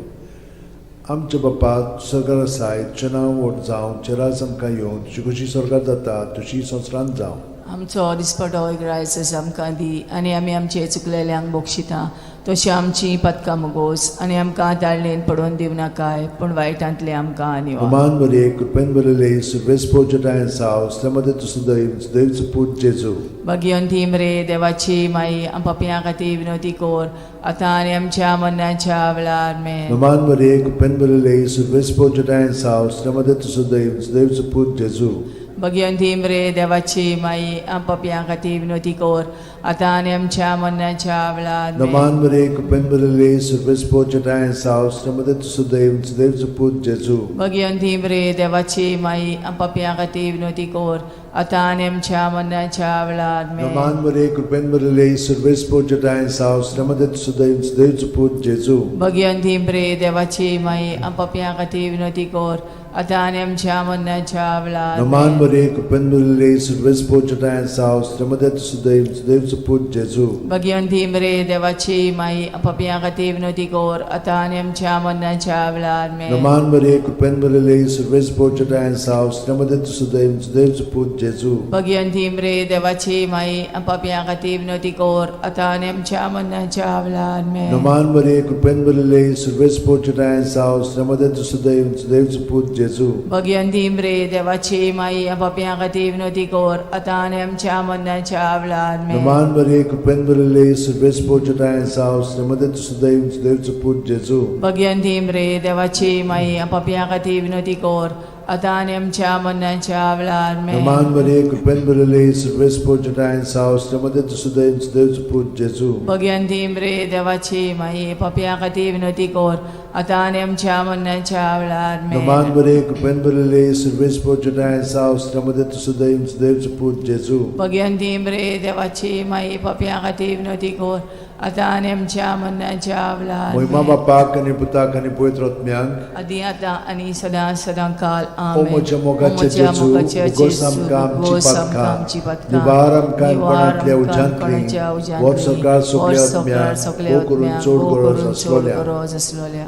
आमच्या बाप्पा सरकार आसाय, तुजें नांव व्हड जावं, तुजें राज आमकां येवं, तुजी खोशी सरकार जाता तशी संवसारांत जावं. आमचो दिसपटो ग्रायस आमकां दी आनी आमी आमचे चुकलेल्यांक बक्षिता, तशी आमची पदकां मुगोस आनी आमकां ताळणेन पडोवन दिवं नाकाय, पूण वायटांतले आमकां निवार. अमान बरे कृपेन बरले सुर्वेस पोजटाय साव मध्ये तुसो दैव दैवचो पूत जेजू. भगिवंती मरे देवाची माई, पापयां खातीर विनवती कर, आतां आनी आमच्या मरणाच्या वेळार आमेन. नमान बरे कृपेन बरले सुर्वेस पोजटाय साव मध्ये तुसो दैव दैवचो पूत जेजू. भगिवंती मरे देवाची माई, पापयां खातीर विनवती कर, आतां आनी आमच्या मरणाच्या वेळार आमेन. नमान मरे कृपेन भरिल्ले सर्वेस्पोर जटाय साव श्रीमदत सुदैव सुदैवचो पूत जेजू. भगिवंती मरे देवाची माई, पापयां खातीर विनवती कर, आतां आनी आमच्या मरणाच्या वेळार आमेन. नमान मरे कृपेन भरिल्ले सर्वेस्पोर जटाय साव श्रीमदत सुदैव सुदैवचो पूत जेजू. भगिवंती मरे देवाची माई, पापयां खातीर विनवती कर, आतां आनी आमच्या मरणाच्या वेळार नमान आमेन. मरे कृपेन भरिल्ले सर्वेस्पोर जटाय साव श्रीमदत सुदैव सुदैवचो पूत जेजू. भगिवंती मरे देवाची माई, पापयां खातीर विनवती कर, आतां आनी आमच्या मरणाच्या वेळार आमेन. नमान मरे कृपेन भरिल्ले सर्वेस्पोर जटाय साव श्रीमदत सुदैव सुदैवचो पूत जेजू. भगिवंती मरे देवाची माई, पापयां खातीर विनवती कर, आतां आनी आमच्या मरणाच्या वेळार आमेन. नमान मरे कृपेन भरिल्ले सर्वेस्पोर जटाय साव श्रीमदत सुदैव सुदैवचो पूत जेजू. भगिवंती मरे देवाची माई, पापयां खातीर विनवती कर, आतां आनी आमच्या मरणाच्या वेळार आमेन. नमान मरे कृपेन भरिल्ले सर्वेस्पोर जटाय साव श्रीमदत सुदैव सुदैवचो पूत जेजू. भगिवंती मरे देवाची माई, पापयां खातीर विनवती कर, आतां आनी आमच्या मरणाच्या वेळार आमेन. नमान मरे कृपेन भरिल्ले सर्वेस्पोर जटाय साव श्रीमदत सुदैव सुदैवचो पूत जेजू. भगिवंती मरे देवाची माई, पापयां खातीर विनवती कर, आतां आनी आमच्या मरणाच्या वेळार आमेन. नमान मरे कृपेन भरिल्ले सर्वेस्पोर जटाय साव श्रीमदत सुदैव सुदैवचो पूत जेजू. भगिवंती मरे देवाची माई, पापयां खातीर विनवती कर, आतां आनी आमच्या मरणाच्या वेळार मोहिमा आमेन. बापाक आनी पुताक आनी पवित्र आत्म्याक. आदी आतां आनी सदां सदां काल ओ आमेन. म्हज्या मोगाचे ओ म्हज्या जेजू, मोगाचे भोगोस जेजू, आमकां आमची भोगोस आमकां पातकां, आमची पातकां, निवार आमकां निवार कोणांतल्या आमकां उज्यांतली, कोणाच्या उज्यांतली, व्हर सरकार सगल्या व्हर सरकार आत्म्यांक, सगल्या भोव करून आत्म्यांक, चड भोव गरज करून चड आसलोल्या. गरज आसलोल्या.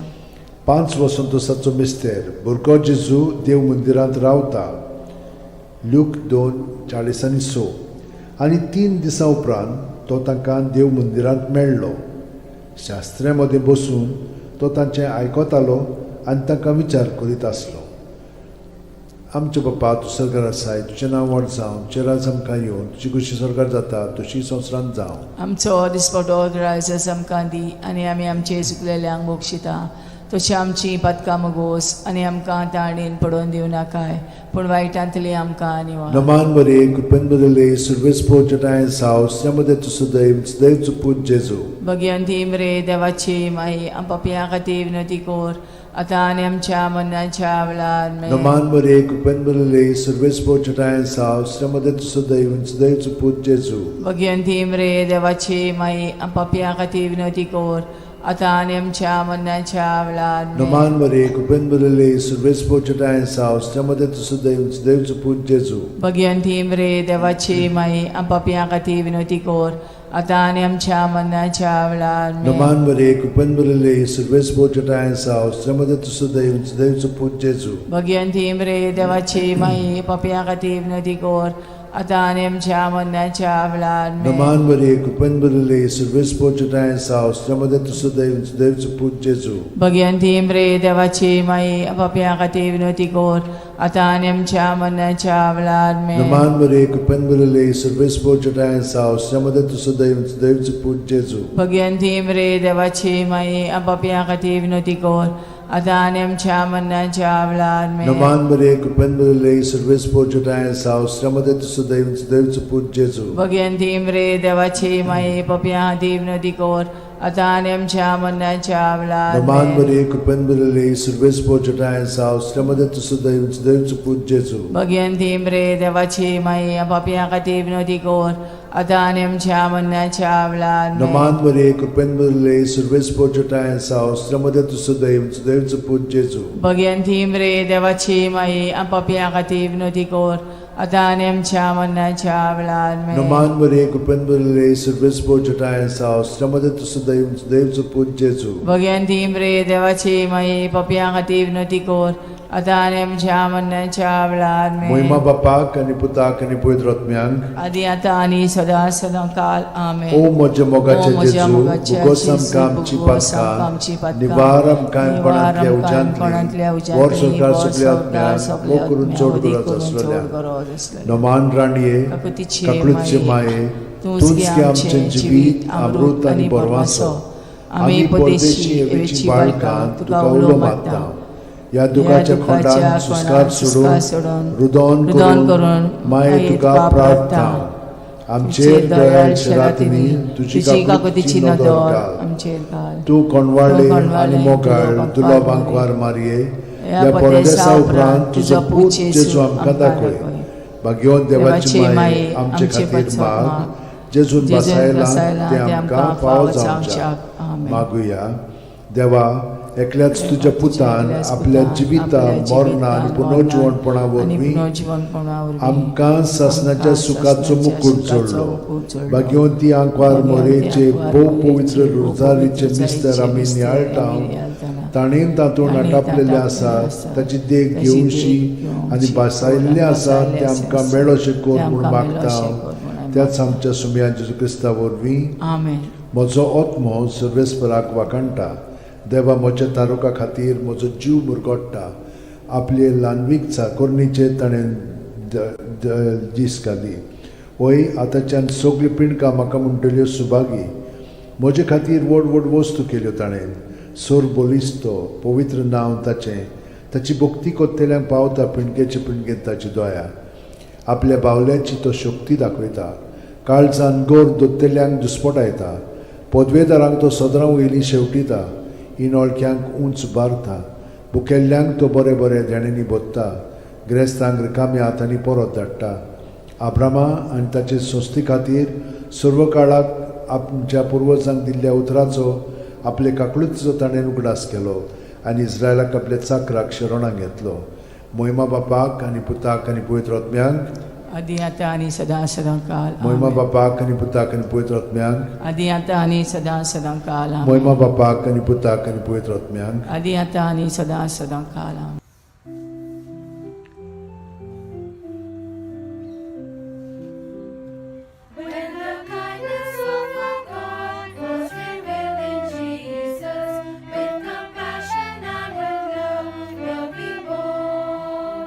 5 वसंतोसाचो मिस्तेर. भुरगो जेजू देव मंदिरांत रावता. ल्यूक 2:46. आनी 3 दिसां उपरांत तो तांकां देव मंदिरांत मेळ्ळो. शास्त्र्या मदें बसून तो तांचें आयकतालो आनी तांकां विचार करीत आसलो. आमचे बापा, तूं सरकार आसाय, तुजें नांव व्हड जावं, तुजें राज आमकां येवन, तुजी खुशी सरकार जाता तशी संवसारांत जावं. आमचो दिसपटो ग्रायस आमकां दी, आनी आमी आमचे चुकलेल्यांक बक्षिता, तशी आमची पातकां मगोस, आनी आमकां ताणेन पडोवन दिवं नाकाय, पूण वायटांतली आमकां निवार. नमान मरे कृपेन भरिल्ले सर्वेस्पोर जटाय साव श्रीमदत तूं सदैव सदैवचो पूत जेजू. भगिवंती मरे देवाची माई, पापयां खातीर विनवती कर, आतां आनी आमच्या मरणाच्या वेळार आमेन. नमान मरे कृपेन भरिल्ले सर्वेस्पोर जटाय साव श्रीमदत तूं सदैव सदैवचो पूत जेजू. भगिवंती मरे देवाची माई, पापयां खातीर विनवती कर, आतां आनी आमच्या मरणाच्या वेळार आमेन. नमान मरे कृपेन भरिल्ले सर्वेस्पोर जटाय साव श्रीमदत तूं सदैव सदैवचो पूत जेजू. भगिवंती मरे देवाची माई, पापयां खातीर विनवती कर, आतां आनी आमच्या मरणाच्या वेळार आमेन. नमान मरे कृपेन भरिल्ले सर्वेस्पोर जटाय साव श्रीमदत तूं सदैव सदैवचो पूत जेजू. भगिवंती मरे देवाची माई, पापयां खातीर विनवती कर, आतां आनी आमच्या मरणाच्या वेळार आमेन. नमान मरे कृपेन भरिल्ले सर्वेस्पोर जटाय साव श्रीमदत तूं सदैव सदैवचो पूत जेजू. भगिवंती मरे देवाची माई, पापयां खातीर विनवती कर, आतां आनी आमच्या मरणाच्या वेळार आमेन. नमान मरे कृपेन भरिल्ले सर्वेस्पोर जटाय साव श्रीमदत तूं सदैव सदैवचो पूत जेजू. भगिवंती मरे देवाची माई, पापयां खातीर विनवती कर, आतां आनी आमच्या मरणाच्या वेळार आमेन. नमान मरे कृपेन भरिल्ले सर्वेस्पोर जटाय साव श्रीमदत तूं सदैव सदैवचो पूत जेजू. भगिवंती मरे देवाची माई, पापयां खातीर विनवती कर, आतां आनी आमच्या मरणाच्या वेळार नमान आमेन. मरे कृपेन भरिल्ले सर्वेस्पोर जटाय साव श्रीमदत तूं सदैव सदैवचो पूत जेजू. भगिवंती मरे देवाची माई, पापयां खातीर विनवती कर, आतां आनी आमच्या मरणाच्या वेळार आमेन. नमान मरे कृपेन भरिल्ले सर्वेस्पोर जटाय साव श्रीमदत तूं सदैव सदैवचो पूत जेजू. भगिवंती मरे देवाची माई, पापयां खातीर विनवती कर, आतां आनी आमच्या मरणाच्या वेळार आमेन. नमान मरे कृपेन भरिल्ले सर्वेस्पोर जटाय साव श्रीमदत तूं सदैव सदैवचो पूत जेजू. भगिवंती मरे देवाची माई, पापयां खातीर विनवती कर, आतां आनी आमच्या मरणाच्या वेळार आमेन. मोहिमा बापाक आनी पुताक आनी पवित्र आत्म्यांक. आदी आतां आनी सदां सदां काल आमेन. ओ म्हज्या मोगाचे ओ म्हज्या जेजू, मोगाचे भोगोस जेजू, आमकां आमची भोगोस आमकां पातकां, आमची पातकां, निवार आमकां निवार कोणांतल्या आमकां कोणांतल्या उज्यांतली, उज्यांतली, व्हर सरकार व्हर सगल्या सरकार आत्म्यांक, सगल्या भोव करून आत्म्यांक, चड वदी गरज करून चड आसलेल्या. गरज आसलेल्या. नमान राणये, काकुतीचे काकळूतचे माये, तूंच गे आमचें जिवीत, अमृत आनी बरवासो. आमी परदेशी एवेची बाळकां तुका उलो मारता. ह्या दुखाच्या खोंडान सुस्कार सोडून, रुदोन रुदोन करून करून माये तुका प्रार्थना. आमचेर दयाळ शेरातिनी तुजी काकुतीची नदर घाल. आमचेर घाल. तूं कोणवाळे आनी मोगाळ तुलो बांकवार मारये, ह्या परदेसा उपरांत तुजो पूत जेजू आमकां दाखय. भाग्यवंत देवाची माये आमचे खातीर माग, जेजून बसायला तें आमकां फावो जावच्याक. मागुया. देवा, एकल्याच तुज्या पुतान आपल्या जिविता मरणा आनी पुनर्जिवणपणा वरवीं आमकां सासणाच्या सुखाचो मुकूट जोडलो. भाग्यवंती आंकवार मोरेचे भोव पवित्र रोजारीचे मिस्तर आमी नियाळटा, ताणें तातूंत आटापलेलें आसा ताची देख घेवशी आनी भासायल्लें आसा तें आमकां मेळोशें कर म्हूण मागता, त्याच आमच्या सुमया जेजू क्रिस्ता वरवीं. आमेन. म्हजो आत्मो सर्वेस्पराक वाखाणटा, देवा म्हज्या तारुका खातीर म्हजो जीव मुरगोट्टा. आपले ल्हानवीक चाकोरणीचेर ताणें दीस घाली. वय आतांच्यान सगळ्यो पिंडकां म्हाका म्हणटल्यो सुभागी. म्हजे खातीर व्हड व्हड वस्तू केल्यो ताणें. सोर बलिस्तो पवित्र नांव ताचें, ताची भक्ती कोत्तेल्यांक पावता पिंडकेचे पिंडकेन ताची दया. आपल्या बावल्यांची तो शक्ती दाखयता, काळजान गोर दोत्तेल्यांक दुस्पटायता. पदवेदारांक तो सदरां वयली शेवटिता, इनोळक्यांक उंच बारता. भुकेल्ल्यांक तो बरे बरे देण्यांनी भोत्ता, ग्रेस्तांक रिकाम्या हातांनी परत धाडटा. आब्रामा आनी ताचे संस्थे खातीर सर्व काळाक आमच्या पुर्वजांक दिल्ल्या उतराचो आपले काकळुतीचो ताणें उगडास केलो आनी इस्रायलाक आपल्या चाकराक शरणाक घेतलो. मोहिमा बापाक आनी पुताक आनी पवित्र आत्म्यांक, आदी आतां आनी सदां सदां काल. मोहिमा बापाक आनी पुताक आनी पवित्र आत्म्यांक, आदी आतां आनी सदां सदां काल. मोहिमा बापाक आनी पुताक आनी पवित्र आत्म्यांक, आदी आतां आनी सदां सदां काल. When the kindness of our God was revealed in Jesus, with compassion and with love will be born.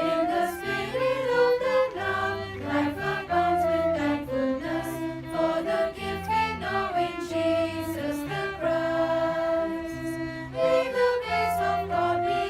In the spirit of that love, life abounds with thankfulness for the gift we know in Jesus the Christ. May the grace of God be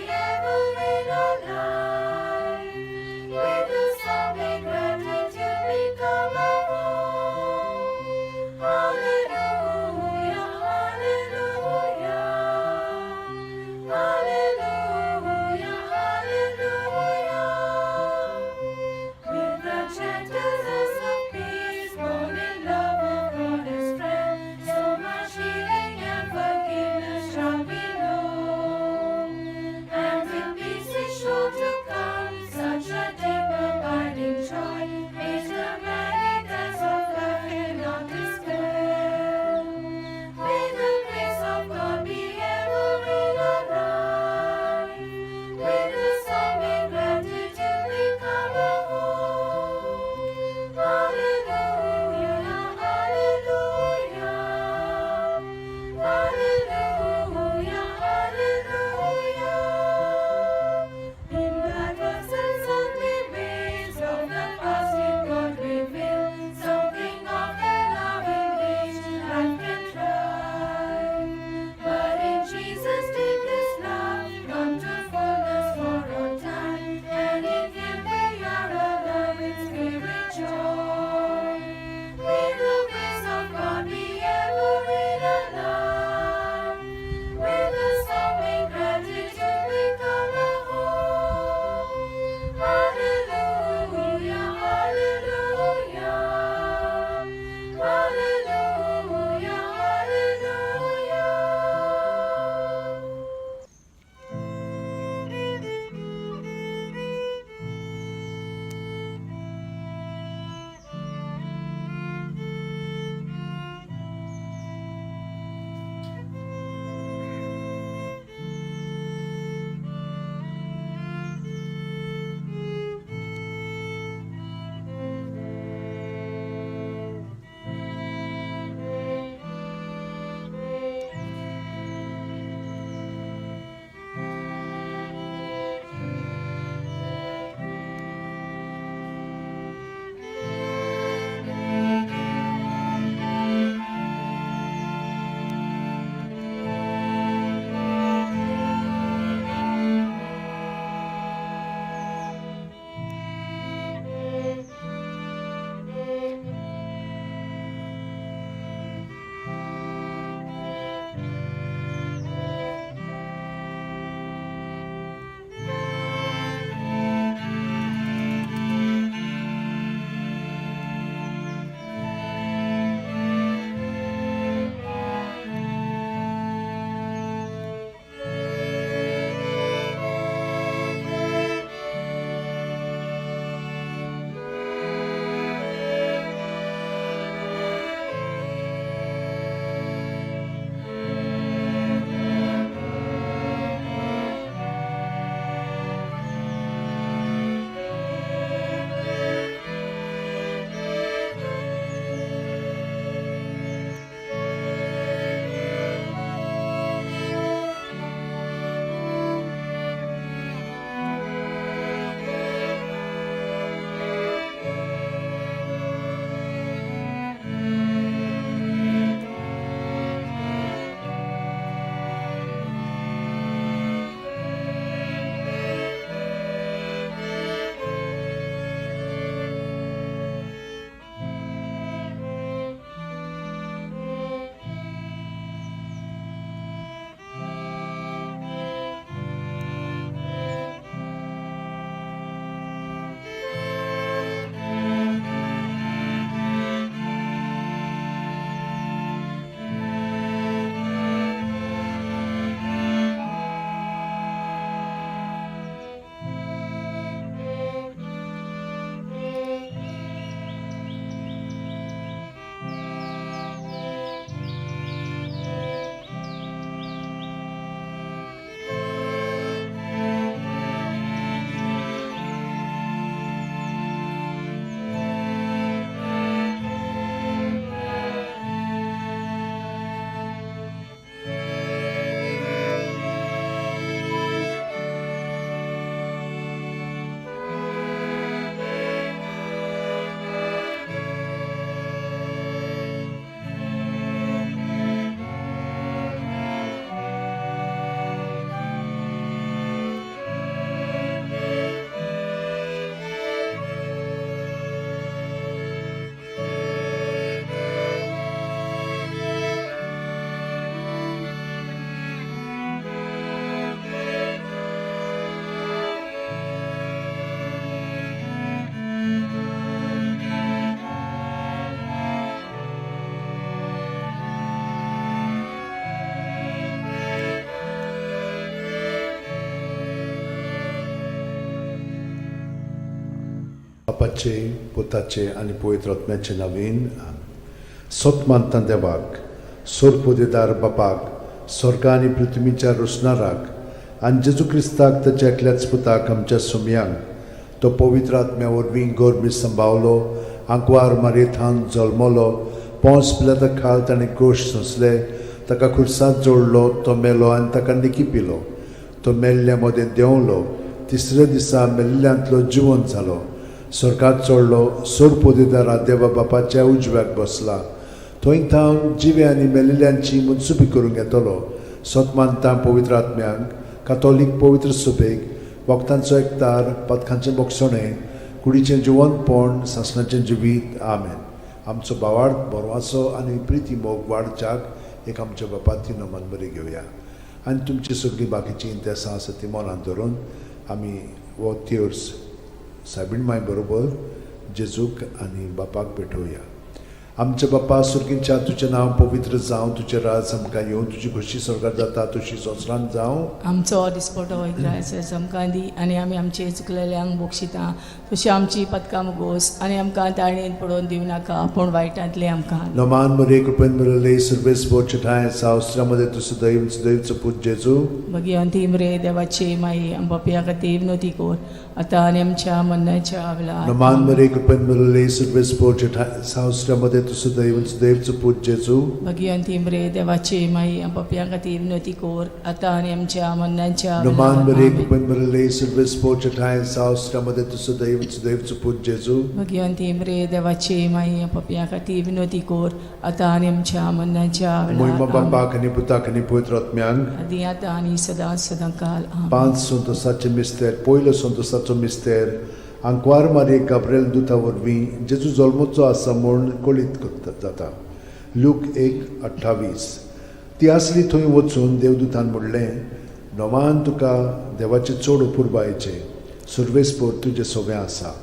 बापाचे, पुताचे आनी पवित्र आत्म्याचे नवीन. सत मानता देवाक, सोरपोदेदार बापाक, स्वर्गा आनी पृथ्वीच्या रोसणाराक, आनी जेजू क्रिस्ताक, ताच्या एकल्याच पुताक, आमच्या सुमयांक, तो पवित्र आत्म्या वरवीं गर्भी संभावलो, आंकवार मारयेथान जल्मलो, पोंस पिलाता खाल ताणें गोश सोंसले, ताका खुर्सांत जोडलो, तो मेलो आनी ताका निकी पिलो, तो मेल्ल्या मदें देंवलो, तिसऱ्या दिसा मेल्ल्यांतलो जिवंत जालो, स्वर्गात चडलो, सोरपोदेदारा देवा बापाच्या उजव्याक बसला, थंय थावन जिवे आनी मेल्ल्यांची मनसुबी करूंक येतलो. सत मानता पवित्र आत्म्यांक, कातोलीक पवित्र सुबेक, वखदांचो एकतार, पदकांचें बोगसणें, कुडीचें जिवंतपण, सासणाचें जिवीत. आमेन. आमचो बावार्थ, बरवासो आनी प्रिती मोग वाडच्याक एक आमच्या बापाती नमन बरी घेवया आनी तुमची सगळीं बाकीचीं इंतेसां आसा ती मनांत धरून आमी हो तिर्स सायबीण माय बरोबर जेजूक आनी बापाक भेटोवया. आमच्या बापा सुर्गींच्या, तुजें नांव पवित्र जावं, तुजें राज आमकां येवं, तुजी खोशी स्वर्गार जाता तशी संवसारांत जावं. आमचो दिसपटो इग्रायस आमकां दी आनी आमी आमचे चुकलेल्यांक बक्षिता तशी आमची पदकां मुगोस आनी आमकां ताळणेन पडोवन दिवं नाका, पूण वायटांतलें आमकां. नमान मरे, कृपेन मिळले, सर्वेस बोचठाय सावस्त्रामध्ये तूं सदैव सदैवचो पूत जेजू. भगिवंती मरे देवाची माई, आमच्या खातीर विनवती कर, आतां आनी आमच्या मरणाच्या वेळार. नमान मरे, कृपेन मिळले, सर्वेस बोचठाय सावस्त्रामध्ये तूं सदैव सदैवचो पूत जेजू. भगिवंती मरे देवाची माई, आमच्या खातीर विनवती कर, आतां आनी आमच्या मरणाच्या नमान वेळार. मरे, आमेन. कृपेन मिळले, सर्वेस बोचठाय सावस्त्रामध्ये तूं सदैव सदैवचो पूत जेजू. भगिवंती मरे देवाची माई, आमच्या खातीर विनवती कर, आतां आनी आमच्या मरणाच्या मोहिमा वेळार. आमेन. बापाक आनी पुताक आनी पवित्र आत्म्यांक. आदी आतां आनी सदां सदां काल. आमेन. पांच संतोसाचे मिस्तेर. पयलो संतोसाचो मिस्तेर, आंकवार मारये गाब्रेल दुता वरवीं जेजू जल्मचो आसा म्हूण कळीत करता जाता. लूक 1:28. ती आसली थंय वचून देवदूतान म्हणलें, नवान तुका देवाचें चड अपुरबायेचें, सुर्वेसपोर तुजें सोबें आसा.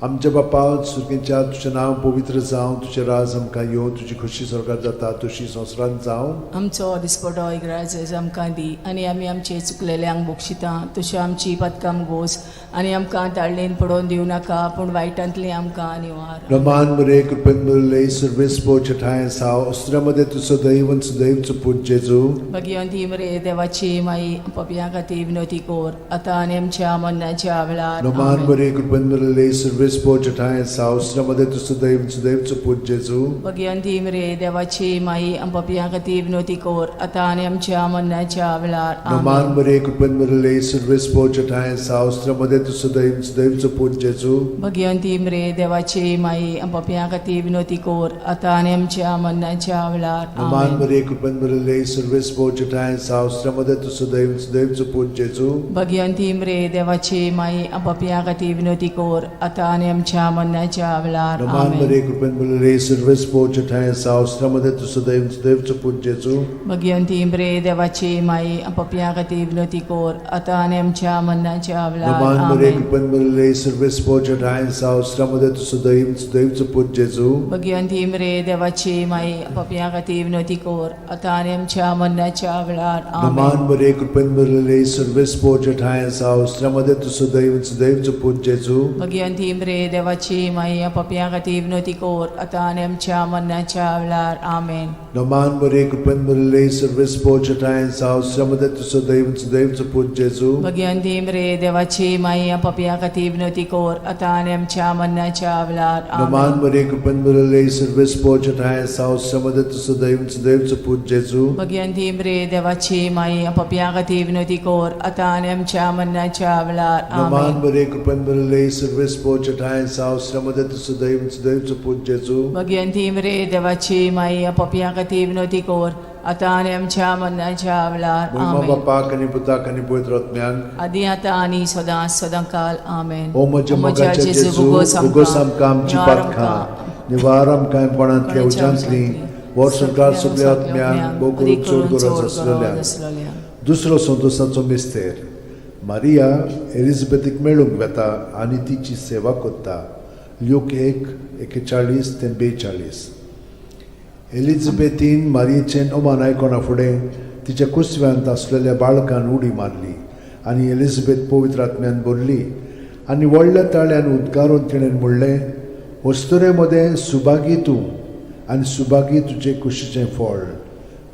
आमच्या बापा सुर्गेच्या, तुजें नांव पवित्र जावं, तुजें राज आमकां येवं, तुजी खोशी स्वर्गार जाता तशी संवसारांत जावं. आमचो दिसपटो इग्राज आमकां दी आनी आमी आमचे चुकलेल्यांक बक्षिता तश्यो आमची पदकां गोस आनी आमकां ताळणेन पडोवन दिवं नाका, पूण वायटांतलें आमकां निवार. रमान मरे, कृपेन मिळले, सर्वेस ठाय साव अस्त्रामध्ये तूं सदैव सदैवचो पूत जेजू. भगिवंती मरे देवाची माई, पपया खातीर विनवती कर, आतां आनी आमच्या मरणाच्या वेळार. रमान आमेन. मरे, कृपेन मिळले, सर्वेस ठाय साव अस्त्रामध्ये तूं सदैव सदैवचो पूत जेजू. भगिवंती मरे देवाची माई, पपया खातीर विनवती कर, आतां आनी आमच्या मरणाच्या वेळार. रमान आमेन. मरे, कृपेन मिळले, सर्वेस ठाय साव अस्त्रामध्ये तूं सदैव सदैवचो पूत जेजू. भगिवंती मरे देवाची माई, पपया खातीर विनवती कर, आतां आनी आमच्या मरणाच्या वेळार. रमान आमेन. मरे, कृपेन मिळले, सर्वेस ठाय साव अस्त्रामध्ये तूं सदैव सदैवचो पूत जेजू. भगिवंती मरे देवाची माई, पपया खातीर विनवती कर, आतां आनी आमच्या मरणाच्या वेळार. रमान आमेन. मरे, कृपेन मिळले, सर्वेस ठाय साव अस्त्रामध्ये तूं सदैव सदैवचो पूत जेजू. भगिवंती मरे देवाची माई, पपया खातीर विनवती कर, आतां आनी आमच्या मरणाच्या वेळार. नमान मरे, आमेन. कृपेन मिळले, सर्वेस ठाय साव अस्त्रामध्ये तूं सदैव सदैवचो पूत जेजू. भगिवंती मरे देवाची माई, पपया खातीर विनवती कर, आतां आनी आमच्या मरणाच्या वेळार. नमान आमेन. मरे, कृपेन मिळले, सर्वेस ठाय साव अस्त्रामध्ये तूं सदैव सदैवचो पूत जेजू. भगिवंती मरे देवाची माई, पपया खातीर विनवती कर, आतां आनी आमच्या मरणाच्या वेळार. आमेन. नमान मरे, कृपेन मिळले, सर्वेस ठाय साव अस्त्रामध्ये तूं सदैव सदैवचो पूत जेजू. भगिवंती मरे देवाची माई, पपया खातीर विनवती कर, आतां आनी आमच्या मरणाच्या वेळार. नमान आमेन. मरे, कृपेन मिळले, सर्वेस ठाय साव अस्त्रामध्ये तूं सदैव सदैवचो पूत जेजू. भगिवंती मरे देवाची माई, पपया खातीर विनवती कर, आतां आनी आमच्या मरणाच्या वेळार. नमान आमेन. मरे, कृपेन मिळले, सर्वेस ठाय साव अस्त्रामध्ये तूं सदैव सदैवचो पूत जेजू. भगिवंती मरे देवाची माई, पपया खातीर विनवती कर, आतां आनी आमच्या मरणाच्या वेळार. मोहिमा आमेन. बापाक आनी पुताक आनी पवित्र आत्म्याक. आदी आतां आनी सदां सदां काल. आमेन. ओ म्हज्या मोगाच्या जेजू, उगोस आमकां आमची पातकां, निवार आमकां पणांतल्या उज्यांतली, वर्सभर सगळ्या आत्म्यांक, भोव करून चड गरज आसलेल्या. दुसरो संतोसाचो मिस्तेर, मारिया एलिझाबेथीक मेळूंक वेता आनी तिची सेवा करता. ल्यूक 1:41 ते 42. एलिझाबेथीन मारियेचें अमान आयकना फुडें तिच्या कुसव्यांत आसलेल्या बाळकान उडी मारली आनी एलिझाबेथ पवित्र आत्म्यान भरली. आनी व्हडल्या ताळ्यान उद्गारून तिणें म्हणलें, अस्तुरे मदें सुभागी तूं आनी सुभागी तुजे कुशीचें फळ.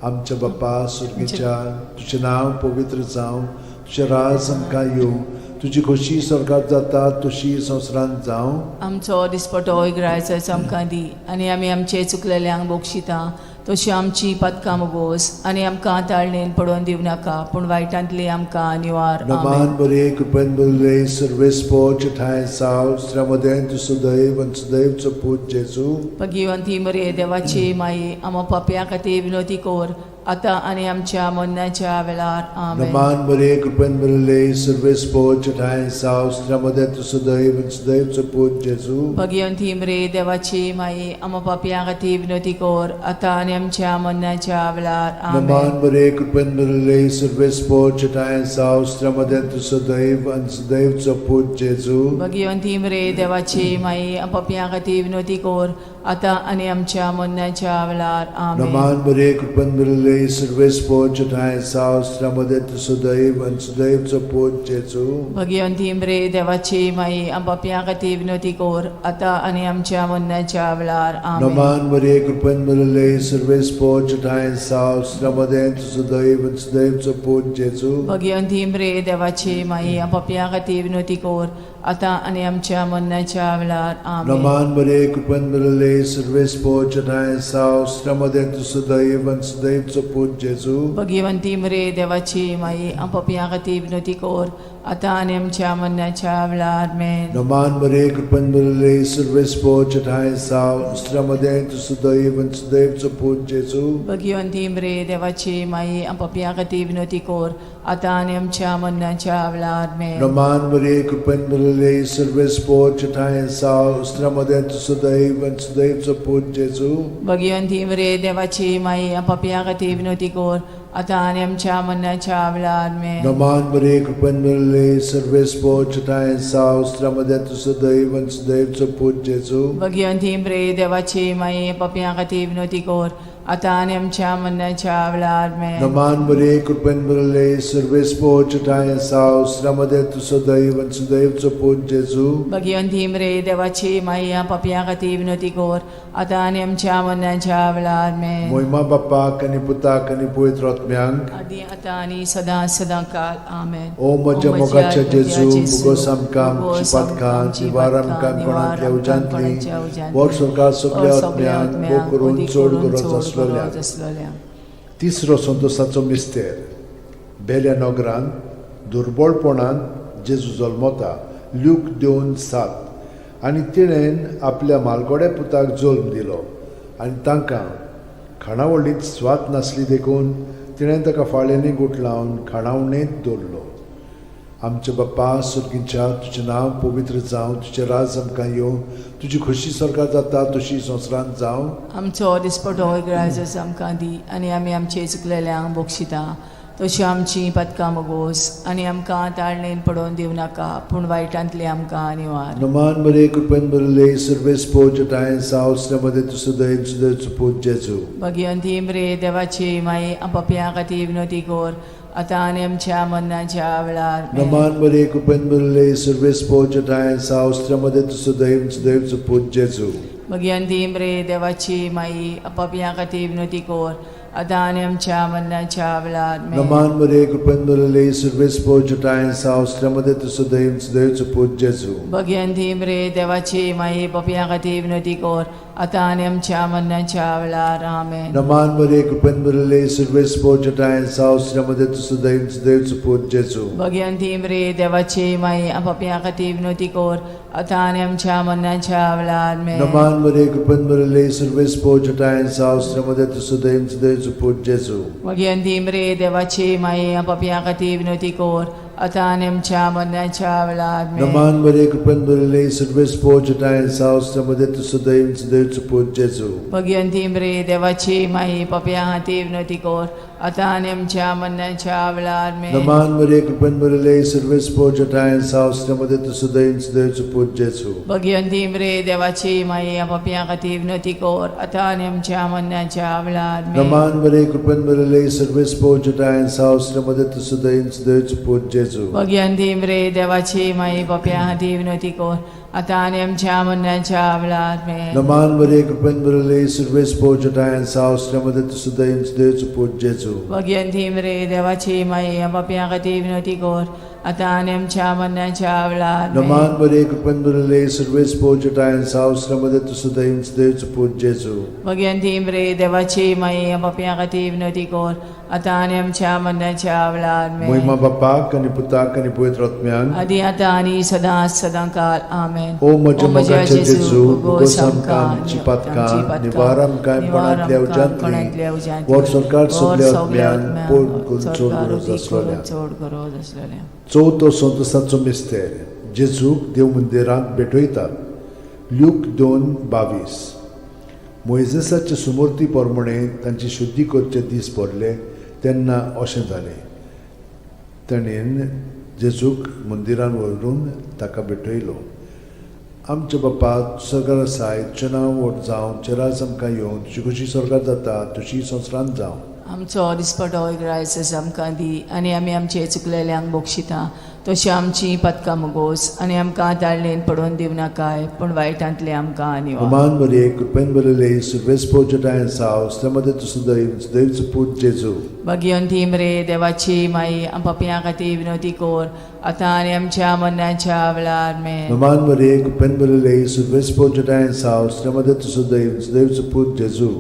आमच्या बापा सुर्गीच्या, तुजें नांव पवित्र जावं, तुजें राज आमकां येवं, तुजी खोशी स्वर्गात जाता तशी संवसारांत जावं. आमचो दिसपटो इगरायचो आमकां दी आनी आमी आमचे चुकलेल्यांक बक्षिता तशी आमची पदकां मोगोस आनी आमकां ताळणेन पडोवन दिवं नाका पूण वायटांतली आमकां निवार. नमान आमेन. बरे कृपेन बरले सर्वेस्पोच ठांय साव स्त्र्यामदें तूं सदैव आनी सदैवचो पूत जेजू. भगिवंती मरे देवाची माई, आमा पापया खातीर विनोती कोर आतां आनी आमच्या मरणाच्या वेळार. आमेन. नमान बरे कृपेन बरले सर्वेस्पोच ठांय साव स्त्र्यामदें तूं सदैव आनी सदैवचो पूत जेजू. भगिवंती मरे देवाची माई, आमा पापया खातीर विनोती कोर आतां आनी आमच्या मरणाच्या वेळार. नमान आमेन. बरे कृपेन बरले सर्वेस्पोच ठांय साव स्त्र्यामदें तूं सदैव आनी सदैवचो पूत जेजू. भगिवंती मरे देवाची माई, पापया खातीर विनोती कोर आतां आनी आमच्या मरणाच्या वेळार. आमेन. नमान बरे कृपेन बरले सर्वेस्पोच ठांय साव स्त्र्यामदें तूं सदैव आनी सदैवचो पूत जेजू. भगिवंती मरे देवाची माई, पापया खातीर विनोती कोर आतां आनी आमच्या मरणाच्या वेळार. आमेन. नमान मरे कृपेन भरले सर्वेस्पोच ठांय साव स्त्र्यामदें तूं सदैव आनी सदैवचो पूत जेजू. भगिवंती मरे देवाची माई, पापया खातीर विनोती कोर आतां आनी आमच्या मरणाच्या वेळार. आमेन. नमान मरे कृपेन भरले सर्वेस्पोच ठांय साव स्त्र्यामदें तूं सदैव आनी सदैवचो पूत जेजू. भगिवंती मरे देवाची माई, पापया खातीर विनोती कोर आतां आनी आमच्या मरणाच्या वेळार. आमेन. नमान मरे कृपेन भरले सर्वेस्पोच ठांय साव स्त्र्यामदें तूं सदैव आनी सदैवचो पूत जेजू. भगिवंती मरे देवाची माई, पापया खातीर विनोती कोर आतां आनी आमच्या मरणाच्या वेळार. आमेन. नमान मरे कृपेन भरले सर्वेस्पोच ठांय साव स्त्र्यामदें तूं सदैव आनी सदैवचो पूत जेजू. भगिवंती मरे देवाची माई, पापया खातीर विनोती कोर आतां आनी आमच्या मरणाच्या वेळार. आमेन. नमान मरे कृपेन भरले सर्वेस्पोच ठांय साव स्त्र्यामदें तूं सदैव आनी सदैवचो पूत जेजू. भगिवंती मरे देवाची माई, पापया खातीर विनोती कोर आतां आनी आमच्या मरणाच्या वेळार. आमेन. नमान मरे कृपेन भरले सर्वेस्पोच ठांय साव स्त्र्यामदें तूं सदैव आनी सदैवचो पूत जेजू. भगिवंती मरे देवाची माई, पापया खातीर विनोती कोर आतां आनी आमच्या मरणाच्या वेळार. आमेन. मोहिमा बाप्पाक आनी पुताक आनी पवित्र आत्म्यांक, आदी आतां आनी सदां सदां काल. आमेन. ओ म्हज्या मोगाच्या जेजू, मुगोस आमकां आमची पातकां निवार आमकां कोणांतल्या उज्यांतली, वर स्वर्गात सगल्या आत्म्यांक भोग करून चड गरज आसलेल्या. आसलेल्या. तिसरो संतोसाचो मिस्तेर. बेल्या नगरांत दुर्बळपणान जेजू जल्मता, ल्यूक 2:7. आनी तिणेन आपल्या मालगोड्या पुताक जल्म दिलो आनी तांकां खाणावळींत स्वाद नासली देखून तिणें ताका फाळ्यांनी गुठलावन खाणावणेंत दवरलो. आमच्या बाप्पा सुर्गीच्या, तुजें नांव पवित्र जावं, तुजें राज आमकां येवं, तुजी खोशी स्वर्गात जाता तशी संवसारांत जावं. आमचो दिसपटो इगराजच आमकां दी आनी आमी आमचे चुकलेल्यांक बक्षिता तशी आमची पदकां मोगोस आनी आमकां ताळणेन पडोवन दिवं नाका पूण वायटांतली आमकां निवार. नमान बरे कृपेन भरले सर्वेस्पोज ठांय सावसल्या मदें तूं सदैव सदैव पूत जेजू. भगिवंती मरे देवाची माई, पापयां खातीर विनोती कोर आतां आनी आमच्या मरणाच्या वेळार. नमान बरे कृपेन भरले सर्वेस्पोज ठांय सावसल्या मदें तूं सदैव सदैव पूत जेजू. भगिवंती मरे देवाची माई, पापयां खातीर विनोती कोर आतां आनी आमच्या मरणाच्या वेळार. नमान बरे कृपेन भरले सर्वेस्पोज ठांय सावसल्या मदें तूं सदैव सदैव पूत जेजू. भगिवंती मरे देवाची माई, पापयां खातीर विनोती कोर आतां आनी आमच्या मरणाच्या वेळार. आमेन. नमान बरे कृपेन भरले सर्वेस्पोज ठांय सावसल्या मदें तूं सदैव सदैव पूत जेजू. भगिवंती मरे देवाची माई, पापयां खातीर विनोती कोर आतां आनी आमच्या मरणाच्या वेळार. आमेन. नमान बरे कृपेन भरले सर्वेस्पोज ठांय सावसल्या मदें तूं सदैव सदैव पूत जेजू. भगिवंती मरे देवाची माई, पापयां खातीर विनोती कोर आतां आनी आमच्या मरणाच्या वेळार. आमेन. नमान बरे कृपेन भरले सर्वेस्पोज ठांय सावसल्या मदें तूं सदैव सदैव पूत जेजू. भगिवंती मरे देवाची माई, पापयां खातीर विनोती कोर आतां आनी आमच्या मरणाच्या वेळार आमेन. नमान मरिये, कृपेन भरिल्ले, सर्वेस्पोर जठायन सावसऱ्यामध्ये तूं सदैव सदैवचो पूत जेजू. भगिवंती मरे देवाची माई, पापयां खातीर विनवती कर, आतां आनी आमच्या मरणाच्या वेळार आमेन. नमान मरिये, कृपेन भरिल्ले, सर्वेस्पोर जठायन सावसऱ्यामध्ये तूं सदैव सदैवचो पूत जेजू. भगिवंती मरे देवाची माई, पापयां खातीर विनवती कर, आतां आनी आमच्या मरणाच्या वेळार आमेन. नमान मरिये, कृपेन भरिल्ले, सर्वेस्पोर जठायन सावसऱ्यामध्ये तूं सदैव सदैवचो पूत जेजू. भगिवंती मरे देवाची माई, पापयां खातीर विनवती कर, आतां आनी आमच्या मरणाच्या वेळार आमेन. नमान मरिये, कृपेन भरिल्ले, सर्वेस्पोर जठायन सावसऱ्यामध्ये तूं सदैव सदैवचो पूत जेजू. भगिवंती मरे देवाची माई, पापयां खातीर विनवती कर, आतां आनी आमच्या मरणाच्या वेळार आमेन. महिमा बापाक आनी पुताक आनी पवित्र आत्म्याक. आदी आतां आनी सदां सदां काल आमेन. ओ म्हज्या मोगाच्या जेजू, उगोस आमकां आमची पातकां, निवार आमकां कोणांतल्या उज्यांतली, व्हड सरकार सगल्या आत्म्यान पोड करून चड गरज आसलेल्या. चड गरज आसलेल्या. चवथो संतोसाचो मिस्तेर, जेजूक देव मंदिरांत भेटयतात. ल्यूक 2:22. मोयजेसाचे सुमूर्ती प्रमाणे तांची शुद्धी करचे दीस भरले तेन्ना अशें जालें, ताणें जेजूक मंदिरान व्हरून ताका भेटयलो. आमच्या बापा, सरकार आसाय, तुजें नांव व्हड जावं, तुजें राज आमकां येवं, तुजी खोशी स्वर्गात जाता तशी संवसारांत जावं. आमचो दिसपटो इग्रायस आमकां दी, आनी आमी आमचे चुकलेल्यांक बक्षिता, तशी आमची पदकां मुगोस, आनी आमकां ताळणेन पडोवन दिवनाकाय, पूण वायटांतले आमकां निवार. अमान मरिये, कृपेन भरिल्ले, सुर्वेस पोजटायन साव मध्ये तूं सदैव सदैवचो पूत जेजू. भगिवंती मरे देवाची माई, आम पापयां खातीर विनवती कर, आतां आनी आमच्या मरणाच्या वेळार आमेन. नमान मरिये, कृपेन भरिल्ले, सुर्वेस पोजटायन साव मध्ये तूं सदैव सदैवचो पूत जेजू.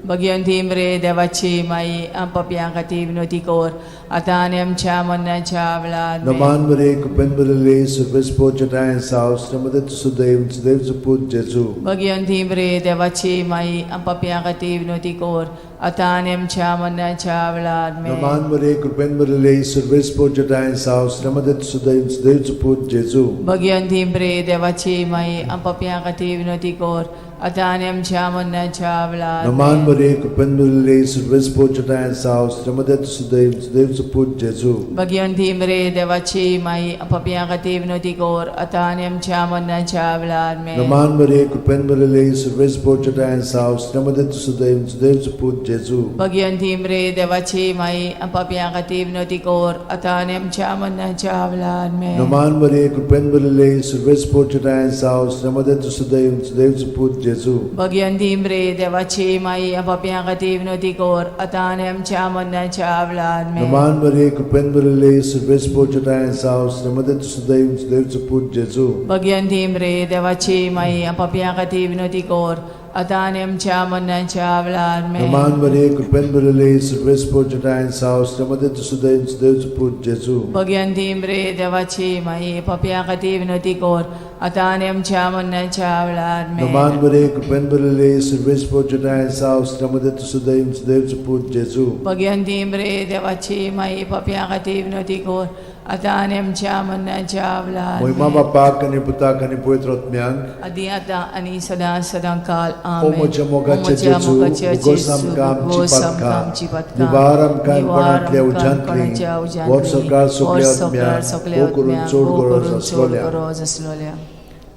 भगिवंती मरे देवाची माई, आम पापयां खातीर विनवती कर, आतां आनी आमच्या मरणाच्या वेळार आमेन. नमान मरिये, कृपेन भरिल्ले, सुर्वेस पोजटायन साव मध्ये तूं सदैव सदैवचो पूत जेजू. भगिवंती मरे देवाची माई, आम पापयां खातीर विनवती कर, आतां आनी आमच्या मरणाच्या वेळार आमेन. नमान मरिये, कृपेन भरिल्ले, सुर्वेस पोजटायन साव मध्ये तूं सदैव सदैवचो पूत जेजू. भगिवंती मरे देवाची माई, आम पापयां खातीर विनवती कर, आतां आनी आमच्या मरणाच्या वेळार नमान आमेन. मरिये, कृपेन भरिल्ले, सुर्वेस पोजटायन साव मध्ये तूं सदैव सदैवचो पूत जेजू. भगिवंती मरे देवाची माई, आम पापयां खातीर विनवती कर, आतां आनी आमच्या मरणाच्या वेळार आमेन. नमान मरिये, कृपेन भरिल्ले, सुर्वेस पोजटायन साव मध्ये तूं सदैव सदैवचो पूत जेजू. भगिवंती मरे देवाची माई, आम पापयां खातीर विनवती कर, आतां आनी आमच्या मरणाच्या वेळार आमेन. नमान मरिये, कृपेन भरिल्ले, सुर्वेस पोजटायन साव मध्ये तूं सदैव सदैवचो पूत जेजू. भगिवंती मरे देवाची माई, आम पापयां खातीर विनवती कर, आतां आनी आमच्या मरणाच्या वेळार आमेन. नमान मरिये, कृपेन भरिल्ले, सुर्वेस पोजटायन साव मध्ये तूं सदैव सदैवचो पूत जेजू. भगिवंती मरे देवाची माई, आम पापयां खातीर विनवती कर, आतां आनी आमच्या मरणाच्या वेळार आमेन. नमान मरिये, कृपेन भरिल्ले, सुर्वेस पोजटायन साव मध्ये तूं सदैव सदैवचो पूत जेजू. भगिवंती मरे देवाची माई, पापयां खातीर विनवती कर, आतां आनी आमच्या मरणाच्या वेळार आमेन. नमान मरिये, कृपेन भरिल्ले, सुर्वेस पोजटायन साव मध्ये तूं सदैव सदैवचो पूत जेजू. भगिवंती मरे देवाची माई, पापयां खातीर विनवती कर, आतां आनी आमच्या मरणाच्या वेळार महिमा आमेन. बापाक आनी पुताक आनी पवित्र आत्म्याक. आदी आतां आनी सदां सदां काल ओ आमेन. म्हज्या मोगाच्या ओ म्हज्या जेजू, मोगाच्या उगोस जेजू, आमकां आमची उगोस आमकां पातकां, आमची पातकां, निवार आमकां निवार कोणांतल्या आमकां उज्यांतली, कोणाच्या उज्यांतली, व्हड सरकार सगल्या व्हड सरकार आत्म्याक, सगल्या भोव करून आत्म्याक, चड भोव गरज करून चड आसलोल्या. गरज आसलोल्या.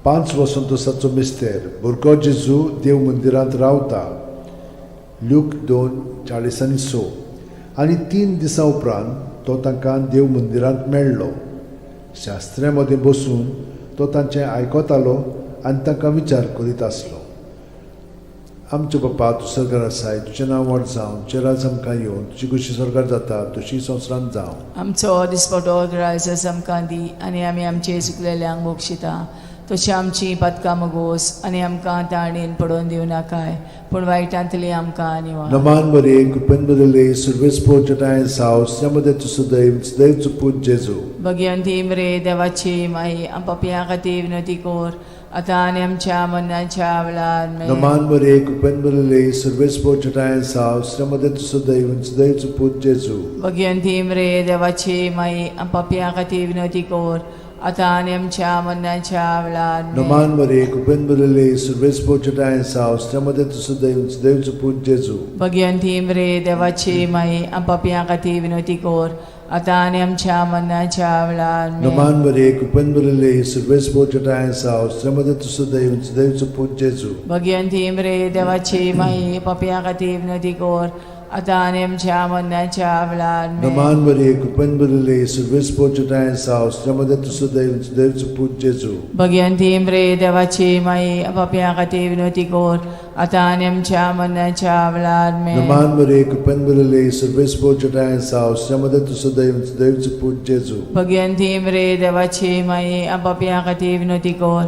पांच वसंतोसाचो मिस्तेर, भुरगो जेजू देव मंदिरांत रावता. ल्यूक 2:46. आनी 3 दिसां उपरांत तो तांकां देव मंदिरांत मेळ्ळो. शास्त्र्या मदें बसून तो तांचें आयकतालो आनी तांकां विचार करीत आसलो. आमच्या बापा, तूं सरकार आसाय, तुजें नांव व्हड जावं, तुजें राज आमकां येवं, तुजी खोशी सरकार जाता तशी संवसारांत जावं. आमचो दिसपटो ग्रायस आमकां दी, आनी आमी आमचे चुकलेल्यांक बक्षिता, तशी आमची पातकां मगोस, आनी आमकां ताणेन पडोवन दिवनाकाय, पूण वायटांतली आमकां निवार. नमान मरिये, कृपेन भरिल्ले, सुर्वेस पोजटायन साव मध्ये तूं सदैव सदैवचो पूत जेजू. भगिवंती मरे देवाची माई, आम पापयां खातीर विनवती कर, आतां आनी आमच्या मरणाच्या वेळार आमेन. नमान मरिये, कृपेन भरिल्ले, सुर्वेस पोजटायन साव मध्ये तूं सदैव सदैवचो पूत जेजू. भगिवंती मरे देवाची माई, आम पापयां खातीर विनवती कर, आतां आनी आमच्या मरणाच्या वेळार आमेन. नमान मरे कृपेन भरिल्ले सर्वेस्पोर जटाय सावस्त्या मदें तूं सदैव देवचो पूत जेजू. भगिवंती मरे देवाची माई, आम पापयां खातीर विनवती कर, आतां आनी आमच्या मरणाच्या वेळार आमेन. नमान मरे कृपेन भरिल्ले सर्वेस्पोर जटाय सावस्त्या मदें तूं सदैव देवचो पूत जेजू. भगिवंती मरे देवाची माई, पापयां खातीर विनवती कर, आतां आनी आमच्या मरणाच्या वेळार आमेन. नमान मरे कृपेन भरिल्ले सर्वेस्पोर जटाय सावस्त्या मदें तूं सदैव देवचो पूत जेजू. भगिवंती मरे देवाची माई, पापयां खातीर विनवती कर, आतां आनी आमच्या मरणाच्या वेळार आमेन. नमान मरे कृपेन भरिल्ले सर्वेस्पोर जटाय सावस्त्या मदें तूं सदैव देवचो पूत जेजू. भगिवंती मरे देवाची माई, पापयां खातीर विनवती कर,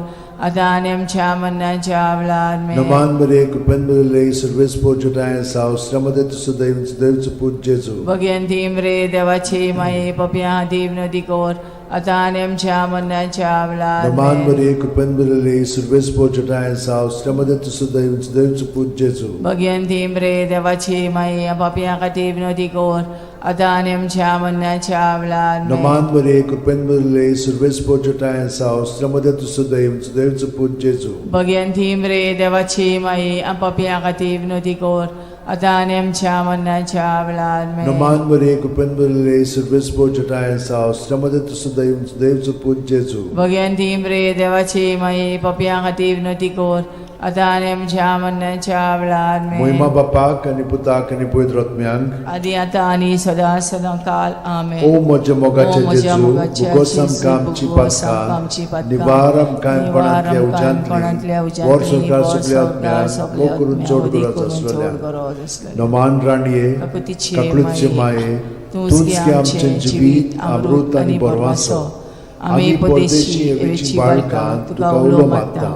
आतां आनी आमच्या मरणाच्या वेळार आमेन. नमान मरे कृपेन भरिल्ले सर्वेस्पोर जटाय सावस्त्या मदें तूं सदैव देवचो पूत जेजू. भगिवंती मरे देवाची माई, पापयां खातीर विनवती कर, आतां आनी आमच्या मरणाच्या वेळार नमान आमेन. मरे कृपेन भरिल्ले सर्वेस्पोर जटाय सावस्त्या मदें तूं सदैव देवचो पूत जेजू. भगिवंती मरे देवाची माई, पापयां खातीर विनवती कर, आतां आनी आमच्या मरणाच्या वेळार आमेन. नमान मरे कृपेन भरिल्ले सर्वेस्पोर जटाय सावस्त्या मदें तूं सदैव देवचो पूत जेजू. भगिवंती मरे देवाची माई, पापयां खातीर विनवती कर, आतां आनी आमच्या मरणाच्या वेळार आमेन. नमान मरे कृपेन भरिल्ले सर्वेस्पोर जटाय सावस्त्या मदें तूं सदैव देवचो पूत जेजू. भगिवंती मरे देवाची माई, पापयां खातीर विनवती कर, आतां आनी आमच्या मरणाच्या वेळार आमेन. मोहिमा बापाक आनी पुताक आनी पवित्र आत्म्यांक, आदी आतां आनी सदां सदां काल आमेन. ओ म्हज्या मोगाचे ओ म्हज्या जेजू, मोगाच्या भुगोस जेजू, आमकां आमची भुगोस आमकां आमची पातकां, पातकां, निवार आमकां निवार कोणांतल्या आमकां कोणांतल्या उज्यांतली, उज्यांतली, वर संवसार वर सगल्या संवसार आत्म्यांक, सगल्या वो करून आत्म्यांक, चड वदी गरज करून आसलेल्या. चड गरज आसलेल्या. नमान राणये, काकुतीचे काकळूतचे माये, माये, तूंच तूंच गे गे आमचें आमचें जिवीत, अमृत आनी बरवासो. आमी परदेशी एवेची बाळकां तुका उलो मारता.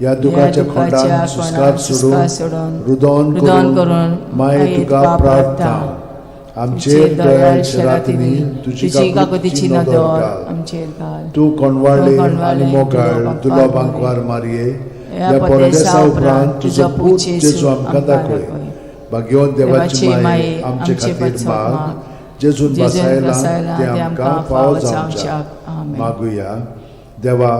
ह्या दुखाच्या खोंडान सुस्कार सोडून, रुदोन रुदोन करून करून माये तुका प्रार्थना. आमचेर दयाळ रातींनी तुजी तुजी काकुतीची काकुतीची नदर नदर घाल. आमचेर घाल. तूं कोणवाळे तूं कोणवाळे आनी मोगाळ तुलो तुलो बांकवार बांकवार मारये, ह्या ह्या परदेसा परदेसा उपरांत तुजो पूत जेजू आमकां दाखय. भाग्यवंत देवाची माये, आमचे खातीर माग, जेजून जेजून बसायला बसायला ते आमकां फावो जावच्याक. आमेन. मागुया. देवा,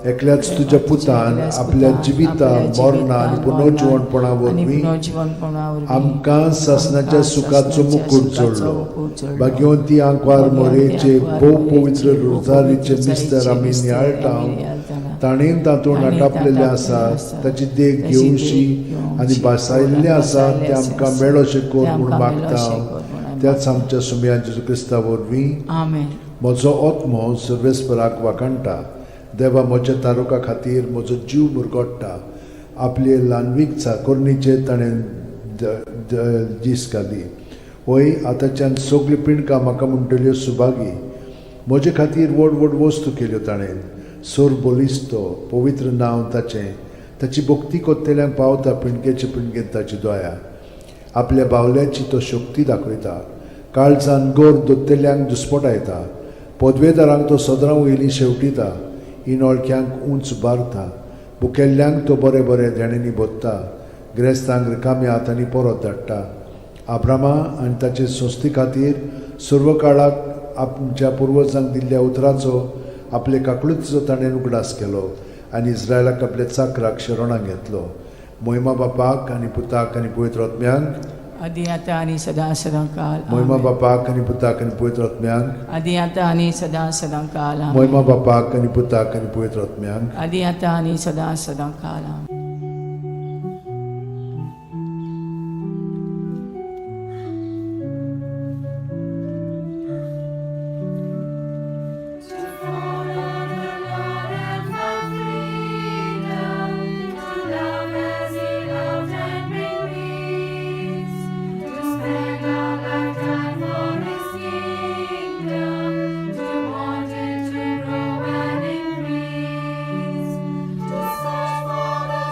एकल्याच तुज्या पुतान एकल्याच आपल्या पुतान जिविता आपल्या मरणा आनी जिवितान, पुनर्जिवणपणा आनी वरवीं पुनर्जिवणपणा वरवीं आमकां सासणाच्या आमकां सुखाचो सासणाच्या मुकूट सुखाचो जोडलो. मुकूट जोडलो. भाग्यवंती आंकवार भाग्यवंती मोरेचे आंकवार भोव मोरेचे पवित्र भोव रोजारीचे पवित्र मिस्तर आमी रोजारीचे नियाळटा, मिस्तर आमी नियाळटाना. ताणें तातूंत ताणें आटापलेलें तातूंत आसा, आसा, ताची देख ताची देख घेवशी घेवशी आनी भासायल्लें आसा भासायल्लें तें आमकां आसा, मेळोशें कर तें म्हूण आमकां मागता मेळोशें कर म्हूण आमी त्याच आमच्या सुमया जेजू क्रिस्ता वरवीं. आमेन. म्हजो आत्मो सर्वेस्पराक वाखाणटा, देवा म्हज्या तारुका खातीर म्हजो जीव मुरगोडटा. आपले ल्हानवीक चाकोरणीचेर ताणें दीस घाली. वय आतांच्यान सगळीं पिंडकां म्हाका म्हणटल्यो सुभागी. म्हजे खातीर व्हड व्हड वस्तू केल्यो ताणें. सोर बलिस्तो पवित्र नांव ताचें, ताची भक्ती कोत्तेल्यांक पावता पिंडकेचे पिंडकेन ताची दया. आपल्या बावल्याची तो शक्ती दाखयता, काळजान गोर दोत्तेल्यांक दुस्पटायता. पदवेदारांक तो सदरां वयलीं शेवटिता, इनोळक्यांक उंच बारता. भुकेल्ल्यांक तो बरें बरें देण्यांनी भोत्ता, ग्रेस्तांक रिकाम्या हातांनी परत धाडटा. आब्रामा आनी ताचे संस्थे खातीर सर्व काळाक आमच्या पुर्वजांक दिल्ल्या उतराचो आपले काकळुतीचो ताणें उगडास केलो आनी इस्रायलाक आपल्या चाकराक शरणाक घेतलो. मोहिमा बापाक आनी पुताक आनी पवित्र आत्म्यांक, आदी आतां आनी सदां सदां काल मोहिमा आमेन. बापाक आनी पुताक आनी पवित्र आत्म्यांक, आदी आतां आनी सदां सदां काल आमेन. मोहिमा बापाक आनी पुताक आनी पवित्र आत्म्यांक, आदी आतां आनी सदां सदां काल आमेन. To follow the Lord and find freedom, to love as He loved and bring peace, to spend our lifetime for His kingdom, to want it to grow and increase, to search for the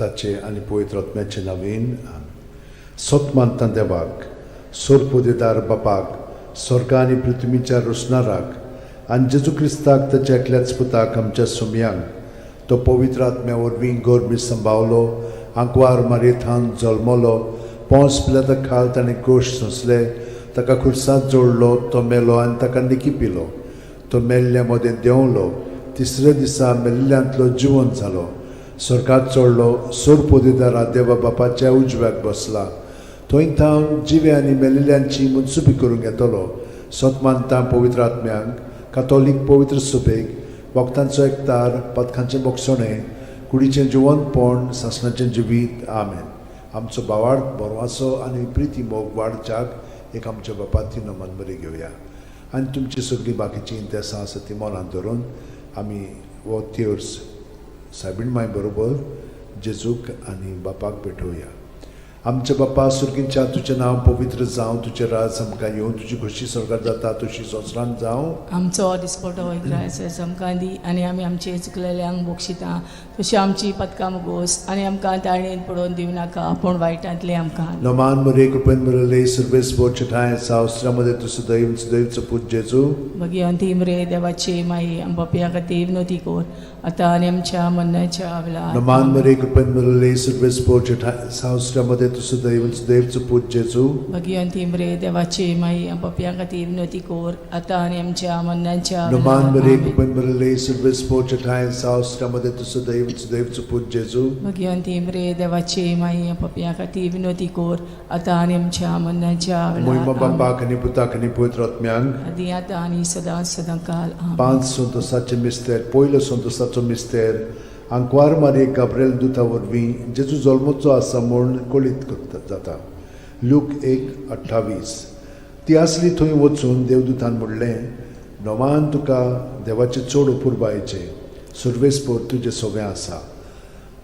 पुताचे आनी पवित्र आत्म्याचे नवीन. सत मानता देवाक, सोरपोदेदार बापाक, स्वर्ग आनी पृथ्वीच्या रोसणाराक आनी जेजू क्रिस्ताक ताच्या एकल्याच पुताक आमच्या सुमयांक, तो पवित्र आत्म्या वरवीं गोरबी संभावलो, आंकवार मारयेथान जल्मलो, पोंस पिलाता खाल ताणें गोश सोंसले, ताका खुर्सांत जोडलो, तो मेलो आनी ताका निकी पिलो, तो मेल्ल्या मदें देंवलो, तिसऱ्या दिसा मेल्ल्यांतलो जिवन जालो, स्वर्गात चडलो, सोरपोदेदारा देवा बापाच्या उजव्याक बसला, थंय थावन जिवे आनी मेलिल्ल्यांची मनसुबी करूंक येतलो. सत मानता पवित्र आत्म्यांक, कातोलीक पवित्र सुबेक, वखदांचो एकतार, पथकांचें बोगसणें, कुडीचें जिवनपण, सासणाचें जिवीत. आमेन. आमचो भावार्थ बरवासो आनी प्रिती मोग वाडच्याक एक आमच्या बापाती नमन बरी घेवया आनी तुमची सगळीं बाकीचीं इंतेसां आसा ती मनांत धरून आमी हो तेर्स सायबीण माय बरोबर जेजूक आनी बापाक भेटोवया. आमच्या बापा सुर्गींच्या, तुजें नांव पवित्र जावं, तुजें राज आमकां येवं, तुजी खोशी स्वर्गात जाता तशी संवसारांत जावं. आमचो दिसपटो इग्रायस आमकां दी आनी आमी आमचे चुकलेल्यांक बक्षिता तशी आमची पदकां मुगोस आनी आमकां ताळणेन पडोवन दिवं नाका पूण वायटांतलें आमकां. नमान मरे कृपेन मरले सर्वेस बोचठाय सावस्त्रामध्ये तूं सदैव सदैवचो पूत जेजू. भगिवंती मरे देवाची माई, आमच्या खातीर विनोती कोर आतां आनी आमच्या मरणाच्या वेळार. नमान मरे कृपेन मरले सर्वेस बोचठाय सावस्त्रामध्ये तूं सदैव सदैवचो पूत जेजू. भगिवंती मरे देवाची माई, आमच्या खातीर विनोती कोर आतां आनी आमच्या मरणाच्या नमान मरे वेळार. कृपेन मरले सर्वेस बोचठाय सावस्त्रामध्ये तूं सदैव सदैवचो पूत जेजू. भगिवंती मरे देवाची माई, आमच्या खातीर विनोती कोर आतां आनी आमच्या मरणाच्या मोहिमा वेळार. बापाक आनी पुताक आनी पवित्र आत्म्यांक. आदी आतां आनी सदां सदां काल. आमेन. पांच संतोसाचे मिस्तेर. पयलो संतोसाचो मिस्तेर, आंकवार मारये गाब्रेल दुता वरवीं जेजू जल्मचो आसा म्हूण कळीत करता जाता. लूक 1:28. ती आसली थंय वचून देवदूतान म्हणलें, नवान तुका देवाचें चड अपुरबायेचें, सर्वेस्पोर तुजें सगळें आसा.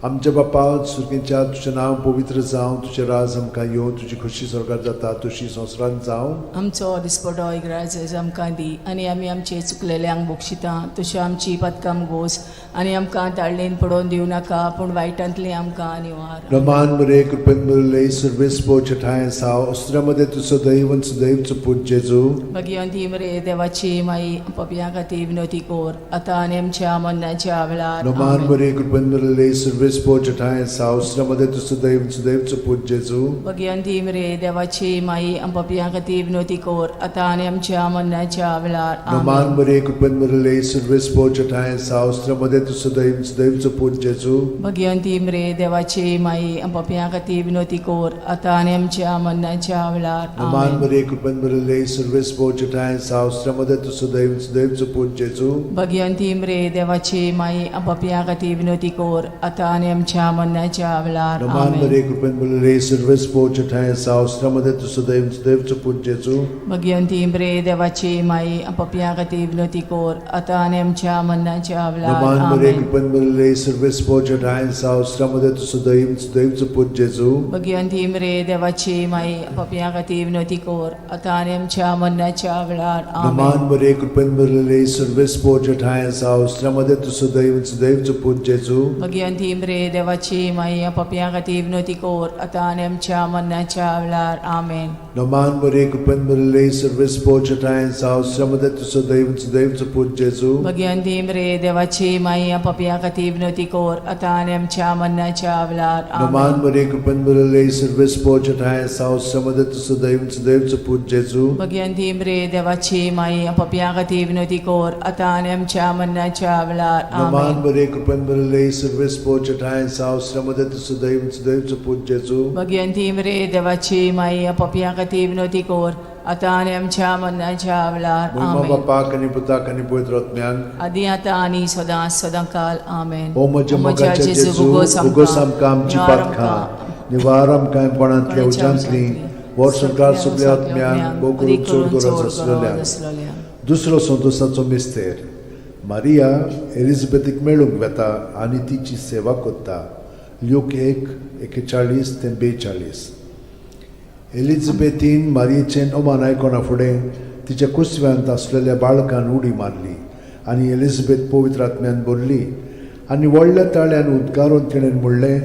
आमच्या बापा सुर्गेच्या, तुजें नांव पवित्र जावं, तुजें राज आमकां येवं, तुजी खोशी स्वर्गात जाता तशी संवसारांत जावं. आमचो दिसपटो इग्राज आमकां दी आनी आमी आमचे चुकलेल्यांक बक्षिता तश्यो आमची पदकां गोस आनी आमकां ताळणेन पडोवन दिवं नाका पूण वायटांतलें आमकां निवार. रमान मरे कृपेन मरले सर्वेस्पो छठाय साव अस्त्रामध्ये तूं सदैव सदैवचो पूत जेजू. भगिवंती मरे देवाची माई, पपया खातीर विनोती कोर आतां आनी आमच्या मरणाच्या वेळार. रमान आमेन. मरे कृपेन मरले सर्वेस्पो छठाय साव अस्त्रामध्ये तूं सदैव सदैवचो पूत जेजू. भगिवंती मरे देवाची माई, पपया खातीर विनोती कोर आतां आनी आमच्या मरणाच्या वेळार. रमान आमेन. मरे कृपेन मरले सर्वेस्पो छठाय साव अस्त्रामध्ये तूं सदैव सदैवचो पूत जेजू. भगिवंती मरे देवाची माई, पपया खातीर विनोती कोर आतां आनी आमच्या मरणाच्या वेळार. रमान आमेन. मरे कृपेन मरले सर्वेस्पो छठाय साव अस्त्रामध्ये तूं सदैव सदैवचो पूत जेजू. भगिवंती मरे देवाची माई, पपया खातीर विनोती कोर आतां आनी आमच्या मरणाच्या वेळार. रमान आमेन. मरे कृपेन मरले सर्वेस्पो छठाय साव अस्त्रामध्ये तूं सदैव सदैवचो पूत जेजू. भगिवंती मरे देवाची माई, पपया खातीर विनोती कोर आतां आनी आमच्या मरणाच्या वेळार. नमान मरे आमेन. कृपेन मरले सर्वेस्पो छठाय सावस्त्रामध्ये तूं सदैव सदैवचो पूत जेजू. भगिवंती मरे देवाची माई, पपया खातीर विनोती कोर आतां आनी आमच्या मरणाच्या वेळार. नमान आमेन. मरे कृपेन मरले सर्वेस्पो छठाय सावस्त्रामध्ये तूं सदैव सदैवचो पूत जेजू. भगिवंती मरे देवाची माई, पपया खातीर विनोती कोर आतां आनी आमच्या मरणाच्या वेळार. आमेन. नमान मरे कृपेन मरले सर्वेस्पो छठाय सावस्त्रामध्ये तूं सदैव सदैवचो पूत जेजू. भगिवंती मरे देवाची माई, पपया खातीर विनोती कोर आतां आनी आमच्या मरणाच्या वेळार. नमान आमेन. मरे कृपेन मरले सर्वेस्पो छठाय सावस्त्रामध्ये तूं सदैव सदैवचो पूत जेजू. भगिवंती मरे देवाची माई, पपया खातीर विनोती कोर आतां आनी आमच्या मरणाच्या वेळार. नमान आमेन. मरे कृपेन मरले सर्वेस्पो छठाय सावस्त्रामध्ये तूं सदैव सदैवचो पूत जेजू. भगिवंती मरे देवाची माई, पपया खातीर विनोती कोर आतां आनी आमच्या मरणाच्या वेळार. मोहिमा आमेन. बापाक आनी पुताक आनी पवित्र आत्म्याक. आदी आतां आनी सदां सदां काल. आमेन. ओ म्हज्या मोगाच्या जेजू, उगोस आमकां आमची पातकां, निवार आमकां कोणांतल्या उज्यांतली, वर्सभर सगल्या आत्म्यांक भोव करून चड गरज आसलेल्या. दुसरो संतोसाचो मिस्तेर, मारिया एलिझाबेथीक मेळूंक वेता आनी तिची सेवा करता. ल्यूक 1:41 ते 42. एलिझाबेथीन मारियेचें अमान आयकना फुडें तिच्या कुसव्यांत आसलेल्या बाळकान उडी मारली आनी एलिझाबेथ पवित्र आत्म्यान भरली आनी व्हडल्या ताळ्यान उद्गारून तिणें म्हणलें,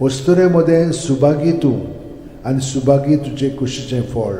वस्तुरे मदें सुभागी तूं आनी सुभागी तुजे कुशीचें फळ.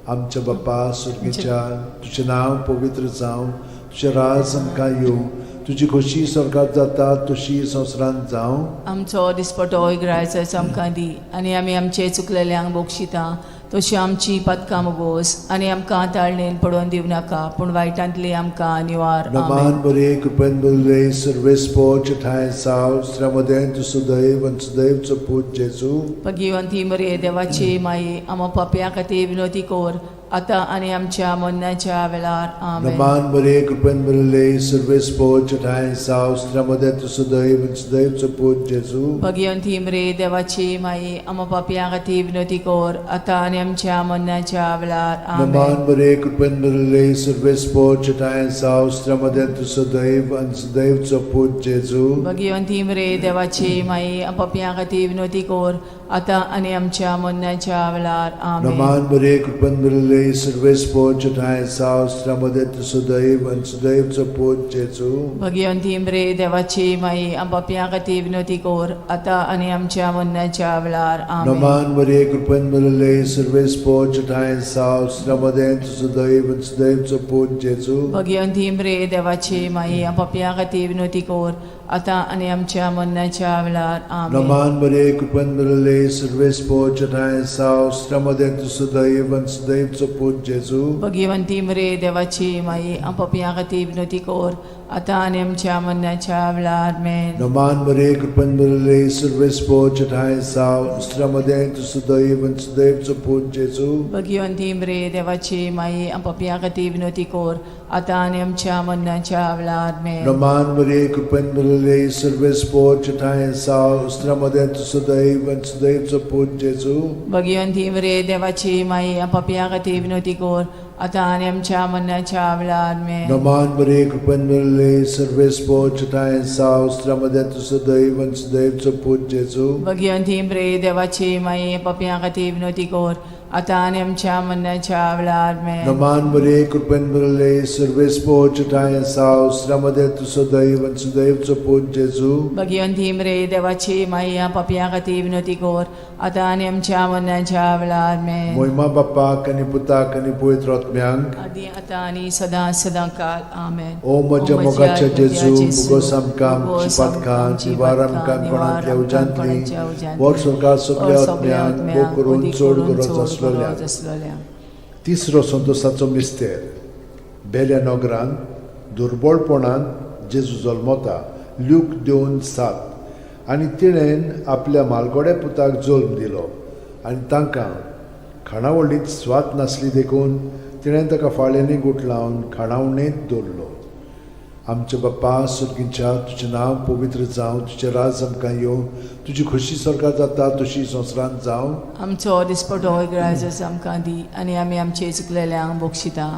आमच्या बाप्पा सुर्गीच्या, तुजें नांव पवित्र जावं, तुजें राज आमकां येवं, तुजी खोशी स्वर्गात जाता तशी संवसारांत जावं. आमचो दिसपटो इगरायचो आमकां दी आनी आमी आमचे चुकलेल्यांक बक्षिता तशी आमची पदकां मोगोस आनी आमकां ताळणेन पडोवन दिवं नाका पूण वायटांतली आमकां निवार. नमान आमेन. बरे कृपेन बरले सर्वेस्पोच ठांय साव श्रमदें तूं सुदैव आनी सुदैवचो पूत जेजू. भगिवंती मरे देवाची माई, आमा पापया खातीर विनोती कर आतां आनी आमच्या मरणाच्या वेळार. आमेन. नमान बरे कृपेन बरले सर्वेस्पोच ठांय साव श्रमदें तूं सुदैव आनी सुदैवचो पूत जेजू. भगिवंती मरे देवाची माई, आमा पापया खातीर विनोती कर आतां आनी आमच्या मरणाच्या वेळार. आमेन. नमान बरे कृपेन बरले सर्वेस्पोच ठांय साव श्रमदें तूं सुदैव आनी सुदैवचो पूत जेजू. भगिवंती मरे देवाची माई, पापया खातीर विनोती कर आतां आनी आमच्या मरणाच्या वेळार. आमेन. नमान बरे कृपेन बरले सर्वेस्पोच ठांय साव श्रमदें तूं सुदैव आनी सुदैवचो पूत जेजू. भगिवंती मरे देवाची माई, पापया खातीर विनोती कर आतां आनी आमच्या मरणाच्या वेळार. आमेन. नमान बरे कृपेन बरले सर्वेस्पोच ठांय साव श्रमदें तूं सुदैव आनी सुदैवचो पूत जेजू. भगिवंती मरे देवाची माई, पापया खातीर विनोती कर आतां आनी आमच्या मरणाच्या वेळार. आमेन. नमान बरे कृपेन बरले सर्वेस्पोच ठांय साव श्रमदें तूं सुदैव आनी सुदैवचो पूत जेजू. भगिवंती मरे देवाची माई, पापया खातीर विनोती कर आतां आनी आमच्या मरणाच्या वेळार. आमेन. नमान बरे कृपेन बरले सर्वेस्पोच ठांय साव श्रमदें तूं सुदैव आनी सुदैवचो पूत जेजू. भगिवंती मरे देवाची माई, पापया खातीर विनोती कर आतां आनी आमच्या मरणाच्या वेळार. आमेन. नमान बरे कृपेन बरले सर्वेस्पोच ठांय साव श्रमदें तूं सुदैव आनी सुदैवचो पूत जेजू. भगिवंती मरे देवाची माई, पापया खातीर विनोती कर आतां आनी आमच्या मरणाच्या वेळार. आमेन. नमान बरे कृपेन बरले सर्वेस्पोच ठांय साव श्रमदें तूं सुदैव आनी सुदैवचो पूत जेजू. भगिवंती मरे देवाची माई, पापया खातीर विनोती कर आतां आनी आमच्या मरणाच्या वेळार. आमेन. नमान बरे कृपेन बरले सर्वेस्पोच ठांय साव श्रमदें तूं सुदैव आनी सुदैवचो पूत जेजू. भगिवंती मरे देवाची माई, पापया खातीर विनोती कर आतां आनी आमच्या मरणाच्या वेळार. आमेन. मोहिमा बाप्पाक आनी पुताक आनी पवित्र आत्म्यांक, आदी आतां आनी सदां सदां काल. आमेन. ओ म्हज्या मोगाच्या जेजू, मुगोस आमकां आमची पातकां निवार आमकां कोणांतल्या उज्यांतली वर सरकार सगल्या आत्म्यांक भोग करून चड गरज आसलेल्या. आसलेल्या. तिसरो संतोसाचो मिस्तेर. बेल्या नगरान दुर्बळपणान जेजू जल्मता. ल्यूक 2:7. आनी तिणेन आपल्या मालगोड्या पुताक जल्म दिलो आनी तांकां खाणावळींत स्वाद नासली देखून तिणें ताका फाळ्यांनी गुठलावन खाणावणेंत दवरलो. आमच्या बाप्पा सुर्गींच्या, तुजें नांव पवित्र जावं, तुजें राज आमकां येवं, तुजी खोशी स्वर्गात जाता तशी संवसारांत जावं. आमचो दिसपटो इगराजच आमकां दी आनी आमी आमचे चुकलेल्यांक बक्षिता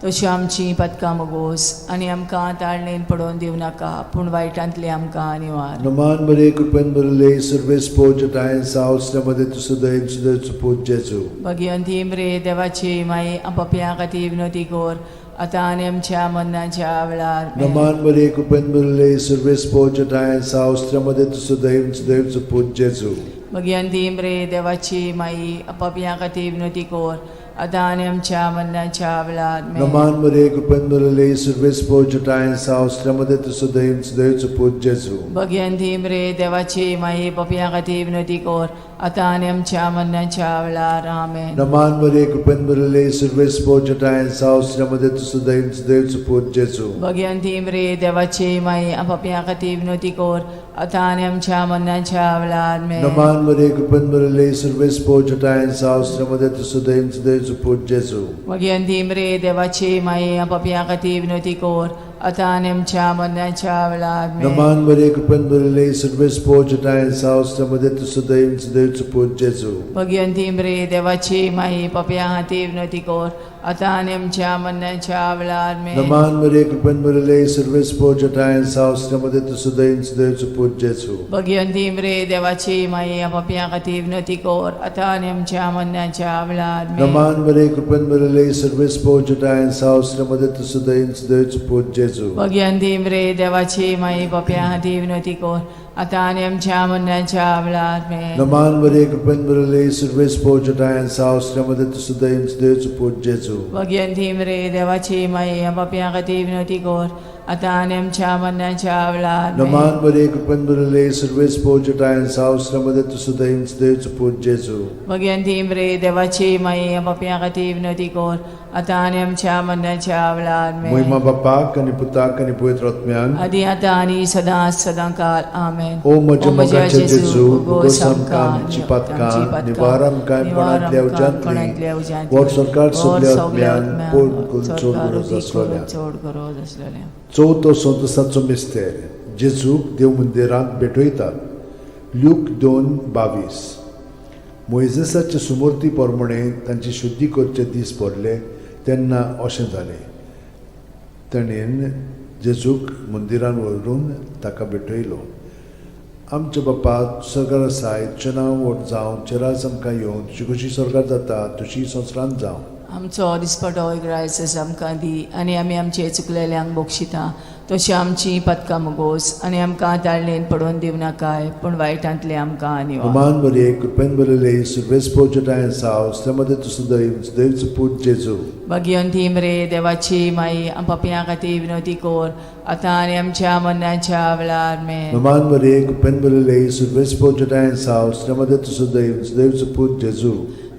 तशी आमची पदकां मोगोस आनी आमकां ताळणेन पडोवन दिवं नाका पूण वायटांतली आमकां निवार. नमान बरे कृपेन बरले सर्वेस्पोज ठांय साव मध्ये तूं सदैव सदैव पूत जेजू. भगिवंती मरे देवाची माई, पापयां खातीर विनोती कर आतां आनी आमच्या मरणाच्या वेळार. आमेन. नमान बरे कृपेन बरले सर्वेस्पोज ठांय साव मध्ये तूं सदैव सदैव पूत जेजू. भगिवंती मरे देवाची माई, पापयां खातीर विनोती कर आतां आनी आमच्या मरणाच्या वेळार. आमेन. नमान बरे कृपेन बरले सर्वेस्पोज ठांय साव मध्ये तूं सदैव सदैव पूत जेजू. भगिवंती मरे देवाची माई, पापयां खातीर विनोती कर आतां आनी आमच्या मरणाच्या वेळार. आमेन. नमान बरे कृपेन बरले सर्वेस्पोज ठांय साव मध्ये तूं सदैव सदैव पूत जेजू. भगिवंती मरे देवाची माई, पापयां खातीर विनोती कर आतां आनी आमच्या मरणाच्या वेळार. आमेन. नमान बरे कृपेन बरले सर्वेस्पोज ठांय साव मध्ये तूं सदैव सदैव पूत जेजू. भगिवंती मरे देवाची माई, पापयां खातीर विनोती कर आतां आनी आमच्या मरणाच्या वेळार. आमेन. नमान बरे कृपेन बरले सर्वेस्पोज ठांय साव मध्ये तूं सदैव सदैव पूत जेजू. भगिवंती मरे देवाची माई, पापयां खातीर विनोती कर आतां आनी आमच्या मरणाच्या वेळार. आमेन. नमान बरे कृपेन बरले सर्वेस्पोज ठांय साव मध्ये तूं सदैव सदैव पूत जेजू. भगिवंती मरे देवाची माई, पापयां खातीर विनोती कर आतां आनी आमच्या मरणाच्या वेळार. आमेन. नमान बरे कृपेन बरले सर्वेस्पोज ठांय साव मध्ये तूं सदैव सदैव पूत जेजू. भगिवंती मरे देवाची माई, पापयां खातीर विनोती कर आतां आनी आमच्या मरणाच्या वेळार आमेन. नमान बरे कृपेन भरिल्ले सुरवेस पोजटायन साव श्रीमती तुसुदयन देवचो पूत जेजू. भगयंती रे देवाची माये, पापयां खातीर विनवती कर, आतां आनी आमच्या मरणाच्या वेळार आमेन. नमान बरे कृपेन भरिल्ले सुरवेस पोजटायन साव श्रीमती तुसुदयन देवचो पूत जेजू. भगयंती रे देवाची माये, पापयां खातीर विनवती कर, आतां आनी आमच्या मरणाच्या वेळार आमेन. मोहिमा बापाक आनी पुताक आनी पवित्र आत्म्याक. आदी आतां आनी सदां सदां काल आमेन. ओ म्हज्या मोगाचे जेजू, उगोस आमकां आमची पातकां, निवार आमकां कोणांतल्या उज्यांतली, वर सरकार सगल्या आत्म्यान पोड करून चड गरज आसलोल्या. चड गरज आसलेल्या. चवथो संतोसाचो मिस्तेर, जेजूक देव मंदिरांत भेटयतात. ल्यूक 2:22. मोयजेसाचे सुमूर्ती प्रमाणे तांची शुद्धी करचे दीस भरले तेन्ना अशें जालें, ताणें जेजूक मंदिरान व्हरून ताका भेटयलो. आमच्या बापा सरकार आसाय, तुजें नांव व्हड जावं, तुजें राज आमकां येवन, तुजी कशी सरकार जाता तशी संवसारांत जावं. आमचो दिसपटो ग्रायस आमकां दी आनी आमी आमचे चुकलेल्यांक बक्षिता तशी आमची पदकां मुगोस आनी आमकां ताळणेन पडोवन दिवनाकाय, पूण वायटांतले आमकां निवार. मान बरे कृपेन भरिल्ले सुरवेस पोजटायन साव श्रीमती तुसुदय देवचो पूत जेजू. भगयंती रे देवाची माई, आम पापयां खातीर विनवती कर, आतां आनी आमच्या मरणाच्या वेळार आमेन. मान बरे कृपेन भरिल्ले सुरवेस पोजटायन साव श्रीमती तुसुदय देवचो पूत जेजू.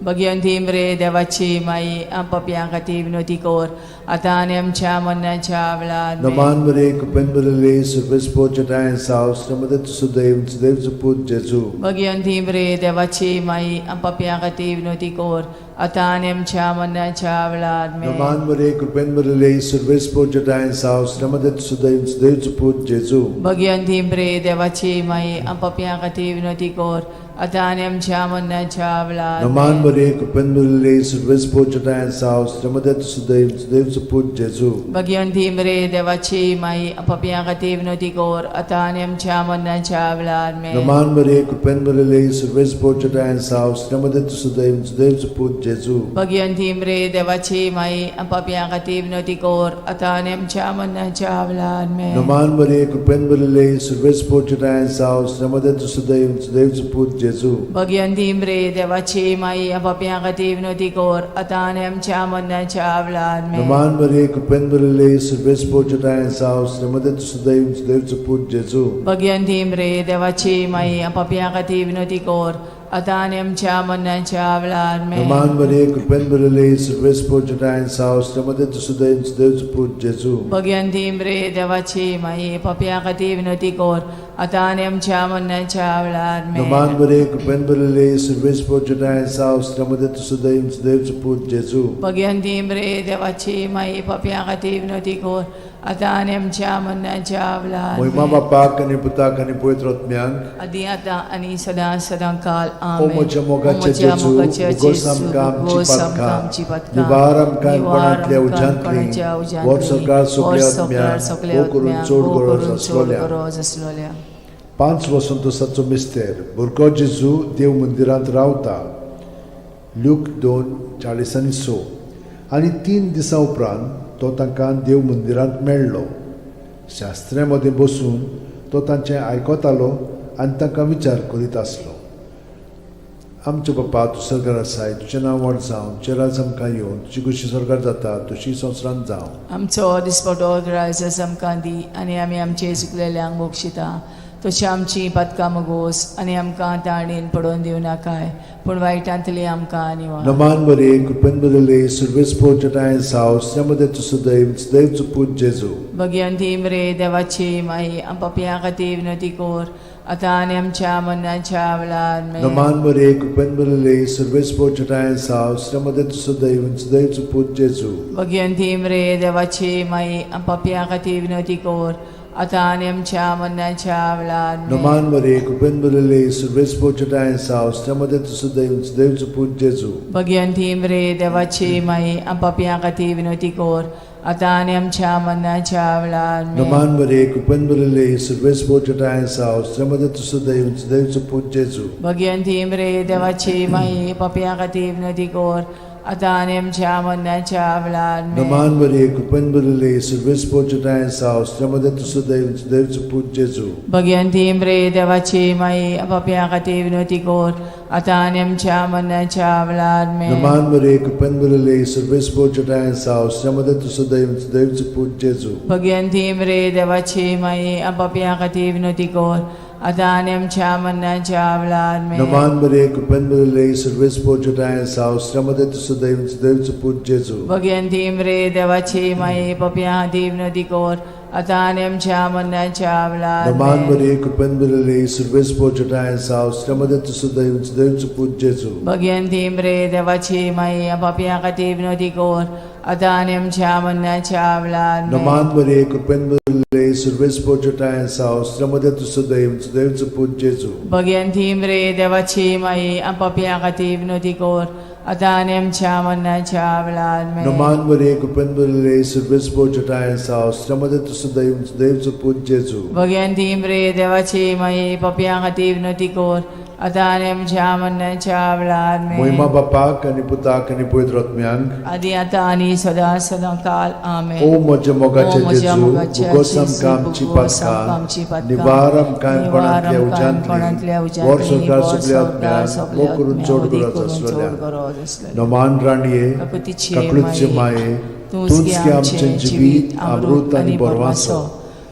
भगयंती रे देवाची माई, आम पापयां खातीर विनवती कर, आतां आनी आमच्या मरणाच्या वेळार आमेन. मान बरे कृपेन भरिल्ले सुरवेस पोजटायन साव श्रीमती तुसुदय देवचो पूत जेजू. भगयंती रे देवाची माई, आम पापयां खातीर विनवती कर, आतां आनी आमच्या मरणाच्या वेळार आमेन. मान बरे कृपेन भरिल्ले सुरवेस पोजटायन साव श्रीमती तुसुदय देवचो पूत जेजू. भगयंती रे देवाची माई, आम पापयां खातीर विनवती कर, आतां आनी आमच्या मरणाच्या वेळार मान आमेन. बरे कृपेन भरिल्ले सुरवेस पोजटायन साव श्रीमती तुसुदय देवचो पूत जेजू. भगयंती रे देवाची माई, आम पापयां खातीर विनवती कर, आतां आनी आमच्या मरणाच्या वेळार आमेन. मान बरे कृपेन भरिल्ले सुरवेस पोजटायन साव श्रीमती तुसुदय देवचो पूत जेजू. भगयंती रे देवाची माई, आम पापयां खातीर विनवती कर, आतां आनी आमच्या मरणाच्या वेळार आमेन. मान बरे कृपेन भरिल्ले सुरवेस पोजटायन साव श्रीमती तुसुदय देवचो पूत जेजू. भगयंती रे देवाची माई, आम पापयां खातीर विनवती कर, आतां आनी आमच्या मरणाच्या वेळार आमेन. मान बरे कृपेन भरिल्ले सुरवेस पोजटायन साव श्रीमती तुसुदय देवचो पूत जेजू. भगयंती रे देवाची माई, आम पापयां खातीर विनवती कर, आतां आनी आमच्या मरणाच्या वेळार आमेन. मान बरे कृपेन भरिल्ले सुरवेस पोजटायन साव श्रीमती तुसुदय देवचो पूत जेजू. भगयंती रे देवाची माई, पापयां खातीर विनवती कर, आतां आनी आमच्या मरणाच्या वेळार आमेन. मान बरे कृपेन भरिल्ले सुरवेस पोजटायन साव श्रीमती तुसुदय देवचो पूत जेजू. भगयंती रे देवाची माई, पापयां खातीर विनवती कर, आतां आनी आमच्या मरणाच्या वेळार मोहिमा आमेन. बापाक आनी पुताक आनी पवित्र आत्म्याक. आदी आतां आनी सदां सदां काल ओ आमेन. म्हज्या मोगाचे ओ म्हज्या जेजू, मोगाचे उगोस जेजू, आमकां आमची उगोस आमकां पातकां, आमची पातकां, निवार आमकां निवार कोणांतल्या आमकां उज्यांतली, कोणाच्या उज्यांतली, वर सरकार वर सगल्या सरकार आत्म्याक, सगल्या भोव करून आत्म्याक, चड भोव गरज करून चड आसलोल्या. गरज आसलोल्या. 5 वसंतोसाचो मिस्तेर, भुरगो जेजू देव मंदिरांत रावता. ल्यूक 2:46. आनी 3 दिसां उपरांत तो तांकां देव मंदिरांत मेळ्ळो. शास्त्र्यां मदें बसून तो तांचें आयकतालो आनी तांकां विचार करीत आसलो. आमच्या बापा, तूं सरकार आसाय, तुजें नांव व्हड जावं, तुजें राज आमकां येवन, तुजी कशी सरकार जाता तशी संवसारांत जावं. आमचो दिसपटो ग्रायस आमकां दी आनी आमी आमचे चुकलेल्यांक बक्षिता तशी आमची पातकां मगोस आनी आमकां ताणेन पडोवन दिवनाकाय, पूण वायटांतली आमकां निवार. नमान बरे कृपेन भरिल्ले सुरवेस पोजटायन साव श्रीमती तुसुदय देवचो पूत जेजू. भगयंती रे देवाची माई, आम पापयां खातीर विनवती कर, आतां आनी आमच्या मरणाच्या वेळार आमेन. नमान बरे कृपेन भरिल्ले सुरवेस पोजटायन साव श्रीमती तुसुदय देवचो पूत जेजू. भगयंती रे देवाची माई, आम पापयां खातीर विनवती कर, आतां आनी आमच्या मरणाच्या वेळार आमेन. नमान बरे कृपेन भरिल्ले सुरवेस पोजटायन साव श्रीमती तुसुदय देवचो पूत जेजू. भगयंती रे देवाची माई, आम पापयां खातीर विनवती कर, आतां आनी आमच्या मरणाच्या वेळार आमेन. नमान बरे कृपेन भरिल्ले सुरवेस पोजटायन साव श्रीमती तुसुदय देवचो पूत जेजू. भगयंती रे देवाची माई, पापयां खातीर विनवती कर, आतां आनी आमच्या मरणाच्या वेळार आमेन. नमान मरिये, कृपेन भरिल्ले, सर्वेस्पर तुजोठांय आसा, स्त्रियां मदें तूं सुदैव, सुदैवचो पूत जेजू. भगवंती मरे देवाची माई, पापयां खातीर विनवती कर, आतां आनी आमच्या मरणाच्या वेळार आमेन. नमान मरिये, कृपेन भरिल्ले, सर्वेस्पर तुजोठांय आसा, स्त्रियां मदें तूं सुदैव, सुदैवचो पूत जेजू. भगवंती मरे देवाची माई, पापयां खातीर विनवती कर, आतां आनी आमच्या मरणाच्या वेळार आमेन. नमान मरिये, कृपेन भरिल्ले, सर्वेस्पर तुजोठांय आसा, स्त्रियां मदें तूं सुदैव, सुदैवचो पूत जेजू. भगवंती मरे देवाची माई, पापयां खातीर विनवती कर, आतां आनी आमच्या मरणाच्या वेळार नमान आमेन. मरिये, कृपेन भरिल्ले, सर्वेस्पर तुजोठांय आसा, स्त्रियां मदें तूं सुदैव, सुदैवचो पूत जेजू. भगवंती मरे देवाची माई, पापयां खातीर विनवती कर, आतां आनी आमच्या मरणाच्या वेळार आमेन. नमान मरिये, कृपेन भरिल्ले, सर्वेस्पर तुजोठांय आसा, स्त्रियां मदें तूं सुदैव, सुदैवचो पूत जेजू. भगवंती मरे देवाची माई, पापयां खातीर विनवती कर, आतां आनी आमच्या मरणाच्या वेळार आमेन. नमान मरिये, कृपेन भरिल्ले, सर्वेस्पर तुजोठांय आसा, स्त्रियां मदें तूं सुदैव, सुदैवचो पूत जेजू. भगवंती मरे देवाची माई, पापयां खातीर विनवती कर, आतां आनी आमच्या मरणाच्या वेळार आमेन. मोहिमा बापाक आनी पुताक आनी पवित्र आत्म्यांक, आदी आतां आनी सदां सदां काल आमेन. ओ म्हज्या मोगाचे ओ म्हज्या जेजू, मोगाच्या भुगोस जेजू, आमकां आमची भुगोस आमकां आमची पातकां, पातकां, निवार आमकां निवार कोणांतल्या आमकां कोणांतल्या उज्यांतली, उज्यांतली, वर संवसार वर सगल्या संवसार आत्म्यांक, सगल्या वो करून आत्म्यांक, चड वदी गरज करून चड आसलेल्या. गरज आसलेल्या. नमान राणये, काकुतीचे काकळूतचे माये, माये, तूंच तूंच गे गे आमचें आमचें जिवीत, अमृत आनी बरवासो.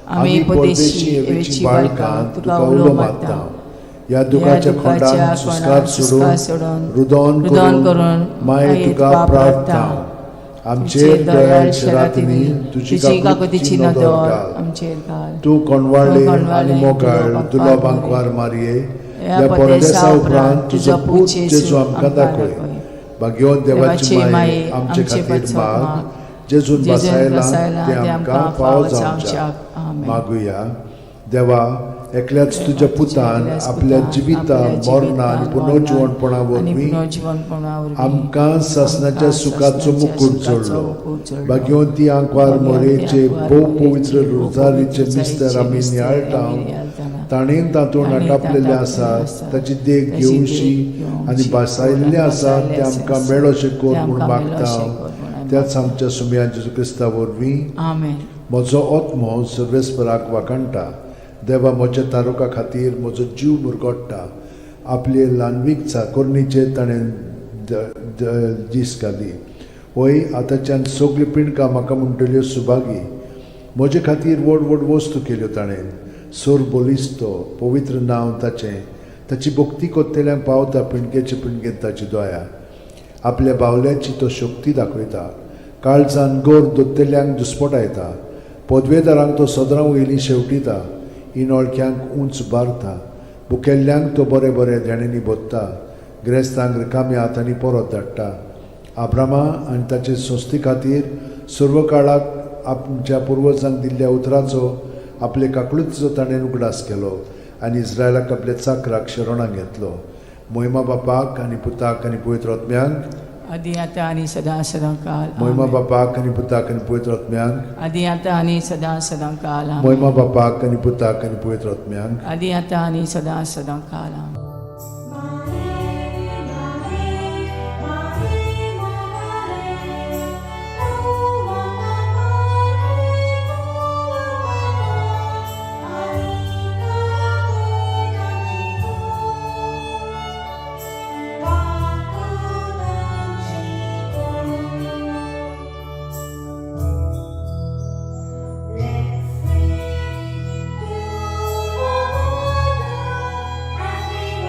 आमी परदेशी एवेची बाळकां, तुका उलो मारता. ह्या दुखाच्या खोंडान सुस्कार सोडून, रुदोन रुदोन करून करून माये तुका प्रार्थना. आमचेर दयाळ शेरातिनी तुजी तुजी काकुतीची काकुतीची नदर नदर घाल. आमचेर घाल. तूं कोणवाळे तूं कोणवाळे आनी मोगाळ तुलो तुलो बांकवार बांकवार मारये, ह्या ह्या परदेसा परदेसा उपरांत तुजो पूत जेजू आमकां दाखय. भाग्यवंत देवाची माये, आमचे खातीर माग, जेजून जेजून बसायला बसायला ते आमकां फावो जावच्याक. आमेन. मागुया. देवा, एकल्याच तुज्या पुतान आपल्या जिविता, मरणा आनी पुनर्जिवणपणा आनी वरवीं पुनर्जिवणपणा वरवीं आमकां सासणाच्या आमकां सुखाचो सासणाच्या मुकूट सुखाचो जोडलो. मुकूट जोडलो. भाग्यवंती आंकवार भाग्यवंती मोरेचे आंकवार भोव मोरेचे पवित्र भोव रोजारीचे पवित्र मिस्तर आमी रोजारीचे नियाळटा, मिस्तर आमी नियाळटाना, ताणें तातूंत ताणें आटापलेलें तातूंत आसा, आसा, ताची देख ताची देख घेवशी घेवशी आनी भासायल्लें आसा भासायल्लें तें आमकां आसा, मेळोशें कर तें म्हूण आमकां मागता मेळोशें कर म्हूण आमी त्याच आमच्या सुमया जेजू क्रिस्ता वरवीं. आमेन. म्हजो आत्मो सर्वेस्पराक वाखाणटा, देवा म्हज्या तारुका खातीर म्हजो जीव मुरगोडटा. आपले ल्हानवीक चाकोरणीचेर ताणें दीस घाली. वय, आतांच्यान सगल्यो पिंडकां म्हाका म्हणटल्यो सुभागी. म्हजे खातीर व्हड व्हड वस्तू केल्यो ताणें. सोर बलिस्तो पवित्र नांव ताचें. ताची भक्ती कोत्तेल्यांक पावता पिंडकेचे पिंडकेन ताची दया. आपल्या बावल्याची तो शक्ती दाखयता, काळजान गोर दोत्तेल्यांक दुस्पटायता. पदवेदारांक तो सदरां वयलीं शेवटिता, इनोळख्यांक उंच बारता. भुकेल्ल्यांक तो बरें बरें देण्यांनी भोत्ता, ग्रेस्तांक रिकाम्या हातांनी परत धाडटा. आब्रामा आनी ताचे संस्थे खातीर सर्व काळाक आमच्या पुर्वजांक दिल्ल्या उतराचो, आपले काकळुतीचो ताणें उगडास केलो आनी इस्रायलाक आपल्या चाकराक शरणां घेतलो. मोहिमा बापाक आनी पुताक आनी पवित्र आत्म्यांक, आदी आतां आनी सदां सदां काल मोहिमा आमेन. बापाक आनी पुताक आनी पवित्र आत्म्यांक, आदी आतां आनी सदां सदां काल आमेन. मोहिमा बापाक आनी पुताक आनी पवित्र आत्म्यांक, आदी आतां आनी सदां सदां काल आमेन. Let's sing to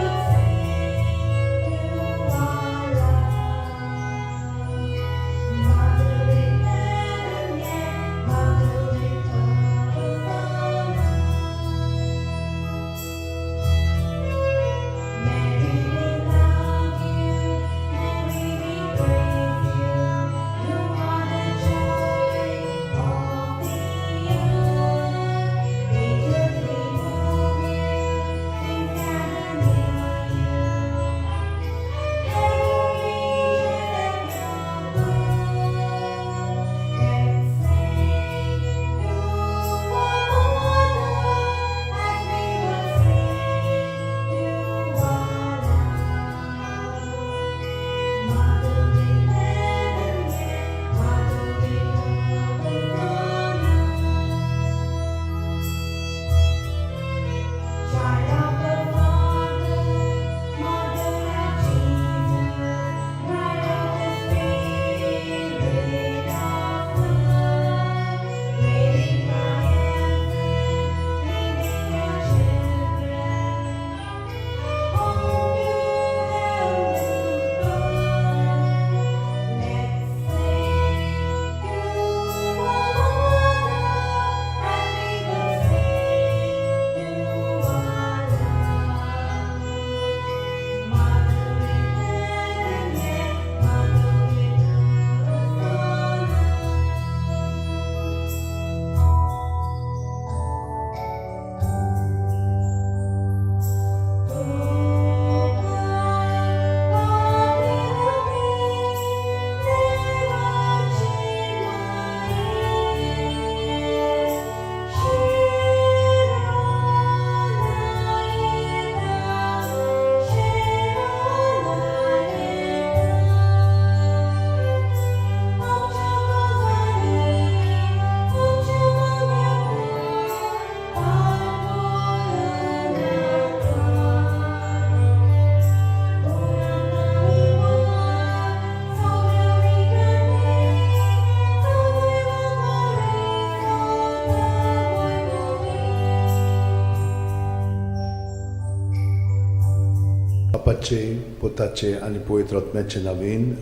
बापाचे, पुताचे आनी पवित्र आत्म्याचे नवीन.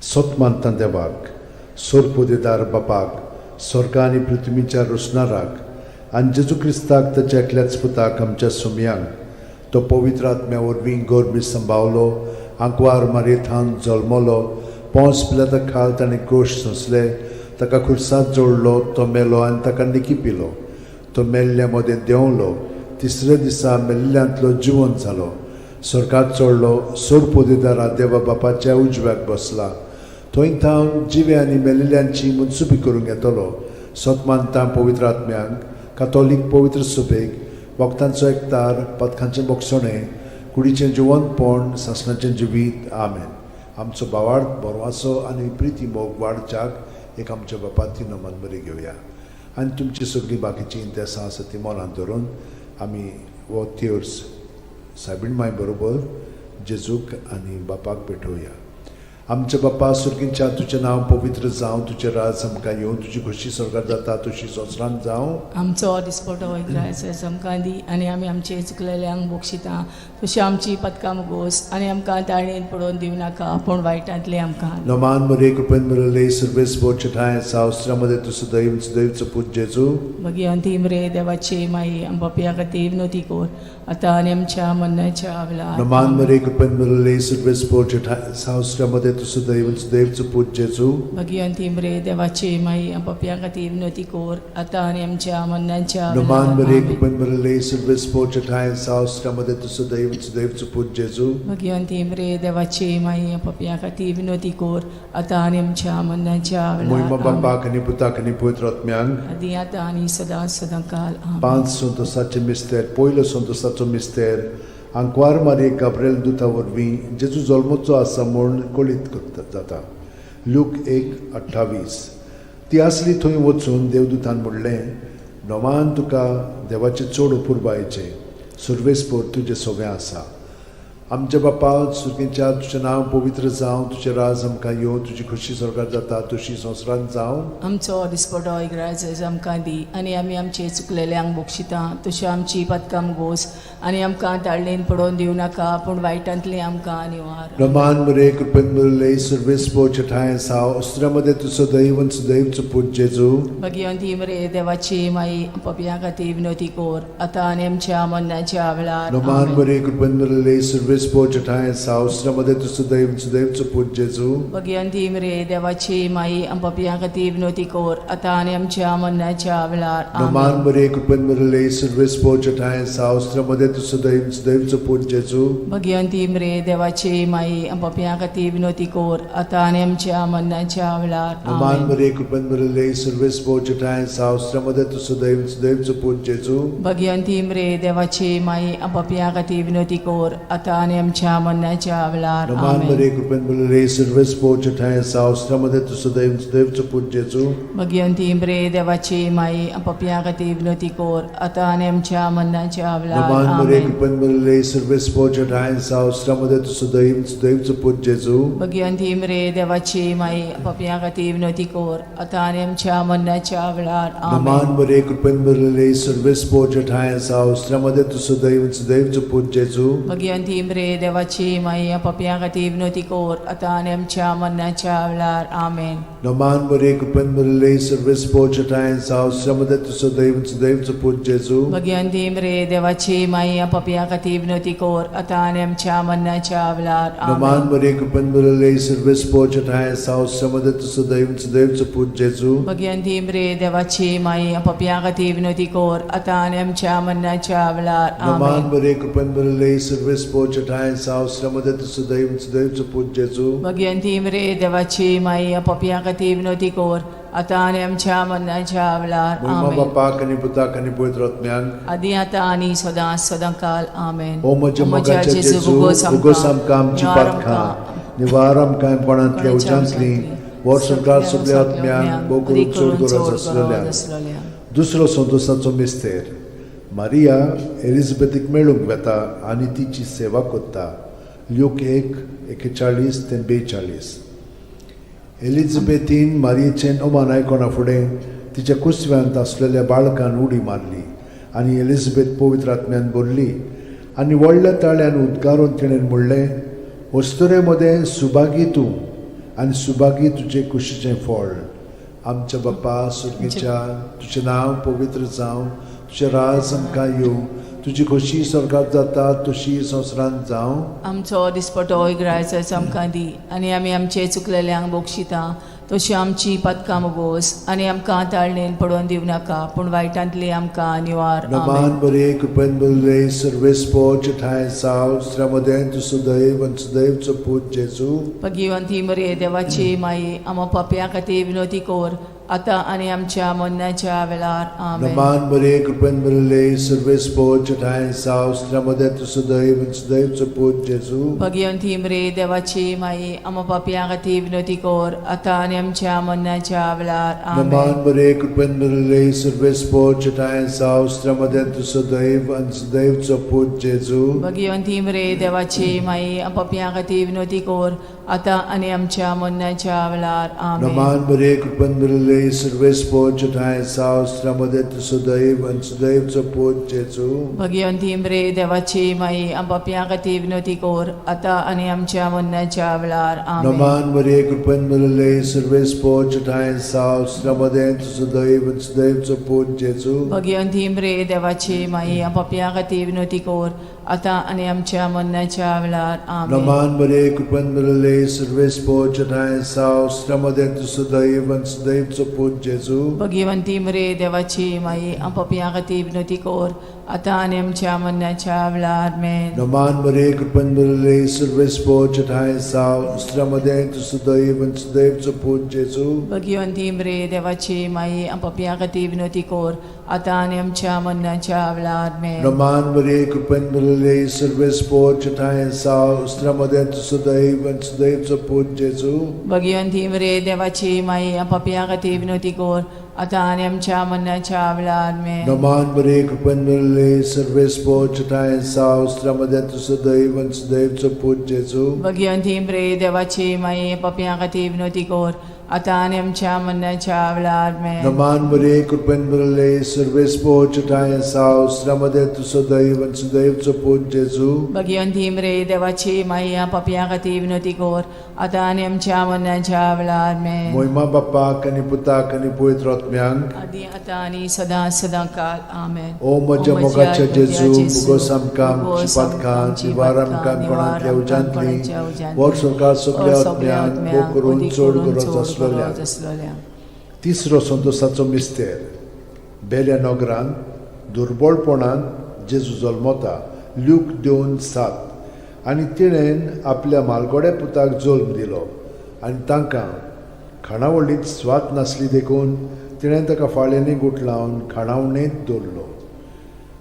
सत मानता देवाक, सोरपोदेदार बापाक, स्वर्गा आनी पृथ्वीच्या रोसणाराक, आनी जेजू क्रिस्ताक, ताच्या एकल्याच पुताक, आमच्या सुमयांक, तो पवित्र आत्म्या वरवीं गोरबी संभावलो, आंकवार मारयेथान जल्मलो, पोंस पिलाता खाल ताणें कोश सोंसले, ताका खुर्सात जोडलो, तो मेलो आनी ताका निकी पिलो, तो मेल्ल्या मदें देंवलो, तिसऱ्या दिसा मेल्ल्यांतलो जिवंत जालो, स्वर्गात चडलो, सोरपोदेदारा देवा बापाच्या उजव्याक बसला, थंय थावन जिवे आनी मेल्ल्यांची मनसुबी करूंक येतलो. सत मानता पवित्र आत्म्यांक, कातोलीक पवित्र सुबेक, वखदांचो एकतार, पदकांचें बोगसणें, कुडीचें जिवंतपण, सासणाचें जिवीत. आमेन. आमचो बावार्थ, बरवासो आनी प्रिती मोग वाडच्याक एक आमच्या बापाती नमन बरी घेवया आनी तुमची सगळीं बाकीचीं इंतेसां आसा ती मनांत धरून आमी हो तेर्स सायबीण माय बरोबर जेजूक आनी बापाक भेटोवया. आमच्या बापा सुर्गींच्या, तुजें नांव पवित्र जावं, तुजें राज आमकां येवं, तुजी खोशी स्वर्गात जाता तशी संवसारांत जावं. आमचो दिसपटो इग्रायस आमकां दी आनी आमी आमचे चुकलेल्यांक बक्षिता तशी आमची पदकां मुगोस आनी आमकां ताळणेन पडोवन दिवं नाका, पूण वायटांतलें आमकां. नमान मरे, कृपेन मरले, सर्वेस बोचे ठांय सावस्त्रामध्ये तूं सदैव सदैवचो पूत जेजू. मागीर अंतीम रे देवाची माई, आम पापया खातीर विनवती कर, आतां आनी आमच्या मरणाच्या वेळार. नमान मरे, कृपेन मरले, सर्वेस बोचे ठांय सावस्त्रामध्ये तूं सदैव सदैवचो पूत जेजू. मागीर अंतीम रे देवाची माई, आम पापया खातीर विनवती कर, आतां आनी आमच्या मरणाच्या नमान वेळार. मरे, आमेन. कृपेन मरले, सर्वेस बोचे ठांय सावस्त्रामध्ये तूं सदैव सदैवचो पूत जेजू. मागीर अंतीम रे देवाची माई, आम पापया खातीर विनवती कर, आतां आनी आमच्या मरणाच्या मोहिमा वेळार. आमेन. बापाक आनी पुताक आनी पवित्र आत्म्यांक. आदी आतां आनी सदां सदां काल. आमेन. पांच संतोसाचे मिस्तेर. पयलो संतोसाचो मिस्तेर, आंकवार मारये गाब्रेल दुता वरवीं जेजू जल्मचो आसा म्हूण कळीत करता जाता. लूक 1:28. ती आसली थंय वचून देवदूतान म्हणलें, नोमान तुका देवाचें चड अपुरबायेचें, सुर्वेसपोर तुजें सोवें आसा. आमच्या बापा सुर्गेच्या, तुजें नांव पवित्र जावं, तुजें राज आमकां येवं, तुजी खोशी स्वर्गात जाता तशी संवसारांत जावं. आमचो दिसपटो इग्राज आमकां दी आनी आमी आमचे चुकलेल्यांक बक्षिता तशी आमची पदकां गोस आनी आमकां ताळणेन पडोवन दिवं नाका, पूण वायटांतली आमकां निवार. रमान मरे, कृपेन मरले, सर्वेस ठांय साव अस्त्रामध्ये तूं सदैव सदैवचो पूत जेजू. भगिवंती मरे देवाची माई, पपया खातीर विनवती कर, आतां आनी आमच्या मरणाच्या वेळार. रमान आमेन. मरे, कृपेन मरले, सर्वेस ठांय साव अस्त्रामध्ये तूं सदैव सदैवचो पूत जेजू. भगिवंती मरे देवाची माई, पपया खातीर विनवती कर, आतां आनी आमच्या मरणाच्या वेळार. रमान आमेन. मरे, कृपेन मरले, सर्वेस ठांय साव अस्त्रामध्ये तूं सदैव सदैवचो पूत जेजू. भगिवंती मरे देवाची माई, पपया खातीर विनवती कर, आतां आनी आमच्या मरणाच्या वेळार. रमान आमेन. मरे, कृपेन मरले, सर्वेस ठांय साव अस्त्रामध्ये तूं सदैव सदैवचो पूत जेजू. भगिवंती मरे देवाची माई, पपया खातीर विनवती कर, आतां आनी आमच्या मरणाच्या वेळार. रमान आमेन. मरे, कृपेन मरले, सर्वेस ठांय साव अस्त्रामध्ये तूं सदैव सदैवचो पूत जेजू. भगिवंती मरे देवाची माई, पपया खातीर विनवती कर, आतां आनी आमच्या मरणाच्या वेळार. नमान मरे, आमेन. कृपेन मरले, सर्वेस ठांय सावस्त्रामध्ये तूं सदैव सदैवचो पूत जेजू. भगिवंती मरे देवाची माई, पपया खातीर विनवती कर, आतां आनी आमच्या मरणाच्या वेळार. नमान आमेन. मरे, कृपेन मरले, सर्वेस ठांय सावस्त्रामध्ये तूं सदैव सदैवचो पूत जेजू. भगिवंती मरे देवाची माई, पपया खातीर विनवती कर, आतां आनी आमच्या मरणाच्या वेळार. आमेन. नमान मरे, कृपेन मरले, सर्वेस ठांय सावस्त्रामध्ये तूं सदैव सदैवचो पूत जेजू. भगिवंती मरे देवाची माई, पपया खातीर विनवती कर, आतां आनी आमच्या मरणाच्या वेळार. नमान आमेन. मरे, कृपेन मरले, सर्वेस ठांय सावस्त्रामध्ये तूं सदैव सदैवचो पूत जेजू. भगिवंती मरे देवाची माई, पपया खातीर विनवती कर, आतां आनी आमच्या मरणाच्या वेळार. नमान आमेन. मरे, कृपेन मरले, सर्वेस ठांय सावस्त्रामध्ये तूं सदैव सदैवचो पूत जेजू. भगिवंती मरे देवाची माई, पपया खातीर विनवती कर, आतां आनी आमच्या मरणाच्या वेळार. मोहिमा आमेन. बापाक आनी पुताक आनी पवित्र आत्म्याक. आदी आतां आनी सदां सदां काल. आमेन. ओ म्हज्या मोगाच्या जेजू, उगोस आमकां आमची पातकां, निवार आमकां कोणांतल्या उज्यांतली, वर संवसार सगल्या आत्म्यांक, भोव करून चड गरज आसलेल्या. दुसरो संतोसाचो मिस्तेर, मारिया एलिझाबेथीक मेळूंक वेता आनी तिची सेवा करता. ल्यूक 1:41 ते 42. एलिझाबेथीन मारियेचें अमान आयकना फुडें तिच्या कुसव्यांत आसलेल्या बाळकान उडी मारली आनी एलिझाबेथ पवित्र आत्म्यान भरली. आनी व्हडल्या ताळ्यान उद्गारून तिणें म्हणलें, अस्तुरे मदें सुभागी तूं आनी सुभागी तुजे कुशीचें फळ. आमच्या बापा सुर्गीच्या, तुजें नांव पवित्र जावं, तुजें राज आमकां येवं, तुजी खोशी स्वर्गात जाता तशी संवसारांत जावं. आमचो दिसपटो इगरायचो आमकां दी आनी आमी आमचे चुकलेल्यांक बक्षिता तशी आमची पदकां मोगोस आनी आमकां ताळणेन पडोवन दिवं नाका पूण वायटांतली आमकां निवार. नमान आमेन. बरे कृपेन बरले सर्वेस्पोच ठांय साव श्रमदें तूं सुदैव आनी सुदैवचो पूत जेजू. भगिवंती मरे देवाची माई, आमा पापया खातीर विनोती कर आतां आनी आमच्या मरणाच्या वेळार. आमेन. नमान बरे कृपेन बरले सर्वेस्पोच ठांय साव श्रमदें तूं सुदैव आनी सुदैवचो पूत जेजू. भगिवंती मरे देवाची माई, आमा पापया खातीर विनोती कर आतां आनी आमच्या मरणाच्या वेळार. नमान आमेन. बरे कृपेन बरले सर्वेस्पोच ठांय साव श्रमदें तूं सुदैव आनी सुदैवचो पूत जेजू. भगिवंती मरे देवाची माई, पापया खातीर विनोती कर आतां आनी आमच्या मरणाच्या वेळार. आमेन. नमान बरे कृपेन बरले सर्वेस्पोच ठांय साव श्रमदें तूं सुदैव आनी सुदैवचो पूत जेजू. भगिवंती मरे देवाची माई, पापया खातीर विनोती कर आतां आनी आमच्या मरणाच्या वेळार. आमेन. नमान बरे कृपेन बरले सर्वेस्पोच ठांय साव श्रमदें तूं सुदैव आनी सुदैवचो पूत जेजू. भगिवंती मरे देवाची माई, पापया खातीर विनोती कर आतां आनी आमच्या मरणाच्या वेळार. आमेन. नमान बरे कृपेन बरले सर्वेस्पोच ठांय साव श्रमदें तूं सुदैव आनी सुदैवचो पूत जेजू. भगिवंती मरे देवाची माई, पापया खातीर विनोती कर आतां आनी आमच्या मरणाच्या वेळार. आमेन. नमान बरे कृपेन बरले सर्वेस्पोच ठांय साव श्रमदें तूं सुदैव आनी सुदैवचो पूत जेजू. भगिवंती मरे देवाची माई, पापया खातीर विनोती कर आतां आनी आमच्या मरणाच्या वेळार. आमेन. नमान बरे कृपेन बरले सर्वेस्पोच ठांय साव श्रमदें तूं सुदैव आनी सुदैवचो पूत जेजू. भगिवंती मरे देवाची माई, पापया खातीर विनोती कर आतां आनी आमच्या मरणाच्या वेळार. आमेन. नमान बरे कृपेन बरले सर्वेस्पोच ठांय साव श्रमदें तूं सुदैव आनी सुदैवचो पूत जेजू. भगिवंती मरे देवाची माई, पापया खातीर विनोती कर आतां आनी आमच्या मरणाच्या वेळार. आमेन. नमान बरे कृपेन बरले सर्वेस्पोच ठांय साव श्रमदें तूं सुदैव आनी सुदैवचो पूत जेजू. भगिवंती मरे देवाची माई, पापया खातीर विनोती कर आतां आनी आमच्या मरणाच्या वेळार. आमेन. मोहिमा बापाक आनी पुताक आनी पवित्र आत्म्यांक, आदी आतां आनी सदां सदां काल. आमेन. ओ म्हज्या मोगाच्या जेजू, मुगोस आमकां आमची पातकां निवार आमकां कोणांतल्या उज्यांतली, वर सरकार सगल्या आत्म्यांक भोग करून चड गरज आसलेल्या. आसलेल्या. तिसरो संतोसाचो मिस्तेर. बेल्या नगरांत दुर्बळपणान जेजू जल्मता, ल्यूक 2:7. आनी तिणेन आपल्या मालगोड्या पुताक जल्म दिलो आनी तांकां खाणावळींत स्वाद नासली देखून तिणें ताका फाळ्यांनी गुठलावन खाणावणेंत दवरलो.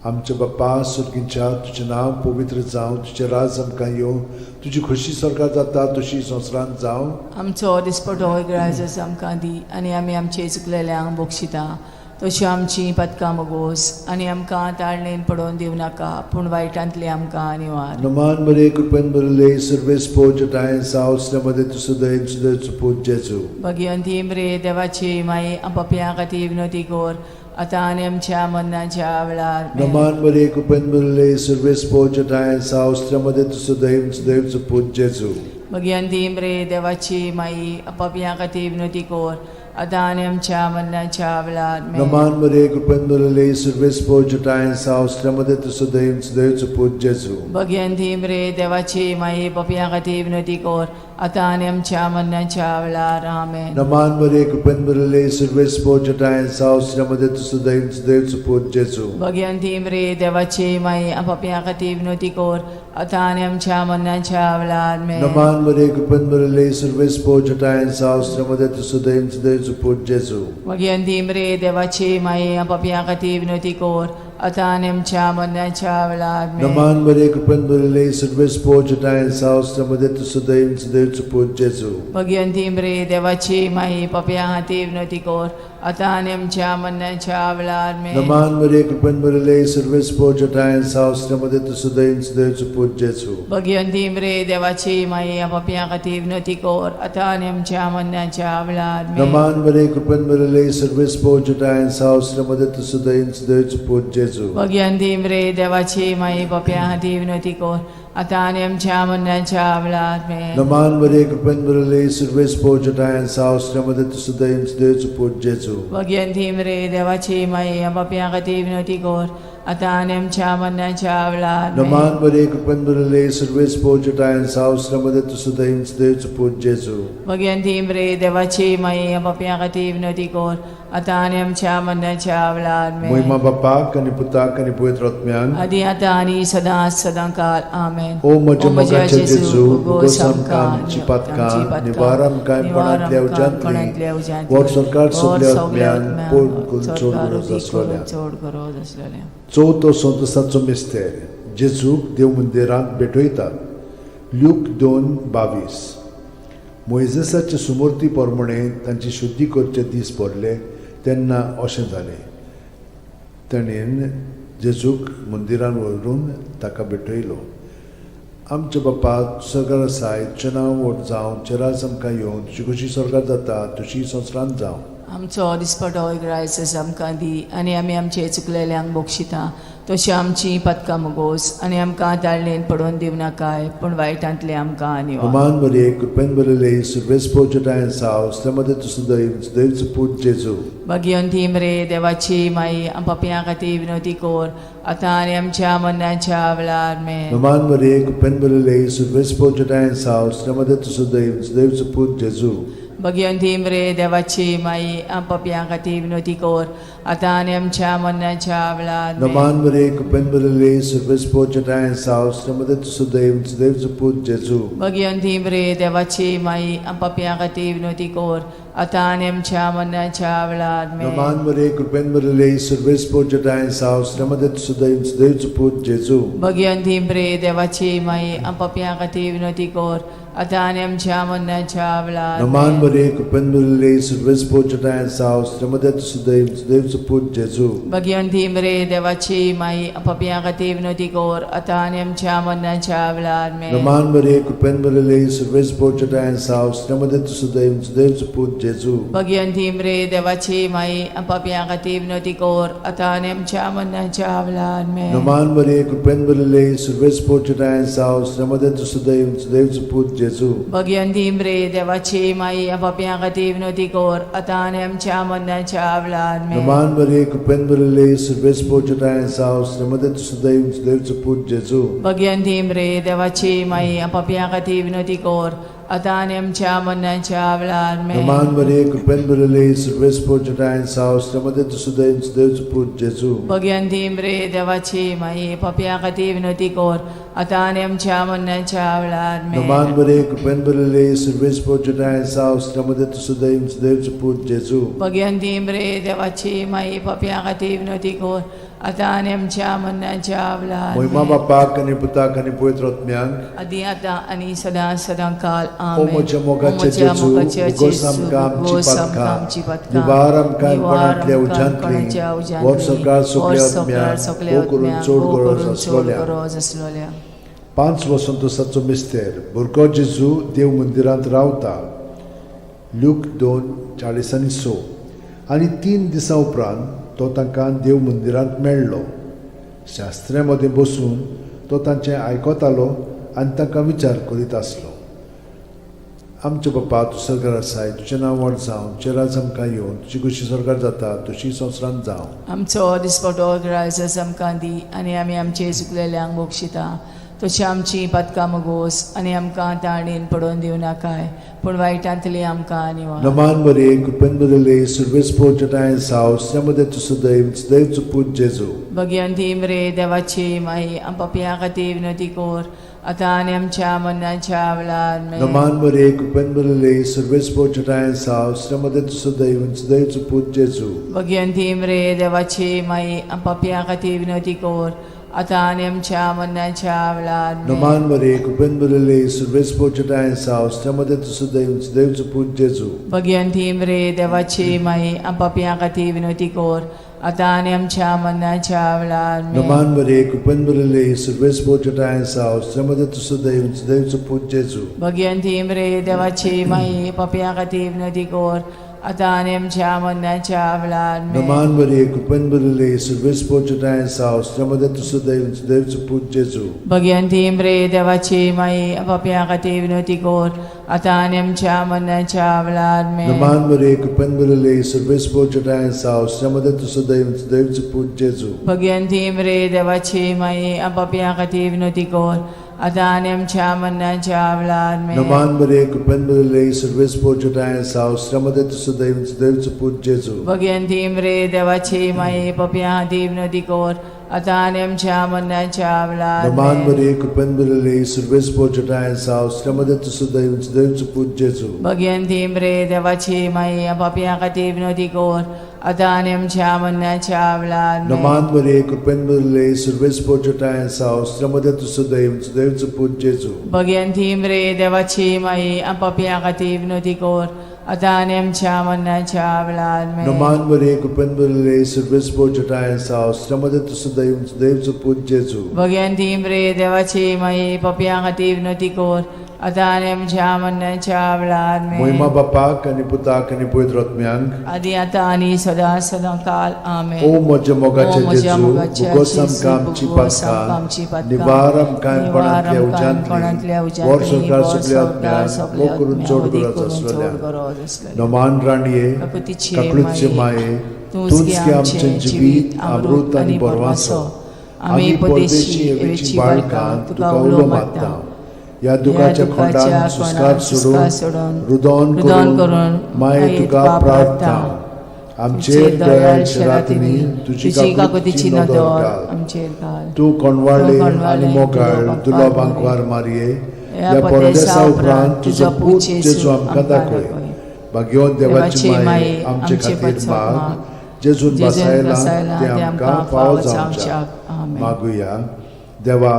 आमच्या बाप्पा सुर्गीच्या, तुजें नांव पवित्र जावं, तुजें राज आमकां येवं, तुजी खोशी स्वर्गात जाता तशी संवसारांत जावं. आमचो दिसपटो इगराजस आमकां दी आनी आमी आमचे चुकलेल्यांक बक्षिता तशी आमची पदकां मगोस आनी आमकां ताळणेन पडोवन दिवं नाका पूण वायटांतली आमकां निवार. नमान बरे कृपेन बरले सर्वेस्पोज ठांय सावसल्या मदें तूं सुदैव सुदैवचो पूत जेजू. भगिवंती मरे देवाची माई, पापयां खातीर विनोती कर आतां आनी आमच्या मरणाच्या वेळार. आमेन. नमान बरे कृपेन बरले सर्वेस्पोज ठांय सावसल्या मदें तूं सुदैव सुदैवचो पूत जेजू. भगिवंती मरे देवाची माई, पापयां खातीर विनोती कर आतां आनी आमच्या मरणाच्या वेळार. आमेन. नमान बरे कृपेन बरले सर्वेस्पोज ठांय सावसल्या मदें तूं सुदैव सुदैवचो पूत जेजू. भगिवंती मरे देवाची माई, पापयां खातीर विनोती कर आतां आनी आमच्या मरणाच्या वेळार. आमेन. नमान बरे कृपेन बरले सर्वेस्पोज ठांय सावसल्या मदें तूं सुदैव सुदैवचो पूत जेजू. भगिवंती मरे देवाची माई, पापयां खातीर विनोती कर आतां आनी आमच्या मरणाच्या वेळार. आमेन. नमान बरे कृपेन बरले सर्वेस्पोज ठांय सावसल्या मदें तूं सुदैव सुदैवचो पूत जेजू. भगिवंती मरे देवाची माई, पापयां खातीर विनोती कर आतां आनी आमच्या मरणाच्या वेळार. आमेन. नमान बरे कृपेन बरले सर्वेस्पोज ठांय सावसल्या मदें तूं सुदैव सुदैवचो पूत जेजू. भगिवंती मरे देवाची माई, पापयां खातीर विनोती कर आतां आनी आमच्या मरणाच्या वेळार आमेन. नमान मरिये, कृपेन भरिल्ले, सर्वेस पोर सावसऱ्यामध्ये तूं सदैव सदैवचो पूत जेजू. भगिवंती मरे देवाची माई, पापयां खातीर विनवती कर, आतां आनी आमच्या मरणाच्या वेळार आमेन. नमान मरिये, कृपेन भरिल्ले, सर्वेस पोर सावसऱ्यामध्ये तूं सदैव सदैवचो पूत जेजू. भगिवंती मरे देवाची माई, पापयां खातीर विनवती कर, आतां आनी आमच्या मरणाच्या वेळार आमेन. नमान मरिये, कृपेन भरिल्ले, सर्वेस पोर सावसऱ्यामध्ये तूं सदैव सदैवचो पूत जेजू. भगिवंती मरे देवाची माई, पापयां खातीर विनवती कर, आतां आनी आमच्या मरणाच्या वेळार आमेन. नमान मरिये, कृपेन भरिल्ले, सर्वेस पोर सावसऱ्यामध्ये तूं सदैव सदैवचो पूत जेजू. भगिवंती मरे देवाची माई, पापयां खातीर विनवती कर, आतां आनी आमच्या मरणाच्या वेळार आमेन. महिमा बापाक आनी पुताक आनी पवित्र आत्म्याक. आदी आतां आनी सदां सदां काल आमेन. ओ म्हज्या मोगाच्या जेजू, उगोस आमकां आमची पातकां, निवार आमकां कोणांतल्या उज्यांतली, व्हड सरकार सगल्या आत्म्यान कोण करून चड गरज आसलेल्या. चड गरज आसलेल्या. चवथो संतोसाचो मिस्तेर, जेजूक देव मंदिरांत भेटयतात. ल्यूक 2:22. मोयजेसाचे सुमूर्ती प्रमाणे तांची शुद्धी करचे दीस भरले तेन्ना अशें जालें, ताणें जेजूक मंदिरान व्हरून ताका भेटयलो. आमच्या बापा सरकार आसाय, तुजें नांव व्हड जावं, तुजें राज आमकां येवं, तुजी खोशी स्वर्गात जाता तशी संवसारांत जावं. आमचो दिसपटो इग्रायस आमकां दी आनी आमी आमचे चुकलेल्यांक बक्षिता तशी आमची पदकां मुगोस आनी आमकां ताळणेन पडोवन दिवं नाकाय, पूण वायटांतले आमकां निवार. अमान मरिये, कृपेन भरिल्ले, सुर्वेस पोचटायन साव मध्ये तूं सदैव सदैवचो पूत जेजू. भगिवंती मरे देवाची माई, आम पापयां खातीर विनवती कर, आतां आनी आमच्या मरणाच्या वेळार आमेन. नमान मरिये, कृपेन भरिल्ले, सुर्वेस पोचटायन साव मध्ये तूं सदैव सदैवचो पूत जेजू. भगिवंती मरे देवाची माई, आम पापयां खातीर विनवती कर, आतां आनी आमच्या मरणाच्या वेळार आमेन. नमान मरिये, कृपेन भरिल्ले, सुर्वेस पोचटायन साव मध्ये तूं सदैव सदैवचो पूत जेजू. भगिवंती मरे देवाची माई, आम पापयां खातीर विनवती कर, आतां आनी आमच्या मरणाच्या वेळार आमेन. नमान मरिये, कृपेन भरिल्ले, सुर्वेस पोचटायन साव मध्ये तूं सदैव सदैवचो पूत जेजू. भगिवंती मरे देवाची माई, आम पापयां खातीर विनवती कर, आतां आनी आमच्या मरणाच्या वेळार नमान आमेन. मरिये, कृपेन भरिल्ले, सुर्वेस पोचटायन साव मध्ये तूं सदैव सदैवचो पूत जेजू. भगिवंती मरे देवाची माई, आम पापयां खातीर विनवती कर, आतां आनी आमच्या मरणाच्या वेळार आमेन. नमान मरिये, कृपेन भरिल्ले, सुर्वेस पोचटायन साव मध्ये तूं सदैव सदैवचो पूत जेजू. भगिवंती मरे देवाची माई, आम पापयां खातीर विनवती कर, आतां आनी आमच्या मरणाच्या वेळार आमेन. नमान मरिये, कृपेन भरिल्ले, सुर्वेस पोचटायन साव मध्ये तूं सदैव सदैवचो पूत जेजू. भगिवंती मरे देवाची माई, आम पापयां खातीर विनवती कर, आतां आनी आमच्या मरणाच्या वेळार आमेन. नमान मरिये, कृपेन भरिल्ले, सुर्वेस पोचटायन साव मध्ये तूं सदैव सदैवचो पूत जेजू. भगिवंती मरे देवाची माई, आम पापयां खातीर विनवती कर, आतां आनी आमच्या मरणाच्या वेळार आमेन. नमान मरिये, कृपेन भरिल्ले, सुर्वेस पोचटायन साव मध्ये तूं सदैव सदैवचो पूत जेजू. भगिवंती मरे देवाची माई, पापयां खातीर विनवती कर, आतां आनी आमच्या मरणाच्या वेळार आमेन. नमान मरिये, कृपेन भरिल्ले, सुर्वेस पोचटायन साव मध्ये तूं सदैव सदैवचो पूत जेजू. भगिवंती मरे देवाची माई, पापयां खातीर विनवती कर, आतां आनी आमच्या मरणाच्या वेळार महिमा आमेन. बापाक आनी पुताक आनी पवित्र आत्म्याक. आदी आतां आनी सदां सदां काल ओ आमेन. म्हज्या मोगाच्या ओ म्हज्या जेजू, मोगाच्या उगोस जेजू, आमकां आमची उगोस आमकां पातकां, आमची पातकां, निवार आमकां निवार कोणांतल्या आमकां उज्यांतली, कोणाच्या उज्यांतली, व्हड सरकार सगल्या व्हड सरकार आत्म्याक, सगल्या भोव करून आत्म्याक, चड भोव गरज करून चड आसलोल्या. गरज आसलोल्या. 5 वसंतोसाचो मिस्तेर, भुरगो जेजू देव मंदिरांत रावता. ल्यूक 2:46. आनी 3 दिसां उपरांत तो तांकां देव मंदिरांत मेळ्ळो. शास्त्र्या मदें बसून तो तांचें आयकतालो आनी तांकां विचार करीत आसलो. आमच्या बापा, तूं सरकार आसाय, तुजें नांव व्हड जावं, तुजें राज आमकां येवन, तुजी खोशी सरकार जाता तशी संवसारांत जावं. आमचो दिसपटो ग्रायस आमकां दी आनी आमी आमचे चुकलेल्यांक बक्षिता तशी आमची पातकां मुगोस आनी आमकां ताणेन पडोवन दिवं नाकाय, पूण वायटांतली आमकां निवार. नमान मरिये, कृपेन भरिल्ले, सुर्वेस पोचटायन साव मध्ये तूं सदैव सदैवचो पूत जेजू. भगिवंती मरे देवाची माई, आम पापयां खातीर विनवती कर, आतां आनी आमच्या मरणाच्या वेळार आमेन. नमान मरिये, कृपेन भरिल्ले, सुर्वेस पोचटायन साव मध्ये तूं सदैव सदैवचो पूत जेजू. भगिवंती मरे देवाची माई, आम पापयां खातीर विनवती कर, आतां आनी आमच्या मरणाच्या वेळार आमेन. नमान मरे कृपेन भरिल्ले सुर्वेस पोचटाय सावस्त्या मध्ये तूं सदैव देवचो पूत जेजू. भगवंती मरे देवाची माई, पापयां खातीर विनवती कर, आतां आनी आमच्या मरणाच्या वेळार आमेन. नमान मरे कृपेन भरिल्ले सुर्वेस पोचटाय सावस्त्या मध्ये तूं सदैव देवचो पूत जेजू. भगवंती मरे देवाची माई, पापयां खातीर विनवती कर, आतां आनी आमच्या मरणाच्या वेळार आमेन. नमान मरे कृपेन भरिल्ले सुर्वेस पोचटाय सावस्त्या मध्ये तूं सदैव देवचो पूत जेजू. भगवंती मरे देवाची माई, पापयां खातीर विनवती कर, आतां आनी आमच्या मरणाच्या वेळार आमेन. नमान मरे कृपेन भरिल्ले सुर्वेस पोचटाय सावस्त्या मध्ये तूं सदैव देवचो पूत जेजू. भगवंती मरे देवाची माई, पापयां खातीर विनवती कर, आतां आनी आमच्या मरणाच्या वेळार आमेन. नमान मरे कृपेन भरिल्ले सुर्वेस पोचटाय सावस्त्या मध्ये तूं सदैव देवचो पूत जेजू. भगवंती मरे देवाची माई, पापयां खातीर विनवती कर, आतां आनी आमच्या मरणाच्या वेळार नमान आमेन. मरे कृपेन भरिल्ले सुर्वेस पोचटाय सावस्त्या मध्ये तूं सदैव देवचो पूत जेजू. भगवंती मरे देवाची माई, पापयां खातीर विनवती कर, आतां आनी आमच्या मरणाच्या वेळार आमेन. नमान मरे कृपेन भरिल्ले सुर्वेस पोचटाय सावस्त्या मध्ये तूं सदैव देवचो पूत जेजू. भगवंती मरे देवाची माई, पापयां खातीर विनवती कर, आतां आनी आमच्या मरणाच्या वेळार आमेन. नमान मरे कृपेन भरिल्ले सुर्वेस पोचटाय सावस्त्या मध्ये तूं सदैव देवचो पूत जेजू. भगवंती मरे देवाची माई, पापयां खातीर विनवती कर, आतां आनी आमच्या मरणाच्या वेळार आमेन. मोहिमा बापाक आनी पुताक आनी पवित्र आत्म्यांक, आदी आतां आनी सदां सदां काल आमेन. ओ म्हज्या ओ मोगाचे म्हज्या जेजू, मोगाच्या भुगोस जेजू, आमकां आमची भुगोस आमकां आमची पातकां, पातकां, निवार आमकां कोणांतल्या निवार आमकां कोणांतल्या उज्यांतली, उज्यांतली, वर संवसार वर सगल्या संवसार आत्म्यांक, सगल्या वो करून आत्म्यांक, चड वदी गरज करून चड आसलेल्या. गरज आसलेल्या. नमान राणये, काकुतीचे काकळूतचे माये, माये, तूंच तूंच गे गे आमचें आमचें जिवीत, अमृत आनी बरवासो. आमी परदेशी एवेची बाळकां तुका उलो मारता. ह्या दुखाच्या खोंडान सुस्कार सोडून, रुदोन रुदोन करून करून माये तुका प्रार्थना. आमचेर दयाळ रातींनी तुजी तुजी काकुतीची काकुतीची नदर नदर घाल. आमचेर घाल. तूं कोणवाळे तूं आनी कोणवाळे, मोगाळ तुजो दुलो बांकवार बांकवार मारये, ह्या ह्या परदेसा परदेसा उपरांत तुजो पूत जेजू आमकां आमकां दाखय. दाखय. भाग्यवंत देवाची देवाची माये, माये, आमचे आमचे खातीर पासत माग, माग, जेजून जेजून बसायला बसायला ते ते आमकां आमकां फावो फावो जावच्याक. जावच्याक. आमेन. मागुया. देवा,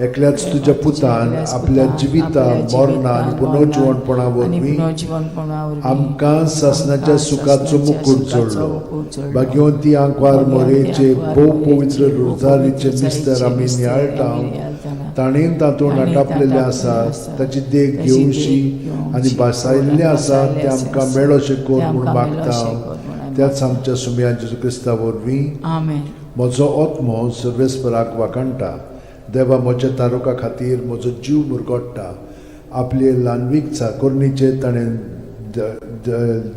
एकल्याच तुज्या पुतान एकल्याच आपल्या पुतान जिविता आपल्या मरणा आनी जिवितान, पुनर्जिवणपणा मरणान आनी वरवीं पुनर्जिवणपणा वरवीं आमकां सासणाच्या आमकां सुखाचो सासणाच्या मुकूट सुखाचो जोडलो. मुकूट जोडलो. भाग्यवंती आंकवार भाग्यवंती मोरेचे आंकवार भोव मोरेचे पवित्र भोव रोजारीचे पवित्र मिस्तर आमी रोजारीचे नियाळटा, मिस्तर आमी नियाळटाना, ताणें तातूंत ताणें आटापलेलें तातूंत आसा आसा, ताची देख ताची देख घेवशी घेवची आनी भासायल्लें आसा भासायल्लें तें आमकां आसा, मेळोशें कर तें म्हूण आमकां मागता. मेळोशें कर म्हूण आमी त्याच आमच्या सुमया जेजू क्रिस्ता वरवीं. आमेन. म्हजो आत्मो सर्वेस्पराक वाखाणटा, देवा म्हज्या तारुका खातीर म्हजो जीव मुरगोट्टा. आपले ल्हानवीक चाकोरणीचेर ताणें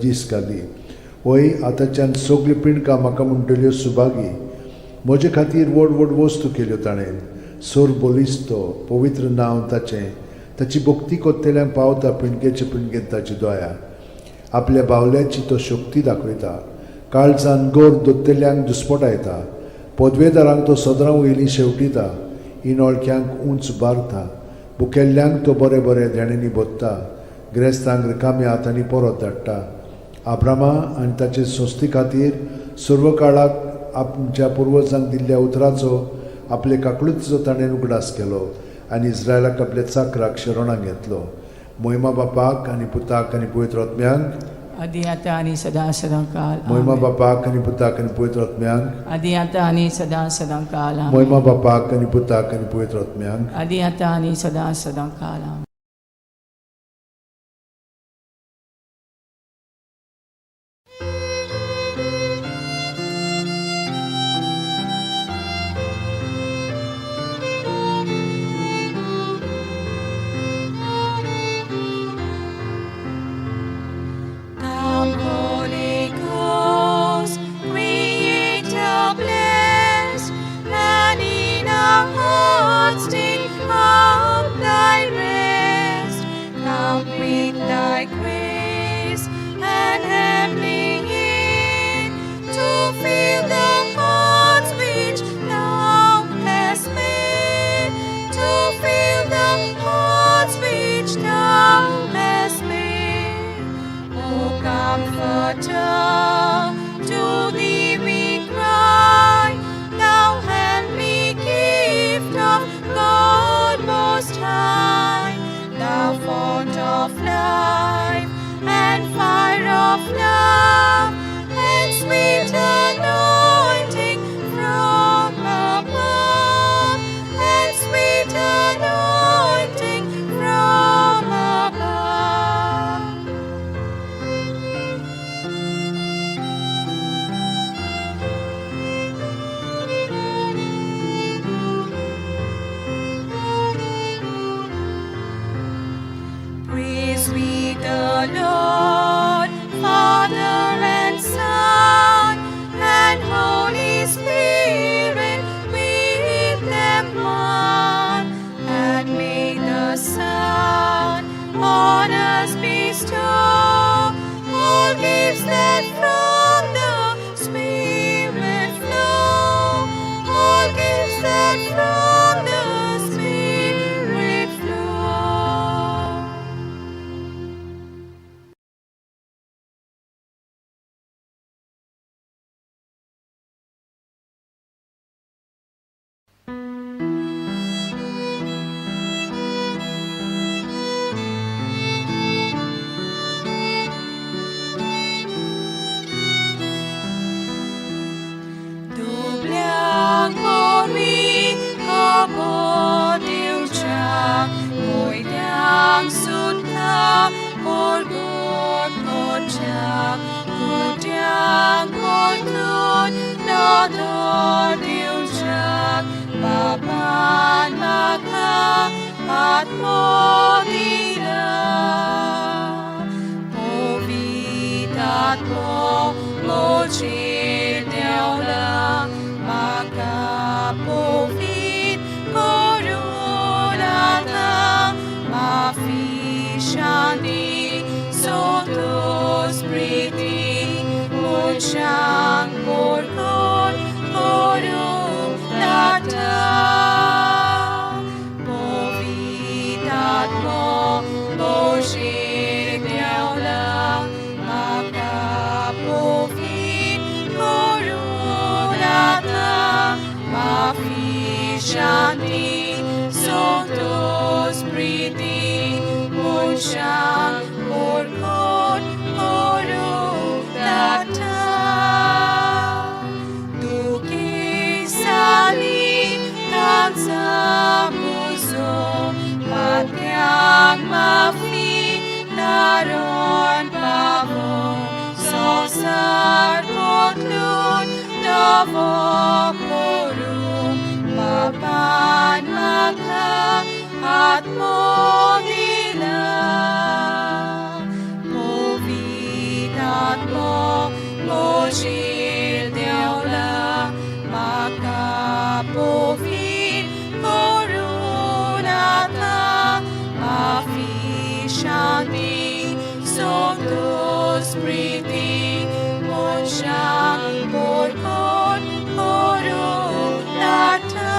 दीस घाली. वय आतांच्यान सगळीं पिंडकां म्हाका म्हणटल्यो सुभागी. म्हजे खातीर व्हड व्हड वस्तू केल्यो ताणें. सोर बलिस्तो पवित्र नांव ताचें, ताची भक्ती कोत्तेल्यांक पावता पिंडकेचे पिंडकेन ताची दया. आपल्या बावल्याची तो शक्ती दाखयता, काळजान गोर दोत्तेल्यांक दुस्पटायता. पदवेदारांक तो सदरां वयलीं शेवटिता, इनोळख्यांक उंच बारता. बुकेल्ल्यांक तो बरें बरें देण्यांनी भोत्ता, गिरेस्तांक रिकाम्या हातांनी परत धाडटा. आब्रामा आनी ताचे संस्थे खातीर सर्व काळाक आमच्या पुर्वजांक दिल्ल्या उतराचो आपले काकळुतीचो ताणें उगडास केलो आनी इस्रायलाक आपल्या चाकराक शरणाक घेतलो. मोहिमा बापाक आनी पुताक आनी पवित्र आत्म्यांक, आदी आतां आनी सदां सदां काल मोहिमा आमेन. बापाक आनी पुताक आनी पवित्र आत्म्यांक, आदी आतां आनी सदां सदां काल आमेन. मोहिमा बापाक आनी पुताक आनी पवित्र आत्म्यांक, आदी आतां आनी सदां सदां काल आमेन. Come, Holy Ghost, Creator bless, and in our hearts take up thy rest. Come with thy grace and heavenly aid to fill the hearts which thou hast made, to fill the hearts which thou hast made. O Comforter, to thee we cry, thou heavenly King. of life, and fire of love, and sweet anointing from above, and sweet anointing from above. Praise be the Lord, Father and Son, and Holy Spirit, with them one, and may the Son on us bestow all gifts that from the Spirit flow, all gifts that from the Spirit flow. दुबळ्यांक वरवीं खबर दिवच्याक, कोयत्यांक सुटका परगट करच्याक, कुड्यांक परतून नदर दिवच्याक, बाबान म्हाका आत्मो दिला. पवित्र आत्मो म्हजेर देंवला, म्हाका पवित्र करून आतां, माफी, शांती, संतोष, प्रिती, मनशांक परगट करूंक धाडटा. पवित्र आत्मो म्हजेर देंवला, म्हाका पवित्र करून आतां, माफी, शांती, संतोष, प्रिती, मनशांक परगट करूंक धाडटा. दुखेस्तांनी पुजोवंक, पातक्यांक माफी तारण पावोवंक, संवसार बदलून नवो करूंक, बाबान म्हाका आत्मो दिला. पवित्र आत्मो म्हजेर देंवला, म्हाका पवित्र करून आतां, माफी, शांती, संतोष, प्रिती, मनशांक परगट करूंक धाडटा.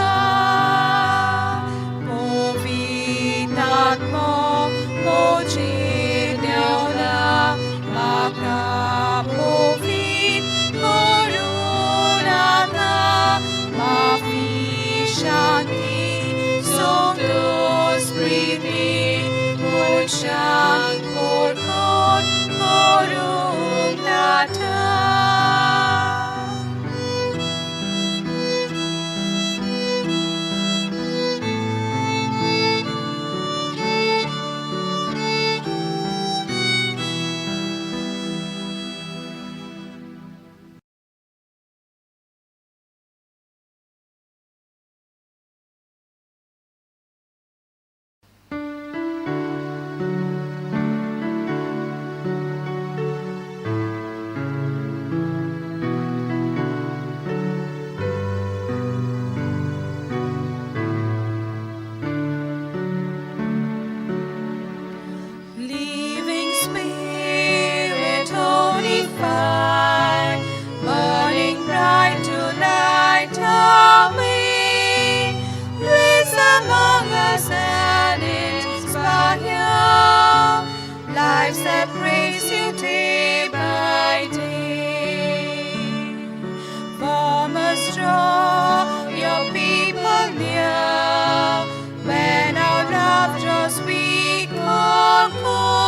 पवित्र आत्मो म्हजेर देंवला, म्हाका पवित्र करून आतां, माफी, शांती, संतोष, प्रिती, मनशांक परगट करूंक धाडटा. Living Spirit, holy fire, burning bright to light our way. Blaze among us and inspire lives that praise you day by day. Form us, draw your people near, when our love draws weak or cold.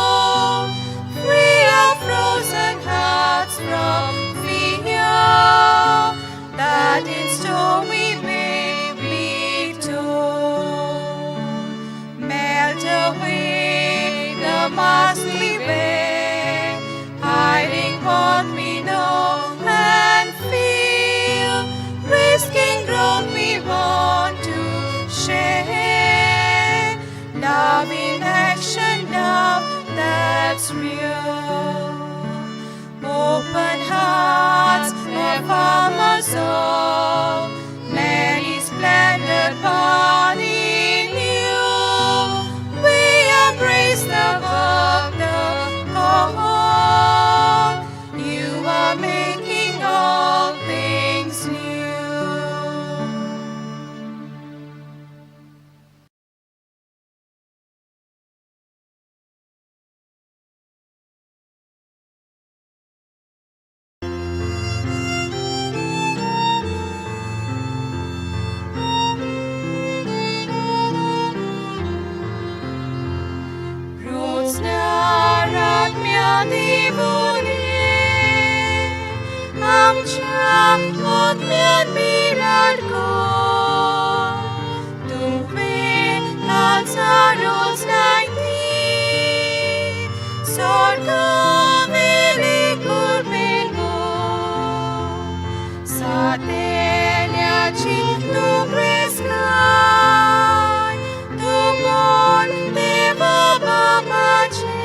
आत्म्यान मिराड कर तुवें काळजा रोजनाय ती स्वर्गावेली कृपेन भर. सातेल्याची तूं प्रेस्काय, तूं बोल देवा बापाचें.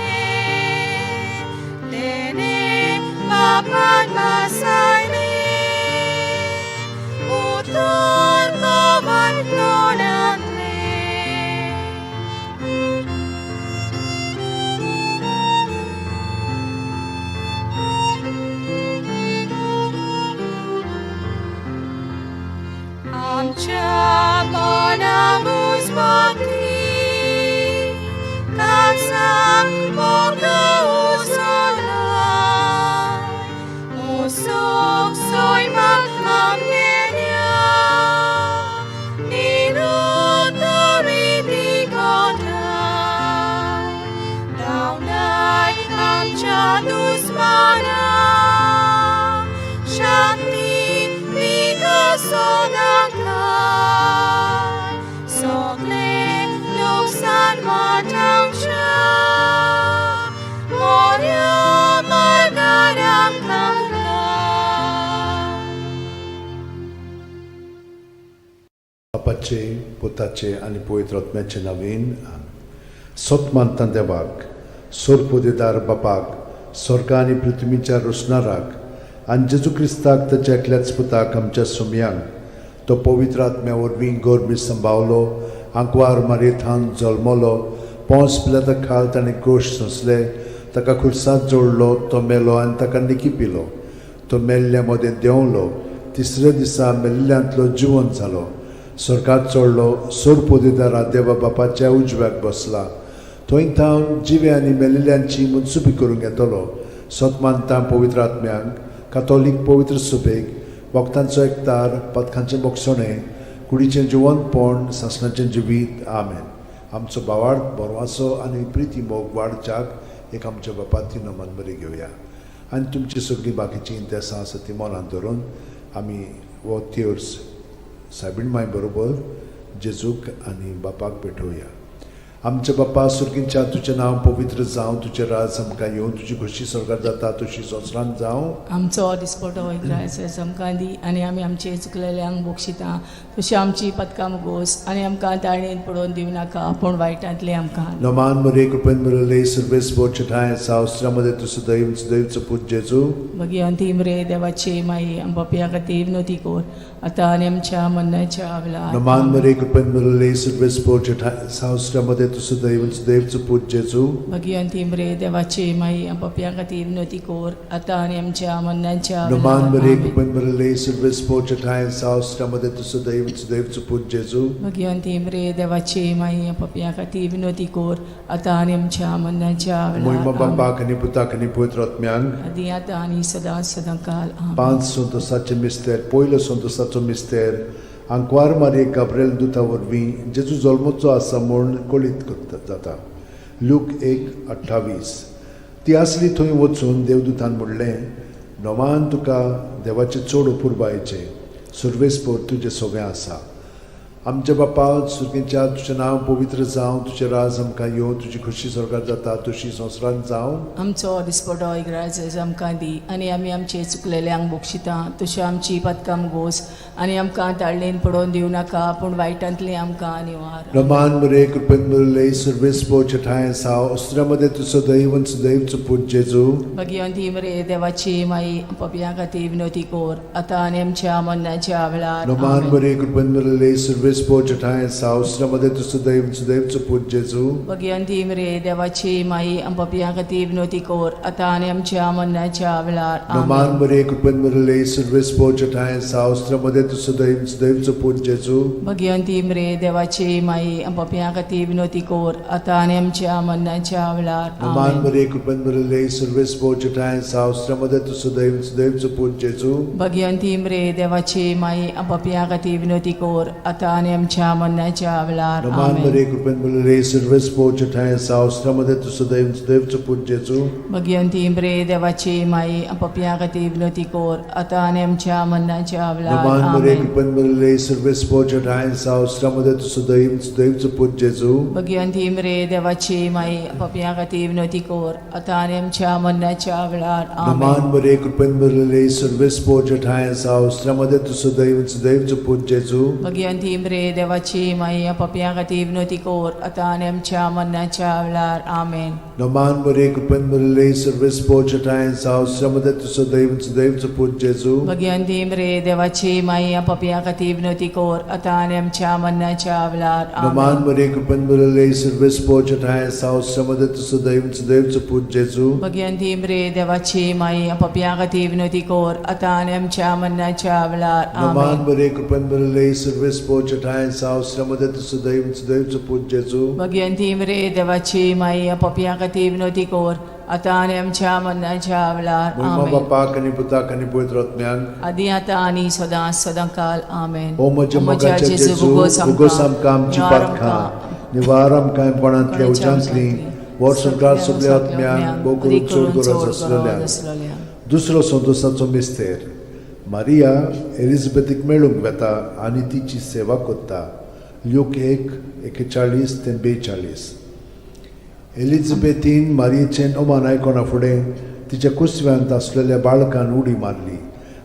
तेणें बापान भासायलें, उतर घोवान तोंडांतलें. आमच्या मना मुजमती काळजाक मोग उसळाय, ओसोक सैमाक आमगेल्या निरुत्तरी दिगोठाय, धांवडाय आमच्या दुस्मानाक, शांती दिगा सदांकाळ, सगळें लुकसाण वाटावच्या, मोऱ्या मार्गार आमकां घाल. बापाचे पुताचे आनी पवित्र आत्म्याचे नवीन सत मानता देवाक सोरपोदेदार बापाक स्वर्ग आनी पृथ्वीच्या रोसणाराक आनी जेजू क्रिस्ताक ताच्या एकल्याच पुताक आमच्या सुमयांक तो पवित्र आत्म्या वरवीं गोरमी संभावलो आंकवार मारयेथान जल्मलो पोंस पिलाता खाल ताणें गोश सोंसले ताका खुर्सात जोडलो तो मेलो आनी ताका निकी पिलो तो मेल्ल्या मदें देंवलो तिसऱ्या दिसा मेल्ल्यांतलो जिवंत जालो स्वर्गात चडलो सोरपोदेदारा देवा बापाच्या उजव्याक बसला थंय थावन जिवे आनी मेलिल्ल्यांची मनसुबी करूंक येतलो सत मानता पवित्र आत्म्यांक कातोलीक पवित्र सुबेक वखदांचो एकतार पथकांचें बोगसणें कुडीचें जिवंतपण सासणाचें जिवीत आमेन. आमचो भावार्थ बरवासो आनी प्रिती मोग वाडच्याक एक आमच्या बापाती नमन बरी घेवया आनी तुमची सगळीं बाकीचीं इंतेसां आसा ती मनांत धरून आमी हो तेर्स सायबीण माय बरोबर जेजूक आनी बापाक भेटोवया. आमच्या बापा सुर्गींच्या तुजें नांव पवित्र जावं, तुजें राज आमकां येवं, तुजी खोशी स्वर्गार जाता तशी संवसारांत जावं. आमचो दिसपटो इग्रायस आमकां दी आनी आमी आमचे चुकलेल्यांक बक्षिता तशी आमची पदकां मुगोस आनी आमकां ताळणेन पडोवन दिवं नाका पूण वायटांतलें आमकां. नमान मरे कृपेन मिळले सर्वेस बोचठाय सावस्त्रामध्ये तूं सदैव सदैवचो पूत जेजू. भगिवंती मरे देवाची माई आमच्या खातीर विनवती कर आतां आनी आमच्या मरणाच्या वेळार. नमान मरे कृपेन मिळले सर्वेस बोचठाय सावस्त्रामध्ये तूं सदैव सदैवचो पूत जेजू. भगिवंती मरे देवाची माई आमच्या खातीर विनवती कर आतां आनी आमच्या मरणाच्या नमान मरे वेळार. कृपेन मिळले सर्वेस बोचठाय सावस्त्रामध्ये तूं सदैव सदैवचो पूत जेजू. भगिवंती मरे देवाची माई आमच्या खातीर विनवती कर आतां आनी आमच्या मरणाच्या मोहिमा वेळार. बापाक आनी पुताक आनी पवित्र आत्म्यांक आदी आतां आनी सदां सदां काल. आमेन. पांच संतोसाचे मिस्तेर. पयलो संतोसाचो मिस्तेर आंकवार मारये गाब्रेल दुता वरवीं जेजू जल्मचो आसा म्हूण कळीत करता जाता. लूक 1:28. ती आसली थंय वचून देवदूतान म्हणलें, नोमान तुका देवाचें चड अपुरबायेचें सुर्वेसपोर तुजें सगळें आसा. आमच्या बापा सुर्गेच्या तुजें नांव पवित्र जावं, तुजें राज आमकां येवं, तुजी खोशी स्वर्गार जाता तशी संवसारांत जावं. आमचो दिसपटो इग्राज आमकां दी आनी आमी आमचे चुकलेल्यांक बक्षिता तशी आमची पदकां गोस आनी आमकां ताळणेन पडोवन दिवं नाका पूण वायटांतलें आमकां निवार. रमान मरे कृपेन मुरले सर्वेस पोचठाय साव अस्त्रामध्ये तू सदैव सदैवचो पूत जेजू. भगिवंती मरे देवाची माई पपया खातीर विनवती कर आतां आनी आमच्या मरणाच्या वेळार. रमान आमेन. मरे कृपेन मुरले सर्वेस पोचठाय साव अस्त्रामध्ये तू सदैव सदैवचो पूत जेजू. भगिवंती मरे देवाची माई पपया खातीर विनवती कर आतां आनी आमच्या मरणाच्या वेळार. रमान आमेन. मरे कृपेन मुरले सर्वेस पोचठाय साव अस्त्रामध्ये तू सदैव सदैवचो पूत जेजू. भगिवंती मरे देवाची माई पपया खातीर विनवती कर आतां आनी आमच्या मरणाच्या वेळार. रमान आमेन. मरे कृपेन मुरले सर्वेस पोचठाय साव अस्त्रामध्ये तू सदैव सदैवचो पूत जेजू. भगिवंती मरे देवाची माई पपया खातीर विनवती कर आतां आनी आनी आमच्या मरणाच्या वेळार. नमान आमेन. मरे कृपेन भरलेले, सर्वेस्पोर ठांय आसा, उस्त्रा तूं सदैव सदैवचो पूत जेजू. भगिवंती मरे देवाची माई, पपया खातीर विनवती कर आतां आनी आमच्या मरणाच्या वेळार. नमान मरे आमेन. कृपेन भरलेले, सर्वेस्पोर ठांय आसा, उस्त्रा तूं सदैव सदैवचो पूत जेजू. भगिवंती मरे देवाची माई, पपया खातीर विनवती कर आतां आनी आमच्या मरणाच्या वेळार. आमेन. नमान मरे कृपेन भरलेले, सर्वेस्पोर ठांय आसा, उस्त्रा तूं सदैव सदैवचो पूत जेजू. भगिवंती मरे देवाची माई, पपया खातीर विनवती कर आतां आनी आमच्या मरणाच्या वेळार. आमेन. नमान मरे कृपेन भरलेले, सर्वेस्पोर ठांय आसा, उस्त्रा तूं सदैव सदैवचो पूत जेजू. भगिवंती मरे देवाची माई, पपया खातीर विनवती कर आतां आनी आमच्या मरणाच्या वेळार. नमान आमेन. मरे कृपेन भरलेले, सर्वेस्पोर ठांय आसा, उस्त्रा तूं सदैव सदैवचो पूत जेजू. भगिवंती मरे देवाची माई, पपया खातीर विनवती कर आतां आनी आमच्या मरणाच्या वेळार. नमान आमेन. मरे कृपेन भरलेले, सर्वेस्पोर ठांय आसा, उस्त्रा तूं सदैव सदैवचो पूत जेजू. भगिवंती मरे देवाची माई, पपया खातीर विनवती कर आतां आनी आमच्या मरणाच्या वेळार. महिमा आमेन. बापाक आनी पुताक आनी पवित्र आत्म्याक. आदी आतां आनी सदां सदां काल. आमेन. ओ म्हज्या मोगाच्या जेजू, उगोस आमकां आमची पातकां, निवार आमकां कोणांतल्या उज्यांतली, वर्सभर सगल्या आत्म्यांक, भोव करून चड गरज आसलेल्या. दुसरो संतोषाचो मिस्तेर. मारिया एलिझाबेथीक मेळूंक वेता आनी तिची सेवा करता. ल्यूक 1:41 ते 42. एलिझाबेथीन मारियेचें अमान आयकना फुडें तिच्या कुसव्यांत आसलेल्या बाळकान उडी मारली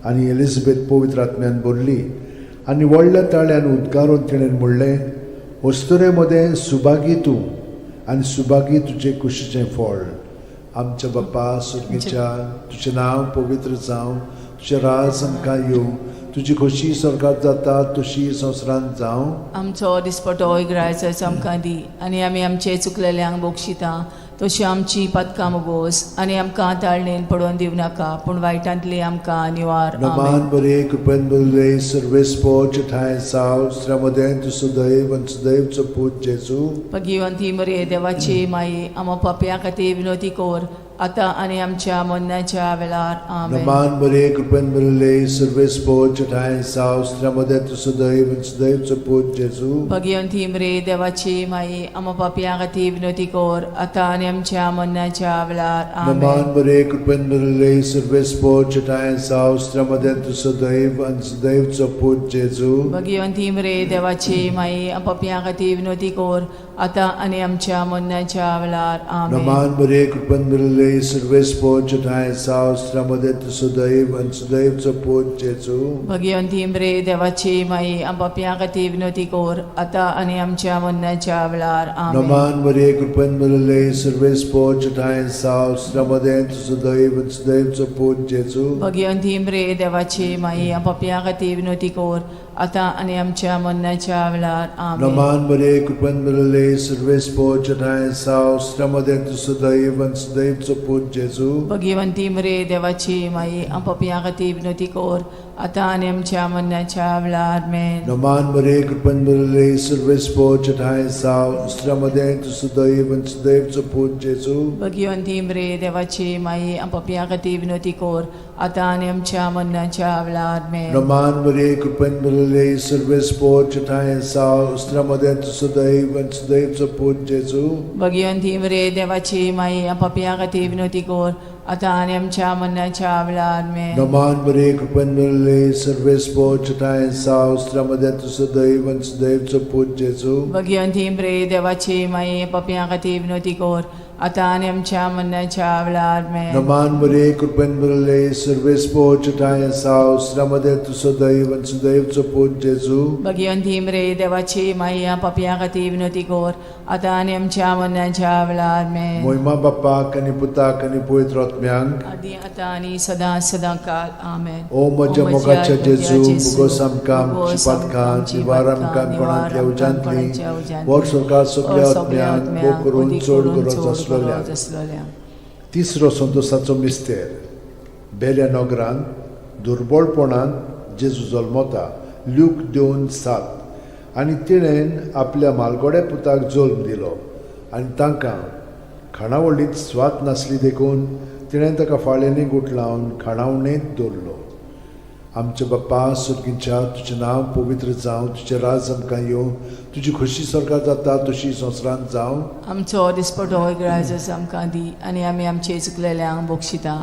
आनी एलिझाबेथ पवित्र आत्म्यान भरली आनी व्हडल्या ताळ्यान उद्गारून तिणें म्हणलें, अस्तुरे मदें सुभागी तूं आनी सुभागी तुजे कुशीचें फळ. आमच्या बापा सुर्गीच्या, तुजें नांव पवित्र जावं, तुजें राज आमकां येवं, तुजी खोशी स्वर्गात जाता तशी संवसारांत जावं. आमचो दिसपटो इगरायचो आमकां दी आनी आमी आमचे चुकलेल्यांक बक्षिता तशी आमची पातकां मोगोस आनी आमकां ताळणेन पडोवन दिवं नाका, पूण वायटांतली आमकां निवार. नमान आमेन. बरे कृपेन बरले, सर्वेस्पोर ठांय साव श्रमदें तूं सदैव आनी सदैवचो पूत जेजू. भगिवंती मरे देवाची माई, आमा पापया खातीर विनवती कर आतां आनी आमच्या मरणाच्या वेळार. आमेन. नमान बरे कृपेन बरले, सर्वेस्पोर ठांय साव श्रमदें तूं सदैव आनी सदैवचो पूत जेजू. भगिवंती मरे देवाची माई, आमा पापया खातीर विनवती कर आतां आनी आमच्या मरणाच्या वेळार. आमेन. नमान बरे कृपेन भरले, सर्वेस्पोर ठांय साव श्रमदें तूं सदैव आनी सदैवचो पूत जेजू. भगिवंती मरे देवाची माई, पापया खातीर विनवती कर आतां आनी आमच्या मरणाच्या वेळार. आमेन. नमान बरे कृपेन भरले, सर्वेस्पोर ठांय साव श्रमदें तूं सदैव आनी सदैवचो पूत जेजू. भगिवंती मरे देवाची माई, पापया खातीर विनवती कर आतां आनी आमच्या मरणाच्या वेळार. आमेन. नमान मरे कृपेन भरले, सर्वेस्पोर ठांय साव श्रमदें तूं सदैव आनी सदैवचो पूत जेजू. भगिवंती मरे देवाची माई, पापया खातीर विनवती कर आतां आनी आमच्या मरणाच्या वेळार. आमेन. नमान मरे कृपेन भरले, सर्वेस्पोर ठांय साव श्रमदें तूं सदैव आनी सदैवचो पूत जेजू. भगिवंती मरे देवाची माई, पापया खातीर विनवती कर आतां आनी आमच्या मरणाच्या वेळार. आमेन. नमान मरे कृपेन भरले, सर्वेस्पोर ठांय साव श्रमदें तूं सदैव आनी सदैवचो पूत जेजू. भगिवंती मरे देवाची माई, पापया खातीर विनवती कर आतां आनी आमच्या मरणाच्या वेळार. आमेन. नमान मरे कृपेन भरले, सर्वेस्पोर ठांय साव श्रमदें तूं सदैव आनी सदैवचो पूत जेजू. भगिवंती मरे देवाची माई, पापया खातीर विनवती कर आतां आनी आमच्या मरणाच्या वेळार. आमेन. नमान मरे कृपेन भरले, सर्वेस्पोर ठांय साव श्रमदें तूं सदैव आनी सदैवचो पूत जेजू. भगिवंती मरे देवाची माई, पापया खातीर विनवती कर आतां आनी आमच्या मरणाच्या वेळार. आमेन. नमान मरे कृपेन भरले, सर्वेस्पोर ठांय साव श्रमदें तूं सदैव आनी सदैवचो पूत जेजू. भगिवंती मरे देवाची माई, पापया खातीर विनवती कर आतां आनी आमच्या मरणाच्या वेळार. आमेन. मोहिमा बापाक आनी पुताक आनी पवित्र आत्म्यांक. आदी आतां आनी सदां सदां काल. आमेन. ओ म्हज्या मोगाच्या जेजू, मुगोस आमकां आमची पातकां, निवार आमकां कोणांतल्या उज्यांतली, वर्सभर सगल्या आत्म्यांक, भोव करून चड गरज आसलेल्या. आसलेल्या. तिसरो संतोषाचो मिस्तेर. बेल्या नगरांत दुर्बळपणान जेजू जल्मता. ल्यूक 2:7. आनी तिणें आपल्या मालगोड्या पुताक जल्म दिलो आनी तांकां खाणावळींत स्वाद नासली देखून तिणें ताका फाळ्यांनी गुठलावन खाणावणेंत दवरलो. आमच्या बाप्पा सुर्गींच्या, तुजें नांव पवित्र जावं, तुजें राज आमकां येवं, तुजी खोशी सरकार जाता तशी संवसारांत जावं. आमचो दिसपटो इगराजस आमकां दी आनी आमी आमचे चुकलेल्यांक बक्षिता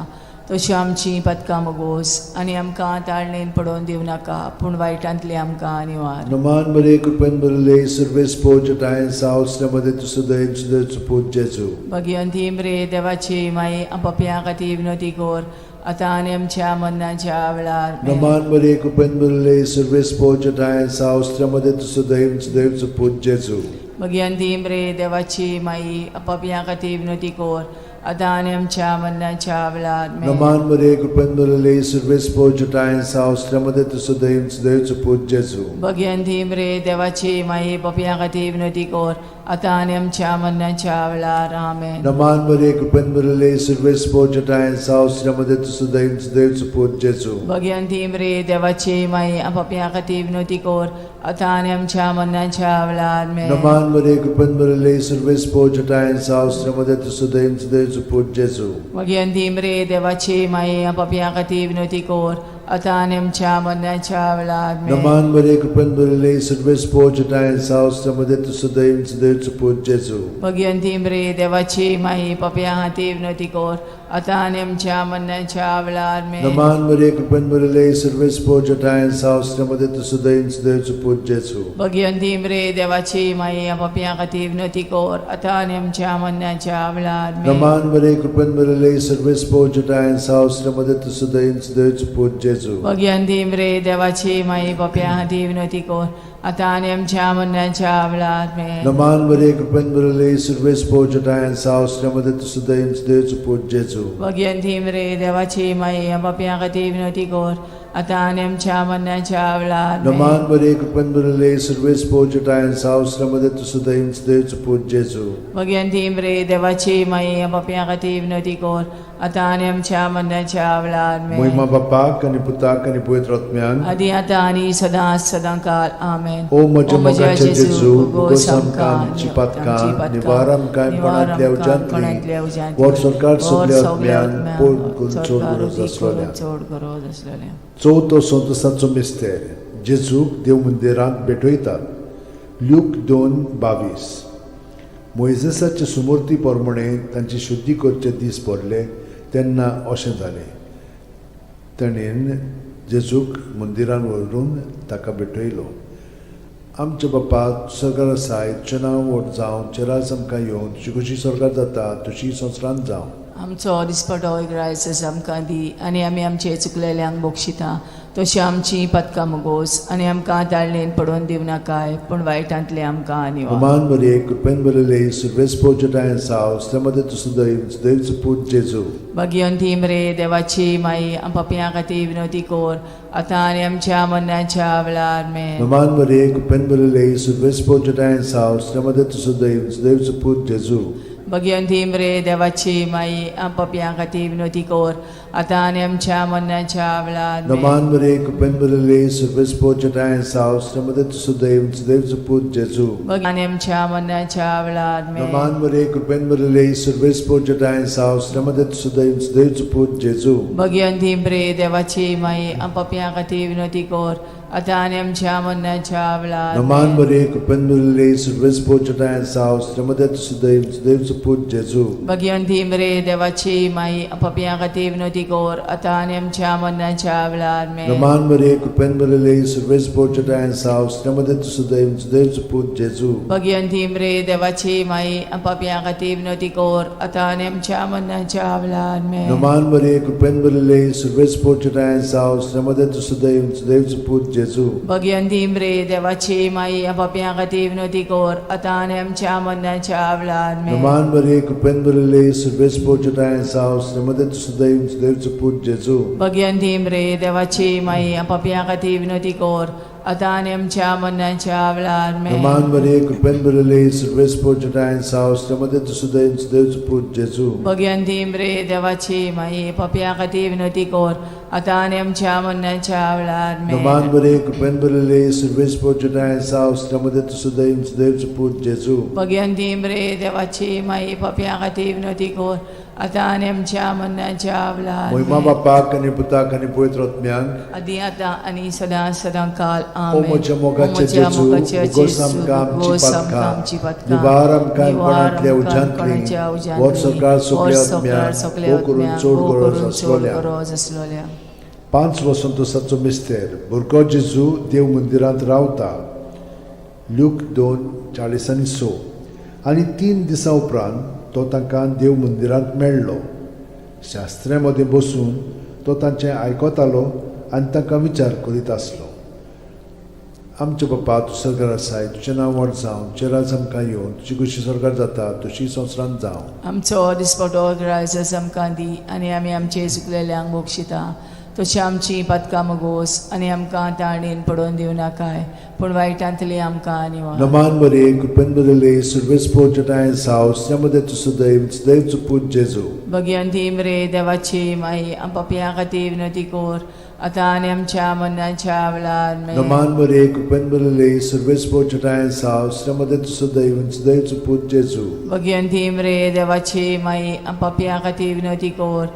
तश्यो आमची पदकां मगोस आनी आमकां ताळणेन पडोवन दिवं नाका पूण वायटांतली आमकां निवार. नमान बरे, कृपेन भरले, सुर्वेस पोजटाय सावसल्या मध्ये तुजो दयेन सुदैचो पूत जेजू. भगिवंती मरे देवाची माई, पपया खातीर विनोती कर आतां आनी आमच्या मरणाच्या वेळार. नमान बरे, कृपेन भरले, सुर्वेस पोजटाय सावसल्या मध्ये तुजो दयेन सुदैचो पूत जेजू. भगिवंती मरे देवाची माई, पपया खातीर विनोती कर आतां आनी आमच्या मरणाच्या वेळार. नमान मरे, कृपेन भरले, सुर्वेस पोजटाय सावसल्या मध्ये तुजो दयेन सुदैचो पूत जेजू. भगिवंती मरे देवाची माई, पपया खातीर विनोती कर आतां आनी आमच्या मरणाच्या वेळार. आमेन. नमान मरे, कृपेन भरले, सुर्वेस पोजटाय सावसल्या मध्ये तुजो दयेन सुदैचो पूत जेजू. भगिवंती मरे देवाची माई, पपया खातीर विनोती कर आतां आनी आमच्या मरणाच्या वेळार. नमान मरे, कृपेन भरले, सुर्वेस पोजटाय सावसल्या मध्ये तुजो दयेन सुदैचो पूत जेजू. भगिवंती मरे देवाची माई, पपया खातीर विनोती कर आतां आनी आमच्या मरणाच्या वेळार. नमान मरे, कृपेन भरले, सुर्वेस पोजटाय सावसल्या मध्ये तुजो दयेन सुदैचो पूत जेजू. भगिवंती मरे देवाची माई, पपया खातीर विनोती कर आतां आनी आमच्या मरणाच्या वेळार. नमान मरे, कृपेन भरले, सुर्वेस पोजटाय सावसल्या मध्ये तुजो दयेन सुदैचो पूत जेजू. भगिवंती मरे देवाची माई, पपया खातीर विनोती कर आतां आनी आमच्या मरणाच्या वेळार. नमान मरे, कृपेन भरले, सुर्वेस पोजटाय सावसल्या मध्ये तुजो दयेन सुदैचो पूत जेजू. भगिवंती मरे देवाची माई, पपया खातीर विनोती कर आतां आनी आमच्या मरणाच्या वेळार. नमान मरे, कृपेन भरले, सुर्वेस पोजटाय सावसल्या मध्ये तुजो दयेन सुदैचो पूत जेजू. भगिवंती मरे देवाची माई, पपया खातीर विनोती कर आतां आनी आमच्या मरणाच्या वेळार. नमान मरे, कृपेन भरले, सुर्वेस पोजटाय सावसल्या मध्ये तुजो दयेन सुदैचो पूत जेजू. भगिवंती मरे देवाची माई, पपया खातीर विनोती कर आतां आनी आमच्या मरणाच्या वेळार. महिमा बापाक आनी पुताक आनी पवित्र आत्म्याक. आदी आतां आनी सदां सदां काल. आमेन. ओ म्हज्या मोगाच्या जेजू, भोगोस आमकां आमची पातकां, निवार आमकां कोणांतल्या उज्यांतली, व्हड सरकार सगल्या आत्म्यान पोड करून चड गरज आसलेल्या. चड गरज आसलेल्या. चवथो संतोसाचो मिस्तेर, जेजूक देव मंदिरांत भेटयतात. ल्यूक 2:22. मोयजेसाचे सुमूर्ती प्रमाणे तांची शुद्धी करचे दीस भरले तेन्ना अशें जालें, ताणें जेजूक मंदिरान व्हरून ताका भेटयलो. आमच्या बापा सरकार आसाय, तुजें नांव व्हड जावं, तुजें राज आमकां येवं, तुजी खोशी सरकार जाता तशी संवसारांत जावं. आमचो दिसपटो इगरायस आमकां दी आनी आमी आमचे चुकलेल्यांक बक्षिता तशी आमची पदकां मुगोस आनी आमकां ताळणेन पडोवन दिवं नाकाय पूण वायटांतले आमकां निवार. अमान मरिये, कृपेन भरिल्ले, सुर्वेस पोजटाय साव, मध्ये तुजो दैव पूत जेजू. भगिवंती मरे देवाची माई, पपयां खातीर विनोती कर आतां आनी आमच्या मरणाच्या वेळार. आमेन. नमान मरिये, कृपेन भरिल्ले, सुर्वेस पोजटाय साव, मध्ये तुजो दैव पूत जेजू. भगिवंती मरे देवाची माई, पपयां खातीर विनोती कर आतां आनी आमच्या मरणाच्या वेळार. आमेन. नमान मरिये, कृपेन भरिल्ले, सुर्वेस पोजटाय साव, मध्ये तुजो दैव पूत जेजू. आनी आमच्या मरणाच्या वेळार. आमेन. नमान मरिये, कृपेन भरिल्ले, सुर्वेस पोजटाय साव, मध्ये तुजो दैव पूत जेजू. भगिवंती मरे देवाची माई, पपयां खातीर विनोती कर आतां आनी आमच्या मरणाच्या वेळार. नमान मरिये, कृपेन भरिल्ले, सुर्वेस पोजटाय साव, मध्ये तुजो दैव पूत जेजू. भगिवंती मरे देवाची माई, पपयां खातीर विनोती कर आतां आनी आमच्या मरणाच्या वेळार. आमेन. नमान मरिये, कृपेन भरिल्ले, सुर्वेस पोजटाय साव, मध्ये तुजो दैव पूत जेजू. भगिवंती मरे देवाची माई, पपयां खातीर विनोती कर आतां आनी आमच्या मरणाच्या वेळार. आमेन. नमान मरिये, कृपेन भरिल्ले, सुर्वेस पोजटाय साव, मध्ये तुजो दैव पूत जेजू. भगिवंती मरे देवाची माई, पपयां खातीर विनोती कर आतां आनी आमच्या मरणाच्या वेळार. आमेन. नमान मरिये, कृपेन भरिल्ले, सुर्वेस पोजटाय साव, मध्ये तुजो दैव पूत जेजू. भगिवंती मरे देवाची माई, पपयां खातीर विनोती कर आतां आनी आमच्या मरणाच्या वेळार. आमेन. नमान मरिये, कृपेन भरिल्ले, सुर्वेस पोजटाय साव, मध्ये तुजो दैव पूत जेजू. भगिवंती मरे देवाची माई, पपयां खातीर विनोती कर आतां आनी आमच्या मरणाच्या वेळार. आमेन. नमान मरिये, कृपेन भरिल्ले, सुर्वेस पोजटाय साव, मध्ये तुजो दैव पूत जेजू. भगिवंती मरे देवाची माई, पपयां खातीर विनोती कर आतां आनी आमच्या मरणाच्या वेळार मोहिमा बापाक आनी पुताक आनी पवित्र आत्म्यांक. आदी आतां आनी सदां सदां काल. ओ आमेन. म्हज्या ओ मोगाचे म्हज्या जेजू, मोगाच्या भोगोस जेजू, आमकां आमची भोगोस आमकां पातकां, आमची पातकां, निवार आमकां निवार कोणांतल्या आमकां उज्यांतली, कोणाच्या उज्यांतली, व्हर सकाळ सगल्या व्हर सकाळ आत्म्यांक, सगल्या भोव करून आत्म्यांक, चड भोव गरज करून चड आसलोल्या. गरज आसलोल्या. पांच वसंतोसाचो मिस्तेर. भुरगो जेजू देव मंदिरांत रावता. ल्यूक 2:46. आनी 3 दिसां उपरांत तो तांकां देव मंदिरांत मेळ्ळो. शास्त्र्या मदें बसून तो तांचें आयकतालो आनी तांकां विचार करीत आसलो. आमचे बापा, तूं सरकार आसाय, तुजें नांव व्हड जावं, तुजें राज आमकां येवन, तुजी खुशी सरकार जाता तशी संवसारांत जावं. आमचो दिसपटो ग्रायस आमकां दी आनी आमी आमचे चुकलेल्यांक बक्षिता तशी आमची पातकां मगोस आनी आमकां ताणेन पडोवन दिवं नाकाय पूण वायटांतली आमकां निवार. नमान बरे कृपेन बरले सुरवेस पोचटाय साव मध्ये तूं सदैव सदैव चुपूत जेजू. भगवंती मरे देवाची माई, आम पापयां खातीर विनंती कर आतां आनी आमच्या मरणाच्या वेळार. आमेन. नमान बरे कृपेन बरले सुरवेस पोचटाय साव मध्ये तूं सदैव सदैव चुपूत जेजू. भगवंती मरे देवाची माई, आम पापयां खातीर विनंती कर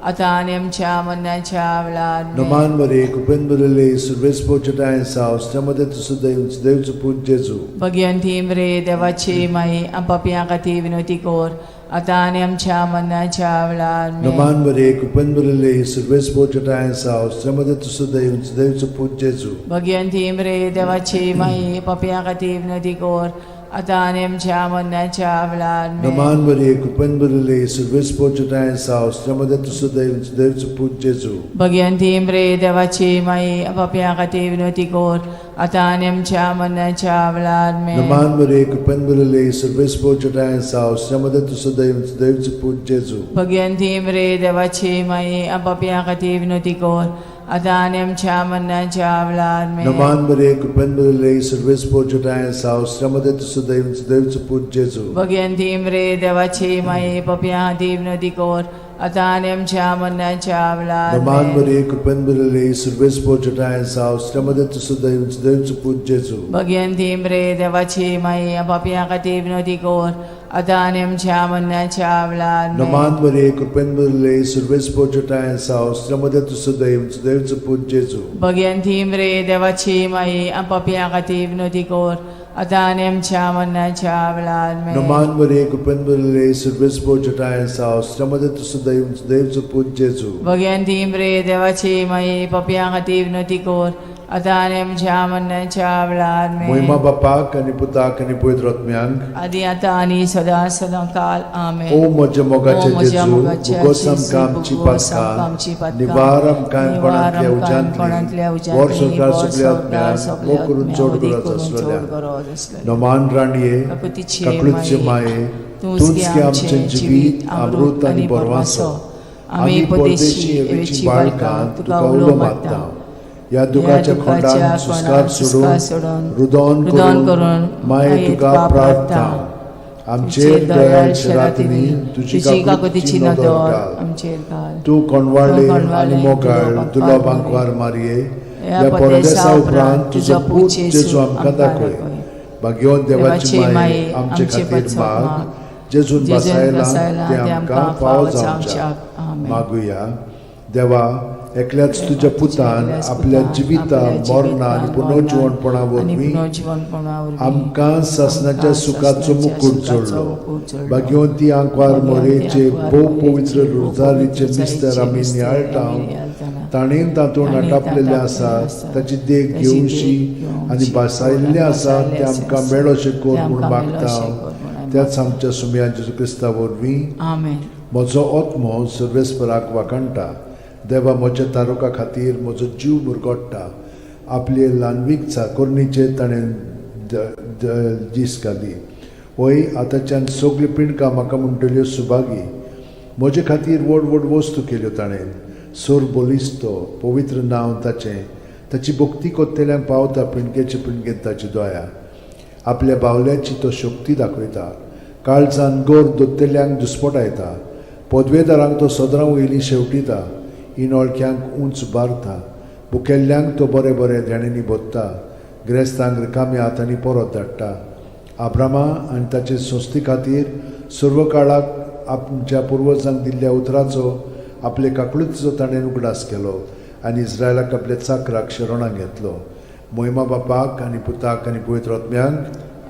आतां आनी आमच्या मरणाच्या वेळार. आमेन. नमान बरे कृपेन बरले सुरवेस पोचटाय साव मध्ये तूं सदैव सदैव चुपूत जेजू. भगवंती मरे देवाची माई, आम पापयां खातीर विनंती कर आतां आनी आमच्या मरणाच्या वेळार. आमेन. नमान बरे कृपेन बरले सुरवेस पोचटाय साव मध्ये तूं सदैव सदैव चुपूत जेजू. भगवंती मरे देवाची माई, पापयां खातीर विनंती कर आतां आनी आमच्या मरणाच्या वेळार. आमेन. नमान बरे कृपेन बरले सुरवेस पोचटाय साव मध्ये तूं सदैव सदैव चुपूत जेजू. भगवंती मरे देवाची माई, पापयां खातीर विनंती कर आतां आनी आमच्या मरणाच्या वेळार. आमेन. नमान बरे कृपेन बरले सुरवेस पोचटाय साव मध्ये तूं सदैव सदैव चुपूत जेजू. भगवंती मरे देवाची माई, पापयां खातीर विनंती कर आतां आनी आमच्या मरणाच्या वेळार. आमेन. नमान बरे कृपेन बरले सुरवेस पोचटाय साव मध्ये तूं सदैव सदैव चुपूत जेजू. भगवंती मरे देवाची माई, पापयां खातीर विनंती कर आतां आनी आमच्या मरणाच्या वेळार. नमान आमेन. बरे कृपेन बरले सुरवेस पोचटाय साव मध्ये तूं सदैव सदैव चुपूत जेजू. भगवंती मरे देवाची माई, पापयां खातीर विनंती कर आतां आनी आमच्या मरणाच्या वेळार. आमेन. नमान बरे कृपेन बरले सुरवेस पोचटाय साव मध्ये तूं सदैव सदैव चुपूत जेजू. भगवंती मरे देवाची माई, पापयां खातीर विनंती कर आतां आनी आमच्या मरणाच्या वेळार. आमेन. नमान बरे कृपेन बरले सुरवेस पोचटाय साव मध्ये तूं सदैव सदैव चुपूत जेजू. भगवंती मरे देवाची माई, पापयां खातीर विनंती कर आतां आनी आमच्या मरणाच्या वेळार. आमेन. मोहिमा बापाक आनी पुताक आनी पवित्र आत्म्यांक. आदी आतां आनी सदां सदां काल. आमेन. ओ म्हज्या मोगाचे ओ म्हज्या जेजू, मोगाचे भोगोस जेजू, आमकां आमची भोगोस आमकां आमची पातकां, पातकां, निवार आमकां निवार कोणांतल्या आमकां कोणांतल्या उज्यांतली, उज्यांतली, वर संवसार वर सगल्या संवसार आत्म्यांक, सगल्या भोव करून आत्म्यांक, चड अदीक गरज करून चड आसलेल्या. गरज आसलेल्या. नमान राणये, काकुतीचे काकळूतचे माये, माये, तूंच तूंच गे गे आमचें आमचें जिवीत, जिवीत, अमृत आनी बरवासो. आमी परदेशी एवेची बाळकां तुका उलो मारता. ह्या दुखाच्या खोंडान सुस्कार सोडून, रुदन रुदन करून करून माये तुका प्रार्थना. आमचेर दयाळ शरातिनी तुजी तुजी काकुतीची काकुतीची नदर नदर घाल. आमचेर घाल. तूं कोणवाळे तूं आनी कोणवाळे, मोगाळ तुजो तुलो बांकवार बांकवार मारये. ह्या ह्या परदेसा परदेसा उपरांत तुजो पूत जेजू आमकां आमकां दाखय. दाखय. भाग्यवंत देवाची माये, आमचे आमचे खातीर पासत माग. माग. जेजून जेजून बसायला बसायला ते आमकां फावो जावच्या. आमेन. मागुया. देवा, एकल्याच तुज्या पुतान एकल्याच आपल्या पुतान जिविता आपल्या मरणा आनी जिवितान, पुनर्जिवणपणा आनी वरवीं पुनर्जिवणपणा वरवीं आमकां सासणाच्या आमकां सुखाचो सासणाच्या मुकूट सुखाचो जोडलो. मुकूट जोडलो. भाग्यवंती आंकवार भाग्यवंती मोरेचे आंकवार भोव मोरेचे पवित्र भोव रोजारीचे पवित्र मिस्तर आमी रोजारीचे नियाळटा. मिस्तर आमी नियाळटाना. ताणें तातूंत ताणें नाटापलेलें तातूंत आसा आसा. ताची देख ताची देख घेवशी घेवची आनी भासायल्लें आनी आसा तें भासायल्लें आमकां आसा. मेळोशें कर तें म्हूण आमकां मागता. मेळोशें कर म्हूण आमी त्याच आमच्या सुमया जेजू क्रिस्ता वरवीं. आमेन. म्हजो आत्मो सर्वेस्पराक वाखाणटा. देवा म्हज्या तारुका खातीर म्हजो जीव मुरगोडटा. आपले ल्हानवीक चाकोरणीचेर ताणें दीस घाली. वय आतांच्यान सगळीं पिंडकां म्हाका म्हणटल्यो सुभागी. म्हजे खातीर व्हड व्हड वस्तू केल्यो ताणें. सोर बलिस्तो पवित्र नांव ताचें. ताची भक्ती कोत्तेल्यांक पावता पिंडकेचे पिंडकेंत ताची दया. आपल्या बावल्याची तो शक्ती दाखयता. काळजान गोर दोत्तेल्यांक दुस्पटायता. पदवेदारांक तो सदरां वयली शेवटिता. इनोळख्यांक उंच बारता. भुकेल्ल्यांक तो बरें बरें देण्यांनी भोत्ता. ग्रेस्तांक रिकाम्या हातांनी परत धाडटा. आब्रामा आनी ताचे संस्थे खातीर सर्व काळाक आमच्या पुर्वजांक दिल्ल्या उतराचो आपले काकळुतीचो ताणें उगडास केलो आनी इस्रायलाक आपल्या चाकराक शरणाक घेतलो. मोहिमा बापाक आनी पुताक आनी पवित्र आत्म्यांक.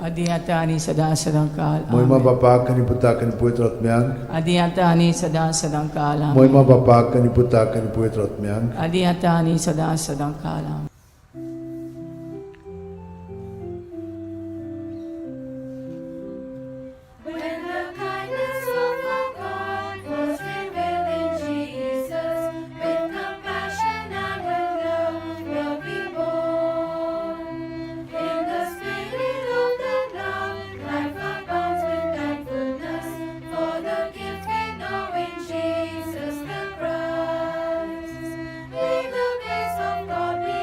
आदी आतां आनी सदां सदां काल. मोहिमा आमेन. बापाक आनी पुताक आनी पवित्र आत्म्यांक. आदी आतां आनी सदां सदां काल. आमेन. मोहिमा बापाक आनी पुताक आनी पवित्र आत्म्यांक. आदी आतां आनी सदां सदां काल. आमेन. When the kindness of our God was revealed in Jesus, with compassion and with love will be born. In the spirit of that love, life abounds with thankfulness for the gift we know in Jesus the Christ. May the grace of God be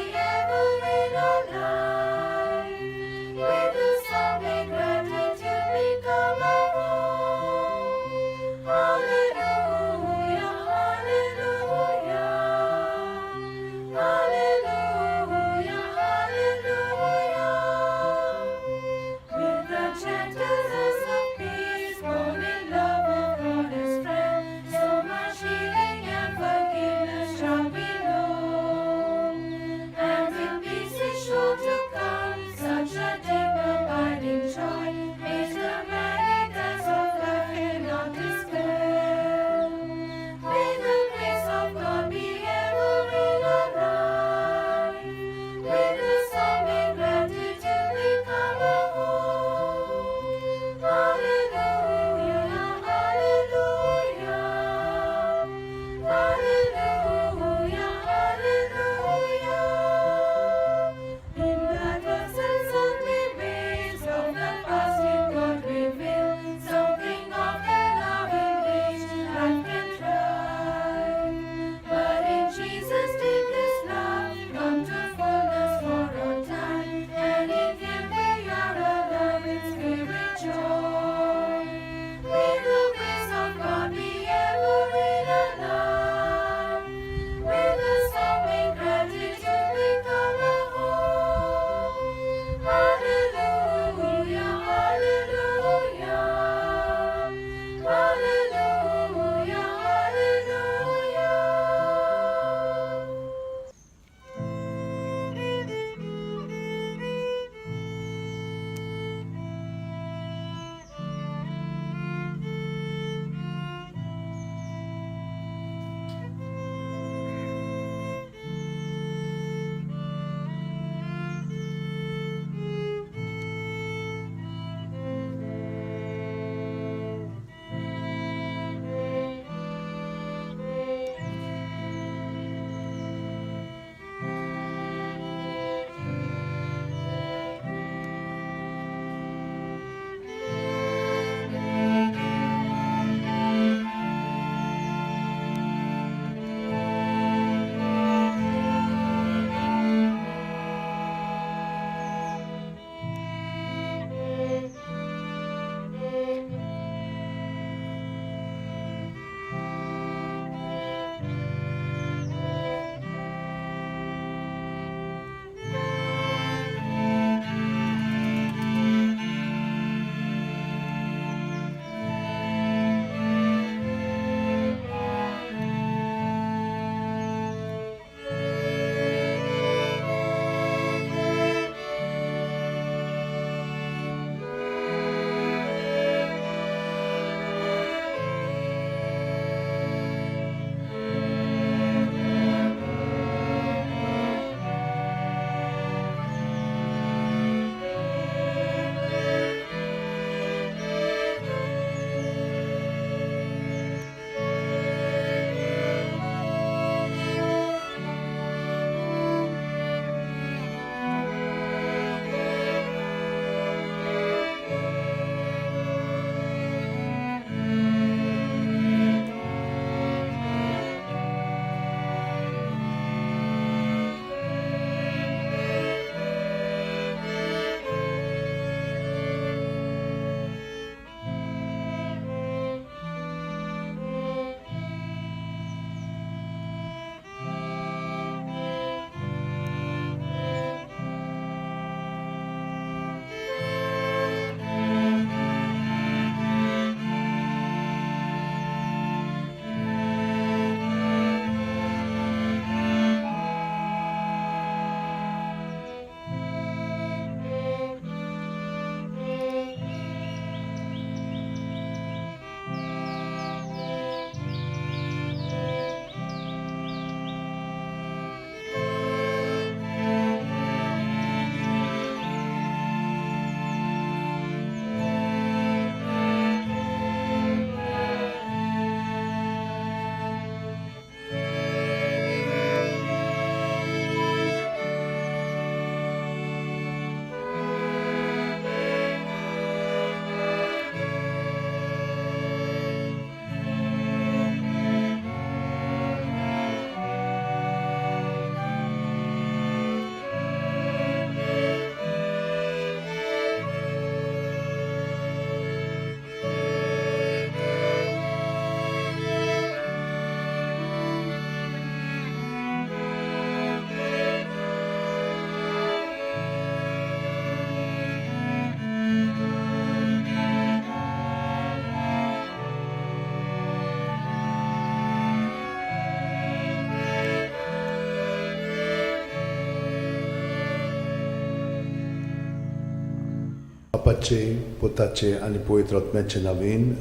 बापाचे, पुताचे आनी पवित्र आत्म्याचे नवीन.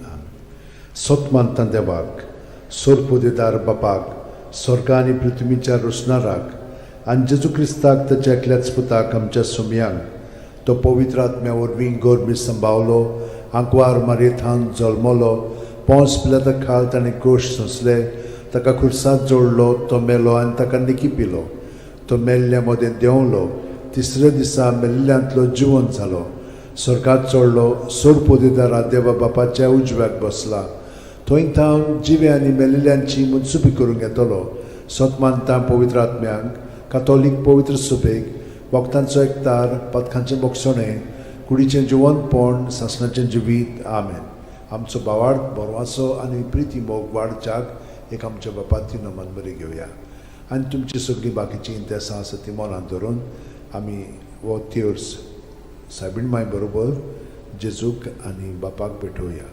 सत मानता देवाक, सोरपोदेदार बापाक, स्वर्गा आनी पृथ्वीच्या रोसणाराक, आनी जेजू क्रिस्ताक, ताच्या एकल्याच पुताक, आमच्या सुमयांक, तो पवित्र आत्म्या वरवीं गोरमी संभावलो, आंकवार मारयेथान जल्मलो, पोंस पिलाता खाल ताणें कोश सोंसले, ताका खुर्सात जोडलो, तो मेलो आनी ताका निकी पिलो, तो मेल्ल्या मदें देंवलो, तिसऱ्या दिसा मेल्ल्यांतलो जिवन जालो, स्वर्गात चडलो, सोरपोदेदारा देवा बापाच्या उजव्याक बसला, थंय थावन जिवे आनी मेल्ल्यांची मुनसुपी करूंक येतलो. सत मानता पवित्र आत्म्यांक, कातोलीक पवित्र सुपेक, भक्तांचो एकतार, पदकांचें बोगसणें, कुडीचें जिवनपण, सासणाचें जिवीत. आमेन. आमचो भावार्थ, बरवासो आनी प्रिती मोग वाडच्याक एक आमच्या बापाती नमन बरी घेवया आनी तुमची सगळीं बाकीचीं इंतेसां आसा ती मनांत धरून आमी हो तेर्स सायबीण माय बरोबर जेजूक आनी बापाक भेटोवया.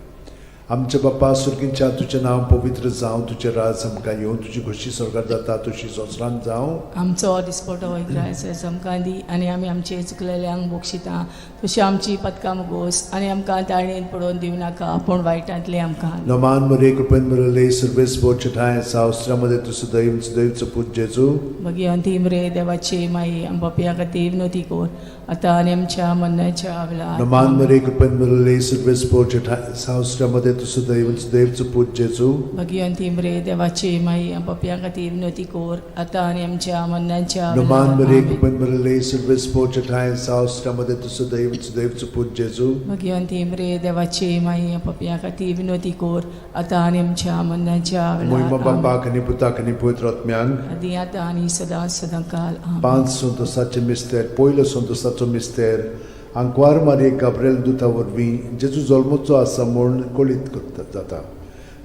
आमच्या बापा सुर्गींच्या, तुजें नांव पवित्र जावं, तुजें राज आमकां येवं, तुजी खोशी स्वर्गात जाता तशी संवसारांत जावं. आमचो दिसपटो इग्रायस आमकां दी आनी आमी आमचे चुकलेल्यांक बक्षिता तशी आमची पदकां मुगोस आनी आमकां ताळणेन पडोवन दिवं नाका, पूण वायटांतलें आमकां. नमान मरे, कृपेन मरले, सर्वेस बोचठाय सावस्त्रामध्ये तूं सदैव सदैवचो पूत जेजू. भगिवंती मरे देवाची माई, आम पापया खातीर विनवती कर, आतां आनी आमच्या मरणाच्या वेळार. नमान मरे, कृपेन मरले, सर्वेस बोचठाय सावस्त्रामध्ये तूं सदैव सदैवचो पूत जेजू. भगिवंती मरे देवाची माई, आम पापया खातीर विनवती कर, आतां आनी आमच्या मरणाच्या नमान वेळार. मरे, आमेन. कृपेन मरले, सर्वेस बोचठाय सावस्त्रामध्ये तूं सदैव सदैवचो पूत जेजू. भगिवंती मरे देवाची माई, आम पापया खातीर विनवती कर, आतां आनी आमच्या मरणाच्या मोहिमा वेळार. आमेन. बापाक आनी पुताक आनी पवित्र आत्म्यांक. आदी आतां आनी सदां सदां काल. आमेन. पांच संतोसाचे मिस्तेर. पयलो संतोसाचो मिस्तेर, आंकवार मारये गाब्रेल दुता वरवीं जेजू जल्मचो आसा म्हूण कळीत करता जाता.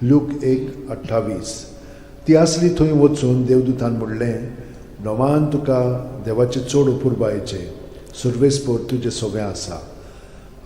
लूक 1:28. ती आसली थंय वचून देवदूतान म्हणलें, नवान तुका देवाचें चड अपुरबायेचें, सुर्वेसपोर तुजें सगळें आसा.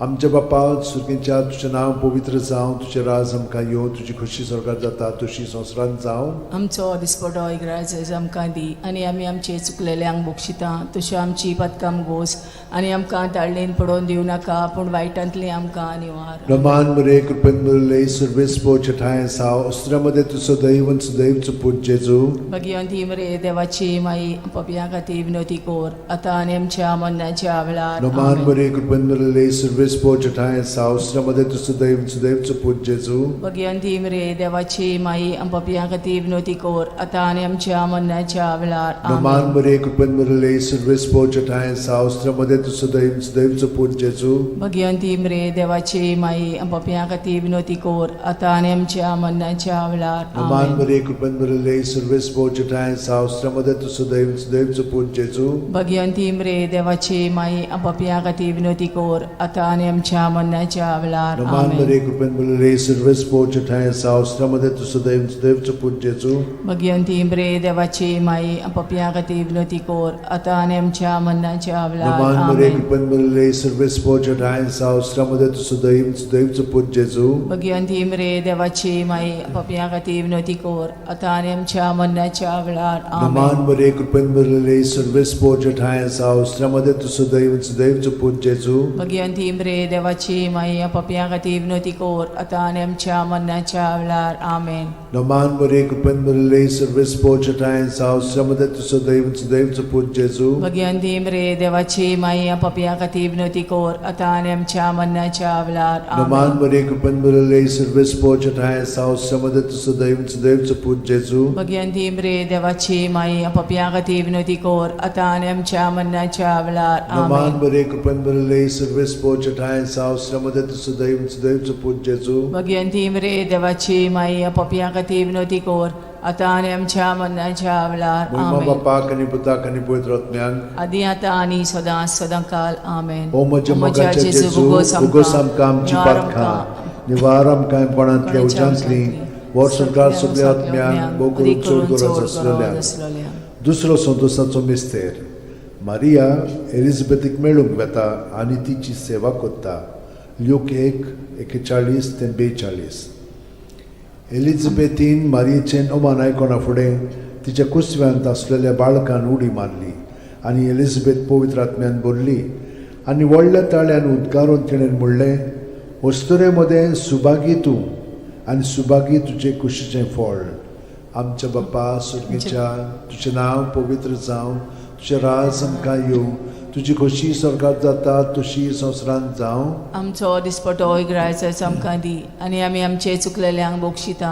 आमच्या बापा सुर्गेच्या, तुजें नांव पवित्र जावं, तुजें राज आमकां येवं, तुजी खोशी स्वर्गात जाता तशी संवसारांत जावं. आमचो दिसपटो इग्राज आमकां दी आनी आमी आमचे चुकलेल्यांक बक्षिता तश्यो आमची पदकां गोस आनी आमकां ताळणेन पडोवन दिवं नाका, पूण वायटांतलें आमकां निवार. रमान मरे, कृपेन मरले, सुर्वेस पोचठाय साव अस्त्रामध्ये तूं सदैव सदैवचो पूत जेजू. भगिवंती मरे देवाची माई, पपया खातीर विनवती कर, आतां आनी आमच्या मरणाच्या वेळार. रमान आमेन. मरे, कृपेन मरले, सुर्वेस पोचठाय साव अस्त्रामध्ये तूं सदैव सदैवचो पूत जेजू. भगिवंती मरे देवाची माई, पपया खातीर विनवती कर, आतां आनी आमच्या मरणाच्या वेळार. रमान आमेन. मरे, कृपेन मरले, सुर्वेस पोचठाय साव अस्त्रामध्ये तूं सदैव सदैवचो पूत जेजू. भगिवंती मरे देवाची माई, पपया खातीर विनवती कर, आतां आनी आमच्या मरणाच्या वेळार. रमान आमेन. मरे, कृपेन मरले, सुर्वेस पोचठाय साव अस्त्रामध्ये तूं सदैव सदैवचो पूत जेजू. भगिवंती मरे देवाची माई, पपया खातीर विनवती कर, आतां आनी आमच्या मरणाच्या वेळार. रमान आमेन. मरे, कृपेन मरले, सुर्वेस पोचठाय साव अस्त्रामध्ये तूं सदैव सदैवचो पूत जेजू. भगिवंती मरे देवाची माई, पपया खातीर विनवती कर, आतां आनी आमच्या मरणाच्या वेळार. नमान मरे, आमेन. कृपेन मरले, सर्वेस पोचठाय सावस्त्रामध्ये तूं सदैव सदैवचो पूत जेजू. भगिवंती मरे देवाची माई, पपया खातीर विनवती कर, आतां आनी आमच्या मरणाच्या वेळार. नमान आमेन. मरे, कृपेन मरले, सर्वेस पोचठाय सावस्त्रामध्ये तूं सदैव सदैवचो पूत जेजू. भगिवंती मरे देवाची माई, पपया खातीर विनवती कर, आतां आनी आमच्या मरणाच्या वेळार. आमेन. नमान मरे, कृपेन मरले, सर्वेस पोचठाय सावस्त्रामध्ये तूं सदैव सदैवचो पूत जेजू. भगिवंती मरे देवाची माई, पपया खातीर विनवती कर, आतां आनी आमच्या मरणाच्या वेळार. नमान आमेन. मरे, कृपेन मरले, सर्वेस पोचठाय सावस्त्रामध्ये तूं सदैव सदैवचो पूत जेजू. भगिवंती मरे देवाची माई, पपया खातीर विनवती कर, आतां आनी आमच्या मरणाच्या वेळार. नमान आमेन. मरे, कृपेन मरले, सर्वेस पोचठाय सावस्त्रामध्ये तूं सदैव सदैवचो पूत जेजू. भगिवंती मरे देवाची माई, पपया खातीर विनवती कर, आतां आनी आमच्या मरणाच्या वेळार. मोहिमा आमेन. बापाक आनी पुताक आनी पवित्र आत्म्याक. आदी आतां आनी सदां सदां काल. आमेन. ओ म्हज्या मोगाच्या जेजू, उगोस आमकां आमची पातकां, निवार आमकां कोणांतल्या उज्यांतली, वर संवसार सगळ्या आत्म्यांक, भोव करून चड गरज आसलेल्या. दुसरो संतोसाचो मिस्तेर, मारिया एलिझाबेथीक मेळूंक वेता आनी तिची सेवा करता. ल्यूक 1:41 ते 42. एलिझाबेथीन मारियेचें अमान आयकना फुडें तिच्या कुसव्यांत आसलेल्या बाळकान उडी मारली आनी एलिझाबेथ पवित्र आत्म्यान भरली. आनी व्हडल्या ताळ्यान उद्गारून तिणें म्हणलें, अस्तुरे मदें सुभागी तूं आनी सुभागी तुजे कुशीचें फळ. आमच्या बापा सुर्गीच्या, तुजें नांव पवित्र जावं, तुजें राज आमकां येवं, तुजी खोशी स्वर्गात जाता तशी संवसारांत जावं. आमचो दिसपटो इगरायचो आमकां दी आनी आमी आमचे चुकलेल्यांक बक्षिता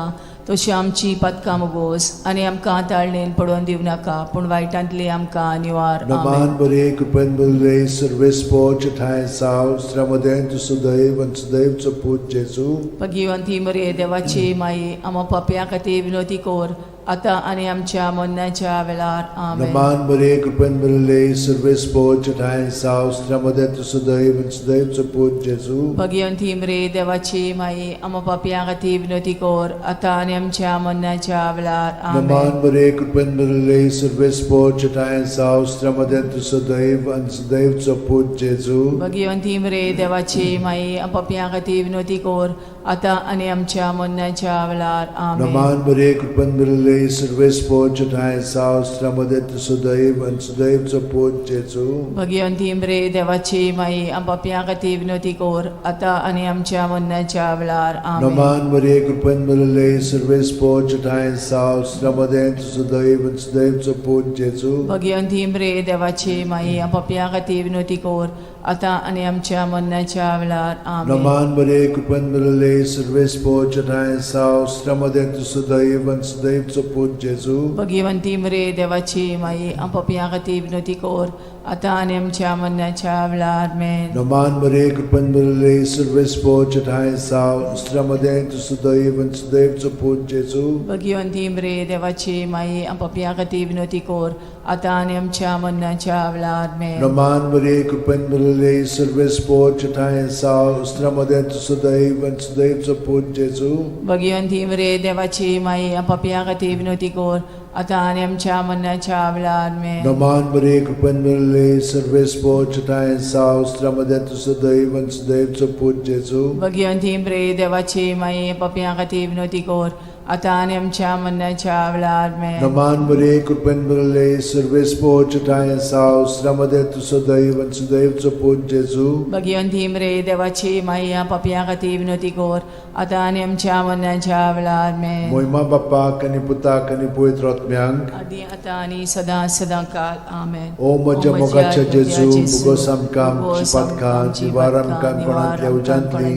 तशी आमची पदकां मुगोस आनी आमकां ताळणेन पडोवन दिवं नाका पूण वायटांतली आमकां निवार. आमेन. नमान बरे कृपेन बरे सर्वेस्पोच ठांय साव स्त्र्यामदें तूं सुदैव आनी सुदैवचो पूत जेजू. भगिवंती मरे देवाची माई, आमा पापया खातीर विनोती कोर आतां आनी आमच्या मरणाच्या वेळार. आमेन. नमान बरे कृपेन बरे सर्वेस्पोच ठांय साव स्त्र्यामदें तूं सुदैव आनी सुदैवचो पूत जेजू. भगिवंती मरे देवाची माई, आमा पापया खातीर विनोती कोर आतां आनी आमच्या मरणाच्या वेळार. नमान आमेन. बरे कृपेन बरे सर्वेस्पोच ठांय साव स्त्र्यामदें तूं सुदैव आनी सुदैवचो पूत जेजू. भगिवंती मरे देवाची माई, पापया खातीर विनोती कोर आतां आनी आमच्या मरणाच्या वेळार. आमेन. नमान बरे कृपेन बरे सर्वेस्पोच ठांय साव स्त्र्यामदें तूं सुदैव आनी सुदैवचो पूत जेजू. भगिवंती मरे देवाची माई, पापया खातीर विनोती कोर आतां आनी आमच्या मरणाच्या वेळार. आमेन. नमान मरे कृपेन भरिल्ले सर्वेस्पोच ठांय साव स्त्र्यामदें तूं सुदैव आनी सुदैवचो पूत जेजू. भगिवंती मरे देवाची माई, पापया खातीर विनोती कोर आतां आनी आमच्या मरणाच्या वेळार. आमेन. नमान मरे कृपेन भरिल्ले सर्वेस्पोच ठांय साव स्त्र्यामदें तूं सुदैव आनी सुदैवचो पूत जेजू. भगिवंती मरे देवाची माई, पापया खातीर विनोती कोर आतां आनी आमच्या मरणाच्या वेळार. आमेन. नमान मरे कृपेन भरिल्ले सर्वेस्पोच ठांय साव स्त्र्यामदें तूं सुदैव आनी सुदैवचो पूत जेजू. भगिवंती मरे देवाची माई, पापया खातीर विनोती कोर आतां आनी आमच्या मरणाच्या वेळार. आमेन. नमान मरे कृपेन भरिल्ले सर्वेस्पोच ठांय साव स्त्र्यामदें तूं सुदैव आनी सुदैवचो पूत जेजू. भगिवंती मरे देवाची माई, पापया खातीर विनोती कोर आतां आनी आमच्या मरणाच्या वेळार. आमेन. नमान मरे कृपेन भरिल्ले सर्वेस्पोच ठांय साव स्त्र्यामदें तूं सुदैव आनी सुदैवचो पूत जेजू. भगिवंती मरे देवाची माई, पापया खातीर विनोती कोर आतां आनी आमच्या मरणाच्या वेळार. आमेन. नमान मरे कृपेन भरिल्ले सर्वेस्पोच ठांय साव स्त्र्यामदें तूं सुदैव आनी सुदैवचो पूत जेजू. भगिवंती मरे देवाची माई, पापया खातीर विनोती कोर आतां आनी आमच्या मरणाच्या वेळार. आमेन. मोहिमा बाप्पाक आनी पुताक आनी पवित्र आत्म्यांक, आदी आतां आनी सदां सदां काल. आमेन. ओ म्हज्या मोगाच्या जेजू, मुगोस आमकां आमची पातकां निवार आमकां कोणांतल्या उज्यांतली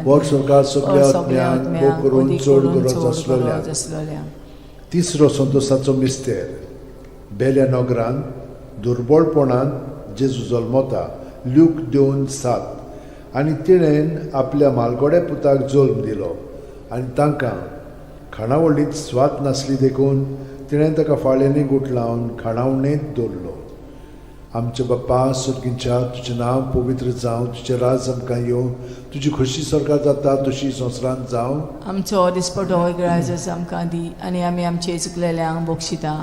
वर स्वर्गात सगल्या आत्म्यांक भोग करून चड गरज आसलेल्या. आसलेल्या. तिसरो संतोसाचो मिस्तेर. बेल्या नगरांत दुर्बळपणांत जेजू जल्मता. ल्यूक 2:7. आनी तिणें आपल्या मालगोड्या पुताक जल्म दिलो आनी तांकां खाणावळींत स्वाद नासली देखून तिणें ताका फाळ्यांनी गुठलावन खाणावणेंत दवरलो. आमच्या बाप्पा सुर्गींच्या, तुजें नांव पवित्र जावं, तुजें राज आमकां येवं, तुजी खोशी स्वर्गात जाता तशी संवसारांत जावं. आमचो दिसपटो इगरायजस आमकां दी आनी आमी आमचे चुकलेल्यांक बक्षिता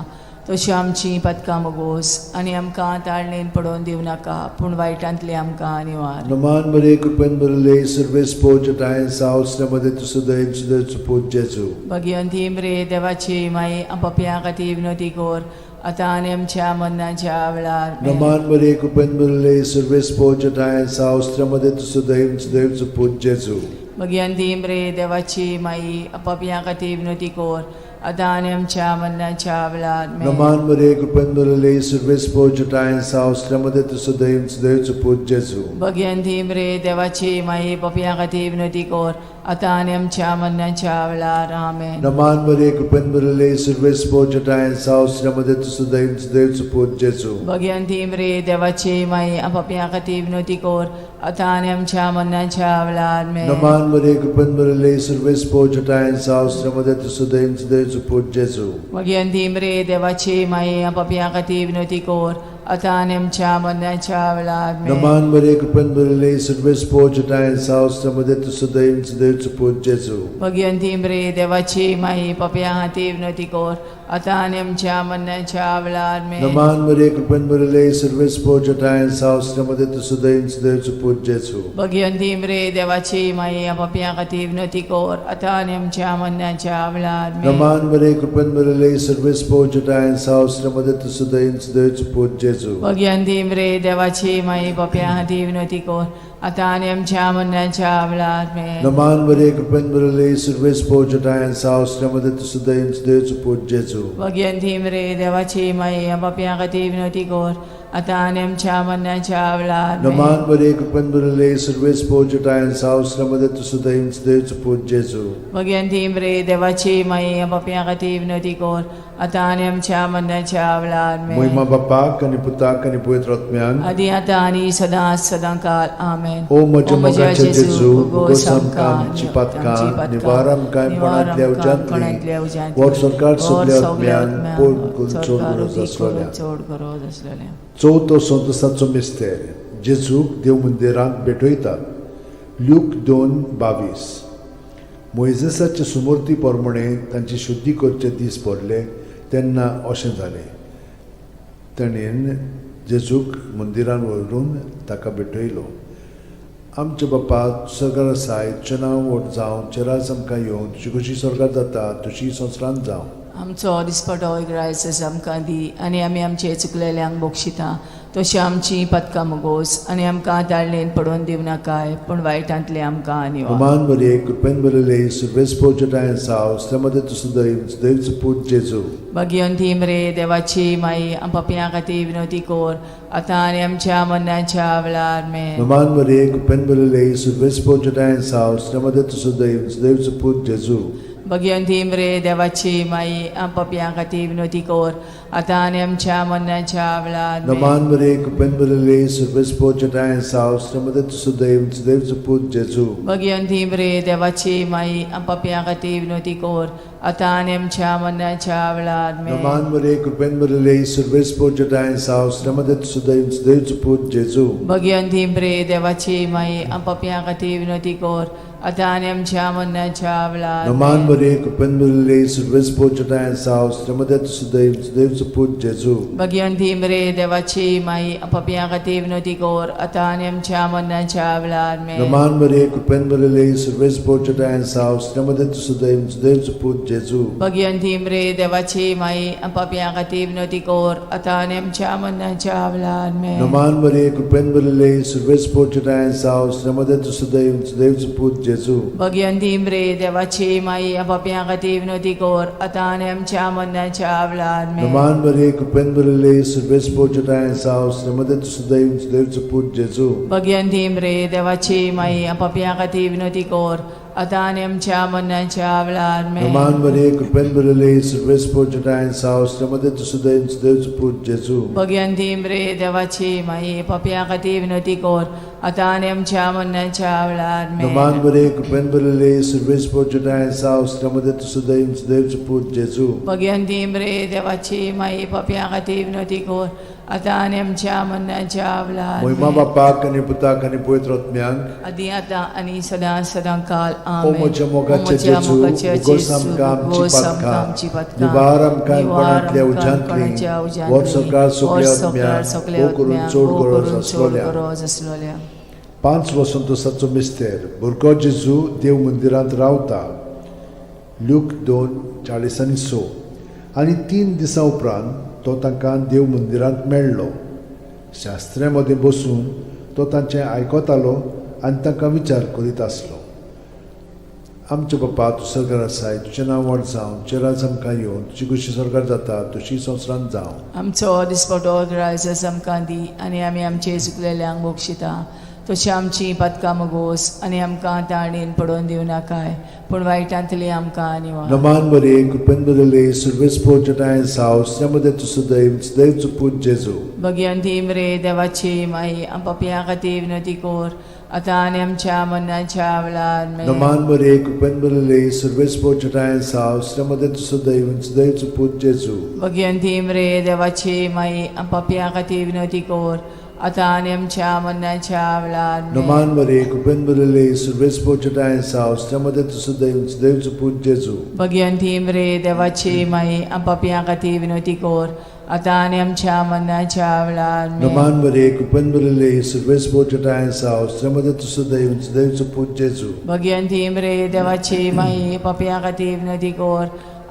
तशी आमची पदकां मगोस आनी आमकां ताळणेन पडोवन दिवं नाका पूण वायटांतली आमकां निवार. नमान मरे कृपेन भरिल्ले सर्वेस्पोच ठांय साव स्त्र्यामदें तूं सुदैव सुदैवचो पूत जेजू. भगिवंती मरे देवाची माई, पापया खातीर विनोती कोर आतां आनी आमच्या मरणाच्या वेळार. आमेन. नमान मरे कृपेन भरिल्ले सर्वेस्पोच ठांय साव स्त्र्यामदें तूं सुदैव सुदैवचो पूत जेजू. भगिवंती मरे देवाची माई, पापया खातीर विनोती कोर आतां आनी आमच्या मरणाच्या वेळार. आमेन. नमान मरे कृपेन भरिल्ले सर्वेस्पोच ठांय साव स्त्र्यामदें तूं सुदैव सुदैवचो पूत जेजू. भगिवंती मरे देवाची माई, पापया खातीर विनोती कोर आतां आनी आमच्या मरणाच्या वेळार. आमेन. नमान मरे कृपेन भरिल्ले सर्वेस्पोच ठांय साव स्त्र्यामदें तूं सुदैव सुदैवचो पूत जेजू. भगिवंती मरे देवाची माई, पापया खातीर विनोती कोर आतां आनी आमच्या मरणाच्या वेळार. आमेन. नमान मरे कृपेन भरिल्ले सर्वेस्पोच ठांय साव स्त्र्यामदें तूं सुदैव सुदैवचो पूत जेजू. भगिवंती मरे देवाची माई, पापया खातीर विनोती कोर आतां आनी आमच्या मरणाच्या वेळार. आमेन. नमान मरे कृपेन भरिल्ले सर्वेस्पोच ठांय साव स्त्र्यामदें तूं सुदैव सुदैवचो पूत जेजू. भगिवंती मरे देवाची माई, पापया खातीर विनोती कोर आतां आनी आमच्या मरणाच्या वेळार आमेन. नमान मरिये, कृपेन भरिल्ले, सर्वेस पोर तुज्या ठांय साव मध्ये तूं सदैव सदैवचो पूत जेजू. भगिवंती मरे देवाची माई, पापयां खातीर विनवती कर, आतां आनी आमच्या मरणाच्या वेळार आमेन. नमान मरिये, कृपेन भरिल्ले, सर्वेस पोर तुज्या ठांय साव मध्ये तूं सदैव सदैवचो पूत जेजू. भगिवंती मरे देवाची माई, पापयां खातीर विनवती कर, आतां आनी आमच्या मरणाच्या वेळार आमेन. नमान मरिये, कृपेन भरिल्ले, सर्वेस पोर तुज्या ठांय साव मध्ये तूं सदैव सदैवचो पूत जेजू. भगिवंती मरे देवाची माई, पापयां खातीर विनवती कर, आतां आनी आमच्या मरणाच्या वेळार आमेन. नमान मरिये, कृपेन भरिल्ले, सर्वेस पोर तुज्या ठांय मध्ये तूं सदैव सदैवचो पूत जेजू. भगिवंती मरे देवाची माई, पापयां खातीर विनवती कर, आतां आनी आमच्या मरणाच्या वेळार आमेन. महिमा बापाक आनी पुताक आनी पवित्र आत्म्याक. आदी आतां आनी सदां सदां काल आमेन. ओ म्हज्या मोगाचे जेजू, भोगोस आमकां आमची पातकां, निवार आमकां कोणांतल्या उज्यांतली, वर सरकार सगल्या आत्म्यान पोट करून चड गरज आसलेल्या. चड गरज आसलेल्या. चवथो संतोसाचो मिस्तेर, जेजूक देव मंदिरांत भेटयतात. ल्यूक 2:22. मोयजेसाचे सुमूर्ती प्रमाणे तांची शुद्धी करचे दीस भरले तेन्ना अशें जालें, ताणें जेजूक मंदिरान व्हरून ताका भेटयलो. आमच्या बापा सरकार आसाय, तुजें नांव व्हड जावं, तुजें राज आमकां येवं, तुजी खोशी स्वर्गार जाता तशी संवसारांत जावं. आमचो दिसपटो आयज आमकां दी आनी आमी आमचे चुकलेल्यांक बक्षिता तशी आमची पदकां मुगोस आनी आमकां ताळणेन पडोवन दिवं नाकाय, पूण वायटांतले आमकां निवार. नमान मरिये, कृपेन भरिल्ले, सर्वेस पोर तुज्या साव, मध्ये तूं सदैव सदैवचो पूत जेजू. भगिवंती मरे देवाची माई, पापयां खातीर विनवती कर, आतां आनी आमच्या मरणाच्या वेळार आमेन. नमान मरिये, कृपेन भरिल्ले, सर्वेस पोर तुज्या साव, मध्ये तूं सदैव सदैवचो पूत जेजू. भगिवंती मरे देवाची माई, पापयां खातीर विनवती कर, आतां आनी आमच्या मरणाच्या वेळार आमेन. नमान मरिये, कृपेन भरिल्ले, सर्वेस पोर तुज्या साव, मध्ये तूं सदैव सदैवचो पूत जेजू. भगिवंती मरे देवाची माई, पापयां खातीर विनवती कर, आतां आनी आमच्या मरणाच्या वेळार आमेन. नमान मरिये, कृपेन भरिल्ले, सर्वेस पोर तुज्या साव, मध्ये तूं सदैव सदैवचो पूत जेजू. भगिवंती मरे देवाची माई, पापयां खातीर विनवती कर, आतां आनी आमच्या मरणाच्या वेळार नमान आमेन. मरिये, कृपेन भरिल्ले, सर्वेस पोर तुज्या साव, मध्ये तूं सदैव सदैवचो पूत जेजू. भगिवंती मरे देवाची माई, पापयां खातीर विनवती कर, आतां आनी आमच्या मरणाच्या वेळार आमेन. नमान मरिये, कृपेन भरिल्ले, सर्वेस पोर तुज्या साव, मध्ये तूं सदैव सदैवचो पूत जेजू. भगिवंती मरे देवाची माई, पापयां खातीर विनवती कर, आतां आनी आमच्या मरणाच्या वेळार आमेन. नमान मरिये, कृपेन भरिल्ले, सर्वेस पोर तुज्या साव, मध्ये तूं सदैव सदैवचो पूत जेजू. भगिवंती मरे देवाची माई, पापयां खातीर विनवती कर, आतां आनी आमच्या मरणाच्या वेळार आमेन. नमान मरिये, कृपेन भरिल्ले, सर्वेस पोर तुज्या साव, मध्ये तूं सदैव सदैवचो पूत जेजू. भगिवंती मरे देवाची माई, पापयां खातीर विनवती कर, आतां आनी आमच्या मरणाच्या वेळार आमेन. नमान मरिये, कृपेन भरिल्ले, सर्वेस पोर तुज्या साव, मध्ये तूं सदैव सदैवचो पूत जेजू. भगिवंती मरे देवाची माई, पापयां खातीर विनवती कर, आतां आनी आमच्या मरणाच्या वेळार आमेन. नमान मरिये, कृपेन भरिल्ले, सर्वेस पोर तुज्या साव, मध्ये तूं सदैव सदैवचो पूत जेजू. भगिवंती मरे देवाची माई, पापयां खातीर विनवती कर, आतां आनी आमच्या मरणाच्या वेळार महिमा आमेन. बापाक आनी पुताक आनी पवित्र आत्म्याक. आदी आतां आनी सदां सदां काल ओ आमेन. म्हज्या मोगाचे ओ म्हज्या जेजू, मोगाचे भोगोस जेजू, आमकां आमची भोगोस आमकां पातकां, आमची पातकां, निवार आमकां निवार कोणांतल्या आमकां उज्यांतली, कोणाच्या उज्यांतली, वर सरकार सगल्या वर सरकार आत्म्याक, सगल्या भोव करून आत्म्याक, चड भोव गरज करून चड आसलोल्या. गरज आसलोल्या. 5 वसंतोसाचो मिस्तेर, भुरगो जेजू देव मंदिरांत रावता. ल्यूक 2:46. आनी 3 दिसां उपरांत तो तांकां देव मंदिरांत मेळ्ळो. शास्त्र्या मदें बसून तो तांचें आयकतालो आनी तांकां विचार करीत आसलो. आमच्या बापा, तूं सरकार आसाय, तुजें नांव व्हड जावं, तुजें राज आमकां येवं, तुजी खोशी सरकार जाता तशी संवसारांत जावं. आमचो दिसपटो आयज आमकां दी आनी आमी आमचे चुकलेल्यांक बक्षिता तशी आमची पातकां मगोस आनी आमकां ताणेन पडोवन दिवं नाकाय, पूण वायटांतली आमकां निवार. नमान मरिये, कृपेन भरिल्ले, सर्वेस पोर तुज्या साव, मध्ये तूं सदैव सदैवचो पूत जेजू. भगिवंती मरे देवाची माई, पापयां खातीर विनवती कर, आतां आनी आमच्या मरणाच्या वेळार आमेन. नमान मरिये, कृपेन भरिल्ले, सर्वेस पोर तुज्या साव, मध्ये तूं सदैव सदैवचो पूत जेजू. भगिवंती मरे देवाची माई, पापयां खातीर विनवती कर, आतां आनी आमच्या मरणाच्या वेळार आमेन. नमान मरे कृपेन भरिल्ले सुर्वेस पोचटाय साव मदे तूं सदैव देवचो पूत जेजू. भगवंती मरे देवाची माई, आम पापयां खातीर विनवती कर, आतां आनी आमच्या मरणाच्या वेळार आमेन. नमान मरे कृपेन भरिल्ले सुर्वेस पोचटाय साव मदे तूं सदैव देवचो पूत जेजू. भगवंती मरे देवाची माई, पापयां खातीर विनवती कर,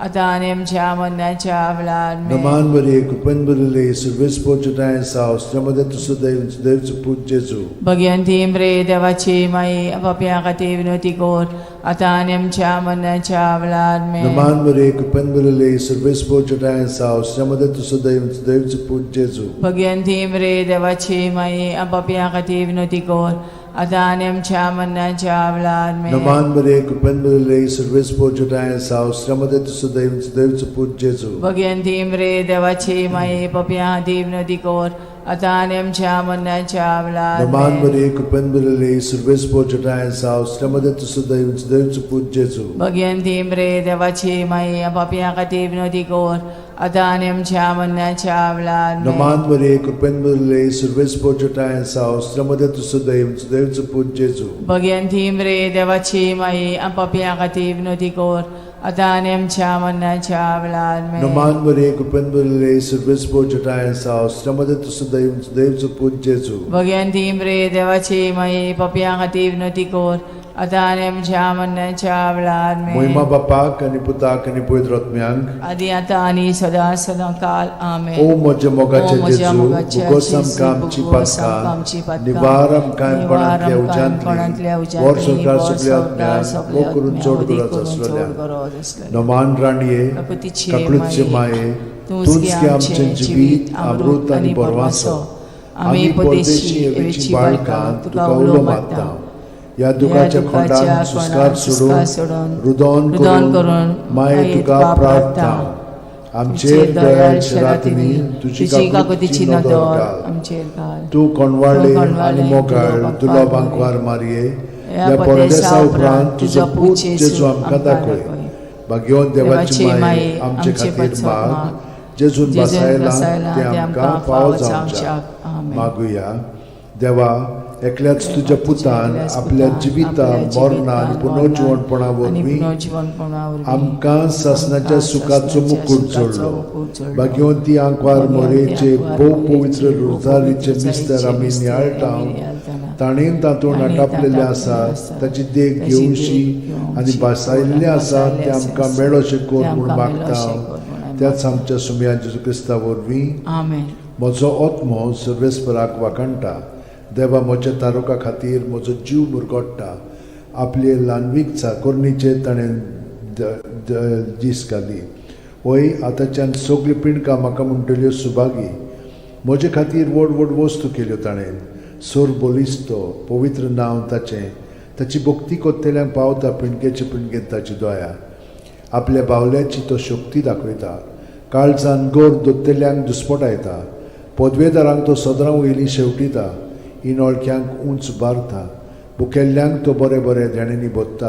आतां आनी आमच्या मरणाच्या वेळार आमेन. नमान मरे कृपेन भरिल्ले सुर्वेस पोचटाय साव मदे तूं सदैव देवचो पूत जेजू. भगवंती मरे देवाची माई, पापयां खातीर विनवती कर, आतां आनी आमच्या मरणाच्या वेळार आमेन. नमान मरे कृपेन भरिल्ले सुर्वेस पोचटाय साव मदे तूं सदैव देवचो पूत जेजू. भगवंती मरे देवाची माई, पापयां खातीर विनवती कर, आतां आनी आमच्या मरणाच्या वेळार आमेन. नमान मरे कृपेन भरिल्ले सुर्वेस पोचटाय साव मदे तूं सदैव देवचो पूत जेजू. भगवंती मरे देवाची माई, पापयां खातीर विनवती कर, आतां आनी आमच्या मरणाच्या वेळार नमान आमेन. मरे कृपेन भरिल्ले सुर्वेस पोचटाय साव मदे तूं सदैव देवचो पूत जेजू. भगवंती मरे देवाची माई, पापयां खातीर विनवती कर, आतां आनी आमच्या मरणाच्या वेळार आमेन. नमान मरे कृपेन भरिल्ले सुर्वेस पोचटाय साव मदे तूं सदैव देवचो पूत जेजू. भगवंती मरे देवाची माई, पापयां खातीर विनवती कर, आतां आनी आमच्या मरणाच्या वेळार आमेन. नमान मरे कृपेन भरिल्ले सुर्वेस पोचटाय साव मदे तूं सदैव देवचो पूत जेजू. भगवंती मरे देवाची माई, पापयां खातीर विनवती कर, आतां आनी आमच्या मरणाच्या वेळार आमेन. मोहिमा बापाक आनी पुताक आनी पवित्र आत्म्यांक, आदी आतां आनी सदां सदां काल आमेन. ओ म्हज्या मोगाचे ओ म्हज्या जेजू, मोगाचे भुगोस जेजू, आमकां आमची भुगोस आमकां आमची पातकां, पातकां, निवार आमकां कोणांतल्या निवार आमकां कोणांतल्या उज्यांतली, उज्यांतली, वर संवसार वर सगल्या संवसार आत्म्यांक, सगल्या मोग करून आत्म्यांक, चड वदी गरज करून चड आसलेल्या. गरज आसलेल्या. नमान राणये, काकुतीचे काकळूतचे माये, तूंच तूंच गे आमचें जिवीत, अमृत आनी बरवासो. आमी परदेशी एवेची बाळकां तुका उलो मारता. ह्या दुखाच्या खोंडान सुस्कार सोडून रुदोन करून माये तुका प्रार्थना. आमचेर दयाळ शरातिनी तुजी काकुतीची नदर घाल. आमचेर घाल. तूं कोणवाळे आनी मोगाळ तुलो बांकवार मारये, ह्या परदेसा उपरांत तुजो पूत जेजू आमकां दाखय. भाग्यवंत देवाची माये, आमचे खातीर माग, जेजून बसायला ते आमकां फावो जावच्याक. मागुया. देवा, एकल्याच तुज्या पुतान आपल्या जिविता मरणा आनी पुनर्जिवणपणा वरवीं आमकां सासणाच्या सुखाचो मुकूट जोडलो. भाग्यवंती आंकवार मोरेचे भोव पवित्र रोजारीचे मिस्तर आमी नियाळटा, ताणेन तातूंत आटापलेले आसा ताची देख घेवशी आनी भासायल्लें आसा तें आमकां मेळोशें कर म्हूण मागता, त्याच आमच्या सुमया जेजू क्रिस्ता वरवीं. आमेन. म्हजो आत्मो सर्वेस्पराक वाखाणटा. देवा म्हज्या तारुका खातीर म्हजो जीव मुरगोट्टा. आपले ल्हानवीक चाकोरणीचेर ताणें दीस घाली. वय आतांच्यान सगळीं पिंडकां म्हाका म्हणटल्यो सुभागी. म्हजे खातीर व्हड व्हड वस्तू केल्यो ताणें. सोर बलिस्तो पवित्र नांव ताचें. ताची भक्ती कोत्तेल्यांक पावता पिंडकेचे पिंडकेन ताची दया. आपल्या बावल्याची तो शक्ती दाखयता. काळजान गोर दोत्तेल्यांक दुस्पटायता. पदवेदारांक तो सदरां वयली शेवटिता. इनोळख्यांक उंच बारता. भुकेल्ल्यांक तो बरे बरे देण्यांनी भोत्ता.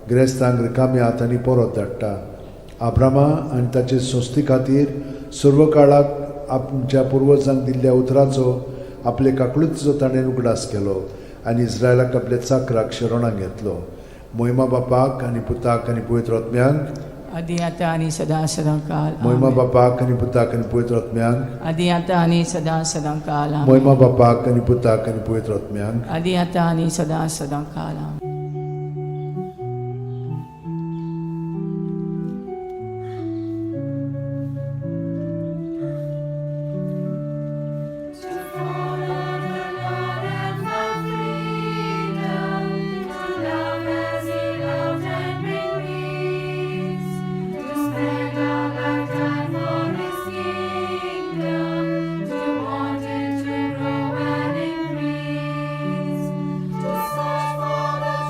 गिरेस्तांक रिकाम्या हातांनी परत धाडटा. आब्रामा आनी ताचे संस्थे खातीर सर्व काळाक आमच्या पुर्वजांक दिल्ल्या उतराचो आपले काकळुतीचो ताणें उगडास केलो आनी इस्रायलाक आपल्या चाकराक शरणाक घेतलो. मोहिमा बापाक आनी पुताक आनी पवित्र आत्म्यांक, आदी आतां आनी सदां सदां काल. मोहिमा बापाक आनी पुताक आनी पवित्र आत्म्यांक, आदी आतां आनी सदां सदां काल. आमेन. मोहिमा बापाक आनी पुताक आनी पवित्र आत्म्यांक, आदी आतां आनी सदां सदां काल. आमेन. To follow the Lord and find freedom, to love as He loved and bring peace, to spend our lifetime for His kingdom, to want it to grow and increase, to search for the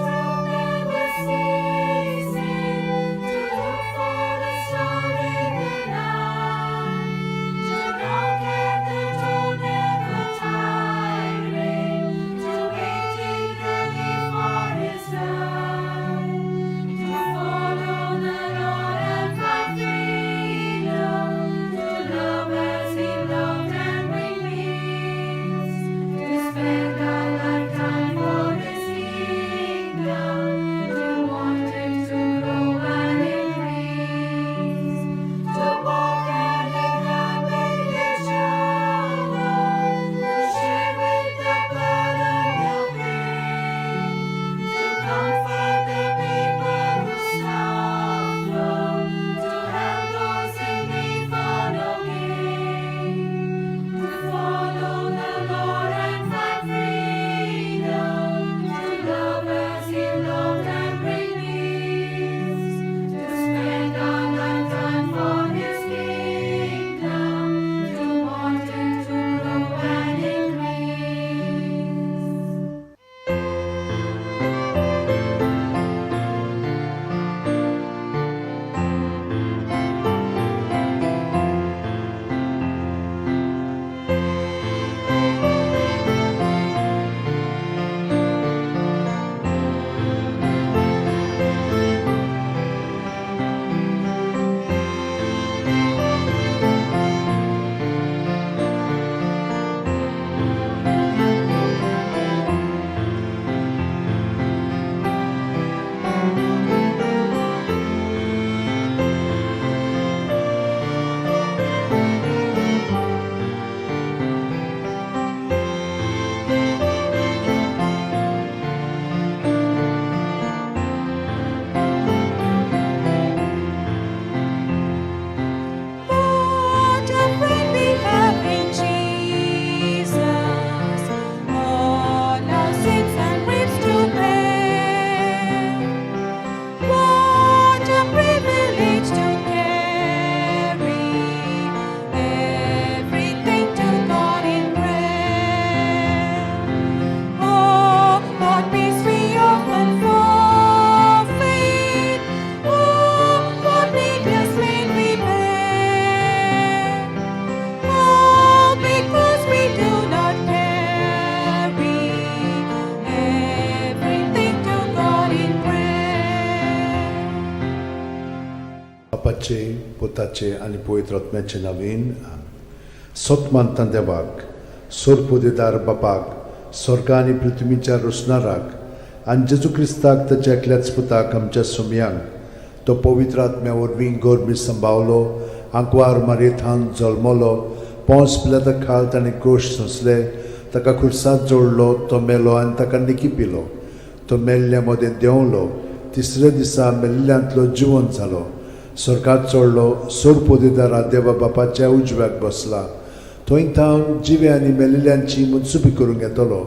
पुताचे आनी पवित्र आत्म्याचे नवीन. सत मानता देवाक, सोरपोदेदार बापाक, स्वर्गा आनी पृथ्वीच्या रोसणाराक आनी जेजू क्रिस्ताक ताच्या एकल्याच पुताक आमच्या सोमयांक, तो पवित्र आत्म्या वरवीं गोरमी संभावलो, आंकवार मारयेथान जल्मलो, पोंस पिलाता खाल ताणें कोश सोंसले, ताका खुर्सांत जोडलो, तो मेलो आनी ताका निकी पिलो, तो मेल्ल्या मदें देंवलो, तिसऱ्या दिसा मेल्ल्यांतलो जिवंत जालो, स्वर्गात चडलो, सोरपोदेदारा देवा बापाच्या उजव्याक बसला, थंय थावन जिवे आनी मेल्ल्यांची मनसुबी करूंक येतलो.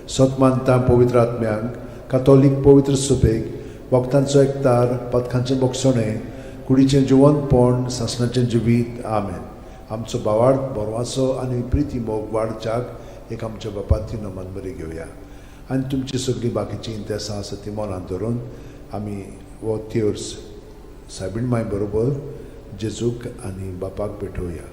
सत मानता पवित्र आत्म्यांक, कातोलीक पवित्र सुबेक, वखदांचो एकतार, पथकांचें बोगसणें, कुडीचें जिवंतपण, सासणाचें जिवीत. आमेन. आमचो भावार्थ बरवाचो आनी प्रिती मोग वाडच्याक एक आमच्या बापाती नमन बरी घेवया आनी तुमची सगळीं बाकीचीं इंतेसां आसा ती मनांत धरून आमी हो तेर्स सायबीण माय बरोबर जेजूक आनी बापाक भेटोवया.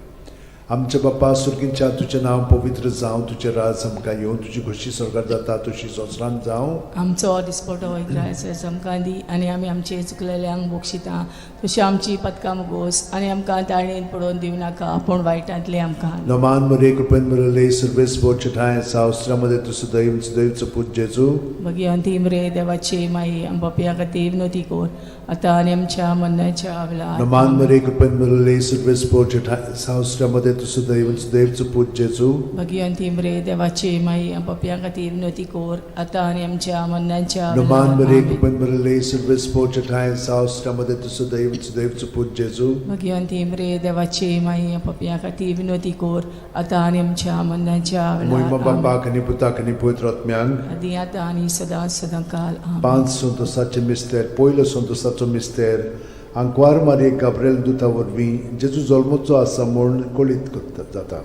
आमच्या बापा सुर्गींच्या, तुजें नांव पवित्र जावं, तुजें राज आमकां येवं, तुजी खोशी स्वर्गार जाता तशी संवसारांत जावं. आमचो दिसपटो इग्रायस आमकां दी आनी आमी आमचे चुकलेल्यांक बक्षिता तशी आमची पदकां मुगोस आनी आमकां ताळेन पडोवन दिवं नाका पूण वायटांतले आमकां. नमान मरे कृपेन मरले सर्वेस बोचठाय सावस्त्रामध्ये तूं सदैव सदैवचो पूत जेजू. भगिवंती मरे देवाची माई, आमच्या खातीर विनोती कर आतां आनी आमच्या मरणाच्या वेळार. नमान मरे कृपेन मरले सर्वेस बोचठाय सावस्त्रामध्ये तूं सदैव सदैवचो पूत जेजू. भगिवंती मरे देवाची माई, आमच्या खातीर विनोती कर आतां आनी आमच्या मरणाच्या नमान वेळार. मरे आमेन. कृपेन मरले सर्वेस बोचठाय सावस्त्रामध्ये तूं सदैव सदैवचो पूत जेजू. भगिवंती मरे देवाची माई, आमच्या खातीर विनोती कर आतां आनी आमच्या मरणाच्या मोहिमा वेळार. आमेन. बापाक आनी पुताक आनी पवित्र आत्म्यांक. आदी आतां आनी सदां सदां काल. आमेन. पांच संतोसाचे मिस्तेर. पयलो संतोसाचो मिस्तेर, आंकवार मारये गाब्रेल दुता वरवीं जेजू जल्मचो आसा म्हूण कळीत करता जाता.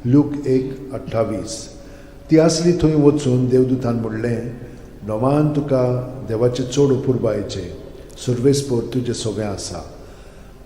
लूक 1:28. ती आसली थंय वचून देवदूतान म्हणलें, नवान तुका देवाचें चड अपुरबायेचें, सर्वेस्पोर तुजें सगळें आसा.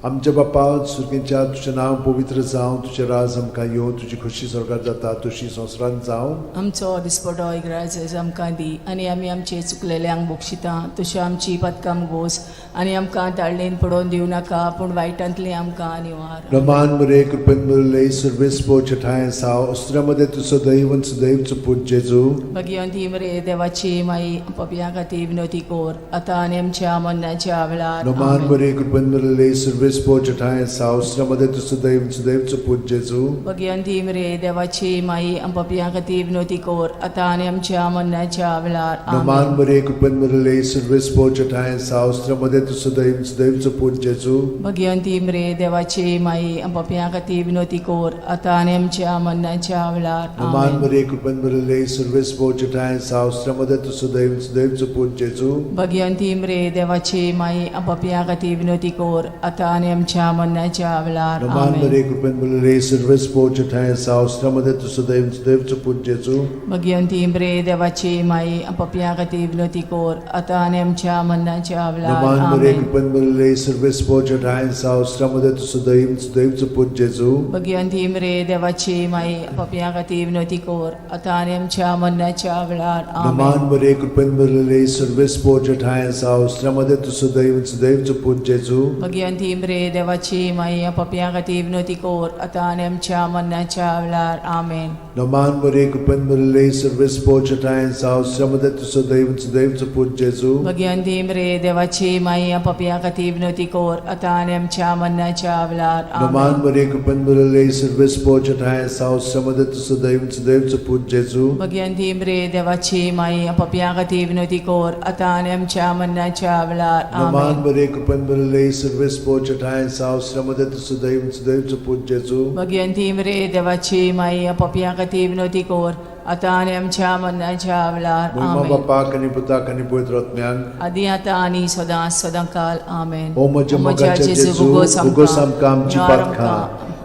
आमच्या बापा सुर्गेच्या, तुजें नांव पवित्र जावं, तुजें राज आमकां येवं, तुजी खोशी स्वर्गार जाता तशी संवसारांत जावं. आमचो दिसपटो इग्राज आमकां दी आनी आमी आमचे चुकलेल्यांक बक्षिता तशी आमची पदकां गोस आनी आमकां ताळणेन पडोवन दिवं नाका पूण वायटांतलें आमकां निवार. रमान मरे कृपेन मरले सर्वेस्पो छठाय साव अस्त्रामध्ये तूं सदैव सदैवचो पूत जेजू. भगिवंती मरे देवाची माई, पपया खातीर विनोती कर आतां आनी आमच्या मरणाच्या वेळार. रमान आमेन. मरे कृपेन मरले सर्वेस्पो छठाय साव अस्त्रामध्ये तूं सदैव सदैवचो पूत जेजू. भगिवंती मरे देवाची माई, पपया खातीर विनोती कर आतां आनी आमच्या मरणाच्या वेळार. रमान आमेन. मरे कृपेन मरले सर्वेस्पो छठाय साव अस्त्रामध्ये तूं सदैव सदैवचो पूत जेजू. भगिवंती मरे देवाची माई, पपया खातीर विनोती कर आतां आनी आमच्या मरणाच्या वेळार. रमान आमेन. मरे कृपेन मरले सर्वेस्पो छठाय साव अस्त्रामध्ये तूं सदैव सदैवचो पूत जेजू. भगिवंती मरे देवाची माई, पपया खातीर विनोती कर आतां आनी आमच्या मरणाच्या वेळार. रमान आमेन. मरे कृपेन मरले सर्वेस्पो छठाय साव अस्त्रामध्ये तूं सदैव सदैवचो पूत जेजू. भगिवंती मरे देवाची माई, पपया खातीर विनोती कर आतां आनी आमच्या मरणाच्या वेळार. नमान मरे आमेन. कृपेन मरले सर्वेस्पो छठाय साव अस्त्रामध्ये तूं सदैव सदैवचो पूत जेजू. भगिवंती मरे देवाची माई, पपया खातीर विनोती कर आतां आनी आमच्या मरणाच्या वेळार. नमान आमेन. मरे कृपेन मरले सर्वेस्पो छठाय साव अस्त्रामध्ये तूं सदैव सदैवचो पूत जेजू. भगिवंती मरे देवाची माई, पपया खातीर विनोती कर आतां आनी आमच्या मरणाच्या वेळार. आमेन. नमान मरे कृपेन मरले सर्वेस्पो छठाय साव अस्त्रामध्ये तूं सदैव सदैवचो पूत जेजू. भगिवंती मरे देवाची माई, पपया खातीर विनोती कर आतां आनी आमच्या मरणाच्या वेळार. नमान आमेन. मरे कृपेन मरले सर्वेस्पो छठाय साव अस्त्रामध्ये तूं सदैव सदैवचो पूत जेजू. भगिवंती मरे देवाची माई, पपया खातीर विनोती कर आतां आनी आमच्या मरणाच्या वेळार. नमान आमेन. मरे कृपेन मरले सर्वेस्पो छठाय साव अस्त्रामध्ये तूं सदैव सदैवचो पूत जेजू. भगिवंती मरे देवाची माई, पपया खातीर विनोती कर आतां आनी आमच्या मरणाच्या वेळार. मोहिमा आमेन. बापाक आनी पुताक आनी पवित्र आत्म्याक. आदी आतां आनी सदां सदां काल. आमेन. ओ म्हज्या मोगाच्या जेजू, उगोस आमकां आमची पातकां,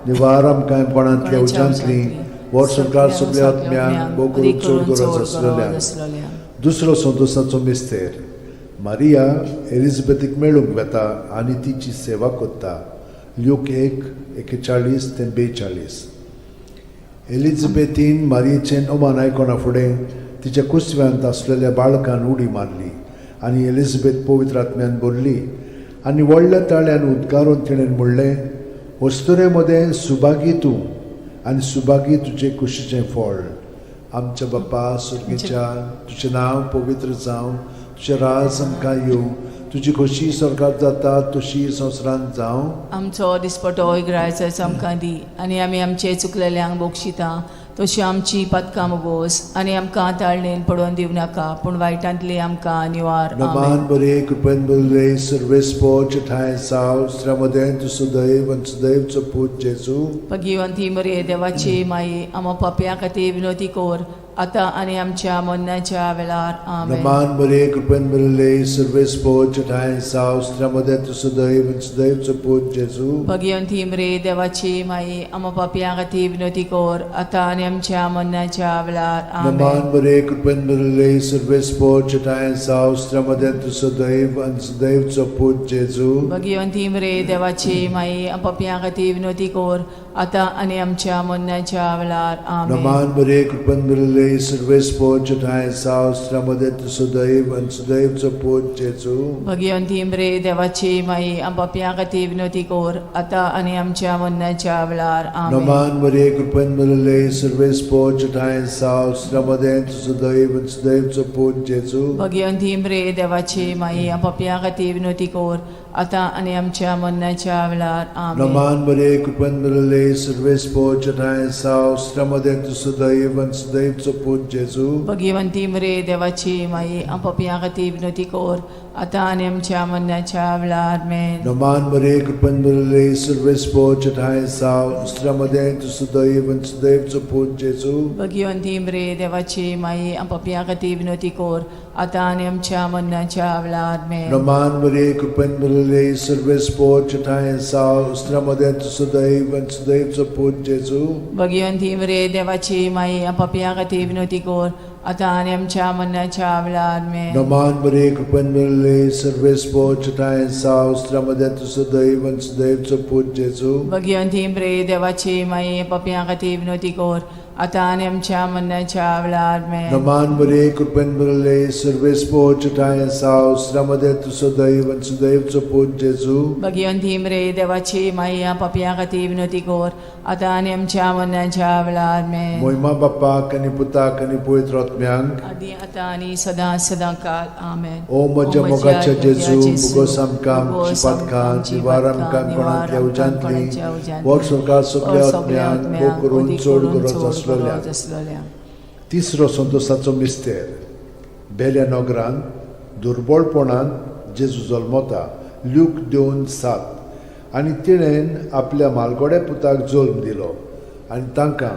निवार आमकां कोणांतल्या उज्यांतली, वर्सभर सगळ्या आत्म्यांक भोव करून चड गरज आसलेल्या. दुसरो संतोसाचो मिस्तेर, मारिया एलिझाबेथीक मेळूंक वेता आनी तिची सेवा करता. ल्यूक 1:41 ते 42. एलिझाबेथीन मारियेचें अमान आयकना फुडें तिच्या कुसव्यांत आसलेल्या बाळकान उडी मारली आनी एलिझाबेथ पवित्र आत्म्यान भरली आनी व्हडल्या ताळ्यान उद्गारून तिणें म्हणलें, वस्तुरे मदें सुभागी तूं आनी सुभागी तुजे कुशीचें फळ. आमच्या बाप्पा सुर्गीच्या, तुजें नांव पवित्र जावं, तुजें राज आमकां येवं, तुजी खोशी स्वर्गात जाता तशी संवसारांत जावं. आमचो दिसपटो इगरायचो आमकां दी आनी आमी आमचे चुकलेल्यांक बक्षिता तशी आमची पातकां मोगोस आनी आमकां ताळणेन पडोवन दिवं नाका पूण वायटांतली आमकां निवार. आमेन. नमान बरे कृपेन बरले सर्वेस्पोच ठांय साव श्रमदें तूं सदैव आनी सदैवचो पूत जेजू. भगिवंती मरे देवाची माई, आमा पापयां खातीर विनोती कोर आतां आनी आमच्या मरणाच्या वेळार. आमेन. नमान बरे कृपेन बरले सर्वेस्पोच ठांय साव श्रमदें तूं सदैव आनी सदैवचो पूत जेजू. भगिवंती मरे देवाची माई, आमा पापयां खातीर विनोती कोर आतां आनी आमच्या मरणाच्या वेळार. आमेन. नमान बरे कृपेन बरले सर्वेस्पोच ठांय साव श्रमदें तूं सदैव आनी सदैवचो पूत जेजू. भगिवंती मरे देवाची माई, पापयां खातीर विनोती कोर आतां आनी आमच्या मरणाच्या वेळार. आमेन. नमान बरे कृपेन बरले सर्वेस्पोच ठांय साव श्रमदें तूं सदैव आनी सदैवचो पूत जेजू. भगिवंती मरे देवाची माई, पापयां खातीर विनोती कोर आतां आनी आमच्या मरणाच्या वेळार. आमेन. नमान मरे कृपेन भरले सर्वेस्पोच ठांय साव श्रमदें तूं सदैव आनी सदैवचो पूत जेजू. भगिवंती मरे देवाची माई, पापयां खातीर विनोती कोर आतां आनी आमच्या मरणाच्या वेळार. आमेन. नमान मरे कृपेन भरले सर्वेस्पोच ठांय साव श्रमदें तूं सदैव आनी सदैवचो पूत जेजू. भगिवंती मरे देवाची माई, पापयां खातीर विनोती कोर आतां आनी आमच्या मरणाच्या वेळार. आमेन. नमान मरे कृपेन भरले सर्वेस्पोच ठांय साव श्रमदें तूं सदैव आनी सदैवचो पूत जेजू. भगिवंती मरे देवाची माई, पापयां खातीर विनोती कोर आतां आनी आमच्या मरणाच्या वेळार. आमेन. नमान मरे कृपेन भरले सर्वेस्पोच ठांय साव श्रमदें तूं सदैव आनी सदैवचो पूत जेजू. भगिवंती मरे देवाची माई, पापयां खातीर विनोती कोर आतां आनी आमच्या मरणाच्या वेळार. आमेन. नमान मरे कृपेन भरले सर्वेस्पोच ठांय साव श्रमदें तूं सदैव आनी सदैवचो पूत जेजू. भगिवंती मरे देवाची माई, पापयां खातीर विनोती कोर आतां आनी आमच्या मरणाच्या वेळार. आमेन. नमान मरे कृपेन भरले सर्वेस्पोच ठांय साव श्रमदें तूं सदैव आनी सदैवचो पूत जेजू. भगिवंती मरे देवाची माई, पापयां खातीर विनोती कोर आतां आनी आमच्या मरणाच्या वेळार. आमेन. मोहिमा बाप्पाक आनी पुताक आनी पवित्र आत्म्यांक, आदी आतां आनी सदां सदां काल. आमेन. ओ म्हज्या मोगाच्या जेजू, मुगोस आमकां आमची पातकां निवार आमकां कोणांतल्या उज्यांतली वर सरकार सगल्या आत्म्यांक भोग करून चड गरज आसलेल्या. आसलेल्या. तिसरो संतोसाचो मिस्तेर. बेल्या नगरांत दुर्बळपणांत जेजू जल्मता, ल्यूक 2:7. आनी तिणेन आपल्या मालगोड्या पुताक जल्म दिलो आनी तांकां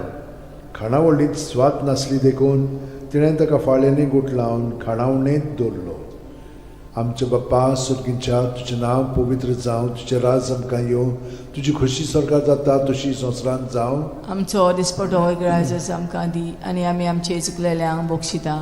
खाणावळींत स्वाद नासली देखून तिणें ताका फाळ्यांनी गुठलावन खाणावणेंत दवरलो. आमच्या बाप्पा सुर्गींच्या, तुजें नांव पवित्र जावं, तुजें राज आमकां येवं, तुजी खोशी स्वर्गात जाता तशी संवसारांत जावं. आमचो दिसपटो इगराजच आमकां दी आनी आमी आमचे चुकलेल्यांक बक्षिता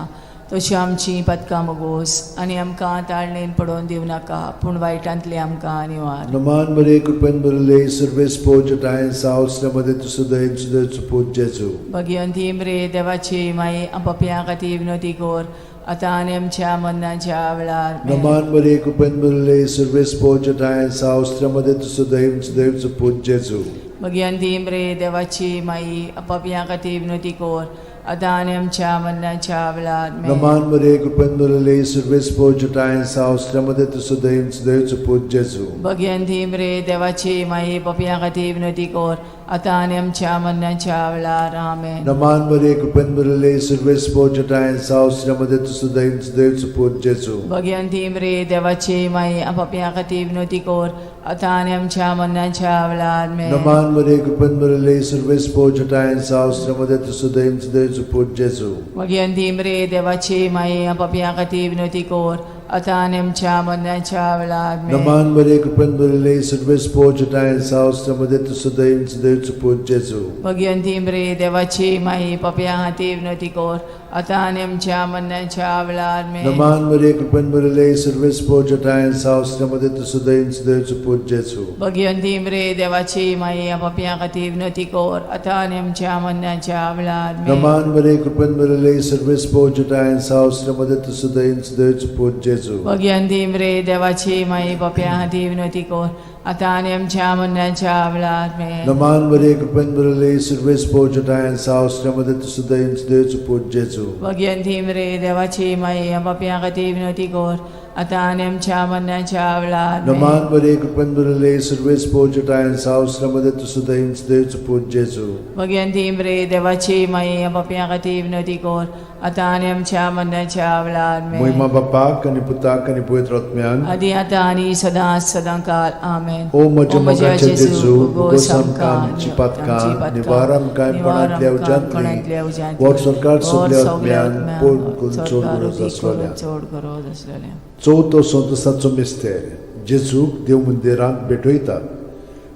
तशी आमची पातकां मोगोस आनी आमकां ताळणेन पडोवन दिवं नाका पूण वायटांतली आमकां निवार. नमान मरे कृपेन भरले सर्वेस्पोज ठांय साव मध्ये तूं सदैव सदैव पूत जेजू. भगिवंती मरे देवाची माई, पापयां खातीर विनोती कोर आतां आनी आमच्या मरणाच्या वेळार. आमेन. नमान मरे कृपेन भरले सर्वेस्पोज ठांय साव मध्ये तूं सदैव सदैव पूत जेजू. भगिवंती मरे देवाची माई, पापयां खातीर विनोती कोर आतां आनी आमच्या मरणाच्या वेळार. आमेन. नमान मरे कृपेन भरले सर्वेस्पोज ठांय साव मध्ये तूं सदैव सदैव पूत जेजू. भगिवंती मरे देवाची माई, पापयां खातीर विनोती कोर आतां आनी आमच्या मरणाच्या वेळार. आमेन. नमान मरे कृपेन भरले सर्वेस्पोज ठांय साव मध्ये तूं सदैव सदैव पूत जेजू. भगिवंती मरे देवाची माई, पापयां खातीर विनोती कोर आतां आनी आमच्या मरणाच्या वेळार. आमेन. नमान मरे कृपेन भरले सर्वेस्पोज ठांय साव मध्ये तूं सदैव सदैव पूत जेजू. भगिवंती मरे देवाची माई, पापयां खातीर विनोती कोर आतां आनी आमच्या मरणाच्या वेळार. आमेन. नमान मरे कृपेन भरले सर्वेस्पोज ठांय साव मध्ये तूं सदैव सदैव पूत जेजू. भगिवंती मरे देवाची माई, पापयां खातीर विनोती कोर आतां आनी आमच्या मरणाच्या वेळार. आमेन. नमान मरे कृपेन भरले सर्वेस्पोज ठांय साव मध्ये तूं सदैव सदैव पूत जेजू. भगिवंती मरे देवाची माई, पापयां खातीर विनोती कोर आतां आनी आमच्या मरणाच्या वेळार. आमेन. नमान मरे कृपेन भरले सर्वेस्पोज ठांय साव मध्ये तूं सदैव सदैव पूत जेजू. भगिवंती मरे देवाची माई, पापयां खातीर विनोती कोर आतां आनी आमच्या मरणाच्या वेळार आमेन. नमान मरिये, कृपेन भरिल्ले, सुरवेस पोवच्या सावसऱ्यामध्ये तूं सुद्दां देवचो पूत जेजू. भगयंती मरे देवाची माई, पापयां खातीर विनवती कर, आतां आनी आमच्या मरणाच्या वेळार आमेन. नमान मरिये, कृपेन भरिल्ले, सुरवेस पोवच्या सावसऱ्यामध्ये तूं सुद्दां देवचो पूत जेजू. भगयंती मरे देवाची माई, पापयां खातीर विनवती कर, आतां आनी आमच्या मरणाच्या वेळार आमेन. मोहिमा बापाक आनी पुताक आनी पवित्र आत्म्यान. आदी आतां आनी सदां सदां काल आमेन. ओ म्हज्या मोगाच्या जेजू, उगोस आमकां आमची पातकां, निवार आमकां कोणांतल्या उज्यांतली, वर सरकार सगल्या आत्म्यान पोड करून चड गरज आसलेल्या. चड गरज आसलेल्या. चवथो संतोसाचो मिस्तेर, जेजूक देव मंदिरांत भेटयतात.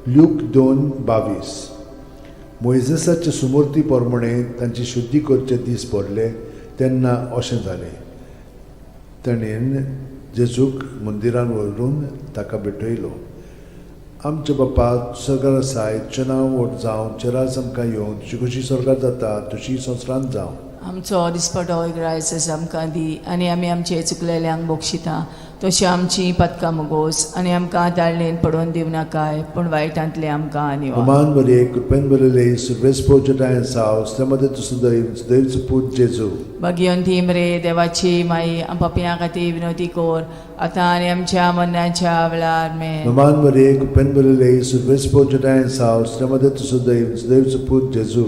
ल्यूक 2:22. मोयजेसाचे सुमूर्ती प्रमाणे तांची शुद्धी करचे दीस भरले तेन्ना अशें जालें, ताणें जेजूक मंदिरान व्हरून ताका भेटयलो. आमच्या बापा सरकार आसाय, तुजें नांव व्हड जावं, तुजें राज आमकां येवं, तुजी कशी सरकार जाता तशी संवसारांत जावं. आमचो दिसपटो ग्रायस आमकां दी आनी आमी आमचे चुकलेल्यांक बक्षिता तशी आमची पदकां मुगोस आनी आमकां ताळणेन पडोवन दिवं नाकाय, पूण वायटांतले आमकां निवार. अमान बरे, कृपेन बरले, सुरवेस पोवच्या साव मध्ये तूं सुदैव दैवचो पूत जेजू. भगियंती मरे देवाची माई, पापयां खातीर विनवती कर, आतां आनी आमच्या मरणाच्या वेळार आमेन. नमान बरे, कृपेन बरले, सुरवेस पोवच्या साव मध्ये तूं सुदैव दैवचो पूत जेजू.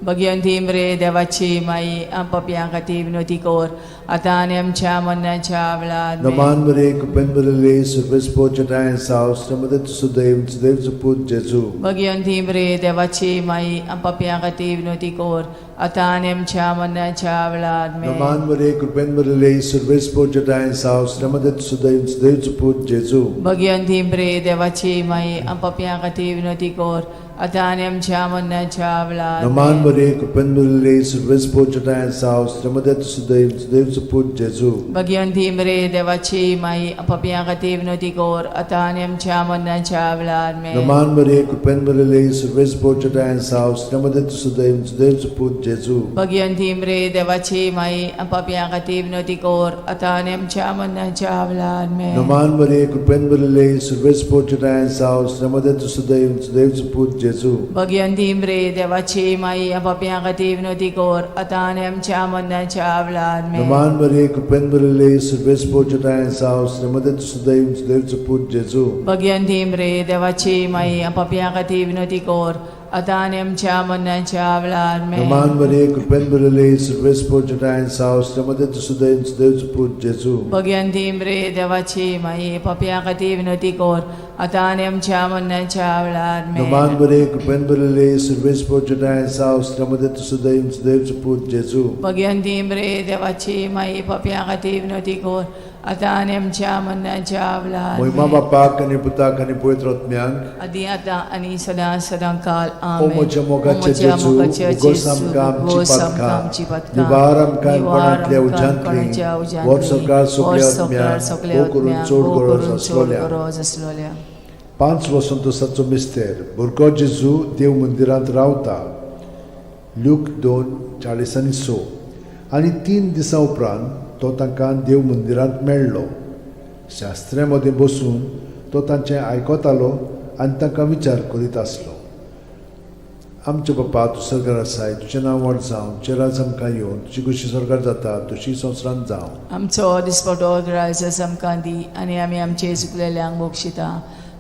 भगियंती मरे देवाची माई, पापयां खातीर विनवती कर, आतां आनी आमच्या मरणाच्या वेळार आमेन. नमान बरे, कृपेन बरले, सुरवेस पोवच्या साव मध्ये तूं सुदैव दैवचो पूत जेजू. भगियंती मरे देवाची माई, पापयां खातीर विनवती कर, आतां आनी आमच्या मरणाच्या वेळार आमेन. नमान बरे, कृपेन बरले, सुरवेस पोवच्या साव मध्ये तूं सुदैव दैवचो पूत जेजू. भगियंती मरे देवाची माई, पापयां खातीर विनवती कर, आतां आनी आमच्या मरणाच्या वेळार नमान आमेन. बरे, कृपेन बरले, सुरवेस पोवच्या साव मध्ये तूं सुदैव दैवचो पूत जेजू. भगियंती मरे देवाची माई, पापयां खातीर विनवती कर, आतां आनी आमच्या मरणाच्या वेळार आमेन. नमान बरे, कृपेन बरले, सुरवेस पोवच्या साव मध्ये तूं सुदैव दैवचो पूत जेजू. भगियंती मरे देवाची माई, पापयां खातीर विनवती कर, आतां आनी आमच्या मरणाच्या वेळार आमेन. नमान बरे, कृपेन बरले, सुरवेस पोवच्या साव मध्ये तूं सुदैव दैवचो पूत जेजू. भगियंती मरे देवाची माई, पापयां खातीर विनवती कर, आतां आनी आमच्या मरणाच्या वेळार आमेन. नमान बरे, कृपेन बरले, सुरवेस पोवच्या साव मध्ये तूं सुदैव दैवचो पूत जेजू. भगियंती मरे देवाची माई, पापयां खातीर विनवती कर, आतां आनी आमच्या मरणाच्या वेळार आमेन. नमान बरे, कृपेन बरले, सुरवेस पोवच्या साव मध्ये तूं सुदैव दैवचो पूत जेजू. भगियंती मरे देवाची माई, पापयां खातीर विनवती कर, आतां आनी आमच्या मरणाच्या वेळार आमेन. नमान बरे, कृपेन बरले, सुरवेस पोवच्या साव मध्ये तूं सुदैव दैवचो पूत जेजू. भगियंती मरे देवाची माई, पापयां खातीर विनवती कर, आतां आनी आमच्या मरणाच्या वेळार मोहिमा आमेन. बापाक आनी पुताक आनी पवित्र आत्म्याक. आदी आतां आनी सदां सदां काल ओ आमेन. म्हज्या मोगाच्या ओ म्हज्या जेजू, मोगाच्या उगोस जेजू, आमकां आमची उगोस आमकां पातकां, आमची पातकां, निवार आमकां निवार कोणांतल्या आमकां उज्यांतली, कोणाच्या उज्यांतली, वर सरकार सगल्या वर सरकार आत्म्याक, सगल्या भोव करून आत्म्याक, चड भोव गरज करून चड आसलोल्या. गरज आसलोल्या. 5 वसंतोसाचो मिस्तेर, भुरगो जेजू देव मंदिरांत रावता. ल्यूक 2:46. आनी 3 दिसां उपरांत तो तांकां देव मंदिरांत मेळ्ळो. शास्त्र्या मदें बसून तो तांचें आयकतालो आनी तांकां विचार करीत आसलो. आमच्या बापा, तूं सरकार आसाय, तुजें नांव व्हड जावं, तुजें राज आमकां येवन, तुजी कशी सरकार जाता तशी संवसारांत जावं. आमचो दिसपटो ग्रायस आमकां दी आनी आमी आमचे चुकलेल्यांक बक्षिता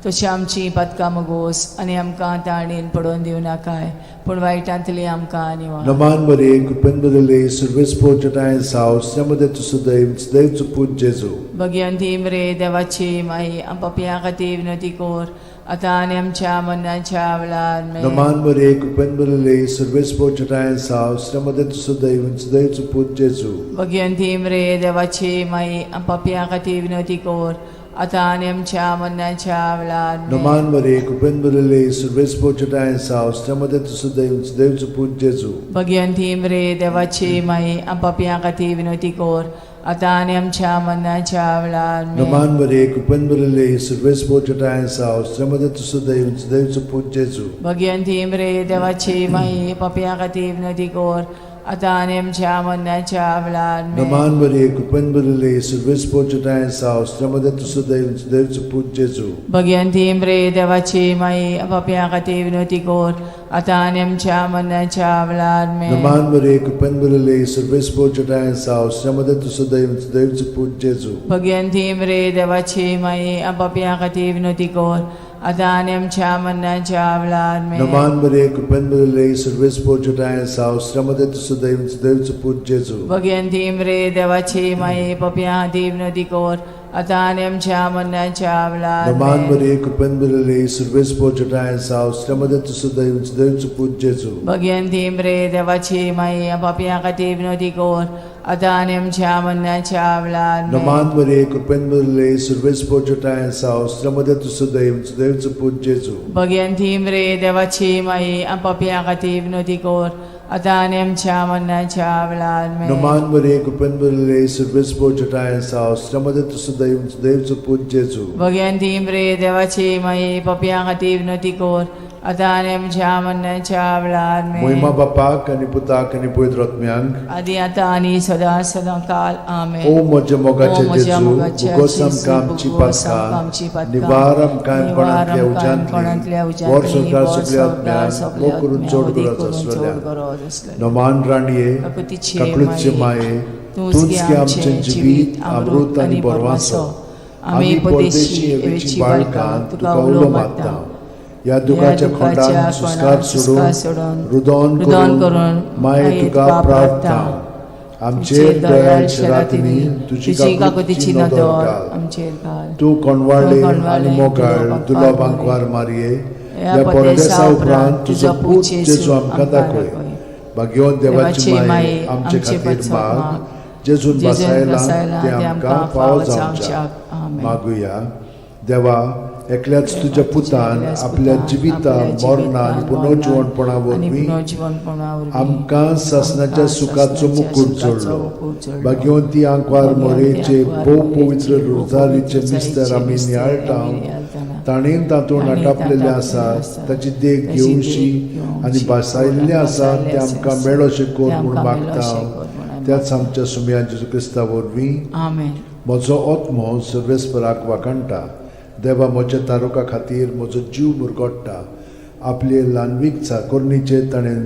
तशी आमची पातकां मगोस आनी आमकां ताणेन पडोवन दिवं नाकाय, पूण वायटांतली आमकां निवार. नमान बरे, कृपेन बरले, सुरवेस पोवच्या साव मध्ये तूं सुदैव दैवचो पूत जेजू. भगियंती मरे देवाची माई, पापयां खातीर विनवती कर, आतां आनी आमच्या मरणाच्या वेळार आमेन. नमान बरे, कृपेन बरले, सुरवेस पोवच्या साव मध्ये तूं सुदैव दैवचो पूत जेजू. भगियंती मरे देवाची माई, पापयां खातीर विनवती कर, आतां आनी आमच्या मरणाच्या वेळार आमेन. नमान बरे, कृपेन बरले, सुरवेस पोवच्या साव मध्ये तूं सुदैव दैवचो पूत जेजू. भगियंती मरे देवाची माई, पापयां खातीर विनवती कर, आतां आनी आमच्या मरणाच्या वेळार आमेन. नमान बरे, कृपेन बरले, सुरवेस पोवच्या साव मध्ये तूं सुदैव दैवचो पूत जेजू. भगियंती मरे देवाची माई, पापयां खातीर विनवती कर, आतां आनी आमच्या मरणाच्या वेळार आमेन. नमान मरिये, कृपेन भरिल्ले, सर्वेस्पर तुजेठांय आसा, स्त्रियां मदें तूं सुदैव, सुदैवचो पूत जेजू. भगवंती मरे देवाची माई, पापयां खातीर विनवती कर, आतां आनी आमच्या मरणाच्या वेळार आमेन. नमान मरिये, कृपेन भरिल्ले, सर्वेस्पर तुजेठांय आसा, स्त्रियां मदें तूं सुदैव, सुदैवचो पूत जेजू. भगवंती मरे देवाची माई, पापयां खातीर विनवती कर, आतां आनी आमच्या मरणाच्या वेळार आमेन. नमान मरिये, कृपेन भरिल्ले, सर्वेस्पर तुजेठांय आसा, स्त्रियां मदें तूं सुदैव, सुदैवचो पूत जेजू. भगवंती मरे देवाची माई, पापयां खातीर विनवती कर, आतां आनी आमच्या मरणाच्या वेळार नमान आमेन. मरिये, कृपेन भरिल्ले, सर्वेस्पर तुजेठांय आसा, स्त्रियां मदें तूं सुदैव, सुदैवचो पूत जेजू. भगवंती मरे देवाची माई, पापयां खातीर विनवती कर, आतां आनी आमच्या मरणाच्या वेळार आमेन. नमान मरिये, कृपेन भरिल्ले, सर्वेस्पर तुजेठांय आसा, स्त्रियां मदें तूं सुदैव, सुदैवचो पूत जेजू. भगवंती मरे देवाची माई, पापयां खातीर विनवती कर, आतां आनी आमच्या मरणाच्या वेळार आमेन. नमान मरिये, कृपेन भरिल्ले, सर्वेस्पर तुजेठांय आसा, स्त्रियां मदें तूं सुदैव, सुदैवचो पूत जेजू. भगवंती मरे देवाची माई, पापयां खातीर विनवती कर, आतां आनी आमच्या मरणाच्या वेळार आमेन. मोहिमा बापाक आनी पुताक आनी पवित्र आत्म्यांक, आदी आतां आनी सदां सदां काल आमेन. ओ म्हज्या मोगाचे ओ म्हज्या जेजू, मोगाच्या भुगोस जेजू, आमकां आमची भुगोस आमकां आमची पातकां, पातकां, निवार आमकां निवार कोणांतल्या आमकां कोणांतल्या उज्यांतली, वर उज्यांतली, संवसार वर सगल्या संवसार आत्म्यांक, सगल्या मोग करून आत्म्यांक, चड अदीक गरज करून चड आसलेल्या. गरज आसलेल्या. नमान राणये, काकुतीचे काकळूतचे माये, तूंच गे आमचें जिवीत, अमृत आनी बरवासो. आमी परदेशी एवेची बाळकां तुका उलो मारता. ह्या दुखाच्या खोंडान सुस्कार सोडून, रुदोन रुदोन करून करून माये तुका प्रार्थना. आमचेर दयाळ शरातिनी तुजी तुजी काकुतीची काकुतीची नदर नदर घाल. आमचेर घाल. तूं कोणवाळे तूं कोणवाळे आनी मोगाळ दुलो दुलो बांकवार बांकवार मारये, ह्या ह्या परदेसा परदेसा उपरांत उपरांत तुजो पूत जेजू आमकां दाखय. भाग्यवंत देवाची माये, आमचे खातीर माग, जेजून जेजून बसायला बसायला ते आमकां फावो जावच्याक. आमेन. मागुया. देवा, एकल्याच तुज्या पुतान एकल्याच आपल्या पुतान जिविता, आपल्या मरणा आनी जिवितान, पुनर्जिवणपणा आनी वरवीं पुनर्जिवणपणा वरवीं आमकां सासणाच्या आमकां सुखाचो सासणाच्या मुकूट सुखाचो जोडलो. मुकूट जोडलो. भाग्यवंती आंकवार भाग्यवंती मोरेचे आंकवार भोव मोरेचे पवित्र भोव रोजारीचे पवित्र मिस्तर आमी रोजारीचे नियाळटा, मिस्तर आमी नियाळटाना, ताणें तातूंत ताणें आटापलेलें तातूंत आसा, आसा, ताची देख ताची घेवशी देख घेवची आनी भासायल्लें आसा भासायल्लें तें आमकां आसा, मेळोशें कर तें म्हूण आमकां मागता. मेळोशें कर म्हूण आमी त्याच आमच्या सुमया जेजू क्रिस्ता वरवीं. आमेन. म्हजो आत्मो सर्वेस्पराक वाखाणटा, देवा म्हज्या तारुका खातीर म्हजो जीव मुरगोडटा. आपले ल्हानवीक चाकोरणीचेर ताणें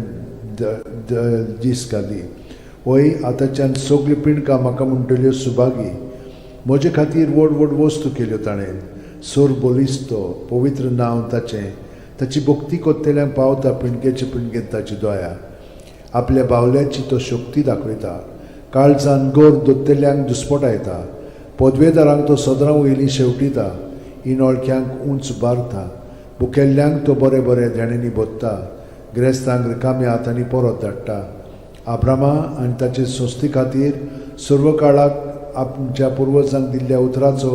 दीस घाली. वय, आतांच्यान सगल्यो पिंडकां म्हाका म्हणटल्यो सुभागी. म्हजे खातीर व्हड व्हड वस्तू केल्यो ताणें. सोर बलिस्तो पवित्र नांव ताचें. ताची भक्ती कोत्तेल्यांक पावता पिंडकेचे पिंडकेन ताची दया. आपल्या बावल्याची तो शक्ती दाखयता, काळजान गोर दोत्तेल्यांक दुस्पटायता. पदवेदारांक तो सदरां वयलीं शेवटिता, इनोळख्यांक उंच बारता. भुकेल्ल्यांक तो बरें बरें देण्यांनी भोत्ता, गिरेस्तांक रिकाम्या हातांनी परत धाडटा. आब्रामा आनी ताचे संस्थे खातीर सर्व काळाक आमच्या पुर्वजांक दिल्ल्या उतराचो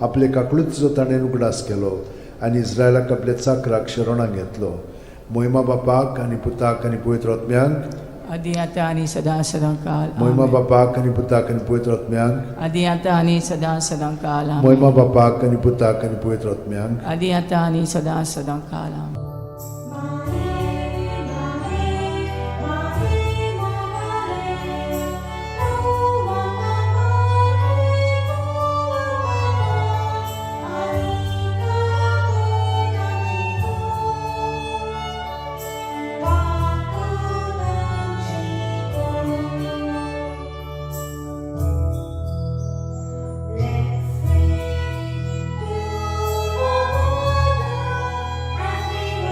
आपले काकळुतीचो ताणें उगडास केलो आनी इस्रायलाक आपल्या चाकराक शरणाक घेतलो. मोहिमा बापाक आनी पुताक आनी पवित्र आत्म्यांक, आदी आतां आनी सदां सदां काल मोहिमा आमेन. बापाक आनी पुताक आनी पवित्र आत्म्यांक, आदी आतां आनी सदां सदां काल आमेन. मोहिमा बापाक आनी पुताक आनी पवित्र आत्म्यांक, आदी आतां आनी सदां सदां काल आमेन. Let's sing to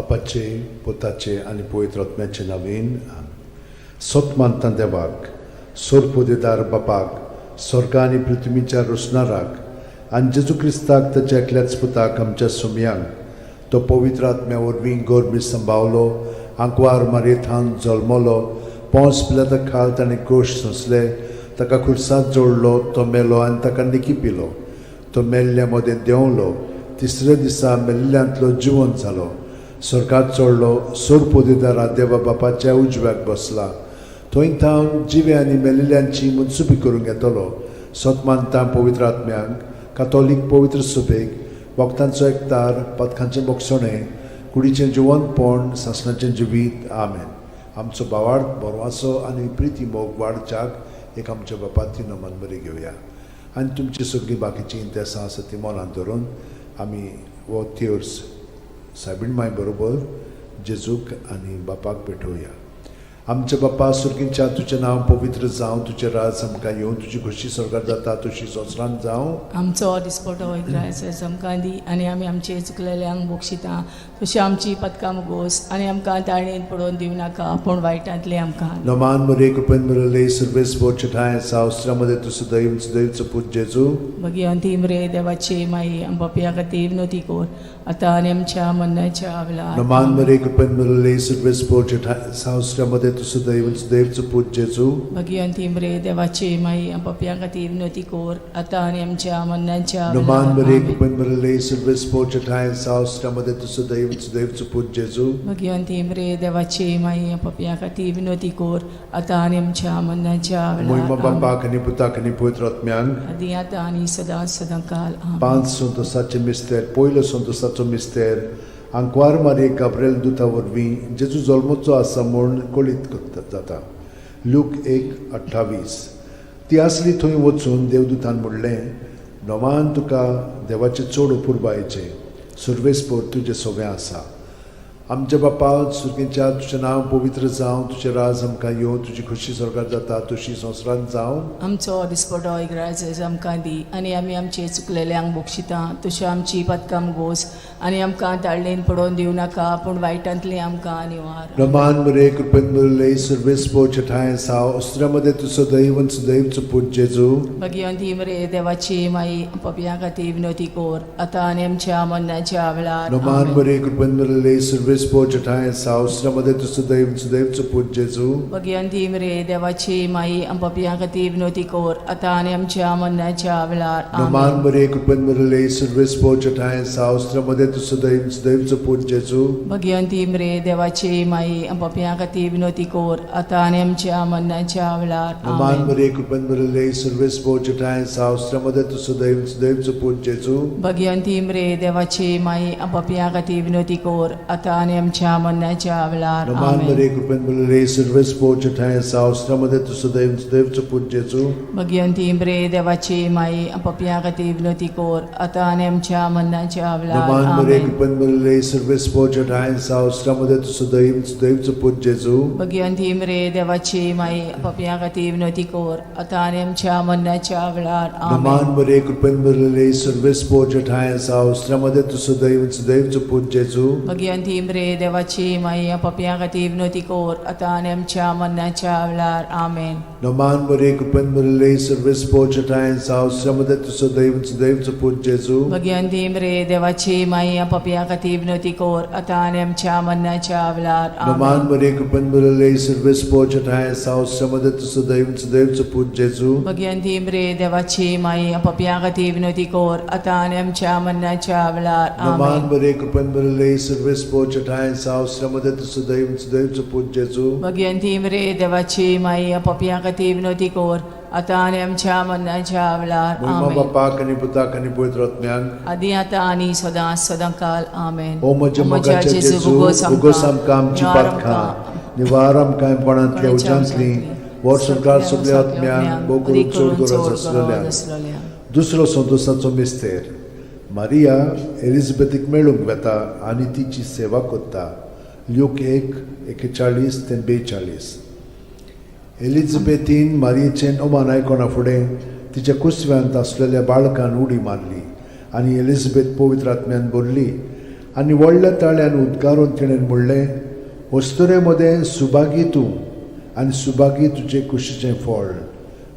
बापाचे, पुताचे आनी पवित्र आत्म्याचे नवीन. सत मानता देवाक, सोरपोदेदार बापाक, स्वर्गा आनी पृथ्वीच्या रोसणाराक, आनी जेजू क्रिस्ताक, ताच्या एकल्याच पुताक, आमच्या सुमयांक, तो पवित्र आत्म्या वरवीं गोरमी संभावलो, आंकवार मारयेथान जल्मलो, पोंस पिलाता खाल ताणें कोश सोंसले, ताका खुर्सांत जोडलो, तो मेलो आनी ताका निकी पिलो, तो मेल्ल्या मदें देंवलो, तिसऱ्या दिसा मेल्ल्यांतलो जिवंत जालो, स्वर्गात चडलो, सोरपोदेदारा देवा बापाच्या उजव्याक बसला, थंय थावन जिवे आनी मेल्ल्यांची मनसुबी करूंक येतलो. सत मानता पवित्र आत्म्यांक, कातोलीक पवित्र सुबेक, वखदांचो एकतार, पदकांचें बोगसणें, कुडीचें जिवंतपण, सासणाचें जिवीत. आमेन. आमचो बावार्थ, बरवासो आनी प्रिती मोग वाडच्याक एक आमच्या बापाती नमन बरी घेवया आनी तुमची सगळीं बाकीचीं इंतेसां आसा ती मनांत धरून आमी हो तेर्स सायबीण माय बरोबर जेजूक आनी बापाक पेटोवया. आमच्या बापा सुर्गींच्या, तुजें नांव पवित्र जावं, तुजें राज आमकां येवं, तुजी खोशी स्वर्गार जाता तशी संवसारांत जावं. आमचो दिसपटो इग्रायस आमकां दी आनी आमी आमचे चुकलेल्यांक बक्षिता तशी आमची पदकां मुगोस आनी आमकां ताळणेन पडोवन दिवं नाका, पूण वायटांतले आमकां. नमान मरे, कृपेन मिळले, सर्वेस बोचठाय सावस्त्रामध्ये तूं सदैव सदैवचो पूत जेजू. भगिवंती मरे देवाची माई, आमच्या खातीर विनवती कर, आतां आनी आमच्या मरणाच्या वेळार. नमान मरे, कृपेन मिळले, सर्वेस बोचठाय सावस्त्रामध्ये तूं सदैव सदैवचो पूत जेजू. भगिवंती मरे देवाची माई, आमच्या खातीर विनवती कर, आतां आनी आमच्या मरणाच्या नमान वेळार. मरे, आमेन. कृपेन मिळले, सर्वेस बोचठाय सावस्त्रामध्ये तूं सदैव सदैवचो पूत जेजू. भगिवंती मरे देवाची माई, आमच्या खातीर विनवती कर, आतां आनी आमच्या मरणाच्या मोहिमा वेळार. आमेन. बापाक आनी पुताक आनी पवित्र आत्म्यांक. आदी आतां आनी सदां सदां काल. आमेन. पांच संतोसाचे मिस्तेर. पयलो संतोसाचो मिस्तेर, आंकवार मारये गाब्रेल दुता वरवीं जेजू जल्मचो आसा म्हूण कळीत जाता. लूक 1:28. ती आसली थंय वचून देवदूतान म्हणलें, नवान तुका देवाचें चड अपुरबायेचें, सुर्वेसपोर तुजें सगळें आसा. आमच्या बापा सुर्गेच्या, तुजें नांव पवित्र जावं, तुजें राज आमकां येवं, तुजी खोशी स्वर्गार जाता तशी संवसारांत जावं. आमचो दिसपटो इग्राज आमकां दी आनी आमी आमचे चुकलेल्यांक बक्षिता तशी आमची पदकां गोस आनी आमकां ताळणेन पडोवन दिवं नाका, पूण वायटांतली आमकां निवार. रमान मरे, कृपेन मुरले, सर्वेस पोचठाय साव अस्त्रामध्ये तू सदैव सदैवचो पूत जेजू. भगिवंती मरे देवाची माई, पपया खातीर विनवती कर, आतां आनी आमच्या मरणाच्या वेळार. रमान आमेन. मरे, कृपेन मुरले, सर्वेस पोचठाय साव अस्त्रामध्ये तू सदैव सदैवचो पूत जेजू. भगिवंती मरे देवाची माई, पपया खातीर विनवती कर, आतां आनी आमच्या मरणाच्या वेळार. रमान आमेन. मरे, कृपेन मुरले, सर्वेस पोचठाय साव अस्त्रामध्ये तू सदैव सदैवचो पूत जेजू. भगिवंती मरे देवाची माई, पपया खातीर विनवती कर, आतां आनी आमच्या मरणाच्या वेळार. रमान आमेन. मरे, कृपेन मुरले, सर्वेस पोचठाय साव अस्त्रामध्ये तू सदैव सदैवचो पूत जेजू. भगिवंती मरे देवाची माई, पपया खातीर विनवती कर, आतां आनी आमच्या मरणाच्या वेळार. रमान आमेन. मरे, कृपेन मुरले, सर्वेस पोचठाय साव अस्त्रामध्ये तू सदैव सदैवचो पूत जेजू. भगिवंती मरे देवाची माई, पपया खातीर विनवती कर, आतां आनी आमच्या मरणाच्या वेळार. नमान मरे, आमेन. कृपेन मुरले, सर्वेस पोचठाय साव अस्त्रामध्ये तू सदैव सदैवचो पूत जेजू. भगिवंती मरे देवाची माई, पपया खातीर विनवती कर, आतां आनी आमच्या मरणाच्या वेळार. नमान आमेन. मरे, कृपेन मुरले, सर्वेस पोचठाय साव अस्त्रामध्ये तू सदैव सदैवचो पूत जेजू. भगिवंती मरे देवाची माई, पपया खातीर विनवती कर, आतां आनी आमच्या मरणाच्या वेळार. आमेन. नमान मरे, कृपेन मुरले, सर्वेस पोचठाय साव अस्त्रामध्ये तू सदैव सदैवचो पूत जेजू. भगिवंती मरे देवाची माई, पपया खातीर विनवती कर, आतां आनी आमच्या मरणाच्या वेळार. नमान आमेन. मरे, कृपेन मुरले, सर्वेस पोचठाय साव अस्त्रामध्ये तू सदैव सदैवचो पूत जेजू. भगिवंती मरे देवाची माई, पपया खातीर विनवती कर, आतां आनी आमच्या मरणाच्या वेळार. नमान आमेन. मरे, कृपेन मुरले, सर्वेस पोचठाय साव अस्त्रामध्ये तू सदैव सदैवचो पूत जेजू. भगिवंती मरे देवाची माई, पपया खातीर विनवती कर, आतां आनी आमच्या मरणाच्या वेळार. मोहिमा आमेन. बापाक आनी पुताक आनी पवित्र आत्म्याक. आदी आतां आनी सदां सदां काल. आमेन. ओ म्हज्या मोगाच्या जेजू, उगोस आमकां आमची पातकां, निवार आमकां कोणांतल्या उज्यांतली, वर्सभर सगल्या आत्म्यांक, भोव करून चड गरज आसलेल्या. दुसरो संतोसाचो मिस्तेर, मारिया एलिझाबेथीक मेळूंक वेता आनी तिची सेवा करता. ल्यूक 1:41 ते 42. एलिझाबेथीन मारियेचें अमान आयकना फुडें तिच्या कुसव्यांत आसलेल्या बाळकान उडी मारली आनी एलिझाबेथ पवित्र आत्म्यान भरली. आनी व्हडल्या ताळ्यान उद्गारून तिणें म्हणलें, अस्तुरे मदें सुभागी तूं आनी सुभागी तुजे कुशीचें फळ.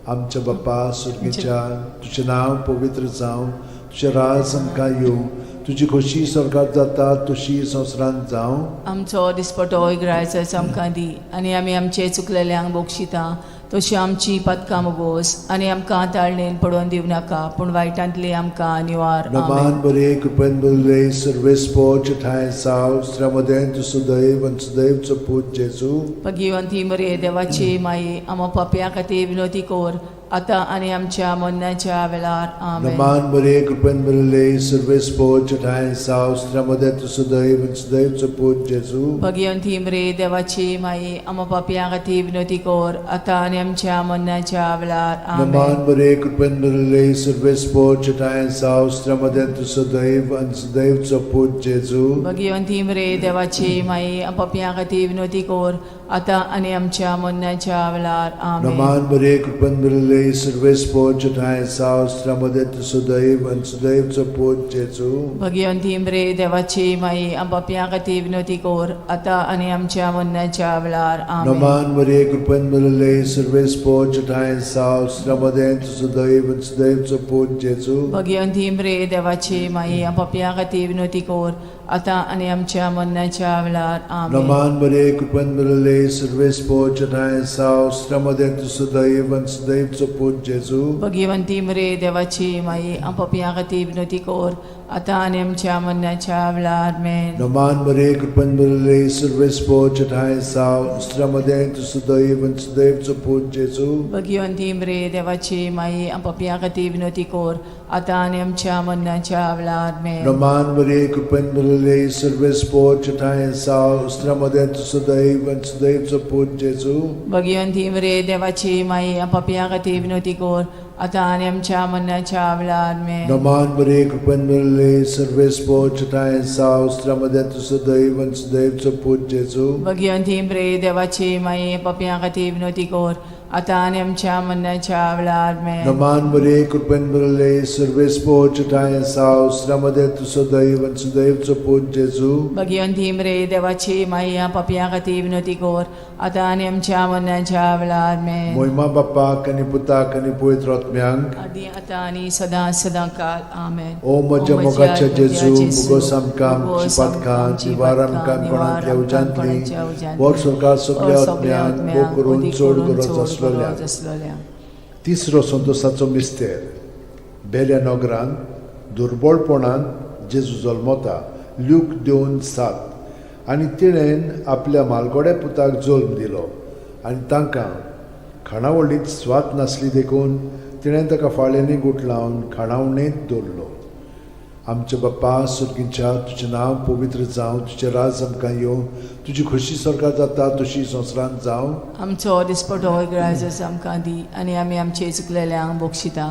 आमच्या बापा सुर्गीच्या, तुजें नांव पवित्र जावं, तुजें राज आमकां येवं, तुजी खोशी स्वर्गात जाता तशी संवसारांत जावं. आमचो दिसपटो इगरायचो आमकां दी आनी आमी आमचे चुकलेल्यांक बक्षिता तशी आमची पदकां मोगोस आनी आमकां ताळणेन पडोवन दिवं नाका पूण वायटांतली आमकां निवार. आमेन. नमान बरे कृपेन बरले सर्वेस्पोच ठांय साव स्त्र्यामदें तूं सुदैव आनी सुदैवचो पूत जेजू. भगिवंती मरे देवाची माई, आमा पापया खातीर विनोती कोर आतां आनी आमच्या मरणाच्या वेळार. आमेन. नमान बरे कृपेन बरले सर्वेस्पोच ठांय साव स्त्र्यामदें तूं सुदैव आनी सुदैवचो पूत जेजू. भगिवंती मरे देवाची माई, आमा पापया खातीर विनोती कोर आतां आनी आमच्या मरणाच्या वेळार. आमेन. नमान बरे कृपेन बरले सर्वेस्पोच ठांय साव स्त्र्यामदें तूं सुदैव आनी सुदैवचो पूत जेजू. भगिवंती मरे देवाची माई, पापया खातीर विनोती कोर आतां आनी आमच्या मरणाच्या वेळार. आमेन. नमान बरे कृपेन बरले सर्वेस्पोच ठांय साव स्त्र्यामदें तूं सुदैव आनी सुदैवचो पूत जेजू. भगिवंती मरे देवाची माई, पापया खातीर विनोती कोर आतां आनी आमच्या मरणाच्या वेळार. आमेन. नमान मरे कृपेन भरले सर्वेस्पोच ठांय साव स्त्र्यामदें तूं सुदैव आनी सुदैवचो पूत जेजू. भगिवंती मरे देवाची माई, पापया खातीर विनोती कोर आतां आनी आमच्या मरणाच्या वेळार. आमेन. नमान मरे कृपेन भरले सर्वेस्पोच ठांय साव स्त्र्यामदें तूं सुदैव आनी सुदैवचो पूत जेजू. भगिवंती मरे देवाची माई, पापया खातीर विनोती कोर आतां आनी आमच्या मरणाच्या वेळार. आमेन. नमान मरे कृपेन भरले सर्वेस्पोच ठांय साव स्त्र्यामदें तूं सुदैव आनी सुदैवचो पूत जेजू. भगिवंती मरे देवाची माई, पापया खातीर विनोती कोर आतां आनी आमच्या मरणाच्या वेळार. आमेन. नमान मरे कृपेन भरले सर्वेस्पोच ठांय साव स्त्र्यामदें तूं सुदैव आनी सुदैवचो पूत जेजू. भगिवंती मरे देवाची माई, पापया खातीर विनोती कोर आतां आनी आमच्या मरणाच्या वेळार. आमेन. नमान मरे कृपेन भरले सर्वेस्पोच ठांय साव स्त्र्यामदें तूं सुदैव आनी सुदैवचो पूत जेजू. भगिवंती मरे देवाची माई, पापया खातीर विनोती कोर आतां आनी आमच्या मरणाच्या वेळार. आमेन. नमान मरे कृपेन भरले सर्वेस्पोच ठांय साव स्त्र्यामदें तूं सुदैव आनी सुदैवचो पूत जेजू. भगिवंती मरे देवाची माई, पापया खातीर विनोती कोर आतां आनी आमच्या मरणाच्या वेळार. आमेन. मोहिमा बाप्पाक आनी पुताक आनी पवित्र आत्म्यांक, आदी आतां आनी सदां सदां काल. आमेन. ओ म्हज्या मोगाच्या जेजू, मुगोस आमकां आमची पातकां निवार आमकां कोणांतल्या उज्यांतली वर सरकार सगल्या आत्म्यांक भोग करून चड गरज आसलोल्या. आसलोल्या. तिसरो संतोसाचो मिस्तेर. बेल्या नगरांत दुर्बळपणांत जेजू जल्मता, ल्यूक 2:7. आनी तिणेन आपल्या मालगोड्या पुताक जल्म दिलो आनी तांकां खाणावळींत स्वाद नासली देखून तिणें ताका फाळ्यांनी गुठलावन खाणावणेंत दवरलो. आमच्या बाप्पा सुर्गींच्या, तुजें नांव पवित्र जावं, तुजें राज आमकां येवं, तुजी खोशी स्वर्गात जाता तशी संवसारांत जावं. आमचो दिसपटो इगरायजस आमकां दी आनी आमी आमचे चुकलेल्यांक बक्षिता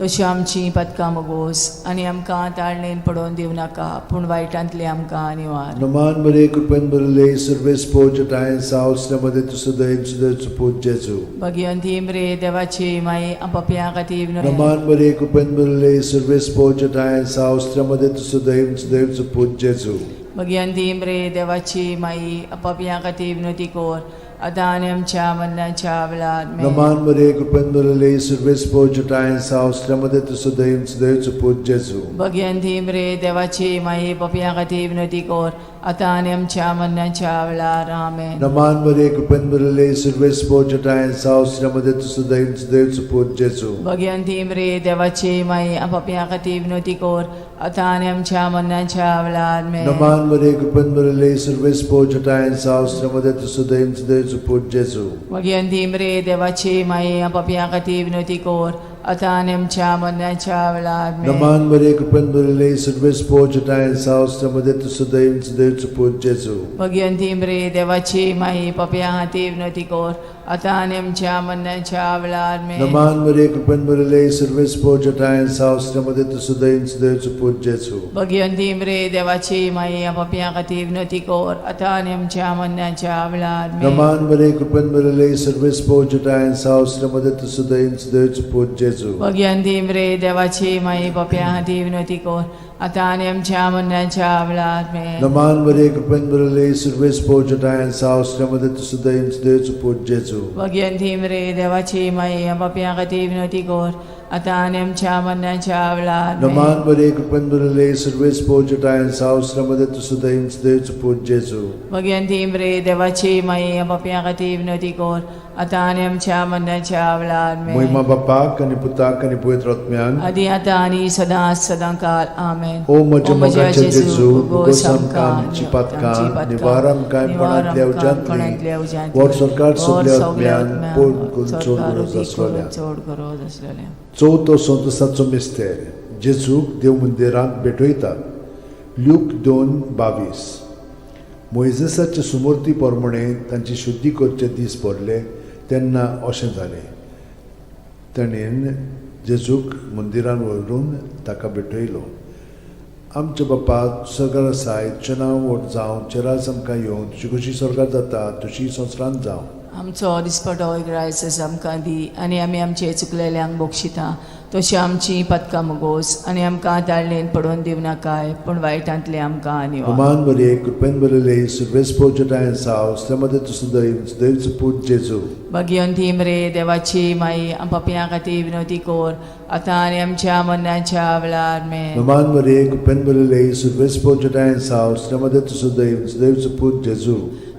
तशी आमची पदकां मोगोस आनी आमकां ताळणेन पडोवन दिवं नाका पूण वायटांतली आमकां निवार. नमान बरे कृपेन भरले सर्वेस्पोच ठांय साव स्त्र्यामदें तूं सुदैव सुदैवचो पूत जेजू. भगिवंती मरे देवाची माई, पापया खातीर नमान बरे कृपेन भरले सर्वेस्पोच ठांय साव स्त्र्यामदें तूं सुदैव सुदैवचो पूत जेजू. भगिवंती मरे देवाची माई, पापया खातीर विनोती कोर आतां आनी आमच्या मरणाच्या वेळार. आमेन. नमान बरे कृपेन भरले सर्वेस्पोच ठांय साव स्त्र्यामदें तूं सुदैव सुदैवचो पूत जेजू. भगिवंती मरे देवाची माई, पापया खातीर विनोती कोर आतां आनी आमच्या मरणाच्या वेळार. आमेन. नमान बरे कृपेन भरले सर्वेस्पोच ठांय साव स्त्र्यामदें तूं सुदैव सुदैवचो पूत जेजू. भगिवंती मरे देवाची माई, पापया खातीर विनोती कोर आतां आनी आमच्या मरणाच्या वेळार. आमेन. नमान बरे कृपेन भरले सर्वेस्पोच ठांय साव स्त्र्यामदें तूं सुदैव सुदैवचो पूत जेजू. भगिवंती मरे देवाची माई, पापया खातीर विनोती कोर आतां आनी आमच्या मरणाच्या वेळार. आमेन. नमान बरे कृपेन भरले सर्वेस्पोच ठांय साव स्त्र्यामदें तूं सुदैव सुदैवचो पूत जेजू. भगिवंती मरे देवाची माई, पापया खातीर विनोती कोर आतां आनी आमच्या मरणाच्या वेळार. आमेन. नमान बरे कृपेन भरले सर्वेस्पोच ठांय साव स्त्र्यामदें तूं सुदैव सुदैवचो पूत जेजू. भगिवंती मरे देवाची माई, पापया खातीर विनोती कोर आतां आनी आमच्या मरणाच्या वेळार. आमेन. नमान बरे कृपेन भरले सर्वेस्पोच ठांय साव स्त्र्यामदें तूं सुदैव सुदैवचो पूत जेजू. भगिवंती मरे देवाची माई, पापया खातीर विनोती कोर आतां आनी आमच्या मरणाच्या वेळार आमेन. नमान बरे कृपेन भरले सुरवेस पोचटायन सावसल्यामध्ये तू सुदैव सुदैवचो पूत जेजू. भगयंती मरे देवाची माई, पापयां खातीर विनवती कर, आतां आनी आमच्या मरणाच्या वेळार आमेन. नमान बरे कृपेन भरले सुरवेस पोचटायन सावसल्यामध्ये तू सुदैव सुदैवचो पूत जेजू. भगयंती मरे देवाची माई, पापयां खातीर विनवती कर, आतां आनी आमच्या मरणाच्या वेळार आमेन. मोहिमा बापाक आनी पुताक आनी पवित्र आत्म्यान. आदी आतां आनी सदां सदां काल आमेन. ओ म्हज्या मोगाचे जेजू, भोगोस आमकां आमची पातकां, निवार आमकां कोणांतल्या उज्यांतली, वर सरकार सगल्या आत्म्यान पोट करून चड गरज आसलोल्या. चड गरज आसलेल्या. चवथो संतोसाचो मिस्तेर, जेजूक देव मंदिरांत भेटयतात. ल्यूक 2:22. मोयजेसाचे सुमूर्ती प्रमाणे तांची शुद्धी करचे दीस भरले तेन्ना अशें जालें, ताणें जेजूक मंदिरान व्हरून ताका भेटयलो. आमच्या बापा सरकार आसाय, तुजें नांव व्हड जावं, तुजें राज आमकां येवं, तुजी कशी सरकार जाता तशी संवसारांत जावं. आमचो दिसपटो ग्रायस आमकां दी आनी आमी आमचे चुकलेल्यांक बक्षिता तशी आमची पदकां मुगोस आनी आमकां ताळणेन पडोवन दिवनाकाय, पूण वायटांतले आमकां निवार. हमान बरे कृपेन भरले सुरवेस पोचटायन साव मध्ये तू सुदैव सुदैवचो पूत जेजू. भगियंती मरे देवाची माई, पापयां खातीर विनवती कर, आतां आनी आमच्या मरणाच्या वेळार आमेन. हमान बरे कृपेन भरले सुरवेस पोचटायन साव मध्ये तू सुदैव सुदैवचो पूत जेजू.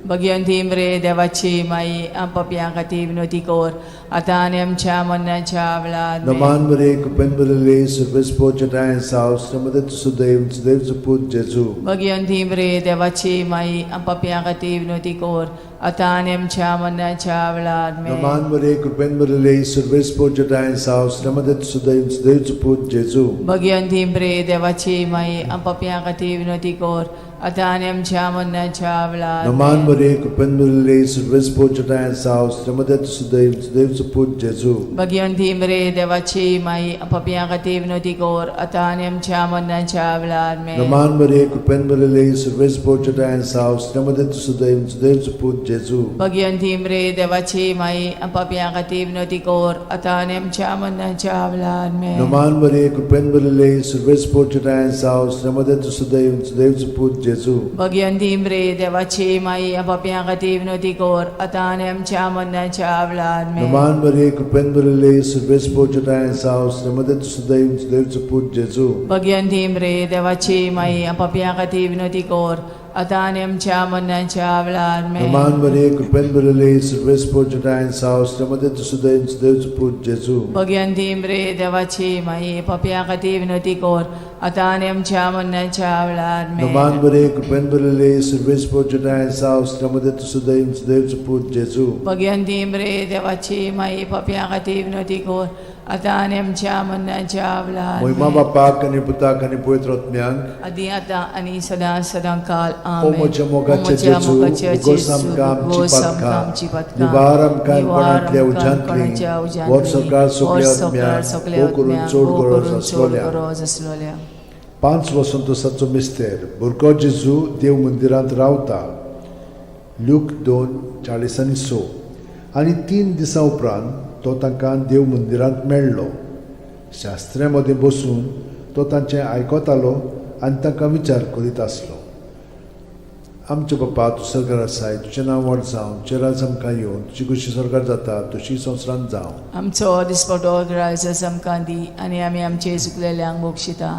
भगियंती मरे देवाची माई, पापयां खातीर विनवती कर, आतां आनी आमच्या मरणाच्या वेळार आमेन. नमान बरे कृपेन भरले सुरवेस पोचटायन साव मध्ये तू सुदैव सुदैवचो पूत जेजू. भगियंती मरे देवाची माई, पापयां खातीर विनवती कर, आतां आनी आमच्या मरणाच्या वेळार आमेन. नमान बरे कृपेन भरले सुरवेस पोचटायन साव मध्ये तू सुदैव सुदैवचो पूत जेजू. भगियंती मरे देवाची माई, पापयां खातीर विनवती कर, आतां आनी आमच्या मरणाच्या वेळार नमान आमेन. बरे कृपेन भरले सुरवेस पोचटायन साव मध्ये तू सुदैव सुदैवचो पूत जेजू. भगियंती मरे देवाची माई, पापयां खातीर विनवती कर, आतां आनी आमच्या मरणाच्या वेळार आमेन. नमान बरे कृपेन भरले सुरवेस पोचटायन साव मध्ये तू सुदैव सुदैवचो पूत जेजू. भगियंती मरे देवाची माई, पापयां खातीर विनवती कर, आतां आनी आमच्या मरणाच्या वेळार आमेन. नमान बरे कृपेन भरले सुरवेस पोचटायन साव मध्ये तू सुदैव सुदैवचो पूत जेजू. भगियंती मरे देवाची माई, पापयां खातीर विनवती कर, आतां आनी आमच्या मरणाच्या वेळार आमेन. नमान बरे कृपेन भरले सुरवेस पोचटायन साव मध्ये तू सुदैव सुदैवचो पूत जेजू. भगियंती मरे देवाची माई, पापयां खातीर विनवती कर, आतां आनी आमच्या मरणाच्या वेळार आमेन. नमान बरे कृपेन भरले सुरवेस पोचटायन साव मध्ये तू सुदैव सुदैवचो पूत जेजू. भगियंती मरे देवाची माई, पापयां खातीर विनवती कर, आतां आनी आमच्या मरणाच्या वेळार आमेन. नमान बरे कृपेन भरले सुरवेस पोचटायन साव मध्ये तू सुदैव सुदैवचो पूत जेजू. भगियंती मरे देवाची माई, पापयां खातीर विनवती कर, आतां आनी आमच्या मरणाच्या वेळार मोहिमा आमेन. बापाक आनी पुताक आनी पवित्र आत्म्याक. आदी आतां आनी सदां सदां काल ओ आमेन. म्हज्या मोगाचे ओ म्हज्या जेजू, मोगाचे उगोस जेजू, आमकां आमची उगोस आमकां पातकां, आमची पातकां, निवार आमकां निवार कोणांतल्या आमकां उज्यांतली, कोणाच्या उज्यांतली, वर सरकार सगल्या वर सरकार आत्म्याक, सगल्या भोव करून आत्म्याक, चड भोव गरज करून चड आसलोल्या. गरज आसलोल्या. 5 वसंतोसाचो मिस्तेर, भुरगो जेजू देव मंदिरांत रावता. ल्यूक 2:46. आनी 3 दिसां उपरांत तो तांकां देव मंदिरांत मेळ्ळो. शास्त्र्यां मदें बसून तो तांचें आयकतालो आनी तांकां विचार करीत आसलो. आमच्या बापा, तूं सरकार आसाय, तुजें नांव व्हड जावं, तुजें राज आमकां येवं, तुजी कशी सरकार जाता तशी संवसारांत जावं. आमचो दिसपटो ग्रायस आमकां दी आनी आमी आमचे चुकलेल्यांक बक्षिता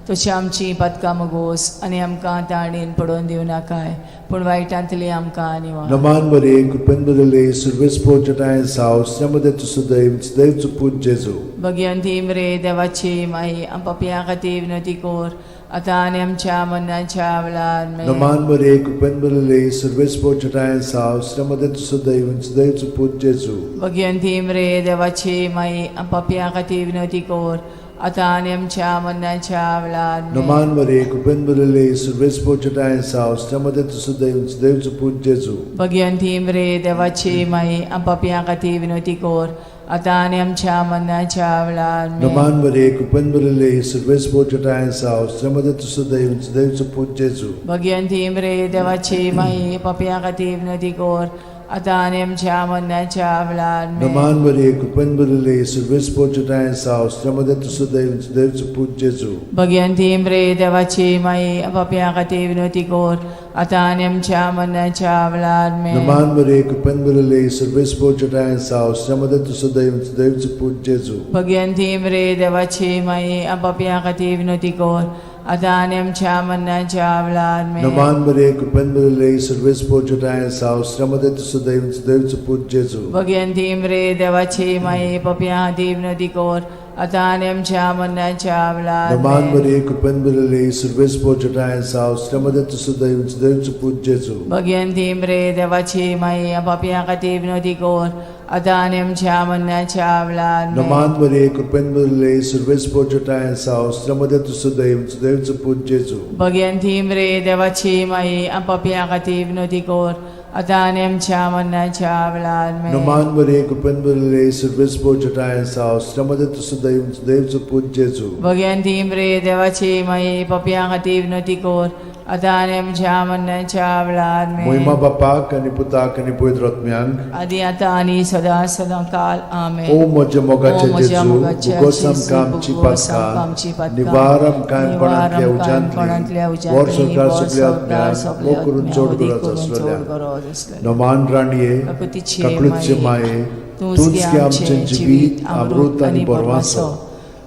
तशी आमची पातकां मगोस आनी आमकां ताणेन पडोवन दिवनाकाय, पूण वायटांतली आमकां निवार. नमान बरे कृपेन बरले सुरवेस पोचटाय साव मध्ये तूं सदैव सदैवचो पूत जेजू. भगियंती मरे देवाची माई, पापयां खातीर विनवती कर, आतां आनी आमच्या मरणाच्या वेळार आमेन. नमान बरे कृपेन बरले सुरवेस पोचटाय साव मध्ये तूं सदैव सदैवचो पूत जेजू. भगियंती मरे देवाची माई, पापयां खातीर विनवती कर, आतां आनी आमच्या मरणाच्या वेळार आमेन. नमान बरे कृपेन बरले सुरवेस पोचटाय साव मध्ये तूं सदैव सदैवचो पूत जेजू. भगियंती मरे देवाची माई, पापयां खातीर विनवती कर, आतां आनी आमच्या मरणाच्या वेळार आमेन. नमान बरे कृपेन बरले सुरवेस पोचटाय साव मध्ये तूं सदैव सदैवचो पूत जेजू. भगियंती मरे देवाची माई, पापयां खातीर विनवती कर, आतां आनी आमच्या मरणाच्या वेळार आमेन. नमान मरिये, कृपेन भरिल्ले, सर्वेस्पर तुठांय आसा, स्त्रियां मदें तूं सुदैव, सुदैवचो पूत जेजू. भगवंती मरे देवाची माई, पापयां खातीर विनवती कर, आतां आनी आमच्या मरणाच्या वेळार आमेन. नमान मरिये, कृपेन भरिल्ले, सर्वेस्पर तुठांय आसा, स्त्रियां मदें तूं सुदैव, सुदैवचो पूत जेजू. भगवंती मरे देवाची माई, पापयां खातीर विनवती कर, आतां आनी आमच्या मरणाच्या वेळार आमेन. नमान मरिये, कृपेन भरिल्ले, सर्वेस्पर तुठांय आसा, स्त्रियां मदें तूं सुदैव, सुदैवचो पूत जेजू. भगवंती मरे देवाची माई, पापयां खातीर विनवती कर, आतां आनी आमच्या मरणाच्या वेळार नमान आमेन. मरिये, कृपेन भरिल्ले, सर्वेस्पर तुठांय आसा, स्त्रियां मदें तूं सुदैव, सुदैवचो पूत जेजू. भगवंती मरे देवाची माई, पापयां खातीर विनवती कर, आतां आनी आमच्या मरणाच्या वेळार आमेन. नमान मरिये, कृपेन भरिल्ले, सर्वेस्पर तुठांय आसा, स्त्रियां मदें तूं सुदैव, सुदैवचो पूत जेजू. भगवंती मरे देवाची माई, पापयां खातीर विनवती कर, आतां आनी आमच्या मरणाच्या वेळार आमेन. नमान मरिये, कृपेन भरिल्ले, सर्वेस्पर तुठांय आसा, स्त्रियां मदें तूं सुदैव, सुदैवचो पूत जेजू. भगवंती मरे देवाची माई, पापयां खातीर विनवती कर, आतां आनी आमच्या मरणाच्या वेळार आमेन. मोहिमा बापाक आनी पुताक आनी पवित्र आत्म्यांक, आदी आतां आनी सदां सदां काल आमेन. ओ म्हज्या मोगाचे ओ म्हज्या जेजू, मोगाचे भुगोस जेजू, आमकां आमची भुगोस आमकां आमची पातकां, पातकां, निवार आमकां निवार कोणांतल्या आमकां कोणांतल्या उज्यांतली, उज्यांतली, वर संवसार वर सगल्या संवसार आत्म्यांक, सगल्या मोग करून आत्म्यांक, चड वदी गरज करून चड आसलेल्या. गरज आसलेल्या. नमान राणये, काकुतीचे काकळूतचे माये, माये, तूंच तूंच गे गे आमचें आमचें जिवीत, अमृत आनी बरवासो.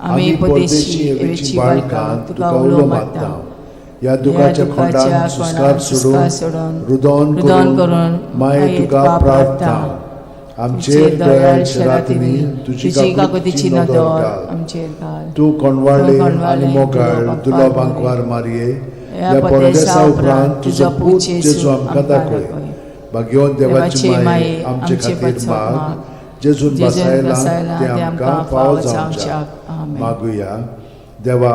आमी परदेशी एवेची बाळकां, तुका उलो मारता. ह्या दुखाच्या खोंडान सुस्कार सोडून, रुदोन रुदोन करून करून माये तुका प्रार्थना. आमचेर दयाळ शेरातिनी, तुजी काकुतीची काकुतीची नदर नदर घाल. आमचेर घाल. तूं कोणवाळे तूं आनी कोणवाळे, मोगाळ दुलो दुलो बांकवार बांकवार मारये, ह्या ह्या परदेसा परदेसा उपरांत उपरांत तुजो तुजो पूत पूत जेजू जेजू आमकां आमकां दाखय. दाखय. भाग्यवंत देवाची माये, आमचे खातीर पासत माग, माग, जेजून जेजून बसायला बसायला ते ते आमकां फावो जावच्याक. आमेन. मागुया. देवा,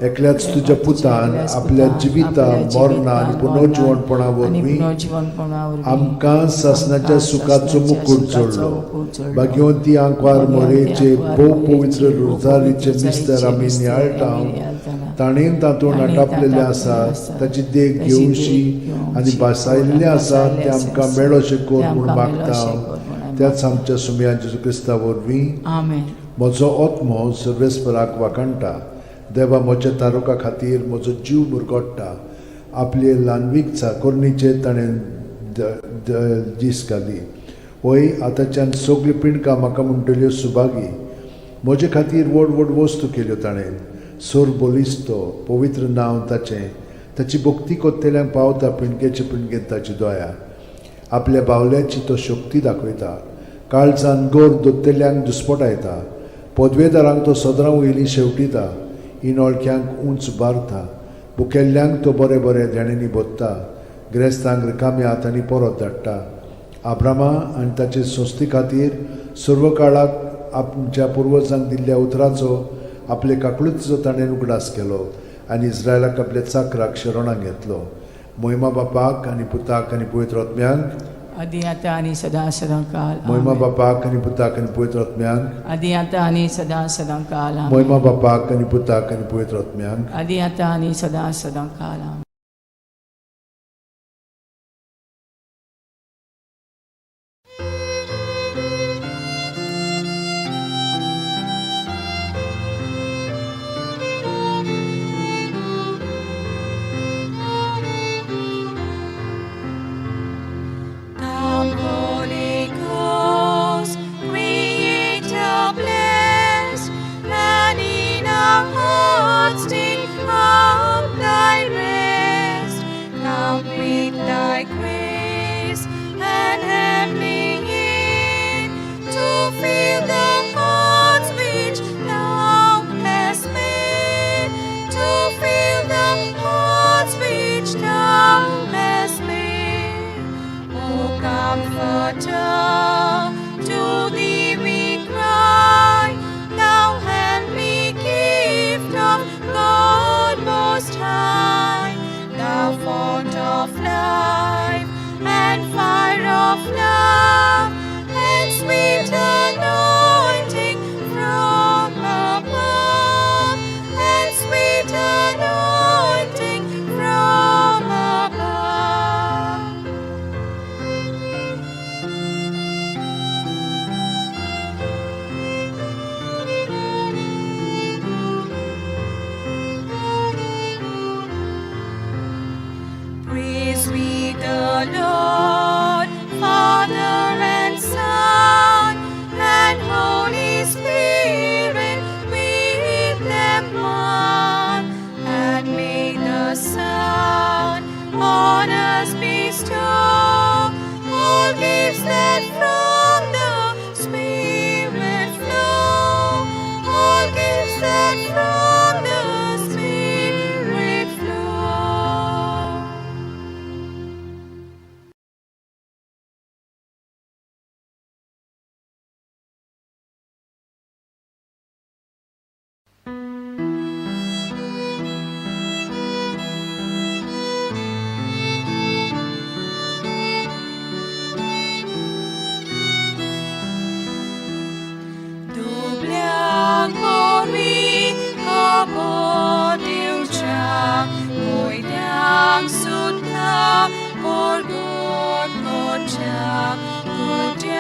एकल्याच तुज्या पुतान एकल्याच आपल्या पुतान जिविता आपल्या मरणान जिवितान, पुनर्जिवणपणा मरणान आनी वरवीं पुनर्जिवणपणा वरवीं आमकां सासणाच्या आमकां सुखाचो सासणाच्या मुकूट सुखाचो जोडलो. मुकूट जोडलो. भाग्यवंती आंकवार भाग्यवंती मोरेचे आंकवार भोव मोरेचे पवित्र भोव रोजारीचे पवित्र मिस्तर रोजारीचे आमी मिस्तर नियाळटा, आमी नियाळटाना, ताणें तातूंत ताणें आटापलेलें तातूंत आसा, आसा, ताची देख ताची देख घेवशी घेवशी आनी भासायल्लें आनी आसा भासायल्लें तें आमकां आसा, मेळोशें कर तें म्हूण आमकां मागता. मेळोशें कर म्हूण आमी त्याच आमच्या सुमया जेजू क्रिस्ता वरवीं. आमेन. म्हजो आत्मो सर्वेस्पराक वाखाणटा, देवा म्हज्या तारुका खातीर म्हजो जीव मुरगोट्टा. आपले ल्हानवीक चाकोरणीचेर ताणें दीस घाली. वय आतांच्यान सगळीं पिंडकां म्हाका म्हणटल्यो सुभागी. म्हजे खातीर व्हड व्हड वस्तू केल्यो ताणें. सोर बलिस्तो पवित्र नांव ताचें. ताची भक्ती कोत्तेल्यांक पावता पिंडकेचे पिंडकेंत ताची दया. आपल्या बावल्याची तो शक्ती दाखयता. काळजान गोर दोत्तेल्यांक दुस्पटायता. पदवेदारांक तो सदरां वयली शेवटिता. इनोळख्यांक उंच बारता. भुकेल्ल्यांक तो बरें बरें देण्यांनी भोत्ता. ग्रेस्तांक रिकाम्या हातांनी परत धाडटा. आब्रामा आनी ताचे संस्थे खातीर सर्व काळाक आमच्या पुर्वजांक दिल्ल्या उतराचो आपले काकळुतीचो ताणें उगडास केलो आनी इस्रायलाक आपल्या चाकराक शरणाक घेतलो. मोहिमा बापाक आनी पुताक आनी पवित्र आत्म्यांक, आदी आतां आनी सदां सदां काल मोहिमा आमेन. बापाक आनी पुताक आनी पवित्र आत्म्यांक, आदी आतां आनी सदां सदां काल आमेन. मोहिमा बापाक आनी पुताक आनी पवित्र आत्म्यांक, आदी आतां आनी सदां सदां काल आमेन. Come, Holy Ghost, Creator bless, and in our hearts take up thy rest.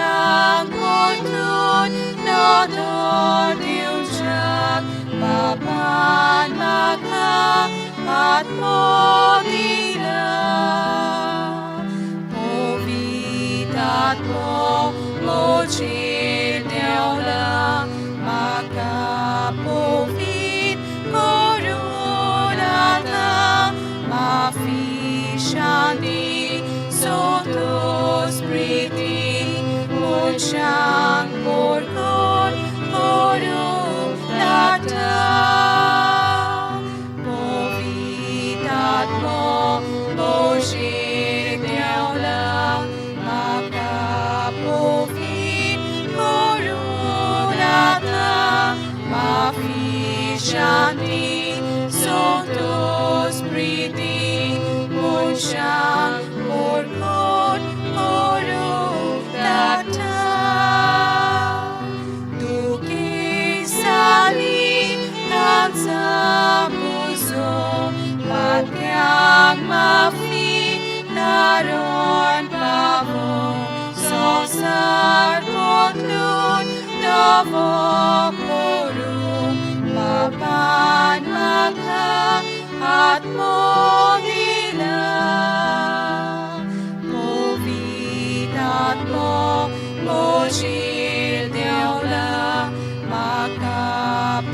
Munsyang portun नदर दिवच्याक बापान म्हाका आत्मो दिला. पवित्र म्हजेर देंवला, म्हाका पवित्र करून आतां माफी, शांती, संतोष, प्रीती मनशांक पोरकोन करूंक लागता. पवित्र आत्मो म्हजेर देंवला, म्हाका पवित्र करून आतां माफी, शांती, संतोष, प्रीती मनशांक पोरकोन करूंक लागता. दुखेस्तांनी तांचो पुजो, पातक्यांक माफी, तारण पावो, संवसार बदलून नवो करूंक बापान म्हाका आत्मो दिला. पवित्र आत्मो म्हजेर देंवला, म्हाका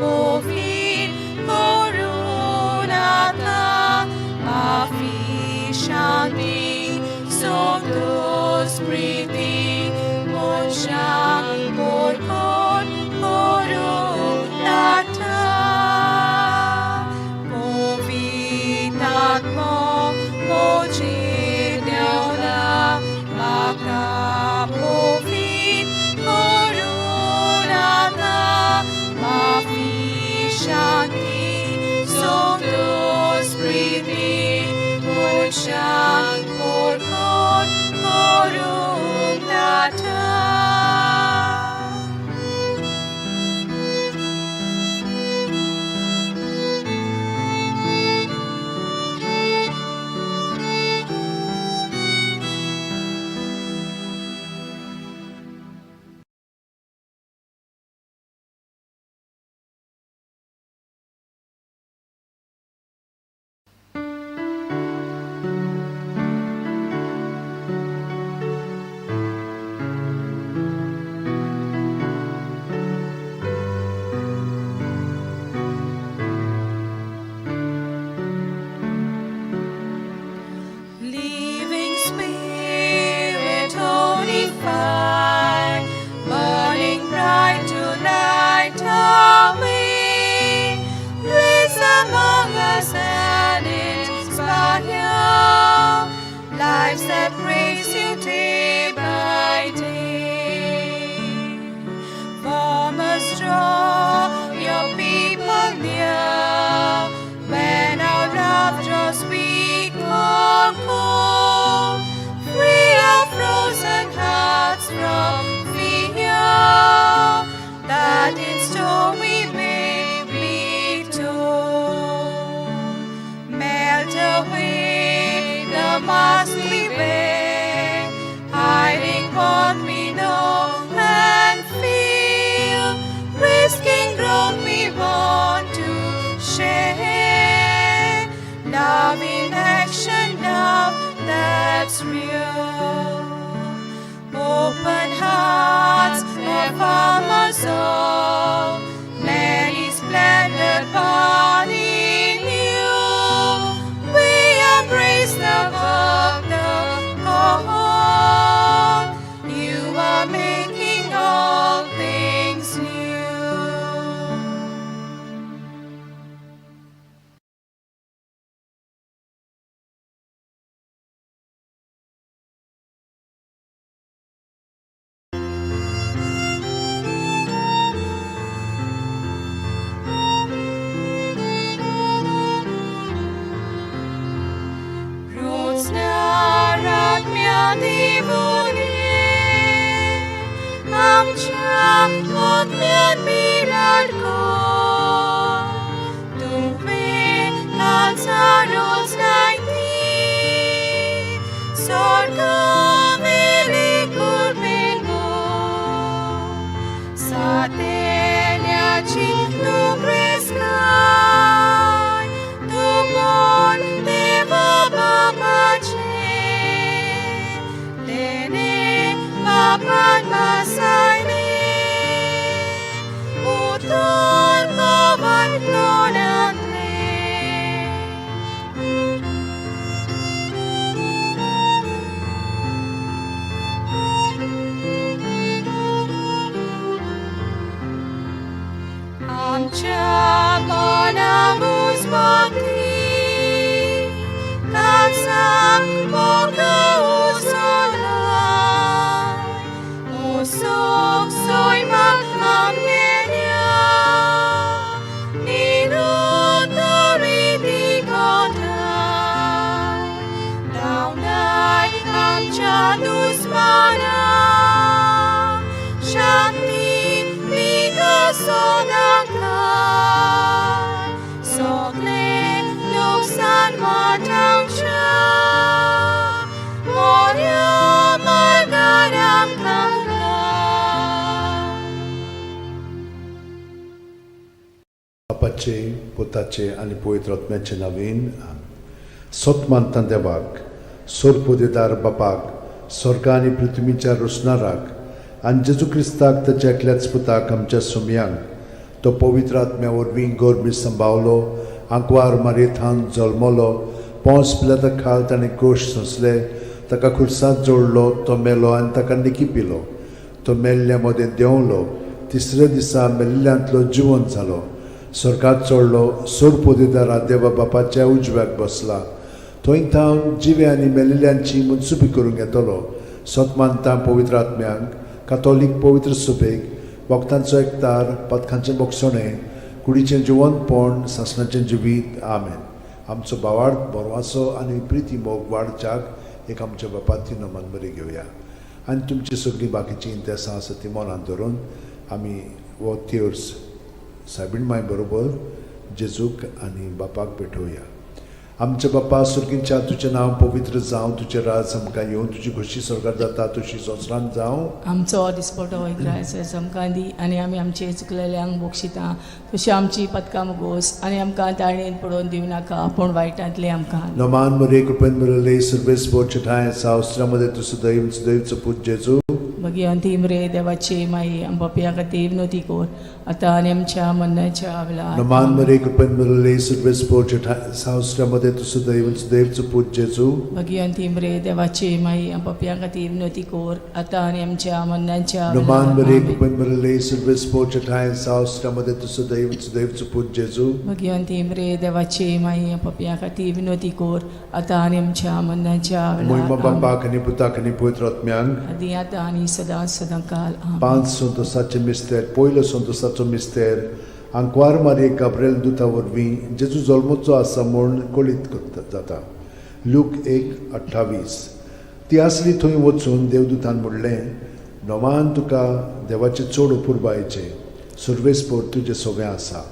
पवित्र करून आतां माफी, शांती, संतोष, प्रीती मनशांक पोरकोन करूंक लागता. पवित्र आत्मो म्हजेर देंवला, म्हाका पवित्र करून आतां माफी, शांती, संतोष, प्रीती मनशांक पोरकोन करूंक लागता. सातेन्याची दुब्रेस्काय तुमोन देवा बापाचे तेने बापान बासायले उतर बाबान तोंडांतले. आमच्या मनामुजमती तांसाक मोग उसोलाय उसोक सोयमाक आमगेल्या निरुतरी दिगोताय धांवडाय आमच्या दुस्माना शांती विकसोदांकाय सगळे लुकसान वाटावच्या मोऱ्या मार्गार आमकां घाल. बापाचे, पुताचे आनी पवित्र आत्म्याचे नवीन. सत मानता देवाक, सोरपोदेदार बापाक, स्वर्ग आनी पृथ्वीच्या रोसणाराक, आनी जेजू क्रिस्ताक ताच्या एकल्याच पुताक आमच्या सुमयांक, तो पवित्र आत्म्या वरवीं गोरमी संभावलो, आंकवार मारयेथान जल्मलो, पोंस पिलाता खाल ताणें क्रोश सोंसले, ताका खुर्सांत जोडलो, तो मेलो आनी ताका निकी पिलो, तो मेल्ल्या मदें देंवलो, तिसऱ्या दिसा मेल्ल्यांतलो जिवन जालो, स्वर्गात चडलो, सोडपोदेदारा देवा बापाच्या उजव्याक बसला, थंय थावन जिवे आनी मेल्ल्यांची मनसुबी करूंक येतलो. सत मानता पवित्र आत्म्यांक, कातोलीक पवित्र सुबेक, भक्तांचो एकतार, पथकांचें बोगसणें, कुडीचें जिवनपण, सासणाचें जिवीत. आमेन. आमचो बावाड बरवासो आनी प्रिती मोग वाडच्याक एक आमच्या बापाती नमन बरी घेवया आनी तुमची सगळीं बाकीचीं इंतेसां आसा ती मनांत धरून आमी हो तेर्स सायबीण माय बरोबर जेजूक आनी बापाक भेटोवया. आमच्या बापा सुर्गींच्या, तुजें नांव पवित्र जावं, तुजें राज आमकां येवं, तुजी खोशी स्वर्गार जाता तशी संवसारांत जावं. आमचो दिसपटो इग्रायस आमकां दी आनी आमी आमचे चुकलेल्यांक बक्षिता तशी आमची पदकां मुगोस आनी आमकां ताळणेन पडोवन दिवं नाका पूण वायटांतले आमकां. नमान मरे, कृपेन मिळले, सर्वेस बोचठाय सावस्त्रामध्ये तूं सदैव सदैवचो पूत जेजू. भगिवंती मरे देवाची माई, आम पापयां खातीर विनवती कर आतां आनी आमच्या मरणाच्या वेळार. नमान मरे, कृपेन मिळले, सर्वेस बोचठाय सावस्त्रामध्ये तूं सदैव सदैवचो पूत जेजू. भगिवंती मरे देवाची माई, आम पापयां खातीर विनवती कर आतां आनी आमच्या मरणाच्या नमान वेळार. मरे, आमेन. कृपेन मिळले, सर्वेस बोचठाय सावस्त्रामध्ये तूं सदैव सदैवचो पूत जेजू. भगिवंती मरे देवाची माई, आम पापयां खातीर विनवती कर आतां आनी आमच्या मरणाच्या मोहिमा वेळार. आमेन. बापाक आनी पुताक आनी पवित्र आत्म्यांक. आदी आतां आनी सदां सदां काल. आमेन. पांच संतोसाचे मिस्तेर. पयलो संतोसाचो मिस्तेर, आंकवार मारये गाब्रेल दुता वरवीं जेजू जल्मचो आसा म्हूण कळीत करता जाता. लूक 1:28. ती आसली थंय वचून देवदूतान म्हणलें, नोमान तुका देवाचें चड अपुरबायेचें, सुर्वेसपोर तुजें सगळें आसा.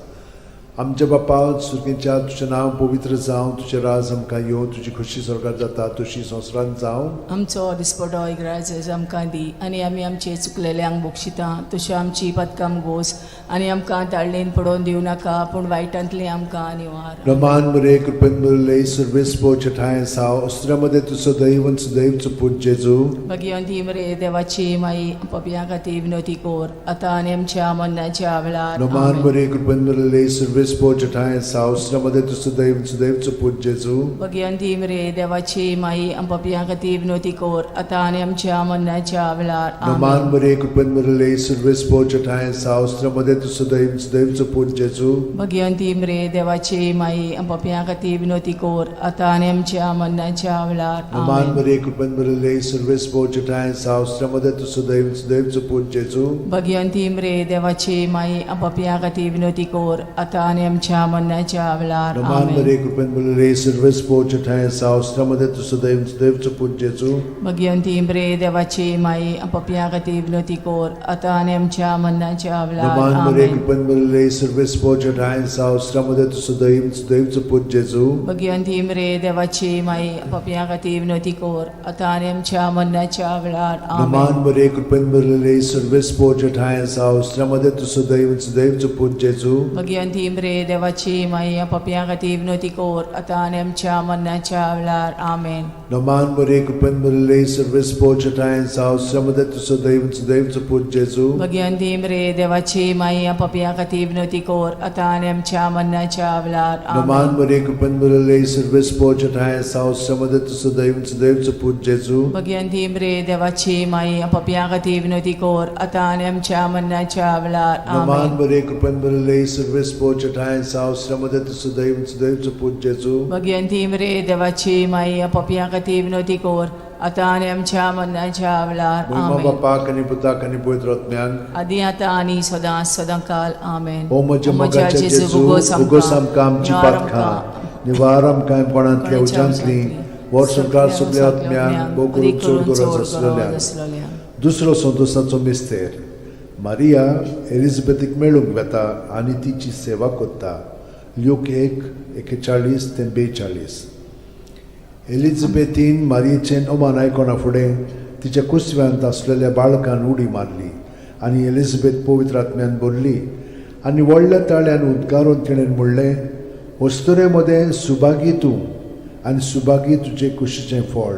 आमच्या बापा सुर्गेच्या, तुजें नांव पवित्र जावं, तुजें राज आमकां येवं, तुजी खोशी स्वर्गार जाता तशी संवसारांत जावं. आमचो दिसपटो इग्राज आमकां दी आनी आमी आमचे चुकलेल्यांक बक्षिता तशी आमची पदकां गोस आनी आमकां ताळणेन पडोवन दिवं नाका पूण वायटांतली आमकां निवार. रमान मरे, कृपेन मुरले, सर्वेस्पो चठाय साव अस्त्रामध्ये तूं सदैव सदैवचो पूत जेजू. भगिवंती मरे देवाची माई, पापयां खातीर विनवती कर आतां आनी आमच्या मरणाच्या वेळार. रमान आमेन. मरे, कृपेन मुरले, सर्वेस्पो चठाय साव अस्त्रामध्ये तूं सदैव सदैवचो पूत जेजू. भगिवंती मरे देवाची माई, पापयां खातीर विनवती कर आतां आनी आमच्या मरणाच्या वेळार. रमान आमेन. मरे, कृपेन मुरले, सर्वेस्पो चठाय साव अस्त्रामध्ये तूं सदैव सदैवचो पूत जेजू. भगिवंती मरे देवाची माई, पापयां खातीर विनवती कर आतां आनी आमच्या मरणाच्या वेळार. रमान आमेन. मरे, कृपेन मुरले, सर्वेस्पो चठाय साव अस्त्रामध्ये तूं सदैव सदैवचो पूत जेजू. भगिवंती मरे देवाची माई, पापयां खातीर विनवती कर आतां आनी आमच्या मरणाच्या वेळार. नमान आमेन. मरे कृपेन भरलेले सर्वेस्पोर ठांय सावस्त्रा मध्ये तूं सदैव सदैवचो पूत जेजू. भगिवंती मरे देवाची माई, पपया खातीर विनवती कोर आतां आनी आमच्या मरणाच्या वेळार. नमान मरे आमेन. कृपेन भरलेले सर्वेस्पोर ठांय सावस्त्रा मध्ये तूं सदैव सदैवचो पूत जेजू. भगिवंती मरे देवाची माई, पपया खातीर विनवती कोर आतां आनी आमच्या मरणाच्या वेळार. नमान आमेन. मरे कृपेन भरलेले सर्वेस्पोर ठांय सावस्त्रा मध्ये तूं सदैव सदैवचो पूत जेजू. भगिवंती मरे देवाची माई, पपया खातीर विनवती कोर आतां आनी आमच्या मरणाच्या वेळार. आमेन. नमान मरे कृपेन भरलेले सर्वेस्पोर ठांय सावस्त्रा मध्ये तूं सदैव सदैवचो पूत जेजू. भगिवंती मरे देवाची माई, पपया खातीर विनवती कोर आतां आनी आमच्या मरणाच्या वेळार. नमान आमेन. मरे कृपेन भरलेले सर्वेस्पोर ठांय सावस्त्रा मध्ये तूं सदैव सदैवचो पूत जेजू. भगिवंती मरे देवाची माई, पपया खातीर विनवती कोर आतां आनी आमच्या मरणाच्या वेळार. नमान आमेन. मरे कृपेन भरलेले सर्वेस्पोर ठांय सावस्त्रा मध्ये तूं सदैव सदैवचो पूत जेजू. भगिवंती मरे देवाची माई, पपया खातीर विनवती कोर आतां आनी आमच्या मरणाच्या वेळार. महिमा आमेन. बापाक आनी पुताक आनी पवित्र आत्म्याक. आदी आतां आनी सदां सदां काल. आमेन. ओ म्हज्या मोगाच्या जेजू, उगोस आमकां आमची पातकां, निवार आमकां कोणांतल्या उज्यांतली, वर संवसार सगल्या आत्म्यांक, भोव करून चड गरज आसलेल्या. दुसरो संतोषाचो मिस्तेर. मारिया एलिझाबेथीक मेळूंक वेता आनी तिची सेवा करता. ल्यूक 1:41 ते 42. एलिझाबेथीन मारियेचें अमान आयकना फुडें तिच्या कुसव्यांत आसलेल्या बाळकान उडी मारली आनी एलिझाबेथ पवित्र आत्म्यान भरली आनी व्हडल्या ताळ्यान उद्गारून तिणें म्हणलें, अस्तुरे मदें सुभागी तूं आनी सुभागी तुजे कुशीचें फळ.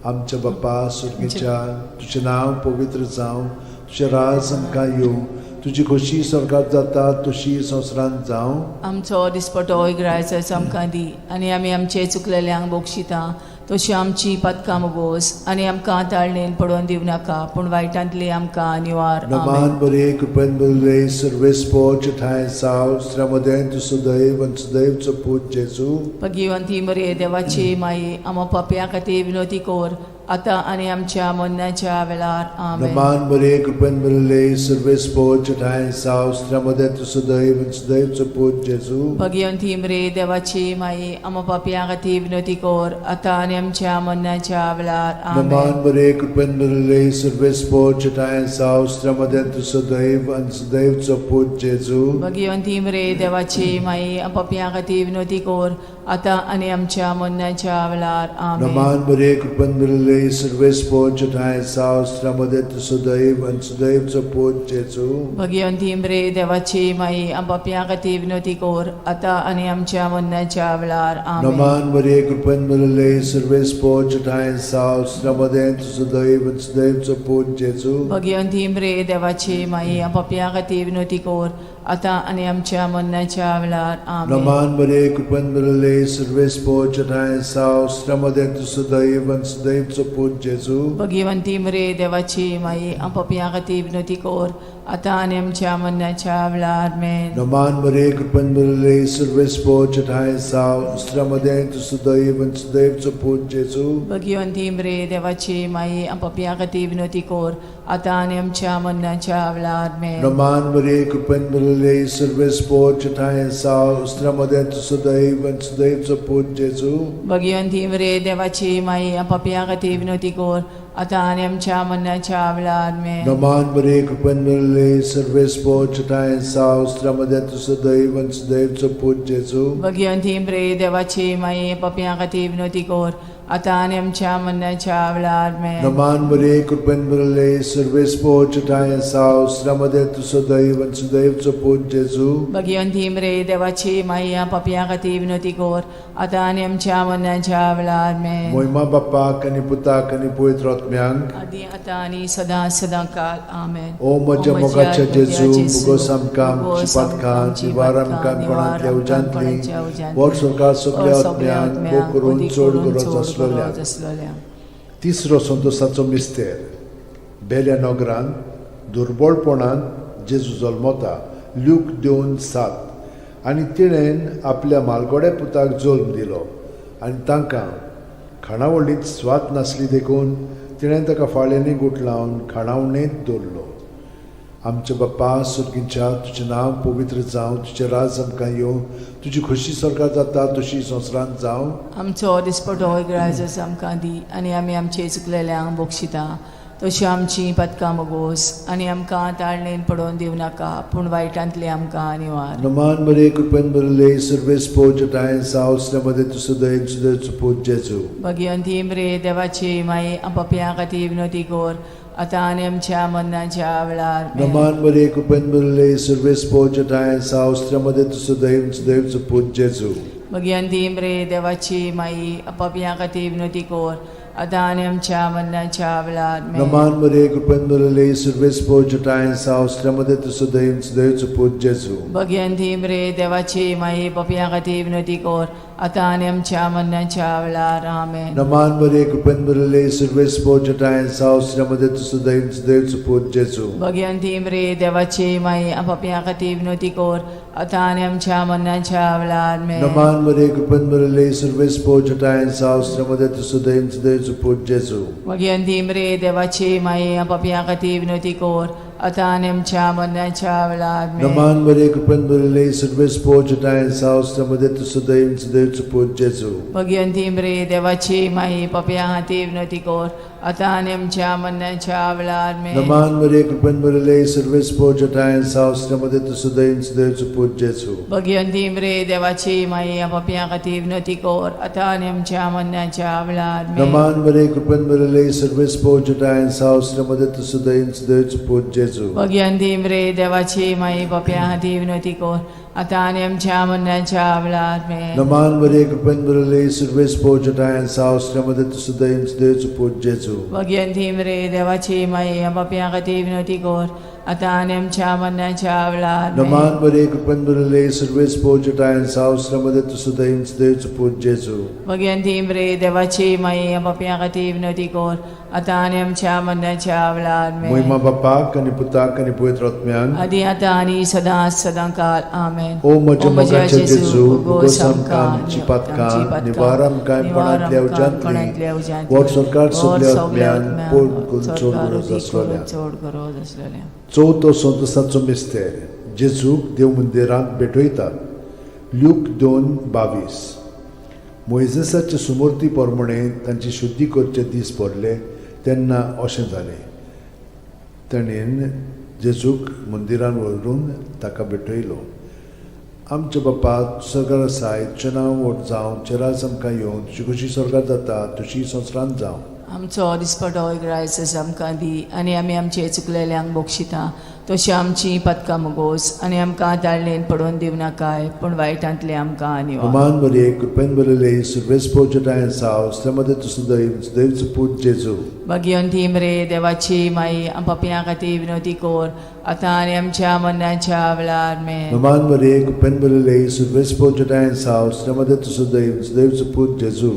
आमच्या बापा सुर्गेच्या, तुजें नांव पवित्र जावं, तुजें राज आमकां येवं, तुजी खोशी स्वर्गात जाता तशी संवसारांत जावं. आमचो दिसपटो इग्रायचो आमकां दी आनी आमी आमचे चुकलेल्यांक बक्षिता तशी आमची पातकां मुगोस आनी आमकां ताळणेन पडोवन दिवं नाका, पूण वायटांतली आमकां निवार. नमान आमेन. बरे कृपेन बरले सर्वेस्पोर ठांय साव मदें तूं सदैव आनी सदैवचो पूत जेजू. भगिवंती मरे देवाची माई, आमा पापया खातीर विनवती कोर आतां आनी आमच्या मरणाच्या वेळार. आमेन. नमान बरे कृपेन भरले सर्वेस्पोर ठांय साव मदें तूं सदैव आनी सदैवचो पूत जेजू. भगिवंती मरे देवाची माई, आमा पापया खातीर विनवती कोर आतां आनी आमच्या मरणाच्या वेळार. नमान आमेन. बरे कृपेन भरले सर्वेस्पोर ठांय साव मदें तूं सदैव आनी सदैवचो पूत जेजू. भगिवंती मरे देवाची माई, पापया खातीर विनवती कोर आतां आनी आमच्या मरणाच्या वेळार. आमेन. नमान बरे कृपेन भरले सर्वेस्पोर ठांय साव मदें तूं सदैव आनी सदैवचो पूत जेजू. भगिवंती मरे देवाची माई, पापया खातीर विनवती कोर आतां आनी आमच्या मरणाच्या वेळार. आमेन. नमान मरे कृपेन भरले सर्वेस्पोर ठांय साव मदें तूं सदैव आनी सदैवचो पूत जेजू. भगिवंती मरे देवाची माई, पापया खातीर विनवती कोर आतां आनी आमच्या मरणाच्या वेळार. आमेन. नमान मरे कृपेन भरले सर्वेस्पोर ठांय साव मदें तूं सदैव आनी सदैवचो पूत जेजू. भगिवंती मरे देवाची माई, पापया खातीर विनवती कोर आतां आनी आमच्या मरणाच्या वेळार. आमेन. नमान मरे कृपेन भरले सर्वेस्पोर ठांय साव मदें तूं सदैव आनी सदैवचो पूत जेजू. भगिवंती मरे देवाची माई, पापया खातीर विनवती कोर आतां आनी आमच्या मरणाच्या वेळार. आमेन. नमान मरे कृपेन भरले सर्वेस्पोर ठांय साव मदें तूं सदैव आनी सदैवचो पूत जेजू. भगिवंती मरे देवाची माई, पापया खातीर विनवती कोर आतां आनी आमच्या मरणाच्या वेळार. आमेन. नमान मरे कृपेन भरले सर्वेस्पोर ठांय साव मदें तूं सदैव आनी सदैवचो पूत जेजू. भगिवंती मरे देवाची माई, पापया खातीर विनवती कोर आतां आनी आमच्या मरणाच्या वेळार. आमेन. नमान मरे कृपेन भरले सर्वेस्पोर ठांय साव मदें तूं सदैव आनी सदैवचो पूत जेजू. भगिवंती मरे देवाची माई, पापया खातीर विनवती कोर आतां आनी आमच्या मरणाच्या वेळार. आमेन. मोहिमा बापाक आनी पुताक आनी पवित्र आत्म्यांक. आदी आतां आनी सदां सदां काल. आमेन. ओ म्हज्या मोगाच्या जेजू, मुगोस आमकां आमची पातकां, निवार आमकां कोणांतल्या उज्यांतली, वर स्वर्गात सगल्या आत्म्यांक, भोव करून चड गरज आसलेल्या. आसलेल्या. तिसरो संतोषाचो मिस्तेर. बेल्या नगरान दुर्बळपणान जेजू जल्मता. ल्यूक 2:7. आनी तिणें आपल्या मालगोड्या पुताक जल्म दिलो आनी तांकां खाणावळींत स्वाद नासली देखून तिणें ताका फाळ्यांनी गुठलावन खाणावणेंत दवरलो. आमच्या बाप्पा सुर्गींच्या तुजें नांव पवित्र जावं, तुजें राज आमकां येवं, तुजी खोशी स्वर्गार जाता तशी संवसारांत जावं. आमचो दिसपटो ग्राजस आमकां दी आनी आमी आमचे चुकलेल्यांक बक्षिता तशी आमची पदकां मगोस आनी आमकां ताळणेन पडोवन दिवं नाका पूण वायटांतली आमकां निवार. नमान मरे कृपेन भरिल्ले सर्वेस पोजटाय सावसल्यामध्ये तुजो दयेन सुदैचो पूत जेजू. भगिवंती मरे देवाची माई, पापयां खातीर विनोती कर आतां आनी आमच्या मरणाच्या वेळार. आमेन. नमान मरे कृपेन भरिल्ले सर्वेस पोजटाय सावसल्यामध्ये तुजो दयेन सुदैचो पूत जेजू. भगिवंती मरे देवाची माई, पापयां खातीर विनोती कर आतां आनी आमच्या मरणाच्या वेळार. आमेन. नमान मरे कृपेन भरिल्ले सर्वेस पोजटाय सावसल्यामध्ये तुजो दयेन सुदैचो पूत जेजू. भगिवंती मरे देवाची माई, पापयां खातीर विनोती कर आतां आनी आमच्या मरणाच्या वेळार. आमेन. नमान मरे कृपेन भरिल्ले सर्वेस पोजटाय सावसल्यामध्ये तुजो दयेन सुदैचो पूत जेजू. भगिवंती मरे देवाची माई, पापयां खातीर विनोती कर आतां आनी आमच्या मरणाच्या वेळार. आमेन. नमान मरे कृपेन भरिल्ले सर्वेस पोजटाय सावसल्यामध्ये तुजो दयेन सुदैचो पूत जेजू. भगिवंती मरे देवाची माई, पापयां खातीर विनोती कर आतां आनी आमच्या मरणाच्या वेळार. आमेन. नमान मरे कृपेन भरिल्ले सर्वेस पोजटाय सावसल्यामध्ये तुजो दयेन सुदैचो पूत जेजू. भगिवंती मरे देवाची माई, पापयां खातीर विनोती कर आतां आनी आमच्या मरणाच्या वेळार. आमेन. नमान मरे कृपेन भरिल्ले सर्वेस पोजटाय सावसल्यामध्ये तुजो दयेन सुदैचो पूत जेजू. भगिवंती मरे देवाची माई, पापयां खातीर विनोती कर आतां आनी आमच्या मरणाच्या वेळार. आमेन. नमान मरे कृपेन भरिल्ले सर्वेस पोजटाय सावसल्यामध्ये तुजो दयेन सुदैचो पूत जेजू. भगिवंती मरे देवाची माई, पापयां खातीर विनोती कर आतां आनी आमच्या मरणाच्या वेळार. आमेन. नमान मरे कृपेन भरिल्ले सर्वेस पोजटाय सावसल्यामध्ये तुजो दयेन सुदैचो पूत जेजू. भगिवंती मरे देवाची माई, पापयां खातीर विनोती कर आतां आनी आमच्या मरणाच्या वेळार. आमेन. नमान मरे कृपेन भरिल्ले सर्वेस पोजटाय सावसल्यामध्ये तुजो दयेन सुदैचो पूत जेजू. भगिवंती मरे देवाची माई, पापयां खातीर विनोती कर आतां आनी आमच्या मरणाच्या वेळार. आमेन. मोहिमा बापाक आनी पुताक आनी पवित्र आत्म्यान, आदी आतां आनी सदां सदां काल. आमेन. ओ म्हज्या मोगाच्या जेजू, भोगोस आमकां आमची पातकां, निवार आमकां कोणांतल्या उज्यांतली, वर सरकार सगल्या आत्म्यान पोट करून चड गरज आसलेल्या. चड गरज आसलेल्या. चवथो संतोसाचो मिस्तेर, जेजूक देव मंदिरांत भेटयतात. ल्यूक 2:22. मोयजेसाचे सुमूर्ती प्रमाणे तांची शुद्धी करचे दीस पडले तेन्ना अशें जालें, ताणें जेजूक मंदिरान व्हरून ताका भेटयलो. आमच्या बापा स्वर्गार आसाय, तुजें नांव व्हड जावं, तुजें राज आमकां येवं, तुजी खोशी स्वर्गार जाता तशी संवसारांत जावं. आमचो दिसपटो ग्रायसस आमकां दी आनी आमी आमचे चुकलेल्यांक बक्षिता तशी आमची पदकां मुगोस आनी आमकां ताळणेन पडोवन दिवं नाकाय पूण वायटांतले आमकां निवार. नमान मरिये, कृपेन भरिल्ले, सर्वेस पोजटाय साव, मध्ये तुजो दैव, दैवचो पूत जेजू. भगिवंती मरे देवाची माई, पापयां खातीर विनोती कर आतां आनी आमच्या मरणाच्या वेळार. आमेन. नमान मरिये, कृपेन भरिल्ले, सर्वेस पोजटाय साव, मध्ये तुजो दैव, दैवचो पूत जेजू.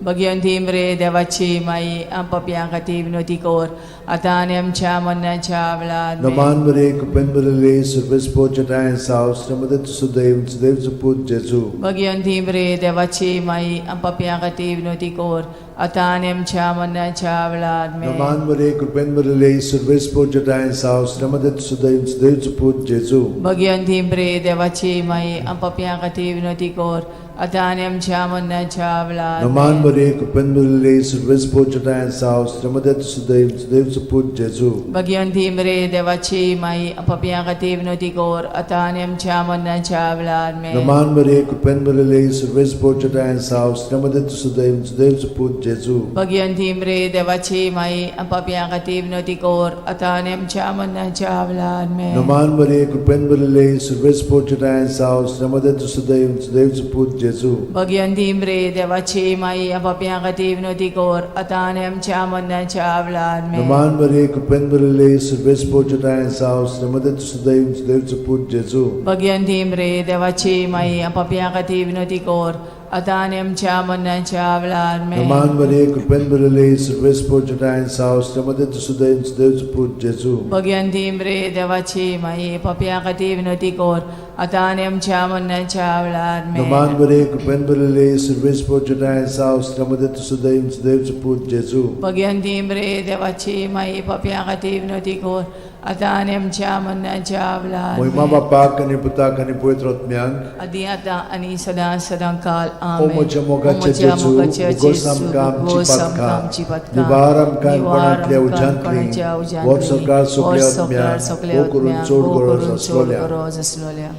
भगिवंती मरे देवाची माई, पापयां खातीर विनोती कर आतां आनी आमच्या मरणाच्या वेळार. आमेन. नमान मरिये, कृपेन भरिल्ले, सर्वेस पोजटाय साव, मध्ये तुजो दैव, दैवचो पूत जेजू. भगिवंती मरे देवाची माई, पापयां खातीर विनोती कर आतां आनी आमच्या मरणाच्या वेळार. आमेन. नमान मरिये, कृपेन भरिल्ले, सर्वेस पोजटाय साव, मध्ये तुजो दैव, दैवचो पूत जेजू. भगिवंती मरे देवाची माई, पापयां खातीर विनोती कर आतां आनी आमच्या मरणाच्या वेळार. नमान आमेन. मरिये, कृपेन भरिल्ले, सर्वेस पोजटाय साव, मध्ये तुजो दैव, दैवचो पूत जेजू. भगिवंती मरे देवाची माई, पापयां खातीर विनोती कर आतां आनी आमच्या मरणाच्या वेळार. आमेन. नमान मरिये, कृपेन भरिल्ले, सर्वेस पोजटाय साव, मध्ये तुजो दैव, दैवचो पूत जेजू. भगिवंती मरे देवाची माई, पापयां खातीर विनोती कर आतां आनी आमच्या मरणाच्या वेळार. आमेन. नमान मरिये, कृपेन भरिल्ले, सर्वेस पोजटाय साव, मध्ये तुजो दैव, दैवचो पूत जेजू. भगिवंती मरे देवाची माई, पापयां खातीर विनोती कर आतां आनी आमच्या मरणाच्या वेळार. आमेन. नमान मरिये, कृपेन भरिल्ले, सर्वेस पोजटाय साव, मध्ये तुजो दैव, दैवचो पूत जेजू. भगिवंती मरे देवाची माई, पापयां खातीर विनोती कर आतां आनी आमच्या मरणाच्या वेळार. आमेन. नमान मरिये, कृपेन भरिल्ले, सर्वेस पोजटाय साव, मध्ये तुजो दैव, दैवचो पूत जेजू. भगिवंती मरे देवाची माई, पापयां खातीर विनोती कर आतां आनी आमच्या मरणाच्या वेळार. आमेन. नमान मरिये, कृपेन भरिल्ले, सर्वेस पोजटाय साव, मध्ये तुजो दैव, दैवचो पूत जेजू. भगिवंती मरे देवाची माई, पापयां खातीर विनोती कर आतां आनी आमच्या मरणाच्या वेळार मोहिमा बापाक आनी पुताक आनी पवित्र आत्म्यांक. आदी आतां आनी सदां सदां काल. ओ आमेन. म्हज्या मोगाचे ओ म्हज्या जेजू, मोगाचे उगोस जेजू, आमकां आमची उगोस आमकां पातकां, आमची पातकां, निवार आमकां निवार कोणांतल्या आमकां उज्यांतली, कोणाच्या उज्यांतली, व्हर सरकार सगल्या व्हर सरकार आत्म्यांक, सगल्या भोव करून आत्म्यांक, चड भोव गरज करून चड आसलोल्या. गरज आसलोल्या.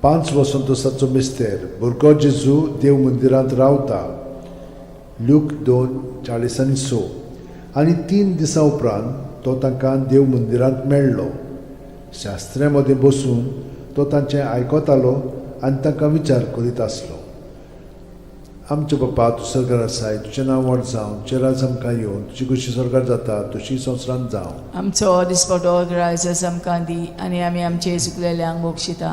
पांच वसंतोसाचो मिस्तेर. भुरगो जेजू देव मंदिरांत रावता. ल्यूक 2:46. आनी 3 दिसां उपरांत तो तांकां देव मंदिरांत मेळ्ळो. शास्त्र्या मदें बसून तो तांचें आयकतालो आनी तांकां विचार करीत आसलो. आमच्या बापा, तूं सरकार आसाय, तुजें नांव व्हड जावं, तुजें राज आमकां येवन, तुजी खुशी सरकार जाता तशी संवसारांत जावं. आमचो दिसपटो ग्रायस आमकां दी आनी आमी आमचे चुकलेल्यांक बक्षिता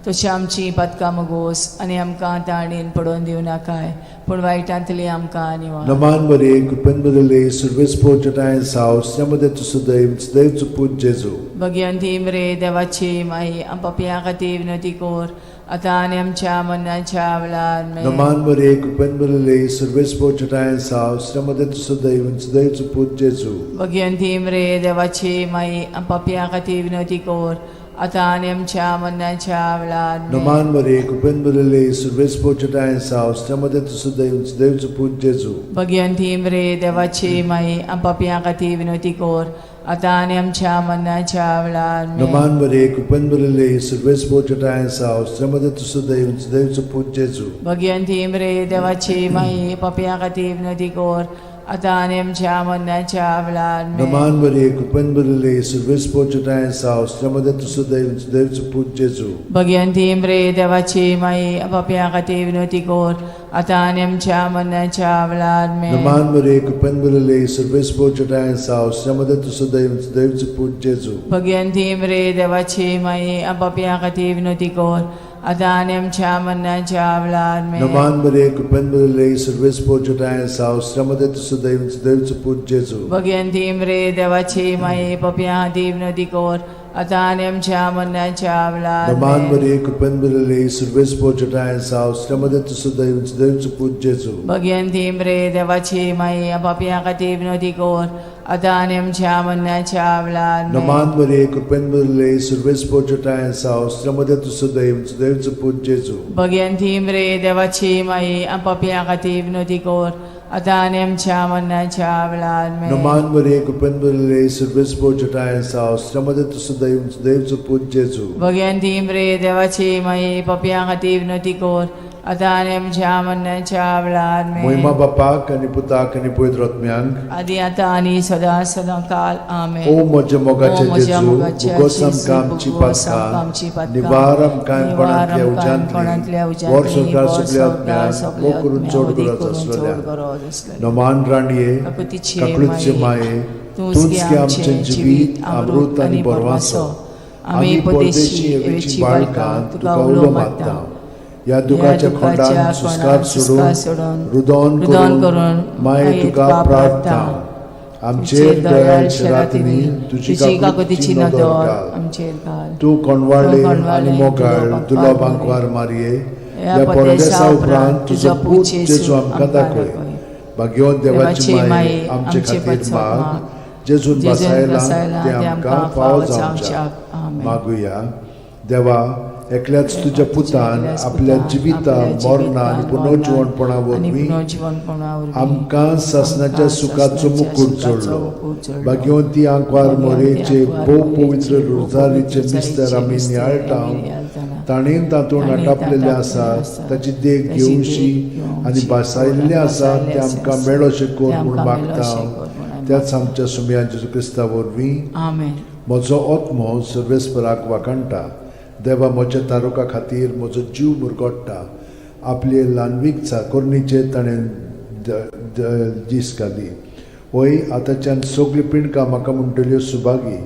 तशी आमची पातकां मगोस आनी आमकां ताणेन पडोवन दिवं नाकाय, पूण वायटांतली आमकां निवार. नमान बरे, कृपेन बदलले, सुरवेस पोचटाय साव त्यामध्ये तूं सदैव सदैव पूत जेजू. भगवंती मरे देवाची माई, आम पापयां खातीर विनवती कर आतां आनी आमच्या मरणाच्या वेळार. आमेन. नमान बरे, कृपेन बदलले, सुरवेस पोचटाय साव त्यामध्ये तूं सदैव सदैव पूत जेजू. भगवंती मरे देवाची माई, आम पापयां खातीर विनवती कर आतां आनी आमच्या मरणाच्या वेळार. आमेन. नमान बरे, कृपेन बदलले, सुरवेस पोचटाय साव त्यामध्ये तूं सदैव सदैव पूत जेजू. भगवंती मरे देवाची माई, आम पापयां खातीर विनवती कर आतां आनी आमच्या मरणाच्या वेळार. आमेन. नमान बरे, कृपेन बदलले, सुरवेस पोचटाय साव त्यामध्ये तूं सदैव सदैव पूत जेजू. भगवंती मरे देवाची माई, पापयां खातीर विनवती कर आतां आनी आमच्या मरणाच्या वेळार. आमेन. नमान बरे, कृपेन बदलले, सुरवेस पोचटाय साव त्यामध्ये तूं सदैव सदैव पूत जेजू. भगवंती मरे देवाची माई, पापयां खातीर विनवती कर आतां आनी आमच्या मरणाच्या वेळार. आमेन. नमान बरे, कृपेन बदलले, सुरवेस पोचटाय साव त्यामध्ये तूं सदैव सदैव पूत जेजू. भगवंती मरे देवाची माई, पापयां खातीर विनवती कर आतां आनी आमच्या मरणाच्या वेळार. आमेन. नमान बरे, कृपेन बदलले, सुरवेस पोचटाय साव त्यामध्ये तूं सदैव सदैव पूत जेजू. भगवंती मरे देवाची माई, पापयां खातीर विनवती कर आतां आनी आमच्या मरणाच्या वेळार. नमान आमेन. बरे, कृपेन बदलले, सुरवेस पोचटाय साव त्यामध्ये तूं सदैव सदैव पूत जेजू. भगवंती मरे देवाची माई, पापयां खातीर विनवती कर आतां आनी आमच्या मरणाच्या वेळार. आमेन. नमान बरे, कृपेन बदलले, सुरवेस पोचटाय साव त्यामध्ये तूं सदैव सदैव पूत जेजू. भगवंती मरे देवाची माई, पापयां खातीर विनवती कर आतां आनी आमच्या मरणाच्या वेळार. आमेन. नमान बरे, कृपेन बदलले, सुरवेस पोचटाय साव त्यामध्ये तूं सदैव सदैव पूत जेजू. भगवंती मरे देवाची माई, पापयां खातीर विनवती कर आतां आनी आमच्या मरणाच्या वेळार. आमेन. मोहिमा बापाक आनी पुताक आनी पवित्र आत्म्यांक. आदी आतां आनी सदां सदां काल. आमेन. ओ म्हज्या मोगाचे ओ म्हज्या जेजू, मोगाचे उगोस जेजू, आमकां आमची उगोस आमकां आमची पातकां, पातकां, निवार आमकां निवार कोणांतल्या आमकां कोणांतल्या उज्यांतली, उज्यांतली, व्हर सरकार व्हर सगल्या सरकार आत्म्यांक, सगल्या भोव करून आत्म्यांक, चड वदी गरज करून चड आसलेल्या. गरज आसलेल्या. नमान राणये, काकुतीचे काकळूतचे माये, माये, तूंच तूंच गे गे आमचें आमचें जिवीत, अमृत आनी बरवासो. आमी परदेशी एवेची बाळकां तुका उलो मारता. ह्या दुखाच्या खोंडान सुस्कार सोडून, रुदोन रुदोन करून करून माये तुका प्रार्थना. आमचेर दयाळ शेरातिनी तुजी काकुतीची काकुतीची नदर नदर घाल. आमचेर घाल. तूं कोणवाळे तूं आनी कोणवाळे, मोगाळ तुलो तुलो बांकवार बांकवार मारये, ह्या ह्या परदेसा परदेसा उपरांत उपरांत तुजो तुजो पूत पूत जेजू जेजू आमकां आमकां दाखय. दाखय. भाग्यवंत देवाची देवाची माये, माये, आमचे आमचे खातीर पासत माग, माग. जेजून जेजून बसायला बसायला ते आमकां फावो जावच्याक. आमेन. मागुया. देवा, एकल्याच तुज्या पुतान एकल्याच आपल्या पुतान जिविता आपल्या मरणा आनी जिवितान, पुनर्जिवणपणा आनी वरवीं पुनर्जिवणपणा वरवीं आमकां सासणाच्या आमकां सुखाचो सासणाच्या मुकूट सुखाचो जोडलो. मुकूट जोडलो. भाग्यवंती आंकवार भाग्यवंती मोरेचे आंकवार भोव मोरेचे पवित्र भोव रोजारीचे पवित्र मिस्तर आमी मिस्तर नियाळटा, आमी नियाळटाना, ताणें तातूंत ताणें आटापलेलें तातूंत आसा, आसा, ताची देख ताची देख घेवशी घेवशी आनी भासायल्लें आसा भासायल्लें तें आसा, आमकां मेळोशें कर तें म्हूण आमकां मागता. मेळोशें कर म्हूण आमी त्याच आमच्या सुमया जेजू क्रिस्ता वरवीं. आमेन. म्हजो आत्मो सर्वेस्पराक वाखाणटा. देवा म्हज्या तारुका खातीर म्हजो जीव मुरगोट्टा. आपले ल्हानवीक चाकोरणीचेर ताणें दीस घाली. वय आतांच्यान सगळीं पिंडकां म्हाका म्हणटल्यो सुभागी.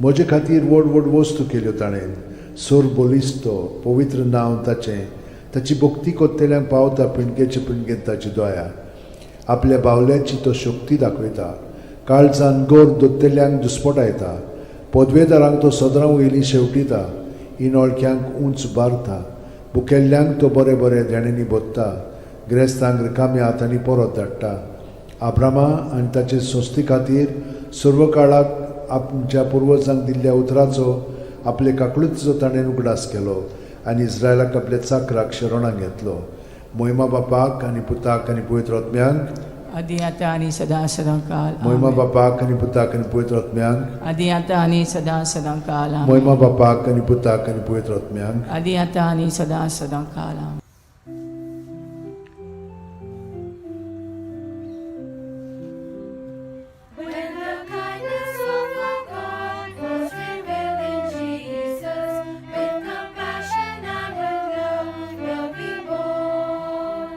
म्हजे खातीर व्हड व्हड वस्तू केल्यो ताणें. सोर बलिस्तो पवित्र नांव ताचें. ताची भक्ती कोत्तेल्यांक पावता पिंडकेचे पिंडकेन ताची दया. आपल्या बावल्याची तो शक्ती दाखयता. काळजान गोर दोत्तेल्यांक दुस्पटायता. पदवेदारांक तो सदरां वयली शेवटिता. इनोळख्यांक उंच बारता. भुकेल्ल्यांक तो बरें बरें देण्यांनी भोत्ता. गिरेस्तांक रिकाम्या हातांनी परत धाडटा. आब्रामा आनी ताचे संस्थे खातीर सर्व काळाक आमच्या पुर्वजांक दिल्ल्या उतराचो आपले काकळुतीचो ताणें उगडास केलो आनी इस्रायलाक आपल्या चाकराक शरणाक घेतलो. मोहिमा बापाक आनी पुताक आनी पवित्र आत्म्यांक. आदी आतां आनी सदां सदां काल. मोहिमा आमेन. बापाक आनी पुताक आनी पवित्र आत्म्यांक. आदी आतां आनी सदां सदां काल. आमेन. मोहिमा बापाक आनी पुताक आनी पवित्र आत्म्यांक. आदी आतां आनी सदां सदां काल. आमेन. When the kindness of our God was revealed in Jesus, with compassion and with love will be born.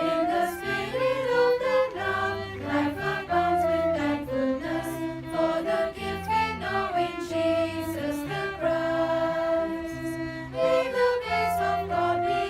In the spirit of the love, life abounds with thankfulness for the gift we know in Jesus the Christ. May the grace of God be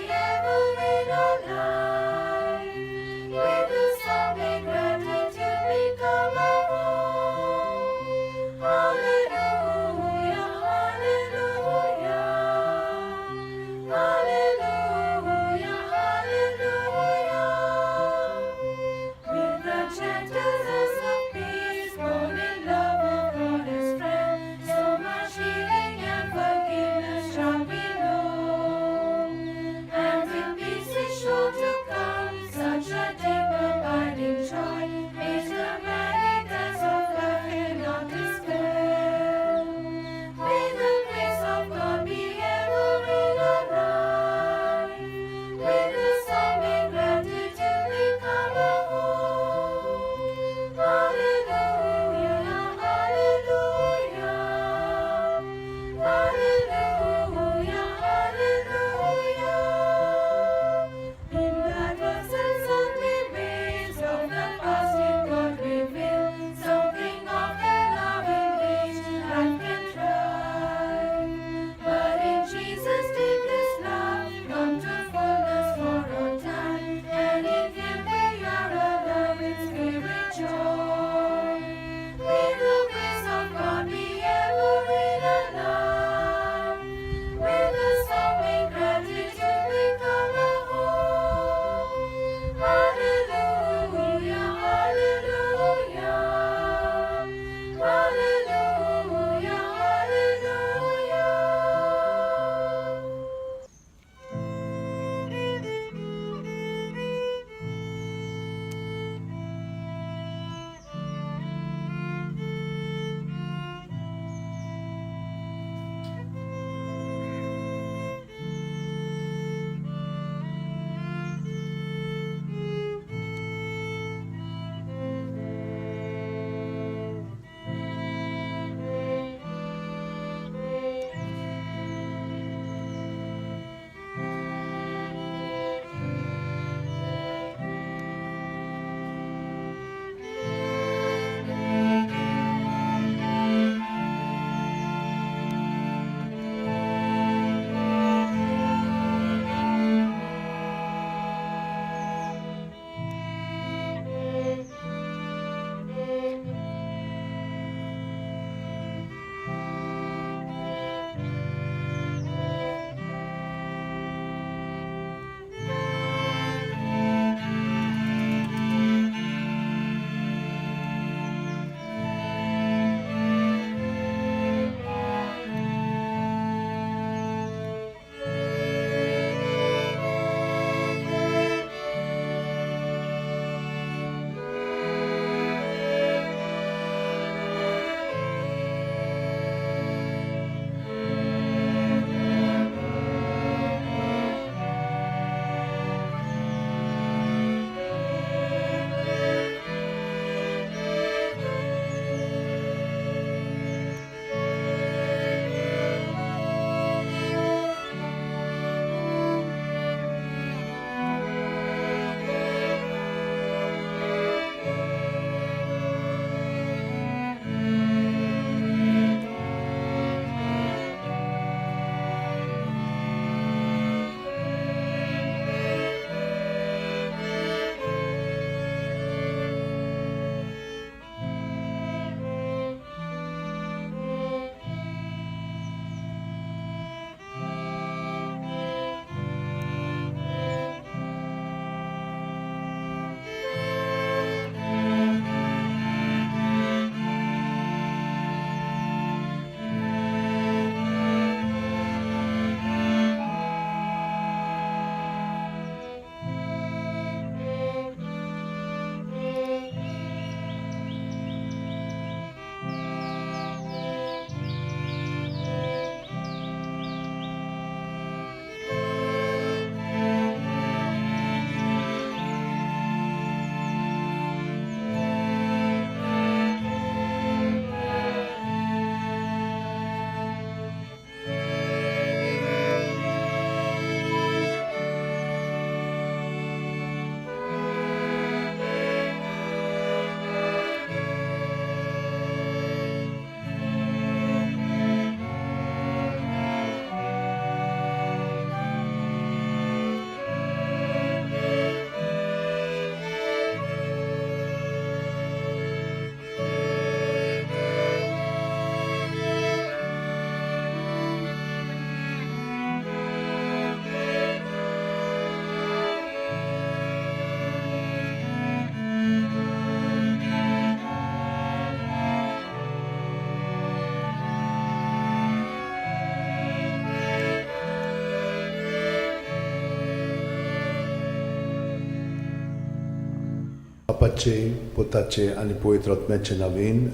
बापाचे, पुताचे आनी पवित्र आत्म्याचे नवीन.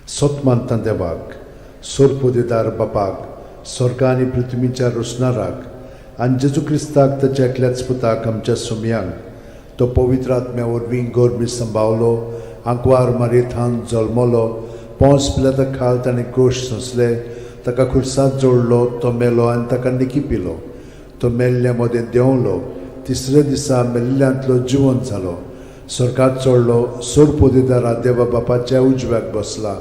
सत मानता देवाक, सोरपोदेदार बापाक, स्वर्गा आनी पृथ्वीच्या रोसणाराक, आनी जेजू क्रिस्ताक ताच्या एकल्याच पुताक आमच्या सुमयांक, तो पवित्र आत्म्या वरवीं गोरबी संभावलो, आंकवार मारयेथान जल्मलो, पोंस पिलाता खाल ताणें कोश सोंसले, ताका खुर्सांत जोडलो, तो मेलो आनी ताका निकी पिलो, तो मेल्ल्या मदें देंवलो, तिसऱ्या दिसा मेल्ल्यांतलो जिवन जालो, स्वर्गात चडलो, सोरपोदेदारा देवा बापाच्या उजव्याक बसला,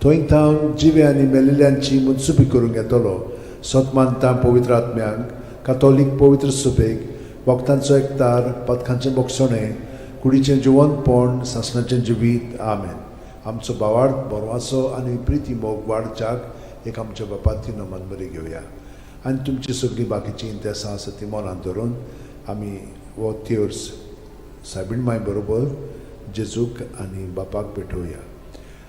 थंय थावन जिवे आनी मेलिल्ल्यांची मुनसुबी करूंक येतलो. सत मानता पवित्र आत्म्यांक, कातोलीक पवित्र सुबेक, वखदांचो एकतार, पदकांचें बोगसणें, कुडीचें जिवनपण, सासणाचें जिवीत. आमेन. आमचो भावार्थ, बरवासो आनी प्रिती मोग वाडच्याक एक आमच्या बापाती नमन बरी घेवया आनी तुमची सगळीं बाकीचीं इंतेसां आसा ती मनांत धरून आमी हो तेर्स सायबीण माय बरोबर जेजूक आनी बापाक भेटोवया.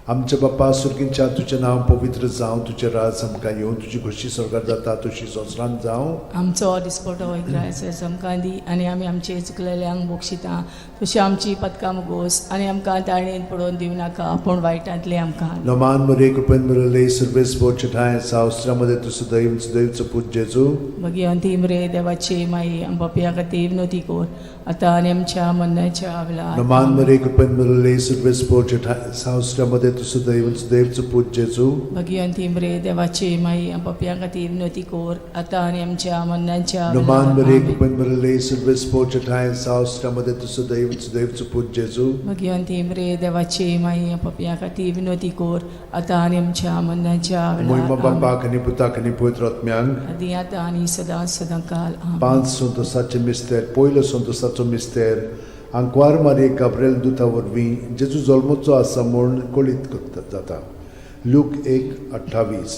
आमच्या बापा सुर्गींच्या, तुजें नांव पवित्र जावं, तुजें राज आमकां येवं, तुजी खोशी स्वर्गार जाता तशी संवसारांत जावं. आमचो दिसपटो इग्रायस आमकां दी आनी आमी आमचे चुकलेल्यांक बक्षिता तशी आमची पदकां मुगोस आनी आमकां ताळणेन पडोवन दिवं नाका, पूण वायटांतले आमकां. नमान मरे, कृपेन मिळले, सर्वेस बोचठाय सावस्त्रामध्ये तू सदैव सदैवचो पूत जेजू. मागीर अंतीम रे देवाची माई, आमच्या खातीर विनोती कोर, आतां आनी आमच्या मरणाच्या वेळार. नमान मरे, कृपेन मिळले, सर्वेस बोचठाय सावस्त्रामध्ये तू सदैव सदैवचो पूत जेजू. मागीर अंतीम रे देवाची माई, आमच्या खातीर विनोती कोर, आतां आनी आमच्या मरणाच्या नमान वेळार. मरे, आमेन. कृपेन मिळले, सर्वेस बोचठाय सावस्त्रामध्ये तू सदैव सदैवचो पूत जेजू. मागीर अंतीम रे देवाची माई, आमच्या खातीर विनोती कोर, आतां आनी आमच्या मरणाच्या मोहिमा वेळार. आमेन. बापाक आनी पुताक आनी पवित्र आत्म्यांक. आदी आतां आनी सदां सदां काल. आमेन. पांच संतोसाचे मिस्तेर. पयलो संतोसाचो मिस्तेर, आंकवार मारये गाब्रेल दुता वरवीं जेजू जल्मचो आसा म्हूण कळीत करता जाता. लूक 1:28.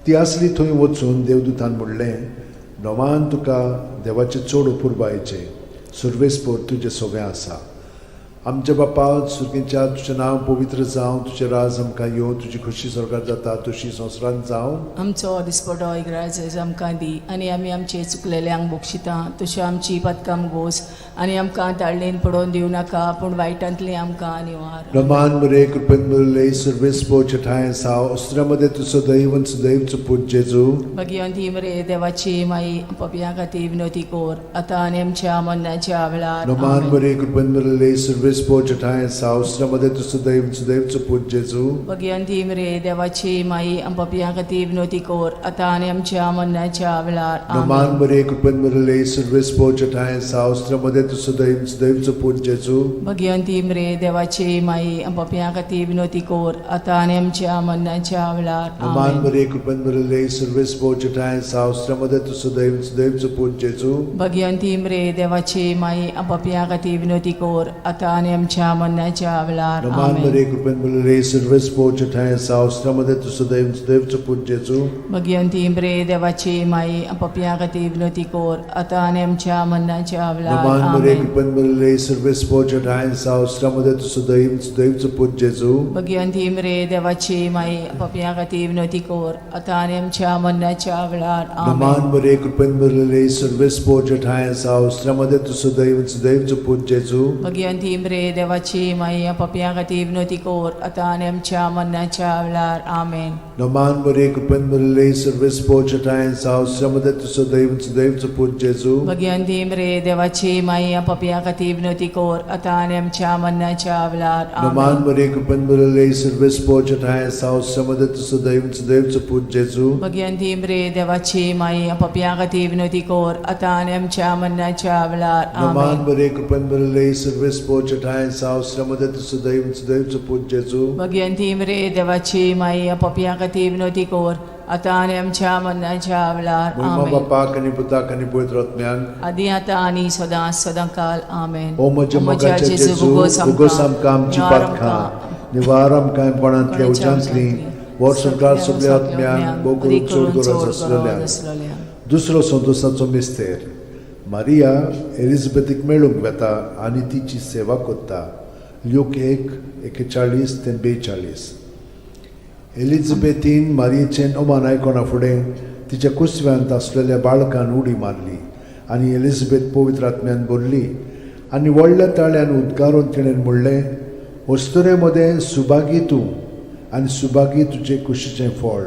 ती आसली थंय वचून देवदूतान म्हणलें, नोमान तुका देवाचें चड अपुरबायेचें, सुर्वेसपोर तुजें सगळें आसा. आमच्या बापा सुर्गीच्या, तुजें नांव पवित्र जावं, तुजें राज आमकां येवं, तुजी खोशी स्वर्गार जाता तशी संवसारांत जावं. आमचो दिसपटो इग्राज आमकां दी आनी आमी आमचे चुकलेल्यांक बक्षिता तश्यो आमची पदकां गोस आनी आमकां ताळणेन पडोवन दिवं नाका, पूण वायटांतली आमकां निवार. रमान मरे, कृपेन मुरले, सर्वेस पोचठाय साव अस्त्रामध्ये तू सदैव सदैवचो पूत जेजू. मागीर अंतीम रे देवाची माई, पपया खातीर विनोती कोर, आतां आनी आमच्या मरणाच्या वेळार. रमान आमेन. मरे, कृपेन मुरले, सर्वेस पोचठाय साव अस्त्रामध्ये तू सदैव सदैवचो पूत जेजू. मागीर अंतीम रे देवाची माई, पपया खातीर विनोती कोर, आतां आनी आमच्या मरणाच्या वेळार. रमान आमेन. मरे, कृपेन मुरले, सर्वेस पोचठाय साव अस्त्रामध्ये तू सदैव सदैवचो पूत जेजू. मागीर अंतीम रे देवाची माई, पपया खातीर विनोती कोर, आतां आनी आमच्या मरणाच्या वेळार. रमान आमेन. मरे, कृपेन मुरले, सर्वेस पोचठाय साव अस्त्रामध्ये तू सदैव सदैवचो पूत जेजू. भगियंतीम रे देवाची माई, पपया खातीर विनोती कोर, आतां आनी आमच्या मरणाच्या वेळार. रमान आमेन. मरे, कृपेन मुरले, सर्वेस पोचठाय साव अस्त्रामध्ये तू सदैव सदैवचो पूत जेजू. भगियंतीम रे देवाची माई, पपया खातीर विनोती कोर, आतां आनी आमच्या मरणाच्या वेळार. नमान मरे, आमेन. कृपेन मुरले, सर्वेस पोचठाय साव अस्त्रामध्ये तू सदैव सदैवचो पूत जेजू. भगियंतीम रे देवाची माई, पपया खातीर विनोती कोर, आतां आनी आमच्या मरणाच्या वेळार. नमान आमेन. मरे, कृपेन मुरले, सर्वेस पोचठाय साव अस्त्रामध्ये तू सदैव सदैवचो पूत जेजू. भगियंतीम रे देवाची माई, पपया खातीर विनोती कोर, आतां आनी आमच्या मरणाच्या वेळार. आमेन. नमान मरे, कृपेन मुरले, सर्वेस पोचठाय साव अस्त्रामध्ये तू सदैव सदैवचो पूत जेजू. भगियंतीम रे देवाची माई, पपया खातीर विनोती कोर, आतां आनी आमच्या मरणाच्या वेळार. नमान आमेन. मरे, कृपेन मुरले, सर्वेस पोचठाय साव अस्त्रामध्ये तू सदैव सदैवचो पूत जेजू. भगियंतीम रे देवाची माई, पपया खातीर विनोती कोर, आतां आनी आमच्या मरणाच्या वेळार. नमान आमेन. मरे, कृपेन मुरले, सर्वेस पोचठाय साव अस्त्रामध्ये तू सदैव सदैवचो पूत जेजू. भगियंतीम रे देवाची माई, पपया खातीर विनोती कोर, आतां आनी आमच्या मरणाच्या वेळार. मोहिमा आमेन. बापाक आनी पुताक आनी पवित्र आत्म्याक. आदी आतां आनी सदां सदां काल. आमेन. ओ म्हज्या मोगाच्या जेजू, उगोस आमकां आमची पातकां, निवार आमकां कोणांतल्या उज्यांतली, वर्स संवसार सगल्या आत्म्यांक, भोव करून चड गरज आसलेल्यांक. दुसरो संतोसाचो मिस्तेर, मारिया एलिझाबेथीक मेळूंक वेता आनी तिची सेवा करता. ल्यूक 1:41 ते 42. एलिझाबेथीन मारियेचें ओमान आयकना फुडें तिच्या कुसव्यांत आसलेल्या बाळकान उडी मारली आनी एलिझाबेथ पवित्र आत्म्यान भरली. आनी व्हडल्या ताळ्यान उद्गारून तिणें म्हणलें, अस्तुरे मदें सुभागी तूं आनी सुभागी तुजे कुशीचें फळ.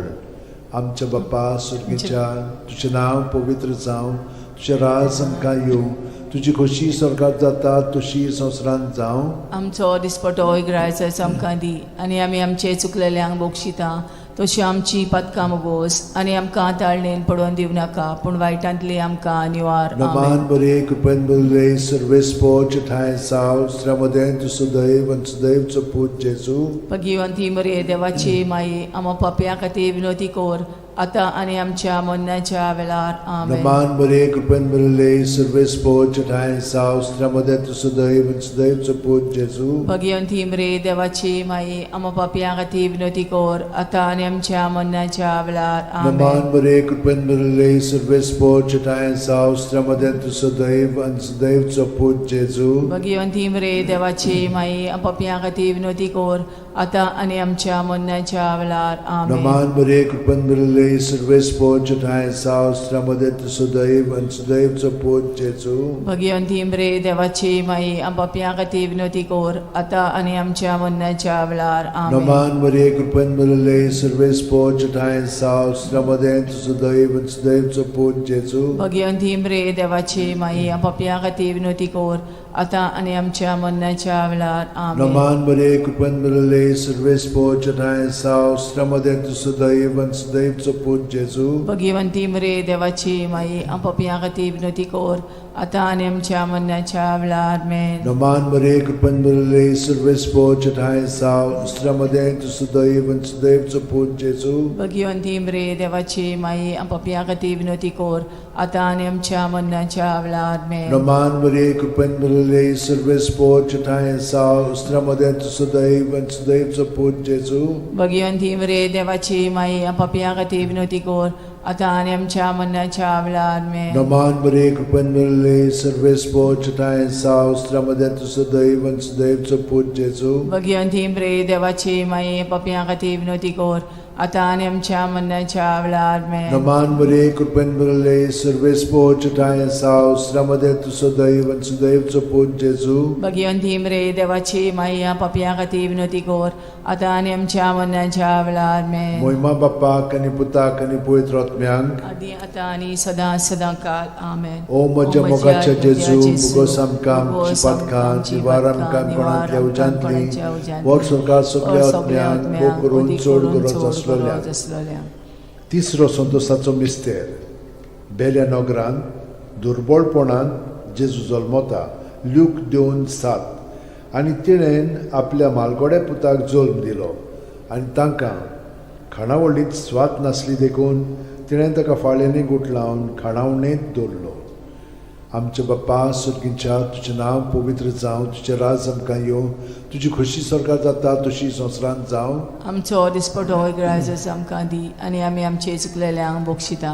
आमच्या बाप्पा सुर्गीच्या, तुजें नांव पवित्र जावं, तुजें राज आमकां येवं, तुजी खोशी स्वर्गात जाता तशी संवसारांत जावं. आमचो दिसपटो इग्रायच आमकां दी आनी आमी आमचे चुकलेल्यांक बक्षिता तशी आमची पदकां मुगोस आनी आमकां ताळणेन पडोवन दिवं नाका पूण वायटांतली आमकां निवार. नमान आमेन. बरे कृपेन बरले सर्वेस्पोच ठांय साव स्त्र्यामदें तूं सुदैव आनी सुदैवचो पूत जेजू. भगिवंती मरे देवाची माई, आमा पापया खातीर विनोती कोर आतां आनी आमच्या मरणाच्या वेळार. आमेन. नमान बरे कृपेन बरले सर्वेस्पोच ठांय साव स्त्र्यामदें तूं सुदैव आनी सुदैवचो पूत जेजू. भगिवंती मरे देवाची माई, आमा पापया खातीर विनोती कोर आतां आनी आमच्या मरणाच्या वेळार. नमान आमेन. बरे कृपेन बरले सर्वेस्पोच ठांय साव स्त्र्यामदें तूं सुदैव आनी सुदैवचो पूत जेजू. भगिवंती मरे देवाची माई, पापया खातीर विनोती कोर आतां आनी आमच्या मरणाच्या वेळार. आमेन. नमान बरे कृपेन बरले सर्वेस्पोच ठांय साव स्त्र्यामदें तूं सुदैव आनी सुदैवचो पूत जेजू. भगिवंती मरे देवाची माई, पापया खातीर विनोती कोर आतां आनी आमच्या मरणाच्या वेळार. आमेन. नमान मरिये कृपेन भरिल्ले सर्वेस्पोच ठांय साव स्त्र्यामदें तूं सुदैव आनी सुदैवचो पूत जेजू. भगिवंती मरे देवाची माई, पापया खातीर विनोती कोर आतां आनी आमच्या मरणाच्या वेळार. आमेन. नमान मरिये कृपेन भरिल्ले सर्वेस्पोच ठांय साव स्त्र्यामदें तूं सुदैव आनी सुदैवचो पूत जेजू. भगिवंती मरे देवाची माई, पापया खातीर विनोती कोर आतां आनी आमच्या मरणाच्या वेळार. आमेन. नमान मरिये कृपेन भरिल्ले सर्वेस्पोच ठांय साव स्त्र्यामदें तूं सुदैव आनी सुदैवचो पूत जेजू. भगिवंती मरे देवाची माई, पापया खातीर विनोती कोर आतां आनी आमच्या मरणाच्या वेळार. आमेन. नमान मरिये कृपेन भरिल्ले सर्वेस्पोच ठांय साव स्त्र्यामदें तूं सुदैव आनी सुदैवचो पूत जेजू. भगिवंती मरे देवाची माई, पापया खातीर विनोती कोर आतां आनी आमच्या मरणाच्या वेळार. आमेन. नमान मरिये कृपेन भरिल्ले सर्वेस्पोच ठांय साव स्त्र्यामदें तूं सुदैव आनी सुदैवचो पूत जेजू. भगिवंती मरे देवाची माई, पापया खातीर विनोती कोर आतां आनी आमच्या मरणाच्या वेळार. आमेन. नमान मरिये कृपेन भरिल्ले सर्वेस्पोच ठांय साव स्त्र्यामदें तूं सुदैव आनी सुदैवचो पूत जेजू. भगिवंती मरे देवाची माई, पापया खातीर विनोती कोर आतां आनी आमच्या मरणाच्या वेळार. आमेन. मोहिमा बाप्पाक आनी पुताक आनी पवित्र आत्म्यांक, आदी आतां आनी सदां सदां काल. आमेन. ओ म्हज्या मोगाच्या जेजू, मुगोस आमकां आमची पातकां निवार आमकां कोणांतल्या उज्यांतली वर स्वर्गात सगल्या आत्म्यांक भोग करून चड गरज आसलेल्या. आसलेल्या. तिसरो संतोसाचो मिस्तेर. बेल्या नगरान दुर्बळपणान जेजू जल्मता, ल्यूक 2:7. आनी तिणें आपल्या मालगोड्या पुताक जल्म दिलो आनी तांकां खाणावळींत स्वाद नासली देखून तिणें ताका फाळ्यांनी गुठलावन खाणावणेंत दवरलो. आमच्या बाप्पा सुर्गींच्या, तुजें नांव पवित्र जावं, तुजें राज आमकां येवं, तुजी खोशी स्वर्गात जाता तशी संवसारांत जावं. आमचो दिसपटो इग्रायज आमकां दी आनी आमी आमचे चुकलेल्यांक बक्षिता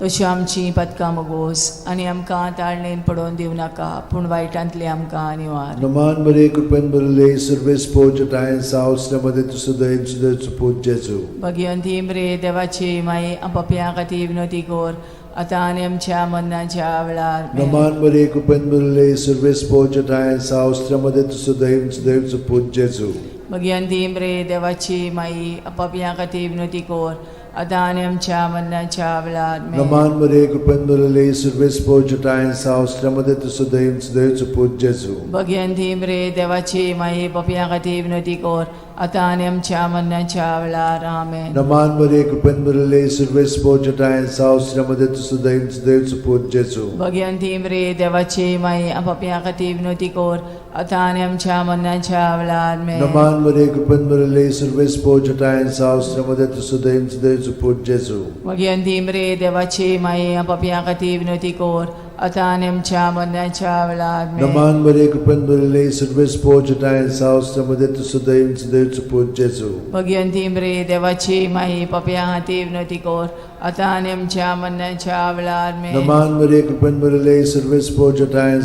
तशी आमची पदकां मगोस आनी आमकां ताळणेन पडोवन दिवं नाका पूण वायटांतली आमकां निवार. नमान मरिये कृपेन भरिल्ले सर्वेस्पोज ठांय साव स्त्र्यामदें तूं सुदैव सुदैवचो पूत जेजू. भगिवंती मरे देवाची माई, पापया खातीर विनोती कोर आतां आनी आमच्या मरणाच्या वेळार. आमेन. नमान मरिये कृपेन भरिल्ले सर्वेस्पोज ठांय साव स्त्र्यामदें तूं सुदैव सुदैवचो पूत जेजू. भगिवंती मरे देवाची माई, पापया खातीर विनोती कोर आतां आनी आमच्या मरणाच्या वेळार. आमेन. नमान मरिये कृपेन भरिल्ले सर्वेस्पोज ठांय साव स्त्र्यामदें तूं सुदैव सुदैवचो पूत जेजू. भगिवंती मरे देवाची माई, पापया खातीर विनोती कोर आतां आनी आमच्या मरणाच्या वेळार. आमेन. नमान मरिये कृपेन भरिल्ले सर्वेस्पोज ठांय साव स्त्र्यामदें तूं सुदैव सुदैवचो पूत जेजू. भगिवंती मरे देवाची माई, पापया खातीर विनोती कोर आतां आनी आमच्या मरणाच्या वेळार. आमेन. नमान मरिये कृपेन भरिल्ले सर्वेस्पोज ठांय साव स्त्र्यामदें तूं सुदैव सुदैवचो पूत जेजू. भगिवंती मरे देवाची माई, पापया खातीर विनोती कोर आतां आनी आमच्या मरणाच्या वेळार. आमेन. नमान मरिये कृपेन भरिल्ले सर्वेस्पोज ठांय साव स्त्र्यामदें तूं सुदैव सुदैवचो पूत जेजू. भगिवंती मरे देवाची माई, पापया खातीर विनोती कोर आतां आनी आमच्या मरणाच्या वेळार आमेन. नमान मरिये, कृपेन भरिल्ले, सर्वेस पोर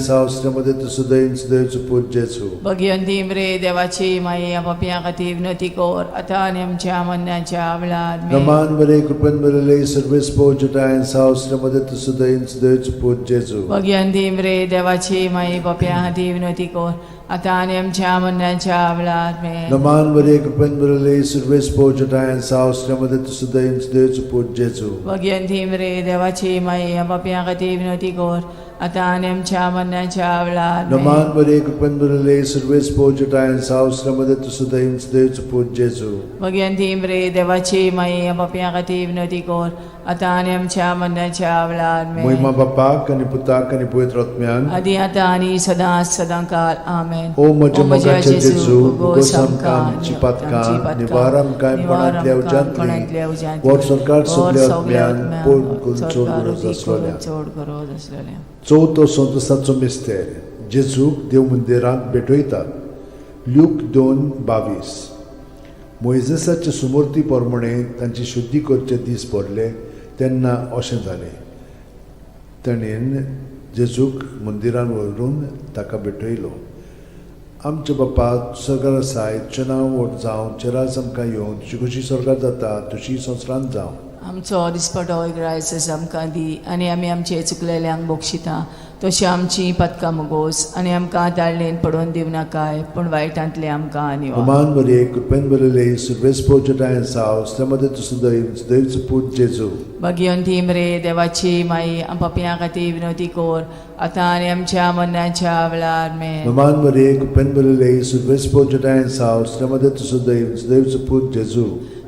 साव, श्रीमती तुसुदय सुदयचो पूत जेजू. भगिवंती मरे देवाची माई, पापयां खातीर विनवती कर आतां आनी आमच्या मरणाच्या वेळार आमेन. नमान मरिये, कृपेन भरिल्ले, सर्वेस पोर साव, श्रीमती तुसुदय सुदयचो पूत जेजू. भगिवंती मरे देवाची माई, पापयां खातीर विनवती कर आतां आनी आमच्या मरणाच्या वेळार आमेन. नमान मरिये, कृपेन भरिल्ले, सर्वेस पोर साव, श्रीमती तुसुदय सुदयचो पूत जेजू. भगिवंती मरे देवाची माई, पापयां खातीर विनवती कर आतां आनी आमच्या मरणाच्या वेळार आमेन. नमान मरिये, कृपेन भरिल्ले, सर्वेस पोर साव, श्रीमती तुसुदय सुदयचो पूत जेजू. भगिवंती मरे देवाची माई, पापयां खातीर विनवती कर आतां आनी आमच्या मरणाच्या वेळार आमेन. मोहिमा बापाक आनी पुताक आनी पवित्र आत्म्यान. आदी आतां आनी सदां सदां काल आमेन. ओ म्हज्या मोगाचे जेजू, भोगोस आमकां आमची पातकां, निवार आमकां कोणांतल्या उज्यांतली, वर सरकार सगल्या आत्म्यान पोड करून चड गरज आसलोल्या. चड गरज आसलेल्या. चवथो संतोसाचो मिस्तेर, जेजूक देव मंदिरांत भेटयतात. ल्यूक 2:22. मोयजेसाचे सुमूर्ती प्रमाणे तांची शुद्धी करचे दीस भरले तेन्ना अशें जालें, ताणें जेजूक मंदिरान व्हरून ताका भेटयलो. आमच्या बापा, सरकार आसाय, तुजें नांव व्हड जावं, तुजें राज आमकां येवं, तुजी खुशी स्वर्गात जाता तशी संवसारांत जावं. आमचो दिसपटो ग्रायस आमकां दी आनी आमी आमचे चुकलेल्यांक बक्षिता तशी आमची पदकां मुगोस आनी आमकां दाळणेन पडोवन दिवं नाकाय, पूण वायटांतले आमकां निवार. हुमान बरे, कृपेन बरले, सुरवेस पोचटाय साव, श्रीमती तुसुदय सुदैवचो पूत जेजू. भगिवंती मरे देवाची माई, पापयां खातीर विनवती कर आतां आनी आमच्या मरणाच्या वेळार आमेन. हुमान बरे, कृपेन बरले, सुरवेस पोचटाय साव, श्रीमती तुसुदय सुदैवचो पूत जेजू.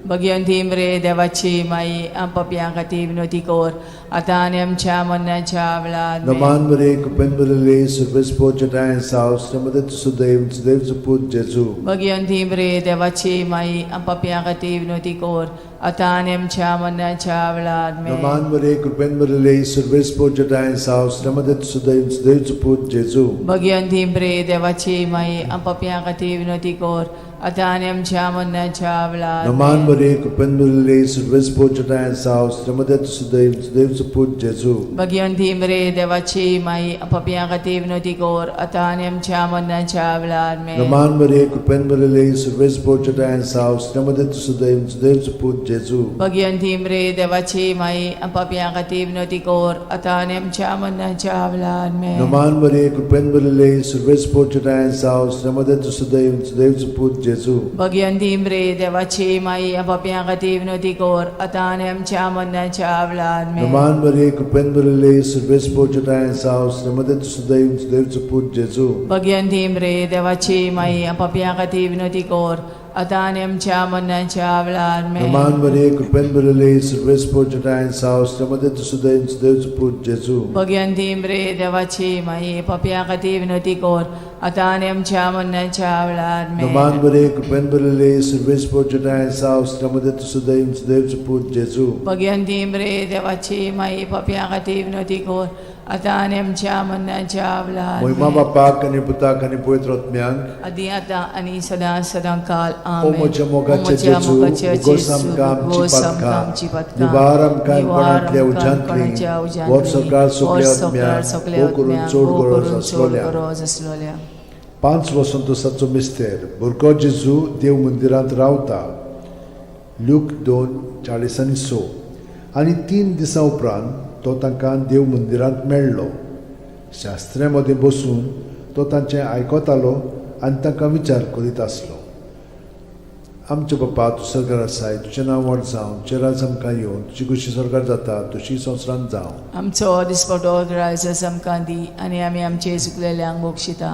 भगिवंती मरे देवाची माई, पापयां खातीर विनवती कर आतां आनी आमच्या मरणाच्या वेळार आमेन. नमान बरे, कृपेन बरले, सुरवेस पोचटाय साव, श्रीमती तुसुदय सुदैवचो पूत जेजू. भगिवंती मरे देवाची माई, पापयां खातीर विनवती कर आतां आनी आमच्या मरणाच्या वेळार आमेन. नमान बरे, कृपेन बरले, सुरवेस पोचटाय साव, श्रीमती तुसुदय सुदैवचो पूत जेजू. भगिवंती मरे देवाची माई, पापयां खातीर विनवती कर आतां आनी आमच्या मरणाच्या वेळार नमान आमेन. बरे, कृपेन बरले, सुरवेस पोचटाय साव, श्रीमती तुसुदय सुदैवचो पूत जेजू. भगिवंती मरे देवाची माई, पापयां खातीर विनवती कर आतां आनी आमच्या मरणाच्या वेळार आमेन. नमान बरे, कृपेन बरले, सुरवेस पोचटाय साव, श्रीमती तुसुदय सुदैवचो पूत जेजू. भगिवंती मरे देवाची माई, पापयां खातीर विनवती कर आतां आनी आमच्या मरणाच्या वेळार आमेन. नमान बरे, कृपेन बरले, सुरवेस पोचटाय साव, श्रीमती तुसुदय सुदैवचो पूत जेजू. भगिवंती मरे देवाची माई, पापयां खातीर विनवती कर आतां आनी आमच्या मरणाच्या वेळार आमेन. नमान बरे, कृपेन बरले, सुरवेस पोचटाय साव, श्रीमती तुसुदय सुदैवचो पूत जेजू. भगिवंती मरे देवाची माई, पापयां खातीर विनवती कर आतां आनी आमच्या मरणाच्या वेळार आमेन. नमान बरे, कृपेन बरले, सुरवेस पोचटाय साव, श्रीमती तुसुदय सुदैवचो पूत जेजू. भगिवंती मरे देवाची माई, पापयां खातीर विनवती कर आतां आनी आमच्या मरणाच्या वेळार आमेन. नमान बरे, कृपेन बरले, सुरवेस पोचटाय साव, श्रीमती तुसुदय सुदैवचो पूत जेजू. भगिवंती मरे देवाची माई, पापयां खातीर विनवती कर आतां आनी आमच्या मरणाच्या वेळार मोहिमा आमेन. बापाक आनी पुताक आनी पवित्र आत्म्याक. आदी आतां आनी सदां सदां काल ओ आमेन. म्हज्या मोगाचे ओ म्हज्या जेजू, मोगाचे उगोस जेजू, आमकां आमची उगोस आमकां पातकां, आमची पातकां, निवार आमकां निवार कोणांतल्या आमकां उज्यांतली, कोणाच्या उज्यांतली, वर सरकार सगल्या वर सरकार आत्म्याक, सगल्या भोव करून आत्म्याक, चड भोव गरज करून चड आसलोल्या. गरज आसलोल्या. 5 वसंतोसाचो मिस्तेर, भुरगो जेजू देव मंदिरांत रावता. ल्यूक 2:46. आनी 3 दिसां उपरांत तो तांकां देव मंदिरांत मेळ्ळो. शास्त्र्या मदें बसून तो तांचें आयकतालो आनी तांकां विचार करीत आसलो. आमच्या बापा, तूं सरकार आसाय, तुजें नांव व्हड जावं, तुजें राज आमकां येवं, तुजी खुशी सरकार जाता तशी संवसारांत जावं. आमचो दिसपटो ग्रायस आमकां दी आनी आमी आमचे चुकलेल्यांक बक्षिता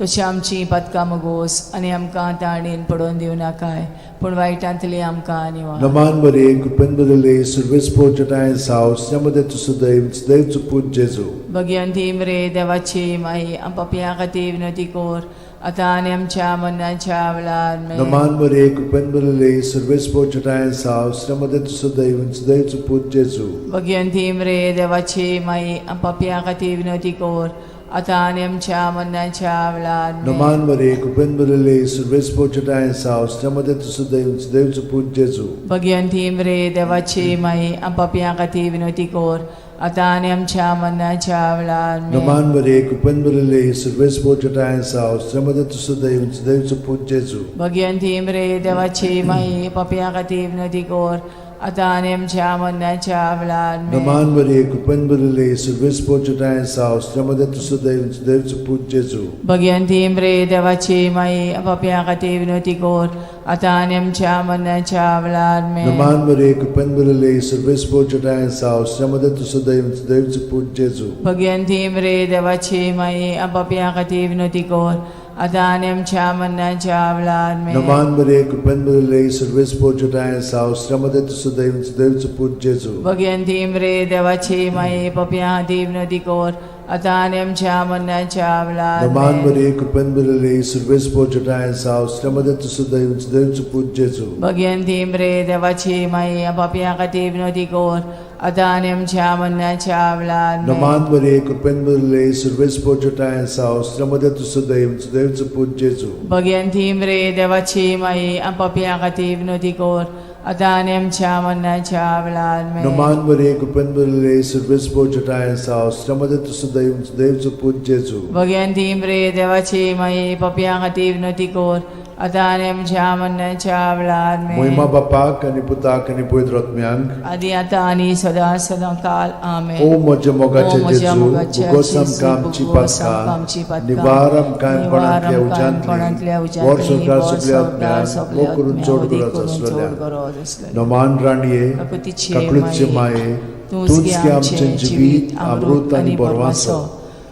तशी आमची पातकां मुगोस आनी आमकां ताणेन पडोवन दिवं नाकाय, पूण वायटांतली आमकां निवार. नमान बरे, कृपेन बरले, सुरवेस पोचटाय साव, श्रीमती तुसुदैव सुदैवचो पूत जेजू. भगिवंती मरे देवाची माई, पापयां खातीर विनवती कर आतां आनी आमच्या मरणाच्या वेळार आमेन. नमान बरे, कृपेन बरले, सुरवेस पोचटाय साव, श्रीमती तुसुदैव सुदैवचो पूत जेजू. भगिवंती मरे देवाची माई, पापयां खातीर विनवती कर आतां आनी आमच्या मरणाच्या वेळार आमेन. नमान मरे कृपेन भरिल्ले सुर्वेस पोचटाय साव मदे तुजो देव देवचो पूत जेजू. भगवंती मरे देवाची माई, आम पापयां खातीर विनवती कर, आतां आनी आमच्या मरणाच्या वेळार आमेन. नमान मरे कृपेन भरिल्ले सुर्वेस पोचटाय साव मदे तुजो देव देवचो पूत जेजू. भगवंती मरे देवाची माई, पापयां खातीर विनवती कर, आतां आनी आमच्या मरणाच्या वेळार आमेन. नमान मरे कृपेन भरिल्ले सुर्वेस पोचटाय साव मदे तुजो देव देवचो पूत जेजू. भगवंती मरे देवाची माई, पापयां खातीर विनवती कर, आतां आनी आमच्या मरणाच्या वेळार आमेन. नमान मरे कृपेन भरिल्ले सुर्वेस पोचटाय साव मदे तुजो देव देवचो पूत जेजू. भगवंती मरे देवाची माई, पापयां खातीर विनवती कर, आतां आनी आमच्या मरणाच्या वेळार आमेन. नमान मरे कृपेन भरिल्ले सुर्वेस पोचटाय साव मदे तुजो देव देवचो पूत जेजू. भगवंती मरे देवाची माई, पापयां खातीर विनवती कर, आतां आनी आमच्या मरणाच्या वेळार नमान आमेन. मरे कृपेन भरिल्ले सुर्वेस पोचटाय साव मदे तुजो देव देवचो पूत जेजू. भगवंती मरे देवाची माई, पापयां खातीर विनवती कर, आतां आनी आमच्या मरणाच्या वेळार आमेन. नमान मरे कृपेन भरिल्ले सुर्वेस पोचटाय साव मदे तुजो देव देवचो पूत जेजू. भगवंती मरे देवाची माई, पापयां खातीर विनवती कर, आतां आनी आमच्या मरणाच्या वेळार आमेन. नमान मरे कृपेन भरिल्ले सुर्वेस पोचटाय साव मदे तुजो देव देवचो पूत जेजू. भगवंती मरे देवाची माई, पापयां खातीर विनवती कर, आतां आनी आमच्या मरणाच्या वेळार आमेन. मोहिमा बापाक आनी पुताक आनी पवित्र आत्म्यांक, आदी आतां आनी सदां सदां काल आमेन. ओ म्हज्या ओ मोगाचे म्हज्या जेजू, मोगाच्या भुगोस जेजू, आमकां आमची भुगोस आमकां आमची पातकां, पातकां, निवार आमकां निवार कोणांतल्या आमकां कोणांतल्या उज्यांतली, उज्यांतली, वर संवसार वर सगल्या संवसार आत्म्यांक, सगल्या मोग करून आत्म्यांक, चड वदी गरज करून चड आसलेल्या. गरज आसलेल्या. नमान राणये, काकुतीचे काकळूतचे माये, तूंच गे आमचें जिवीत, अमृत आनी बरवासो.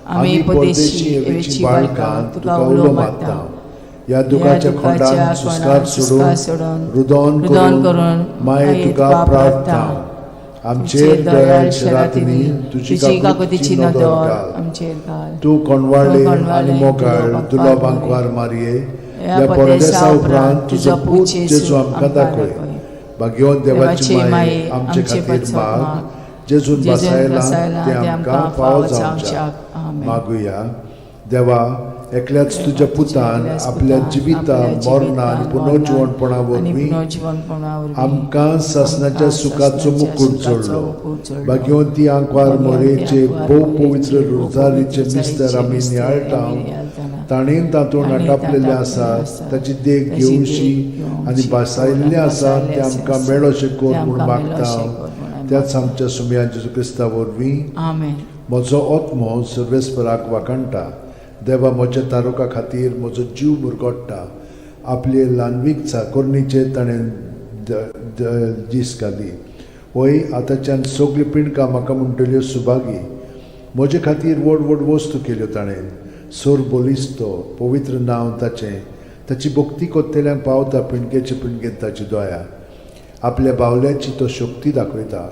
आमी परदेशी एवेची बाळकां तुका उलो मारता. ह्या दुखाच्या खोंडान सुस्कार सोडून, रुदोन रुदोन करून करून माये तुका प्रार्थना. आमचेर दयाळ शरातींनी तुजी काकुतीची नदर घाल. आमचेर घाल. तूं कोणवाळे तूं कोणवाळे, आनी मोगाळ दुलो दुलो बांकवार बांकवार मारये, ह्या ह्या परदेसा परदेसा उपरांत तुजो पूत जेजू आमकां दाखय. भाग्यवंत देवाची माये, आमचे खातीर माग, जेजून जेजून बसायला बसायला ते आमकां फावो जावच्याक. आमेन. मागुया. देवा, एकल्याच तुज्या पुतान एकल्याच आपल्या पुतान जिविता आपल्या मरणा आनी जिवितान, पुनर्जिवणपणा आनी वरवीं पुनर्जिवणपणा वरवीं आमकां सासणाच्या आमकां सुखाचो सासणाच्या मुकूट सुखाचो जोडलो. मुकूट जोडलो. भाग्यवंती आंकवार भाग्यवंती मोरेचे आंकवार भोव मोरेचे पवित्र भोव रोजारीचे पवित्र मिस्तर आमी मिस्तर नियाळटा, आमी नियाळटाना, ताणें तातूंत ताणें आटापलेलें तातूंत आसा, आसा, ताची देख ताची देख घेवशी घेवशी आनी भासायल्लें आसा भासायल्लें तें आमकां आसा, मेळोशें कर तें म्हूण आमकां मागता. मेळोशें कर म्हूण आमी त्याच आमच्या सुमया जेजू क्रिस्ता वरवीं. आमेन. म्हजो आत्मो सर्वेस्पराक वाखाणटा, देवा म्हज्या तारुका खातीर म्हजो जीव मुरगोट्टा. आपले ल्हानवीक चाकोरणीचेर ताणें दीस घाली. वय आतांच्यान सगळीं पिंडकां म्हाका म्हणटल्यो सुभागी. म्हजे खातीर व्हड व्हड वस्तू केल्यो ताणें. सोर बलिस्तो पवित्र नांव ताचें. ताची भक्ती कोत्तेल्यांक पावता पिंडकेचे पिंडकेन ताची दया. आपल्या बावल्याची तो शक्ती दाखयता.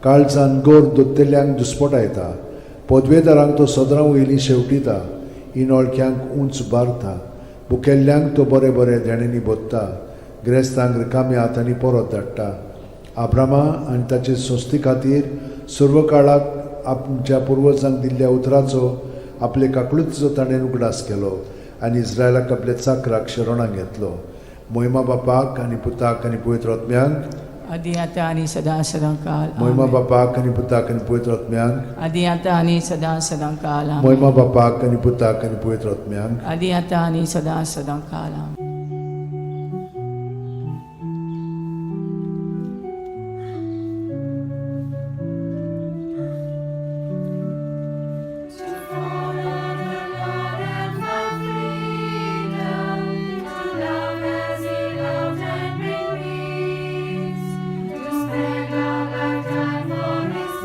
काळजान गोर दोत्तेल्यांक दुस्पटायता. पदवेदारांक तो सदरां वयली शेवटिता. इनोळख्यांक उंच बारता. भुकेल्ल्यांक तो बरें बरें देण्यांनी भोत्ता. ग्रेस्तांक रिकाम्या हातांनी परत धाडटा. आब्रामा आनी ताचे संस्थे खातीर सर्व काळाक आमच्या पुर्वजांक दिल्ल्या उतराचो आपले काकळूतचो ताणें उगडास केलो आनी इस्रायलाक आपल्या चाकराक शरणाक घेतलो. मोहिमा बापाक आनी पुताक आनी पवित्र आत्म्यांक, आदी आतां आनी सदां सदां काल मोहिमा आमेन. बापाक आनी पुताक आनी पवित्र आत्म्यांक, आदी आतां आनी सदां सदां काल आमेन. मोहिमा बापाक आनी पुताक आनी पवित्र आत्म्यांक, आदी आतां आनी सदां सदां काल आमेन. To follow the Lord and find freedom, to love as He loved and bring peace, to spend our lifetime for His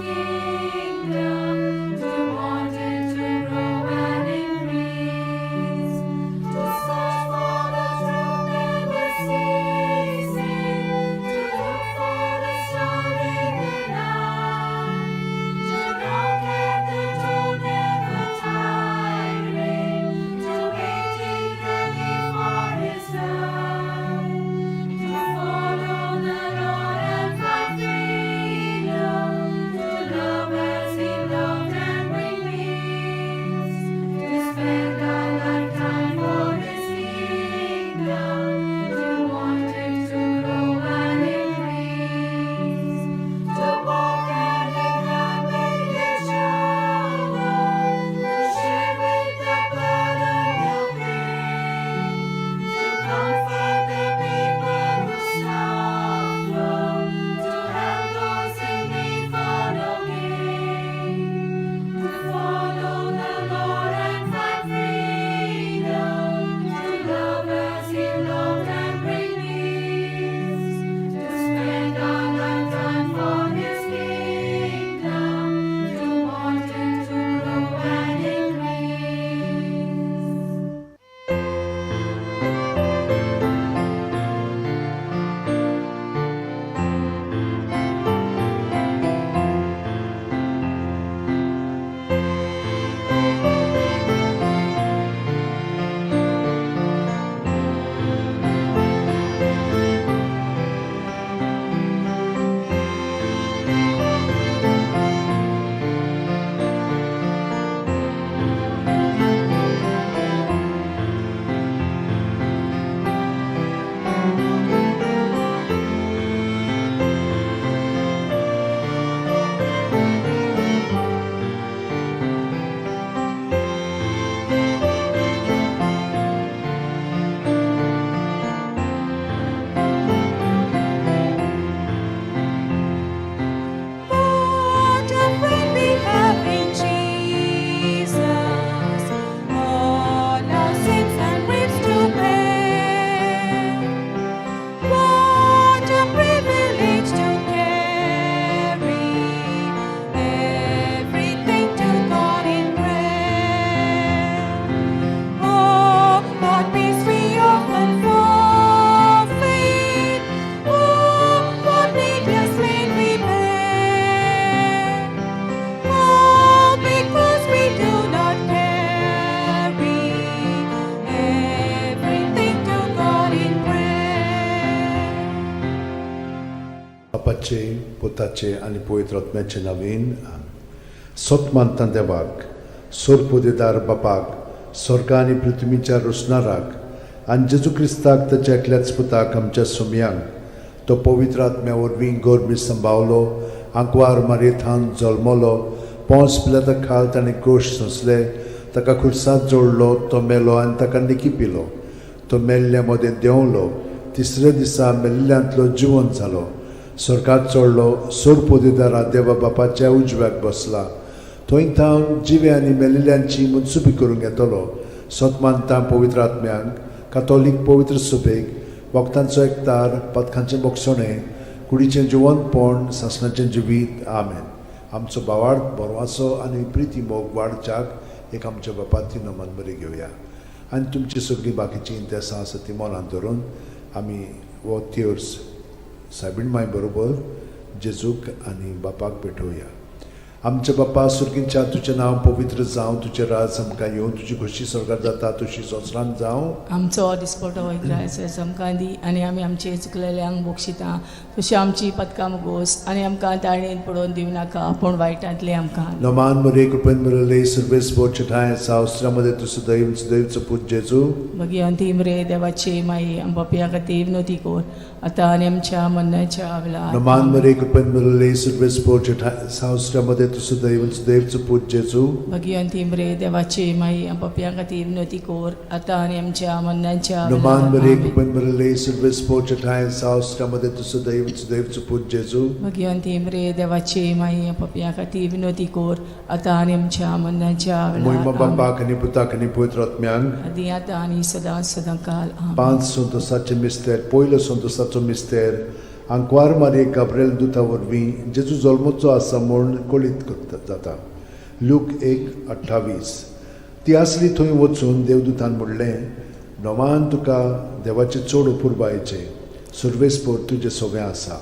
kingdom, to want it to grow and increase, to search for the पुताचे आनी पवित्र आत्म्याचे नवीन. सत मानता देवाक, सोरपोदेदार बापाक, स्वर्गा आनी पृथ्वीच्या रोसणाराक आनी जेजू क्रिस्ताक ताच्या एकल्याच पुताक आमच्या सुमयांक, तो पवित्र आत्म्या वरवीं गोरमी संभावलो, आंकवार मारयेथान जल्मलो, पोंस पिलाता खाल ताणें गोश सोंसले, ताका खुर्सात जोडलो, तो मेलो आनी ताका निकी पिलो, तो मेल्ल्या मदें देंवलो, तिसऱ्या दिसा मेल्ल्यांतलो जिवंत जालो, स्वर्गात चडलो, सोरपोदेदारा देवा बापाच्या उजव्याक बसला, थंय थावन जिवे आनी मेल्ल्यांची मनसुबी करूंक येतलो. सत मानता पवित्र आत्म्यांक, कातोलीक पवित्र सुबेक, वखदांचो एकतार, पथकांचें बोगसणें, कुडीचें जिवंतपण, सासणाचें जिवीत. आमेन. आमचो बावाड बरवाचो आनी प्रिती मोग वाडच्याक एक आमच्या बापाती नमन बरी घेवया आनी तुमची सगळीं बाकीचीं इंतेसां आसा ती मनांत धरून आमी हो तेर्स सायबीण माय बरोबर जेजूक आनी बापाक भेटोवया. आमच्या बापा सुर्गींच्या, तुजें नांव पवित्र जावं, तुजें राज आमकां येवं, तुजी खोशी स्वर्गार जाता तशी संवसारांत जावं. आमचो दिसपटो इग्रायस आमकां दी आनी आमी आमचे चुकलेल्यांक बक्षिता तशी आमची पदकां मुगोस आनी आमकां ताळणेन पडोवन दिवं नाका पूण वायटांतली आमकां. नमान मरे कृपेन मरले सर्वेस बोचठाय सावस्त्रामध्ये तूं सदैव सदैवचो पूत जेजू. मागीर अंतीम रे देवाची माई आम पापया खातीर विनोती कर आतां आनी आमच्या मरणाच्या वेळार. नमान मरे कृपेन मरले सर्वेस बोचठाय सावस्त्रामध्ये तूं सदैव सदैवचो पूत जेजू. मागीर अंतीम रे देवाची माई आम पापया खातीर विनोती कर आतां आनी आमच्या मरणाच्या नमान वेळार. मरे आमेन. कृपेन मरले सर्वेस बोचठाय सावस्त्रामध्ये तूं सदैव सदैवचो पूत जेजू. मागीर अंतीम रे देवाची माई आम पापया खातीर विनोती कर आतां आनी आमच्या मरणाच्या मोहिमा वेळार. आमेन. बापाक आनी पुताक आनी पवित्र आत्म्यांक. आदी आतां आनी सदां सदां काल. आमेन. पांच संतोसाचे मिस्तेर. पयलो संतोसाचो मिस्तेर, आंकवार मारये गाब्रेल दुता वरवीं जेजू जल्मचो आसा म्हूण कळीत करता जाता. लूक 1:28. ती आसली थंय वचून देवदूतान म्हणलें, नोमान तुका देवाचें चड अपुरबायेचें, सुर्वेसपोर तुजें सगळें आसा.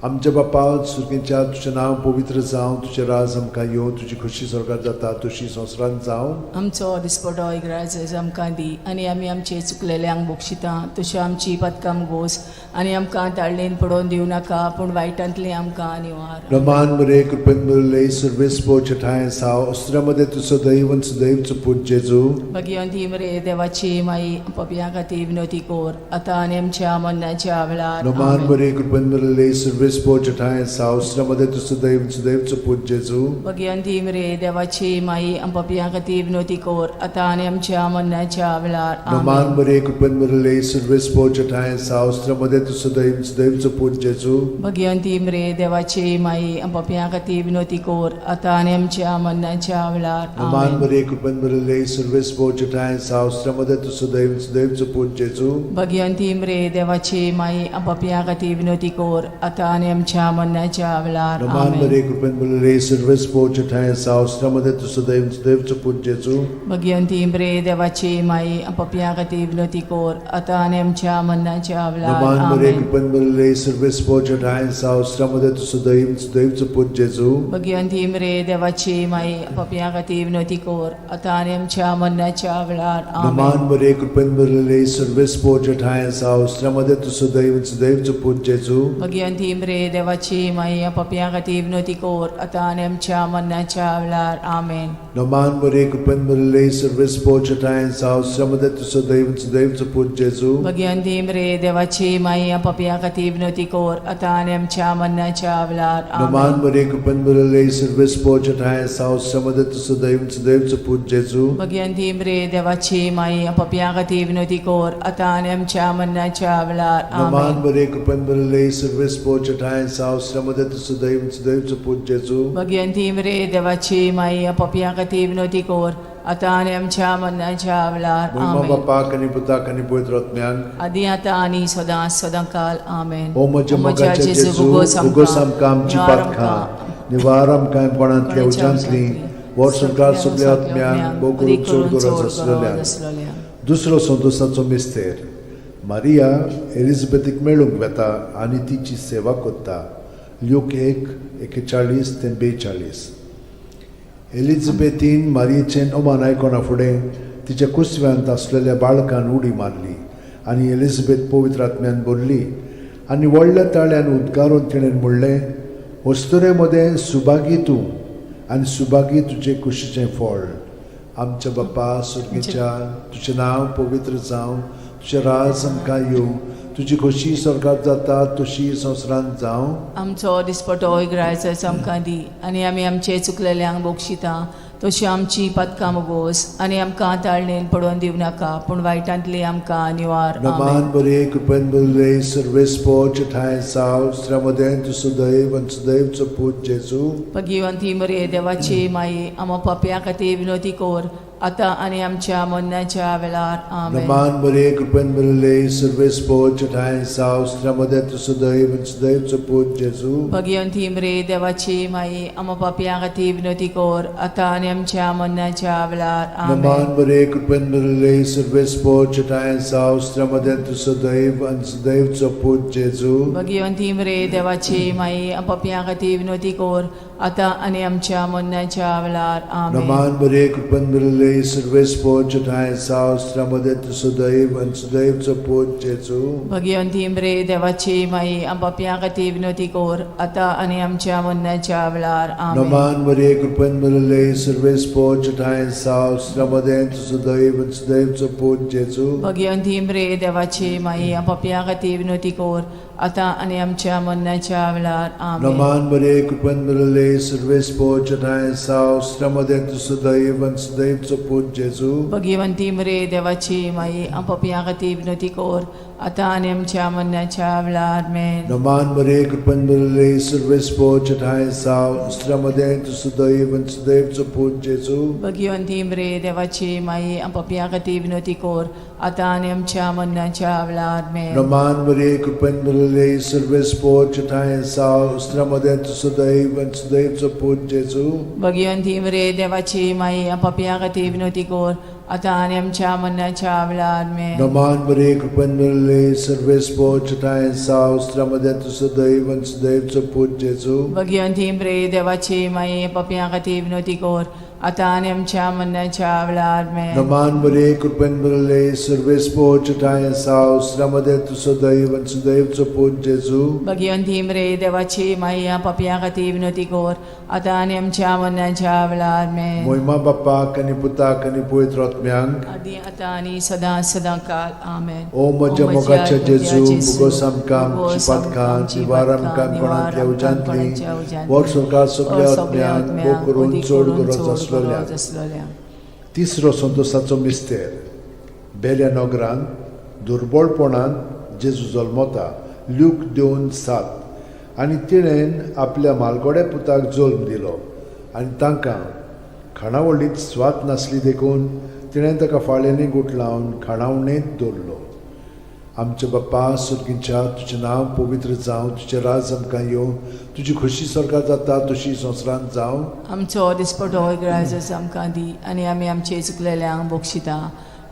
आमच्या बापा सुर्गेच्या, तुजें नांव पवित्र जावं, तुजें राज आमकां येवं, तुजी खोशी स्वर्गार जाता तशी संवसारांत जावं. आमचो दिसपटो इग्राज आमकां दी आनी आमी आमचे चुकलेल्यांक बक्षिता तशी आमची पदकां गोस आनी आमकां ताळणेन पडोवन दिवं नाका पूण वायटांतली आमकां निवार. रमान मरे कृपेन मरले सर्वेस पोचठाय साव अस्त्रामध्ये तूं सदैव सदैवचो पूत जेजू. भगिवंती मरे देवाची माई पपया खातीर विनोती कर आतां आनी आमच्या मरणाच्या वेळार. रमान आमेन. मरे कृपेन मरले सर्वेस पोचठाय साव अस्त्रामध्ये तूं सदैव सदैवचो पूत जेजू. भगिवंती मरे देवाची माई पपया खातीर विनोती कर आतां आनी आमच्या मरणाच्या वेळार. रमान आमेन. मरे कृपेन मरले सर्वेस पोचठाय साव अस्त्रामध्ये तूं सदैव सदैवचो पूत जेजू. भगिवंती मरे देवाची माई पपया खातीर विनोती कर आतां आनी आमच्या मरणाच्या वेळार. रमान आमेन. मरे कृपेन मरले सर्वेस पोचठाय साव अस्त्रामध्ये तूं सदैव सदैवचो पूत जेजू. भगिवंती मरे देवाची माई पपया खातीर विनोती कर आतां आनी आमच्या मरणाच्या वेळार. रमान आमेन. मरे कृपेन मरले सर्वेस पोचठाय साव अस्त्रामध्ये तूं सदैव सदैवचो पूत जेजू. भगिवंती मरे देवाची माई पपया खातीर विनोती कर आतां आनी आमच्या मरणाच्या वेळार. नमान मरे आमेन. कृपेन मरले सर्वेस पोचठाय सावस्त्रामध्ये तूं सदैव सदैवचो पूत जेजू. भगिवंती मरे देवाची माई पपया खातीर विनोती कर आतां आनी आमच्या मरणाच्या वेळार. नमान आमेन. मरे कृपेन मरले सर्वेस पोचठाय सावस्त्रामध्ये तूं सदैव सदैवचो पूत जेजू. भगिवंती मरे देवाची माई पपया खातीर विनोती कर आतां आनी आमच्या मरणाच्या वेळार. आमेन. नमान मरे कृपेन मरले सर्वेस पोचठाय सावस्त्रामध्ये तूं सदैव सदैवचो पूत जेजू. भगिवंती मरे देवाची माई पपया खातीर विनोती कर आतां आनी आमच्या मरणाच्या वेळार. नमान आमेन. मरे कृपेन मरले सर्वेस पोचठाय सावस्त्रामध्ये तूं सदैव सदैवचो पूत जेजू. भगिवंती मरे देवाची माई पपया खातीर विनोती कर आतां आनी आमच्या मरणाच्या वेळार. नमान आमेन. मरे कृपेन मरले सर्वेस पोचठाय सावस्त्रामध्ये तूं सदैव सदैवचो पूत जेजू. भगिवंती मरे देवाची माई पपया खातीर विनोती कर आतां आनी आमच्या मरणाच्या वेळार. महिमा आमेन. बापाक आनी पुताक आनी पवित्र आत्म्याक. आदी आतां आनी सदां सदां काल. आमेन. ओ म्हज्या मोगाच्या जेजू, उगोस आमकां आमची पातकां, निवार आमकां कोणांतल्या उज्यांतली, वर्सभर सगल्या आत्म्यांक, भोव करून चड गरज आसलेल्या. दुसरो संतोसाचो मिस्तेर, मारिया एलिझाबेथीक मेळूंक वेता आनी तिची सेवा करता. ल्यूक 1:41 ते 42. एलिझाबेथीन मारियेचें अमान आयकना फुडें तिच्या कुसव्यांत आसलेल्या बाळकान उडी मारली आनी एलिझाबेथ पवित्र आत्म्यान भरली आनी व्हडल्या ताळ्यान उद्गारून तिणें म्हणलें, अस्तुरे मदें सुभागी तूं आनी सुभागी तुजे कुशीचें फळ. आमच्या बापा सुर्गीच्या, तुजें नांव पवित्र जावं, तुजें राज आमकां येवं, तुजी खोशी स्वर्गात जाता तशी संवसारांत जावं. आमचो दिसपटो इगरायचो आमकां दी आनी आमी आमचे चुकलेल्यांक बक्षिता तशी आमची पातकां मोगोस आनी आमकां ताळणेन पडोवन दिवं नाका पूण वायटांतली आमकां निवार. नमान आमेन. बरे कृपेन बरले सर्वेस्पोच ठांय साव स्त्र्यामदें तूं सदैव आनी सदैवचो पूत जेजू. भगिवंती मरे देवाची माई, आमा पापया खातीर विनोती कोर आतां आनी आमच्या मरणाच्या वेळार. आमेन. नमान बरे कृपेन बरले सर्वेस्पोच ठांय साव स्त्र्यामदें तूं सदैव आनी सदैवचो पूत जेजू. भगिवंती मरे देवाची माई, आमा पापया खातीर विनोती कोर आतां आनी आमच्या मरणाच्या वेळार. नमान आमेन. बरे कृपेन बरले सर्वेस्पोच ठांय साव स्त्र्यामदें तूं सदैव आनी सदैवचो पूत जेजू. भगिवंती मरे देवाची माई, पापया खातीर विनोती कोर आतां आनी आमच्या मरणाच्या वेळार. आमेन. नमान बरे कृपेन बरले सर्वेस्पोच ठांय साव स्त्र्यामदें तूं सदैव आनी सदैवचो पूत जेजू. भगिवंती मरे देवाची माई, पापया खातीर विनोती कोर आतां आनी आमच्या मरणाच्या वेळार. आमेन. नमान मरे कृपेन भरले सर्वेस्पोच ठांय साव स्त्र्यामदें तूं सदैव आनी सदैवचो पूत जेजू. भगिवंती मरे देवाची माई, पापया खातीर विनोती कोर आतां आनी आमच्या मरणाच्या वेळार. आमेन. नमान मरे कृपेन भरले सर्वेस्पोच ठांय साव स्त्र्यामदें तूं सदैव आनी सदैवचो पूत जेजू. भगिवंती मरे देवाची माई, पापया खातीर विनोती कोर आतां आनी आमच्या मरणाच्या वेळार. आमेन. नमान मरे कृपेन भरले सर्वेस्पोच ठांय साव स्त्र्यामदें तूं सदैव आनी सदैवचो पूत जेजू. भगिवंती मरे देवाची माई, पापया खातीर विनोती कोर आतां आनी आमच्या मरणाच्या वेळार. आमेन. नमान मरे कृपेन भरले सर्वेस्पोच ठांय साव स्त्र्यामदें तूं सदैव आनी सदैवचो पूत जेजू. भगिवंती मरे देवाची माई, पापया खातीर विनोती कोर आतां आनी आमच्या मरणाच्या वेळार. आमेन. नमान मरे कृपेन भरले सर्वेस्पोच ठांय साव स्त्र्यामदें तूं सदैव आनी सदैवचो पूत जेजू. भगिवंती मरे देवाची माई, पापया खातीर विनोती कोर आतां आनी आमच्या मरणाच्या वेळार. आमेन. नमान मरे कृपेन भरले सर्वेस्पोच ठांय साव स्त्र्यामदें तूं सदैव आनी सदैवचो पूत जेजू. भगिवंती मरे देवाची माई, पापया खातीर विनोती कोर आतां आनी आमच्या मरणाच्या वेळार. आमेन. मोहिमा बाप्पाक आनी पुताक आनी पवित्र आत्म्यांक, आदी आतां आनी सदां सदां काल. आमेन. ओ म्हज्या मोगाच्या जेजू, मुगोस आमकां आमची पातकां निवार आमकां कोणांतल्या उज्यांतली, वर सरकार सगल्या आत्म्यांक भोग करून चड गरज आसलोल्या. आसलोल्या. तिसरो संतोसाचो मिस्तेर. बेल्या नगरांत दुर्बळपणांत जेजू जल्मता, ल्यूक 2:7. आनी तिणेन आपल्या मालगोड्या पुताक जल्म दिलो आनी तांकां खाणावळींत स्वाद नासली देखून तिणें ताका फाळ्यांनी गुठलावन खाणावणेंत दवरलो. आमच्या बाप्पा सुर्गींच्या, तुजें नांव पवित्र जावं, तुजें राज आमकां येवं, तुजी खोशी स्वर्गात जाता तशी संवसारांत जावं. आमचो दिसपटो इगराजच आमकां दी आनी आमी आमचे चुकलेल्यांक बक्षिता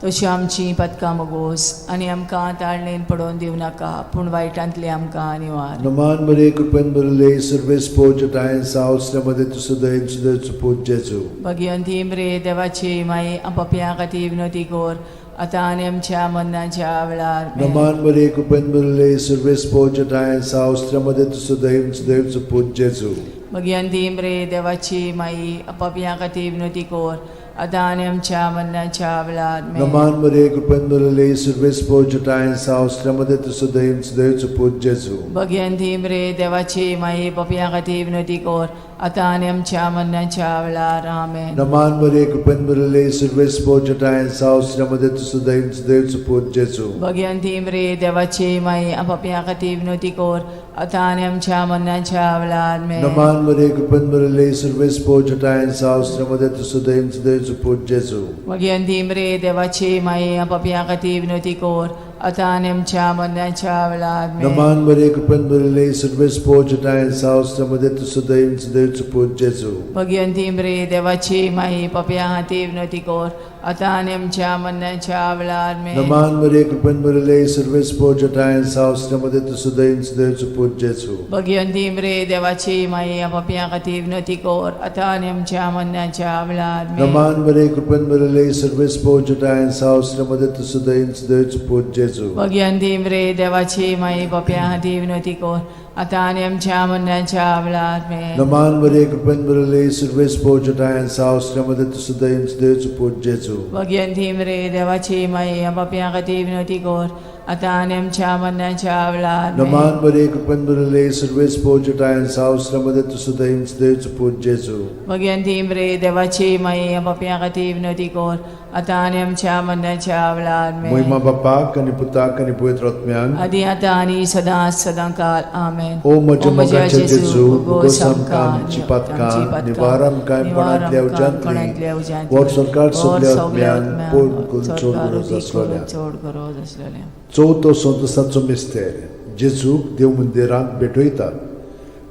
तशी आमची पातकां मोगोस आनी आमकां ताळणेन पडोवन दिवं नाका पूण वायटांतली आमकां निवार. नमान मरे कृपेन भरले सर्वेस्पोच ठांय साव स्त्र्यामदें तूं सदैव सदैवचो पूत जेजू. भगिवंती मरे देवाची माई, पापया खातीर विनोती कोर आतां आनी आमच्या मरणाच्या वेळार. आमेन. नमान मरे कृपेन भरले सर्वेस्पोच ठांय साव स्त्र्यामदें तूं सदैव सदैवचो पूत जेजू. भगिवंती मरे देवाची माई, पापया खातीर विनोती कोर आतां आनी आमच्या मरणाच्या वेळार. आमेन. नमान मरे कृपेन भरले सर्वेस्पोच ठांय साव स्त्र्यामदें तूं सदैव सदैवचो पूत जेजू. भगिवंती मरे देवाची माई, पापया खातीर विनोती कोर आतां आनी आमच्या मरणाच्या वेळार. आमेन. नमान मरे कृपेन भरले सर्वेस्पोच ठांय साव स्त्र्यामदें तूं सदैव सदैवचो पूत जेजू. भगिवंती मरे देवाची माई, पापया खातीर विनोती कोर आतां आनी आमच्या मरणाच्या वेळार. आमेन. नमान मरे कृपेन भरले सर्वेस्पोच ठांय साव स्त्र्यामदें तूं सदैव सदैवचो पूत जेजू. भगिवंती मरे देवाची माई, पापया खातीर विनोती कोर आतां आनी आमच्या मरणाच्या वेळार. आमेन. नमान मरे कृपेन भरले सर्वेस्पोच ठांय साव स्त्र्यामदें तूं सदैव सदैवचो पूत जेजू. भगिवंती मरे देवाची माई, पापया खातीर विनोती कोर आतां आनी आमच्या मरणाच्या वेळार. आमेन. नमान मरे कृपेन भरले सर्वेस्पोच ठांय साव स्त्र्यामदें तूं सदैव सदैवचो पूत जेजू. भगिवंती मरे देवाची माई, पापया खातीर विनोती कोर आतां आनी आमच्या मरणाच्या वेळार. आमेन. नमान मरे कृपेन भरले सर्वेस्पोच ठांय साव स्त्र्यामदें तूं सदैव सदैवचो पूत जेजू. भगिवंती मरे देवाची माई, पापया खातीर विनोती कोर आतां आनी आमच्या मरणाच्या वेळार आमेन. नमान मरिये, कृपेन भरिल्ले, सुरवेस पोजटायन सावसऱ्या मध्ये तुझं दैव देवचं पूत जेजू. भगयंती मरे देवाची माई, पापयां खातीर विनवती कर आतां आनी आमच्या मरणाच्या वेळार आमेन. नमान मरिये, कृपेन भरिल्ले, सुरवेस पोजटायन सावसऱ्या मध्ये तुझं दैव देवचं पूत जेजू. भगयंती मरे देवाची माई, पापयां खातीर विनवती कर आतां आनी आमच्या मरणाच्या वेळार आमेन. महिमा बापाक आनी पुताक आनी पवित्र आत्म्याक. आदी आतां आनी सदां सदां काल आमेन. ओ म्हज्या मोगाच्या जेजू, उगोस आमकां आमची पातकां, निवार आमकां कोणांतल्या उज्यांतली, वर सरकार सगल्या आत्म्यांक पोड करून चड गरज आसलेल्या. चड गरज आसलेल्या. चवथो संतोसाचो मिस्तेर, जेजूक देव मंदिरांत भेटयतात.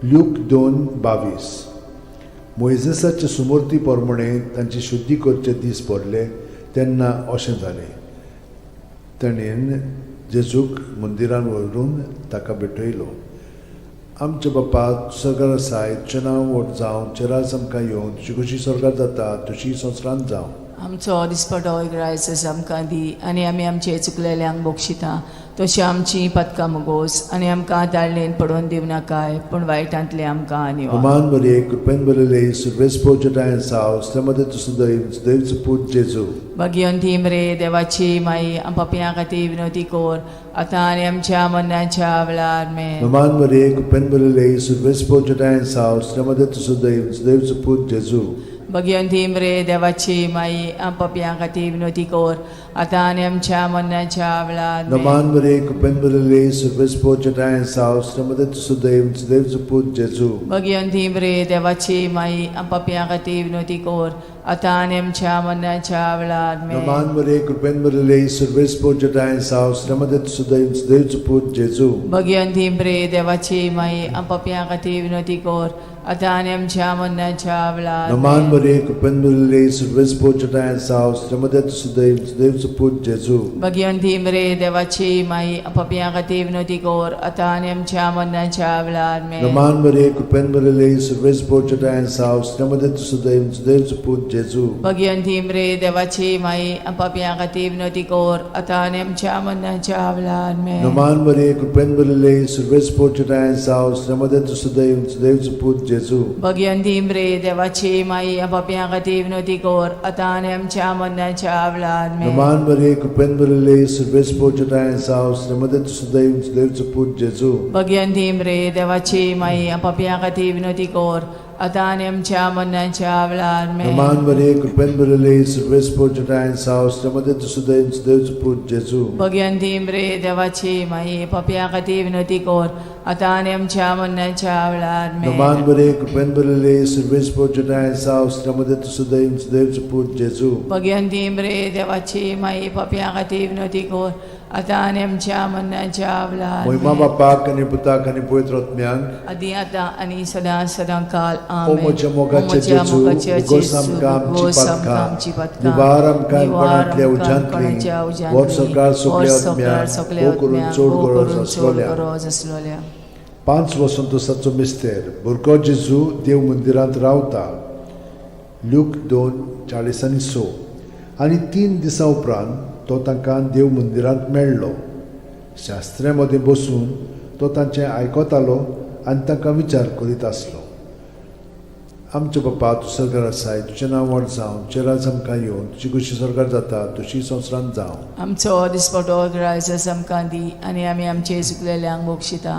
ल्यूक 2:22. मोयजेसाचे सुमूर्ती प्रमाणे तांची शुद्धी करचे दीस भरले तेन्ना अशें जालें, ताणें जेजूक मंदिरान व्हरून ताका भेटयलो. आमच्या बापा, सरकार आसाय, तुजें नांव व्हड जावं, तुजें राज आमकां येवं, तुजी खोशी स्वर्गार जाता तशी संवसारांत जावं. आमचो दिसपटो इग्रायस आमकां दी आनी आमी आमचे चुकलेल्यांक बक्षिता तशी आमची पदकां मुगोस आनी आमकां ताळणेन पडोवन दिवं नाकाय, पूण वायटांतले आमकां निवार. अमान मरिये, कृपेन भरिल्ले, सुरवेस पोजटायन साव मध्ये तुझं दैव देवचं पूत जेजू. भगियंती मरे देवाची माई, पापयां खातीर विनवती कर आतां आनी आमच्या मरणाच्या वेळार आमेन. नमान मरिये, कृपेन भरिल्ले, सुरवेस पोजटायन साव मध्ये तुझं दैव देवचं पूत जेजू. भगियंती मरे देवाची माई, पापयां खातीर विनवती कर आतां आनी आमच्या मरणाच्या वेळार आमेन. नमान मरिये, कृपेन भरिल्ले, सुरवेस पोजटायन साव मध्ये तुझं दैव देवचं पूत जेजू. भगियंती मरे देवाची माई, पापयां खातीर विनवती कर आतां आनी आमच्या मरणाच्या वेळार आमेन. नमान मरिये, कृपेन भरिल्ले, सुरवेस पोजटायन साव मध्ये तुझं दैव देवचं पूत जेजू. भगियंती मरे देवाची माई, पापयां खातीर विनवती कर आतां आनी आमच्या मरणाच्या वेळार नमान आमेन. मरिये, कृपेन भरिल्ले, सुरवेस पोजटायन साव मध्ये तुझं दैव देवचं पूत जेजू. भगियंती मरे देवाची माई, पापयां खातीर विनवती कर आतां आनी आमच्या मरणाच्या वेळार आमेन. नमान मरिये, कृपेन भरिल्ले, सुरवेस पोजटायन साव मध्ये तुझं दैव देवचं पूत जेजू. भगियंती मरे देवाची माई, पापयां खातीर विनवती कर आतां आनी आमच्या मरणाच्या वेळार आमेन. नमान मरिये, कृपेन भरिल्ले, सुरवेस पोजटायन साव मध्ये तुझं दैव देवचं पूत जेजू. भगियंती मरे देवाची माई, पापयां खातीर विनवती कर आतां आनी आमच्या मरणाच्या वेळार आमेन. नमान मरिये, कृपेन भरिल्ले, सुरवेस पोजटायन साव मध्ये तुझं दैव देवचं पूत जेजू. भगियंती मरे देवाची माई, पापयां खातीर विनवती कर आतां आनी आमच्या मरणाच्या वेळार आमेन. नमान मरिये, कृपेन भरिल्ले, सुरवेस पोजटायन साव मध्ये तुझं दैव देवचं पूत जेजू. भगियंती मरे देवाची माई, पापयां खातीर विनवती कर आतां आनी आमच्या मरणाच्या वेळार आमेन. नमान मरिये, कृपेन भरिल्ले, सुरवेस पोजटायन साव मध्ये तुझं दैव देवचं पूत जेजू. भगियंती मरे देवाची माई, पापयां खातीर विनवती कर आतां आनी आमच्या मरणाच्या वेळार महिमा आमेन. बापाक आनी पुताक आनी पवित्र आत्म्याक. आदी आतां आनी सदां सदां काल ओ आमेन. म्हज्या मोगाच्या जेजू, उगोस आमकां आमची पातकां, निवार आमकां कोणांतल्या उज्यांतली, वर सरकार सगल्या आत्म्याक हो करून चड गरज आसलोल्या. गरज आसलोल्या. 5 वसंतोसाचो मिस्तेर, भुरगो जेजू देव मंदिरांत रावता. ल्यूक 2:46. आनी 3 दिसां उपरांत तो तांकां देव मंदिरांत मेळ्ळो. शास्त्र्या मदें बसून तो तांचें आयकतालो आनी तांकां विचार करीत आसलो. आमच्या बापा, तूं सरकार आसाय, तुजें नांव व्हड जावं, तुजें राज आमकां येवं, तुजी खोशी सरकार जाता तशी संवसारांत जावं. आमचो दिसपटो ग्रायस आमकां दी आनी आमी आमचे चुकलेल्यांक बक्षिता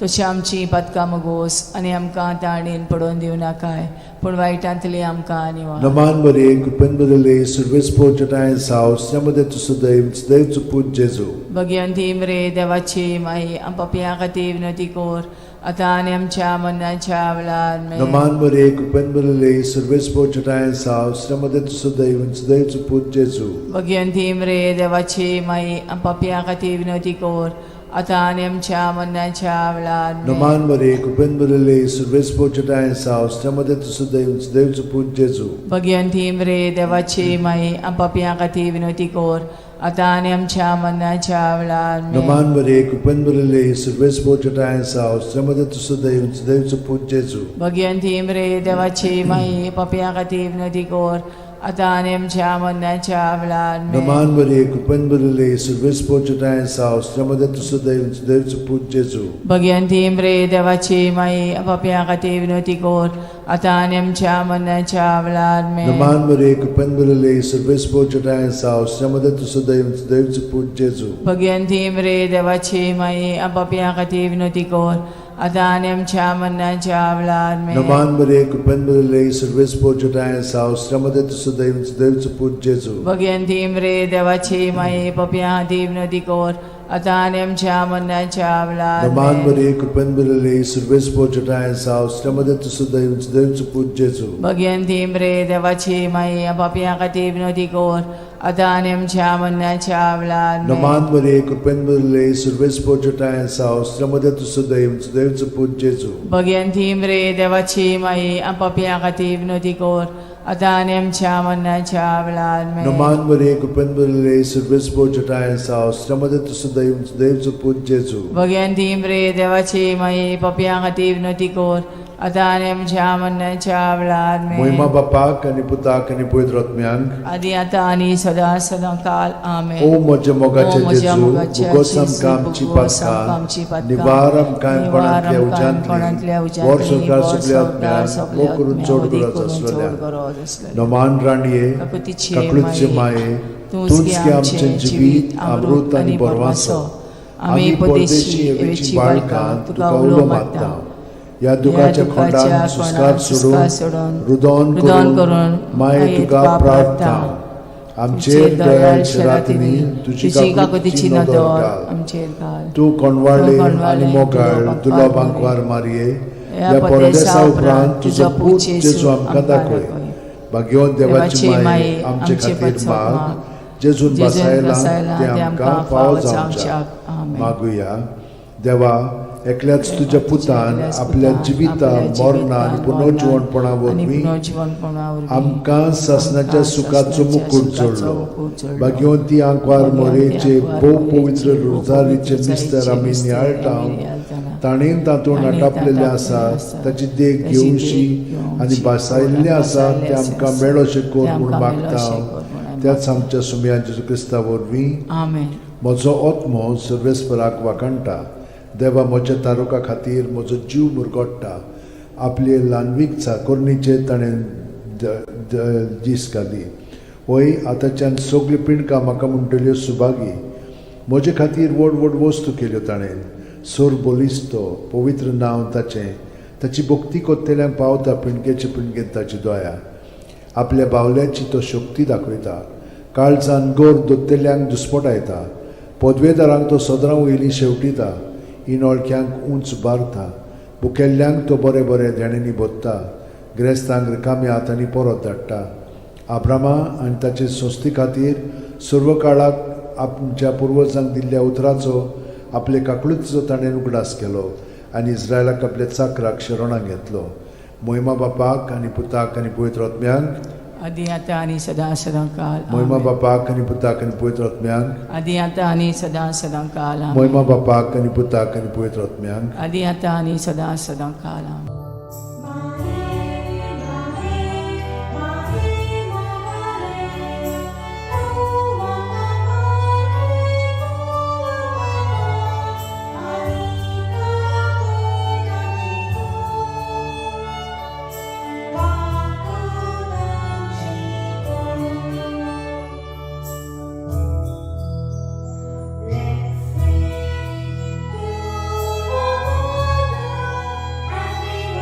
तशी आमची पातकां मगोस आनी आमकां ताणेन पडोवन दिवं नाकाय, पूण वायटांतली आमकां निवार. नमान मरिये, कृपेन भरिल्ले, सुरवेस पोजटायन साव मध्ये तुझं दैव देवचं पूत जेजू. भगियंती मरे देवाची माई, पापयां खातीर विनवती कर आतां आनी आमच्या मरणाच्या वेळार आमेन. नमान मरिये, कृपेन भरिल्ले, सुरवेस पोजटायन साव मध्ये तुझं दैव देवचं पूत जेजू. भगियंती मरे देवाची माई, पापयां खातीर विनवती कर आतां आनी आमच्या मरणाच्या वेळार आमेन. नमान मरिये, कृपेन भरिल्ले, सुरवेस पोजटायन साव मध्ये तुझं दैव देवचं पूत जेजू. भगियंती मरे देवाची माई, पापयां खातीर विनवती कर आतां आनी आमच्या मरणाच्या वेळार आमेन. नमान मरिये, कृपेन भरिल्ले, सुरवेस पोजटायन साव मध्ये तुझं दैव देवचं पूत जेजू. भगियंती मरे देवाची माई, पापयां खातीर विनवती कर आतां आनी आमच्या मरणाच्या वेळार आमेन. नमान बरे कृपेन भरिल्ले सर्वेस्पर तुजोठांय आसा स्त्रियां मदें तूं सुदैव सुदैवचो पूत जेजू. भगवंती मरे देवाची माई, पापयां खातीर विनवती कर, आतां आनी आमच्या मरणाच्या वेळार आमेन. नमान मरे कृपेन भरिल्ले सर्वेस्पर तुजोठांय आसा स्त्रियां मदें तूं सुदैव सुदैवचो पूत जेजू. भगवंती मरे देवाची माई, पापयां खातीर विनवती कर, आतां आनी आमच्या मरणाच्या वेळार आमेन. नमान मरे कृपेन भरिल्ले सर्वेस्पर तुजोठांय आसा स्त्रियां मदें तूं सुदैव सुदैवचो पूत जेजू. भगवंती मरे देवाची माई, पापयां खातीर विनवती कर, आतां आनी आमच्या मरणाच्या वेळार नमान आमेन. मरे कृपेन भरिल्ले सर्वेस्पर तुजोठांय आसा स्त्रियां मदें तूं सुदैव सुदैवचो पूत जेजू. भगवंती मरे देवाची माई, पापयां खातीर विनवती कर, आतां आनी आमच्या मरणाच्या वेळार आमेन. नमान मरे कृपेन भरिल्ले सर्वेस्पर तुजोठांय आसा स्त्रियां मदें तूं सुदैव सुदैवचो पूत जेजू. भगवंती मरे देवाची माई, पापयां खातीर विनवती कर, आतां आनी आमच्या मरणाच्या वेळार आमेन. नमान मरे कृपेन भरिल्ले सर्वेस्पर तुजोठांय आसा स्त्रियां मदें तूं सुदैव सुदैवचो पूत जेजू. भगवंती मरे देवाची माई, पापयां खातीर विनवती कर, आतां आनी आमच्या मरणाच्या वेळार आमेन. मोहिमा बापाक आनी पुताक आनी पवित्र आत्म्यांक, आदी आतां आनी सदां सदां काल आमेन. ओ म्हज्या मोगाचे ओ म्हज्या जेजू, मोगाच्या भुगोस जेजू, आमकां आमची भुगोस आमकां आमची पातकां, पातकां, निवार आमकां कोणांतल्या कोणांतल्या उज्यांतली, उज्यांतली, वर संवसार वर सगल्या संवसार आत्म्यांक, सगल्या वो करून आत्म्यांक, चड वदी गरज करून चड आसलेल्या. गरज आसलेल्या. नमान राणये, काकुतीचे काकळूतचे माये, माये, तूंच तूंच गे गे आमचें आमचें जिवीत, अमृत आनी बरवासो. आमी परदेशी एवेची बाळकां तुका उलो मारता. ह्या दुखाच्या खोंडान सुस्कार सोडून, रुदोन रुदोन करून करून माये तुका प्रार्थना. आमचेर दयाळ शरातींनी तुजी तुजी काकुतीची काकुतीची नदर नदर घाल. आमचेर घाल. तूं कोणवाळे तूं कोणवाळे आनी मोगाळ दुलो दुलो बांकवार बांकवार मारये, ह्या ह्या परदेसा परदेसा उपरांत उपरांत तुजो पूत जेजू आमकां दाखय. भाग्यवंत देवाची माये आमचे खातीर माग, जेजून जेजून बसायला बसायला तें आमकां फावो जावच्याक. आमेन. मागुया. देवा, एकल्याच तुज्या पुतान आपल्या जिविता मरणा आनी पुनर्जिवणपणा वरवीं आमकां सासणाच्या सुखाचो मुकूट जोडलो. भाग्यवंती आंकवार मोरेचे भोव पवित्र रोजारीचे मिस्तर आमी नियाळटा, ताणेन तातूंत आटापलेलें आसा ताची देख घेवशी आनी भासायल्लें आसा तें आमकां मेळोशें कर म्हूण मागता त्याच आमच्या सुमया जेजू क्रिस्ता वरवीं. आमेन. म्हजो आत्मो सर्वेस्पराक वाखाणटा, देवा म्हज्या तारुका खातीर म्हजो जीव मुरगोडटा. आपले ल्हानवीक चाकोरणीचेर ताणें दीस घाली. वय, आतांच्यान सगल्यो पिंडकां म्हाका म्हणटल्यो सुभागी. म्हजे खातीर व्हड व्हड वस्तू केल्यो ताणें. सोर बलिस्तो पवित्र नांव ताचें. ताची भक्ती कोत्तेल्यांक पावता पिंडकेचे पिंडकेन ताची दया. आपल्या बावल्याची तो शक्ती दाखयता, काळजान गोर दोत्तेल्यांक दुस्पटायता. पदवेदारांक तो सदरां वयलीं शेवटिता, इनोळख्यांक उंच बारता. भुकेल्ल्यांक तो बरें बरें देण्यांनी भरता, ग्रेस्तांक रिकाम्या हातांनी परत धाडटा. आब्रामा आनी ताचे संस्थे खातीर सर्व काळाक आमच्या पुर्वजांक दिल्ल्या उतराचो आपले काकळुतीचो ताणें उगडास केलो आनी इस्रायलाक आपल्या चाकराक शरणाक घेतलो. मोहिमा बापाक आनी पुताक आनी पवित्र आत्म्यांक, आदी आतां आनी सदां सदां काल मोहिमा आमेन. बापाक आनी पुताक आनी पवित्र आत्म्यांक, आदी आतां आनी सदां सदां काल आमेन. मोहिमा बापाक आनी पुताक आनी पवित्र आत्म्यांक, आदी आतां आनी सदां सदां काल आमेन. Let's sing to our Mother as we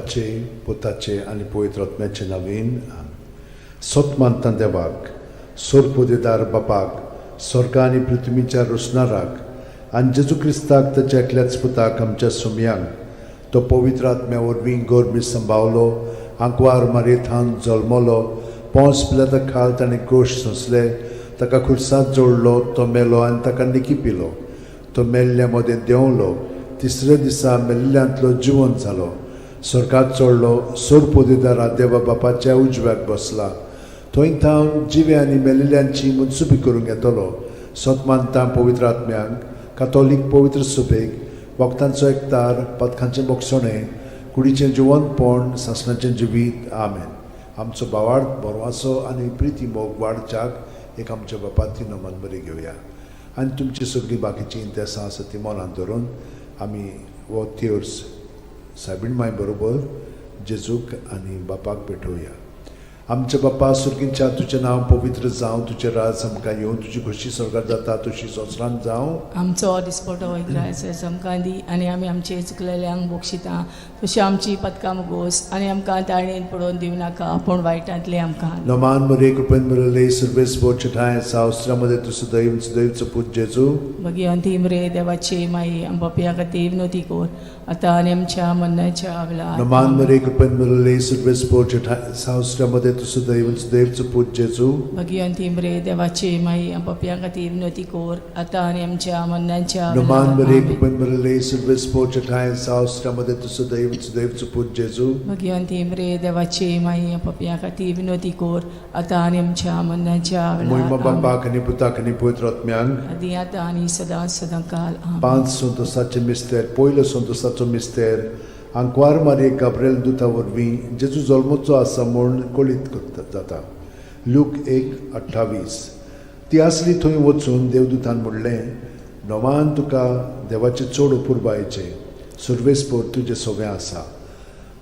बापाचे, पुताचे आनी पवित्र आत्म्याचे नवीन. सत मानता देवाक, सोरपोदेदार बापाक, स्वर्गा आनी पृथ्वीच्या रोसणाराक, आनी जेजू क्रिस्ताक ताच्या एकल्याच पुताक आमच्या सुमयांक, तो पवित्र आत्म्या वरवीं गोरमी संभावलो, आंकवार मारयेथान जल्मलो, पोंस पिलाता खाल ताणें कोश सोंसले, ताका खुर्सांत जोडलो, तो मेलो आनी ताका निकी पिलो, तो मेल्ल्या मदें देंवलो, तिसऱ्या दिसा मेल्ल्यांतलो जिवन जालो, स्वर्गात चडलो, सोरपोदेदारा देवा बापाच्या उजव्याक बसला, थंय थावन जिवे आनी मेल्ल्यांची मुनसुबी करूंक येतलो. सत मानता पवित्र आत्म्यांक, कातोलीक पवित्र सुबेक, वखदांचो एकतार, पदकांचें बोगसणें, कुडीचें जिवंतपण, सासणाचें जिवीत. आमेन. आमचो भावार्थ, बरवासो आनी प्रिती मोग वाडच्याक एक आमच्या बापाती नमन बरी घेवया आनी तुमची सगळीं बाकीचीं इंतेसां आसा ती मनांत धरून आमी हो तेर्स सायबीण माय बरोबर जेजूक आनी बापाक भेटोवया. आमच्या बापा सुर्गींच्या, तुजें नांव पवित्र जावं, तुजें राज आमकां येवं, तुजी खोशी स्वर्गात जाता तशी संवसारांत जावं. आमचो दिसपटो इग्रायस आमकां दी आनी आमी आमचे चुकलेल्यांक बक्षिता तशी आमची पदकां मुगोस आनी आमकां ताळणेन पडोवन दिवं नाका, पूण वायटांतले आमकां. नमान मरे, कृपेन बरले, सर्वेस बोचठाय सावस्त्रामध्ये तूं सदैव सदैवचो पूत जेजू. भगिवंती मरे देवाची माई, आमच्या खातीर विनवती कर, आतां आनी आमच्या मरणाच्या वेळार. नमान मरे, कृपेन बरले, सर्वेस बोचठाय सावस्त्रामध्ये तूं सदैव सदैवचो पूत जेजू. भगिवंती मरे देवाची माई, आमच्या खातीर विनवती कर, आतां आनी आमच्या मरणाच्या नमान मरे, वेळार. कृपेन बरले, सर्वेस बोचठाय सावस्त्रामध्ये तूं सदैव सदैवचो पूत जेजू. भगिवंती मरे देवाची माई, आमच्या खातीर विनवती कर, आतां आनी आमच्या मरणाच्या मोहिमा वेळार. आमेन. बापाक आनी पुताक आनी पवित्र आत्म्यांक. आदी आतां आनी सदां सदां काल. आमेन. पांच संतोसाचे मिस्तेर. पयलो संतोसाचो मिस्तेर, आंकवार मारये गाब्रेल दुता वरवीं जेजू जल्मचो आसा म्हूण कळीत करता जाता. लूक 1:28. ती आसली थंय वचून देवदूतान म्हणलें, नवान तुका देवाचें चड अपुरबायेचें, सुर्वेसपोर तुजें सगळें आसा.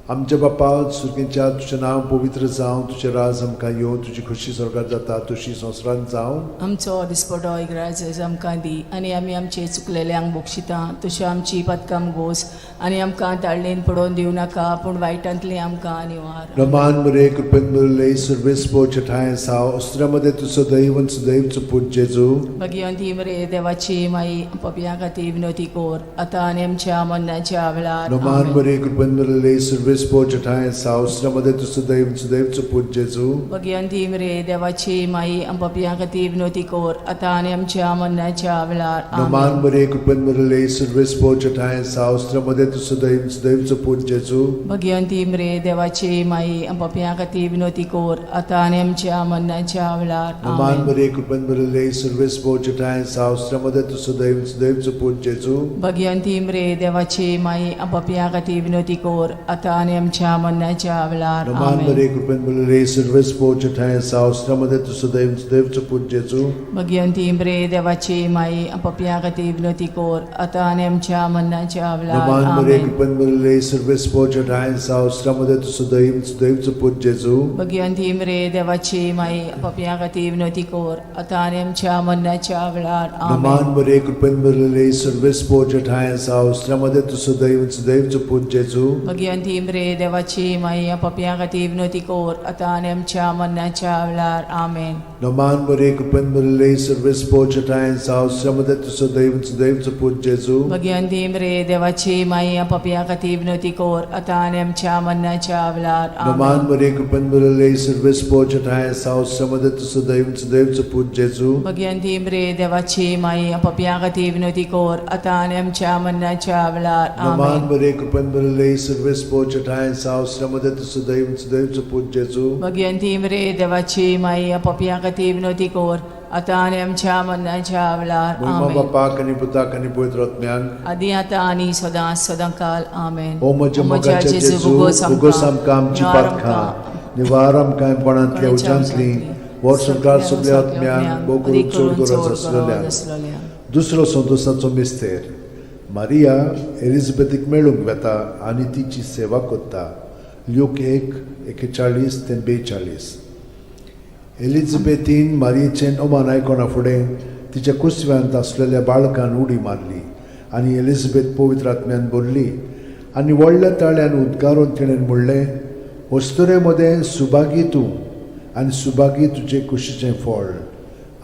आमच्या बापा सुर्गेच्या, तुजें नांव पवित्र जावं, तुजें राज आमकां येवं, तुजी खोशी स्वर्गात जाता तशी संवसारांत जावं. आमचो दिसपटो इग्राज आमकां दी आनी आमी आमचे चुकलेल्यांक बक्षिता तशी आमची पदकां गोस आनी आमकां ताळणेन पडोवन दिवं नाका, पूण वायटांतली आमकां निवार. रमान मरे, कृपेन मरले, सुर्वेस ठांय साव अस्त्रामध्ये तूं सदैव सदैवचो पूत जेजू. भगिवंती मरे देवाची माई, पपया खातीर विनवती कर, आतां आनी आमच्या मरणाच्या वेळार. रमान आमेन. मरे, कृपेन मरले, सुर्वेस ठांय साव अस्त्रामध्ये तूं सदैव सदैवचो पूत जेजू. भगिवंती मरे देवाची माई, पपया खातीर विनवती कर, आतां आनी आमच्या मरणाच्या वेळार. रमान आमेन. मरे, कृपेन मरले, सुर्वेस ठांय साव अस्त्रामध्ये तूं सदैव सदैवचो पूत जेजू. भगिवंती मरे देवाची माई, पपया खातीर विनवती कर, आतां आनी आमच्या मरणाच्या वेळार. रमान आमेन. मरे, कृपेन मरले, सुर्वेस ठांय साव अस्त्रामध्ये तूं सदैव सदैवचो पूत जेजू. भगिवंती मरे देवाची माई, पपया खातीर विनवती कर, आतां आनी आमच्या मरणाच्या वेळार. रमान आमेन. मरे, कृपेन मरले, सुर्वेस ठांय साव अस्त्रामध्ये तूं सदैव सदैवचो पूत जेजू. भगिवंती मरे देवाची माई, पपया खातीर विनवती कर, आतां आनी आमच्या मरणाच्या वेळार. नमान मरे, आमेन. कृपेन मरले, सुर्वेस ठांय साव अस्त्रामध्ये तूं सदैव सदैवचो पूत जेजू. भगिवंती मरे देवाची माई, पपया खातीर विनवती कर, आतां आनी आमच्या मरणाच्या वेळार. नमान आमेन. मरे, कृपेन मरले, सुर्वेस ठांय साव अस्त्रामध्ये तूं सदैव सदैवचो पूत जेजू. भगिवंती मरे देवाची माई, पपया खातीर विनवती कर, आतां आनी आमच्या मरणाच्या वेळार. आमेन. नमान मरे, कृपेन मरले, सुर्वेस ठांय साव अस्त्रामध्ये तूं सदैव सदैवचो पूत जेजू. भगिवंती मरे देवाची माई, पपया खातीर विनवती कर, आतां आनी आमच्या मरणाच्या वेळार. नमान आमेन. मरे, कृपेन मरले, सुर्वेस ठांय साव अस्त्रामध्ये तूं सदैव सदैवचो पूत जेजू. भगिवंती मरे देवाची माई, पपया खातीर विनवती कर, आतां आनी आमच्या मरणाच्या वेळार. नमान आमेन. मरे, कृपेन मरले, सुर्वेस ठांय साव अस्त्रामध्ये तूं सदैव सदैवचो पूत जेजू. भगिवंती मरे देवाची माई, पपया खातीर विनवती कर, आतां आनी आमच्या मरणाच्या वेळार. मोहिमा आमेन. बापाक आनी पुताक आनी पवित्र आत्म्याक. आदी आतां आनी सदां सदां काल. आमेन. ओ म्हज्या मोगाच्या जेजू, उगोस आमकां आमची पातकां, निवार आमकां कोणांतल्या उज्यांतली, वर्सभर सगळ्या आत्म्यांक, भोव करून चड गरज आसलेल्या. दुसरो संतोसाचो मिस्तेर, मारिया एलिझाबेथीक मेळूंक वेता आनी तिची सेवा करता. ल्यूक 1:41 ते 42. एलिझाबेथीन मारियेचें अमान आयकना फुडें तिच्या कुसव्यांत आसलेल्या बाळकान उडी मारली आनी एलिझाबेथ पवित्र आत्म्यान भरली. आनी व्हडल्या ताळ्यान उद्गारून तिणें म्हणलें, अस्तुरे मदें सुभागी तूं आनी सुभागी तुजे कुशीचें फळ.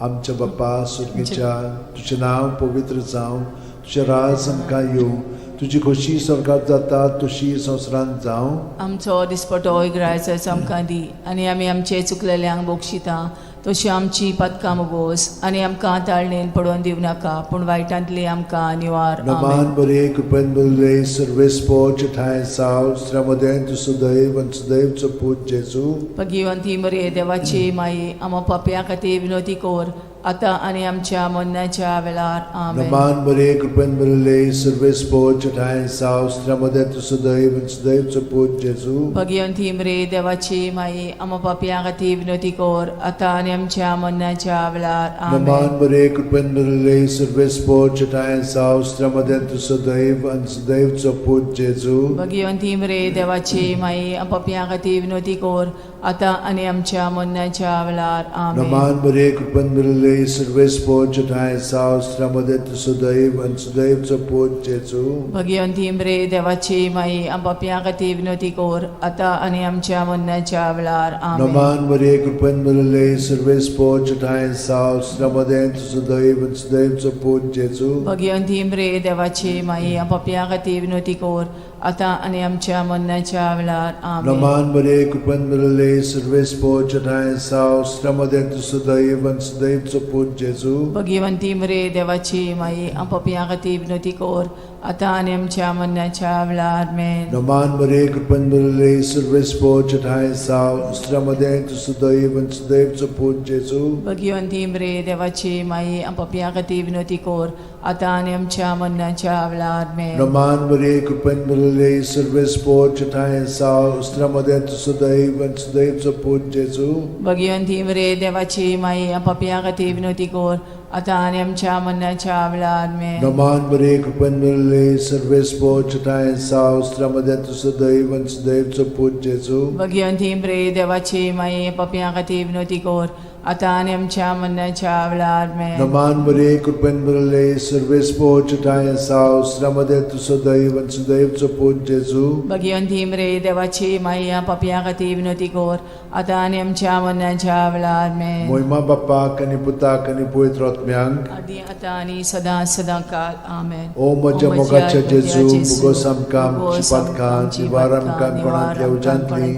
आमच्या बापा सुर्गीच्या, तुजें नांव पवित्र जावं, तुजें राज आमकां येवं, तुजी खोशी स्वर्गात जाता तशी संवसारांत जावं. आमचो दिसपटो इग्रायचो आमकां दी आनी आमी आमचे चुकलेल्यांक बक्षिता तशी आमची पातकां मुगोस आनी आमकां ताळणेन पडोवन दिवं नाका पूण वायटांतली आमकां निवार. नमान आमेन. बरे कृपेन बरले सर्वेस्पोच ठांय साव श्रमदें तूं सुदैव आनी सुदैवचो पूत जेजू. भगिवंती मरे देवाची माई, आमा पापया खातीर विनोती कोर आतां आनी आमच्या मरणाच्या वेळार. आमेन. नमान बरे कृपेन बरले सर्वेस्पोच ठांय साव श्रमदें तूं सुदैव आनी सुदैवचो पूत जेजू. भगिवंती मरे देवाची माई, आमा पापया खातीर विनोती कोर आतां आनी आमच्या मरणाच्या वेळार. नमान आमेन. बरे कृपेन बरले सर्वेस्पोच ठांय साव श्रमदें तूं सुदैव आनी सुदैवचो पूत जेजू. भगिवंती मरे देवाची माई, पापया खातीर विनोती कोर आतां आनी आमच्या मरणाच्या वेळार. आमेन. नमान बरे कृपेन बरले सर्वेस्पोच ठांय साव श्रमदें तूं सुदैव आनी सुदैवचो पूत जेजू. भगिवंती मरे देवाची माई, पापया खातीर विनोती कोर आतां आनी आमच्या मरणाच्या वेळार. आमेन. नमान मरे कृपेन भरले सर्वेस्पोच ठांय साव श्रमदें तूं सुदैव आनी सुदैवचो पूत जेजू. भगिवंती मरे देवाची माई, पापया खातीर विनोती कोर आतां आनी आमच्या मरणाच्या वेळार. आमेन. नमान मरे कृपेन भरले सर्वेस्पोच ठांय साव श्रमदें तूं सुदैव आनी सुदैवचो पूत जेजू. भगिवंती मरे देवाची माई, पापया खातीर विनोती कोर आतां आनी आमच्या मरणाच्या वेळार. आमेन. नमान मरे कृपेन भरले सर्वेस्पोच ठांय साव श्रमदें तूं सुदैव आनी सुदैवचो पूत जेजू. भगिवंती मरे देवाची माई, पापया खातीर विनोती कोर आतां आनी आमच्या मरणाच्या वेळार. आमेन. नमान मरे कृपेन भरले सर्वेस्पोच ठांय साव श्रमदें तूं सुदैव आनी सुदैवचो पूत जेजू. भगिवंती मरे देवाची माई, पापया खातीर विनोती कोर आतां आनी आमच्या मरणाच्या वेळार. आमेन. नमान मरे कृपेन भरले सर्वेस्पोच ठांय साव श्रमदें तूं सुदैव आनी सुदैवचो पूत जेजू. भगिवंती मरे देवाची माई, पापया खातीर विनोती कोर आतां आनी आमच्या मरणाच्या वेळार. आमेन. नमान मरे कृपेन भरले सर्वेस्पोच ठांय साव श्रमदें तूं सुदैव आनी सुदैवचो पूत जेजू. भगिवंती मरे देवाची माई, पापया खातीर विनोती कोर आतां आनी आमच्या मरणाच्या वेळार. आमेन. मोहिमा बाप्पाक आनी पुताक आनी पवित्र आत्म्यांक, आदी आतां आनी सदां सदां काल. आमेन. ओ म्हज्या मोगाच्या जेजू, मुगोस आमकां आमची पातकां निवार आमकां कोणांतल्या उज्यांतली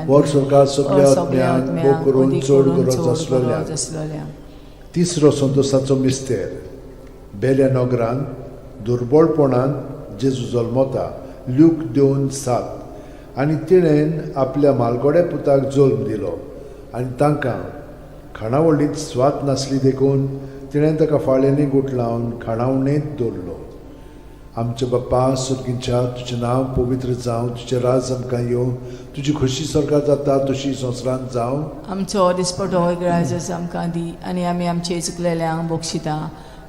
वर स्वर्गात सगल्या आत्म्यांक भोग करून चड गरज आसलेल्या. आसलेल्या. तिसरो संतोसाचो मिस्तेर. बेल्या नगरांत दुर्बळपणान जेजू जल्मता, ल्यूक 2:7. आनी तिणेन आपल्या मालगोड्या पुताक जल्म दिलो आनी तांकां खाणावळींत स्वाद नासली देखून तिणें ताका फाळ्यांनी गुठलावन खाणावणेंत दवरलो. आमच्या बाप्पा सुर्गीच्या, तुजें नांव पवित्र जावं, तुजें राज आमकां येवं, तुजी खोशी स्वर्गात जाता तशी संवसारांत जावं. आमचो दिसपटो ग्राजस आमकां दी आनी आमी आमचे चुकलेल्यांक बक्षिता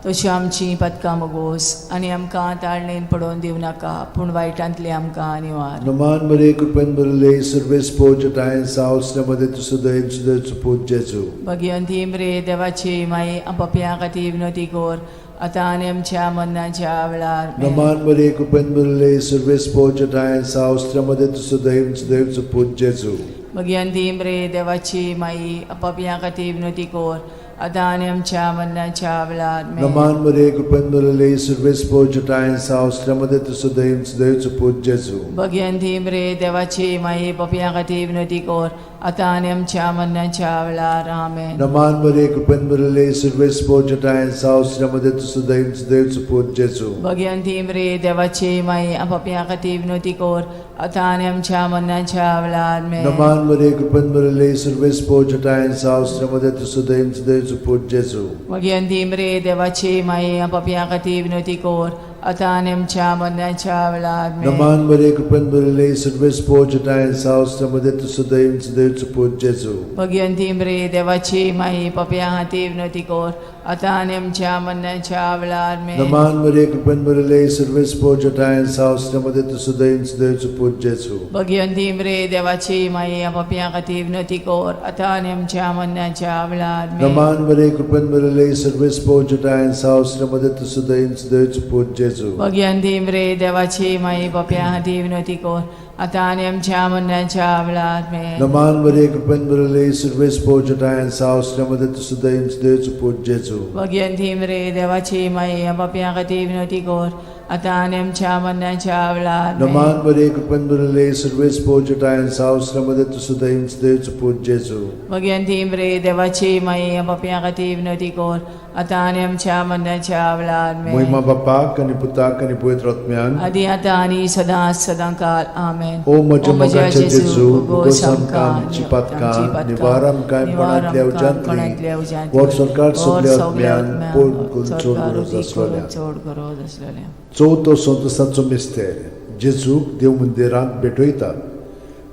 तशी आमची पातकां मगोस आनी आमकां ताळणेन पडोवन दिवं नाका पूण वायटांतली आमकां निवार. नमान मरे कृपेन भरले सर्वेस्पोज ठांय सावसल्या मदें तूं सदैव सदैव पूत जेजू. भगिवंती मरे देवाची माई, पापयां खातीर विनोती कोर आतां आनी आमच्या मरणाच्या वेळार. नमान मरे कृपेन भरले सर्वेस्पोज ठांय सावसल्या मदें तूं सदैव सदैव पूत जेजू. भगिवंती मरे देवाची माई, पापयां खातीर विनोती कोर आतां आनी आमच्या मरणाच्या वेळार. नमान मरे कृपेन भरले सर्वेस्पोज ठांय सावसल्या मदें तूं सदैव सदैव पूत जेजू. भगिवंती मरे देवाची माई, पापयां खातीर विनोती कोर आतां आनी आमच्या मरणाच्या वेळार. आमेन. नमान मरे कृपेन भरले सर्वेस्पोज ठांय सावसल्या मदें तूं सदैव सदैव पूत जेजू. भगिवंती मरे देवाची माई, पापयां खातीर विनोती कोर आतां आनी आमच्या मरणाच्या वेळार. आमेन. नमान मरे कृपेन भरले सर्वेस्पोज ठांय सावसल्या मदें तूं सदैव सदैव पूत जेजू. भगिवंती मरे देवाची माई, पापयां खातीर विनोती कोर आतां आनी आमच्या मरणाच्या वेळार. आमेन. नमान मरे कृपेन भरले सर्वेस्पोज ठांय सावसल्या मदें तूं सदैव सदैव पूत जेजू. भगिवंती मरे देवाची माई, पापयां खातीर विनोती कोर आतां आनी आमच्या मरणाच्या वेळार. आमेन. नमान मरे कृपेन भरले सर्वेस्पोज ठांय सावसल्या मदें तूं सदैव सदैव पूत जेजू. भगिवंती मरे देवाची माई, पापयां खातीर विनोती कोर आतां आनी आमच्या मरणाच्या वेळार. आमेन. नमान मरे कृपेन भरले सर्वेस्पोज ठांय सावसल्या मदें तूं सदैव सदैव पूत जेजू. जेजू. भगियंतीम रे देवाची माई पप्या हाती विनोती कोर आतां आनी आमच्या मरणाच्या वेळार आमेन. नमान मरिये, कृपेन भरिल्ले, सुरवेस पोजटायन सावसल्या मध्ये तुझं दैव देवचो पूत जेजू. भगियंतीम रे देवाची माई पप्या खातीर विनोती कोर आतां आनी आमच्या मरणाच्या वेळार आमेन. नमान मरिये, कृपेन भरिल्ले, सुरवेस पोजटायन सावसल्या मध्ये तुझं दैव देवचो पूत जेजू. भगियंतीम रे देवाची माई पप्या खातीर विनोती कोर आतां आनी आमच्या मरणाच्या वेळार आमेन. महिमा बापाक आनी पुताक आनी पवित्र आत्म्याक. आदी आतां आनी सदां सदां काल आमेन. ओ म्हज्या मोगाच्या जेजू, भोगोस आमकां आमची पातकां, निवार आमकां कोणांतल्या उज्यांतली, व्हड सरकार सगल्या आत्म्यान पोड करून चड गरज आसलेल्या. चड गरज आसलेल्या. चवथो संतोसाचो मिस्तेर, जेजूक देव मंदिरांत भेटयतात.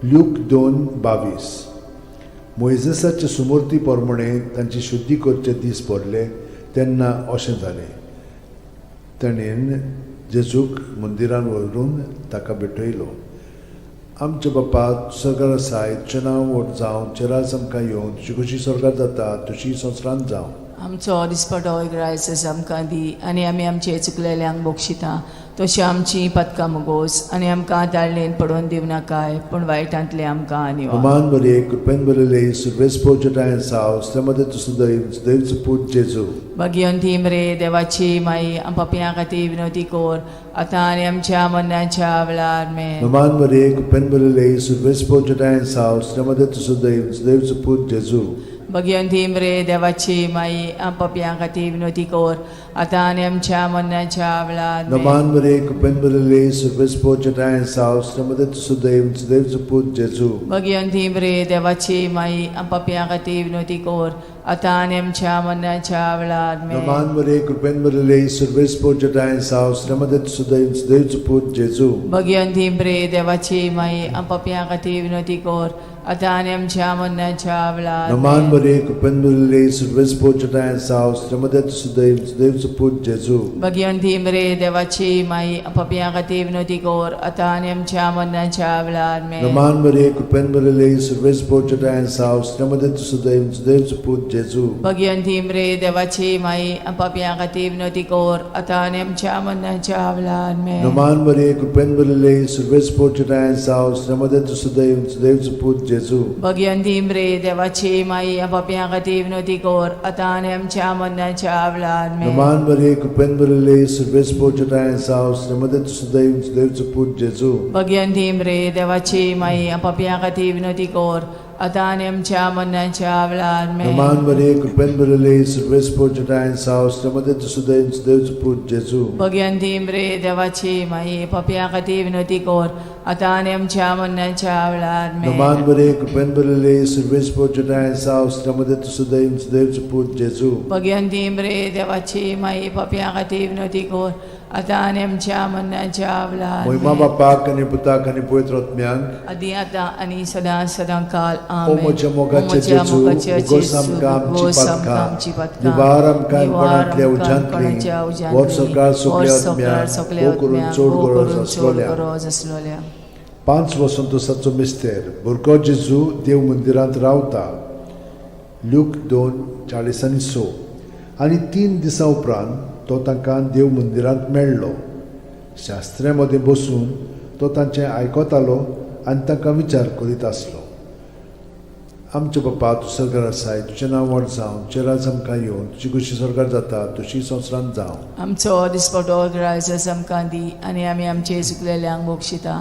ल्यूक 2:22. मोयजेसाचे सुमूर्ती प्रमाणे तांची शुद्धी करचे दीस भरले तेन्ना अशें जालें, ताणें जेजूक मंदिरान व्हरून ताका भेटयलो. आमच्या बापा सरकार आसाय, तुजें नांव व्हड जावं, तुजें राज आमकां येवं, तुजी खोशी स्वर्गात जाता तशी संवसारांत जावं. आमचो दिसपटो ग्रायस आमकां दी आनी आमी आमचे चुकलेल्यांक बक्षिता तशी आमची पदकां मुगोस आनी आमकां ताळणेन पडोवन दिवं नाकाय पूण वायटांतले आमकां निवार. अमान बरे कृपेन बरले सुरवेस पोजटायन साव मध्ये तुझं दैव दैवचो पूत जेजू. भगियंतीम रे देवाची माई पपयां खातीर विनोती कोर आतां आनी आमच्या मरणाच्या वेळार आमेन. नमान बरे कृपेन बरले सुरवेस पोजटायन साव मध्ये तुझं दैव दैवचो पूत जेजू. भगियंतीम रे देवाची माई पपयां खातीर विनोती कोर आतां आनी आमच्या मरणाच्या वेळार आमेन. नमान बरे कृपेन बरले सुरवेस पोजटायन साव मध्ये तुझं दैव दैवचो पूत जेजू. भगियंतीम रे देवाची माई पपयां खातीर विनोती कोर आतां आनी आमच्या मरणाच्या वेळार आमेन. नमान बरे कृपेन बरले सुरवेस पोजटायन साव मध्ये तुझं दैव दैवचो पूत जेजू. भगियंतीम रे देवाची माई पपयां खातीर विनोती कोर आतां आनी आमच्या मरणाच्या वेळार नमान आमेन. बरे कृपेन बरले सुरवेस पोजटायन साव मध्ये तुझं दैव दैवचो पूत जेजू. भगियंतीम रे देवाची माई पपयां खातीर विनोती कोर आतां आनी आमच्या मरणाच्या वेळार आमेन. नमान बरे कृपेन बरले सुरवेस पोजटायन साव मध्ये तुझं दैव दैवचो पूत जेजू. भगियंतीम रे देवाची माई पपयां खातीर विनोती कोर आतां आनी आमच्या मरणाच्या वेळार आमेन. नमान बरे कृपेन बरले सुरवेस पोजटायन साव मध्ये तुझं दैव दैवचो पूत जेजू. भगियंतीम रे देवाची माई पपयां खातीर विनोती कोर आतां आनी आमच्या मरणाच्या वेळार आमेन. नमान बरे कृपेन बरले सुरवेस पोजटायन साव मध्ये तुझं दैव दैवचो पूत जेजू. भगियंतीम रे देवाची माई पपयां खातीर विनोती कोर आतां आनी आमच्या मरणाच्या वेळार आमेन. नमान बरे कृपेन बरले सुरवेस पोजटायन साव मध्ये तुझं दैव दैवचो पूत जेजू. भगियंतीम रे देवाची माई पपयां खातीर विनोती कोर आतां आनी आमच्या मरणाच्या वेळार आमेन. नमान बरे कृपेन बरले सुरवेस पोजटायन साव मध्ये तुझं दैव दैवचो पूत जेजू. भगियंतीम रे देवाची माई पपयां खातीर विनोती कोर आतां आनी आमच्या मरणाच्या वेळार महिमा आमेन. बापाक आनी पुताक आनी पवित्र आत्म्याक. आदी आतां आनी सदां सदां काल ओ आमेन. म्हज्या मोगाच्या ओ म्हज्या जेजू, मोगाच्या उगोस जेजू, आमकां आमची उगोस आमकां पातकां, आमची पातकां, निवार आमकां निवार कोणांतल्या आमकां उज्यांतली, कोणाच्या उज्यांतली, व्हड सरकार सगल्या व्हड सरकार आत्म्याक, सगल्या भोव करून आत्म्याक, चड भोव गरज करून चड आसलोल्या. गरज आसलोल्या. 5 वसंतोसाचो मिस्तेर, भुरगो जेजू देव मंदिरांत रावता. ल्यूक 2:46. आनी 3 दिसां उपरांत तो तांकां देव मंदिरांत मेळ्ळो. शास्त्र्या मदें बसून तो तांचें आयकतालो आनी तांकां विचार करीत आसलो. आमच्या बापा, तूं सरकार आसाय, तुजें नांव व्हड जावं, तुजें राज आमकां येवं, तुजी खोशी सरकार जाता तशी संवसारांत जावं. आमचो दिसपटो ग्रायस आमकां दी आनी आमी आमचे चुकलेल्यांक बक्षिता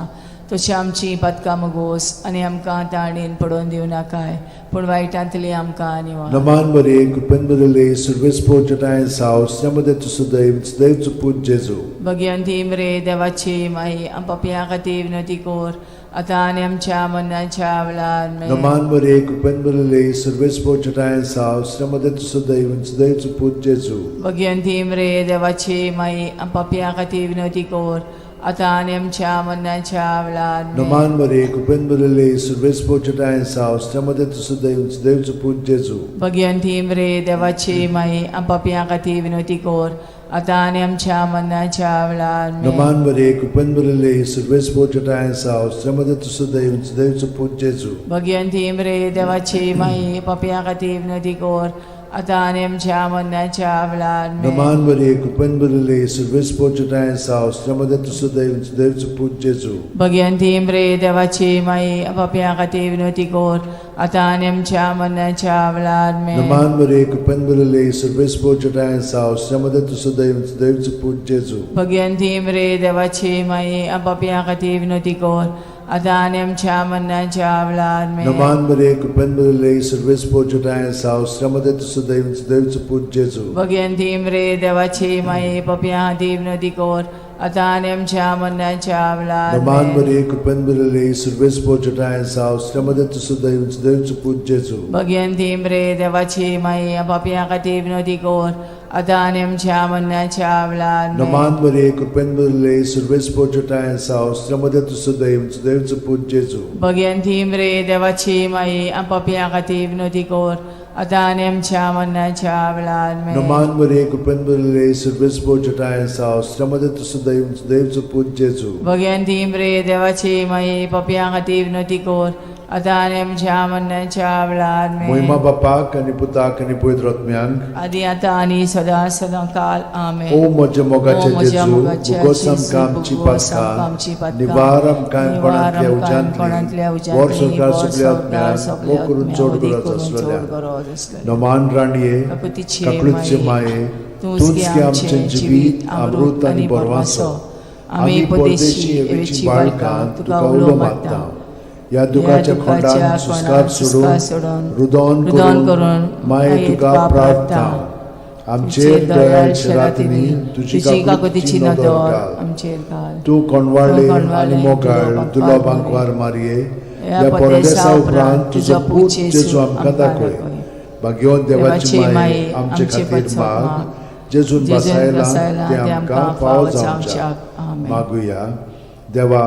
तशी आमची पातकां मुगोस आनी आमकां ताणेन पडोवन दिवं नाकाय पूण वायटांतली आमकां निवार. नमान बरे कृपेन बरले सुरवेस पोजटायन साव मध्ये तुझं दैव दैवचो पूत जेजू. भगियंतीम रे देवाची माई पपयां खातीर विनोती कोर आतां आनी आमच्या मरणाच्या वेळार आमेन. नमान बरे कृपेन बरले सुरवेस पोजटायन साव मध्ये तुझं दैव दैवचो पूत जेजू. भगियंतीम रे देवाची माई पपयां खातीर विनोती कोर आतां आनी आमच्या मरणाच्या वेळार आमेन. नमान बरे कृपेन बरले सुरवेस पोजटायन साव मध्ये तुझं दैव दैवचो पूत जेजू. भगियंतीम रे देवाची माई पपयां खातीर विनोती कोर आतां आनी आमच्या मरणाच्या वेळार आमेन. नमान बरे कृपेन बरले सुरवेस पोजटायन साव मध्ये तुझं दैव दैवचो पूत जेजू. भगियंतीम रे देवाची माई पपयां खातीर विनोती कोर आतां आनी आमच्या मरणाच्या वेळार आमेन. नमान मरिये, कृपेन भरिल्ले, सर्वेस्पर तुजेठांय आसा, स्त्रियां मदें तूं सुदैव, सुदैवचो पूत जेजू. भगवंती मरे देवाची माई, पापयां खातीर विनवती कर, आतां आनी आमच्या मरणाच्या वेळार आमेन. नमान मरिये, कृपेन भरिल्ले, सर्वेस्पर तुजेठांय आसा, स्त्रियां मदें तूं सुदैव, सुदैवचो पूत जेजू. भगवंती मरे देवाची माई, पापयां खातीर विनवती कर, आतां आनी आमच्या मरणाच्या वेळार आमेन. नमान मरिये, कृपेन भरिल्ले, सर्वेस्पर तुजेठांय आसा, स्त्रियां मदें तूं सुदैव, सुदैवचो पूत जेजू. भगवंती मरे देवाची माई, पापयां खातीर विनवती कर, आतां आनी आमच्या मरणाच्या वेळार नमान आमेन. मरिये, कृपेन भरिल्ले, सर्वेस्पर तुजेठांय आसा, स्त्रियां मदें तूं सुदैव, सुदैवचो पूत जेजू. भगवंती मरे देवाची माई, पापयां खातीर विनवती कर, आतां आनी आमच्या मरणाच्या वेळार आमेन. नमान मरिये, कृपेन भरिल्ले, सर्वेस्पर तुजेठांय आसा, स्त्रियां मदें तूं सुदैव, सुदैवचो पूत जेजू. भगवंती मरे देवाची माई, पापयां खातीर विनवती कर, आतां आनी आमच्या मरणाच्या वेळार आमेन. नमान मरिये, कृपेन भरिल्ले, सर्वेस्पर तुजेठांय आसा, स्त्रियां मदें तूं सुदैव, सुदैवचो पूत जेजू. भगवंती मरे देवाची माई, पापयां खातीर विनवती कर, आतां आनी आमच्या मरणाच्या वेळार आमेन. मोहिमा बापाक आनी पुताक आनी पवित्र आत्म्यांक, आदी आतां आनी सदां सदां काल आमेन. ओ म्हज्या मोगाचे ओ म्हज्या जेजू, मोगाचे भुगोस जेजू, आमकां आमची भुगोस आमकां आमची पातकां, पातकां, निवार आमकां निवार कोणांतल्या आमकां कोणांतल्या उज्यांतली, उज्यांतली, वर संवसार वर सगल्या संवसार आत्म्यांक, सगल्या ओ करून आत्म्यांक, चड अदीक गरज करून चड आसलेल्या. गरज आसलेल्या. नमान राणये, काकुतीचे काकळूतचे माये, माये, तूंच तूंच गे गे आमचें आमचें जिवीत, जिवीत, अमृत अमृत आनी आनी बरवासो. बरवासो. आमी आमी परदेशी परदेशी एवेची एवेची बाळकां बाळकां तुका तुका उलो उलो मारता. मारता. ह्या ह्या दुखाच्या दुखाच्या खोंडान कोणान सुस्कार सुस्कार सोडून, सोडून, रुदन रुदन करून करून माये माये तुका तुका प्रार्थना. प्रार्थना. आमचेर दयाळ शेरातिनी, तुजी तुजी काकुतीची काकुतीची नदर नदर घाल. आमचेर घाल. तूं तूं कोणवाळे आनी कोणवाळे, मोगाळ दुलो दुलो बांकवार बांकवार मारये, ह्या ह्या परदेसा परदेसा उपरांत उपरांत तुजो तुजो पूत पूत जेजू जेजू आमकां आमकां दाखय. दाखय. भाग्यवंत देवाची देवाची माये, माये, आमचे आमचे खातीर पासत माग, माग, जेजून जेजून बसायला बसायला ते ते आमकां आमकां फावो फावो जावच्याक. जावच्याक. आमेन. मागुया. देवा,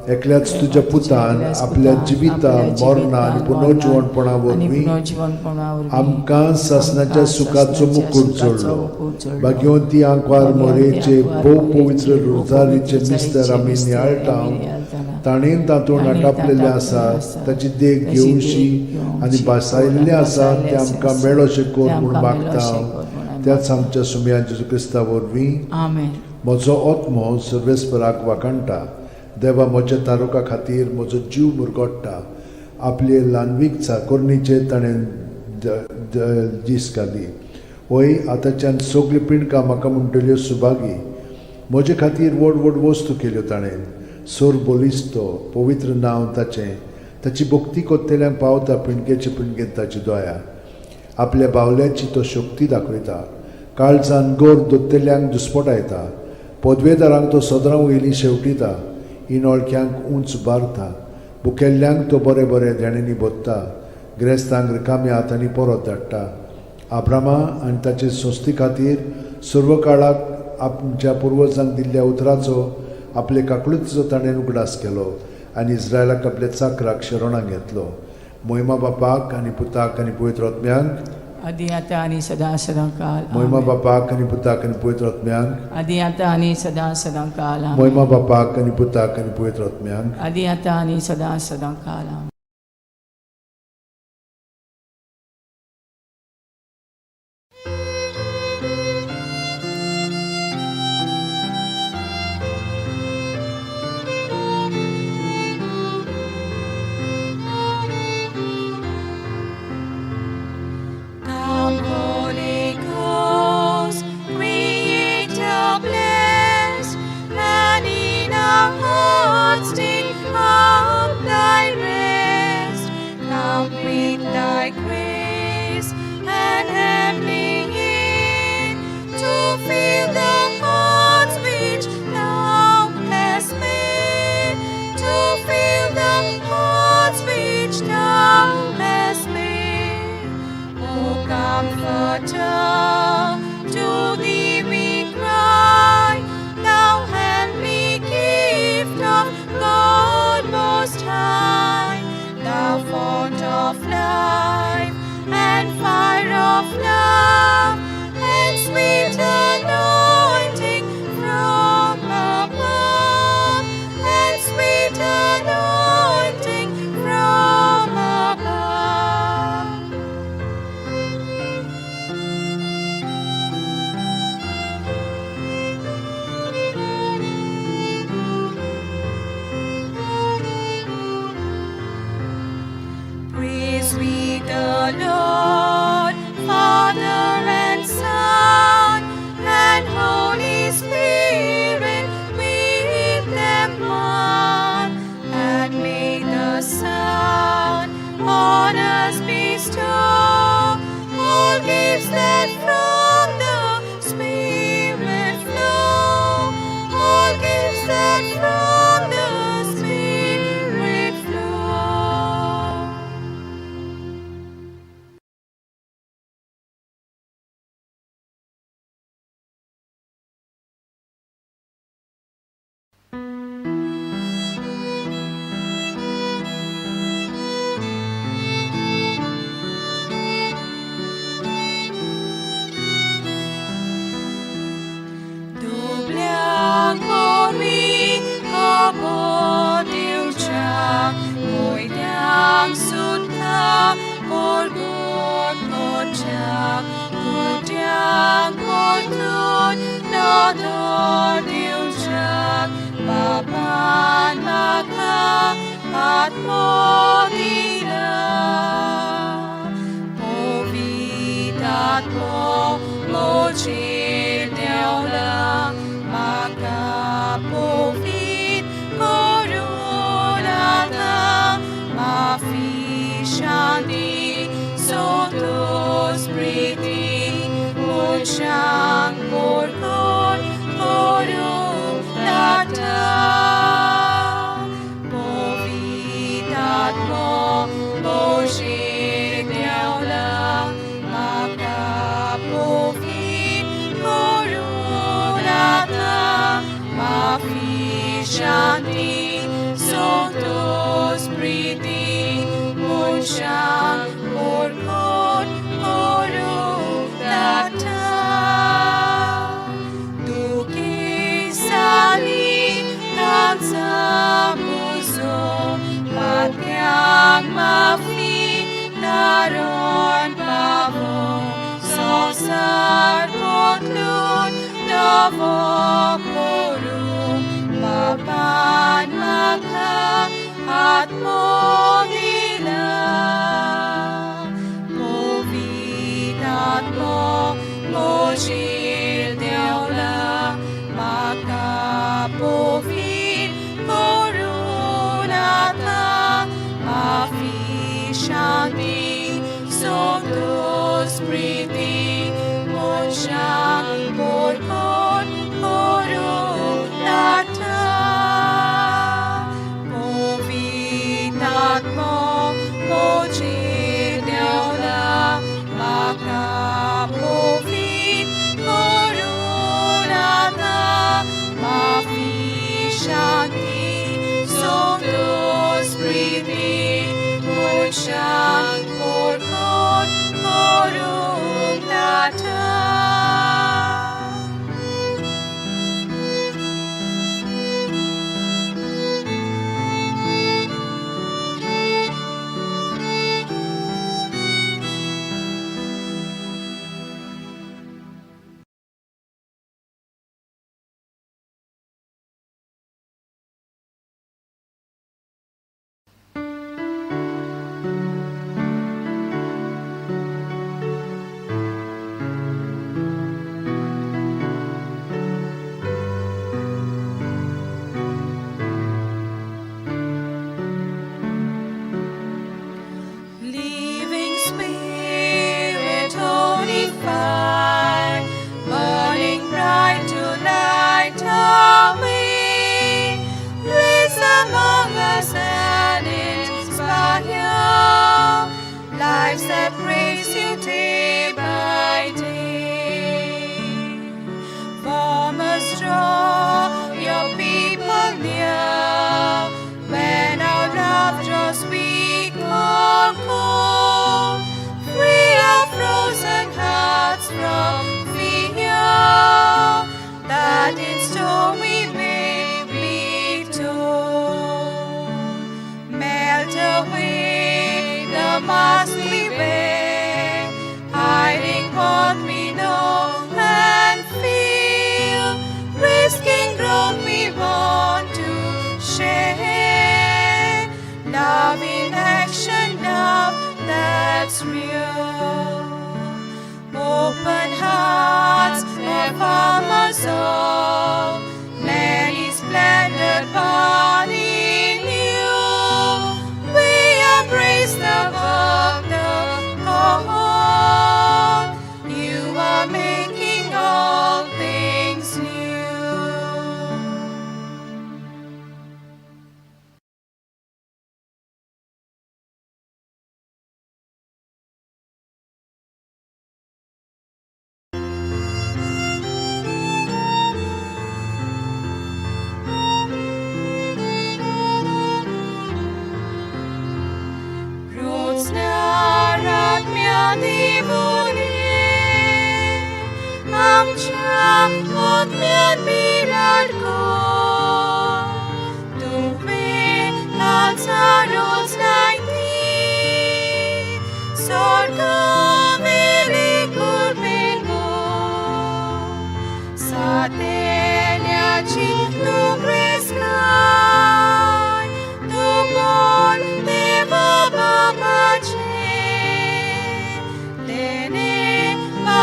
एकल्याच तुज्या पुतान एकल्याच आपल्या पुतान जिविता आपल्या मरणा आनी जिवितान, पुनर्जिवणपणा मरणान आनी वरवीं पुनर्जिवणपणा वरवीं आमकां सासणाच्या आमकां सुखाचो सासणाच्या मुकूट सुखाचो जोडलो. मुकूट जोडलो. भाग्यवंती आंकवार भाग्यवंती मोरेचे आंकवार भोव मोरेचे पवित्र भोव रोजारीचे पवित्र मिस्तर आमी रोजारीचे नियाळटा, मिस्तर आमी नियाळटाना, ताणें तातूंत ताणें आटापलेलें तातूंत आसा, आसा, ताची देख ताची देख घेवशी घेवशी आनी भासायल्लें आसा भासायल्लें तें आसा, आमकां मेळोशें कर तें म्हूण आमकां मागता. मेळोशें कर म्हूण आमी त्याच आमच्या सुमया जेजू क्रिस्ता वरवीं. आमेन. म्हजो आत्मो सर्वेस्पराक वाखाणटा, देवा म्हज्या तारुका खातीर म्हजो जीव मुरगोट्टा. आपले ल्हानवीक चाकोरणीचेर ताणें दीस घाली. वय आतांच्यान सगळीं पिंडकां म्हाका म्हणटल्यो सुभागी. म्हजे खातीर व्हड व्हड वस्तू केल्यो ताणें. सोर बलिस्तो पवित्र नांव ताचें, ताची भक्ती कोत्तेल्यांक पावता पिंडकेचे पिंडकेन ताची दया. आपल्या बावल्याची तो शक्ती दाखयता, काळजान गोर दोत्तेल्यांक दुस्पटायता. पदवेदारांक तो सदरां वयली शेवटिता, इनोळक्यांक उंच बारता. बुकेल्ल्यांक तो बरें बरें देण्यांनी भोत्ता, ग्रेस्तांक रिकाम्या हातांनी परत धाडटा. आब्रामा आनी ताचे संस्थे खातीर सर्व काळाक आमच्या पुर्वजांक दिल्ल्या उतराचो आपले काकळुतीचो ताणें उगडास केलो आनी इस्रायलाक आपल्या चाकराक शरणाक घेतलो. मोहिमा बापाक आनी पुताक आनी पवित्र आत्म्यांक, आदी आतां आनी सदां सदां काल. मोहिमा आमेन. बापाक आनी पुताक आनी पवित्र आत्म्यांक, आदी आतां आनी सदां सदां काल. आमेन. मोहिमा बापाक आनी पुताक आनी पवित्र आत्म्यांक, आदी आतां आनी सदां सदां काल. आमेन. Come, Holy Ghost, Creator blessed, and in our hearts take up thy rest. Come with thy grace and heavenly aid to fill the hearts which thou hast made, to fill the hearts which thou hast made. O Comforter, to thee we cry, thou heavenly gift of God Most High, thou font of life and fire of love, and sweet anointing from above, and sweet anointing from above. आत्मो दिला पवित्र आत्मो म्हजेर देंवला म्हाका पवित्र करून आतां माफी शांती संतोष प्रिती मनशांक परकट करूंक धाडटा पवित्र आत्मो म्हजेर देंवला म्हाका पवित्र करून आतां माफी शांती संतोष प्रिती मनशांक परकट करूंक धाडटा दुखेस्तांनी तांचो पुजो पातक्यांक माफी तारण पावो संवसार बदलून नवो करूं बापान म्हाका आत्मो दिला पवित्र आत्मो म्हजेर देंवला म्हाका पवित्र करून आतां माफी शांती संतोष प्रिती मनशांक परकट करूंक धाडटा पवित्र आत्मो म्हजेर देंवला म्हाका पवित्र करून आतां माफी शांती संतोष प्रिती मनशांक परकट करूंक धाडटा.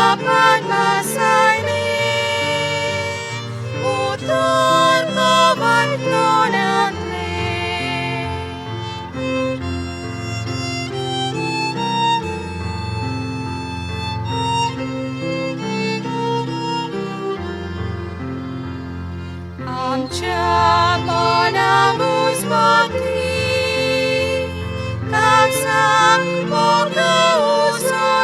बापान मासायले उतर म्होंवाळ तोंडांतलें. आमच्या मना घुस्मती काळजाक मोग उसळाय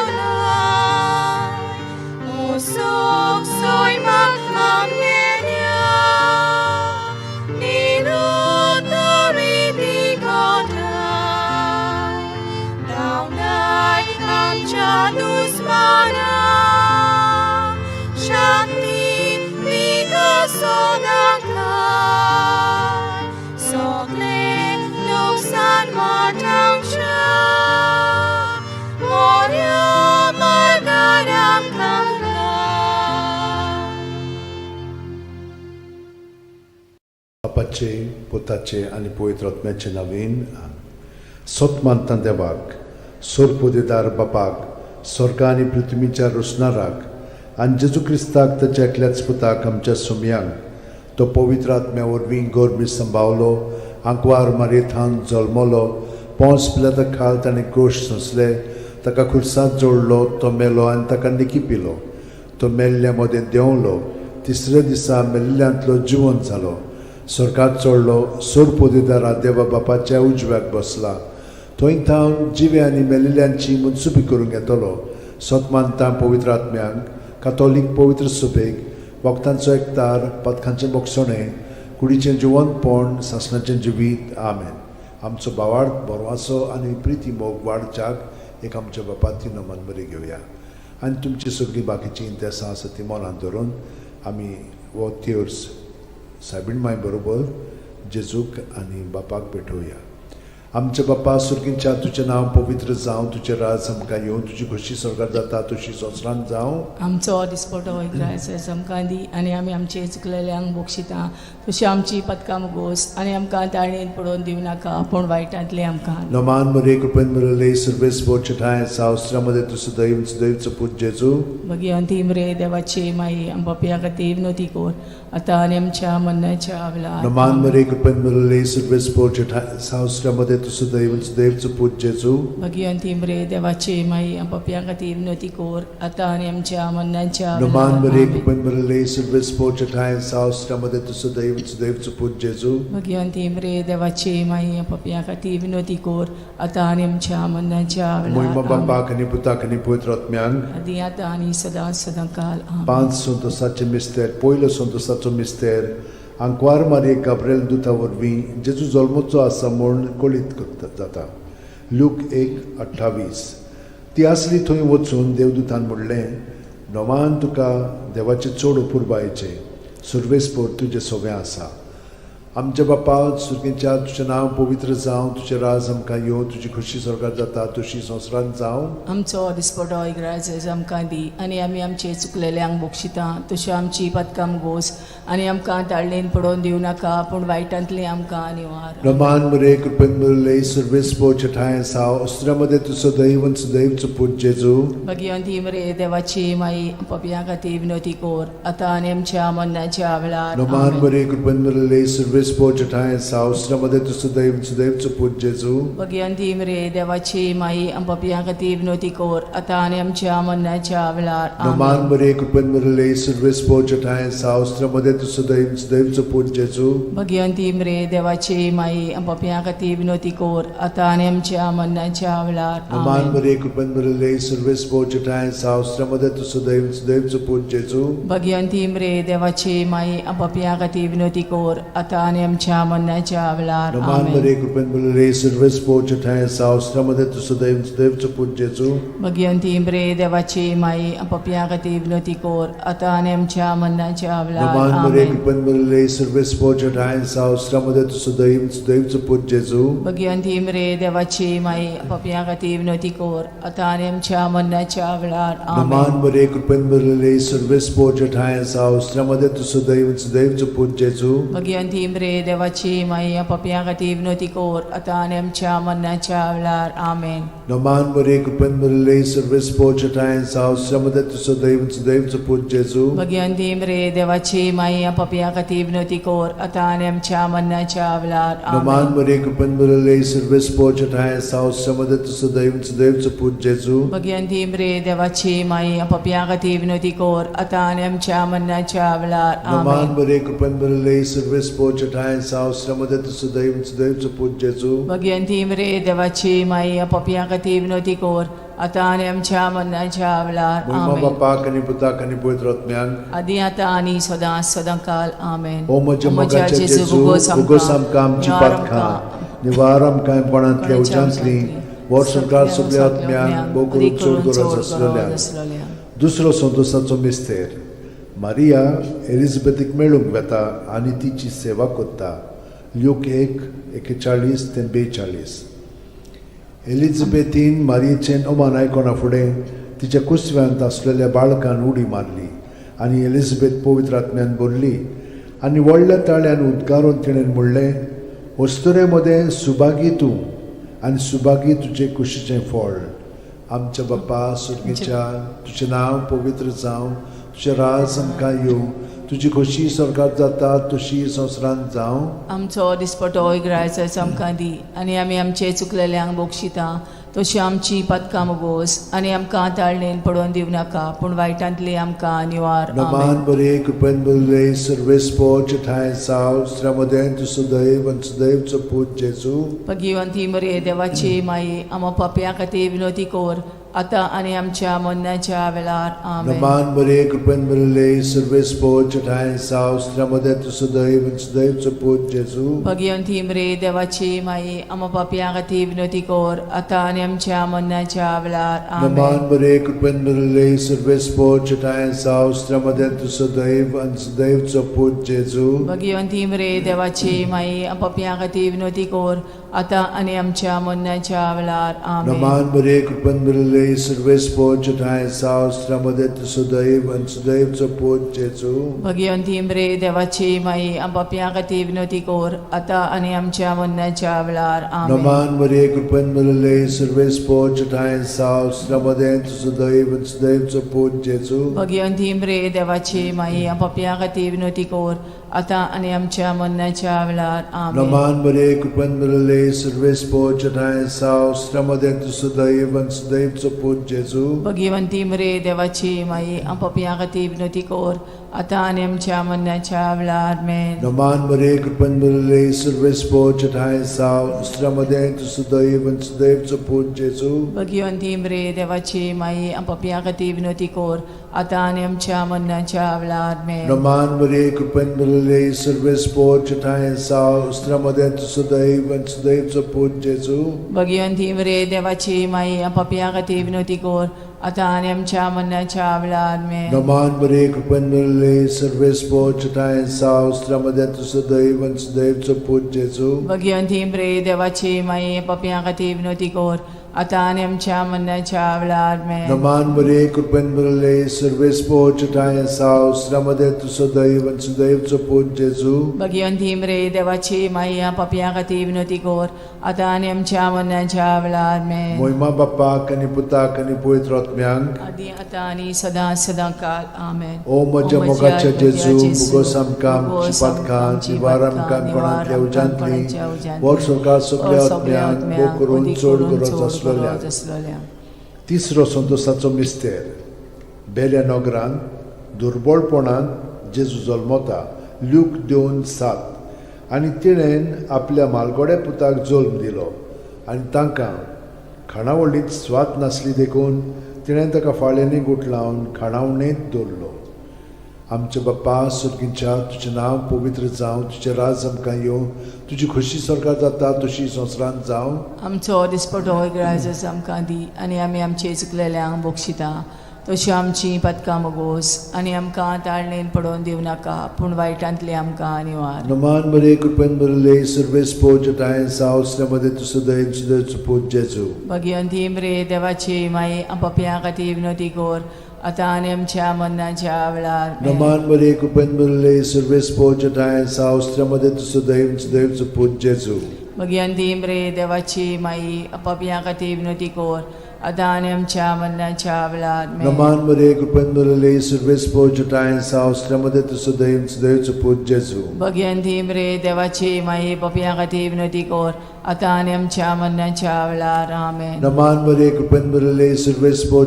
मोसोक सैमाक आमगेल्या निरुतरी दिगोठाय धांवडाय आमच्या दुस्मानाक शांती दिगा सदांकाळ सगळें लुकसाण वाटावच्या मोऱ्या मार्गार आमकां घाल. बापाचे, पुताचे आनी पवित्र आत्म्याचे नवीन. सत मानता देवाक, सोरपोदेदार बापाक, स्वर्ग आनी पृथ्वीच्या रोसणाराक, आनी जेजू क्रिस्ताक, ताच्या एकल्याच पुताक, आमच्या सुमयांक, तो पवित्र आत्म्या वरवीं गोरमी संभावलो, आंकवार मारयेथान जल्मलो, पोंस पिलाता खाल ताणें गोश्ट सोंसले, ताका खुर्सांत जोडलो, तो मेलो आनी ताका निकी पिलो, तो मेल्ल्या मदें देंवलो, तिसऱ्या दिसा मेल्ल्यांतलो जिवन जालो, स्वर्गात चडलो, सोरपोदेदारा देवा बापाच्या उजव्याक बसला, थंय थावन जिवे आनी मेल्ल्यांची मनसुबी करूंक येतलो. सत मानता पवित्र आत्म्यांक, कातोलीक पवित्र सभेक, वखदांचो एकतार, पदकांचें बोगसणें, कुडीचें जिवंतपण, सासणाचें जिवीत. आमेन. आमचो बावाड बरवासो आनी प्रिती मोग वाडच्याक एक आमच्या बापाती नमन बरी घेवया आनी तुमची सगळीं बाकीचीं इंतेसां आसा ती मनांत धरून आमी हो तेर्स सायबीण माय बरोबर जेजूक आनी बापाक भेटोवया. आमच्या बापा सुर्गींच्या, तुजें नांव पवित्र जावं, तुजें राज आमकां येवं, तुजी खोशी स्वर्गार जाता तशी संवसारांत जावं. आमचो दिसपटो इग्रायस आमकां दी आनी आमी आमचे चुकलेल्यांक बक्षिता तशी आमची पदकां मुगोस आनी आमकां ताणेन पडोवन दिवं नाका पूण वायटांतलें आमकां. नमान मरे, कृपेन मरले, सर्वेस बोचठाय सावस्त्रामध्ये तूं सदैव सदैवचो पूत जेजू. भगिवंती मरे देवाची माई, आम पापयां खातीर विनवती कर आतां आनी आमच्या मरणाच्या वेळार. नमान मरे, कृपेन मरले, सर्वेस बोचठाय सावस्त्रामध्ये तूं सदैव सदैवचो पूत जेजू. भगिवंती मरे देवाची माई, आम पापयां खातीर विनवती कर आतां आनी आमच्या मरणाच्या नमान मरे, वेळार. कृपेन मरले, सर्वेस बोचठाय सावस्त्रामध्ये तूं सदैव सदैवचो पूत जेजू. भगिवंती मरे देवाची माई, आम पापयां खातीर विनवती कर आतां आनी आमच्या मरणाच्या मोहिमा वेळार. बापाक आनी पुताक आनी पवित्र आत्म्यांक. आदी आतां आनी सदां सदां काल. आमेन. पांच संतोसाचे मिस्तेर. पयलो संतोसाचो मिस्तेर, आंकवार मारये गाब्रेल दुता वरवीं जेजू जल्मचो आसा म्हूण कळीत करता जाता. लूक 1:28. ती आसली थंय वचून देवदूतान म्हणलें, नोमान तुका देवाचें चड अपुरबायेचें, सुर्वेसपोर तुजें सोवें आसा. आमच्या बापा सुर्गेच्या, तुजें नांव पवित्र जावं, तुजें राज आमकां येवं, तुजी खोशी स्वर्गार जाता तशी संवसारांत जावं. आमचो दिसपटो इग्रायस आमकां दी आनी आमी आमचे चुकलेल्यांक बक्षिता तशी आमची पदकां गोस आनी आमकां ताळणेन पडोवन दिवं नाका पूण वायटांतलें आमकां निवार. रमान मरे, कृपेन मरले, सर्वेस पोचठाय साव अस्त्रामध्ये तूं सदैव सदैवचो पूत जेजू. भगिवंती मरे देवाची माई, पापयां खातीर विनवती कर आतां आनी आमच्या मरणाच्या वेळार. नमान आमेन. मरे, कृपेन मरले, सर्वेस पोचठाय साव अस्त्रामध्ये तूं सदैव सदैवचो पूत जेजू. भगिवंती मरे देवाची माई, पापयां खातीर विनवती कर आतां आनी आमच्या मरणाच्या वेळार. नमान आमेन. मरे, कृपेन मरले, सर्वेस पोचठाय साव अस्त्रामध्ये तूं सदैव सदैवचो पूत जेजू. भगिवंती मरे देवाची माई, पापयां खातीर विनवती कर आतां आनी आमच्या मरणाच्या वेळार. नमान आमेन. मरे, कृपेन मरले, सर्वेस पोचठाय साव अस्त्रामध्ये तूं सदैव सदैवचो पूत जेजू. भगिवंती मरे देवाची माई, पापयां खातीर विनवती कर आतां आनी आमच्या मरणाच्या वेळार. नमान आमेन. मरे, कृपेन मरले, सर्वेस पोचठाय साव अस्त्रामध्ये तूं सदैव सदैवचो पूत जेजू. भगिवंती मरे देवाची माई, पापयां खातीर विनवती कर आतां आनी आमच्या मरणाच्या वेळार. नमान मरे, आमेन. कृपेन मरले, सर्वेस पोचठाय साव अस्त्रामध्ये तूं सदैव सदैवचो पूत जेजू. भगिवंती मरे देवाची माई, पापयां खातीर विनवती कर आतां आनी आमच्या मरणाच्या वेळार. नमान आमेन. मरे, कृपेन मरले, सर्वेस पोचठाय साव अस्त्रामध्ये तूं सदैव सदैवचो पूत जेजू. भगिवंती मरे देवाची माई, पापयां खातीर विनवती कर आतां आनी आमच्या मरणाच्या वेळार. आमेन. नमान मरिये, कृपेन भरिल्ले, सर्वेस्पोर ठांय जावं, स्त्र्यां तूं सदैव सुदैवचो पूत जेजू. भगिवंती मरिये, देवाची माई, पापयां खातीर विनवती कर आतां आनी आमच्या मरणाच्या वेळार. नमान आमेन. मरिये, कृपेन भरिल्ले, सर्वेस्पोर ठांय जावं, स्त्र्यां तूं सदैव सुदैवचो पूत जेजू. भगिवंती मरिये, देवाची माई, पापयां खातीर विनवती कर आतां आनी आमच्या मरणाच्या वेळार. नमान आमेन. मरिये, कृपेन भरिल्ले, सर्वेस्पोर ठांय जावं, स्त्र्यां तूं सदैव सुदैवचो पूत जेजू. भगिवंती मरिये, देवाची माई, पापयां खातीर विनवती कर आतां आनी आमच्या मरणाच्या वेळार. महिमा आमेन. बापाक आनी पुताक आनी पवित्र आत्म्याक. आदी आतां आनी सदां सदां काल. आमेन. ओ म्हज्या मोगाच्या जेजू, उगोस आमकां आमची पातकां, निवार आमकां कोणांतल्या उज्यांतली, वर्सभर सगल्या आत्म्यांक, भोव करून चड गरज आसलेल्या. दुसरो संतोसाचो मिस्तेर. मारिया एलिझाबेथीक मेळूंक वेता आनी तिची सेवा करता. ल्यूक 1:41 ते 42. एलिझाबेथीन मारियेचें अमान आयकना फुडें तिच्या कुसव्यांत आसलेल्या बाळकान उडी मारली आनी एलिझाबेथ पवित्र आत्म्यान भरली आनी व्हडल्या ताळ्यान उद्गारून तिणें म्हणलें, अस्तुरे मदें सुभागी तूं आनी सुभागी तुजे कुशीचें फळ. आमच्या बापा सुर्गेच्या, तुजें नांव पवित्र जावं, तुजें राज आमकां येवं, तुजी खोशी स्वर्गात जाता तशी संवसारांत जावं. आमचो दिसपटो इगरायचो आमकां दी आनी आमी आमचे चुकलेल्यांक बक्षिता तशी आमची पातकां मोगोस आनी आमकां ताळणेन पडोवन दिवं नाका, पूण वायटांतली आमकां निवार. नमान आमेन. बरे, कृपेन बरे, सर्वेस्पोर ठांय जाव, स्त्र्यामदें तूं सदैव आनी सदैवचो पूत जेजू. भगिवंती मरिये, देवाची माई, आमा पापयां खातीर विनवती कर आतां आनी आमच्या मरणाच्या वेळार. आमेन. नमान बरे, कृपेन बरे, सर्वेस्पोर ठांय जाव, स्त्र्यामदें तूं सदैव आनी सदैवचो पूत जेजू. भगिवंती मरिये, देवाची माई, आमा पापयां खातीर विनवती कर आतां आनी आमच्या मरणाच्या वेळार. आमेन. नमान बरे, कृपेन बरे, सर्वेस्पोर ठांय जाव, स्त्र्यामदें तूं सदैव आनी सदैवचो पूत जेजू. भगिवंती मरिये, देवाची माई, पापयां खातीर विनवती कर आतां आनी आमच्या मरणाच्या वेळार. आमेन. नमान बरे, कृपेन बरे, सर्वेस्पोर ठांय जाव, स्त्र्यामदें तूं सदैव आनी सदैवचो पूत जेजू. भगिवंती मरिये, देवाची माई, पापयां खातीर विनवती कर आतां आनी आमच्या मरणाच्या वेळार. आमेन. नमान मरिये, कृपेन भरिल्ले, सर्वेस्पोर ठांय जाव, स्त्र्यामदें तूं सदैव आनी सदैवचो पूत जेजू. भगिवंती मरिये, देवाची माई, पापयां खातीर विनवती कर आतां आनी आमच्या मरणाच्या वेळार. आमेन. नमान मरिये, कृपेन भरिल्ले, सर्वेस्पोर ठांय जाव, स्त्र्यामदें तूं सदैव आनी सदैवचो पूत जेजू. भगिवंती मरिये, देवाची माई, पापयां खातीर विनवती कर आतां आनी आमच्या मरणाच्या वेळार. आमेन. नमान मरिये, कृपेन भरिल्ले, सर्वेस्पोर ठांय जाव, स्त्र्यामदें तूं सदैव आनी सदैवचो पूत जेजू. भगिवंती मरिये, देवाची माई, पापयां खातीर विनवती कर आतां आनी आमच्या मरणाच्या वेळार. आमेन. नमान मरिये, कृपेन भरिल्ले, सर्वेस्पोर ठांय जाव, स्त्र्यामदें तूं सदैव आनी सदैवचो पूत जेजू. भगिवंती मरिये, देवाची माई, पापयां खातीर विनवती कर आतां आनी आमच्या मरणाच्या वेळार. आमेन. नमान मरिये, कृपेन भरिल्ले, सर्वेस्पोर ठांय जाव, स्त्र्यामदें तूं सदैव आनी सदैवचो पूत जेजू. भगिवंती मरिये, देवाची माई, पापयां खातीर विनवती कर आतां आनी आमच्या मरणाच्या वेळार. आमेन. नमान मरिये, कृपेन भरिल्ले, सर्वेस्पोर ठांय जाव, स्त्र्यामदें तूं सदैव आनी सदैवचो पूत जेजू. भगिवंती मरिये, देवाची माई, पापयां खातीर विनवती कर आतां आनी आमच्या मरणाच्या वेळार. आमेन. मोहिमा बापाक आनी पुताक आनी पवित्र आत्म्यांक. आदी आतां आनी सदां सदां काल. आमेन. ओ म्हज्या मोगाच्या जेजू, मुगोस आमकां आमची पातकां, निवार आमकां कोणांतल्या उज्यांतली, वर स्वर्गा सगल्या आत्म्यांक, भोव करून चड गरज आसलेल्या. तिसरो संतोसाचो मिस्तेर. बेल्या नगरांत दुर्बळपणांत जेजू जल्मता. ल्यूक 2:7. आनी तिणें आपल्या मालगोड्या पुताक जल्म दिलो आनी तांकां खाणावळींत स्वाद नासली देखून तिणें ताका फाळ्यांनी गुठलावन खाणावणेंत दवरलो. आमच्या बाप्पा सुर्गींच्या, तुजें नांव पवित्र जावं, तुजें राज आमकां येवं, तुजी खोशी स्वर्गात जाता तशी संवसारांत जावं. आमचो दिसपटो इगराजस आमकां दी आनी आमी आमचे चुकलेल्यांक बक्षिता तशी आमची पातकां मोगोस आनी आमकां ताळणेन पडोवन दिवं नाका, पूण वायटांतली आमकां निवार. नमान मरिये, कृपेन भरिल्ले, सर्वेस्पोर ठांय जाव, स्त्र्यामदें तूं सदैव सदैवचो पूत जेजू. भगिवंती मरिये, देवाची माई, पापयां खातीर विनवती कर आतां आनी आमच्या मरणाच्या वेळार. आमेन. नमान मरिये, कृपेन भरिल्ले, सर्वेस्पोर ठांय जाव, स्त्र्यामदें तूं सदैव सदैवचो पूत जेजू. भगियंती मरे देवाची माई पापयां खातीर विनवती कर आतां आनी आमच्या मरणाच्या वेळार आमेन. नमान मरे कृपेन भरलेले सर्वेस्पोर साव श्रमदे तुजो दयेन सुदैवचो पूत जेजू. भगियंती मरे देवाची माई पापयां खातीर विनवती कर आतां आनी आमच्या मरणाच्या वेळार आमेन. नमान मरे कृपेन भरलेले सर्वेस्पोर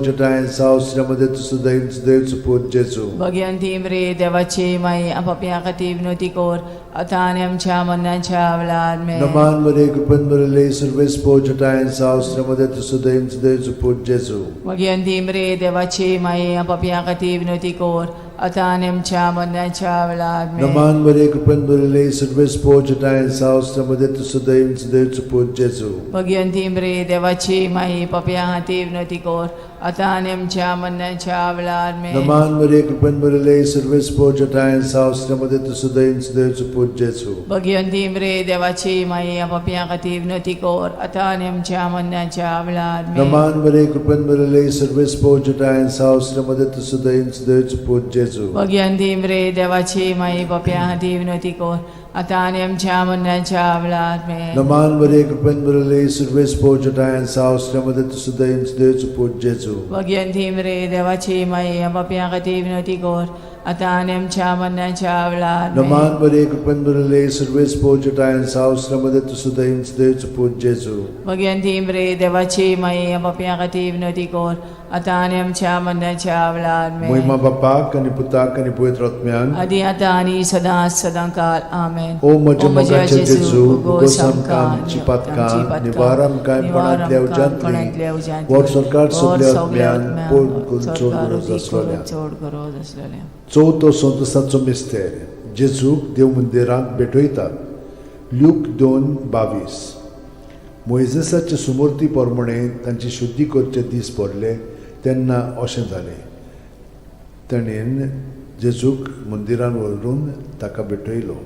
साव श्रमदे तुजो दयेन सुदैवचो पूत जेजू. भगियंती मरे देवाची माई पापयां खातीर विनवती कर आतां आनी आमच्या मरणाच्या वेळार आमेन. नमान मरे कृपेन भरलेले सर्वेस्पोर साव श्रमदे तुजो दयेन सुदैवचो पूत जेजू. भगियंती मरे देवाची माई पापयां खातीर विनवती कर आतां आनी आमच्या मरणाच्या वेळार आमेन. नमान मरे कृपेन भरलेले सर्वेस्पोर साव श्रमदे तुजो दयेन सुदैवचो पूत जेजू. भगियंती मरे देवाची माई पापयां खातीर विनवती कर आतां आनी आमच्या मरणाच्या वेळार आमेन. नमान मरे कृपेन भरलेले सर्वेस्पोर साव श्रमदे तुजो दयेन सुदैवचो पूत जेजू. भगियंती मरे देवाची माई पापयां खातीर विनवती कर आतां आनी आमच्या मरणाच्या वेळार आमेन. नमान मरे कृपेन भरलेले सर्वेस्पोर साव श्रमदे तुजो दयेन सुदैवचो पूत जेजू. भगियंती मरे देवाची माई पापयां खातीर विनवती कर आतां आनी आमच्या मरणाच्या वेळार आमेन. नमान मरे कृपेन भरलेले सर्वेस्पोर साव श्रमदे तुजो दयेन सुदैवचो पूत जेजू. भगियंती मरे देवाची माई पापयां खातीर विनवती कर आतां आनी आमच्या मरणाच्या वेळार आमेन. नमान मरे कृपेन भरलेले सर्वेस्पोर साव श्रमदे तुजो दयेन सुदैवचो पूत जेजू. भगियंती मरे देवाची माई पापयां खातीर विनवती कर आतां आनी आमच्या मरणाच्या वेळार आमेन. मोहिमा बापाक आनी पुताक आनी पवित्र आत्म्याक आदी आतां आनी सदां सदां काल आमेन. ओ म्हज्या मोगाचे जेजू, उगोस आमकां आमची पातकां, निवार आमकां कोणांतल्या उज्यांतली, व्हड सरकार सगल्या आत्म्यान पोड करून चड गरज आसलेल्या. चड गरज आसलेल्या. चवथो संतोसाचो मिस्तेर, जेजूक देव मंदिरांत भेटयतात. ल्यूक 2:22. मोयजेसाचे सुमूर्ती प्रमाणे तांची शुद्धी करचे दीस भरले तेन्ना अशें जालें, ताणें जेजूक मंदिरान व्हरून ताका भेटयलो.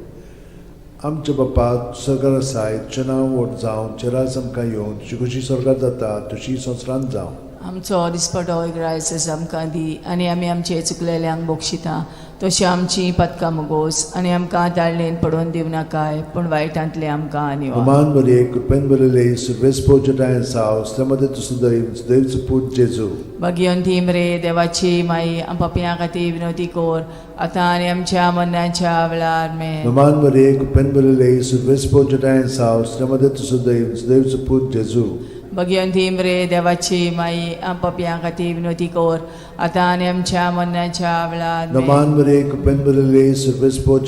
आमच्या बापा सरकार आसाय, तुजें नांव व्हड जावं, तुजें राज आमकां येवं, तुजी खोशी स्वर्गात जाता तशी संवसारांत जावं. आमचो दिसपटो इग्रायस आमकां दी आनी आमी आमचे चुकलेल्यांक बक्षिता तशी आमची पदकां मुगोस आनी आमकां ताळणेन पडोवन दिवं नाकाय पूण वायटांतले आमकां निवार. अमान मरे कृपेन भरलेले सर्वेस्पोर साव श्रमदे तुजो दयेन सुदैवचो पूत जेजू. भगियंती मरे देवाची माई पापयां खातीर विनवती कर आतां आनी आमच्या मरणाच्या वेळार आमेन. नमान मरे कृपेन भरलेले सर्वेस्पोर साव श्रमदे तुजो दयेन सुदैवचो पूत जेजू. भगियंती मरे देवाची माई पापयां खातीर विनवती कर आतां आनी आमच्या मरणाच्या वेळार आमेन. नमान मरे कृपेन भरलेले सर्वेस्पोर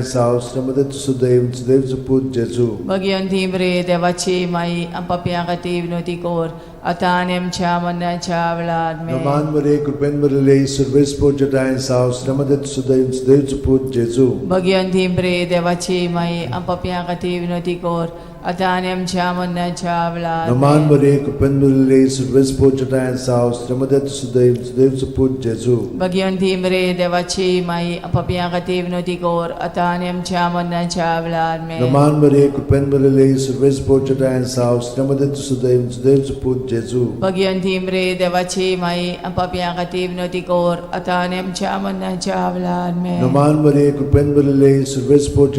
साव श्रमदे तुजो दयेन सुदैवचो पूत जेजू. भगियंती मरे देवाची माई पापयां खातीर विनवती कर आतां आनी आमच्या मरणाच्या वेळार आमेन. नमान मरे कृपेन भरलेले सर्वेस्पोर साव श्रमदे तुजो दयेन सुदैवचो पूत जेजू. भगियंती मरे देवाची माई पापयां खातीर विनवती कर आतां आनी आमच्या मरणाच्या वेळार नमान आमेन. मरे कृपेन भरलेले सर्वेस्पोर साव श्रमदे तुजो दयेन सुदैवचो पूत जेजू. भगियंती मरे देवाची माई पापयां खातीर विनवती कर आतां आनी आमच्या मरणाच्या वेळार आमेन. नमान मरे कृपेन भरलेले सर्वेस्पोर साव श्रमदे तुजो दयेन सुदैवचो पूत जेजू. भगियंती मरे देवाची माई पापयां खातीर विनवती कर आतां आनी आमच्या मरणाच्या वेळार आमेन. नमान मरे कृपेन भरलेले सर्वेस्पोर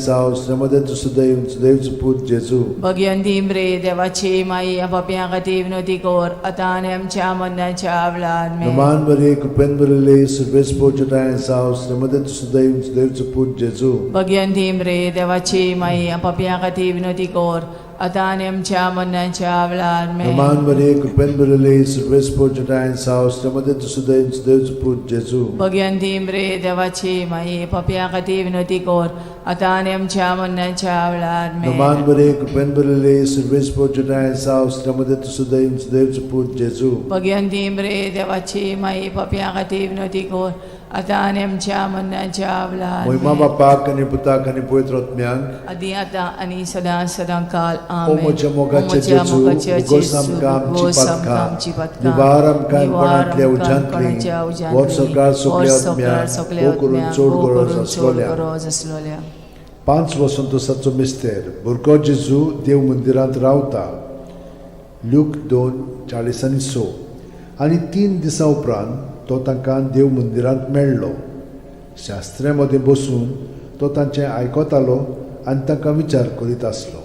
साव श्रमदे तुजो दयेन सुदैवचो पूत जेजू. भगियंती मरे देवाची माई पापयां खातीर विनवती कर आतां आनी आमच्या मरणाच्या वेळार आमेन. नमान मरे कृपेन भरलेले सर्वेस्पोर साव श्रमदे तुजो दयेन सुदैवचो पूत जेजू. भगियंती मरे देवाची माई पापयां खातीर विनवती कर आतां आनी आमच्या मरणाच्या वेळार आमेन. नमान मरे कृपेन भरलेले सर्वेस्पोर साव श्रमदे तुजो दयेन सुदैवचो पूत जेजू. भगियंती मरे देवाची माई पापयां खातीर विनवती कर आतां आनी आमच्या मरणाच्या वेळार आमेन. नमान मरे कृपेन भरलेले सर्वेस्पोर साव श्रमदे तुजो दयेन सुदैवचो पूत जेजू. भगियंती मरे देवाची माई पापयां खातीर विनवती कर आतां आनी आमच्या मरणाच्या वेळार मोहिमा आमेन. बापाक आनी पुताक आनी पवित्र आत्म्याक आदी आतां आनी सदां सदां काल ओ आमेन. म्हज्या मोगाचे ओ म्हज्या जेजू, मोगाचे उगोस जेजू, आमकां आमची उगोस आमकां पातकां, आमची पातकां, निवार आमकां निवार कोणांतल्या आमकां उज्यांतली, कोणाच्या उज्यांतली, व्हड सरकार सगल्या व्हड सरकार आत्म्याक, सगल्या हो करून आत्म्याक, चड हो गरज करून चड आसलोल्या. गरज आसलोल्या. 5 वसंतोसाचो मिस्तेर, भुरगो जेजू देव मंदिरांत रावता. ल्यूक 2:46. आनी 3 दिसां उपरांत तो तांकां देव मंदिरांत मेळ्ळो. शास्त्र्या मदें बसून तो तांचें आयकतालो आनी तांकां विचार करीत आसलो.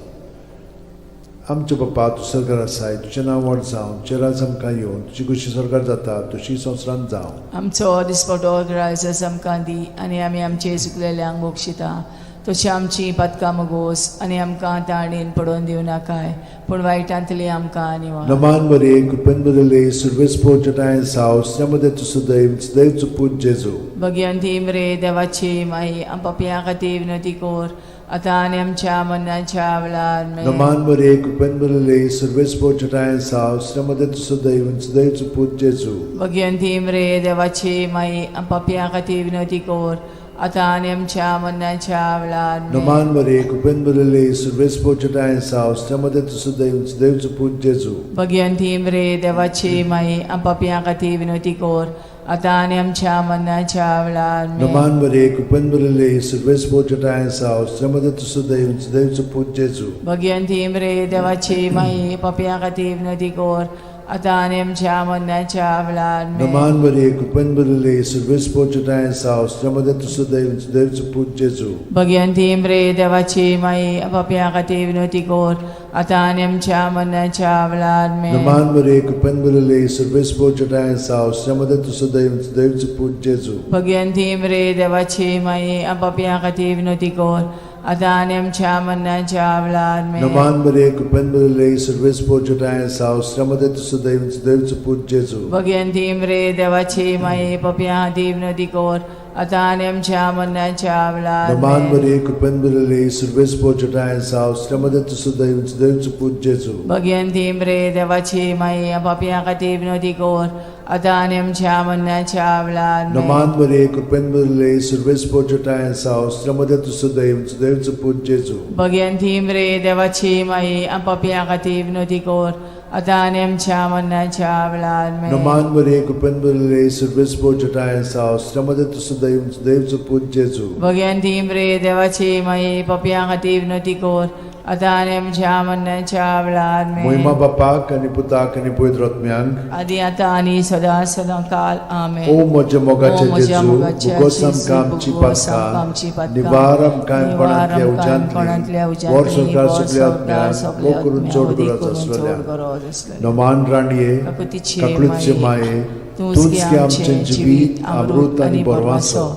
आमचो बापा तूं सरकार आसाय, तुजें नांव व्हड जावं, तुजें राज आमकां येवन, तुजी खुशी सरकार जाता तशी संवसारांत जावं. आमचो दिसपटो ग्रायस आमकां दी आनी आमी आमचे चुकलेल्यांक बक्षिता तशी आमची पातकां मगोस आनी आमकां ताणेन पडोवन दिवं नाकाय पूण वायटांतली आमकां निवार. नमान बरे कृपेन बदले सुरवेस पोचटाय साव मध्ये तूं सदैव सदैव चुपूत जेजू. भगवंती मरे देवाची माई पापयां खातीर विनवती कर आतां आनी आमच्या मरणाच्या वेळार आमेन. नमान बरे कृपेन बदले सुरवेस पोचटाय साव मध्ये तूं सदैव सदैव चुपूत जेजू. भगवंती मरे देवाची माई पापयां खातीर विनवती कर आतां आनी आमच्या मरणाच्या वेळार आमेन. नमान बरे कृपेन बदले सुरवेस पोचटाय साव मध्ये तूं सदैव सदैव चुपूत जेजू. भगवंती मरे देवाची माई पापयां खातीर विनवती कर आतां आनी आमच्या मरणाच्या वेळार आमेन. नमान बरे कृपेन बदले सुरवेस पोचटाय साव मध्ये तूं सदैव सदैव चुपूत जेजू. भगवंती मरे देवाची माई पापयां खातीर विनवती कर आतां आनी आमच्या मरणाच्या वेळार आमेन. नमान बरे कृपेन बदले सुरवेस पोचटाय साव मध्ये तूं सदैव सदैव चुपूत जेजू. भगवंती मरे देवाची माई पापयां खातीर विनवती कर आतां आनी आमच्या मरणाच्या वेळार आमेन. नमान बरे कृपेन बदले सुरवेस पोचटाय साव मध्ये तूं सदैव सदैव चुपूत जेजू. भगवंती मरे देवाची माई पापयां खातीर विनवती कर आतां आनी आमच्या मरणाच्या वेळार आमेन. नमान बरे कृपेन बदले सुरवेस पोचटाय साव मध्ये तूं सदैव सदैव चुपूत जेजू. भगवंती मरे देवाची माई पापयां खातीर विनवती कर आतां आनी आमच्या मरणाच्या वेळार नमान आमेन. बरे कृपेन बदले सुरवेस पोचटाय साव मध्ये तूं सदैव सदैव चुपूत जेजू. भगवंती मरे देवाची माई पापयां खातीर विनवती कर आतां आनी आमच्या मरणाच्या वेळार आमेन. नमान बरे कृपेन बदले सुरवेस पोचटाय साव मध्ये तूं सदैव सदैव चुपूत जेजू. भगवंती मरे देवाची माई पापयां खातीर विनवती कर आतां आनी आमच्या मरणाच्या वेळार आमेन. नमान बरे कृपेन बदले सुरवेस पोचटाय साव मध्ये तूं सदैव सदैव चुपूत जेजू. भगवंती मरे देवाची माई पापयां खातीर विनवती कर आतां आनी आमच्या मरणाच्या वेळार आमेन. मोहिमा बापाक आनी पुताक आनी पवित्र आत्म्यांक आदी आतां आनी सदां सदां काल आमेन. ओ म्हज्या मोगाचे ओ म्हज्या जेजू, मोगाच्या भुगोस जेजू, आमकां आमची भुगोस आमकां आमची पातकां, पातकां, निवार आमकां निवार कोणांतल्या आमकां कोणांतल्या उज्यांतली, उज्यांतली, वर संवसार वर सगल्या संवसार आत्म्यांक, सगल्या वो करून आत्म्यांक, चड वदी गरज करून चड आसलेल्या. गरज आसलेल्या. नमान राणये, काकुतीचे काकळूतचे माये, माये, तूंच तूंच गे गे आमचें आमचें जिवीत अमृत आनी बरवासो.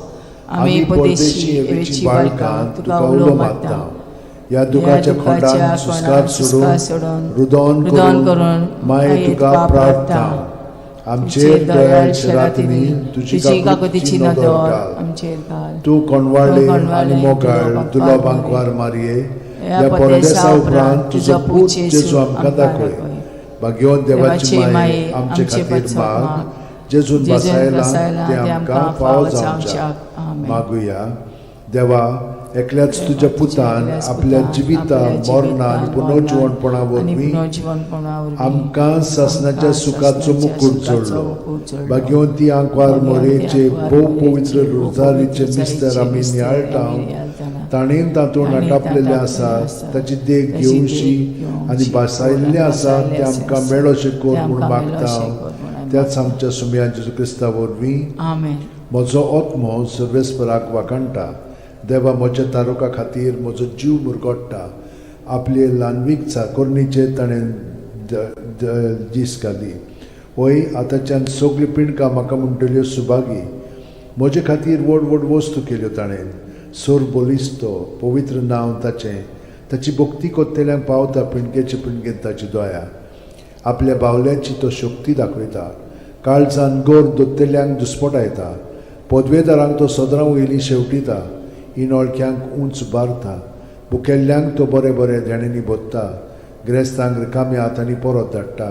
आमी परदेशी एवेची बाळकां तुका उलो मारता. ह्या दुखाच्या खोंडान सुस्कार सोडून रुदोन रुदोन करून करून माये तुका प्रार्थना. आमचेर दयाळ रातींनी तुजी तुजी काकुतीची काकुतीची नदर नदर घाल. आमचेर घाल. तूं कोणवाळे तूं आनी कोणवाळे, मोगाळ तुलो तुलो बांकवार बांकवार मारये. ह्या ह्या परदेसा परदेसा उपरांत उपरांत तुजो पूत जेजू आमकां दाखय. भाग्यवंत देवाची माये आमचे खातीर माग, जेजून जेजून बसायला बसायला ते आमकां फावो जावच्याक. आमेन. मागुया. देवा, एकल्याच तुज्या पुतान एकल्याच आपल्या पुतान जिवितान आपल्या मरणान जिवितान, पुनर्जिवणपणा आनी वरवीं पुनर्जिवणपणा वरवीं आमकां सासणाच्या आमकां सुखाचो सासणाच्या मुकूट सुखाचो जोडलो. मुकूट जोडलो. भाग्यवंती आंकवार भाग्यवंती मोरेचे आंकवार भोव मोरेचे पवित्र भोव रोजारीचे पवित्र मिस्तर आमी मिस्तर नियाळटा, आमी नियाळटाना, ताणें तातूंत ताणें आटापलेलें तातूंत आसा आसा, ताची देख ताची देख घेवशी घेवशी आनी भासायल्लें आसा भासायल्लें तें आसा, आमकां मेळोशें कर तें म्हूण आमकां मागता मेळोशें कर म्हूण आमी त्याच आमच्या सुमया जेजू क्रिस्ता वरवीं. आमेन. म्हजो आत्मो सर्वेस्पराक वाखाणटा. देवा म्हज्या तारुका खातीर म्हजो जीव मुरगोट्टा. आपले ल्हानवीक चाकोरणीचेर ताणें दीस घाली. वय आतांच्यान सगळीं पिंडकां म्हाका म्हणटल्यो सुभागी. म्हजे खातीर व्हड व्हड वस्तू केल्यो ताणें. सोर बलिस्तो पवित्र नांव ताचें. ताची भक्ती कोत्तेल्यांक पावता पिंडकेचे पिंडकेन ताची दया. आपल्या बावल्याची तो शक्ती दाखयता. काळजान गोर दोत्तेल्यांक दुस्पटायता. पदवेदारांक तो सदरां वयली शेवटिता. इनोळख्यांक उंच बारता. भुकेल्ल्यांक तो बरें बरें देण्यांनी भोत्ता. गिरेस्तांक रिकाम्या हातांनी परत धाडटा.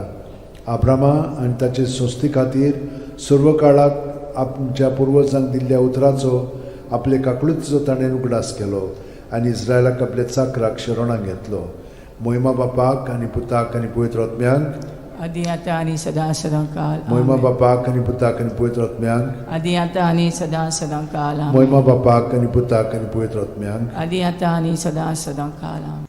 आब्रामा आनी ताचे संस्थे खातीर सर्व काळाक आमच्या पुर्वजांक दिल्ल्या उतराचो आपले काकळुतीचो ताणें उगडास केलो आनी इस्रायलाक आपल्या चाकराक शरणाक घेतलो. मोहिमा बापाक आनी पुताक आनी पवित्र आत्म्यांक, आदी आतां आनी सदां सदां काल मोहिमा आमेन. बापाक आनी पुताक आनी पवित्र आत्म्यांक, आदी आतां आनी सदां सदां काल आमेन. मोहिमा बापाक आनी पुताक आनी पवित्र आत्म्यांक, आदी आतां आनी सदां सदां काल आमेन.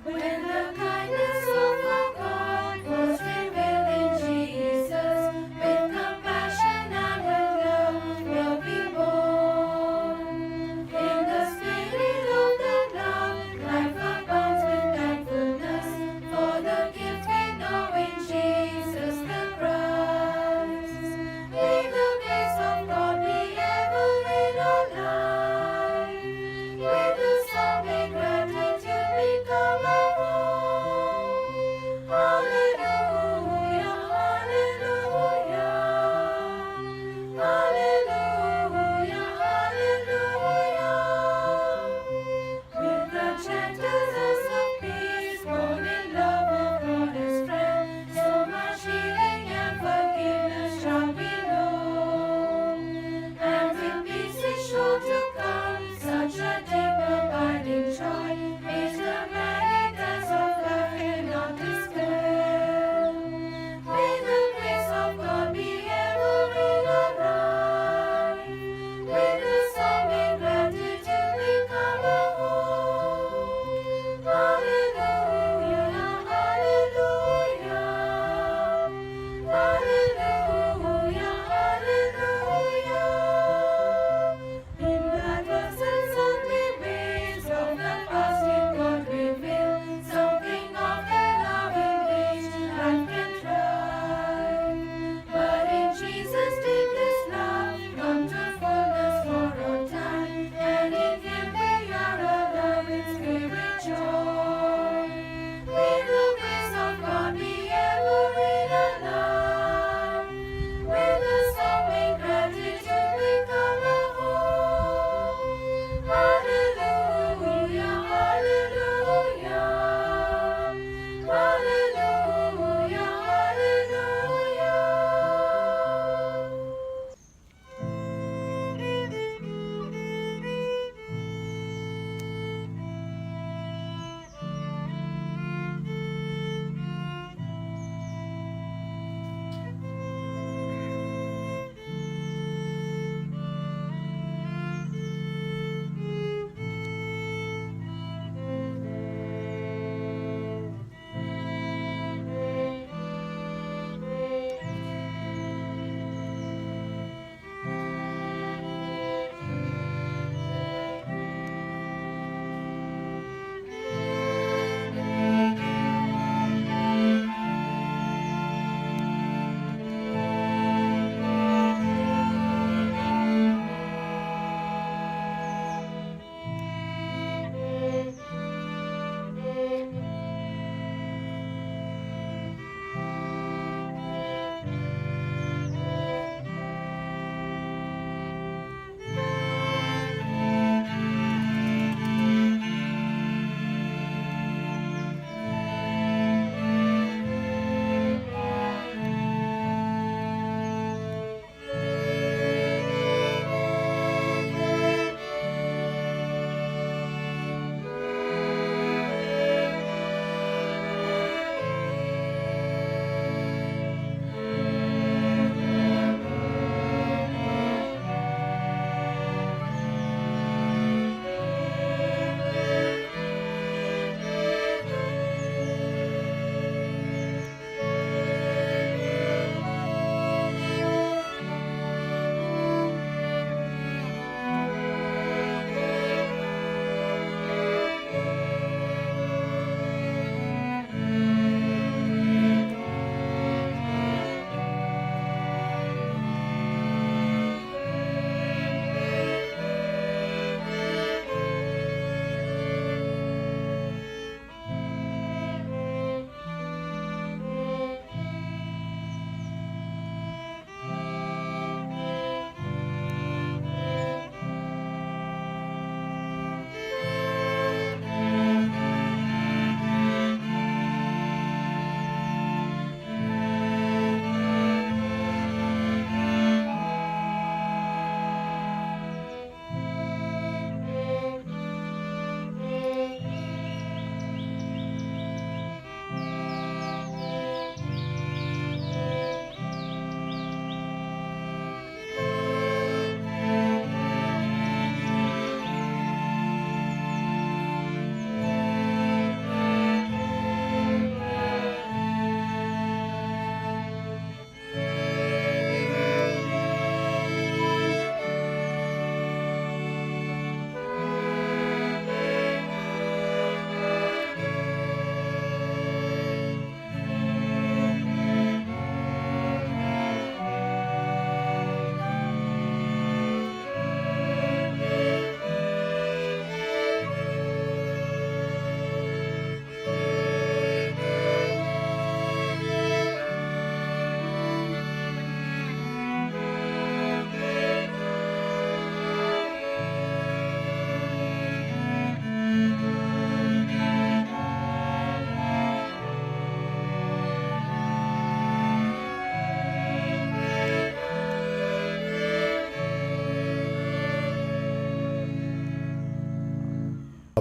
When the kindness of our God was revealed in Jesus, with compassion and with love will be born.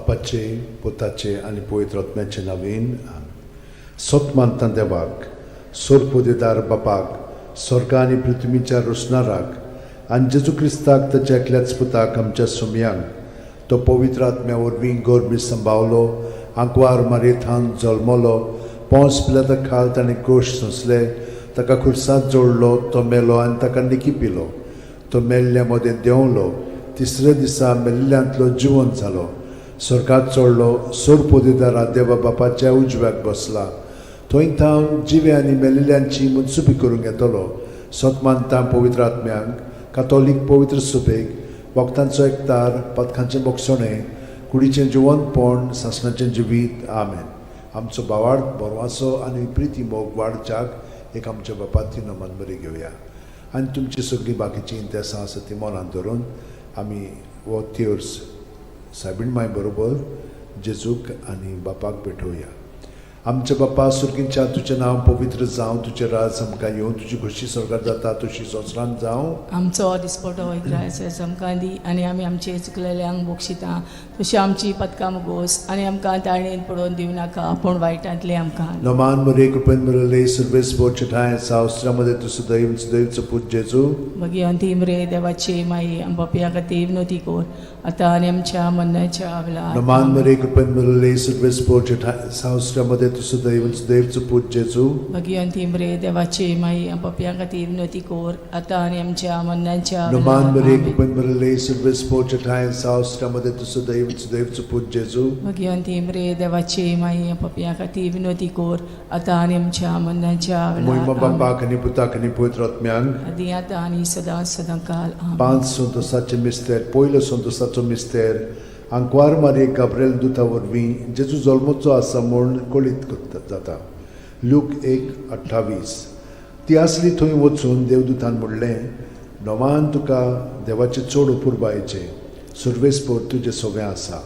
बापाचे, पुताचे आनी पवित्र आत्म्याचे नवीन. सत मानता देवाक, सोरपोदेदार बापाक, स्वर्गा आनी पृथ्वीच्या रोसणाराक, आनी जेजू क्रिस्ताक ताच्या एकल्याच पुताक आमच्या सुमयांक, तो पवित्र आत्म्या वरवीं गोरबी संभावलो, आंकवार मारयेथान जल्मलो, पोंस पिलाता खाल ताणें कोश सोंसले, ताका खुर्सांत जोडलो, तो मेलो आनी ताका निकी पिलो, तो मेल्ल्या मदें देंवलो, तिसऱ्या दिसा मेल्ल्यांतलो जिवन जालो, स्वर्गात चडलो, सोरपोदेदारा देवा बापाच्या उजव्याक बसला, थंय थावन जिवे आनी मेल्ल्यांची मनसुबी करूंक येतलो. सत मानता पवित्र आत्म्यांक, कातोलीक पवित्र सुबेक, वखदांचो एकतार, पदकांचें बोगसणें, कुडीचें जिवनपण, सासणाचें जिवीत. आमेन. आमचो बावाड बरवासो आनी प्रिती मोग वाडच्याक एक आमच्या बापाती नमन बरी घेवया आनी तुमची सगळीं बाकीचीं इंतेसां आसा ती मनांत धरून आमी हो तेर्स सायबीण माय बरोबर जेजूक आनी बापाक भेटोवया. आमच्या बापा सुर्गींच्या, तुजें नांव पवित्र जावं, तुजें राज आमकां येवं, तुजी खोशी स्वर्गात जाता तशी संवसारांत जावं. आमचो दिसपटो इग्रायस आमकां दी आनी आमी आमचे चुकलेल्यांक बक्षिता तशी आमची पदकां मुगोस आनी आमकां ताणेन पडोवन दिवं नाका पूण वायटांतलें आमकां. नमान मरे कृपेन मिळले सर्वेस बोचठाय सावस्त्रामध्ये तूं सदैव सदैवचो पूत जेजू. मागीर अंतीम रे देवाची माई आमच्या खातीर विनोती कर आतां आनी आमच्या मरणाच्या वेळार. नमान मरे कृपेन मिळले सर्वेस बोचठाय सावस्त्रामध्ये तूं सदैव सदैवचो पूत जेजू. मागीर अंतीम रे देवाची माई आमच्या खातीर विनोती कर आतां आनी आमच्या मरणाच्या नमान मरे वेळार. कृपेन मिळले सर्वेस बोचठाय सावस्त्रामध्ये तूं सदैव सदैवचो पूत जेजू. मागीर अंतीम रे देवाची माई आमच्या खातीर विनोती कर आतां आनी आमच्या मरणाच्या मोहिमा वेळार. आमेन. बापाक आनी पुताक आनी पवित्र आत्म्यांक. आदी आतां आनी सदां सदां काल. आमेन. पांच संतोसाचे मिस्तेर. पयलो संतोसाचो मिस्तेर, आंकवार मारये गाब्रेल दुता वरवीं जेजू जल्मचो आसा म्हूण कळीत करता जाता. लूक 1:28. ती आसली थंय वचून देवदूतान म्हणलें, नवान तुका देवाचें चड अपुरबायेचें, सुर्वेसपोर तुजें सगळें आसा.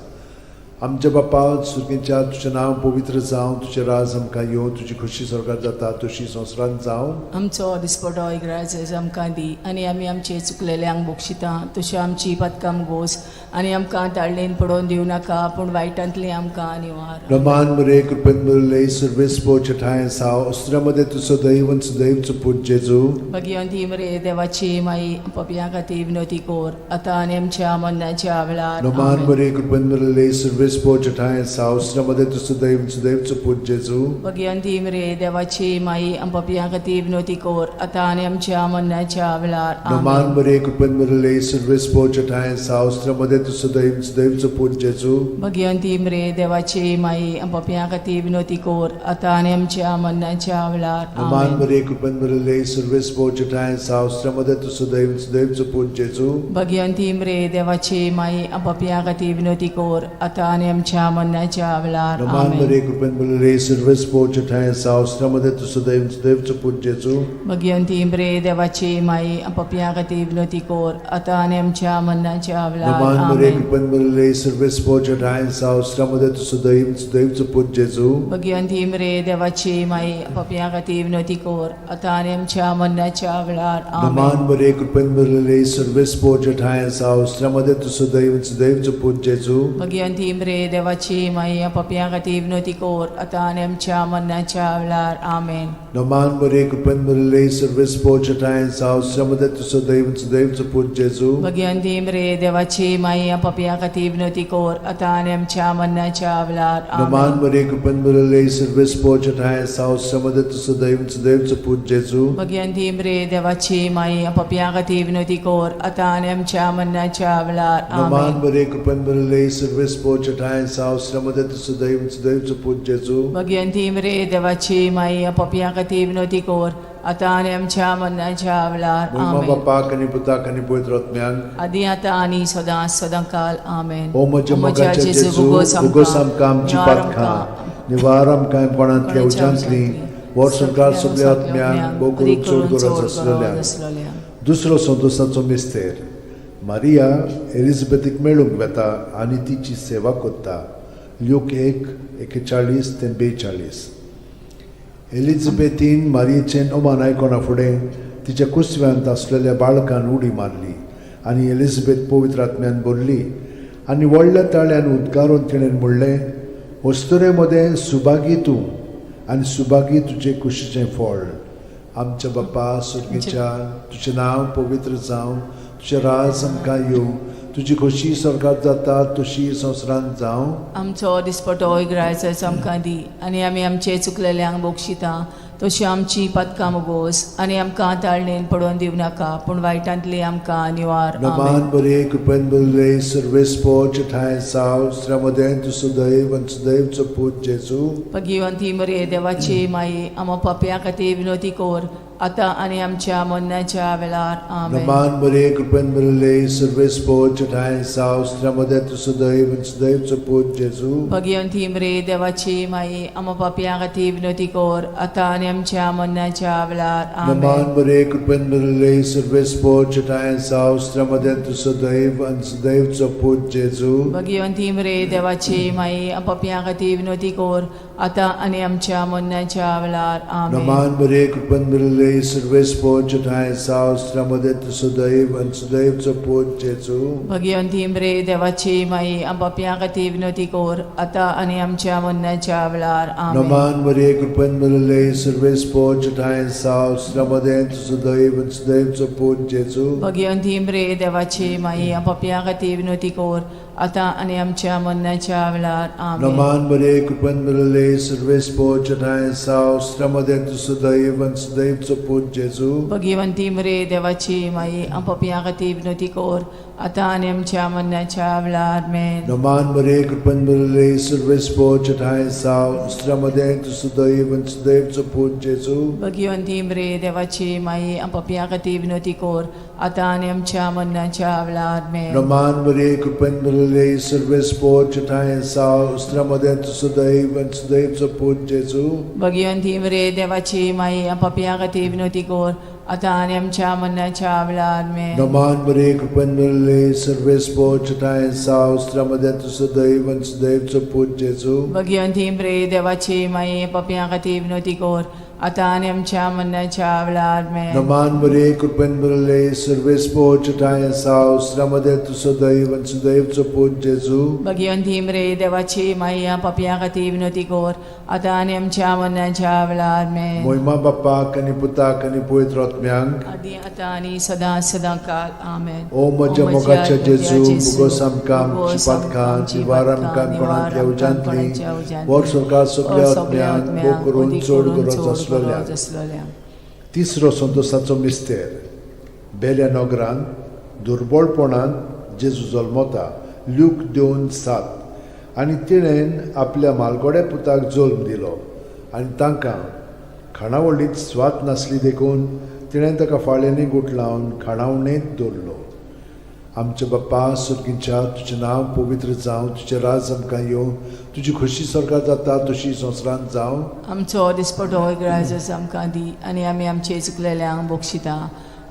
आमच्या बापा सुर्गेच्या, तुजें नांव पवित्र जावं, तुजें राज आमकां येवं, तुजी खोशी स्वर्गात जाता तशी संवसारांत जावं. आमचो दिसपटो इग्राज आमकां दी आनी आमी आमचे चुकलेल्यांक बक्षिता तशी आमची पदकां गोस आनी आमकां ताळणेन पडोवन दिवं नाका पूण वायटांतली आमकां निवार. रमान मरे कृपेन मुरले सर्वेस पोचठाय साव अस्त्रामध्ये तू सदैव सदैवचो पूत जेजू. भगिवंती मरे देवाची माई पपया खातीर विनोती कोर आतां आनी आमच्या मरणाच्या वेळार. नमान आमेन. मरे कृपेन मुरले सर्वेस पोचठाय साव अस्त्रामध्ये तू सदैव सदैवचो पूत जेजू. भगिवंती मरे देवाची माई पपया खातीर विनोती कोर आतां आनी आमच्या मरणाच्या वेळार. नमान आमेन. मरे कृपेन मुरले सर्वेस पोचठाय साव अस्त्रामध्ये तू सदैव सदैवचो पूत जेजू. भगिवंती मरे देवाची माई पपया खातीर विनोती कोर आतां आनी आमच्या मरणाच्या वेळार. नमान आमेन. मरे कृपेन मुरले सर्वेस पोचठाय साव अस्त्रामध्ये तू सदैव सदैवचो पूत जेजू. भगिवंती मरे देवाची माई पपया खातीर विनोती कोर आतां आनी आमच्या मरणाच्या वेळार. नमान आमेन. मरे कृपेन मुरले सर्वेस पोचठाय साव अस्त्रामध्ये तू सदैव सदैवचो पूत जेजू. भगिवंती मरे देवाची माई पपया खातीर विनोती कोर आतां आनी आमच्या मरणाच्या वेळार. नमान मरे आमेन. कृपेन मुरले सर्वेस पोचठाय साव अस्त्रामध्ये तू सदैव सदैवचो पूत जेजू. भगिवंती मरे देवाची माई पपया खातीर विनोती कोर आतां आनी आमच्या मरणाच्या वेळार. नमान आमेन. मरे कृपेन मुरले सर्वेस पोचठाय साव अस्त्रामध्ये तू सदैव सदैवचो पूत जेजू. भगिवंती मरे देवाची माई पपया खातीर विनोती कोर आतां आनी आमच्या मरणाच्या वेळार. आमेन. नमान मरे कृपेन मुरले सर्वेस पोचठाय साव अस्त्रामध्ये तू सदैव सदैवचो पूत जेजू. भगिवंती मरे देवाची माई पपया खातीर विनोती कोर आतां आनी आमच्या मरणाच्या वेळार. नमान आमेन. मरे कृपेन मुरले सर्वेस पोचठाय साव अस्त्रामध्ये तू सदैव सदैवचो पूत जेजू. भगिवंती मरे देवाची माई पपया खातीर विनोती कोर आतां आनी आमच्या मरणाच्या वेळार. नमान आमेन. मरे कृपेन मुरले सर्वेस पोचठाय साव अस्त्रामध्ये तू सदैव सदैवचो पूत जेजू. भगिवंती मरे देवाची माई पपया खातीर विनोती कोर आतां आनी आमच्या मरणाच्या वेळार. मोहिमा आमेन. बापाक आनी पुताक आनी पवित्र आत्म्याक. आदी आतां आनी सदां सदां काल. आमेन. ओ म्हज्या मोगाच्या जेजू, उगोस आमकां आमची पातकां, निवार आमकां कोणांतल्या उज्यांतली, वर्स संवसार सगल्या आत्म्यांक, भोव करून चड गरज आसलेल्या. दुसरो संतोसाचो मिस्तेर, मारिया एलिझाबेथीक मेळूंक वेता आनी तिची सेवा करता. ल्यूक 1:41 ते 42. एलिझाबेथीन मारियेचें नोमान आयकना फुडें तिच्या कुसव्यांत आसलेल्या बाळकान उडी मारली आनी एलिझाबेथ पवित्र आत्म्यान भरली. आनी व्हडल्या ताळ्यान उद्गारून तिणें म्हणलें, अस्तुरे मदें सुभागी तूं आनी सुभागी तुजे कुशीचें फळ. आमच्या बापा सुर्गीच्या, तुजें नांव पवित्र जावं, तुजें राज आमकां येवं, तुजी खोशी स्वर्गात जाता तशी संवसारांत जावं. आमचो दिसपटो इग्रायचो आमकां दी आनी आमी आमचे चुकलेल्यांक बक्षिता तशी आमची पातकां मुगोस आनी आमकां ताळणेन पडोवन दिवं नाका पूण वायटांतली आमकां निवार. नमान आमेन. बरे कृपेन बरले सर्वेस्पोच ठांय साव स्त्र्यामदें तूं सुदैव आनी सुदैवचो पूत जेजू. भगिवंती मरे देवाची माई, आमा पापया खातीर विनोती कोर आतां आनी आमच्या मरणाच्या वेळार. आमेन. नमान बरे कृपेन बरले सर्वेस्पोच ठांय साव स्त्र्यामदें तूं सुदैव आनी सुदैवचो पूत जेजू. भगिवंती मरे देवाची माई, आमा पापया खातीर विनोती कोर आतां आनी आमच्या मरणाच्या वेळार. नमान आमेन. बरे कृपेन बरले सर्वेस्पोच ठांय साव स्त्र्यामदें तूं सुदैव आनी सुदैवचो पूत जेजू. भगिवंती मरे देवाची माई, पापया खातीर विनोती कोर आतां आनी आमच्या मरणाच्या वेळार. आमेन. नमान बरे कृपेन बरले सर्वेस्पोच ठांय साव स्त्र्यामदें तूं सुदैव आनी सुदैवचो पूत जेजू. भगिवंती मरे देवाची माई, पापया खातीर विनोती कोर आतां आनी आमच्या मरणाच्या वेळार. आमेन. नमान मरे कृपेन भरिल्ले सर्वेस्पोच ठांय साव स्त्र्यामदें तूं सुदैव आनी सुदैवचो पूत जेजू. भगिवंती मरे देवाची माई, पापया खातीर विनोती कोर आतां आनी आमच्या मरणाच्या वेळार. आमेन. नमान मरे कृपेन भरिल्ले सर्वेस्पोच ठांय साव स्त्र्यामदें तूं सुदैव आनी सुदैवचो पूत जेजू. भगिवंती मरे देवाची माई, पापया खातीर विनोती कोर आतां आनी आमच्या मरणाच्या वेळार. आमेन. नमान मरे कृपेन भरिल्ले सर्वेस्पोच ठांय साव स्त्र्यामदें तूं सुदैव आनी सुदैवचो पूत जेजू. भगिवंती मरे देवाची माई, पापया खातीर विनोती कोर आतां आनी आमच्या मरणाच्या वेळार. आमेन. नमान मरे कृपेन भरिल्ले सर्वेस्पोच ठांय साव स्त्र्यामदें तूं सुदैव आनी सुदैवचो पूत जेजू. भगिवंती मरे देवाची माई, पापया खातीर विनोती कोर आतां आनी आमच्या मरणाच्या वेळार. आमेन. नमान मरे कृपेन भरिल्ले सर्वेस्पोच ठांय साव स्त्र्यामदें तूं सुदैव आनी सुदैवचो पूत जेजू. भगिवंती मरे देवाची माई, पापया खातीर विनोती कोर आतां आनी आमच्या मरणाच्या वेळार. आमेन. नमान मरे कृपेन भरिल्ले सर्वेस्पोच ठांय साव स्त्र्यामदें तूं सुदैव आनी सुदैवचो पूत जेजू. भगिवंती मरे देवाची माई, पापया खातीर विनोती कोर आतां आनी आमच्या मरणाच्या वेळार. आमेन. मोहिमा बाप्पाक आनी पुताक आनी पवित्र आत्म्यांक, आदी आतां आनी सदां सदां काल. आमेन. ओ म्हज्या मोगाच्या जेजू, मुगोस आमकां आमची पातकां निवार आमकां कोणांतल्या उज्यांतली, वर स्वर्गा सगल्या आत्म्यांक भोग करून चड गरज आसलेल्या. आसलेल्या. तिसरो संतोसाचो मिस्तेर. बेल्या नगरांत दुर्बळपणांत जेजू जल्मता, ल्यूक 2:7. आनी तिणेन आपल्या मालगोड्या पुताक जल्म दिलो आनी तांकां खाणावळींत स्वाद नासली देखून तिणें ताका फाळ्यांनी गुठलावन खाणावणेंत दवरलो. आमच्या बाप्पा सुर्गीच्या, तुजें नांव पवित्र जावं, तुजें राज आमकां येवं, तुजी खोशी स्वर्गात जाता तशी संवसारांत जावं. आमचो दिसपटो इग्रायजस आमकां दी आनी आमी आमचे चुकलेल्यांक बक्षिता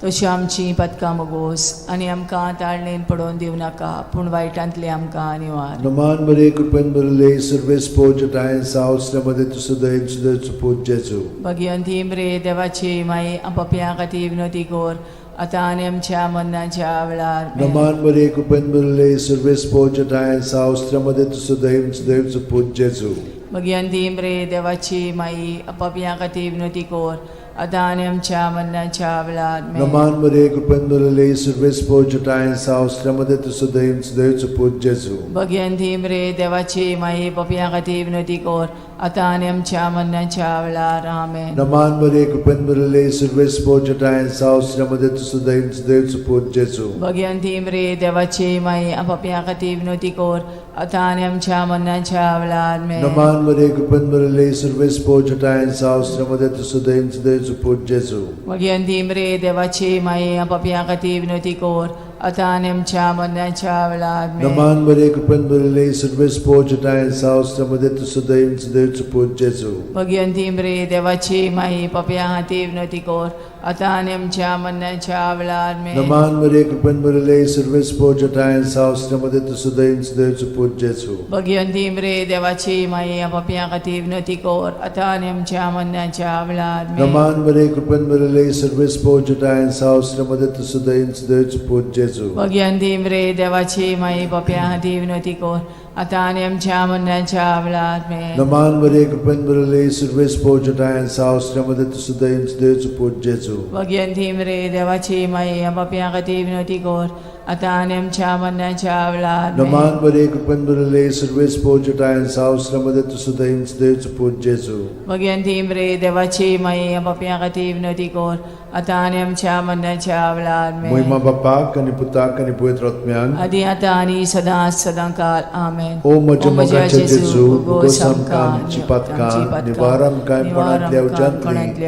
तशी आमची पातकां मगोस आनी आमकां ताळणेन पडोवन दिवं नाका पूण वायटांतली आमकां निवार. नमान बरे कृपेन भरिल्ले सर्वेस्पोज ठांय साव स्त्र्यामदें तूं सुदैव सुदैवचो पूत जेजू. भगिवंती मरे देवाची माई, पापया खातीर विनोती कोर आतां आनी आमच्या मरणाच्या वेळार. आमेन. नमान बरे कृपेन भरिल्ले सर्वेस्पोज ठांय साव स्त्र्यामदें तूं सुदैव सुदैवचो पूत जेजू. भगिवंती मरे देवाची माई, पापया खातीर विनोती कोर आतां आनी आमच्या मरणाच्या वेळार. आमेन. नमान बरे कृपेन भरिल्ले सर्वेस्पोज ठांय साव स्त्र्यामदें तूं सुदैव सुदैवचो पूत जेजू. भगिवंती मरे देवाची माई, पापया खातीर विनोती कोर आतां आनी आमच्या मरणाच्या वेळार. आमेन. नमान बरे कृपेन भरिल्ले सर्वेस्पोज ठांय साव स्त्र्यामदें तूं सुदैव सुदैवचो पूत जेजू. भगिवंती मरे देवाची माई, पापया खातीर विनोती कोर आतां आनी आमच्या मरणाच्या वेळार. आमेन. नमान बरे कृपेन भरिल्ले सर्वेस्पोज ठांय साव स्त्र्यामदें तूं सुदैव सुदैवचो पूत जेजू. भगिवंती मरे देवाची माई, पापया खातीर विनोती कोर आतां आनी आमच्या मरणाच्या वेळार. आमेन. नमान बरे कृपेन भरिल्ले सर्वेस्पोज ठांय साव स्त्र्यामदें तूं सुदैव सुदैवचो पूत जेजू. भगिवंती मरे देवाची माई, पापया खातीर विनोती कोर आतां आनी आमच्या मरणाच्या वेळार. आमेन. नमान बरे कृपेन भरिल्ले सर्वेस्पोज ठांय साव स्त्र्यामदें तूं सुदैव सुदैवचो पूत जेजू. भगिवंती मरे देवाची माई, पापया खातीर विनोती कोर आतां आनी आमच्या मरणाच्या वेळार. आमेन. नमान बरे कृपेन भरिल्ले सर्वेस्पोज ठांय साव स्त्र्यामदें तूं सुदैव सुदैवचो पूत जेजू. जेजू. वग्यांती रे देवाची माई पप्या हाती विनोती कोर आतां आनी आमच्या मरणाच्या वेळार आमेन. नमान मरिये, कृपेन भरिल्ले, सुरवेस पोजटायन सावसऱ्यामध्ये तूं सुदैव देवचो पूत जेजू. वग्यांती रे देवाची माई पप्या खातीर विनोती कोर आतां आनी आमच्या मरणाच्या वेळार आमेन. नमान मरिये, कृपेन भरिल्ले, सुरवेस पोजटायन सावसऱ्यामध्ये तूं सुदैव देवचो पूत जेजू. वग्यांती रे देवाची माई पप्या खातीर विनोती कोर आतां आनी आमच्या मरणाच्या वेळार आमेन. मोहिमा बापाक आनी पुताक आनी पवित्र आत्म्याक. आदी आतां आनी सदां सदां काल आमेन. ओ म्हज्या मोगाच्या जेजू, उगोस आमकां आमची पातकां, निवार आमकां कोणांतल्या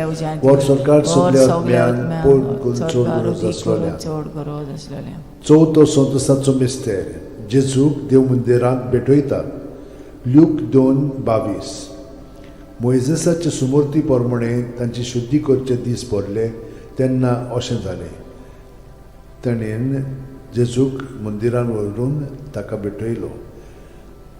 उज्यांतली, व्हड सरकार सगल्या आत्म्यान पोट करून चड गरज आसलेल्या. चड गरज आसलेल्या. चवथो संतोसाचो मिस्तेर, जेजूक देव मंदिरांत भेटयतात. ल्यूक 2:22. मोयजेसाचे सुमूर्ती प्रमाणे तांची शुद्धी करचे दीस भरले तेन्ना अशें जालें, ताणें जेजूक मंदिरान व्हरून ताका भेटयलो.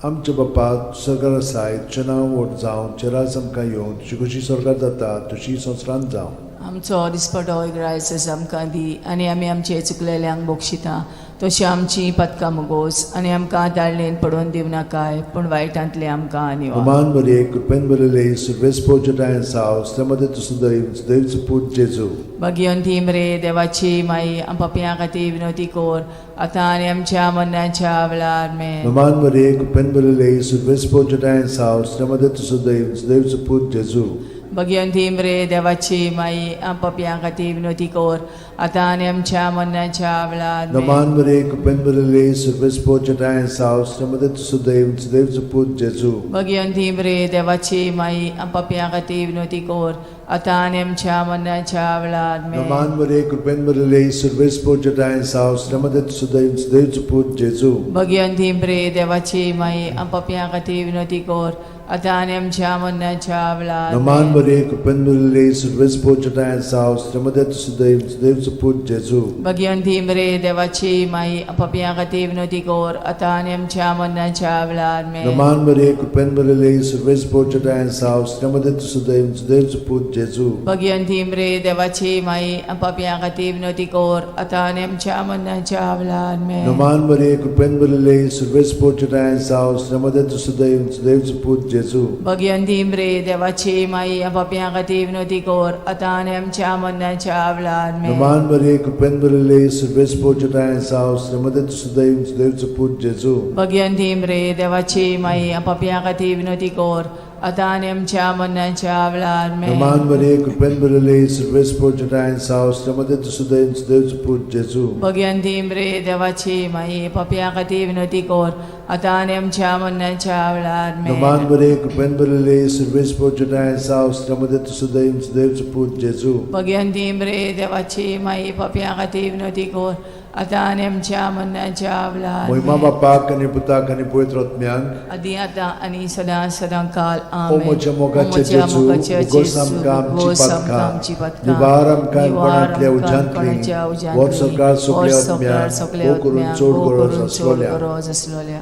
आमच्या बापा सरकार आसाय, तुजें नांव व्हड जावं, तुजें राज आमकां येवं, तुजी खोशी स्वर्गार जाता तशी संवसारांत जावं. आमचो दिसपटो इग्रायस आमकां दी आनी आमी आमचे चुकलेल्यांक बक्षिता तशी आमची पदकां मुगोस आनी आमकां दाळणेन पडोवन दिवं नाकाय पूण वायटांतले आमकां निवार. अमान मरिये, कृपेन भरिल्ले, सुरवेस पोजटायन साव मध्ये तूं सुदैव देवचो पूत जेजू. भगिवंती रे देवाची माई पपयां खातीर विनोती कोर आतां आनी आमच्या मरणाच्या वेळार आमेन. नमान मरिये, कृपेन भरिल्ले, सुरवेस पोजटायन साव मध्ये तूं सुदैव देवचो पूत जेजू. भगिवंती रे देवाची माई पपयां खातीर विनोती कोर आतां आनी आमच्या मरणाच्या वेळार आमेन. नमान मरिये, कृपेन भरिल्ले, सुरवेस पोजटायन साव मध्ये तूं सुदैव देवचो पूत जेजू. भगिवंती रे देवाची माई पपयां खातीर विनोती कोर आतां आनी आमच्या मरणाच्या वेळार आमेन. नमान मरिये, कृपेन भरिल्ले, सुरवेस पोजटायन साव मध्ये तूं सुदैव देवचो पूत जेजू. भगिवंती रे देवाची माई पपयां खातीर विनोती कोर आतां आनी आमच्या मरणाच्या वेळार नमान आमेन. मरिये, कृपेन भरिल्ले, सुरवेस पोजटायन साव मध्ये तूं सुदैव देवचो पूत जेजू. भगिवंती रे देवाची माई पपयां खातीर विनोती कोर आतां आनी आमच्या मरणाच्या वेळार आमेन. नमान मरिये, कृपेन भरिल्ले, सुरवेस पोजटायन साव मध्ये तूं सुदैव देवचो पूत जेजू. भगिवंती रे देवाची माई पपयां खातीर विनोती कोर आतां आनी आमच्या मरणाच्या वेळार आमेन. नमान मरिये, कृपेन भरिल्ले, सुरवेस पोजटायन साव मध्ये तूं सुदैव देवचो पूत जेजू. भगिवंती रे देवाची माई पपयां खातीर विनोती कोर आतां आनी आमच्या मरणाच्या वेळार आमेन. नमान मरिये, कृपेन भरिल्ले, सुरवेस पोजटायन साव मध्ये तूं सुदैव देवचो पूत जेजू. भगिवंती रे देवाची माई पपयां खातीर विनोती कोर आतां आनी आमच्या मरणाच्या वेळार आमेन. नमान मरिये, कृपेन भरिल्ले, सुरवेस पोजटायन साव मध्ये तूं सुदैव देवचो पूत जेजू. भगिवंती रे देवाची माई पपयां खातीर विनोती कोर आतां आनी आमच्या मरणाच्या वेळार आमेन. नमान मरिये, कृपेन भरिल्ले, सुरवेस पोजटायन साव मध्ये तूं सुदैव देवचो पूत जेजू. भगिवंती रे देवाची माई पपयां खातीर विनोती कोर आतां आनी आमच्या मरणाच्या वेळार मोहिमा आमेन. बापाक आनी पुताक आनी पवित्र आत्म्याक. आदी आतां आनी सदां सदां काल ओ आमेन. म्हज्या मोगाचे ओ म्हज्या जेजू, मोगाचे उगोस जेजू, आमकां आमची उगोस आमकां पातकां, आमची पातकां, निवार आमकां निवार कोणांतल्या आमकां उज्यांतली, कोणाच्या उज्यांतली, व्हड सरकार सगल्या व्हड सरकार आत्म्याक, सगल्या भोव करून आत्म्याक, चड भोव गरज करून चड आसलोल्या. गरज आसलोल्या.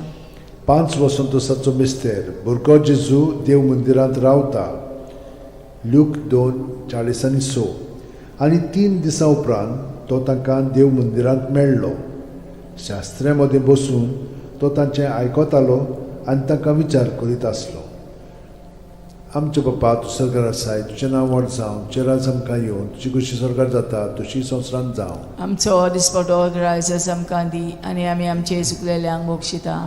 5 वसंतोसाचो मिस्तेर, भुरगो जेजू देव मंदिरांत रावता. ल्यूक 2:46. आनी 3 दिसां उपरांत तो तांकां देव मंदिरांत मेळ्ळो. शास्त्र्या मदें बसून तो तांचें आयकतालो आनी तांकां विचार करीत आसलो. आमच्या बापा, तूं सरकार आसाय, तुजें नांव व्हड जावं, तुजें राज आमकां येवं, तुजी खोशी सरकार जाता तशी संवसारांत जावं. आमचो दिसपटो ग्रायस आमकां दी आनी आमी आमचे चुकलेल्यांक बक्षिता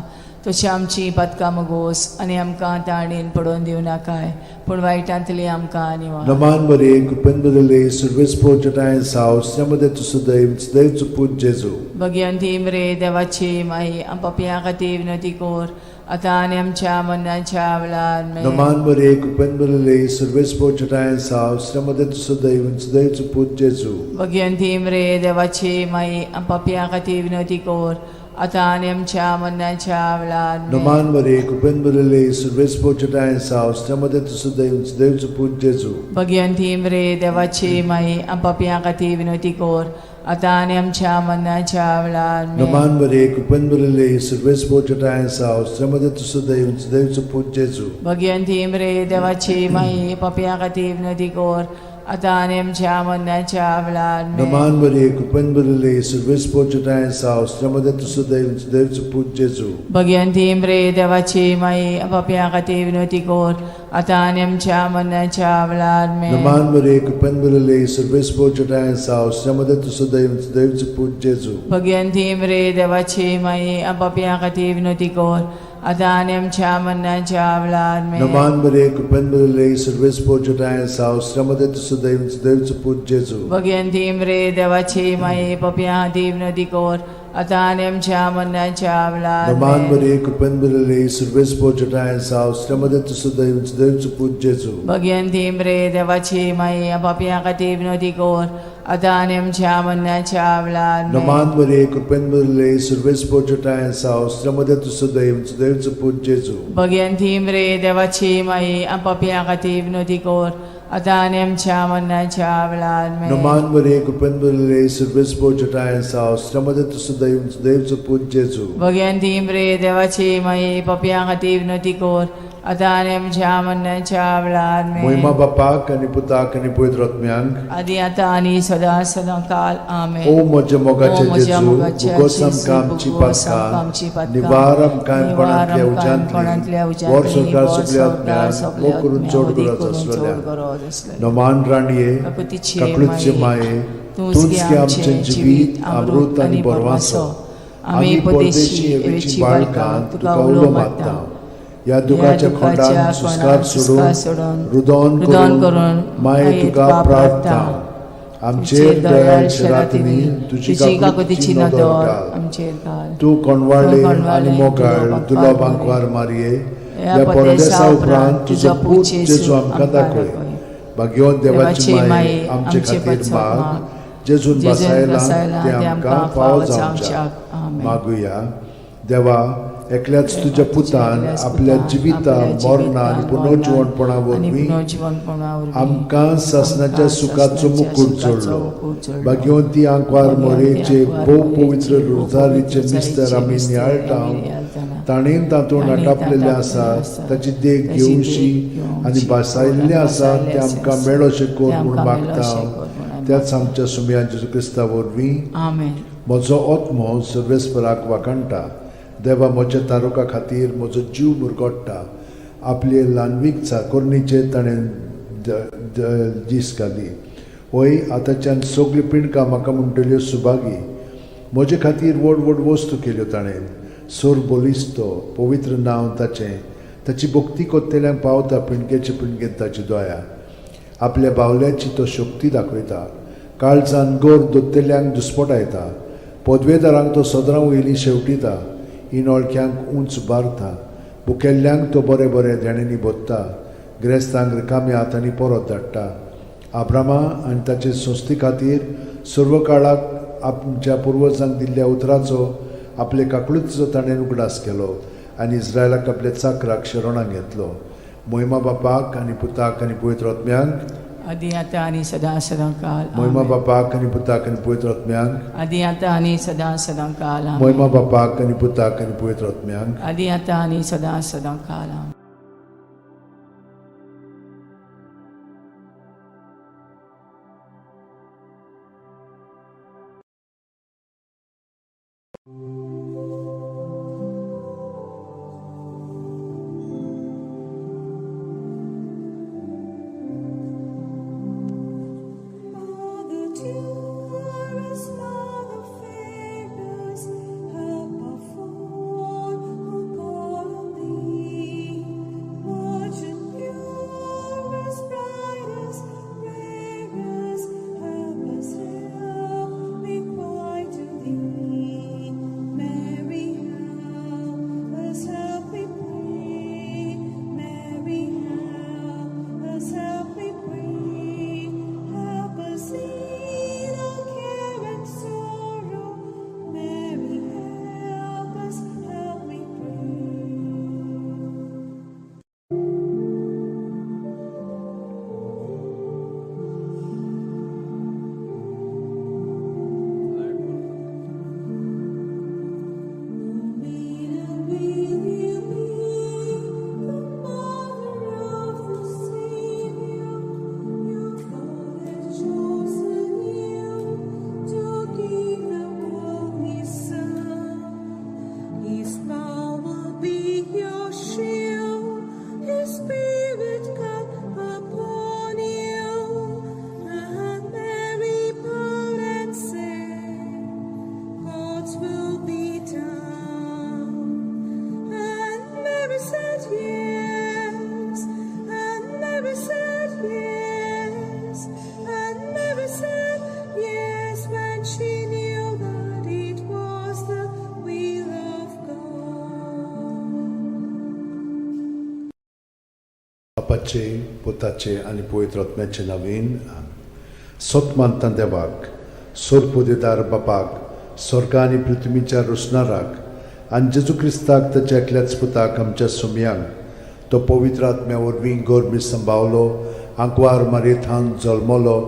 तशी आमची पातकां मुगोस आनी आमकां ताणेन पडोवन दिवं नाकाय पूण वायटांतली आमकां निवार. नमान मरिये, कृपेन भरिल्ले, सुरवेस पोजटायन साव मध्ये तूं सुदैव देवचो पूत जेजू. भगिवंती रे देवाची माई पपयां खातीर विनोती कोर आतां आनी आमच्या मरणाच्या वेळार आमेन. नमान मरिये, कृपेन भरिल्ले, सुरवेस पोजटायन साव मध्ये तूं सुदैव देवचो पूत जेजू. भगिवंती रे देवाची माई पपयां खातीर विनोती कोर आतां आनी आमच्या मरणाच्या वेळार आमेन. नमान मरिये, कृपेन भरिल्ले, सुरवेस पोजटायन साव मध्ये तूं सुदैव देवचो पूत जेजू. भगिवंती रे देवाची माई पपयां खातीर विनोती कोर आतां आनी आमच्या मरणाच्या वेळार आमेन. नमान मरिये, कृपेन भरिल्ले, सुरवेस पोजटायन साव मध्ये तूं सुदैव देवचो पूत जेजू. भगिवंती रे देवाची माई पपयां खातीर विनोती कोर आतां आनी आमच्या मरणाच्या वेळार आमेन. नमान मरिये, कृपेन भरिल्ले, सर्वेस्पर तुजेठांय आसा, स्त्रियां मदें तूं सुदैव, सुदैवचो पूत जेजू. भगवंती मरे देवाची माई, पापयां खातीर विनवती कर, आतां आनी आमच्या मरणाच्या वेळार आमेन. नमान मरिये, कृपेन भरिल्ले, सर्वेस्पर तुजेठांय आसा, स्त्रियां मदें तूं सुदैव, सुदैवचो पूत जेजू. भगवंती मरे देवाची माई, पापयां खातीर विनवती कर, आतां आनी आमच्या मरणाच्या वेळार आमेन. नमान मरिये, कृपेन भरिल्ले, सर्वेस्पर तुजेठांय आसा, स्त्रियां मदें तूं सुदैव, सुदैवचो पूत जेजू. भगवंती मरे देवाची माई, पापयां खातीर विनवती कर, आतां आनी आमच्या मरणाच्या वेळार नमान आमेन. मरिये, कृपेन भरिल्ले, सर्वेस्पर तुजेठांय आसा, स्त्रियां मदें तूं सुदैव, सुदैवचो पूत जेजू. भगवंती मरे देवाची माई, पापयां खातीर विनवती कर, आतां आनी आमच्या मरणाच्या वेळार आमेन. नमान मरिये, कृपेन भरिल्ले, सर्वेस्पर तुजेठांय आसा, स्त्रियां मदें तूं सुदैव, सुदैवचो पूत जेजू. भगवंती मरे देवाची माई, पापयां खातीर विनवती कर, आतां आनी आमच्या मरणाच्या वेळार आमेन. नमान मरिये, कृपेन भरिल्ले, सर्वेस्पर तुजेठांय आसा, स्त्रियां मदें तूं सुदैव, सुदैवचो पूत जेजू. भगवंती मरे देवाची माई, पापयां खातीर विनवती कर, आतां आनी आमच्या मरणाच्या वेळार आमेन. मोहिमा बापाक आनी पुताक आनी पवित्र आत्म्यांक, आदी आतां आनी सदां सदां काल आमेन. ओ म्हज्या मोगाचे ओ म्हज्या जेजू, मोगाच्या भुगोस जेजू, आमकां आमची भुगोस आमकां आमची पातकां, पातकां, निवार आमकां निवार कोणांतल्या आमकां कोणांतल्या उज्यांतली, उज्यांतली, वर संवसार वर सगल्या संवसार आत्म्यांक, सगल्या मोग करून आत्म्यांक, चड वदी गरज करून चड आसलेल्या. गरज आसलेल्या. नमान राणये, काकुतीचे काकळूतचे माये, माये, तूंच तूंच गे गे आमचें आमचें जिवीत, अमृत आनी बरवासो. आमी परदेशी एवेची बाळकां, तुका उलो मारता. ह्या दुखाच्या खोंडान सुस्कार सोडून, रुदोन रुदन करून, करून, माये तुका प्रार्थना. आमचेर दयाळ शरातिनी, तुजी तुजी काकुतीची काकुतीची नदर नदर घाल. आमचेर घाल. तूं कोणवाळे तूं आनी कोणवाळे, मोगाळ दुलो दुलो बांकवार बांकवार मारये, ह्या ह्या परदेसा परदेसा उपरांत तुजो पूत जेजू आमकां आमकां दाखय. दाखय. भाग्यवंत देवाची देवाची माये, माये, आमचे आमचे खातीर पासत माग, माग, जेजून जेजून बसायलां बसायलां तें तें आमकां आमकां फावो फावो जावच्याक. जावच्याक. आमेन. मागुया. देवा, एकल्याच तुज्या पुतान एकल्याच आपल्या पुतान जिविता आपल्या मरणा आनी जिवितान, पुनर्जिवणपणा मरणान आनी वरवीं पुनर्जिवणपणा वरवीं आमकां सासणाच्या आमकां सुखाचो सासणाच्या मुकूट सुखाचो जोडलो. मुकूट जोडलो. भाग्यवंती आंकवार भाग्यवंती मोरेचे आंकवार भोव मोरेचे पवित्र भोव रोजारीचे पवित्र मिस्तर आमी रोजारीचे नियाळटा, मिस्तर आमी नियाळटाना, ताणें तातूंत ताणें आटापलेलें तातूंत आसा, आसा, ताची देख ताची देख घेवशी घेवशी आनी भासायल्लें आनी आसा तें भासायल्लें आमकां आसा, मेळोशें तें कर म्हूण आमकां मागता. मेळोशें कर म्हूण आमी त्याच आमच्या सुमया जेजू क्रिस्ता वरवीं. आमेन. म्हजो आत्मो सर्वेस्पराक वाखाणटा, देवा म्हज्या तारुका खातीर म्हजो जीव मुरगोट्टा. आपले ल्हानवीक चाकोरणीचेर ताणें दीस घाली. वय आतांच्यान सगळीं पिंडकां म्हाका म्हणटल्यो सुभागी. म्हजे खातीर व्हड व्हड वस्तू केल्यो ताणें. सोर बलिस्तो पवित्र नांव ताचें, ताची भक्ती कोत्तेल्यांक पावता पिंडकेचे पिंडकेन ताची दया. आपल्या बावल्याची तो शक्ती दाखयता, काळजान गोर दोत्तेल्यांक दुस्पटायता. पदवेदारांक तो सदरां वयलीं शेवटिता, इनोळख्यांक उंच बारता. भुकेल्ल्यांक तो बरें बरें देण्यांनी भरता, गिरेस्तांक रिकाम्या हातांनी परत धाडटा. आब्रामा आनी ताचे संस्थे खातीर सर्व काळाक आमच्या पुर्वजांक दिल्ल्या उतराचो आपले काकळुतीचो ताणें उगडास केलो आनी इस्रायलाक आपल्या चाकराक शरणाक घेतलो. मोहिमा बापाक आनी पुताक आनी पवित्र आत्म्यांक, आदी आतां आनी सदां सदां काल मोहिमा आमेन. बापाक आनी पुताक आनी पवित्र आत्म्यांक, आदी आतां आनी सदां सदां काल आमेन. मोहिमा बापाक आनी पुताक आनी पवित्र आत्म्यांक. आदी आतां आनी सदां सदां काल आमेन. Mother dearest, Mother fairest, help of all who call on thee. बापाचे, पुताचे आनी पवित्र आत्म्याचे नवीन. सत मानता देवाक, सोरपोदेदार बापाक, स्वर्ग आनी पृथ्वीच्या रोसणाराक, आनी जेजू क्रिस्ताक ताच्या एकल्याच पुताक आमच्या सुमयांक, तो पवित्र आत्म्या वरवीं गोरमी संभावलो, आंकवार मारयेथावन जल्मलो,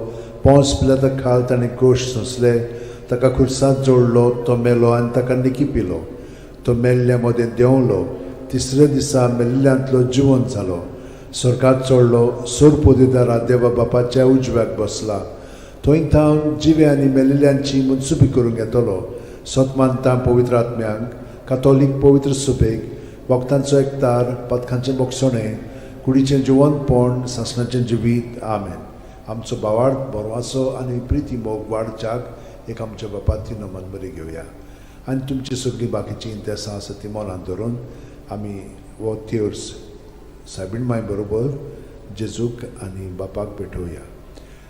पोंस पिलाता खाल ताणें कोश सोंसले, ताका खुर्सांत जोडलो, तो मेलो आनी ताका निकी पिलो, तो मेल्ल्या मदें देंवलो, तिसऱ्या दिसा मेल्ल्यांतलो जिवन जालो, स्वर्गात चडलो, सोरपोदेदारा देवा बापाच्या उजव्याक बसला, थंय थावन जिवे आनी मेल्ल्यांची मनसुबी करूंक येतलो. सत मानता पवित्र आत्म्यांक, कातोलीक पवित्र सुबेक, वखदांचो एकतार, पथकांचें बोगसणें, कुडीचें जिवनपण, सासणाचें जिवीत. आमेन. आमचो भावार्थ, बरवासो आनी प्रिती मोग वाडच्याक एक आमच्या बापाती नमन बरी घेवया आनी तुमची सगळीं बाकीचीं इंतेसां आसा ती मनांत धरून आमी हो तेर्स सायबीण माय बरोबर जेजूक आनी बापाक भेटोवया.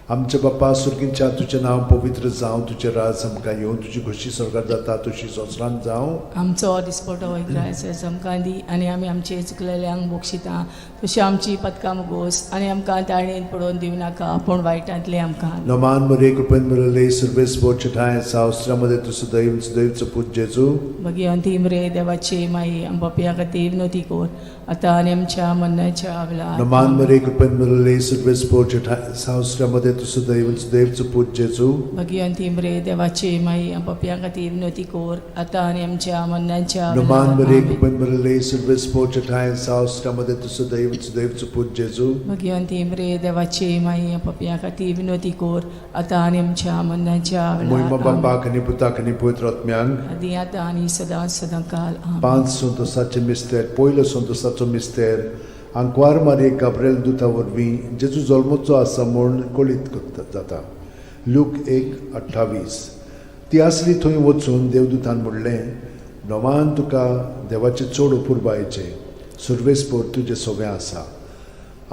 आमच्या बापा सुर्गींच्या, तुजें नांव पवित्र जावं, तुजें राज आमकां येवं, तुजी खोशी स्वर्गात जाता तशी संवसारांत जावं. आमचो दिसपटो ग्रायस आमकां दी आनी आमी आमचे चुकलेल्यांक बक्षिता तशी आमची पदकां मुगोस आनी आमकां ताणेन पडोवन दिवं नाका पूण वायटांतलें आमकां. नमान मरे कृपेन मिळले सर्वेस ठाय सावस्त्रामध्ये तूं सदैव सदैवचो पूत जेजू. भगिवंती मरे देवाची माई, आमच्या खातीर विनवती कर आतां आनी आमच्या मरणाच्या वेळार. नमान मरे कृपेन मिळले सर्वेस ठाय सावस्त्रामध्ये तूं सदैव सदैवचो पूत जेजू. भगिवंती मरे देवाची माई, आमच्या खातीर विनवती कर आतां आनी आमच्या मरणाच्या नमान वेळार. मरे आमेन. कृपेन मिळले सर्वेस ठाय सावस्त्रामध्ये तूं सदैव सदैवचो पूत जेजू. भगिवंती मरे देवाची माई, आमच्या खातीर विनवती कर आतां आनी आमच्या मरणाच्या मोहिमा वेळार. आमेन. बापाक आनी पुताक आनी पवित्र आत्म्यांक. आदी आतां आनी सदां सदां काल. आमेन. पांच संतोसाचे मिस्तेर. पयलो संतोसाचो मिस्तेर, आंकवार मारये गाब्रेल दुता वरवीं जेजू जल्मचो आसा म्हूण कळीत जाता. लूक 1:28. ती आसली थंय वचून देवदूतान म्हणलें, नवान तुका देवाचें चड अपुरबायेचें, सुर्वेसपोर तुजें सोबें आसा.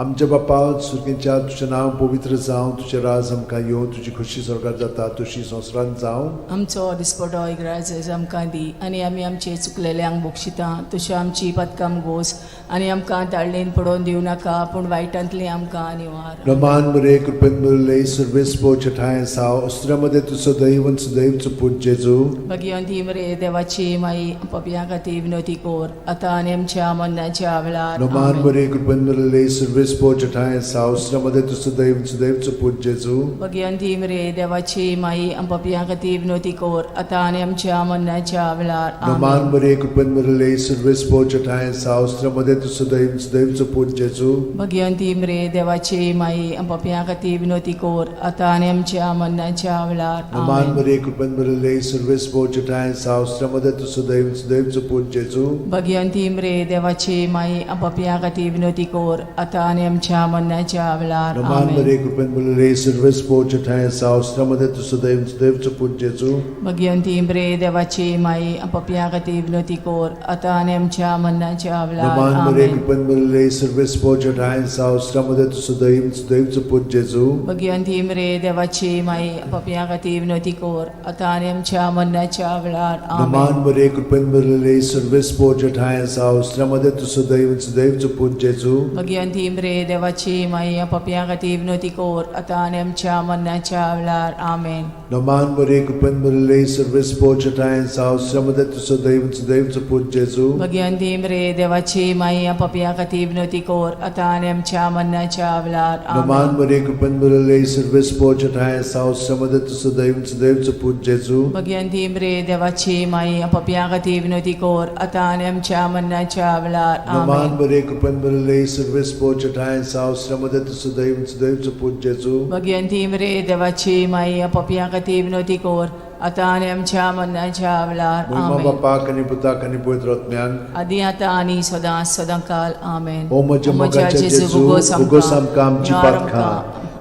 आमच्या बापा सुर्गेच्या, तुजें नांव पवित्र जावं, तुजें राज आमकां येवं, तुजी खोशी स्वर्गात जाता तशी संवसारांत जावं. आमचो दिसपटो इग्राज आमकां दी आनी आमी आमचे चुकलेल्यांक बक्षिता तशी आमची पदकां गोस आनी आमकां ताळणेन पडोवन दिवं नाका पूण वायटांतली आमकां निवार. नमान मरे कृपेन मिळले सर्वेस्पो ठाय साव अस्त्रामध्ये तूं सदैव सदैवचो पूत जेजू. भगिवंती मरे देवाची माई, पपया खातीर विनवती कर आतां आनी आमच्या मरणाच्या वेळार. नमान आमेन. मरे कृपेन मिळले सर्वेस्पो ठाय साव अस्त्रामध्ये तूं सदैव सदैवचो पूत जेजू. भगिवंती मरे देवाची माई, पपया खातीर विनवती कर आतां आनी आमच्या मरणाच्या वेळार. नमान आमेन. मरे कृपेन मिळले सर्वेस्पो ठाय साव अस्त्रामध्ये तूं सदैव सदैवचो पूत जेजू. भगिवंती मरे देवाची माई, पपया खातीर विनवती कर आतां आनी आमच्या मरणाच्या वेळार. नमान आमेन. मरे कृपेन मिळले सर्वेस्पो ठाय साव अस्त्रामध्ये तूं सदैव सदैवचो पूत जेजू. भगिवंती मरे देवाची माई, पपया खातीर विनवती कर आतां आनी आमच्या मरणाच्या वेळार. नमान आमेन. मरे कृपेन मिळले सर्वेस्पो ठाय साव अस्त्रामध्ये तूं सदैव सदैवचो पूत जेजू. भगिवंती मरे देवाची माई, पपया खातीर विनवती कर आतां आनी आमच्या मरणाच्या वेळार. नमान मरे आमेन. कृपेन मिळले सर्वेस्पो ठाय साव अस्त्रामध्ये तूं सदैव सदैवचो पूत जेजू. भगिवंती मरे देवाची माई, पपया खातीर विनवती कर आतां आनी आमच्या मरणाच्या वेळार. नमान आमेन. मरे कृपेन मिळले सर्वेस्पो ठाय साव अस्त्रामध्ये तूं सदैव सदैवचो पूत जेजू. भगिवंती मरे देवाची माई, पपया खातीर विनवती कर आतां आनी आमच्या मरणाच्या वेळार. आमेन. नमान मरे कृपेन मिळले सर्वेस्पो ठाय साव अस्त्रामध्ये तूं सदैव सदैवचो पूत जेजू. भगिवंती मरे देवाची माई, पपया खातीर विनवती कर आतां आनी आमच्या मरणाच्या वेळार. नमान आमेन. मरे कृपेन मिळले सर्वेस्पो ठाय साव अस्त्रामध्ये तूं सदैव सदैवचो पूत जेजू. भगिवंती मरे देवाची माई, पपया खातीर विनवती कर आतां आनी आमच्या मरणाच्या वेळार. नमान आमेन. मरे कृपेन मिळले सर्वेस्पो ठाय साव अस्त्रामध्ये तूं सदैव सदैवचो पूत जेजू. भगिवंती मरे देवाची माई, पपया खातीर विनवती कर आतां आनी आमच्या मरणाच्या वेळार. मोहिमा आमेन. बापाक आनी पुताक आनी पवित्र आत्म्याक. आदी आतां आनी सदां सदां काल. आमेन. ओ म्हज्या मोगाच्या जेजू, उगोस आमकां आमची पातकां,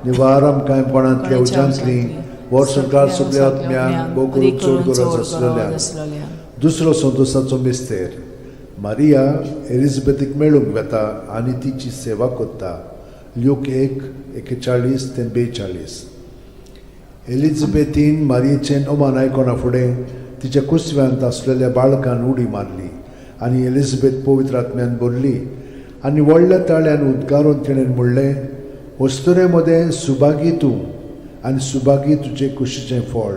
निवार आमकां कोणांतल्या उज्यांतली, वर्सभर सगळ्या आत्म्यांक भोव करून चड गरज आसलेल्या. दुसरो संतोसाचो मिस्तेर, मारिया एलिझाबेथीक मेळूंक वेता आनी तिची सेवा करता. ल्यूक 1:41 ते 42. एलिझाबेथीन मारियेचें अमान आयकना फुडें तिच्या कुसव्यांत आसलेल्या बाळकान उडी मारली आनी एलिझाबेथ पवित्र आत्म्यान भरली. आनी व्हडल्या ताळ्यान उद्गारून तिणें म्हणलें, अस्तुरे मदें सुभागी तूं आनी सुभागी तुजे कुशीचें फळ.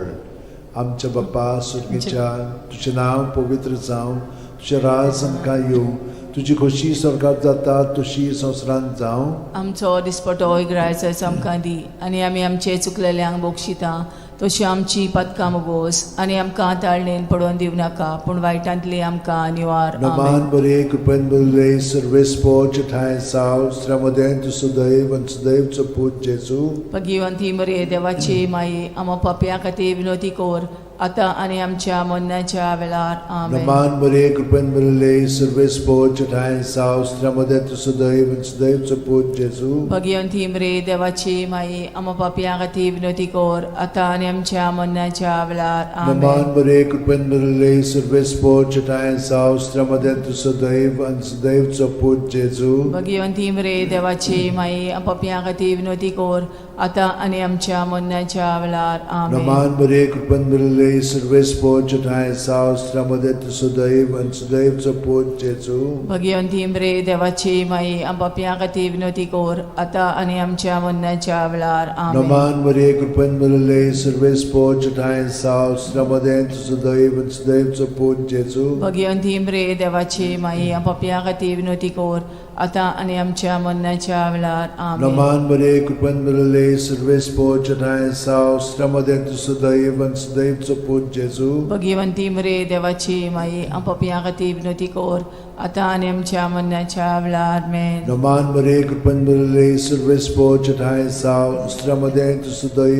आमच्या बापा सुर्गेच्या, तुजें नांव पवित्र जावं, तुजें राज आमकां येवं, तुजी खोशी स्वर्गात जाता तशी संवसारांत जावं. आमचो दिसपटो इगरायचो आमकां दी आनी आमी आमचे चुकलेल्यांक बक्षिता तशी आमची पदकां मुगोस आनी आमकां ताळणेन पडोवन दिवं नाका पूण वायटांतली आमकां निवार. आमेन. नमान बरे कृपेन बरले सर्वेस्पोच ठांय साव श्रमदें तूं सदैव आनी सदैवचो पूत जेजू. भगिवंती मरे देवाची माई, आमा पापया खातीर विनोती कोर आतां आनी आमच्या मरणाच्या वेळार. आमेन. नमान बरे कृपेन बरले सर्वेस्पोच ठांय साव श्रमदें तूं सदैव आनी सदैवचो पूत जेजू. भगिवंती मरे देवाची माई, आमा पापया खातीर विनोती कोर आतां आनी आमच्या मरणाच्या वेळार. आमेन. नमान बरे कृपेन बरले सर्वेस्पोच ठांय साव श्रमदें तूं सदैव आनी सदैवचो पूत जेजू. भगिवंती मरे देवाची माई, पापया खातीर विनोती कोर आतां आनी आमच्या मरणाच्या वेळार. आमेन. नमान बरे कृपेन बरले सर्वेस्पोच ठांय साव श्रमदें तूं सदैव आनी सदैवचो पूत जेजू. भगिवंती मरे देवाची माई, पापया खातीर विनोती कोर आतां आनी आमच्या मरणाच्या वेळार. आमेन. नमान मरिये कृपेन भरिल्ले सर्वेस्पोच ठांय साव श्रमदें तुझं सदैव आनी सदैवचो पूत जेजू. भगिवंती मरे देवाची माई, पापया खातीर विनोती कोर आतां आनी आमच्या मरणाच्या वेळार. आमेन. नमान मरिये कृपेन भरिल्ले सर्वेस्पोच ठांय साव श्रमदें तुझं सदैव आनी सदैवचो पूत जेजू. भगिवंती मरे देवाची माई, पापया खातीर विनोती कोर आतां आनी आमच्या मरणाच्या वेळार. आमेन. नमान मरिये कृपेन भरिल्ले सर्वेस्पोच ठांय साव श्रमदें तुझं सदैव